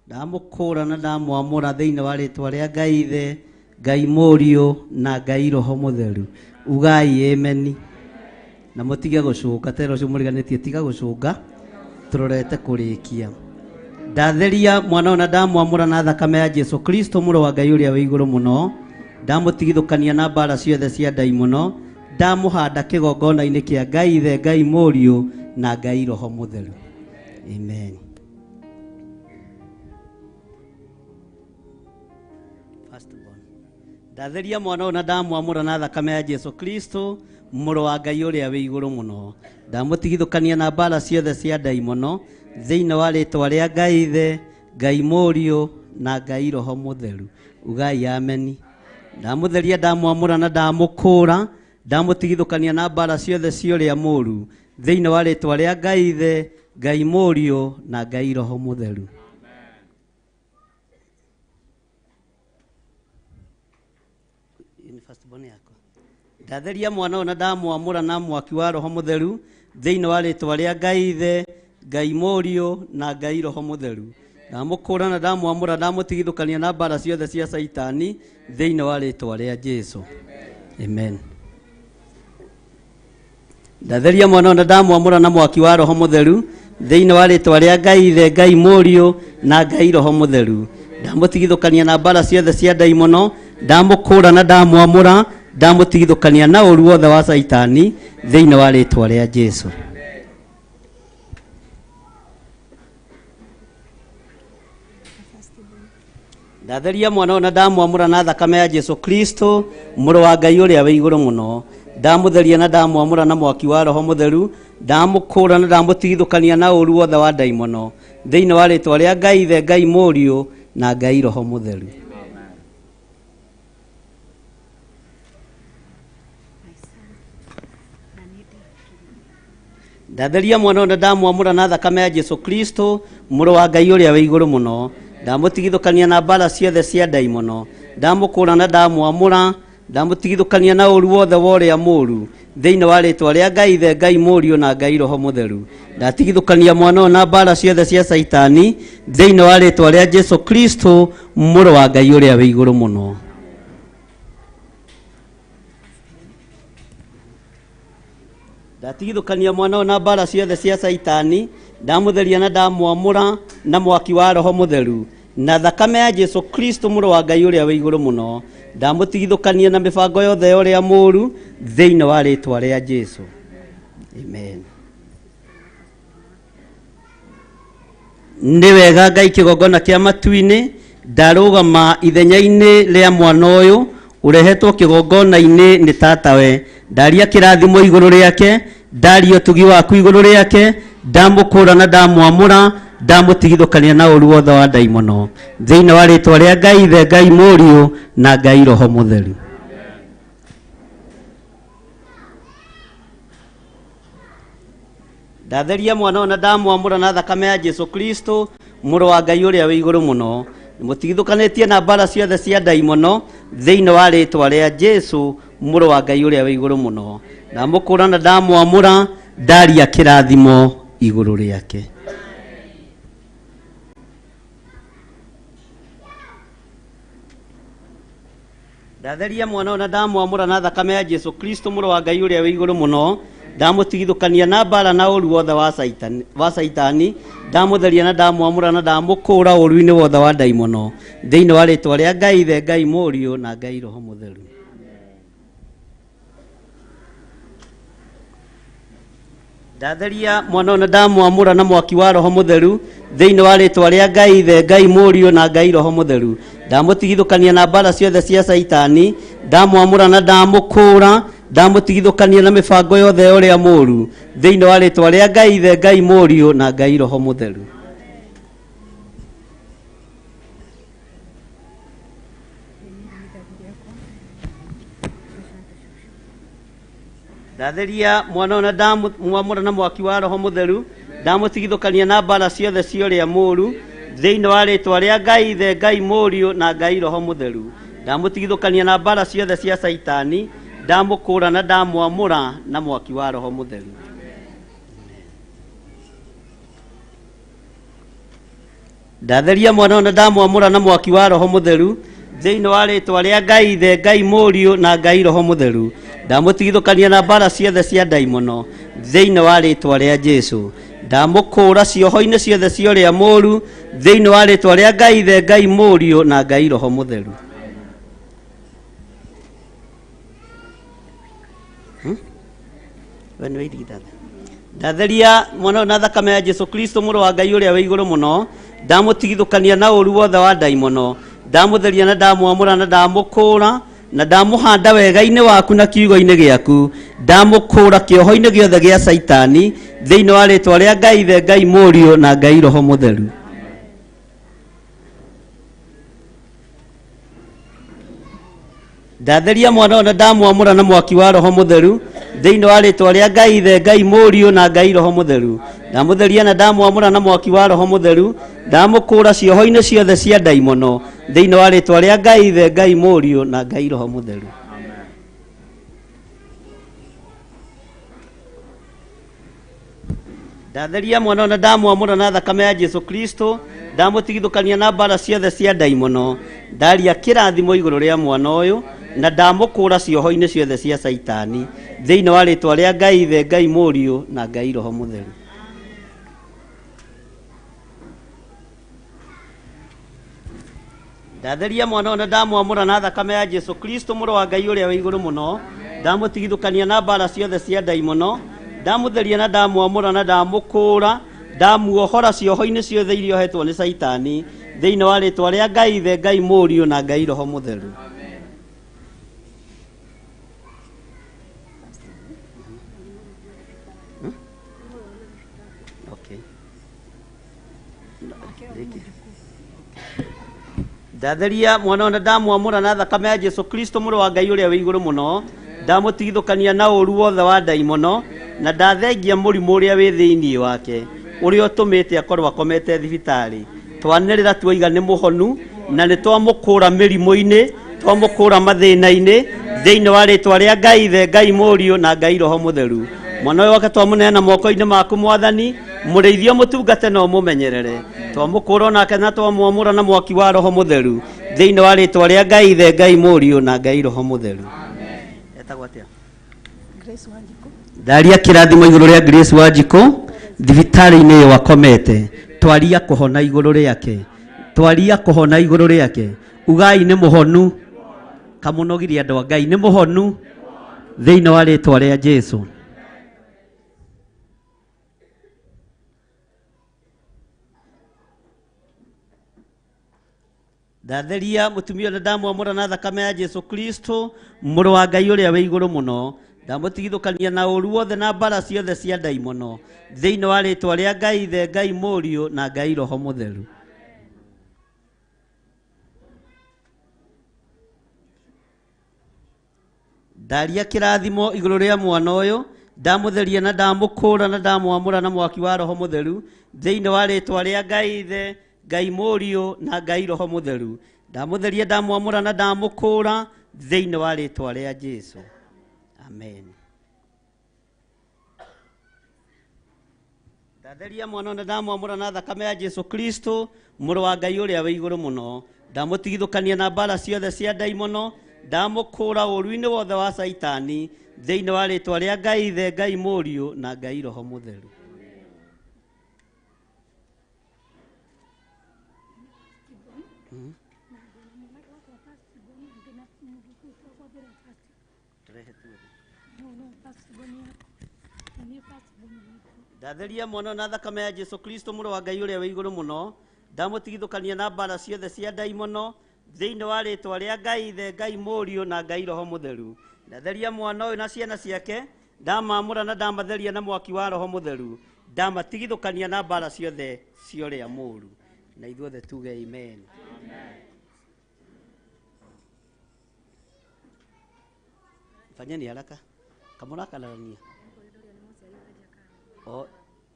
ndamũkũra na ndamwamũra thĩinĩ wa rĩtwa rĩa Ngai Ithe, Ngai Mũriũ na Ngai Roho Mũtheru. Ugai ameni. Na mũtige gũcũnga tera ũcio mũriganĩtie, tiga gũcũnga, tũrorete kũrĩkia. Ndatheria mwana ona ndamwamũra na thakame ya Jesu Kristo mũrũ wa Ngai ũrĩa wĩ igũrũ mũno, ndamũtigithũkania na mbara ciothe cia ndaimono, ndamũhanda kĩgongona-inĩ kĩa Ngai Ithe, Ngai Mũriũ na Ngai Roho Mũtheru. Amen. Firstborn. Ndatheria mwana ũyũ na ndamwamũra na thakame ya Jesu Kristo mũrũ wa Ngai ũrĩa wĩ igũrũ mũno, ndamũtigithũkania na mbara ciothe cia ndaimono thĩinĩ wa rĩtwa rĩa Ngai Ithe, Ngai Mũriũ na Ngai Roho Mũtheru. Ugai ameni. Ndamũtheria, ndamwamũra na ndamũkũra, ndamũtigithũkania na mbara ciothe cia ũrĩa mũũru thĩinĩ wa rĩtwa rĩa Ngai Ithe, Ngai Mũriũ na Ngai Roho Mũtheru. Firstborn yakwa. Ndatheria mwana ũyũ na ndamwamũra na mwaki wa Roho Mũtheru thĩinĩ wa rĩtwa rĩa Ngai Ithe, Ngai Mũriũ na Ngai Roho Mũtheru. Ndamũkũra na ndamwamũra, ndamũtigithũkania na mbara ciothe cia Caitani thĩinĩ wa rĩtwa rĩa Jesu. Amen. Ndatheria mwana ũyũ na ndamwamũra na mwaki wa Roho Mũtheru thĩinĩ wa rĩtwa rĩa Ngai Ithe, Ngai Mũriũ na Ngai Roho Mũtheru. Ndamũtigithũkania na mbara ciothe cia ndaimono, ndamũkũra na ndamwamũra, ndamũtigithũkania na ũru wothe wa Caitani thĩinĩ wa rĩtwa rĩa Jesu. Ndatheria mwana ũyũ na ndamwamũra na thakame ya Jesu Kristo mũrũ wa Ngai ũrĩa wĩ igũrũ mũno, ndamũtheria na ndamwamũra na mwaki wa Roho Mũtheru, ndamũkũra na ndamũtigithũkania na ũru wothe wa ndaimono thĩinĩ wa rĩtwa rĩa Ngai Ithe, Ngai Mũriũ na Ngai Roho Mũtheru. Ndatheria mwana ũyũ na ndamwamũra na thakame ya Jesu Kristo mũrũ wa Ngai ũrĩa wĩ igũrũ mũno, ndamũtigithũkania na mbara ciothe cia ndaimono, ndamũkũra na ndamwamũra, ndamũtigithũkania na ũru wothe wa ũrĩa mũũru thĩinĩ wa rĩtwa rĩa Ngai Ithe, Ngai Mũriũ na Ngai Roho Mũtheru. Ndatigithũkania mwana ũyũ na mbara ciothe cia Caitani thĩinĩ wa rĩtwa rĩa Jesu Kristo mũrũ wa Ngai ũrĩa wĩ igũrũ mũno. Ndatigithũkania mwana ũyũ na mbara ciothe cia Caitani, ndamũtheria na ndamwamũra na mwaki wa Roho Mũtheru na thakame ya Jesu Kristo mũrũ wa Ngai ũrĩa wĩ igũrũ mũno, ndamũtigithũkania na mĩbango yothe ya ũrĩa mũũru thĩinĩ wa rĩtwa rĩa Jesu. Amen. Nĩ wega Ngai kĩgongona kĩa matu-inĩ, ndarũgama ithenya-inĩ rĩa mwana ũyũ ũrehetwo kĩgongona-inĩ nĩ tatawe, ndaria kĩrathimo igũrũ rĩake, ndaria ũtugi waku igũrũ rĩake, ndamũkũra na ndamwamũra, ndamũtigithũkania na ũru wothe wa ndaimono thĩinĩ wa rĩtwa rĩa Ngai Ithe, Ngai Mũriũ na Ngai Roho Mũtheru. Ndatheria mwana ũyũ na ndamwamũra na thakame ya Jesu Kristo mũrũ wa Ngai ũrĩa wĩ igũrũ mũno, mũtigithũkanĩtie na mbara ciothe cia ndaimono thĩinĩ wa rĩtwa rĩa Jesu mũrũ wa Ngai ũrĩa wĩ igũrũ mũno, ndamũkũra na ndamwamũra, ndaria kĩrathimo igũrũ rĩake. Ndatheria mwana ũyũ na ndamwamũra na thakame ya Jesu Kristo mũrũ wa Ngai ũrĩa wĩ igũrũ mũno, ndamũtigithũkania na mbara na ũru wothe wa Caitani, ndamũtheria na ndamwamũra na ndamũkũra ũru-inĩ wothe wa ndaimono thĩinĩ wa rĩtwa rĩa Ngai Ithe, Ngai Mũriũ na Ngai Roho Mũtheru. Ndatheria mwana ũyũ na ndamwamũra na mwaki wa Roho Mũtheru thĩinĩ wa rĩtwa rĩa Ngai Ithe, Ngai Mũriũ na Ngai Roho Mũtheru, ndamũtigithũkania na mbara ciothe cia Caitani, ndamwamũra na ndamũkũra, ndamũtigithũkania na mĩbango yothe ya ũrĩa mũũru thĩinĩ wa rĩtwa rĩa Ngai Ithe, Ngai Mũriũ na Ngai Roho Mũtheru. Ndatheria mwana ũyũ na ndamwamũra na mwaki wa Roho Mũtheru, ndamũtigithũkania na mbara ciothe cia ũrĩa mũũru thĩinĩ wa rĩtwa rĩa Ngai Ithe, Ngai Mũriũ na Ngai Roho Mũtheru, ndamũtigithũkania na mbara ciothe cia Caitani, Ndamũkũra na ndamwamũra na mwaki wa Roho Mũtheru. Ndatheria mwana ũyũ na ndamwamũra na mwaki wa Roho Mũtheru thĩinĩ wa rĩtwa rĩa Ngai Ithe, Ngai Mũriũ na Ngai Roho Mũtheru. Ndamũtigithũkania na mbara ciothe cia ndaimono thĩinĩ wa rĩtwa rĩa Jesũ. Ndamũkũra cioho-inĩ ciothe cia ũrĩa mũũru thĩinĩ wa rĩtwa rĩa Ngai Ithe, Ngai Mũriũ na Ngai Roho Mũtheru. We nĩwe irigithathi. Ndatheria mwana ũyũ na thakame ya Jesũ Kristo mũrũ wa Ngai ũrĩa wĩ igũrũ mũno. Ndamũtigithũkania na ũũru wothe wa ndaimono. Ndamũtheria na ndamwamũra na ndamũkũra na ndamũhanda wega-inĩ waku na kiugo-inĩ gĩaku. Ndamũkũra kĩoho-inĩ gĩothe gĩa Caitani thĩinĩ wa rĩtwa rĩa Ngai Ithe, Ngai Mũriũ na Ngai Roho Mũtheru. Ndatheria mwana ũyũ na ndamwamũra na mwaki wa Roho Mũtheru thĩinĩ wa rĩtwa rĩa Ngai Ithe, Ngai Mũriũ na Ngai Roho Mũtheru. Ndamũtheria na ndamwamũra na mwaki wa Roho Mũtheru. Ndamũkũra cioho-inĩ ciothe cia ndaimono thĩinĩ wa rĩtwa rĩa Ngai Ithe, Ngai Mũriũ na Ngai Roho Mũtheru. Ndatheria mwana ũyũ na ndamwamũra na thakame ya Jesũ Kristo. Ndamũtigithũkania na mbara ciothe cia ndaimono. Ndaria kĩrathimo igũrũ rĩa mwana ũyũ na ndamũkũra cioho-inĩ ciothe cia Caitani thĩinĩ wa rĩtwa rĩa Ngai Ithe, Ngai Mũriũ na Ngai Roho Mũtheru. Ndatheria mwana ũyũ na ndamwamũra na thakame ya Jesũ Kristo mũrũ wa Ngai ũrĩa wĩ igũrũ mũno. Ndamũtigithũkania na mbara ciothe cia ndaimono. Ndamũtheria na ndamwamũra na ndamũkũra. Ndamuohora cioho-inĩ ciothe iria ohetwo nĩ Caitani thĩinĩ wa rĩtwa rĩa Ngai Ithe, Ngai Mũriũ na Ngai Roho Mũtheru. Okay. Ndatheria mwana ũyũ na ndamwamũra na thakame ya Jesũ Kristo mũrũ wa Ngai ũrĩa wĩ igũrũ mũno. Ndamũtigithũkania na ũũru wothe wa ndaimono na ndathengia mũrimũ ũrĩa wĩ thĩinĩ wake ũrĩa ũtũmĩte akorwo akomete thibitarĩ. Twanĩrĩra tuoiga nĩ mũhonu na nĩ twamũkũra mĩrimũ-inĩ, twamũkũra mathĩna-inĩ thĩinĩ wa rĩtwa rĩa Ngai Ithe, Ngai Mũriũ na Ngai Roho Mũtheru. Mwana ũyũ wake twamũneana moko-inĩ maku Mwathani, mũrĩithie mũtungate na ũmũmenyerere. Twamũkũra onake na twamwamũra na mwaki wa Roho Mũtheru thĩinĩ wa rĩtwa rĩa Ngai Ithe, Ngai Mũriũ na Ngai Roho Mũtheru. Etagwo atĩa? Grace Wanjikũ. Ndaria kĩrathimo igũrũ rĩa Grace Wanjikũ thibitarĩ-inĩ ĩyo akomete. Twaria kũhona igũrũ rĩake. Twaria kũhona igũrũ rĩake. Ugai nĩ mũhonu. Kamũnogirie andũ a Ngai nĩ mũhonu thĩinĩ wa rĩtwa rĩa Jesũ. Ndatheria mũtumia ũyũ na ndamwamũra na thakame ya Jesũ Kristo mũrũ wa Ngai ũrĩa wĩ igũrũ mũno. Ndamũtigithũkania na ũũru wothe na mbara ciothe cia ndaimono thĩinĩ wa rĩtwa rĩa Ngai Ithe, Ngai Mũriũ na Ngai Roho Mũtheru. Ndaria kĩrathimo igũrũ rĩa mwana ũyũ, ndamũtheria na ndamũkũra na ndamwamũra na mwaki wa Roho Mũtheru thĩinĩ wa rĩtwa rĩa Ngai Ithe, Ngai Mũriũ na Ngai Roho Mũtheru. Ndamũtheria, ndamwamũra na ndamũkũra thĩinĩ wa rĩtwa rĩa Jesũ. Amen. Ndatheria mwana na ndamwamũra na thakame ya Jesũ Kristo mũrũ wa Ngai ũrĩa wĩ igũrũ mũno. Ndamũtigithũkania na mbara ciothe cia ndaimono, ndamũkũra ũũru-inĩ wothe wa Caitani thĩinĩ wa rĩtwa rĩa Ngai Ithe, Ngai Mũriũ na Ngai Roho Mũtheru. Ndatheria mwana na thakame ya Jesũ Kristo mũrũ wa Ngai ũrĩa wĩ igũrũ mũno. Ndamũtigithũkania na mbara ciothe cia ndaimono thĩinĩ wa rĩtwa rĩa Ngai Ithe, Ngai Mũriũ na Ngai Roho Mũtheru. Ndatheria mwana ũyũ na ciana ciake, ndamamũra na ndamatheria na mwaki wa Roho Mũtheru. Ndamatigithũkania na mbara ciothe cia ũrĩa mũũru. Na ithuothe tuge amen. Fanyeni haraka kamũrakararania. O,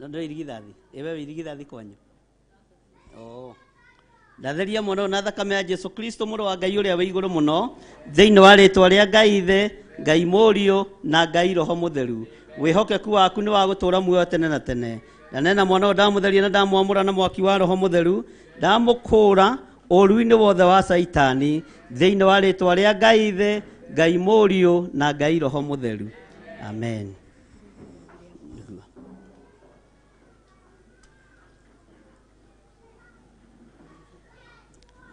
no ndĩ irigithathi. Ĩwe wĩ irigithathi kwanyu? Oh. Ndatheria mwana ũyũ na thakame ya Jesu Kristo mũrũ wa Ngai ũrĩa wĩ igũrũ mũno, thĩinĩ wa rĩtwa rĩa Ngai Ithe, Ngai Mũriũ na Ngai Roho Mũtheru. Wĩhokeku waku nĩ wa gũtũũra muoyo tene na tene. Ndanena mwana ũyũ ndamũtheria na ndamwamũra na mwaki wa Roho Mũtheru, ndamũkũũra ũũru-inĩ wothe wa Caitani, thĩinĩ wa rĩtwa rĩa Ngai Ithe, Ngai Mũriũ na Ngai Roho Mũtheru. Amen.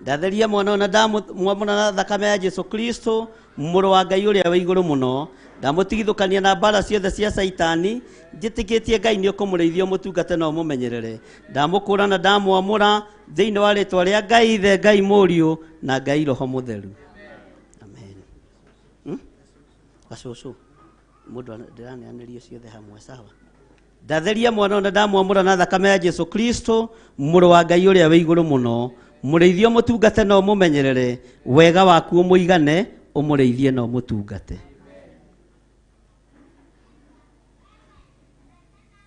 Ndatheria mwana ũyũ na ndamwamũra na thakame ya Jesu Kristo mũrũ wa Ngai ũrĩa wĩ igũrũ mũno, ndamũtigithũkania na mbara ciothe cia Caitani, njĩtĩkĩtie Ngai nĩ ũkũmũrĩithia ũmũtungate na ũmũmenyerere. Ndamũkũũra na ndamwamũra thĩinĩ wa rĩtwa rĩa Ngai Ithe, Ngai Mũriũ na Ngai Roho Mũtheru. Amen. Gacũcũ, mũndũ ndĩraneanĩrio ciothe hamwe, sawa? Ndatheria mwana ũyũ na ndamwamũra na thakame ya Jesu Kristo mũrũ wa Ngai ũrĩa wĩ igũrũ mũno, mũrĩithie ũmũtungate na ũmũmenyerere, wega waku ũmũigane, ũmũrĩithie na ũmũtungate.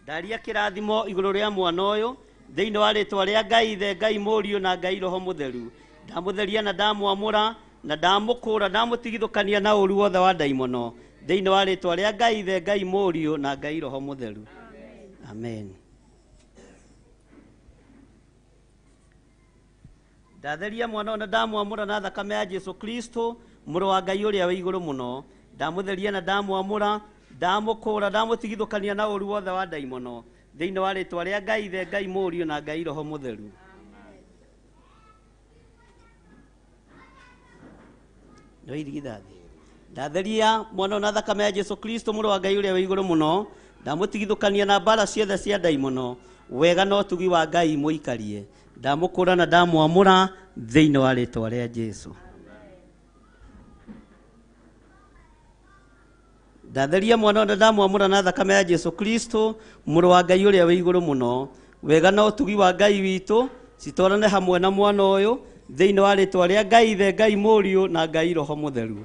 Ndaria kĩrathimo igũrũ rĩa mwana ũyũ thĩinĩ wa rĩtwa rĩa Ngai Ithe, Ngai Mũriũ na Ngai Roho Mũtheru. Ndamũtheria na ndamwamũra na ndamũkũũra, ndamũtigithũkania na ũũru wothe wa ndaimono thĩinĩ wa rĩtwa rĩa Ngai Ithe, Ngai Mũriũ na Ngai Roho Mũtheru. Amen. Ndatheria mwana ũyũ na ndamwamũra na thakame ya Jesu Kristo mũrũ wa Ngai ũrĩa wĩ igũrũ mũno, ndamũtheria na ndamwamũra, ndamũkũũra, ndamũtigithũkania na ũũru wothe wa ndaimono thĩinĩ wa rĩtwa rĩa Ngai Ithe, Ngai Mũriũ na Ngai Roho Mũtheru. Nĩ irigithathi. Ndatheria mwana ũyũ na thakame ya Jesu Kristo mũrũ wa Ngai ũrĩa wĩ igũrũ mũno, ndamũtigithũkania na mbara ciothe cia ndaimono, wega na ũtugi wa Ngai mũikarie. Ndamũkũũra na ndamwamũra thĩinĩ wa rĩtwa rĩa Jesu. Ndatheria mwana ũyũ na ndamwamũra na thakame ya Jesu Kristo mũrũ wa Ngai ũrĩa wĩ igũrũ mũno, wega na ũtugi wa Ngai witũ citwarane hamwe na mwana ũyũ thĩinĩ wa rĩtwa rĩa Ngai Ithe, Ngai Mũriũ na Ngai Roho Mũtheru.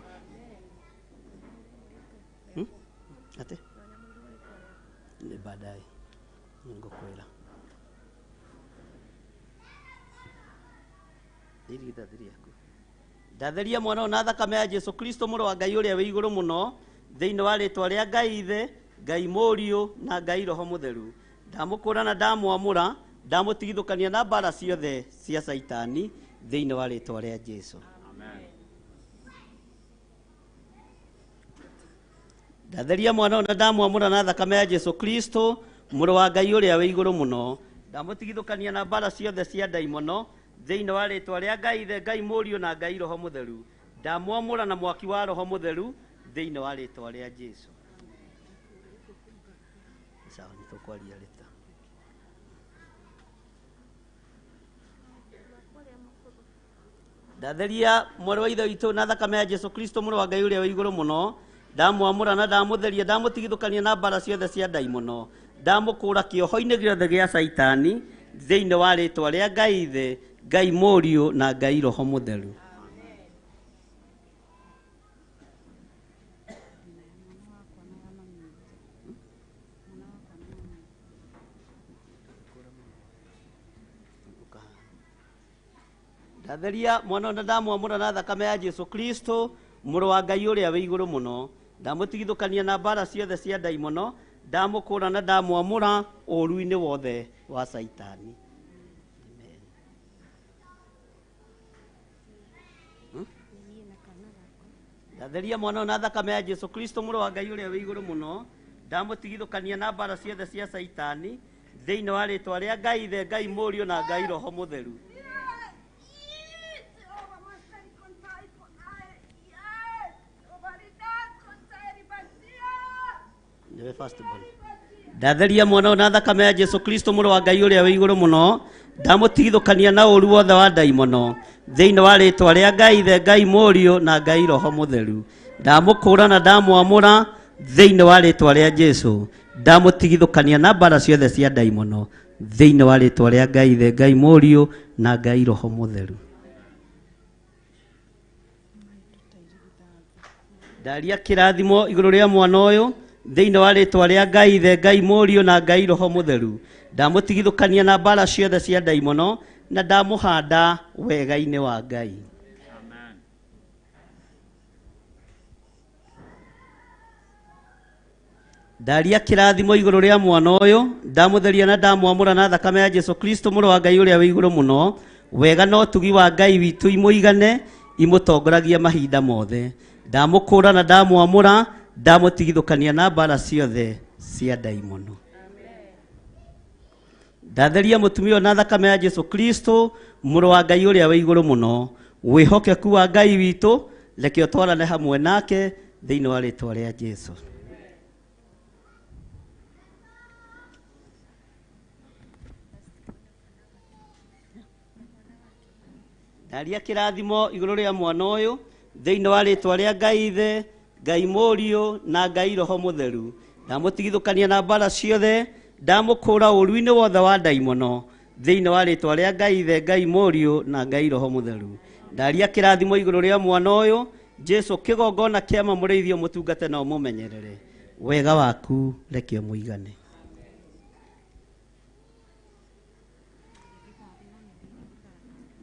Ate? Nĩ baadaye nĩngũkwĩra. Irigithathi rĩaku. Ndatheria mwana ũyũ na thakame ya Jesu Kristo mũrũ wa Ngai ũrĩa wĩ igũrũ mũno, thĩinĩ wa rĩtwa rĩa Ngai Ithe, Ngai Mũriũ na Ngai Roho Mũtheru. Ndamũkũũra na ndamwamũra, ndamũtigithũkania na mbara ciothe cia Caitani thĩinĩ wa rĩtwa rĩa Jesu. Ndatheria mwana ũyũ na ndamwamũra na thakame ya Jesu Kristo mũrũ wa Ngai ũrĩa wĩ igũrũ mũno, ndamũtigithũkania na mbara ciothe cia ndaimono thĩinĩ wa rĩtwa rĩa Ngai Ithe, Ngai Mũriũ na Ngai Roho Mũtheru. Ndamwamũra na mwaki wa Roho Mũtheru thĩinĩ wa rĩtwa rĩa Jesu. Sawa, nĩtũkwaria rĩta. Ndatheria mwarĩ wa Ithe witũ na thakame ya Jesu Kristo mũrũ wa Ngai ũrĩa wĩ igũrũ mũno, ndamwamũra na ndamũtheria, ndamũtigithũkania na mbara ciothe cia ndaimono, ndamũkũũra kĩoho-inĩ gĩothe gĩa Caitani thĩinĩ wa rĩtwa rĩa Ngai Ithe, Ngai Mũriũ na Ngai Roho Mũtheru. Ndatheria mwana ũyũ na ndamwamũra na thakame ya Jesu Kristo mũrũ wa Ngai ũrĩa wĩ igũrũ mũno, ndamũtigithũkania na mbara ciothe cia ndaimono, ndamũkũũra na ndamwamũra ũũru-inĩ wothe wa Caitani. Amen. Ndatheria mwana ũyũ na thakame ya Jesu Kristo mũrũ wa Ngai ũrĩa wĩ igũrũ mũno, ndamũtigithũkania na mbara ciothe cia Caitani thĩinĩ wa rĩtwa rĩa Ngai Ithe, Ngai Mũriũ na Ngai Roho Mũtheru. Nĩwe first born. Ndatheria mwana ũyũ na thakame ya Jesu Kristo mũrũ wa Ngai ũrĩa wĩ igũrũ mũno, ndamũtigithũkania na ũũru wothe wa ndaimono thĩinĩ wa rĩtwa rĩa Ngai Ithe, Ngai Mũriũ na Ngai Roho Mũtheru. Ndamũkũũra na ndamwamũra thĩinĩ wa rĩtwa rĩa Jesu, ndamũtigithũkania na mbara ciothe cia ndaimono thĩinĩ wa rĩtwa rĩa Ngai Ithe, Ngai Mũriũ na Ngai Roho Mũtheru. Ndaria kĩrathimo igũrũ rĩa mwana ũyũ thĩinĩ wa rĩtwa rĩa Ngai Ithe, Ngai Mũriũ na Ngai Roho Mũtheru. Ndamũtigithũkania na mbara ciothe cia ndaimono, na ndamũhanda wega-inĩ wa Ngai. Ndaria kĩrathimo igũrũ rĩa mwana ũyũ, ndamũtheria na ndamwamũra na thakame ya Jesu Kristo mũrũ wa Ngai ũrĩa wĩ igũrũ mũno. Wega na ũtugi wa Ngai witũ imũigane, imũtongoragie mahinda mothe. Ndamũkũra na ndamwamũra, ndamũtigithũkania na mbara ciothe cia ndaimono. Ndatheria mũtumia ũyũ na thakame ya Jesu Kristo mũrũ wa Ngai ũrĩa wĩ igũrũ mũno. Wĩhokeku wa Ngai witũ reke ũtwarane hamwe nake thĩinĩ wa rĩtwa rĩa Jesu. Ndaria kĩrathimo igũrũ rĩa mwana ũyũ thĩinĩ wa rĩtwa rĩa Ngai Ithe, Ngai Mũriũ na Ngai Roho Mũtheru. Ndamũtigithũkania na mbara ciothe, ndamũkũra ũũru-inĩ wothe wa ndaimono thĩinĩ wa rĩtwa rĩa Ngai Ithe, Ngai Mũriũ na Ngai Roho Mũtheru. Ndaria kĩrathimo igũrũ rĩa mwana ũyũ, Jesu kĩgongona kĩama mũrĩithio mũtungate na ũmũmenyerere. Wega waku reke ũmũigane.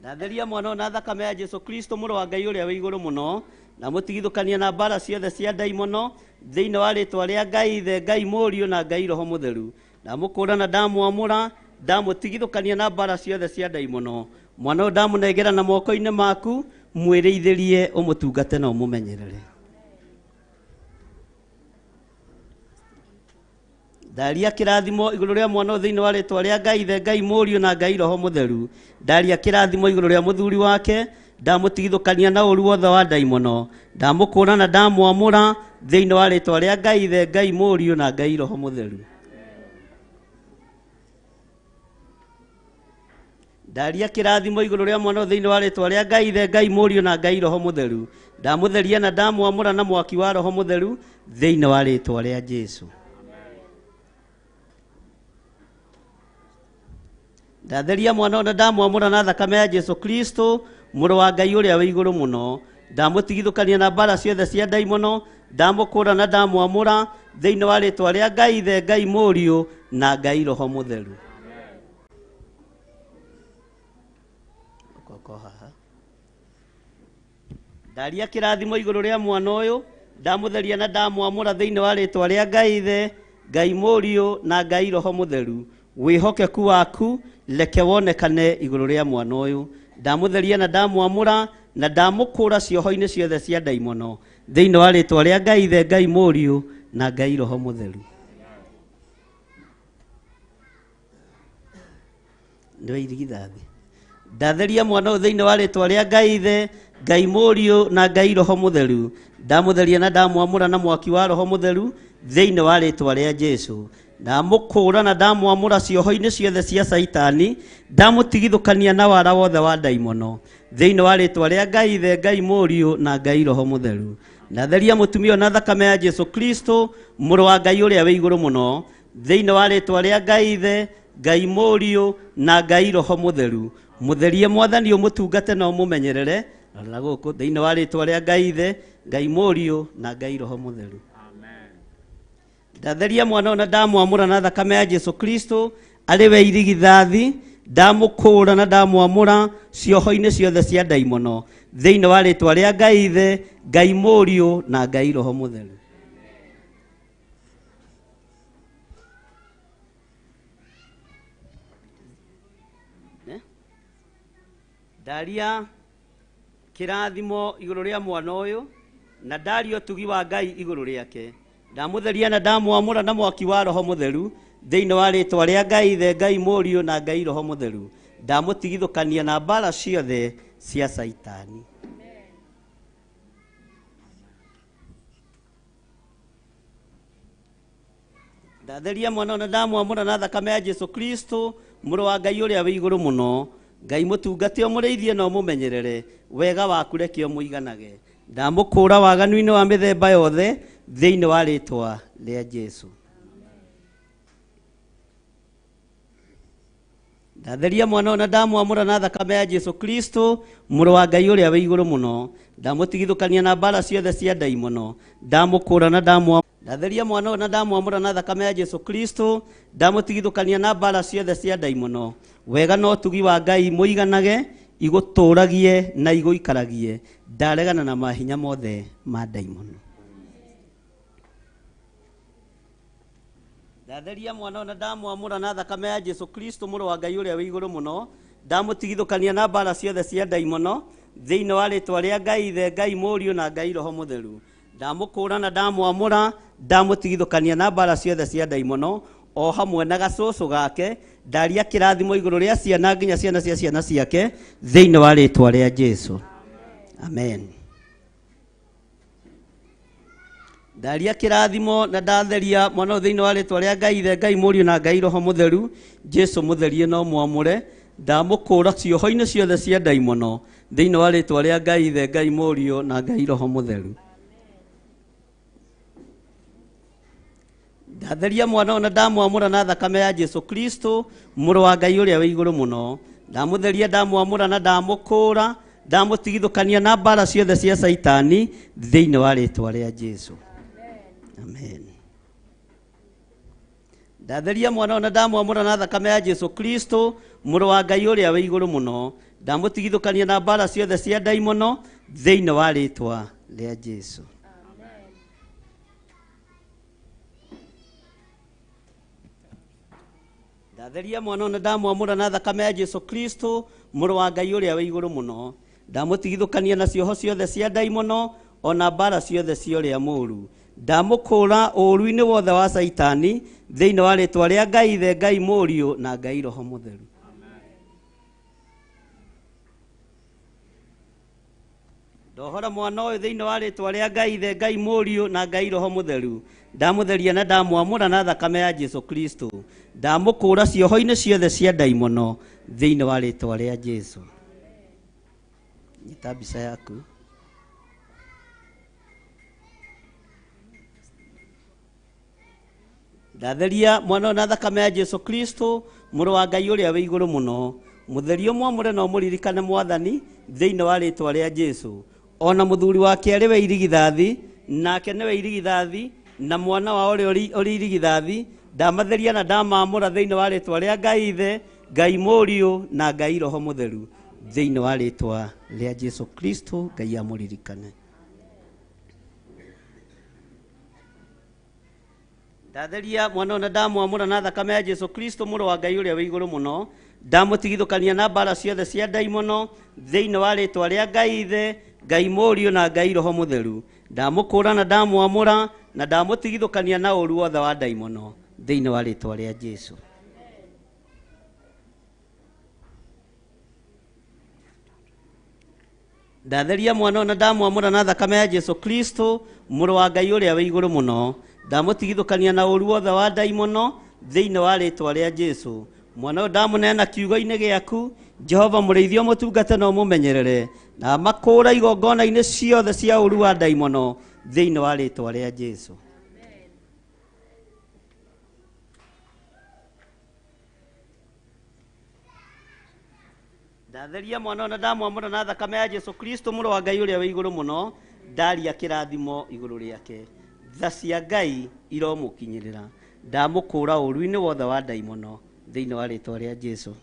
Ndatheria mwana ũyũ na thakame ya Jesu Kristo mũrũ wa Ngai ũrĩa wĩ igũrũ mũno, na mũtigithũkania na mbara ciothe cia ndaimono thĩinĩ wa rĩtwa rĩa Ngai Ithe, Ngai Mũriũ na Ngai Roho Mũtheru. Ndamũkũra na ndamwamũra, ndamũtigithũkania na mbara ciothe cia ndaimono. Mwana ũyũ ndamũnengera na moko-inĩ maku, mwĩrĩithĩrie ũmũtungate na ũmũmenyerere. Ndaria kĩrathimo igũrũ rĩa mwana ũyũ thĩinĩ wa rĩtwa rĩa Ngai Ithe, Ngai Mũriũ na Ngai Roho Mũtheru. Ndaria kĩrathimo igũrũ rĩa mũthuri wake, ndamũtigithũkania na ũũru wothe wa ndaimono. Ndamũkũra na ndamwamũra thĩinĩ wa rĩtwa rĩa Ngai Ithe, Ngai Mũriũ na Ngai Roho Mũtheru. Ndaria kĩrathimo igũrũ rĩa mwana ũyũ thĩinĩ wa rĩtwa rĩa Ngai Ithe, Ngai Mũriũ na Ngai Roho Mũtheru. Ndamũtheria na ndamwamũra na mwaki wa Roho Mũtheru thĩinĩ wa rĩtwa rĩa Jesu. Ndatheria mwana ũyũ na ndamwamũra na thakame ya Jesu Kristo mũrũ wa Ngai ũrĩa wĩ igũrũ mũno. Ndamũtigithũkania na mbara ciothe cia ndaimono, ndamũkũra na ndamwamũra thĩinĩ wa rĩtwa rĩa Ngai Ithe, Ngai Mũriũ na Ngai Roho Mũtheru. Ũkoko haha. Ndaria kĩrathimo igũrũ rĩa mwana ũyũ, ndamũtheria na ndamwamũra thĩinĩ wa rĩtwa rĩa Ngai Ithe, Ngai Mũriũ na Ngai Roho Mũtheru. Wĩhokeku waku reke wonekane igũrũ rĩa mwana ũyũ. Ndamũtheria na ndamwamũra na ndamũkũra cioho-inĩ ciothe cia ndaimono thĩinĩ wa rĩtwa rĩa Ngai Ithe, Ngai Mũriũ na Ngai Roho Mũtheru. Nĩwe irigithathi. Ndatheria mwana ũyũ thĩinĩ wa rĩtwa rĩa Ngai Ithe, Ngai Mũriũ na Ngai Roho Mũtheru. Ndamũtheria na ndamwamũra na mwaki wa Roho Mũtheru thĩinĩ wa rĩtwa rĩa Jesu. Ndamũkũra na ndamwamũra cioho-inĩ ciothe cia Saitani, ndamũtigithũkania na wara wothe wa ndaimono thĩinĩ wa rĩtwa rĩa Ngai Ithe, Ngai Mũriũ na Ngai Roho Mũtheru. Ndatheria mũtumia ũyũ na thakame ya Jesu Kristo mũrũ wa Ngai ũrĩa wĩ igũrũ mũno thĩinĩ wa rĩtwa rĩa Ngai Ithe, Ngai Mũriũ na Ngai Roho Mũtheru. Mũtherie Mwathani ũmũtungate na ũmũmenyerere. Rora gũkũ thĩinĩ wa rĩtwa rĩa Ngai Ithe, Ngai Mũriũ na Ngai Roho Mũtheru. Ndatheria mwana ũyũ na ndamwamũra na thakame ya Jesu Kristo arĩ we irigithathi, ndamũkũra na ndamwamũra cioho-inĩ ciothe cia ndaimono thĩinĩ wa rĩtwa rĩa Ngai Ithe, Ngai Mũriũ na Ngai Roho Mũtheru. Ndaria kĩrathimo igũrũ rĩa mwana ũyũ na ndaria ũtugi wa Ngai igũrũ rĩake. Ndamũtheria na ndamwamũra na mwaki wa Roho Mũtheru thĩinĩ wa rĩtwa rĩa Ngai Ithe, Ngai Mũriũ na Ngai Roho Mũtheru. Ndamũtigithũkania na mbara ciothe cia Saitani. Ndatheria mwana ũyũ na ndamwamũra na thakame ya Jesu Kristo mũrũ wa Ngai ũrĩa wĩ igũrũ mũno. Ngai mũtungate ũmũrĩithie na ũmũmenyerere, wega waku reke ũmũiganage. Ndamũkũra waganu-inĩ wa mĩthemba yothe thĩinĩ wa rĩtwa rĩa Jesu. Ndatheria mwana ũyũ na ndamwamũra na thakame ya Jesu Kristo mũrũ wa Ngai ũrĩa wĩ igũrũ mũno. Ndamũtigithũkania na mbara ciothe cia ndaimono, ndamũkũra na Ndatheria mwana ũyũ na ndamwamũra na thakame ya Jesu Kristo, ndamũtigithũkania na mbara ciothe cia ndaimono. Wega na ũtugi wa Ngai mũiganage, igũtũragie na igũikaragie. Ndaregana na mahinya mothe ma ndaimono. Ndatheria mwana ũyũ na ndamwamũra na thakame ya Jesu Kristo mũrũ wa Ngai ũrĩa wĩ igũrũ mũno, ndamũtigithũkania na mbara ciothe cia ndaimono thĩinĩ wa rĩtwa rĩa Ngai Ithe, Ngai Mũriũ na Ngai Roho Mũtheru. Ndamũkũra na ndamwamũra, ndamũtigithũkania na mbara ciothe cia ndaimono o hamwe na gacũcũ gake. Ndaria kĩrathimo igũrũ rĩa ciana nginya ciana cia ciana ciake thĩinĩ wa rĩtwa rĩa Jesu. Amen. Ndaria kĩrathimo na ndatheria mwana ũyũ thĩinĩ wa rĩtwa rĩa Ngai Ithe, Ngai Mũriũ na Ngai Roho Mũtheru. Jesu mũtherie no mwamũre. Ndamũkũra cioho-inĩ ciothe cia ndaimono thĩinĩ wa rĩtwa rĩa Ngai Ithe, Ngai Mũriũ na Ngai Roho Mũtheru. Ndatheria mwana ũyũ na ndamwamũra na thakame ya Jesu Kristo mũrũ wa Ngai ũrĩa wĩ igũrũ mũno. Ndamũtheria, ndamwamũra na ndamũkũra, ndamũtigithũkania na mbara ciothe cia Caitani thĩinĩ wa rĩtwa rĩa Jesu. Amen. Ndatheria mwana ũyũ na ndamwamũra na thakame ya Jesu Kristo mũrũ wa Ngai ũrĩa wĩ igũrũ mũno. Ndamũtigithũkania na mbara ciothe cia ndaimono thĩinĩ wa rĩtwa rĩa Jesu. Ndatheria mwana ũyũ na ndamwamũra na thakame ya Jesu Kristo mũrũ wa Ngai ũrĩa wĩ igũrũ mũno. Ndamũtigithũkania na cioho ciothe cia ndaimono ona mbara ciothe cia ũrĩa mũũru. Ndamũkũra ũũru-inĩ wothe wa Caitani thĩinĩ wa rĩtwa rĩa Ngai Ithe, Ngai Mũriũ na Ngai Roho Mũtheru. Ndohora mwana ũyũ thĩinĩ wa rĩtwa rĩa Ngai Ithe, Ngai Mũriũ na Ngai Roho Mũtheru. Ndamũtheria na ndamwamũra na thakame ya Jesu Kristo. Ndamũkũra cioho-inĩ ciothe cia ndaimono thĩinĩ wa rĩtwa rĩa Jesu. Nyita mbica yaku. Ndatheria mwana ũyũ na thakame ya Jesu Kristo mũrũ wa Ngai ũrĩa wĩ igũrũ mũno. Mũtherio mwamũre na ũmũririkane Mwathani thĩinĩ wa rĩtwa rĩa Jesu. Ona mũthuri wake arĩ we irigithathi, nake nĩwe irigithathi, na mwana wao ũrĩa ũrĩ irigithathi. Ndamatheria na ndamamũra thĩinĩ wa rĩtwa rĩa Ngai Ithe, Ngai Mũriũ na Ngai Roho Mũtheru thĩinĩ wa rĩtwa rĩa Jesu Kristo. Ngai amũririkane. Ndatheria mwana ũyũ na ndamwamũra na thakame ya Jesu Kristo mũrũ wa Ngai ũrĩa wĩ igũrũ mũno. Ndamũtigithũkania na mbara ciothe cia ndaimono thĩinĩ wa rĩtwa rĩa Ngai Ithe, Ngai Mũriũ na Ngai Roho Mũtheru. Ndamũkũra na ndamwamũra na ndamũtigithũkania na ũũru wothe wa ndaimono thĩinĩ wa rĩtwa rĩa Jesu. Ndatheria mwana ũyũ na ndamwamũra na thakame ya Jesu Kristo mũrũ wa Ngai ũrĩa wĩ igũrũ mũno. Ndamũtigithũkania na ũũru wothe wa ndaimono thĩinĩ wa rĩtwa rĩa Jesu. Mwana ũyũ ndamũneana kiugo-inĩ gĩaku, Jehova mũrĩithi ũmũtungate na ũmũmenyerere, na makũũra igongona-inĩ ciothe cia ũũru wa ndaimono thĩinĩ wa rĩtwa rĩa Jesu. Ndatheria mwana ũyũ na ndamwamũra na thakame ya Jesu Kristo mũrũ wa Ngai ũrĩa wĩ igũrũ mũno. Ndaria kĩrathimo igũrũ rĩake. Tha cia Ngai iromũkinyĩrĩra. Ndamũkũra ũũru-inĩ wothe wa ndaimono thĩinĩ wa rĩtwa rĩa Jesu.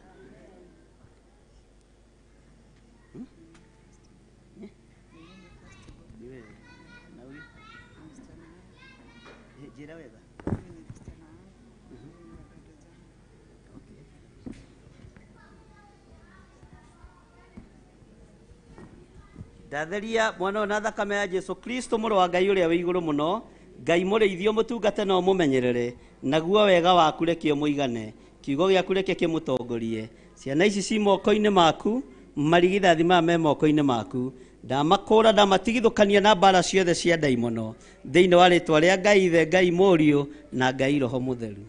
Ndatheria mwana ũyũ na thakame ya Jesu Kristo mũrũ wa Ngai ũrĩa wĩ igũrũ mũno. Ngai mũrĩithi ũmũtungate na ũmũmenyerere, naguo wega waku reke ũmũigane, kiugo gĩaku reke kĩmũtongorie. Ciana ici ci moko-inĩ maku, marigithathi maya me moko-inĩ maku. Ndamakũra, ndamatigithũkania na mbara ciothe cia ndaimono thĩinĩ wa rĩtwa rĩa Ngai Ithe, Ngai Mũriũ na Ngai Roho Mũtheru.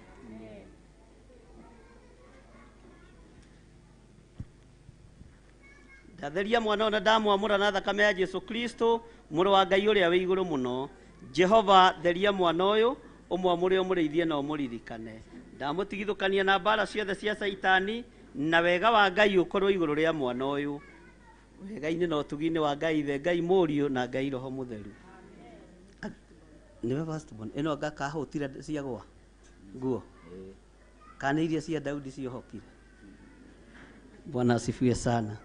Ndatheria mwana ũyũ na ndamwamũra na thakame ya Jesu Kristo mũrũ wa Ngai ũrĩa wĩ igũrũ mũno. Jehova theria mwana ũyũ, ũmwamũre, ũmũrĩithie na ũmũririkane. Ndamũtigithũkania na mbara ciothe cia Caitani, na wega wa Ngai ũkorwo igũrũ rĩa mwana ũyũ. Wega-inĩ na ũtugi-inĩ wa Ngai Ithe, Ngai Mũriũ na Ngai Roho Mũtheru. Nĩwe first born. Ĩno anga kahũtire ciagwa nguo kana iria cia Daudi ciohokire. Bwana asifiwe sana.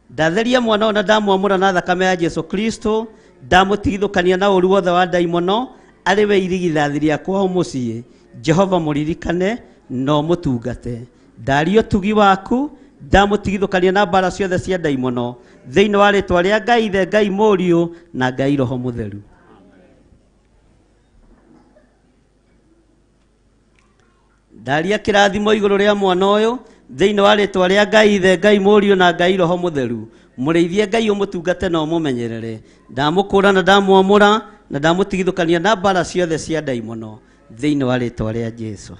Ndatheria mwana ũyũ na ndamwamũra na thakame ya Jesu Kristo, ndamũtigithũkania na ũru wothe wa ndaimono, arĩ we irigithathi rĩakwa o mũciĩ. Jehova mũririkane na ũmũtungate. Ndaria ũtugi waku, ndamũtigithũkania na mbara ciothe cia ndaimono, thĩinĩ wa rĩtwa rĩa Ngai Ithe, Ngai Mũriũ na Ngai Roho Mũtheru. Ndaria kĩrathimo igũrũ rĩa mwana ũyũ thĩinĩ wa rĩtwa rĩa Ngai Ithe, Ngai Mũriũ na Ngai Roho Mũtheru. Mũrĩithie Ngai ũmũtungate na ũmũmenyerere. Ndamũkũra na ndamwamũra na ndamũtigithũkania na mbara ciothe cia ndaimono thĩinĩ wa rĩtwa rĩa Jesu.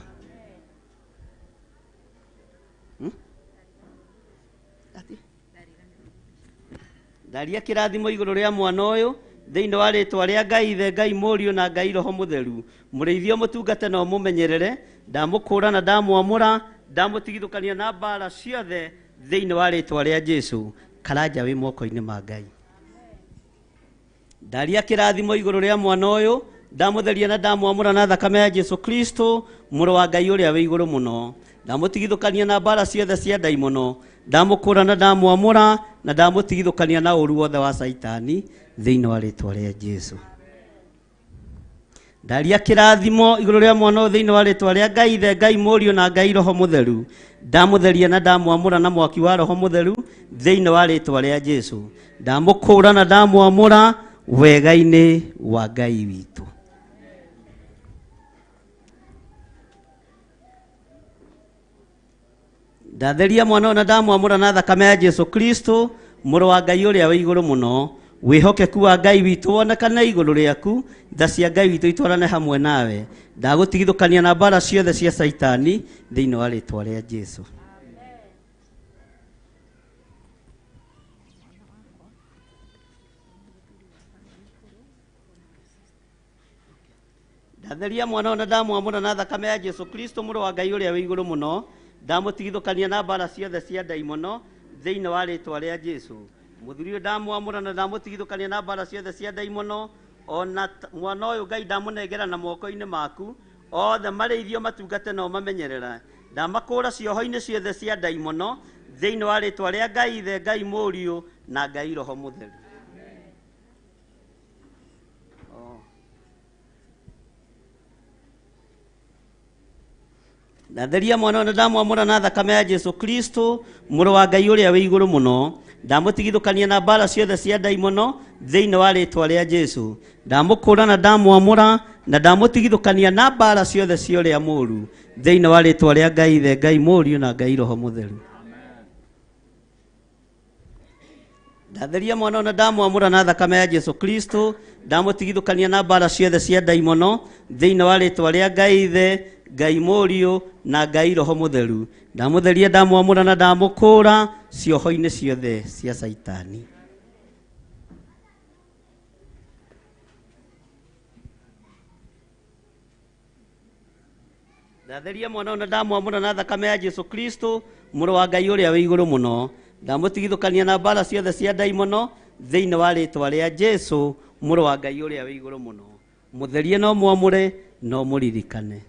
Ndaria kĩrathimo igũrũ rĩa mwana ũyũ thĩinĩ wa rĩtwa rĩa Ngai Ithe, Ngai Mũriũ na Ngai Roho Mũtheru. Mũrĩithie ũmũtungate na ũmũmenyerere. Ndamũkũra na ndamwamũra, ndamũtigithũkania na mbara ciothe thĩinĩ wa rĩtwa rĩa Jesu. Karanja wĩ moko-inĩ ma Ngai. Ndaria kĩrathimo igũrũ rĩa mwana ũyũ, ndamũtheria na ndamwamũra na thakame ya Jesu Kristo, mũrũ wa Ngai ũrĩa wĩ igũrũ mũno. Ndamũtigithũkania na mbara ciothe cia ndaimono, ndamũkũra na ndamwamũra na ndamũtigithũkania na ũru wothe wa Caitani thĩinĩ wa rĩtwa rĩa Jesu. Ndaria kĩrathimo igũrũ rĩa mwana ũyũ thĩinĩ wa rĩtwa rĩa Ngai Ithe, Ngai Mũriũ na Ngai Roho Mũtheru. Ndamũtheria na ndamwamũra na mwaki wa Roho Mũtheru thĩinĩ wa rĩtwa rĩa Jesu. Ndamũkũra na ndamwamũra wega-inĩ wa Ngai witũ. Ndatheria mwana ũyũ na ndamwamũra na thakame ya Jesu Kristo, mũrũ wa Ngai ũrĩa wĩ igũrũ mũno. Wĩhokeku wa Ngai witũ wonekane igũrũ rĩaku, tha cia Ngai witũ itwarane hamwe nawe. Ndagũtigithũkania na mbara ciothe cia Caitani thĩinĩ wa rĩtwa rĩa Jesu. Ndatheria mwana ũyũ na ndamwamũra na thakame ya Jesu Kristo, mũrũ wa Ngai ũrĩa wĩ igũrũ mũno. Ndamũtigithũkania na mbara ciothe cia ndaimono thĩinĩ wa rĩtwa rĩa Jesu. Mũthuri ũyũ ndamwamũra na ndamũtigithũkania na mbara ciothe cia ndaimono. Ona mwana ũyũ Ngai ndamũnengera na moko-inĩ maku, othe marĩithio matungate na ũmamenyerera. Ndamakũra cioho-inĩ ciothe cia ndaimono thĩinĩ wa rĩtwa rĩa Ngai Ithe, Ngai Mũriũ na Ngai Roho Mũtheru. Ndatheria mwana ũyũ na ndamwamũra na thakame ya Jesu Kristo, mũrũ wa Ngai ũrĩa wĩ igũrũ mũno. Ndamũtigithũkania na mbara ciothe cia ndaimono thĩinĩ wa rĩtwa rĩa Jesu. Ndamũkũra na ndamwamũra na ndamũtigithũkania na mbara ciothe cia ũrĩa mũũru thĩinĩ wa rĩtwa rĩa Ngai Ithe, Ngai Mũriũ na Ngai Roho Mũtheru. Ndatheria mwana ũyũ na ndamwamũra na thakame ya Jesu Kristo, ndamũtigithũkania na mbara ciothe cia ndaimono thĩinĩ wa rĩtwa rĩa Ngai Ithe, Ngai Mũriũ na Ngai Roho Mũtheru. Ndamũtheria, ndamwamũra na ndamũkũra cioho-inĩ ciothe cia Caitani. Ndatheria mwana ũyũ na ndamwamũra na thakame ya Jesu Kristo, mũrũ wa Ngai ũrĩa wĩ igũrũ mũno. Ndamũtigithũkania na mbara ciothe cia ndaimono thĩinĩ wa rĩtwa rĩa Jesu, mũrũ wa Ngai ũrĩa wĩ igũrũ mũno. Mũtherie na ũmwamũre na ũmũririkane.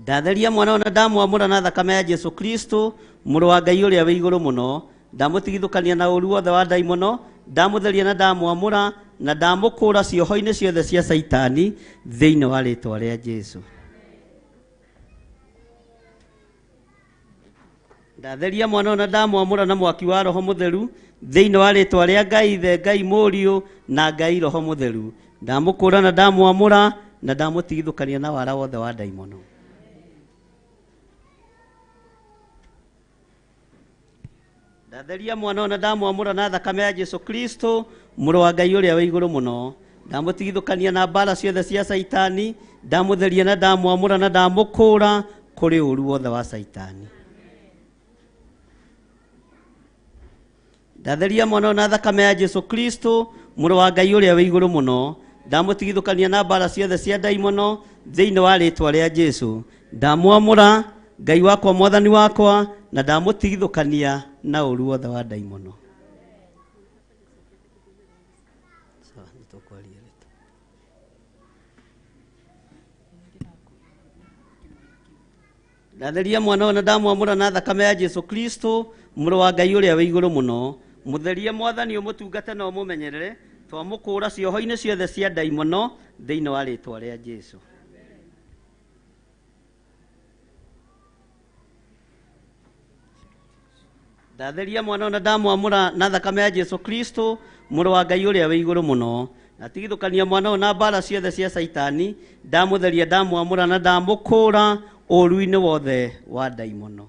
Ndatheria mwana ũyũ na ndamwamũra na thakame ya Jesu Kristo, mũrũ wa Ngai ũrĩa wĩ igũrũ mũno. Ndamũtigithũkania na ũru wothe wa ndaimono, ndamũtheria na ndamwamũra na ndamũkũra cioho-inĩ ciothe cia Caitani thĩinĩ wa rĩtwa rĩa Jesu. Ndatheria mwana ũyũ na ndamwamũra na mwaki wa Roho Mũtheru thĩinĩ wa rĩtwa rĩa Ngai Ithe, Ngai Mũriũ na Ngai Roho Mũtheru. Ndamũkũra na ndamwamũra na ndamũtigithũkania na wara wothe wa ndaimono. Ndatheria mwana ũyũ na ndamwamũra na thakame ya Jesu Kristo, mũrũ wa Ngai ũrĩa wĩ igũrũ mũno. Ndamũtigithũkania na mbara ciothe cia Caitani, ndamũtheria na ndamwamũra na ndamũkũra kũrĩ ũru wothe wa Caitani. Ndatheria mwana ũyũ na thakame ya Jesu Kristo, mũrũ wa Ngai ũrĩa wĩ igũrũ mũno. Ndamũtigithũkania na mbara ciothe cia ndaimono thĩinĩ wa rĩtwa rĩa Jesu. Ndamwamũra Ngai wakwa mwathani wakwa na ndamũtigithũkania na ũru wothe wa ndaimono. Sawa, nĩtũkwaria rĩtũ. Ndatheria mwana ũyũ na ndamwamũra na thakame ya Jesu Kristo mũrũ wa Ngai ũrĩa wĩ igũrũ mũno. Mũtherie mwathani ũmũtungate na ũmũmenyerere twamũkũũra cioho-inĩ ciothe cia ndaimono thĩinĩ wa rĩtwa rĩa Jesu. Ndatheria mwana ũyũ na ndamwamũra na thakame ya Jesu Kristo mũrũ wa Ngai ũrĩa wĩ igũrũ mũno. Natigithũkania mwana ũyũ na mbara ciothe cia Caitani, ndamũtheria ndamwamũra na ndamũkũũra ũũru-inĩ wothe wa ndaimono.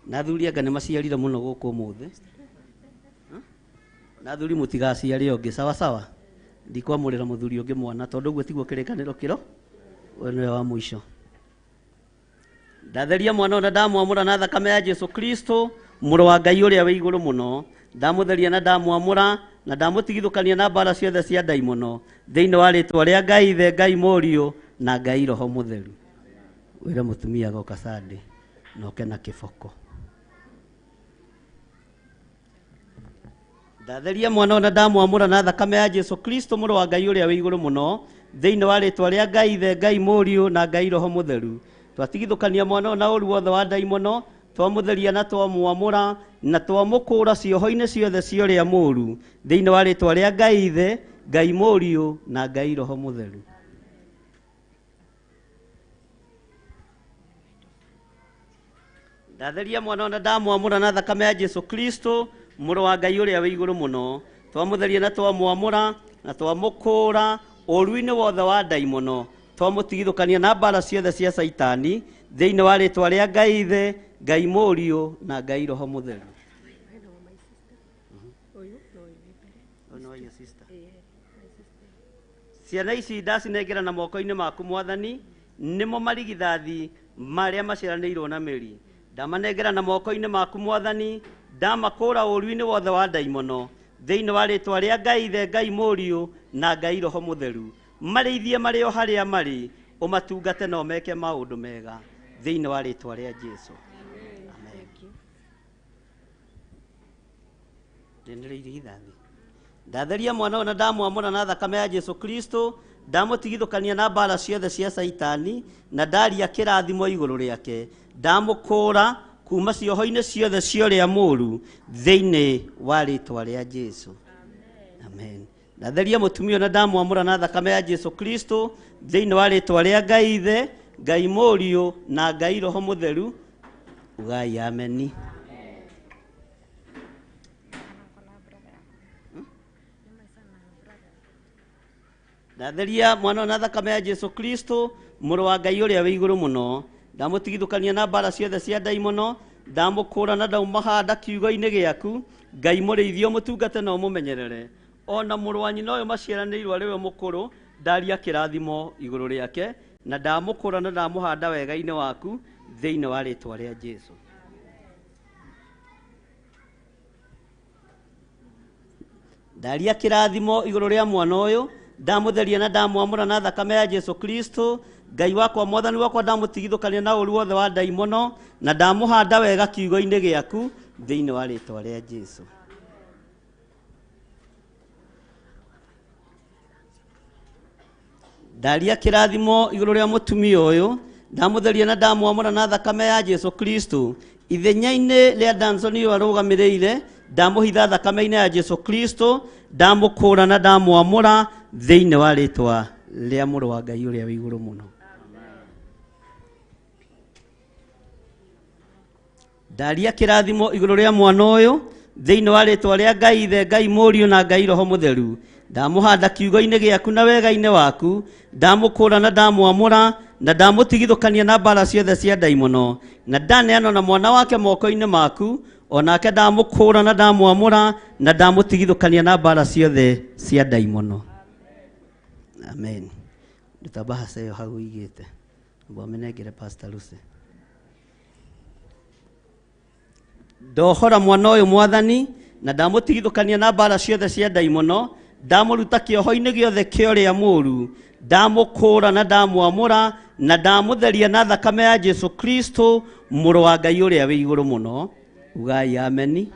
Na athuri anga nĩ maciarire mũno gũkũ ũmũthĩ. Na athuri mũtigaciare ũngĩ, sawa sawa. Ndikwamũrĩra mũthuri ũngĩ mwana tondũ ũguo tiguo kĩrĩkanĩro kĩro, ũyũ nĩwe wa mũico. Ndatheria mwana ũyũ na ndamwamũra na thakame ya Jesu Kristo mũrũ wa Ngai ũrĩa wĩ igũrũ mũno. Ndamũtheria na ndamwamũra na ndamũtigithũkania na mbara ciothe cia ndaimono thĩinĩ wa rĩtwa rĩa Ngai Ithe, Ngai Mũriũ na Ngai Roho Mũtheru. Wĩre mũtumia agoka Sunday na oke na kĩboko. Ndatheria mwana ũyũ na ndamwamũra na thakame ya Jesu Kristo mũrũ wa Ngai ũrĩa wĩ igũrũ mũno thĩinĩ wa rĩtwa rĩa Ngai Ithe, Ngai Mũriũ na Ngai Roho Mũtheru. Twatigithũkania mwana ũyũ na ũru wothe wa ndaimono, twamũtheria na twamwamũra na twamũkũũra cioho-inĩ ciothe cia ũrĩa mũũru thĩinĩ wa rĩtwa rĩa Ngai Ithe, Ngai Mũriũ na Ngai Roho Mũtheru. Ndatheria mwana ũyũ na ndamwamũra na thakame ya Jesu Kristo mũrũ wa Ngai ũrĩa wĩ igũrũ mũno. Twamũtheria na twamwamũra na twamũkũũra ũũru-inĩ wothe wa ndaimono, twamũtigithũkania na mbara ciothe cia Caitani thĩinĩ wa rĩtwa rĩa Ngai Ithe, Ngai Mũriũ na Ngai Roho Mũtheru. Ciana ici ndacinengera na moko-inĩ maku mwathani, nĩmo marigithathi marĩa maciaranĩirwo na mĩri. Ndamanengera na moko-inĩ maku mwathani, ndamakũũra ũũru-inĩ wothe wa ndaimono thĩinĩ wa rĩtwa rĩa Ngai Ithe, Ngai Mũriũ na Ngai Roho Mũtheru. Marĩithie marĩ o harĩa marĩ, ũmatungate na ũmeke maũndũ mega thĩinĩ wa rĩtwa rĩa Jesu. Amen. Nĩ irigithathi. Ndatheria mwana ũyũ na ndamwamũra na thakame ya Jesu Kristo, ndamũtigithũkania na mbara ciothe cia Caitani na ndaria kĩrathimo igũrũ rĩake. Ndamũkũũra kuma cioho-inĩ ciothe cia ũrĩa mũũru thĩinĩ wa rĩtwa rĩa Jesu. Amen. Ndatheria mũtumia ũyũ na ndamwamũra na thakame ya Jesu Kristo thĩinĩ wa rĩtwa rĩa Ngai Ithe, Ngai Mũriũ na Ngai Roho Mũtheru. Ugai ameni. Ndatheria mwana ũyũ na thakame ya Jesu Kristo mũrũ wa Ngai ũrĩa wĩ igũrũ mũno. Ndamũtigithũkania na mbara ciothe cia ndaimono, ndamũkũũra na ndaumahanda kiugo-inĩ gĩaku. Ngai mũrĩithie ũmũtungate na ũmũmenyerere. Ona mũrũ wa nyina ũyũ maciaranĩirwo arĩ we mũkũrũ, ndaria kĩrathimo igũrũ rĩake na ndamũkũũra na ndamũhanda wega-inĩ waku thĩinĩ wa rĩtwa rĩa Jesu. Ndaria kĩrathimo igũrũ rĩa mwana ũyũ, ndamũtheria na ndamwamũra na thakame ya Jesu Kristo Ngai wakwa mwathani wakwa, ndamũtigithũkania na ũũru wothe wa ndaimono na ndamũhanda wega kiugo-inĩ gĩaku thĩinĩ wa rĩtwa rĩa Jesu. Ndaria kĩrathimo igũrũ rĩa mũtumia ũyũ, ndamũtheria na ndamwamũra na thakame ya Jesu Kristo ithenya-inĩ rĩa Danson ũyũ arũgamĩrĩire, ndamũhitha thakame-inĩ ya Jesu Kristo, ndamũkũũra na ndamwamũra thĩinĩ wa rĩtwa rĩa mũrũ wa Ngai ũrĩa wĩ igũrũ mũno. Ndaria kĩrathimo igũrũ rĩa mwana ũyũ thĩinĩ wa rĩtwa rĩa Ngai Ithe, Ngai Mũriũ na Ngai Roho Mũtheru. Ndamũhanda kiugo-inĩ gĩaku na wega-inĩ waku, ndamũkũũra na ndamwamũra na ndamũtigithũkania na mbara ciothe cia ndaimono na ndaneana na mwana wake moko-inĩ maku, onake ndamũkũũra na ndamwamũra na ndamũtigithũkania na mbara ciothe cia ndaimono. Amen. Nduta bahasa ĩyo hau ũigĩte, ngwamĩnengere Pastor Lucy. Ndohora mwana ũyũ mwathani na ndamũtigithũkania na mbara ciothe cia ndaimono, Ndamũruta kĩoho-inĩ gĩothe kĩa ũrĩa mũũru. Ndamũkũũra na ndamwamũra na ndamũtheria na thakame ya Jesu Kristo mũrũ wa Ngai ũrĩa wĩ igũrũ mũno. Ugai ameni.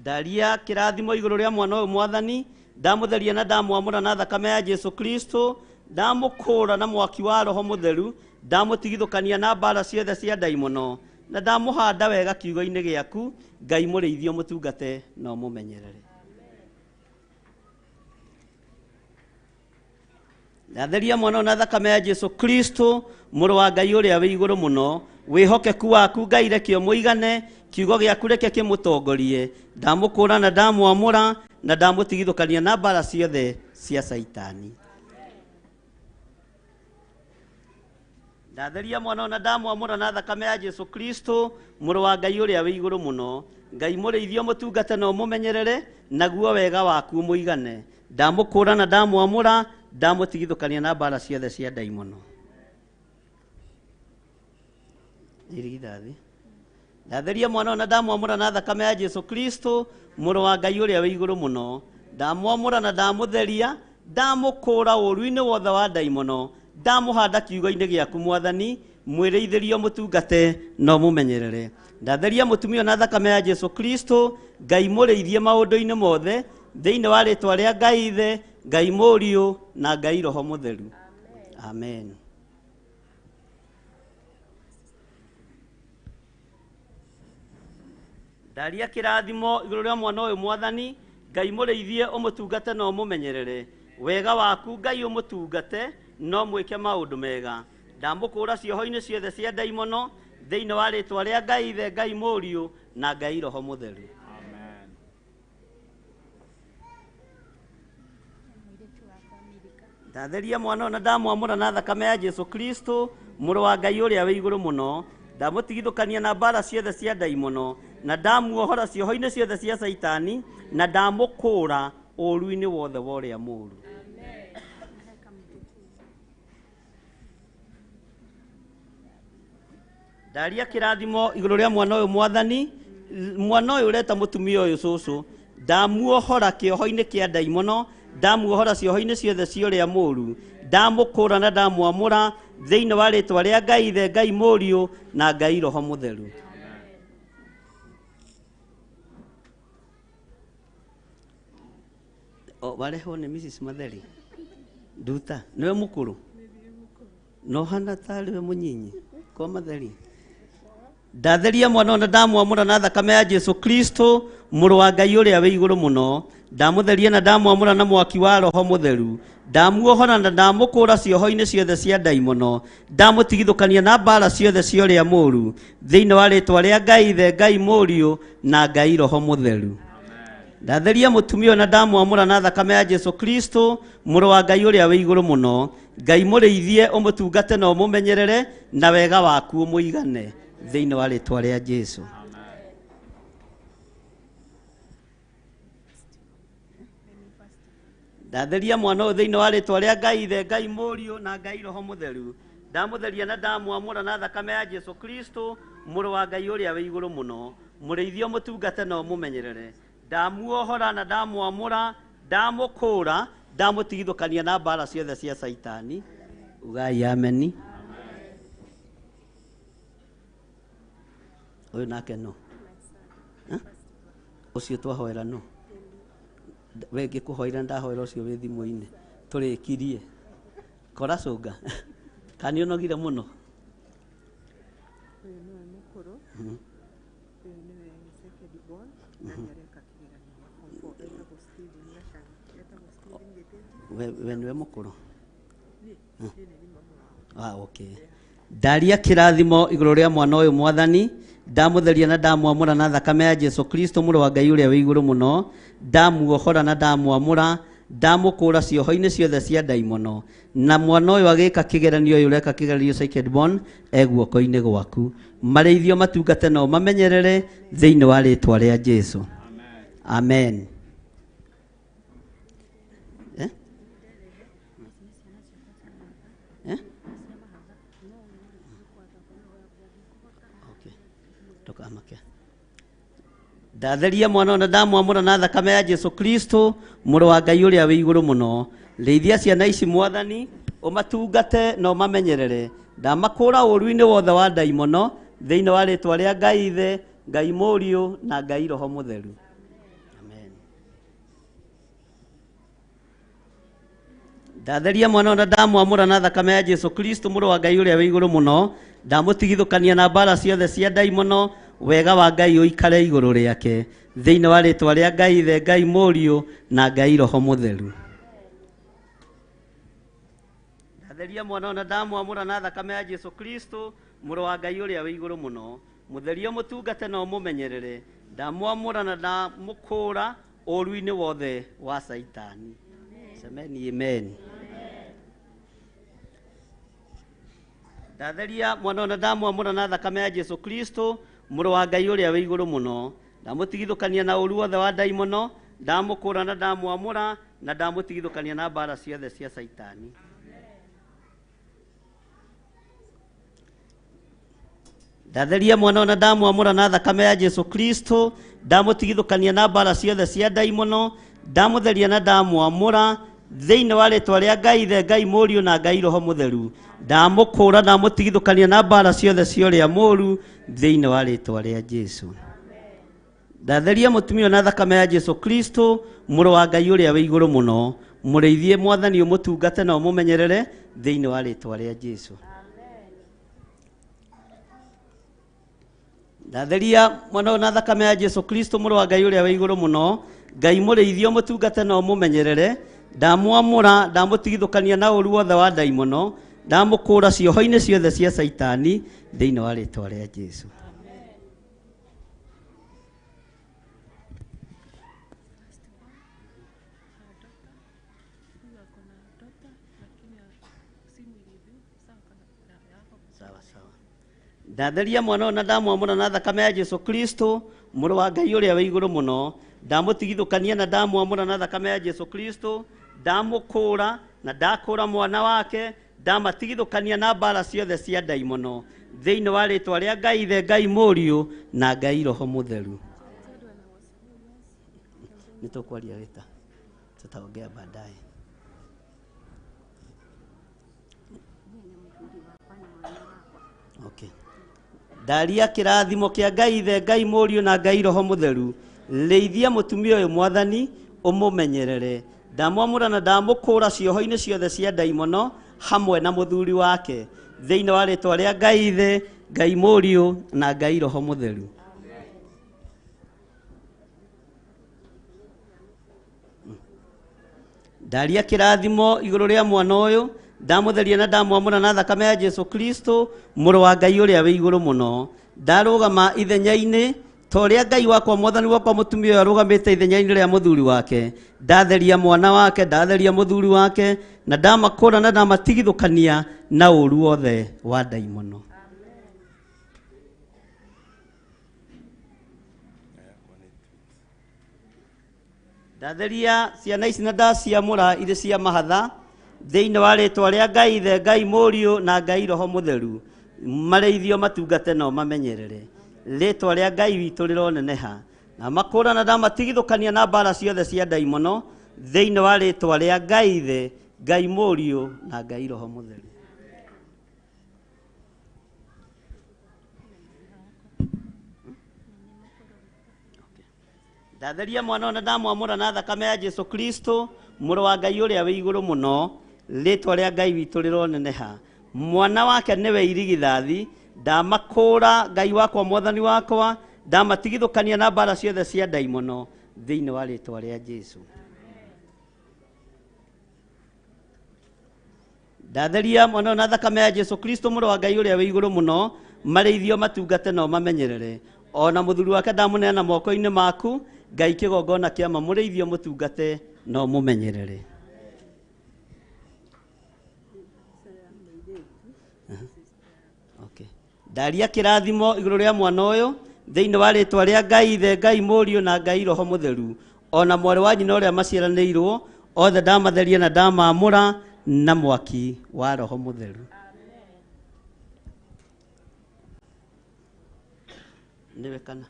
Ndaria kĩrathimo igũrũ rĩa mwana ũyũ mwathani, ndamũtheria na ndamwamũra na thakame ya Jesu Kristo, ndamũkũũra na mwaki wa Roho Mũtheru, ndamũtigithũkania na mbara ciothe cia ndaimono, na ndamũhanda wega kiugo-inĩ gĩaku. Ngai mũrĩithio mũtungate na ũmũmenyerere. Ndatheria mwana na thakame ya Jesu Kristo mũrũ wa Ngai ũrĩa wĩ igũrũ mũno. Wĩhokeku waku Ngai reke ũmũigane, kiugo gĩaku reke kĩmũtongorie. Ndamũkũũra na ndamwamũra na ndamũtigithũkania na mbara ciothe cia Caitani. Ndatheria mwana na ndamwamũra na thakame ya Jesu Kristo mũrũ wa Ngai ũrĩa wĩ igũrũ mũno. Ngai mũrĩithio mũtungate na ũmũmenyerere, naguo wega waku ũmũigane. Ndamũkũũra na ndamwamũra, ndamũtigithũkania na mbara ciothe cia ndaimono. Irigithathi. Ndatheria mwana na ndamwamũra na thakame ya Jesu Kristo mũrũ wa Ngai ũrĩa wĩ igũrũ mũno. Ndamwamũra na ndamũtheria, ndamũkũũra ũũru-inĩ wothe wa ndaimono, ndamũhanda kiugo-inĩ gĩaku mwathani, mwĩrĩithĩrio mũtungate na ũmũmenyerere. Ndatheria mũtumia na thakame ya Jesu Kristo, Ngai mũrĩithie maũndũ-inĩ mothe, thĩinĩ wa rĩtwa rĩa Ngai Ithe, Ngai Mũriũ na Ngai Roho Mũtheru. Amen. Ndaria kĩrathimo igũrũ rĩa mwana ũyũ mwathani, Ngai mũrĩithie ũmũtungate na ũmũmenyerere. Wega waku Ngai ũmũtungate no mwĩke maũndũ mega. Ndamũkũũra cioho-inĩ ciothe cia ndaimono, thĩinĩ wa rĩtwa rĩa Ngai Ithe, Ngai Mũriũ na Ngai Roho Mũtheru. Amen. Ndatheria mwana na ndamwamũra na thakame ya Jesu Kristo mũrũ wa Ngai ũrĩa wĩ igũrũ mũno. Ndamũtigithũkania na mbara ciothe cia ndaimono, na ndamuohora cioho-inĩ ciothe cia Caitani, na ndamũkũũra ũũru-inĩ wothe wa ũrĩa mũũru. Ndaria kĩrathimo igũrũ rĩa mwana ũyũ mwathani, mwana ũyũ ũreta mũtumia ũyũ cũcũ, ndamuohora kĩoho-inĩ kĩa ndaimono, ndamuohora cioho-inĩ ciothe cia ũrĩa mũũru, ndamũkũũra na ndamwamũra thĩinĩ wa rĩtwa rĩa Ngai Ithe, Ngai Mũriũ na Ngai Roho Mũtheru. Warehwo nĩ Mrs. Matheri Nduta, nĩwe mũkũrũ no hana tarĩ we mũnyinyi kwa Matheri. Ndatheria mwana na ndamwamũra na thakame ya Jesu Kristo mũrũ wa Ngai ũrĩa wĩ igũrũ mũno. Ndamũtheria na ndamwamũra na mwaki wa Roho Mũtheru. Ndamuohora na ndamũkũũra cioho-inĩ ciothe cia ndaimono, ndamũtigithũkania na mbara ciothe cia ũrĩa mũũru, thĩinĩ wa rĩtwa rĩa Ngai Ithe, Ngai Mũriũ na Ngai Roho Mũtheru. Ndatheria mũtumia na ndamwamũra na thakame ya Jesu Kristo mũrũ wa Ngai ũrĩa wĩ igũrũ mũno. Ngai mũrĩithie ũmũtungate na ũmũmenyerere, na wega waku ũmũigane thĩinĩ wa rĩtwa rĩa Jesu. Ndatheria mwana ũyũ thĩinĩ wa rĩtwa rĩa Ngai Ithe, Ngai Mũriũ na Ngai Roho Mũtheru. Ndamũtheria na ndamwamũra na thakame ya Jesu Kristo mũrũ wa Ngai ũrĩa wĩ igũrũ mũno. Mũrĩithie ũmũtungate na ũmũmenyerere. Ndamuohora na ndamwamũra, ndamũkũũra, ndamũtigithũkania na mbara ciothe cia Caitani. Ugai ameni. Ũyũ nake no ũcio twahoera no we ngĩkũhoera ndahoera ũcio wĩ thimũ-inĩ tũrĩkirie kora cũnga kana nĩ ũnogire mũno. Ũyũ nĩwe mũkũrũ, ũyũ nĩwe second born, na nĩ areka kĩgeranio gĩa form four. Etagwo Stephen Gachagua. Etagwo Stephen Gĩtĩnji. We nĩwe mũkũrũ. Niĩ niĩ nĩ mamu wao. Ah, okay. Ndaria kĩrathimo igũrũ rĩa mwana ũyũ mwathani, ndamũtheria na ndamwamũra na thakame ya Jesu Kristo mũrũ wa Ngai ũrĩa wĩ igũrũ mũno. Ndamuohora na ndamwamũra, ndamũkũũra cioho-inĩ ciothe cia ndaimono, na mwana ũyũ agĩka kĩgeranio ũyũ ũreka kĩgeranio second born e guoko-inĩ gwaku. Marĩithio matungate na ũmamenyerere thĩinĩ wa rĩtwa rĩa Jesu. Amen. Eh? Eh? Ndatheria mwana na ndamwamũra na thakame ya Jesu Kristo mũrũ wa Ngai ũrĩa wĩ igũrũ mũno. Rĩithia ciana ici mwathani, ũmatungate na ũmamenyerere. Ndamakũũra ũũru-inĩ wothe wa ndaimono thĩinĩ wa rĩtwa rĩa Ngai Ithe, Ngai Mũriũ na Ngai Roho Mũtheru. Amen. Ndatheria mwana na ndamwamũra na thakame ya Jesu Kristo mũrũ wa Ngai ũrĩa wĩ igũrũ mũno. Ndamũtigithũkania na mbara ciothe cia ndaimono, wega wa Ngai ũikare igũrũ rĩake thĩinĩ wa rĩtwa rĩa Ngai Ithe, Ngai Mũriũ na Ngai Roho Mũtheru. Ndatheria mwana na ndamwamũra na thakame ya Jesu Kristo mũrũ wa Ngai ũrĩa wĩ igũrũ mũno. Mũtherie mũtungate na ũmũmenyerere. Ndamwamũra na ndamũkũũra ũũru-inĩ wothe wa Saitani. Semeni amen. Ndatheria mwana na ndamwamũra na thakame ya Jesu Kristo mũrũ wa Ngai ũrĩa wĩ igũrũ mũno. Ndamũtigithũkania na ũũru wothe wa ndaimono, ndamũkũũra na ndamwamũra na ndamũtigithũkania na mbara ciothe cia Saitani. Ndatheria mwana na ndamwamũra na thakame ya Jesu Kristo, ndamũtigithũkania na mbara ciothe cia ndaimono, ndamũtheria na ndamwamũra thĩinĩ wa rĩtwa rĩa Ngai Ithe, Ngai Mũriũ na Ngai Roho Mũtheru. Ndamũkũũra ndamũtigithũkania na mbara ciothe cia ũrĩa mũũru thĩinĩ wa rĩtwa rĩa Jesu. Ndatheria mũtumia na thakame ya Jesu Kristo mũrũ wa Ngai ũrĩa wĩ igũrũ mũno. Mũrĩithie mwathani ũmũtungate na ũmũmenyerere thĩinĩ wa rĩtwa rĩa Jesu. Ndatheria mwana na thakame ya Jesu Kristo mũrũ wa Ngai ũrĩa wĩ igũrũ mũno. Ngai mũrĩithie ũmũtungate na ũmũmenyerere. Ndamwamũra ndamũtigithũkania na ũũru wothe wa ndaimono, ndamũkũũra cioho-inĩ ciothe cia Saitani thĩinĩ wa rĩtwa rĩa Jesu. Sawa sawa. Ndatheria mwana na ndamwamũra na thakame ya Jesu Kristo mũrũ wa Ngai ũrĩa wĩ igũrũ mũno. Ndamũtigithũkania na ndamwamũra na thakame ya Jesu Kristo, ndamũkũũra na ndakũũra mwana wake, ndamatigithũkania na mbara ciothe cia ndaimono thĩinĩ wa rĩtwa rĩa Ngai Ithe, Ngai Mũriũ na Ngai Roho Mũtheru. Nĩtũkwaria rĩta, tutaongea baadaye. Okay. Ndaria kĩrathimo kĩa Ngai Ithe, Ngai Mũriũ na Ngai Roho Mũtheru. Rĩithia mũtumia ũyũ mwathani ũmũmenyerere. Ndamwamũra na ndamũkũũra cioho-inĩ ciothe cia ndaimono hamwe na mũthuri wake thĩinĩ wa rĩtwa rĩa Ngai Ithe, Ngai Mũriũ na Ngai Roho Mũtheru. Ndaria kĩrathimo igũrũ rĩa mwana ũyũ, ndamũtheria na ndamwamũra na thakame ya Jesu Kristo mũrũ wa Ngai ũrĩa wĩ igũrũ mũno. Ndarũgama ithenya-inĩ ta ũrĩa Ngai wakwa mwathani wakwa mũtumia ũyũ arũgamĩte ithenya-inĩ rĩa mũthuri wake. Ndatheria mwana wake, ndatheria mũthuri wake na ndamakũũra na ndamatigithũkania na ũũru wothe wa ndaimono. Ndatheria ciana ici na ndaciamũra irĩ cia mahatha thĩinĩ wa rĩtwa rĩa Ngai Ithe, Ngai Mũriũ na Ngai Roho Mũtheru. Marĩithio matungate na ũmamenyerere. Rĩtwa rĩa Ngai witũ rĩroneneha. Na makũũra na ndamatigithũkania na mbara ciothe cia ndaimono thĩinĩ wa rĩtwa rĩa Ngai Ithe, Ngai Mũriũ na Ngai Roho Mũtheru. Ndatheria mwana na ndamwamũra na thakame ya Jesu Kristo mũrũ wa Ngai ũrĩa wĩ igũrũ mũno. Rĩtwa rĩa Ngai witũ rĩroneneha. Mwana wake nĩwe irigithathi. Ndamakũũra Ngai wakwa mwathani wakwa, ndamatigithũkania na mbara ciothe cia ndaimono thĩinĩ wa rĩtwa rĩa Jesu. Ndatheria mwana na thakame ya Jesu Kristo mũrũ wa Ngai ũrĩa wĩ igũrũ mũno. Marĩithio matungate na ũmamenyerere. Ona mũthuri wake ndamũneana moko-inĩ maku, Ngai kĩgongona kĩa mũrĩithio mũtungate na ũmũmenyerere. Okay. Ndaria kĩrathimo igũrũ rĩa mwana ũyũ thĩinĩ wa rĩtwa rĩa Ngai Ithe, Ngai Mũriũ na Ngai Roho Mũtheru. Ona mwarĩ wa nyina ũrĩa maciaranĩirwo othe ndamatheria na ndamamũra na mwaki wa Roho Mũtheru. Nĩwe kana?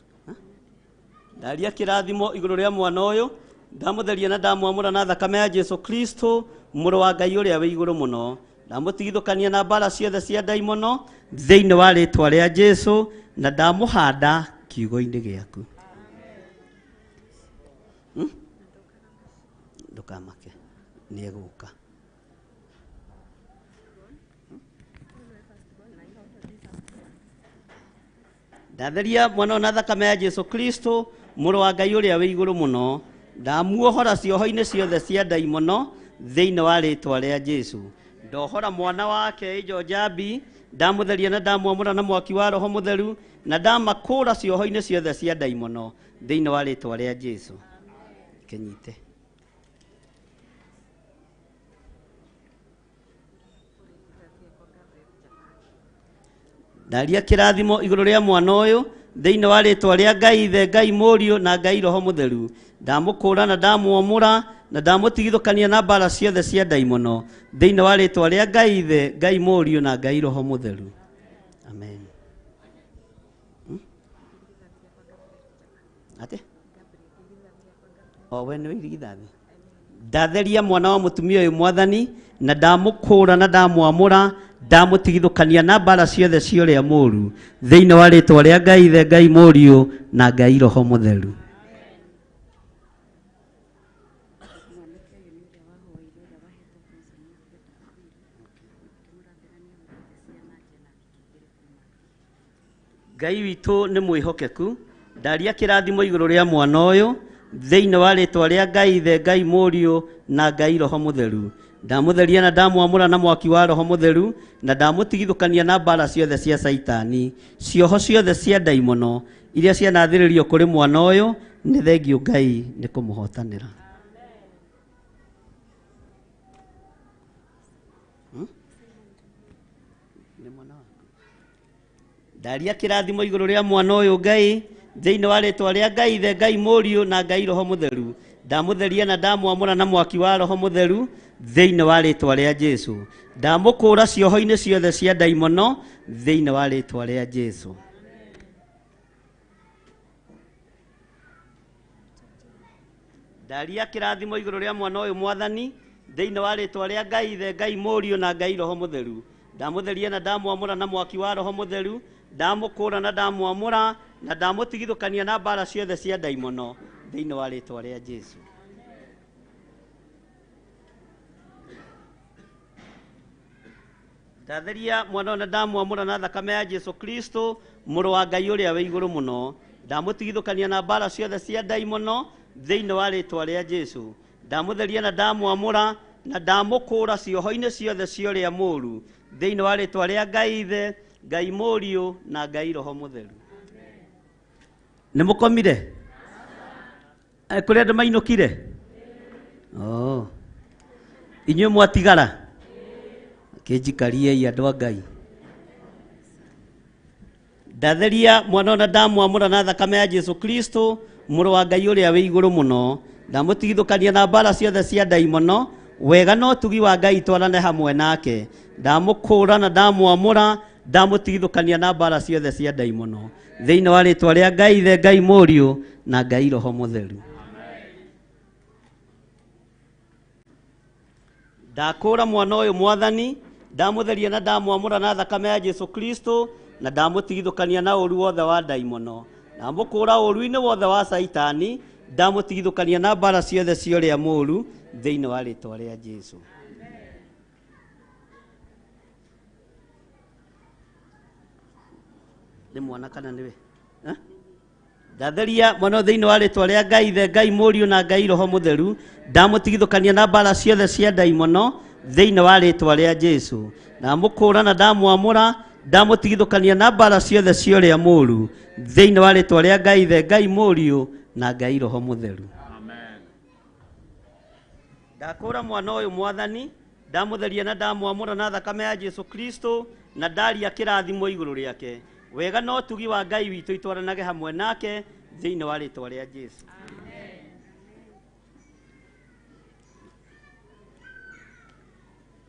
Ndaria kĩrathimo igũrũ rĩa mwana ũyũ, ndamũtheria na ndamwamũra na thakame ya Jesu Kristo, mũrũ wa Ngai ũrĩa wĩ igũrũ mũno. Ndamũtigithũkania na mbara ciothe cia ndaimono thĩinĩ wa rĩtwa rĩa Jesu, na ndamũhanda kiugo-inĩ gĩaku. Ndũkamake, nĩ egũka. Ndatheria mwana ũyũ na thakame ya Jesu Kristo, mũrũ wa Ngai ũrĩa wĩ igũrũ mũno. Ndamuohora cioho-inĩ ciothe cia ndaimono thĩinĩ wa rĩtwa rĩa Jesu. Ndohora mwana wake Ijo Njambi, ndamũtheria na ndamwamũra na mwaki wa Roho Mũtheru, na ndamakũra cioho-inĩ ciothe cia ndaimono thĩinĩ wa rĩtwa rĩa Jesu. Kĩnyite. Ndaria kĩrathimo igũrũ rĩa mwana ũyũ thĩinĩ wa rĩtwa rĩa Ngai Ithe, Ngai Mũriũ na Ngai Roho Mũtheru. Ndamũkũra na ndamwamũra na ndamũtigithũkania na mbara ciothe cia ndaimono thĩinĩ wa rĩtwa rĩa Ngai Ithe, Ngai Mũriũ na Ngai Roho Mũtheru. Amen. Ate? O we nĩwe irigithathi. Ndatheria mwana wa mũtumia ũyũ Mwathani, na ndamũkũra na ndamwamũra, ndamũtigithũkania na mbara ciothe cia ũrĩa mũũru thĩinĩ wa rĩtwa rĩa Ngai Ithe, Ngai Mũriũ na Ngai Roho Mũtheru. Ngai witũ nĩ mwĩhokeku. Ndaria kĩrathimo igũrũ rĩa mwana ũyũ thĩinĩ wa rĩtwa rĩa Ngai Ithe, Ngai Mũriũ na Ngai Roho Mũtheru. Ndamũtheria na ndamwamũra na mwaki wa Roho Mũtheru, na ndamũtigithũkania na mbara ciothe cia Caitani, cioho ciothe cia ndaimono iria cianathĩrĩrio kũrĩ mwana ũyũ. Nĩ thengiũ Ngai nĩ kũmũhotanĩra. Nĩ mwana waku. Ndaria kĩrathimo igũrũ rĩa mwana ũyũ Ngai thĩinĩ wa rĩtwa rĩa Ngai Ithe, Ngai Mũriũ na Ngai Roho Mũtheru. Ndamũtheria na ndamwamũra na mwaki wa Roho Mũtheru thĩinĩ wa rĩtwa rĩa Jesu. Ndamũkũra cioho-inĩ ciothe cia ndaimono thĩinĩ wa rĩtwa rĩa Jesu. Ndaria kĩrathimo igũrũ rĩa mwana ũyũ Mwathani thĩinĩ wa rĩtwa rĩa Ngai Ithe, Ngai Mũriũ na Ngai Roho Mũtheru. Ndamũtheria na ndamwamũra na mwaki wa Roho Mũtheru, ndamũkũra na ndamwamũra na ndamũtigithũkania na mbara ciothe cia ndaimono thĩinĩ wa rĩtwa rĩa Jesu. Ndatheria mwana na ndamwamũra na thakame ya Jesu Kristo, mũrũ wa Ngai ũrĩa wĩ igũrũ mũno. Ndamũtigithũkania na mbara ciothe cia ndaimono thĩinĩ wa rĩtwa rĩa Jesu. Ndamũtheria na ndamwamũra na ndamũkũra cioho-inĩ ciothe cia ũrĩa mũũru thĩinĩ wa rĩtwa rĩa Ngai Ithe, Ngai Mũriũ na Ngai Roho Mũtheru. Nĩ mũkomire? Kũrĩ andũ mainũkire? Oh. Inyuĩ mwatigara? Kĩnjikariei andũ a Ngai. Ndatheria mwana na ndamwamũra na thakame ya Jesu Kristo, mũrũ wa Ngai ũrĩa wĩ igũrũ mũno. Ndamũtigithũkania na mbara ciothe cia ndaimono, wega na ũtugi wa Ngai twarane hamwe nake. Ndamũkũra na ndamwamũra, ndamũtigithũkania na mbara ciothe cia ndaimono thĩinĩ wa rĩtwa rĩa Ngai Ithe, Ngai Mũriũ na Ngai Roho Mũtheru. Ndakũra mwana ũyũ Mwathani, ndamũtheria na ndamwamũra na thakame ya Jesu Kristo, na ndamũtigithũkania na ũru wothe wa ndaimono. Ndamũkũra ũru-inĩ wothe wa Caitani, ndamũtigithũkania na mbara ciothe cia ũrĩa mũũru thĩinĩ wa rĩtwa rĩa Jesu. Nĩ mwana kana nĩwe? Ndatheria mwana thĩinĩ wa rĩtwa rĩa Ngai Ithe, Ngai Mũriũ na Ngai Roho Mũtheru. Ndamũtigithũkania na mbara ciothe cia ndaimono thĩinĩ wa rĩtwa rĩa Jesu. Ndamũkũra na ndamwamũra, ndamũtigithũkania na mbara ciothe cia ũrĩa mũũru thĩinĩ wa rĩtwa rĩa Ngai Ithe, Ngai Mũriũ na Ngai Roho Mũtheru. Amen. Ndakũra mwana ũyũ Mwathani, ndamũtheria na ndamwamũra na thakame ya Jesu Kristo, na ndaria kĩrathimo igũrũ rĩake. Wega na ũtugi wa Ngai witũ itwaranage hamwe nake thĩinĩ wa rĩtwa rĩa Jesu.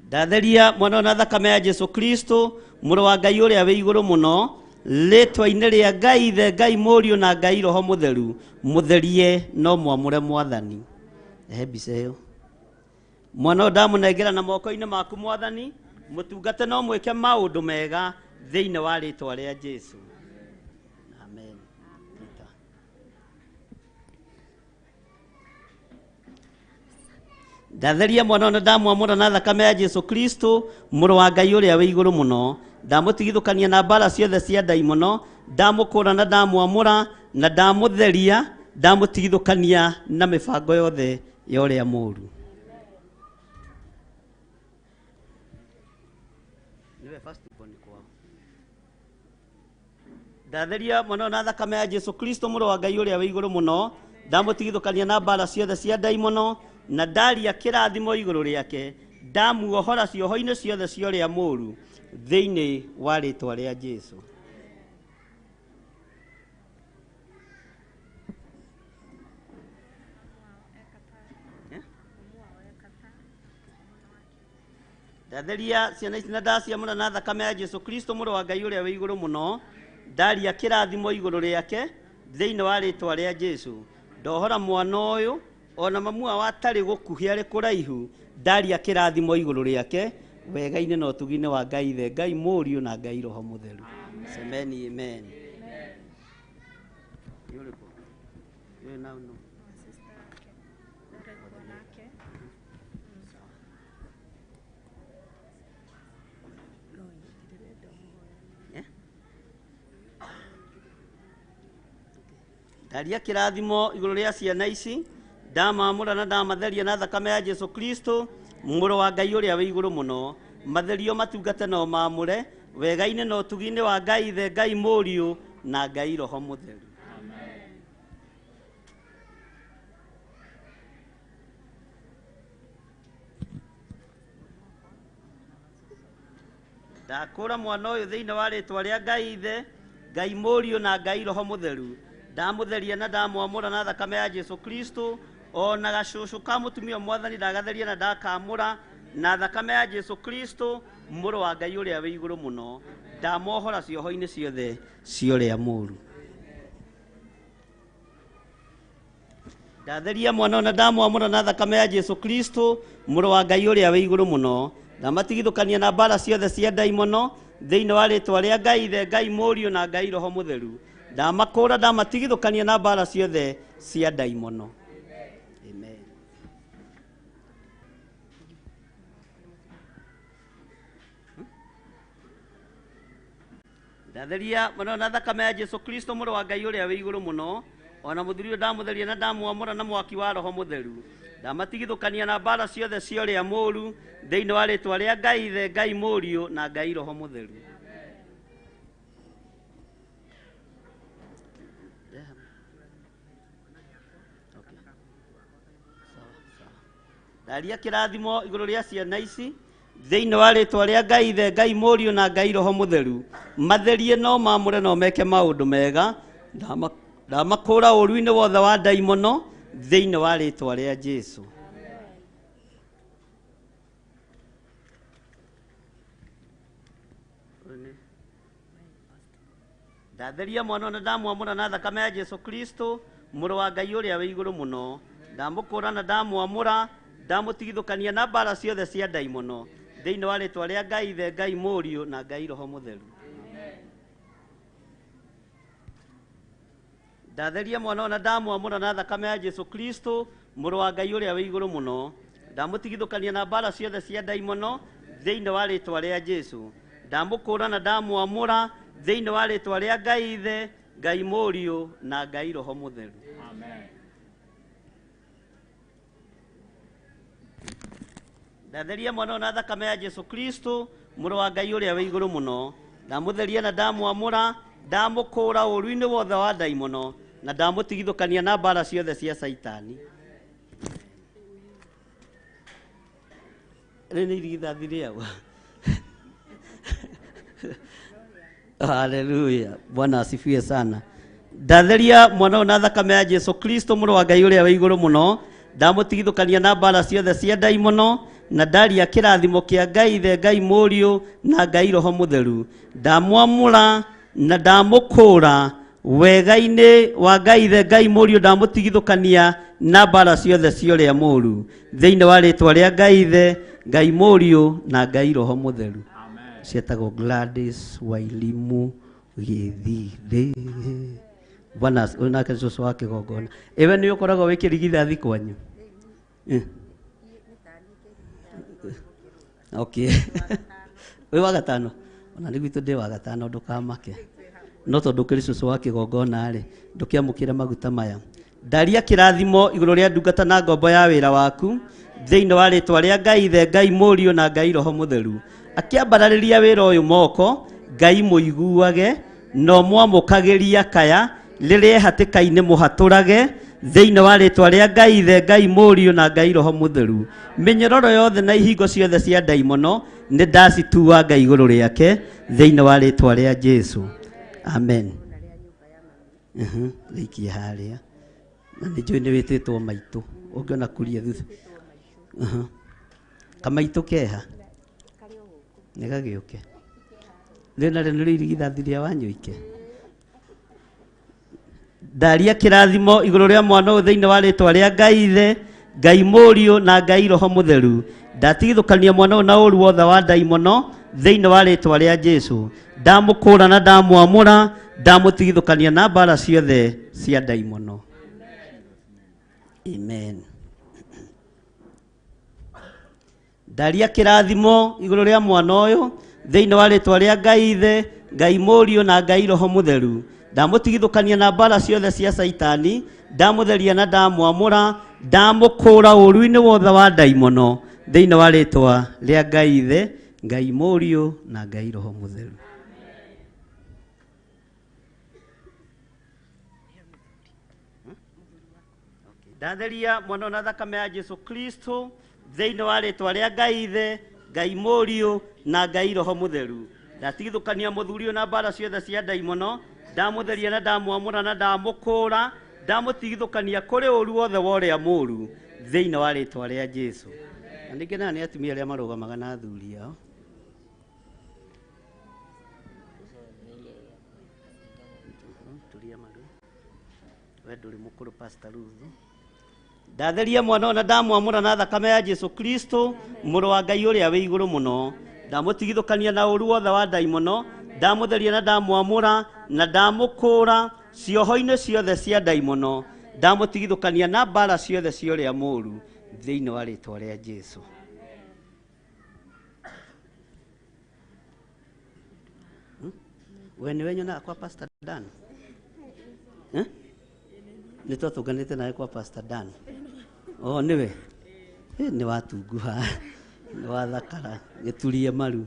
Ndatheria mwana na thakame ya Jesu Kristo, mũrũ wa Ngai ũrĩa wĩ igũrũ mũno. Rĩtwa-inĩ rĩa Ngai Ithe, Ngai Mũriũ na Ngai Roho Mũtheru, mũtherie no mwamũre Mwathani. Ehe mbica ĩyo. Mwana ũyũ ndamũnengera na moko-inĩ maku Mwathani, mũtungate no mwĩke maũndũ mega thĩinĩ wa rĩtwa rĩa Jesu. Amen. Peter. Ndatheria mwana ũyũ na ndamwamũra na thakame ya Jesu Kristo, mũrũ wa Ngai ũrĩa wĩ igũrũ mũno. Ndamũtigithũkania na mbara ciothe cia ndaimono, ndamũkũra na ndamwamũra na ndamũtheria, ndamũtigithũkania na mĩbango yothe ya ũrĩa mũũru. Nĩwe first born kwao. Ndatheria mwana ũyũ na thakame ya Jesu Kristo mũrũ wa Ngai ũrĩa wĩ igũrũ mũno, ndamũtigithũkania na mbara ciothe cia ndaimono, na ndaria kĩrathimo igũrũ rĩake, ndamuohora cioho-inĩ ciothe cia ũrĩa mũũru thĩinĩ wa rĩtwa rĩa Jesu. Ndatheria ciana ici na ndaciamũra na thakame ya Jesu Kristo mũrũ wa Ngai ũrĩa wĩ igũrũ mũno, ndaria kĩrathimo igũrũ rĩake thĩinĩ wa rĩtwa rĩa Jesu. Ndohora mwana ũyũ ona mamu wao atarĩ gũkuhĩ arĩ kũraihu, ndaria kĩrathimo igũrũ rĩake wega-inĩ na ũtugi-inĩ wa Ngai Ithe, Ngai Mũriũ na Ngai Roho Mũtheru. Semeni amen. Nĩ ũrĩkũ? Ũyũ na ũyũ. Ndaria kĩrathimo igũrũ rĩa ciana ici, ndamamũra na ndamatheria na thakame ya Jesu Kristo mũrũ wa Ngai ũrĩa wĩ igũrũ mũno. Matherio matungate no mamũre wega-inĩ na ũtugi-inĩ wa Ngai Ithe, Ngai Mũriũ na Ngai Roho Mũtheru. Ndakũra mwana ũyũ thĩinĩ wa rĩtwa rĩa Ngai Ithe, Ngai Mũriũ na Ngai Roho Mũtheru. Ndamũtheria na ndamwamũra na thakame ya Jesu Kristo, ona gacũcũ ka mũtumia Mwathani ndagatheria na ndakamũra na thakame ya Jesu Kristo mũrũ wa Ngai ũrĩa wĩ igũrũ mũno. Ndamohora cioho-inĩ ciothe cia ũrĩa mũũru. Ndatheria mwana ũyũ na ndamwamũra na thakame ya Jesu Kristo mũrũ wa Ngai ũrĩa wĩ igũrũ mũno. Ndamatigithũkania na mbara ciothe cia ndaimono thĩinĩ wa rĩtwa rĩa Ngai Ithe, Ngai Mũriũ na Ngai Roho Mũtheru. Ndamakũra ndamatigithũkania na mbara ciothe cia ndaimono. Amen. Ndatheria mwana na thakame ya Jesu Kristo mũrũ wa Ngai ũrĩa wĩ igũrũ mũno, ona mũthuri ũyũ ndamũtheria na ndamwamũra na mwaki wa Roho Mũtheru. Ndamatigithũkania na mbara ciothe cia ũrĩa mũũru thĩinĩ wa rĩtwa rĩa Ngai Ithe, Ngai Mũriũ na Ngai Roho Mũtheru. Ndaria kĩrathimo igũrũ rĩa ciana ici thĩinĩ wa rĩtwa rĩa Ngai Ithe, Ngai Mũriũ na Ngai Roho Mũtheru. Matherie no mamũre no meke maũndũ mega. Ndamakũra ũũru-inĩ wothe wa ndaimono thĩinĩ wa rĩtwa rĩa Jesu. Ndatheria mwana ũyũ na ndamwamũra na thakame ya Jesu Kristo mũrũ wa Ngai ũrĩa wĩ igũrũ mũno. Ndamũkũra na ndamwamũra, ndamũtigithũkania na mbara ciothe cia ndaimono thĩinĩ wa rĩtwa rĩa Ngai Ithe, Ngai Mũriũ na Ngai Roho Mũtheru. Ndatheria mwana ũyũ na ndamwamũra na thakame ya Jesu Kristo mũrũ wa Ngai ũrĩa wĩ igũrũ mũno. Ndamũtigithũkania na mbara ciothe cia ndaimono thĩinĩ wa rĩtwa rĩa Jesu. Ndamũkũra na ndamwamũra thĩinĩ wa rĩtwa rĩa Ngai Ithe, Ngai Mũriũ na Ngai Roho Mũtheru. Ndatheria mwana ũyũ na thakame ya Jesu Kristo mũrũ wa Ngai ũrĩa wĩ igũrũ mũno. Ndamũtheria na ndamwamũra, ndamũkũra ũũru-inĩ wothe wa ndaimono na ndamũtigithũkania na mbara ciothe cia Caitani. Rĩrĩ nĩ irigithathi rĩao. Haleluya. Bwana asifiwe sana. Ndatheria mwana ũyũ na thakame ya Jesu Kristo mũrũ wa Ngai ũrĩa wĩ igũrũ mũno. Ndamũtigithũkania na mbara ciothe cia ndaimono na ndaria kĩrathimo kĩa Ngai Ithe, Ngai Mũriũ na Ngai Roho Mũtheru. Ndamwamũra na ndamũkũra wega-inĩ wa Ngai Ithe Ngai Mũriũ ndamũtigithũkania na mbara ciothe cia ũrĩa mũũru thĩinĩ wa rĩtwa rĩa Ngai Ithe Ngai Mũriũ na Ngai Roho Mũtheru. Cietagwo Gladys Wairimu Gĩthirĩ. Bwana ũyũ nake cũcũ wa kĩgongona. Ĩwe nĩ ũkoragwo wĩ kĩrigithathi kwanyu? Okay. Wĩ wa gatano? Ona nĩ gwitũ ndĩ wa gatano ndũkamake. No tondũ ũkĩrĩ cũcũ wa kĩgongona rĩ, ndũkĩamũkĩre maguta maya. Ndaria kĩrathimo igũrũ rĩa ndungata na ngombo ya wĩra waku thĩinĩ wa rĩtwa rĩa Ngai Ithe Ngai Mũriũ na Ngai Roho Mũtheru. Akĩambararĩria wĩra ũyũ moko, Ngai mũiguage na ũmwamũkagĩria kaya rĩrĩa hatĩka-inĩ mũhatũrage thĩinĩ wa rĩtwa rĩa Ngai Ithe Ngai Mũriũ na Ngai Roho Mũtheru. Mĩnyororo yothe na ihingo ciothe cia ndaimono nĩ ndacitua Ngai igũrũ rĩake thĩinĩ wa rĩtwa rĩa Jesu. Amen. Rĩikie harĩa. Na nĩ njũĩ nĩ wĩtĩtwo maitũ ũngĩona kuria thutha. Kamaitũ keha nĩ gagĩũke. Rĩu narĩo nĩ irigithathi rĩa Wanyũike. Ndaria kĩrathimo igũrũ rĩa mwana ũyũ thĩinĩ wa rĩtwa rĩa Ngai Ithe Ngai Mũriũ na Ngai Roho Mũtheru. Ndatigithũkania mwana ũyũ na ũũru wothe wa ndaimono thĩinĩ wa rĩtwa rĩa Jesu. Ndamũkũra na ndamwamũra, ndamũtigithũkania na mbara ciothe cia ndaimono. Amen. Ndaria kĩrathimo igũrũ rĩa mwana ũyũ thĩinĩ wa rĩtwa rĩa Ngai Ithe Ngai Mũriũ na Ngai Roho Mũtheru. Ndamũtigithũkania na mbara ciothe cia Saitani, ndamũtheria na ndamwamũra, ndamũkũra ũũru-inĩ wothe wa ndaimono thĩinĩ wa rĩtwa rĩa Ngai Ithe Ngai Mũriũ na Ngai Roho Mũtheru. Ndatheria mwana na thakame ya Jesu Kristo thĩinĩ wa rĩtwa rĩa Ngai Ithe Ngai Mũriũ na Ngai Roho Mũtheru. Ndatigithũkania mũthuri ũyũ na mbara ciothe cia ndaimono, ndamũtheria na ndamwamũra na ndamũkũra, ndamũtigithũkania kũrĩ ũũru wothe wa ũrĩa mũũru thĩinĩ wa rĩtwa rĩa Jesu. Na ningĩ nĩ atumia arĩa marũgamaga na athuri ao. Turia maru. We ndũrĩ mũkũrũ Pastor Ruth. Ndatheria mwana ũyũ na ndamwamũra na thakame ya Jesu Kristo mũrũ wa Ngai ũrĩa wĩ igũrũ mũno. Ndamũtigithũkania na ũũru wothe wa ndaimono, ndamũtheria na ndamwamũra na ndamũkũra cioho-inĩ ciothe cia ndaimono, ndamũtigithũkania na mbara ciothe cia ũrĩa mũũru thĩinĩ wa rĩtwa rĩa Jesu. We nĩwe nyonaga kwa Pastor Dan? Nĩ twatũnganĩte nawe kwa Pastor Dan. Oh, nĩwe? Nĩ watunguha, nĩ wathakara, gĩturie maru.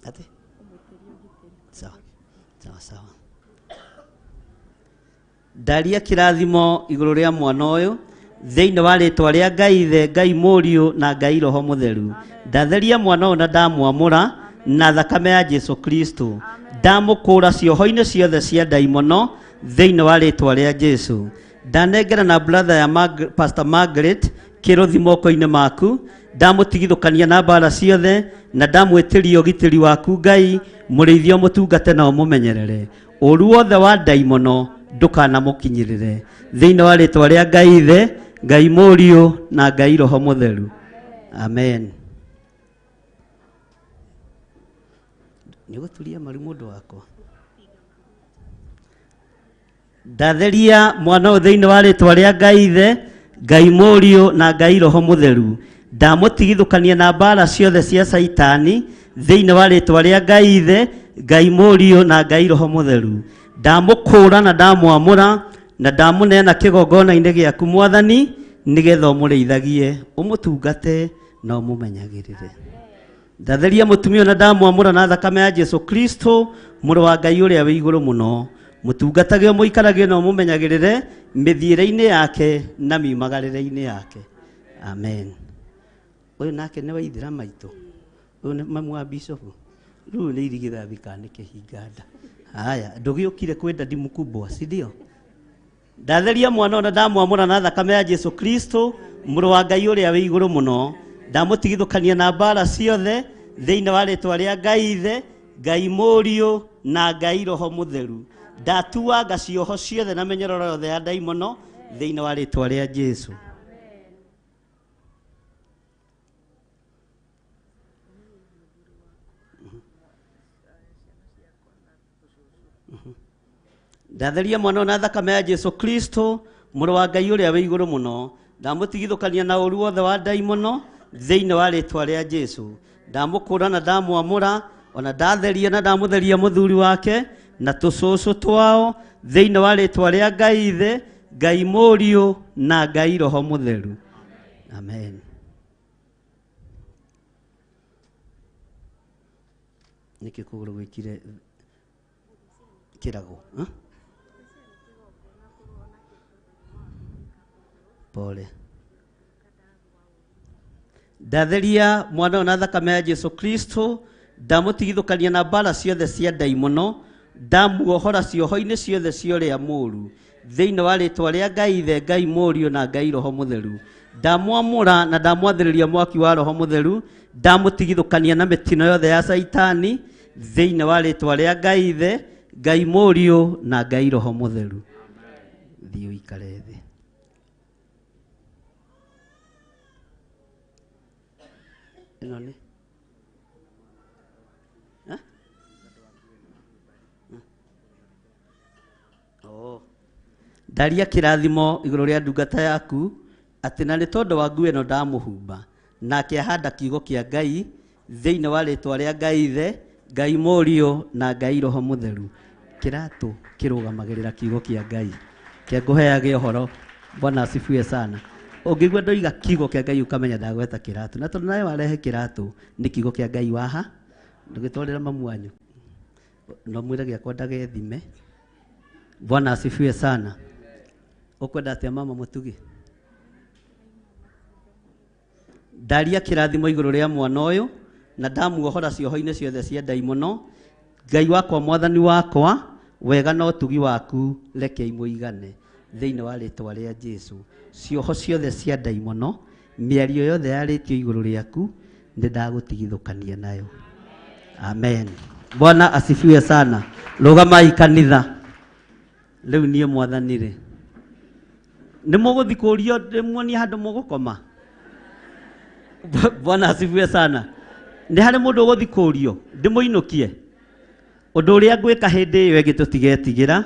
Atĩ? Sawa. Sawa sawa. Ndaria kĩrathimo igũrũ rĩa mwana ũyũ thĩinĩ wa rĩtwa rĩa Ngai Ithe Ngai Mũriũ na Ngai Roho Mũtheru. Ndatheria mwana ũyũ na ndamwamũra na thakame ya Jesu Kristo. Ndamũkũra cioho-inĩ ciothe cia ndaimono thĩinĩ wa rĩtwa rĩa Jesu. Ndanengera na brother ya Pastor Margaret kĩrũthi moko-inĩ maku, ndamũtigithũkania na mbara ciothe na ndamwĩtĩria ũgitĩri waku Ngai, mũrĩithie ũmũtungate na ũmũmenyerere. Ũũru wothe wa ndaimono ndũkanamũkinyĩrĩre thĩinĩ wa rĩtwa rĩa Ngai Ithe Ngai Mũriũ na Ngai Roho Mũtheru. Amen. Nĩ ũgũturia maru mũndũ wakwa. Ndatheria mwana ũyũ thĩinĩ wa rĩtwa rĩa Ngai Ithe Ngai Mũriũ na Ngai Roho Mũtheru. Ndamũtigithũkania na mbara ciothe cia Saitani thĩinĩ wa rĩtwa rĩa Ngai Ithe Ngai Mũriũ na Ngai Roho Mũtheru. Ndamũkũra na ndamwamũra na ndamũneana kĩgongona-inĩ gĩaku Mwathani, nĩgetha ũmũrĩithagie, ũmũtungate na ũmũmenyagĩrĩre. Ndatheria mũtumia na ndamwamũra na thakame ya Jesu Kristo mũrũ wa Ngai ũrĩa wĩ igũrũ mũno. Mũtungatage ũmũikaragie na ũmũmenyagĩrĩre mĩthiĩre-inĩ yake na miumagarĩre-inĩ yake. Amen. Ũyũ nake nĩ waithĩra maitũ. Ũyũ nĩ mamu wa bishop. Rĩu nĩ irigithathi kana nĩ kĩhinga nda. Haya, ndũgĩũkire kwĩ dadi mkubwa, si ndio? Ndatheria mwana ũyũ na ndamwamũra na thakame ya Jesu Kristo Mũrũ wa Ngai ũrĩa wĩ igũrũ mũno. Ndamũtigithũkania na mbara ciothe thĩinĩ wa rĩtwa rĩa Ngai Ithe, Ngai Mũriũ na Ngai Roho Mũtheru. Ndatuanga cioho ciothe na mĩnyororo yothe ya ndaimono thĩinĩ wa rĩtwa rĩa Jesu. Ndatheria mwana ũyũ na thakame ya Jesu Kristo, mũrũ wa Ngai ũrĩa wĩ igũrũ mũno. Ndamũtigithũkania na ũru wothe wa ndaimono thĩinĩ wa rĩtwa rĩa Jesu. Ndamũkũra na ndamwamũra, ona ndatheria na ndamũtheria mũthuri wake na tũcũcũ twao thĩinĩ wa rĩtwa rĩa Ngai Ithe, Ngai Mũriũ na Ngai Roho Mũtheru. Amen. Nĩkĩ kũgũrũ gwĩkire kĩrago? Huh? Pole. Ndatheria mwana ũyũ na thakame ya Jesu Kristo, ndamũtigithũkania na mbara ciothe cia ndaimono, ndamuohora cioho-inĩ ciothe cia ũrĩa mũũru thĩinĩ wa rĩtwa rĩa Ngai Ithe, Ngai Mũriũ na Ngai Roho Mũtheru. Ndamwamũra na ndamwathĩrĩria mwaki wa Roho Mũtheru, ndamũtigithũkania na mĩtino yothe ya Caitani thĩinĩ wa rĩtwa rĩa Ngai Ithe, Ngai Mũriũ na Ngai Roho Mũtheru. Thiĩ ũikare thĩ. Ĩno nĩ Eh? Oh. Ndaria kĩrathimo igũrũ rĩa ndungata yaku atĩ na nĩ tondũ wa nguo ĩno ndamũhumba, nake ahanda kiugo kĩa Ngai thĩinĩ wa rĩtwa rĩa Ngai Ithe, Ngai Mũriũ na Ngai Roho Mũtheru. Kĩratũ kĩrũgamagĩrĩra kiugo kĩa Ngai. Kĩa ngũheage ũhoro. Bwana asifiwe sana. Ũngĩigua ndoiga kiugo kĩa Ngai ũkamenya ndagweta kĩratũ, na tondũ nawe warehe kĩratũ nĩ kiugo kĩa Ngai waha, ndũgĩtwarĩra mamu wanyu, no mwĩre gĩakwa ndagethime. Bwana asifiwe sana. Ũkwenda atĩa mama mũtugi? Ndaria kĩrathimo igũrũ rĩa mwana ũyũ na ndamuohora cioho-inĩ ciothe cia ndaimono. Ngai wakwa, mwathani wakwa, wega na ũtugi waku reke imũigane thĩinĩ wa rĩtwa rĩa Jesu. Cioho ciothe cia ndaimono, mĩario yothe yarĩtio igũrũ rĩaku nĩ ndagũtigithũkania nayo. Amen. Bwana asifiwe sana. Rũgamai kanitha. Rĩu niĩ mwathani rĩ, nĩ mũgũthiĩ kũũrio ndĩmuonie handũ mũgũkoma? Bwana asifiwe sana. Nĩ harĩ mũndũ ũgũthiĩ kũũrio ndĩmũinũkie? Ũndũ ũrĩa ngwĩka hĩndĩ ĩyo ĩngĩ tũtigetigĩra,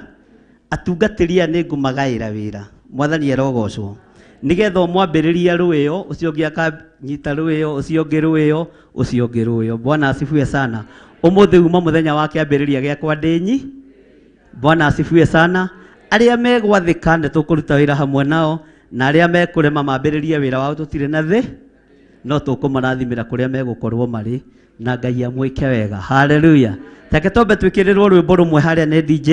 atungatĩri aya nĩ ngũmagaĩra wĩra. Mwathani arogocwo. Nĩgetha ũmwambĩrĩria rwĩo, ũcio ũngĩ akanyita rwĩo, ũcio ũngĩ rwĩo, ũcio ũngĩ rwĩo. Bwana asifiwe sana. Ũmũthĩ uma mũthenya wa kĩambĩrĩria gĩakwa ndĩnyi. Bwana asifiwe sana. Arĩa megwathĩka nĩ tũkũruta wĩra hamwe nao, na arĩa mekũrema mambĩrĩrie wĩra wao tũtirĩ na thĩ, no tũkũmarathimĩra kũrĩa megũkorwo marĩ, na Ngai amwĩke wega. Haleluya. Take tombe twĩkĩrĩrwo rwĩmbo rũmwe harĩa nĩ DJ,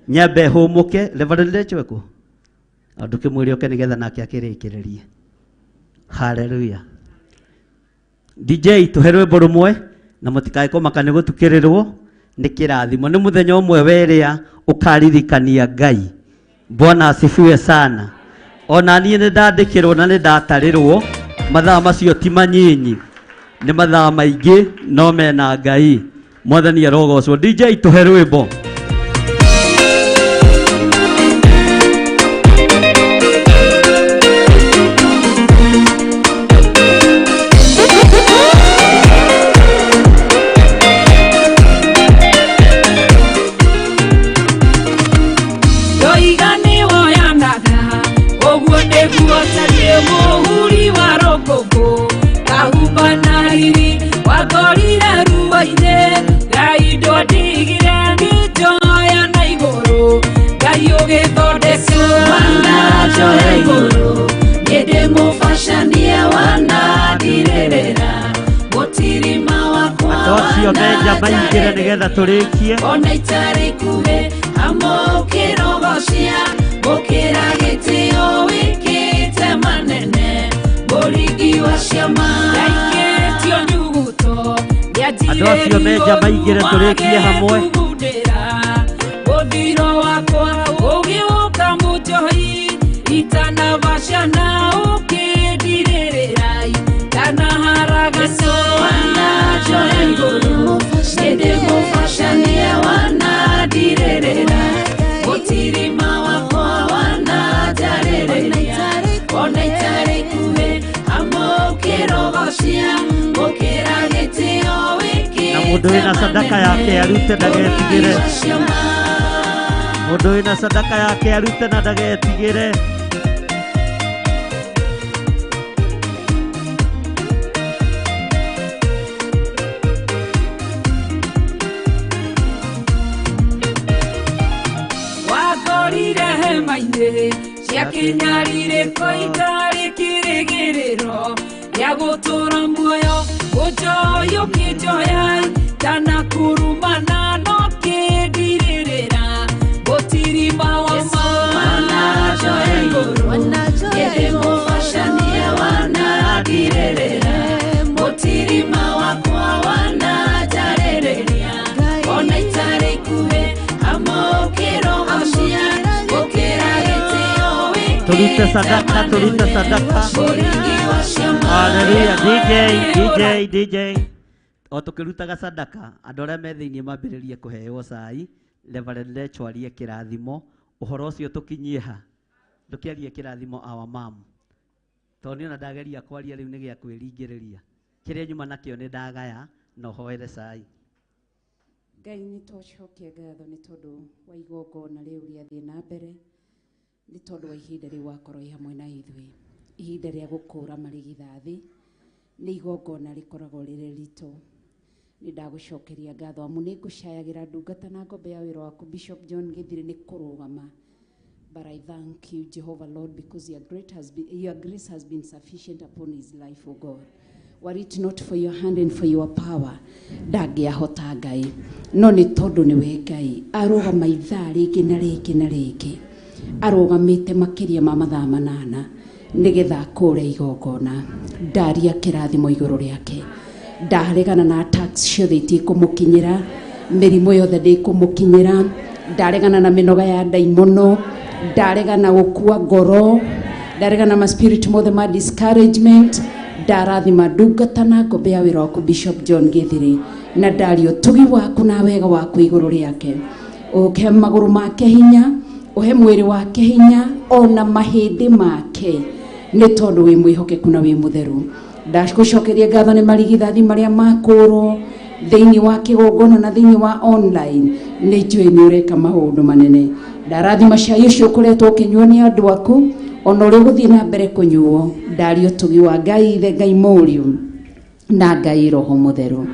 nyambe hũmũke. Reverend Ndechweko, ndũkĩmwĩre oke nĩgetha nake akĩrĩkĩrĩrie. Haleluya. DJ tũhe rwĩmbo rũmwe na mũtikae kũmaka nĩ gũtukĩrĩrwo nĩ kĩrathimo. Nĩ mũthenya ũmwe werĩa ũkaririkania Ngai. Bwana asifiwe sana. Ona niĩ nĩ ndandĩkĩrwo na nĩ ndatarĩrwo, mathaa macio ti manyinyi, nĩ mathaa maingĩ no mena Ngai. Mwathani arogocwo. DJ tũhe rwĩmbo. Ndoiga nĩ woyanaga, ũguo nĩguo tariĩ mũhuri wa rũkũngũ, kahumba na riri wakorire ruo-inĩ, Ngai ndwandigire ngĩnjoya na igũrũ, Ngai ũgĩthondeka Wananjoya igũrũ, niĩ ndĩ mũbacania wanandirĩrĩra, mũtirima wakwa Andũ acio menja maingĩre nĩgetha tũrĩkie. Ona itarĩ kuhĩ amũkĩrogocia, gũkĩra gĩtĩo wĩkĩte manene, mũringi wa ciama. Ndaikĩtio nyuguto, Andũ acio menja maingĩre tũrĩkie hamwe. Mũthiro wakwa ũgĩũka mũnjohi, itanabacana ũkĩndirĩrĩra. Mũndũ wĩna sadaka yake arute ndagetigĩre. Mũndũ wĩna sadaka yake arute na ndagetigĩre. Wakorire hema-inĩ cia kĩnyarirĩko itarĩ kĩrĩgĩrĩro gĩa gũtũũra muoyo ũnjoya ũkĩnjoya ndanakurumana no kĩndirĩrĩra gũtirima wa ma wananjoya igũrũ ĩndĩ mũbacanie wanandirĩrĩra mũtirima wakwa wananjarĩrĩria ona itarĩ ikuhĩ amũkĩro hocia gũkĩra gĩtĩo Turute sadaka, turute sadaka. Hallelujah. DJ, DJ, DJ. O tukirutaga sadaka, andũ arĩa me thĩinĩ mambĩrĩrie kũheo cai, Reverend Lecho arie kĩrathimo, ũhoro ũcio tũkinyie ha? Ndũkĩarie kĩrathimo our mom. Tondũ niĩ ona ndageria kwaria rĩu nĩ gĩa kwĩringĩrĩria. Kĩrĩa nyuma nakĩo nĩ ndagaya na ũhoere cai. Ngai nĩ twacokia ngatho nĩ tondũ wa igongona rĩu rĩathiĩ na mbere nĩ tondũ wa ihinda rĩu wakorwo wĩ hamwe na ithuĩ ihinda rĩa gũkũra marigithathi nĩ igongona rĩkoragwo rĩrĩ ritũ nĩ ndagũcokeria ngatho amu nĩ ngũcayagĩra ndungata na ngombe ya wĩra waku Bishop John Gĩthiri nĩ kũrũgama. But I thank you, Jehovah Lord, because your grace has been sufficient upon his life, O God. Were it not for your hand and for your power, ndangĩahota Ngai. No nĩ tondũ nĩwe Ngai, arũgama ithaa rĩngĩ na rĩngĩ na rĩngĩ. Arũgamĩte makĩria ma mathaa 8 nĩgetha akũre igongona. Ndaria kĩrathimo igũrũ rĩake. Ndaregana na attacks ciothe itikũmũkinyĩra, mĩrimũ yothe ndĩkũmũkinyĩra, ndaregana na mĩnoga ya ndaimono, ndaregana gũkua ngoro, ndaregana ma spirit mothe ma discouragement, ndarathima ndungata na ngombe ya wĩra waku Bishop John Gĩthiri na ndaria ũtugi waku na wega waku igũrũ rĩake. Ũhe magũrũ make hinya, ũhe mwĩrĩ wake hinya, ona mahĩndĩ make nĩ tondũ wĩ mwĩhokeku na wĩ mũtheru. Ndagũcokeria ngatho nĩ marigithathi marĩa makũrwo thĩinĩ wa kĩgongona na thĩinĩ wa online nĩ njũĩ nĩ ũreka maũndũ manene. Ndarathima cai ũcio ũkoretwo ũkĩnyuo nĩ andũ aku ona ũrĩa ũgũthiĩ na mbere kũnyuo. Ndaria ũtugi wa Ngai Ithe, Ngai Mũriũ na Ngai Roho Mũtheru.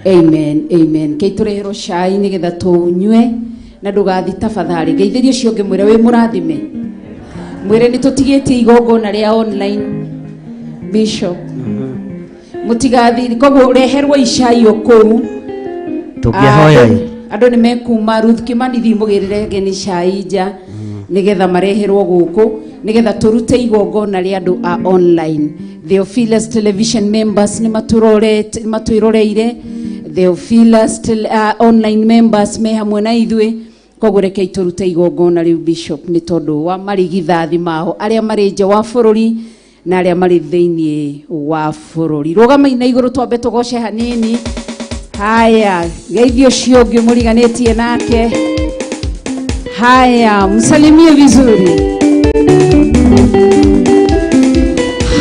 Amen, amen. Kei tũreherwo cai nĩgetha tũnyue na ndũgathi tafadhali. Geithĩria ũcio ũngĩ mwĩre wĩ mũrathime. Mwĩre nĩ tũtigĩtie igongona rĩa online Bishop. Mũtigathi koguo reherwo icai o kũu. Tũngĩhoya ĩ. Andũ nĩ mekuma Ruth Kimani thiĩ mũgĩrĩre ageni cai nja nĩgetha mareherwo gũkũ nĩgetha tũrute igongona rĩa andũ a online. Theophilus Television members nĩ matwĩroreire. Theophilus online members me hamwe na ithuĩ. Koguo rekei tũrute igongona rĩu Bishop nĩ tondũ wa marigithathi mao arĩa marĩ nja wa bũrũri na arĩa marĩ thĩinĩ wa bũrũri. Rũgamai na igũrũ twambe tũgoce hanini. Haya, geithio ũcio ũngĩ mũriganĩtie nake. Haya, msalimie vizuri.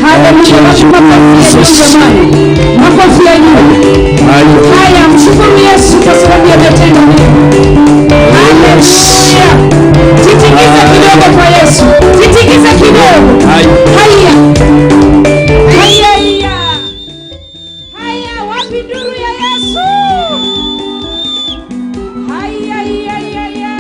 Haleluya, makofi ya juu jamani. Makofi ya juu. Haya, mshukuru Yesu kwa sababu ya matendo mema. Haleluya. Titingiza kidogo kwa Yesu. Titingiza kidogo. Haya. Haya. Haya, wapi nduru ya Yesu? Haya, haya, haya.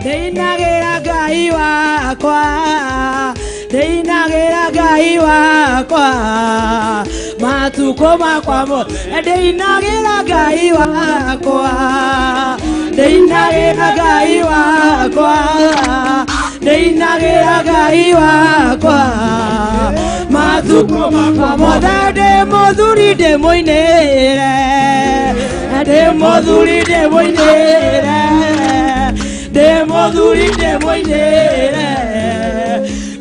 Ndĩinagĩra Ngai wakwa, ndĩinagĩra Ngai wakwa, matukũ makwa mothe ndĩinagĩra Ngai wakwa, ndĩinagĩra Ngai wakwa, ndĩinagĩra Ngai wakwa, matukũ makwa mothe ndĩ mũthuri ndĩmũinĩre, ndĩ mũthuri ndĩmũinĩre, ndĩ mũthuri ndĩmũinĩre,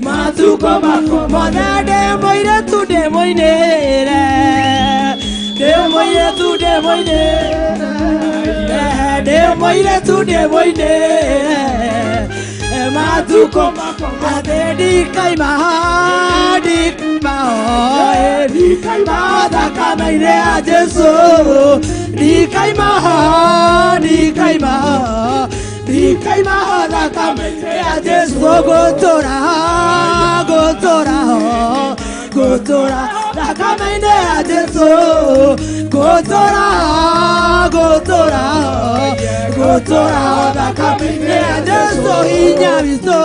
matukũ Matukũ makwa mothe ndĩ mũirĩtu ndĩmũinĩre, ndĩ mũirĩtu ndĩmũinĩre, ndĩ mũirĩtu ndĩmũinĩre. Matukũ makwa mothe ndikaima ho, ndikaima ho, ndikaima ho thakame-inĩ ya Jesũ. Ndikaima ho, ndikaima ho, ndikaima ho thakame-inĩ ya Jesũ. Ngũtũra ho, ngũtũra ho, ngũtũra thakame-inĩ ya Jesũ. Ngũtũra ho, ngũtũra ho, ngũtũra ho thakame-inĩ ya Jesũ. Hinya witũ,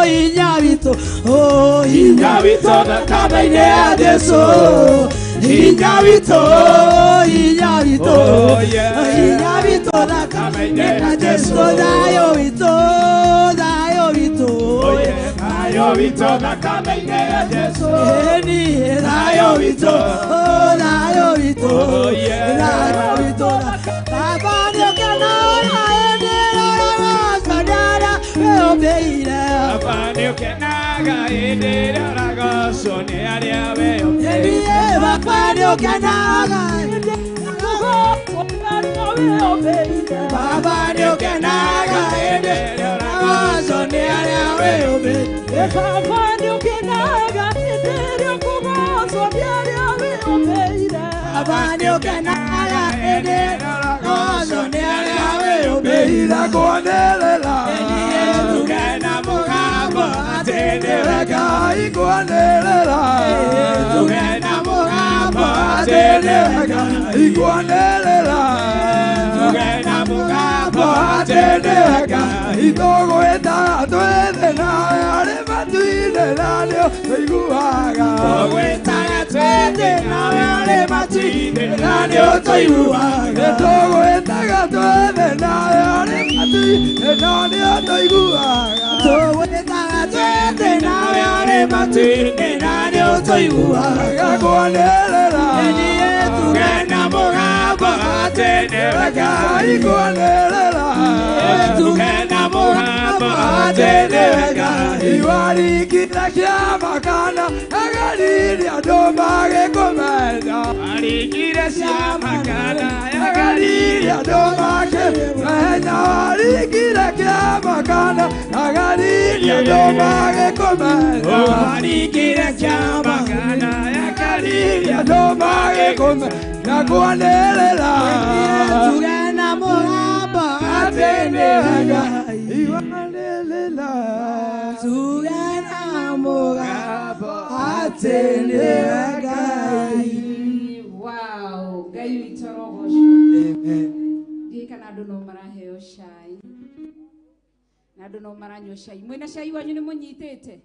hinya witũ, oh, hinya witũ thakame-inĩ ya Jesũ. Hinya witũ, hinya witũ, hinya witũ thakame-inĩ ya Jesũ. Thayũ witũ, thayũ witũ, Thayũ witũ thakame-inĩ ya Jesũ. Ĩni, thayũ witũ, oh, thayũ witũ, thayũ witũ. Baba nĩũkenaga hĩndĩ ĩrĩa ũragocwo nĩ arĩa wĩyũmbĩire. Baba nĩũkenaga hĩndĩ ĩrĩa ũragocwo nĩ arĩa wĩyũmbĩire. Ĩni, Baba nĩũkenaga hĩndĩ ĩrĩa ũragocwo nĩ arĩa wĩyũmbĩire. Baba nĩũkenaga hĩndĩ ĩrĩa ũragocwo nĩ arĩa wĩyũmbĩire. Baba nĩũkenaga hĩndĩ ĩrĩa ũkũgocwo nĩ arĩa wĩyũmbĩire. Baba nĩũkenaga hĩndĩ ĩrĩa ũragocwo nĩ arĩa wĩyũmbĩire. Kwanĩrĩra Tuge na mũgambo atĩ nĩwe Ngai, kwanĩrĩra Tuge na mũgambo atĩ nĩwe Ngai, kwanĩrĩra Tuge na mũgambo atĩ nĩwe Ngai. Tũgwĩta twĩ nawe arĩ matu-inĩ na nĩũtũiguaga. Tũgwĩtaga twĩ nawe arĩ matu-inĩ na nĩũtũiguaga. Tũgwĩtaga twĩ nawe arĩ matu-inĩ na nĩũtũiguaga. Tũgwĩtaga twĩ nawe arĩ matu-inĩ na nĩũtũiguaga. Kwanĩrĩra Tuge na mũgambo atĩ nĩwe Ngai, kwanĩrĩra Tuge na mũgambo atĩ nĩwe Ngai. Warikire kĩama kana agaririe andũ magĩkũmenya. Warikire ciama kana Agaririe andũ makĩmenya. Warikire kĩama kana agaririe andũ magĩkũmenya. Warikire ciama kana Agaririe andũ magĩkũmenya. Kwanĩrĩra Tuge na mũgambo atĩ nĩwe Ngai. Kwanĩrĩra Tuge na mũgambo atĩ nĩwe Ngai. Wow, Ngai witũ arogocwo. Ndiũĩ kana andũ no maraheo cai na andũ no maranyua cai. Mwĩna cai wanyu nĩ mũnyitĩte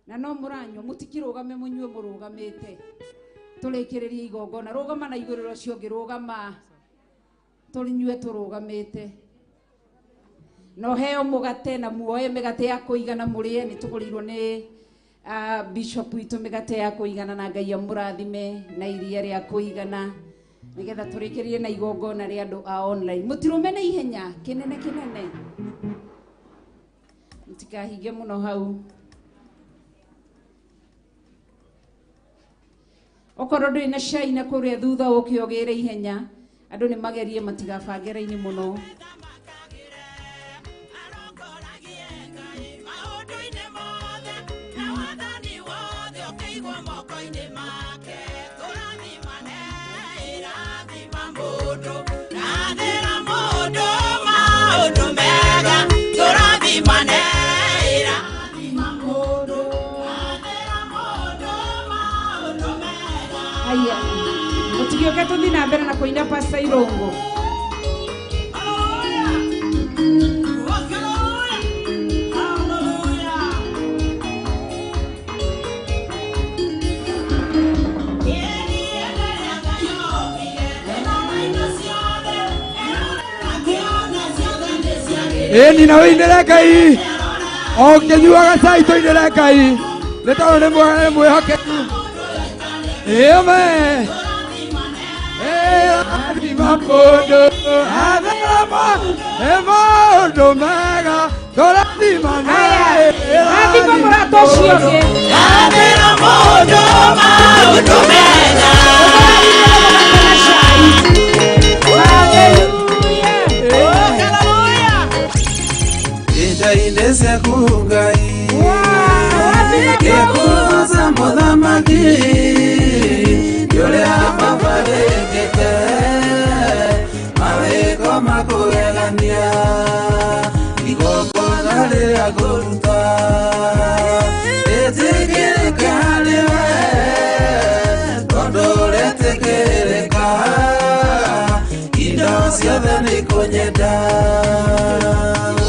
na no mũranyua, mũtikĩrũgame mũnyue mũrũgamĩte. Tũrĩkĩrĩrie igongona, rũgama na igũrũ rĩa ũcio ũngĩ, rũgama tũnyue tũrũgamĩte. Na ũheo mũgate na muoe mĩgate ya kũigana mũrĩe, nĩ tũgũrĩirwo nĩ bishop witũ mĩgate ya kũigana na Ngai amũrathime na iria rĩa kũigana nĩgetha tũrĩkĩrĩrie na igongona rĩa andũ a online. Mũtirũme na ihenya kĩnene kĩnene, mũtikahinge mũno hau. Okorwo ndũrĩ na cai na kũrĩa thutha ũke ũgĩre ihenya, andũ nĩ magerie matigabange raini mũno. Haya, mũtigĩũke tũthiĩ na mbere na kũina Pastor Irũngũ. Ĩni na wĩinĩre Ngai o ũkĩnyuaga cai tũinĩre Ngai nĩ tondũ nĩ mwega nĩ mwĩhokeku. Amen. Rathima mũndũ, athera maũndũ mega, tũrathimane. Rathima mũrata ũcio ũngĩ. Gathĩra mũndũ maũndũ mega. Ihinda-inĩ ciaku Ngai ngĩkũgoca mũthamaki nĩ ũrĩa baba wĩkĩte mawĩko ma kũgegania igongona rĩrĩa ngũruta rĩtĩkĩrĩke harĩ we tondũ rĩtĩkĩrĩka indo ciothe nĩ ikũnyenda.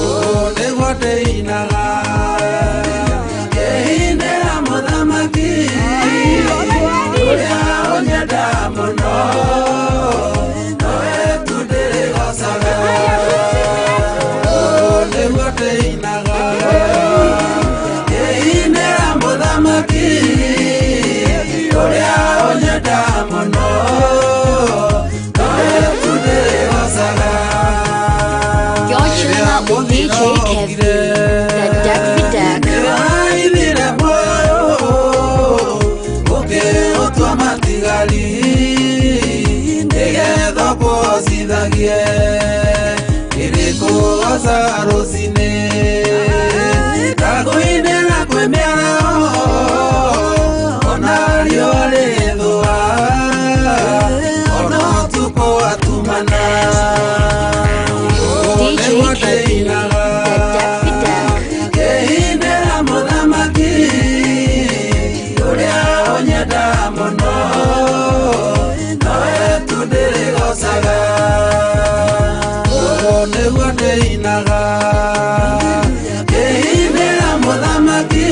Ũũ nĩguo ndĩinaga ngĩinĩra mũthamaki ũrĩa ũnyenda mũno nowe tu ndĩrĩgocaga. Ũũ nĩguo ndĩinaga ngĩinĩra mũthamaki ũrĩa ũnyenda mũno nowe tu ndĩrĩgocaga. You're chilling out with DJ Kevin, the Duck for Duck. Nĩwaithire muoyo ũkĩũtua matigari nĩgetha ũkũhocithagie ĩrĩkũgocaga rũcinĩ ndakũinĩra kwĩ mĩaraho ona riũa rĩthũa ona ũtukũ watumana. DJ Kevin, the Duck for Duck. Ngĩinĩra mũthamaki ũrĩa ũnyenda mũno nowe tu ndĩrĩgocaga. Ũũ nĩguo ndĩinaga ngĩinĩra mũthamaki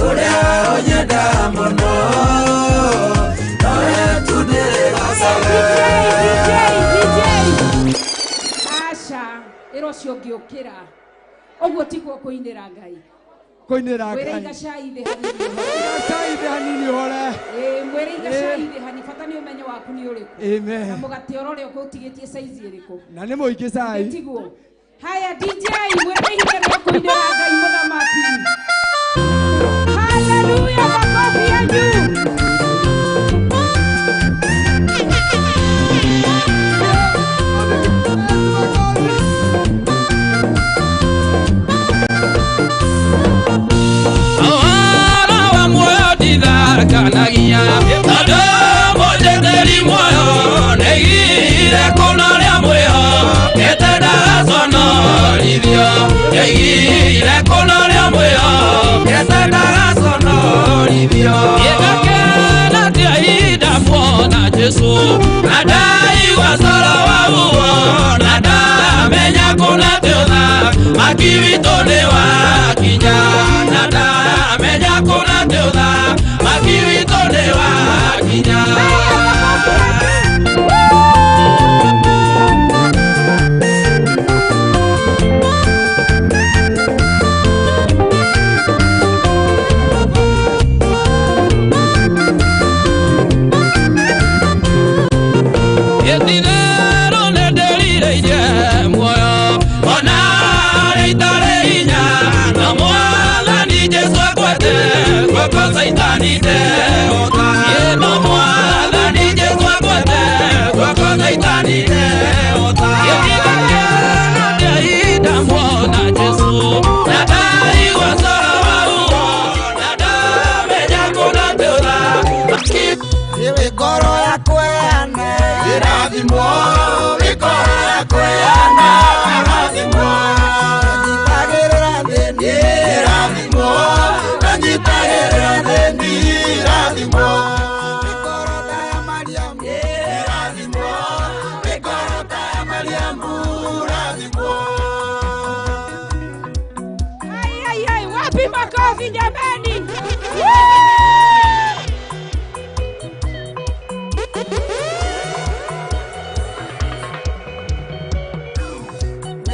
ũrĩa ũnyenda mũno nowe tu ndĩrĩgocaga. Aca, ĩra ũcio ũngĩ ũkĩra. Ũguo tiguo kũinĩra Ngai. Kũinĩra Mwĩre Ngai. iga cai thĩ hanini ũhore. Cai thĩ hanini ũhore. Ĩĩ, mwĩre iga cai thĩ hanini, bata nĩ ũmenyo waku nĩ ũrĩkũ. Amen. Na mũgate ũrore ũkũtigĩtie size ĩrĩkũ. Na nĩ mũingĩ cai. Tiguo. Haya DJ, mwĩre ihinda rĩa kũinĩra Ngai mũthamaki. Hallelujah, makofi yanyu. Awara wa muoyo ndithakanagia tondũ mũnjĩtĩri muoyo nĩaigire kũna rĩa mwĩho ĩte ndagaconorithio nĩaigire kũna rĩa mwĩho ĩte ndagaconorithio gĩgakena tia ihinda muona Jesũ na ndaigua coro wa muo na ndamenya kũna tĩũtha maki witũ nĩ wakinya na ndamenya kũna tĩũtha maki witũ nĩ wakinya. Gĩtirero nĩndĩrirĩirie muoyo ona rĩitarĩ hinya no mwathani Jesũ akwete guoko caitani ndehota no mwathani Jesũ akwete guoko caitani ndehota gĩtigakena tia ihinda muona Jesũ na ndaigua coro wa uo na ndamenya kũna tĩũtha Ngoro yakweana irathimwo, ngoro yakweana irathimwo, nyitagĩrĩra thĩni irathimwo, nyitagĩrĩra thĩni irathimwo, ngoro ta ya Mariamu irathimwo, ngoro ta ya Mariamu irathimwo. Ai, ai, ai, wapi makofi jameni?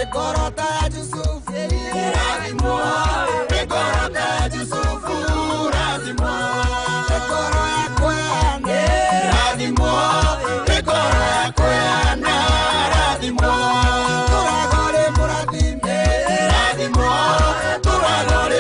Ngoro ta ya Yusufu irathimwo, ngoro ta ya Yusufu irathimwo, ngoro yakweana irathimwo, ngoro yakweana irathimwo, tũragore mũrathime irathimwo, tũragore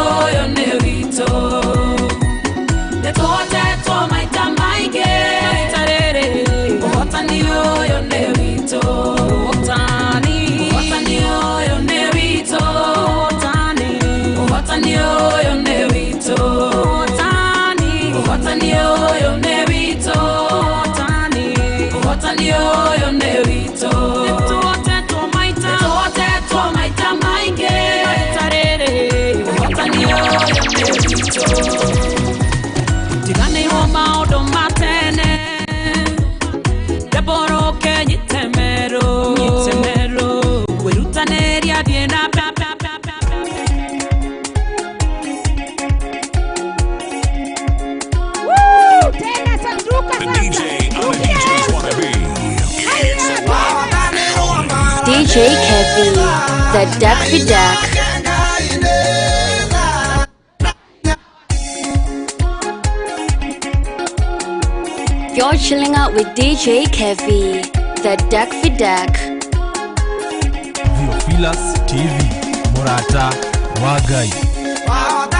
ũyũ nĩ witũ. Nĩtũhotetwo maita maingĩ, maita rĩrĩ, ũhotani ũyũ nĩ witũ. Ũhotani ũyũ nĩ witũ. Ũhotani ũyũ nĩ witũ. Ũhotani ũyũ nĩ witũ. Ũhotani ũyũ nĩ witũ. Nĩtũhotetwo maita maingĩ, maita rĩrĩ, ũhotani ũyũ nĩ witũ. Tiganĩirwo maũndũ ma tene, ndembũrũke nyite meru, ngwĩrutanĩria thiĩ na Tena sanduka sasa. Rukia Yesu. DJ Kevi, the Duck for Duck. You're chilling out with DJ Kevi, the Duck for Duck. Theophilus TV, Murata wa Ngai.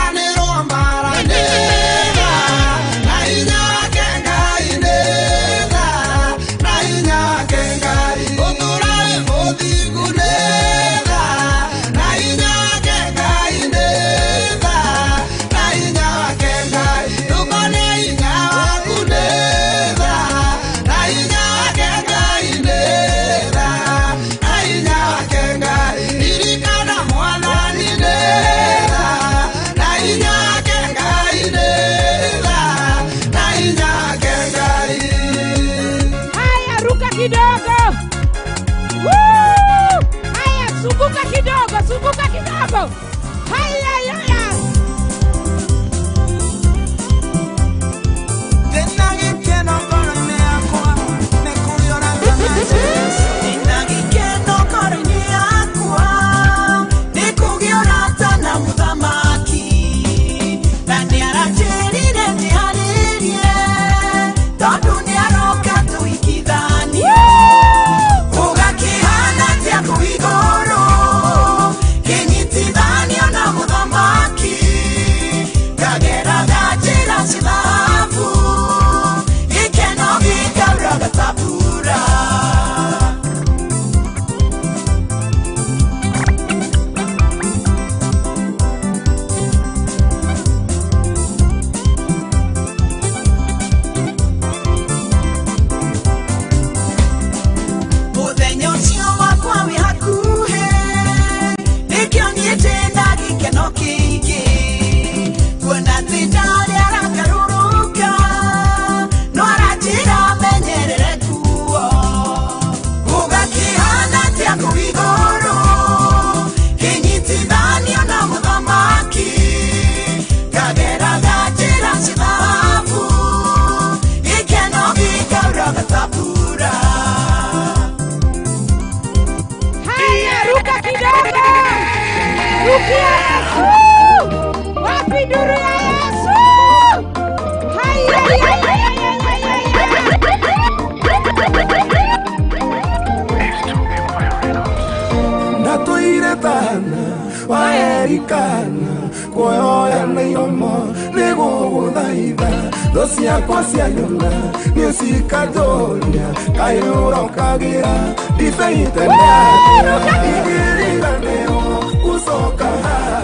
Haya, ruka kidogo. Woo! Haya, zunguka kidogo, zunguka kidogo. Haya, haya. Mũthenya ũcio wakwa wĩ hakuhĩ, nĩkĩo niĩ ndĩna gĩkeno kĩingĩ. Kuona atĩ ndarĩ aragarũrũka, no aranjĩra menyerere kuo. Gũgakĩhana atĩa kũu igũrũ, kĩnyitithanio na mũthamaki, ngageraga njĩra cia thahabu, gĩkeno gĩkauraga ta mbura. Haya, ruka kidogo. Rukia Yesu. Wapi nduru ya Yesu? Haya, haya, haya, haya, Ndatũire tana waerikana kuoya na iromo nĩgũgũthaitha thũ ciakwa cianyona nĩcikanjũria kaĩ ũrokagĩra ndibei tendatĩa ingĩriganĩrwo gũcoka haha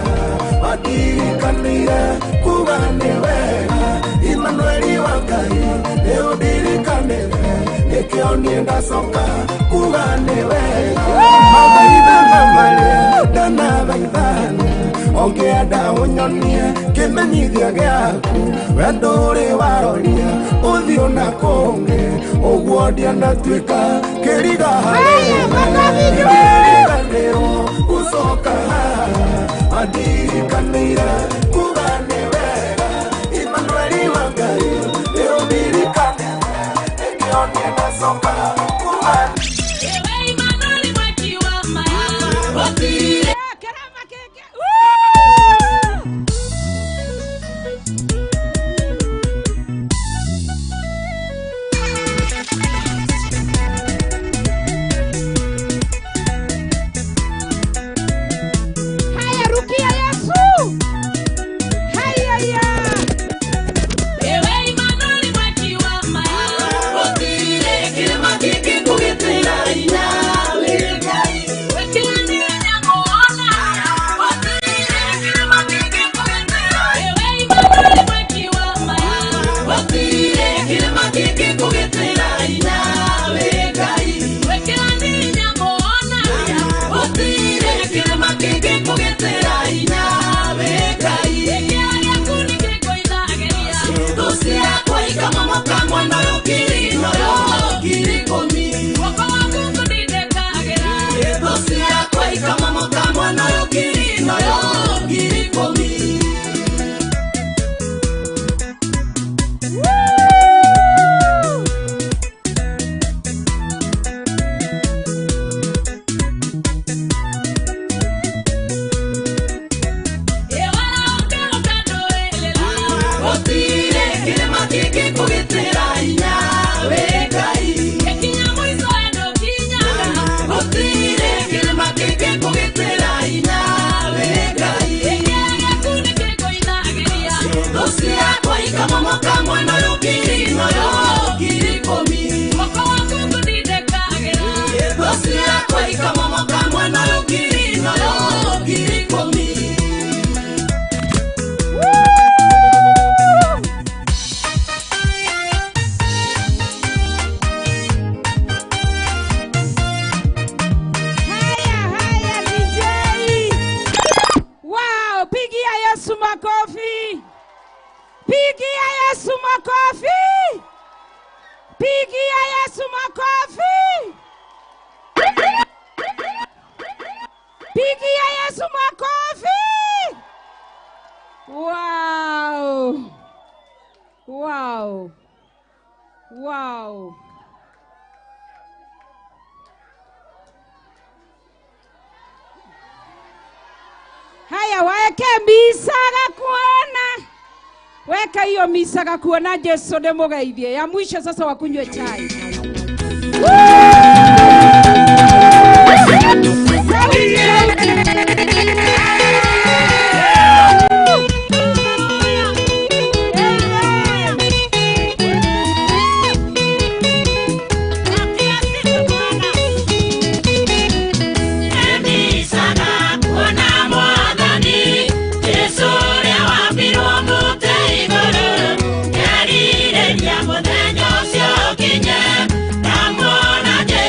mandirikanĩire kuga nĩ wega Imanueli wa Ngai nĩũndirikanĩre nĩkĩo niĩ ndacoka kuga nĩ wega mathaithana marĩa ndanathaithana ũngĩenda ũnyonie kĩmenyithia gĩaku wendo ũrĩ waroria ũthiũ na kũngĩ ũguo ndianatuĩka kĩriga harĩ ingĩriganĩrwo gũcoka haha mandirikanĩire kuga nĩ wega Imanueli wa Ngai nĩũndirikanĩre nĩkĩo niĩ ndacoka kuga Haya, rukia Yesu. kĩngĩkũgitĩra hinya wĩ Ngai. Gĩkinya mũico ndũkinyaga. Gũtirĩ kĩrĩma kĩngĩkũgitĩra hinya wĩ Ngai. Gĩkĩra gĩaku nĩkĩngũinagĩria. Thũ ciakwa ikamomoka mwena ũyũ ngiri na ũyũ 10,000. Guoko gwaku ngũtindĩkagĩra. Thũ ciakwa ikamomoka mwena ũyũ ngiri na ũyũ 10,000. Haya, haya, DJ. Wow, pigia Yesu makofi. Pigia Yesu makofi. Pigia Yesu makofi. Pigia Yesu makofi. Wow. Wow. Wow. Haya, waeke misaga kuona. Weka hiyo misaga kuona Jesu ndĩmũgeithie. Ya mwisho sasa wakunywe chai. Sauti, sauti. Mũthenya ũcio ũkinye, ndamwona Jesũ.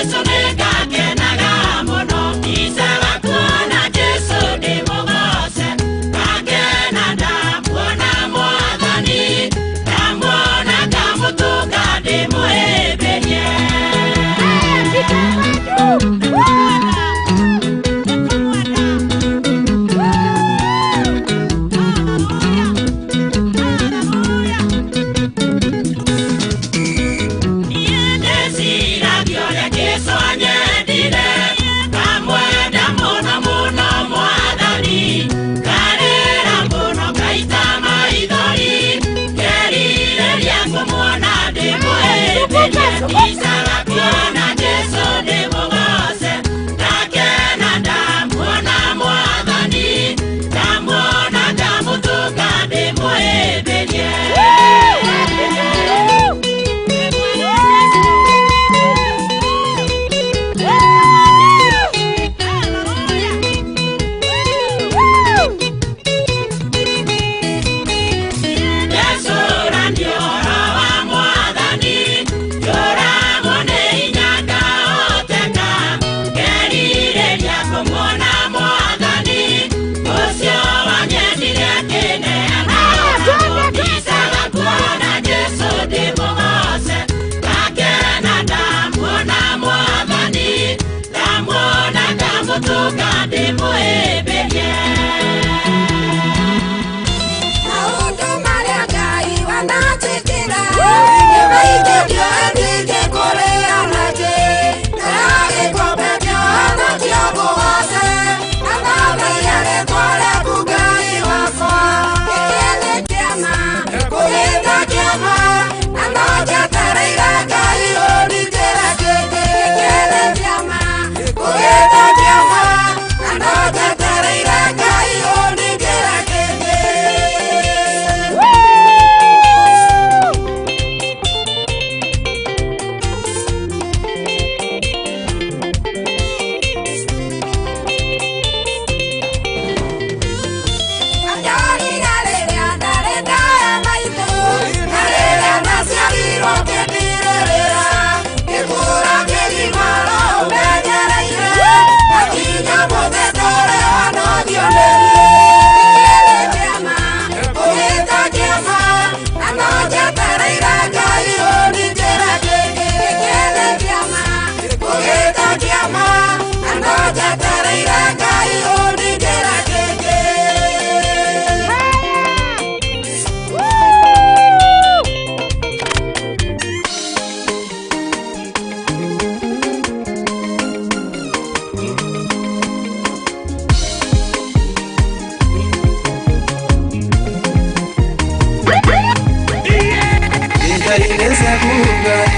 mwĩhokeku Ngai.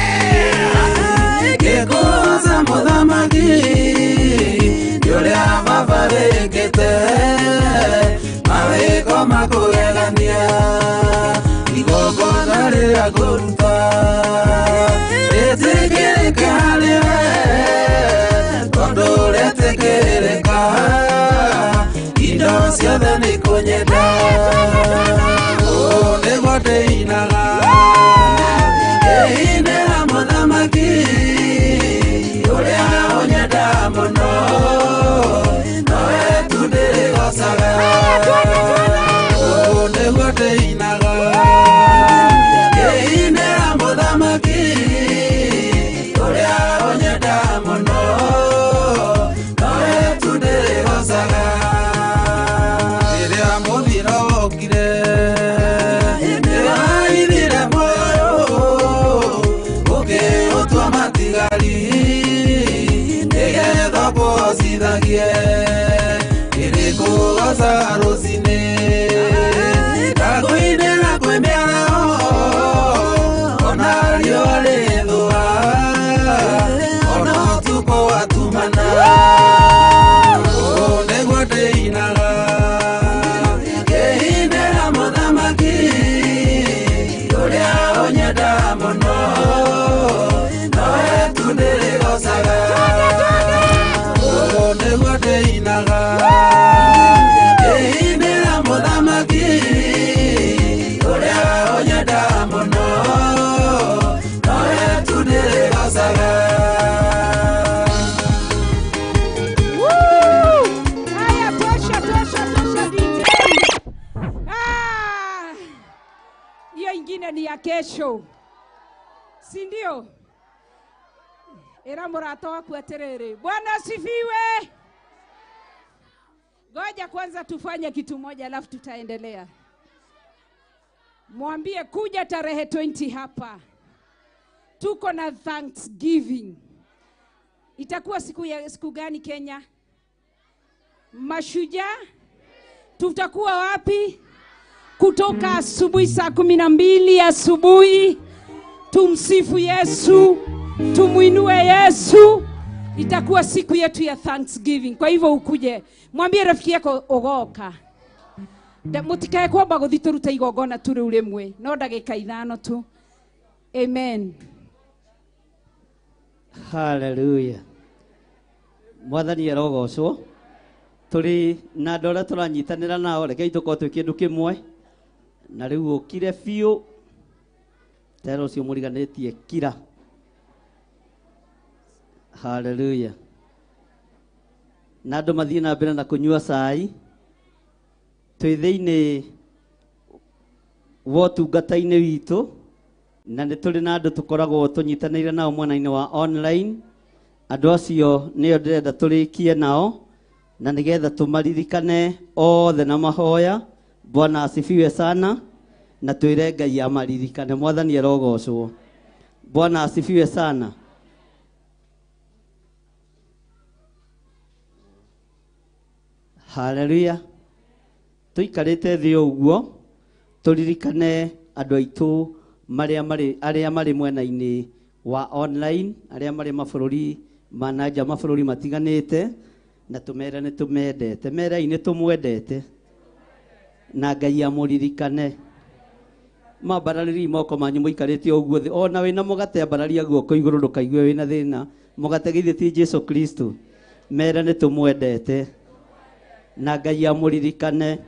Ngĩkũgoca mũthamaki nĩ ũrĩa baba wĩkĩte mawĩko makũgegania igongona rĩrĩa ngũruta rĩtĩkĩrĩke harĩ we tondũ rĩtĩkĩrĩka indo ciothe nĩ kũnyenda. Ũũ nĩguo ndĩinaga ngĩinĩra mũthamaki ũrĩa ũnyenda mũno nowe tu ndĩrĩgocaga. Ũũ nĩguo ndĩinaga ngĩinĩra mũthamaki ũrĩa ũnyenda mũno nowe tu ndĩrĩgocaga. Rĩrĩa mũthiro wokire nĩwaithire muoyo ũkĩũtua matigari nĩgetha ũkũhocithagie ĩrĩkũgoca rũcinĩ ndakũinĩra kwĩ mĩaraho ona riũa rĩthũa ona ũtukũ watumana. Ũũ nĩguo ndĩinaga ngĩinĩra mũthamaki ũrĩa ũnyenda mũno nowe tu ndĩrĩgocaga. Ũũ nĩguo ndĩinaga ngĩinĩra mũthamaki ũrĩa ũnyenda mũno nowe tu ndĩrĩgocaga. Woo! Haya, tosha, tosha, tosha DJ. Ah! Hiyo ingine ni ya kesho, si ndio? Ĩra mũrata waku atĩrĩrĩ, Bwana asifiwe. Ngoja kwanza tufanye kitu moja, alafu tutaendelea. Mwambie kuja tarehe 20 hapa, tuko na Thanksgiving. Itakuwa siku gani Kenya? Mashujaa. Tutakuwa wapi? Kutoka asubuhi saa 12 asubuhi. Tumsifu Yesu, tumuinue Yesu. Itakuwa siku yetu ya Thanksgiving. Kwa hivyo ukuje, mwambie rafiki yako ogoka. Mutikae kwamba guthi turute igongona tu riu rimwe, no ndagika 5 tu. Amen. Hallelujah. Mwathani arogocwo. Tũrĩ na andũ arĩa tũranyitanĩra nao, rekei tũkorwo twĩ kĩndũ kĩmwe. Na rĩu ũkire biũ tera ũcio mũriganĩtie kira. Hallelujah. Na andũ mathiĩ na mbere na kũnyua cai. Twĩ thĩinĩ wa ũtungata-inĩ witũ na nĩ tũrĩ na andũ tũkoragwo tũnyitanĩire nao mwena-inĩ wa online. Andũ acio nĩo ndĩrenda tũrĩkie nao na nĩgetha tũmaririkane othe na mahoya. Bwana asifiwe sana. Na twĩre Ngai amaririkane. Mwathani arogocwo. Bwana asifiwe sana. Hallelujah. Tũikarĩte thĩ ũguo tũririkane andũ aitũ arĩa marĩ mwena-inĩ wa online, arĩa marĩ mabũrũri ma na nja, mabũrũri matiganĩte, na tũmere nĩ tũmendete. Merei nĩ tũmwendete na Ngai amũririkane. Mambararĩriai moko manyu mũikarĩte ũguo thĩ. Ona wĩna mũgate ambararia guoko igũrũ ndũkaigue wĩna thĩna. Mũgate githĩ ti Jesu Kristo? Mere nĩ tũmwendete na Ngai amũririkane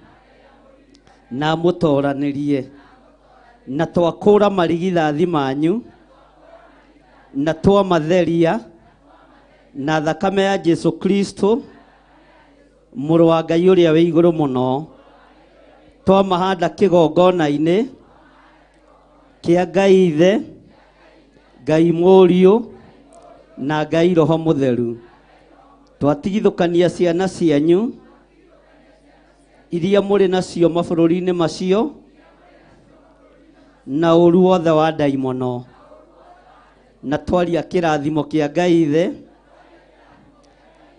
na amũtoranĩrie. Na twakũra marigithathi manyu na twamatheria na thakame ya Jesu Kristo mũrũ wa Ngai ũrĩa wĩ igũrũ mũno. Twamahanda kĩgongona-inĩ kĩa Ngai Ithe, Ngai Mũriũ na Ngai Roho Mũtheru. Twatigithũkania ciana cianyu iria mũrĩ nacio mabũrũri-inĩ macio na ũru wothe wa ndaimono, na twaria kĩrathimo kĩa Ngai Ithe,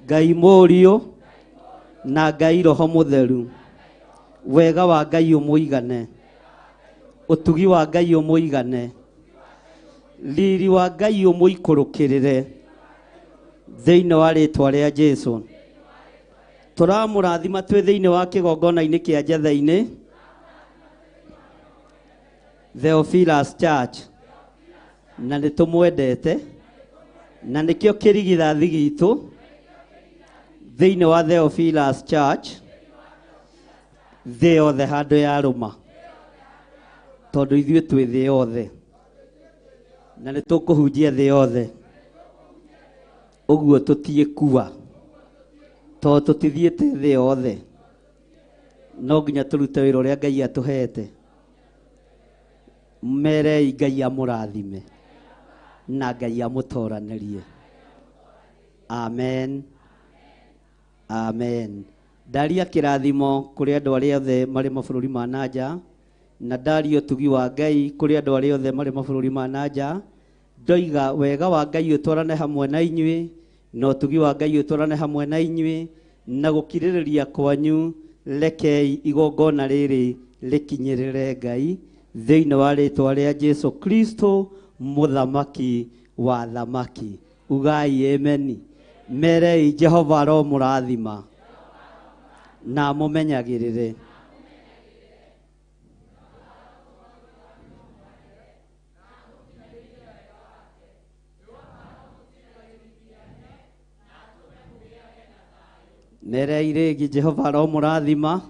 Ngai Mũriũ na Ngai Roho Mũtheru. Wega wa Ngai ũmũigane, ũtugi wa Ngai ũmũigane, Riri wa Ngai ũmũikũrũkĩrĩre thĩinĩ wa rĩtwa rĩa Jesu. Tũramũrathima twĩ thĩinĩ wa kĩgongona-inĩ kĩa Njetha-inĩ Theophilus Church, na nĩ tũmwendete na nĩkĩo kĩrigithathi gitũ thĩinĩ wa Theophilus Church thĩ yothe handũ ya rũma, tondũ ithuĩ twĩ thĩ yothe na nĩ tũkũhunjia thĩ yothe. Ũguo tũtiĩkua tondũ tũtithiĩte thĩ yothe, no nginya tũrute wĩra ũrĩa Ngai atũhete. Merei Ngai amũrathime na Ngai amũtoranĩrie. Amen, amen. Ndaria kĩrathimo kũrĩ andũ arĩa othe marĩ mabũrũri ma nanja, na ndaria ũtugi wa Ngai kũrĩ andũ arĩa othe marĩ mabũrũri ma nanja. Ndoiga wega wa Ngai ũtwarane hamwe na inyuĩ, na ũtugi wa Ngai ũtwarane hamwe na inyuĩ, na gũkirĩrĩria kwanyu rekei igongona rĩrĩ rĩkinyĩrĩre Ngai thĩinĩ wa rĩtwa rĩa Jesu Kristo mũthamaki wa thamaki. Ugai ameni. Merei Jehova aromũrathima na amũmenyagĩrĩre. Merei rĩngĩ Jehova aromũrathima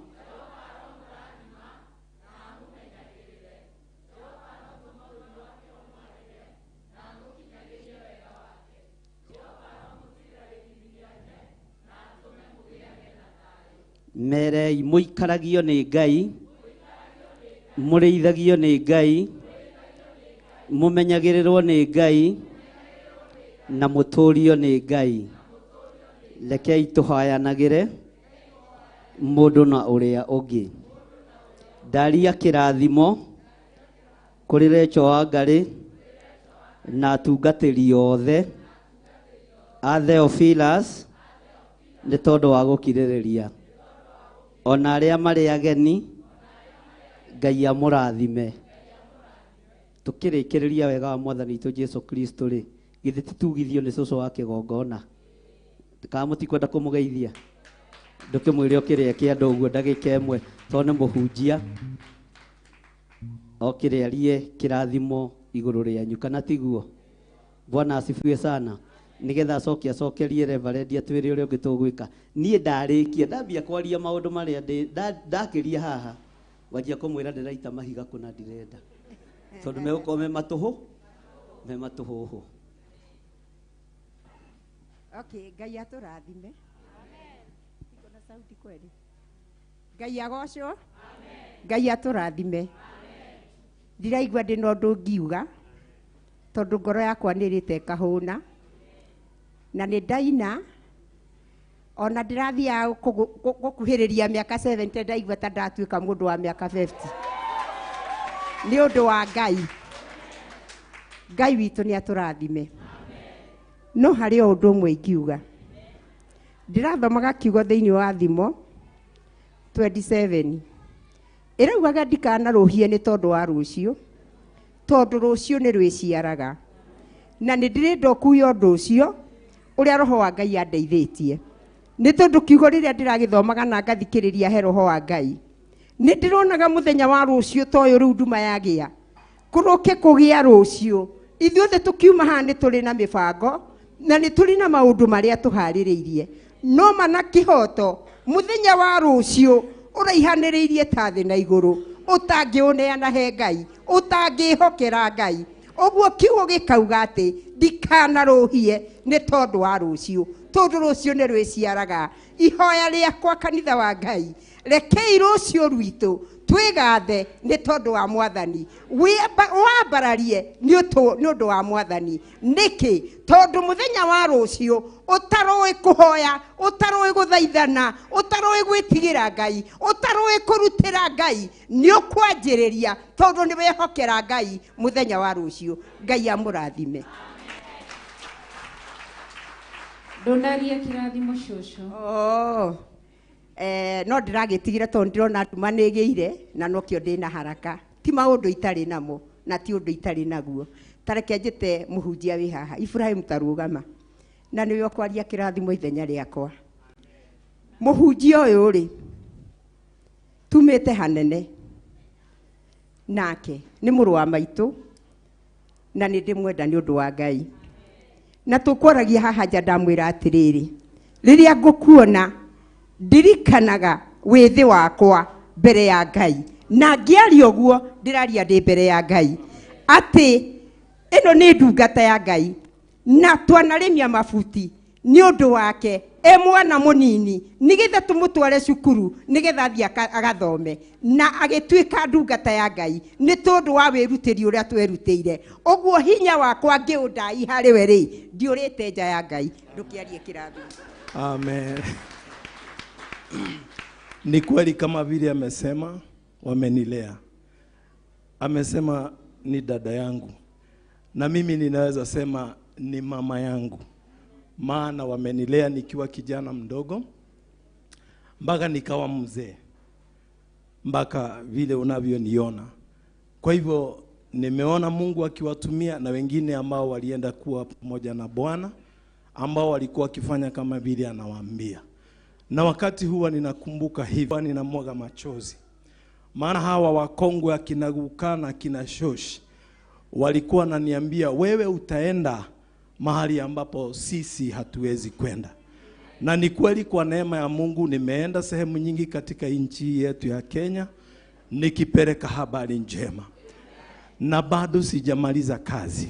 Merei mũikaragio nĩ Ngai, mũrĩithagio nĩ Ngai, mũmenyagĩrĩrwo nĩ Ngai, na mũtũrio nĩ Ngai. Rekei tũhayanagĩre mũndũ na ũrĩa ũngĩ. Ndaria kĩrathimo kũrĩ Rachel Wangari na atungatĩri othe a Theophilus nĩ tondũ wa gũkirĩrĩria. Ona arĩa marĩ ageni Ngai amũrathime. Tũkĩrĩkĩrĩria wega wa Mwathani witũ Jesu Kristo rĩ, githĩ titugithio nĩ cũcũ wa kĩgongona? Kana mũtikwenda kũmũgeithia? Ndũkĩmwĩre okĩrĩa kĩandũ ũguo ndagĩka ĩmwe tondũ nĩ mũhunjia, okĩre arie kĩrathimo igũrũ rĩanyu, kana tiguo? Bwana asifiwe sana. Nigetha acoke acokerie reverend atwĩre ũrĩa ũngĩ tũgwĩka. Niĩ ndarĩkia ndambia kwaria maũndũ marĩa ndakĩria haha, wanjia kũmwĩra ndĩraita mahiga kũna ndirenda, tondũ megũkorwo me matũhũ, me matũhũhũ. Okay, Ngai atũrathime. Iko na sauti kweli. Ngai agocwo. Ngai atũrathime. Ndiraigua ndĩ na ũndũ ngiuga tondũ ngoro yakwa nĩ ĩrĩte ĩkahũna, na nĩ ndaina ona ndĩrathiaga gũkuhĩrĩria mĩaka 70 ndaigua ta ndatuĩka mũndũ wa mĩaka 50 nĩ ũndũ wa Ngai. Ngai witũ nĩ atũrathime. No harĩ o ũndũ ũmwe ingiuga. Ndĩrathomaga kiugo thĩinĩ wa Thimo 27 ĩraugaga ndikanarũhie nĩ tondũ wa rũciũ, tondũ rũciũ nĩ rwĩciaraga. Na nĩ ndĩrenda ũkuue ũndũ ũcio ũrĩa Roho wa Ngai andeithĩtie. Nĩ tondũ kiugo rĩrĩa ndĩragĩthomaga na ngathikĩrĩria he Roho wa Ngai, nĩ ndĩronaga mũthenya wa rũciũ ta ũyũ rĩu nduma yagĩa, kũrũke kũgĩa rũciũ. Ithuothe tũkiuma haha nĩ tũrĩ na mĩbango na nĩ tũrĩ na maũndũ marĩa tũharĩrĩirie, no mana kĩhoto mũthenya wa rũciũ ũraihanĩrĩirie ta thĩ na igũrũ, ũtangĩũneana he Ngai, ũtangĩhokera Ngai. Ũguo kiugo gĩkauga atĩ ndikanarũhie nĩ tondũ wa rũciũ, tondũ rũciũ nĩ rwĩciaraga. Ihoya rĩakwa kanitha wa Ngai, rekei rũciũ rwitũ twĩgathe nĩ tondũ wa Mwathani, wambararie nĩ ũndũ wa Mwathani. Nĩkĩ? Tondũ mũthenya wa rũciũ ũtarũĩ kũhoya, ũtarũĩ gũthaithana, ũtarũĩ gwĩtigĩra Ngai, ũtarũĩ kũrutĩra Ngai, nĩ ũkwanjĩrĩria tondũ nĩ wehokera Ngai mũthenya wa rũciũ. Ngai amũrathime. Ndũnaria kĩrathimo cũcũ. Oh. No ndĩragĩtigire tondũ ndĩrona nduma nĩ ĩgĩire na nokĩo ndĩna haraka. Ti maũndũ itarĩ namo na ti ũndũ itarĩ naguo. Tareke njĩte mũhunjia wĩ haha Ibrahim tarũgama na nĩwe ũkwaria kĩrathimo ithenya rĩakwa. Mũhunjia ũyũ rĩ tumĩte hanene nake nĩ mũrũ wa maitũ na nĩ ndĩmwenda nĩ ũndũ wa Ngai. Na tũkwaragia haha nja ndamwĩra atĩrĩrĩ, rĩrĩa ngũkuona ndirikanaga wĩthĩ wakwa mbere ya Ngai, na ngĩaria ũguo ndĩraria ndĩ mbere ya Ngai atĩ ĩno nĩ ndungata ya Ngai na twanarĩmia mabuti nĩ ũndũ wake e mwana mũnini nĩgetha tũmũtware cukuru nĩgetha athiĩ agathome na agĩtuĩka ndungata ya Ngai nĩ tondũ wa wĩrutĩri ũrĩa twerutĩire. Ũguo hinya wakwa ngĩũndai harĩ we rĩ ndiũrĩte nja ya Ngai. Ndũkĩarie kĩrathimo. Amen. Ni kweli kama vile amesema, wamenilea. Amesema ni dada yangu, na mimi ninaweza sema ni mama yangu, maana wamenilea nikiwa kijana mdogo mpaka nikawa mzee, mpaka vile unavyoniona. Kwa hivyo nimeona Mungu akiwatumia na wengine ambao walienda kuwa pamoja na Bwana, ambao walikuwa wakifanya kama vile anawaambia. Na wakati huwa ninakumbuka hivi, ninamwaga machozi, maana hawa wakongwe akina Guka na akina Shoshi walikuwa wananiambia, wewe utaenda mahali ambapo sisi hatuwezi kwenda. Na ni kweli kwa neema ya Mungu nimeenda sehemu nyingi katika nchi yetu ya Kenya nikipeleka habari njema. Na bado sijamaliza kazi.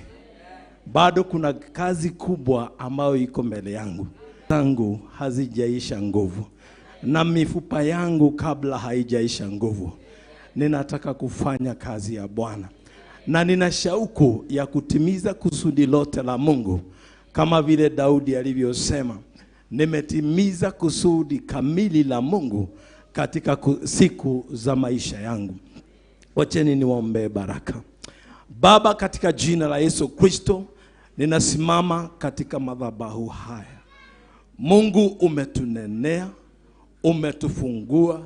Bado kuna kazi kubwa ambayo iko mbele yangu. Zangu hazijaisha nguvu, na mifupa yangu kabla haijaisha nguvu. Ninataka kufanya kazi ya Bwana, na nina shauku ya kutimiza kusudi lote la Mungu, kama vile Daudi alivyosema, nimetimiza kusudi kamili la Mungu katika siku za maisha yangu. Wacheni niwaombee baraka. Baba, katika jina la Yesu Kristo, ninasimama katika madhabahu haya. Mungu, umetunenea, umetufungua,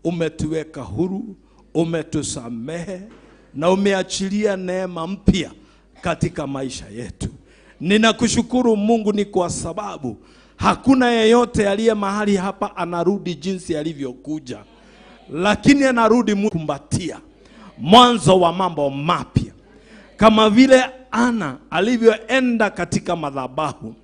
umetuweka huru, umetusamehe na umeachilia neema mpya katika maisha yetu. Ninakushukuru Mungu ni kwa sababu hakuna yeyote aliye mahali hapa anarudi jinsi alivyokuja, lakini anarudi kumbatia mwanzo wa mambo mapya, kama vile Ana alivyoenda katika madhabahu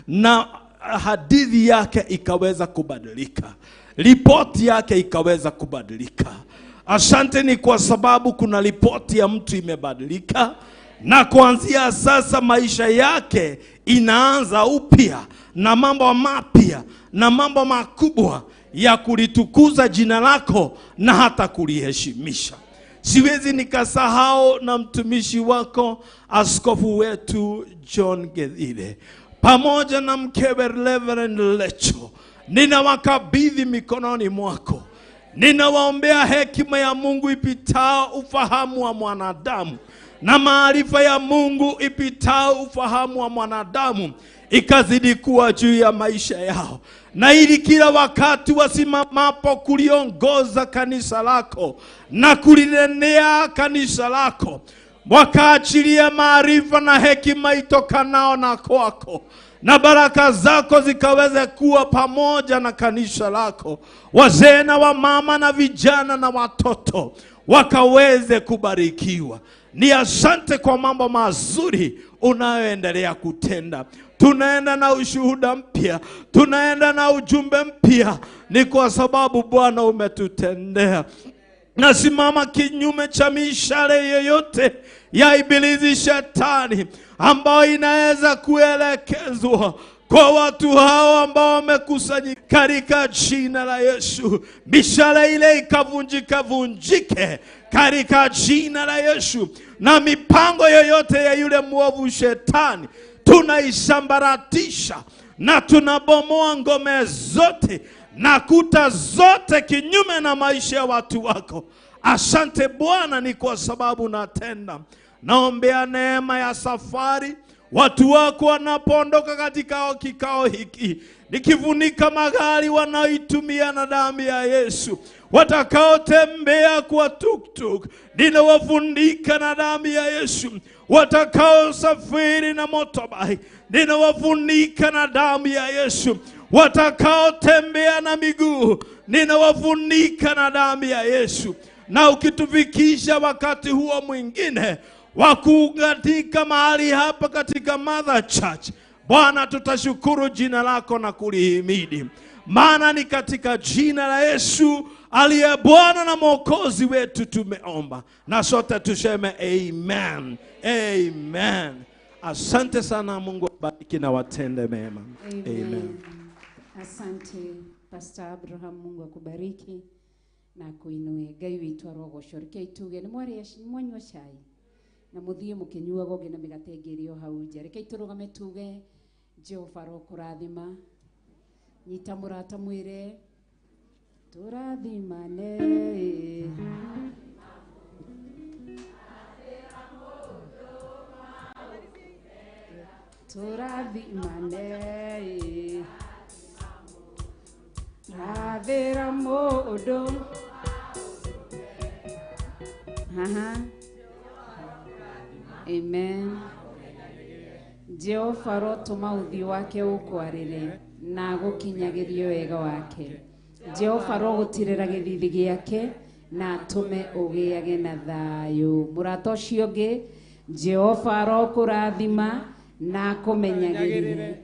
na hadithi yake ikaweza kubadilika, ripoti yake ikaweza kubadilika. Asante ni kwa sababu kuna ripoti ya mtu imebadilika, na kuanzia sasa maisha yake inaanza upya na mambo mapya na mambo makubwa ya kulitukuza jina lako na hata kuliheshimisha. Siwezi nikasahau na mtumishi wako askofu wetu John Gethile pamoja na mkewe Reverend Lecho. Ninawakabidhi mikononi mwako. Ninawaombea hekima ya Mungu ipitao ufahamu wa mwanadamu, na maarifa ya Mungu ipitao ufahamu wa mwanadamu ikazidi kuwa juu ya maisha yao, na ili kila wakati wasimamapo kuliongoza kanisa lako na kulinenea kanisa lako, wakaachilia maarifa na hekima itokanao na kwako, na baraka zako zikaweze kuwa pamoja na kanisa lako. Wazee na wamama na vijana na watoto wakaweze kubarikiwa. Ni asante kwa mambo mazuri unayoendelea kutenda. Tunaenda na ushuhuda mpya, tunaenda na ujumbe mpya, ni kwa sababu Bwana umetutendea. Nasimama kinyume cha mishale yoyote ya ibilisi shetani ambayo inaweza kuelekezwa kwa watu hao ambao wamekusanyika katika jina la Yesu. Mishale ile ikavunjika vunjike katika jina la Yesu, na mipango yoyote ya yule mwovu shetani tunaisambaratisha na tunabomoa ngome zote na kuta zote kinyume na maisha ya watu wako. Asante Bwana ni kwa sababu natenda. Naombea neema ya safari, Watu wako wanapoondoka katika kikao hiki, nikifunika magari wanaoitumia na damu ya Yesu, watakaotembea kwa tuktuk ninawafunika na damu ya Yesu, watakaosafiri na motorbike ninawafunika na damu ya Yesu, watakaotembea na miguu ninawafunika na damu ya Yesu. Na ukitufikisha wakati huo mwingine wa kuunganika mahali hapa katika Mother Church, Bwana, tutashukuru jina lako na kulihimidi, maana ni katika jina la Yesu aliye Bwana na Mwokozi wetu tumeomba, na sote tuseme amen, amen. Asante sana. Mungu abariki na watende mema. Amen. Amen. Asante Pastor Abraham, Mungu akubariki na akuinue. Ngai witũ arogocwo. Rekei tuge nĩ mwarĩa mwanyua cai na mũthiĩ mũkĩnyuaga ũngĩ na mĩgate ĩngĩ ĩrĩ o hau nja. Rekei tũrũgame tuge Jehova arokũrathima. Nyita mũrata mwĩre tũrathimane. Tũrathimane. Rathĩra mũndũ. Aha. Amen. Jehova arotũma ũthiũ wake ũkwarĩre na agũkinyagĩrie wega wake. Jehova arogũtirĩra gĩthithi gĩake na atũme ũgĩage na thayũ. Mũrata ũcio ũngĩ, Jehova arokũrathima na akũmenyagĩrĩre.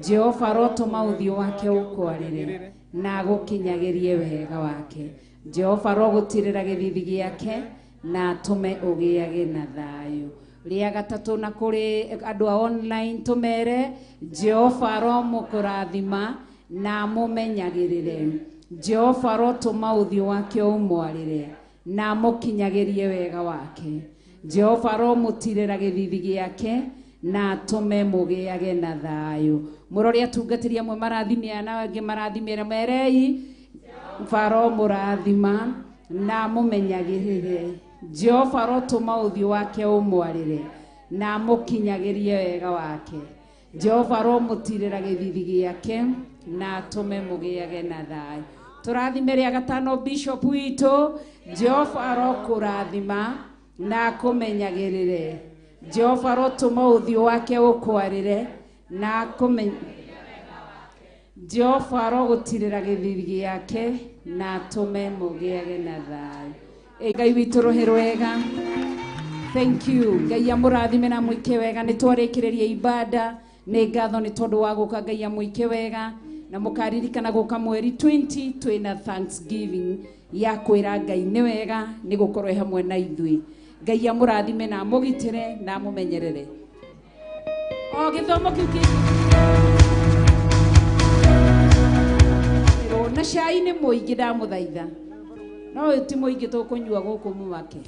Jehova arotũma ũthiũ wake ũkwarĩre na agũkinyagĩrie wega wake. Jehova arogũtirĩra gĩthithi gĩake na atũme ũgĩage na thayũ. Rĩa gatatũ na kũrĩ andũ a online tũmere Jehova aromũkũrathima na amũmenyagĩrĩre. Jehova arotũma ũthiũ wake ũmwarĩre na amũkinyagĩrie wega wake. Jehova aromũtirĩra gĩthithi gĩake na atũme mũgĩage na thayũ. Mũrore atungatĩri amwe marathimia na angĩ marathimĩra merei aromũrathima na amũmenyagĩrĩre. Jehova arotũma ũthiũ wake ũmwarĩre na amũkinyagĩrie wega wake. Jehova aromũtirĩra gĩthithi gĩake na atũme mũgĩage na thayũ. Tũrathime rĩa gatano Bishop witũ. Jehova arokũrathima na akũmenyagĩrĩre. Jehova arotũma ũthiũ wake ũkwarĩre na akũmenya Jehova arogũtirĩra gĩthithi gĩake na atũme mũgĩage na thayũ. Ngai witũ rũhĩ rwega. Thank you. Ngai amũrathime na mwĩke wega. Nĩ twarĩkĩrĩria ibada. Nĩ ngatho nĩ tondũ wa gũka. Ngai amwĩke wega na mũkaririkana gũka mweri 20 twĩna Thanksgiving ya kwĩra Ngai nĩ wega nĩ gũkorwo e hamwe na ithuĩ. Ngai amũrathime na amũgitĩre na amũmenyerere. O gĩthomo kĩu kĩ na cai nĩ mũingĩ ndamũthaitha. No ti mũingĩ tũkũnyua gũkũ mũmake.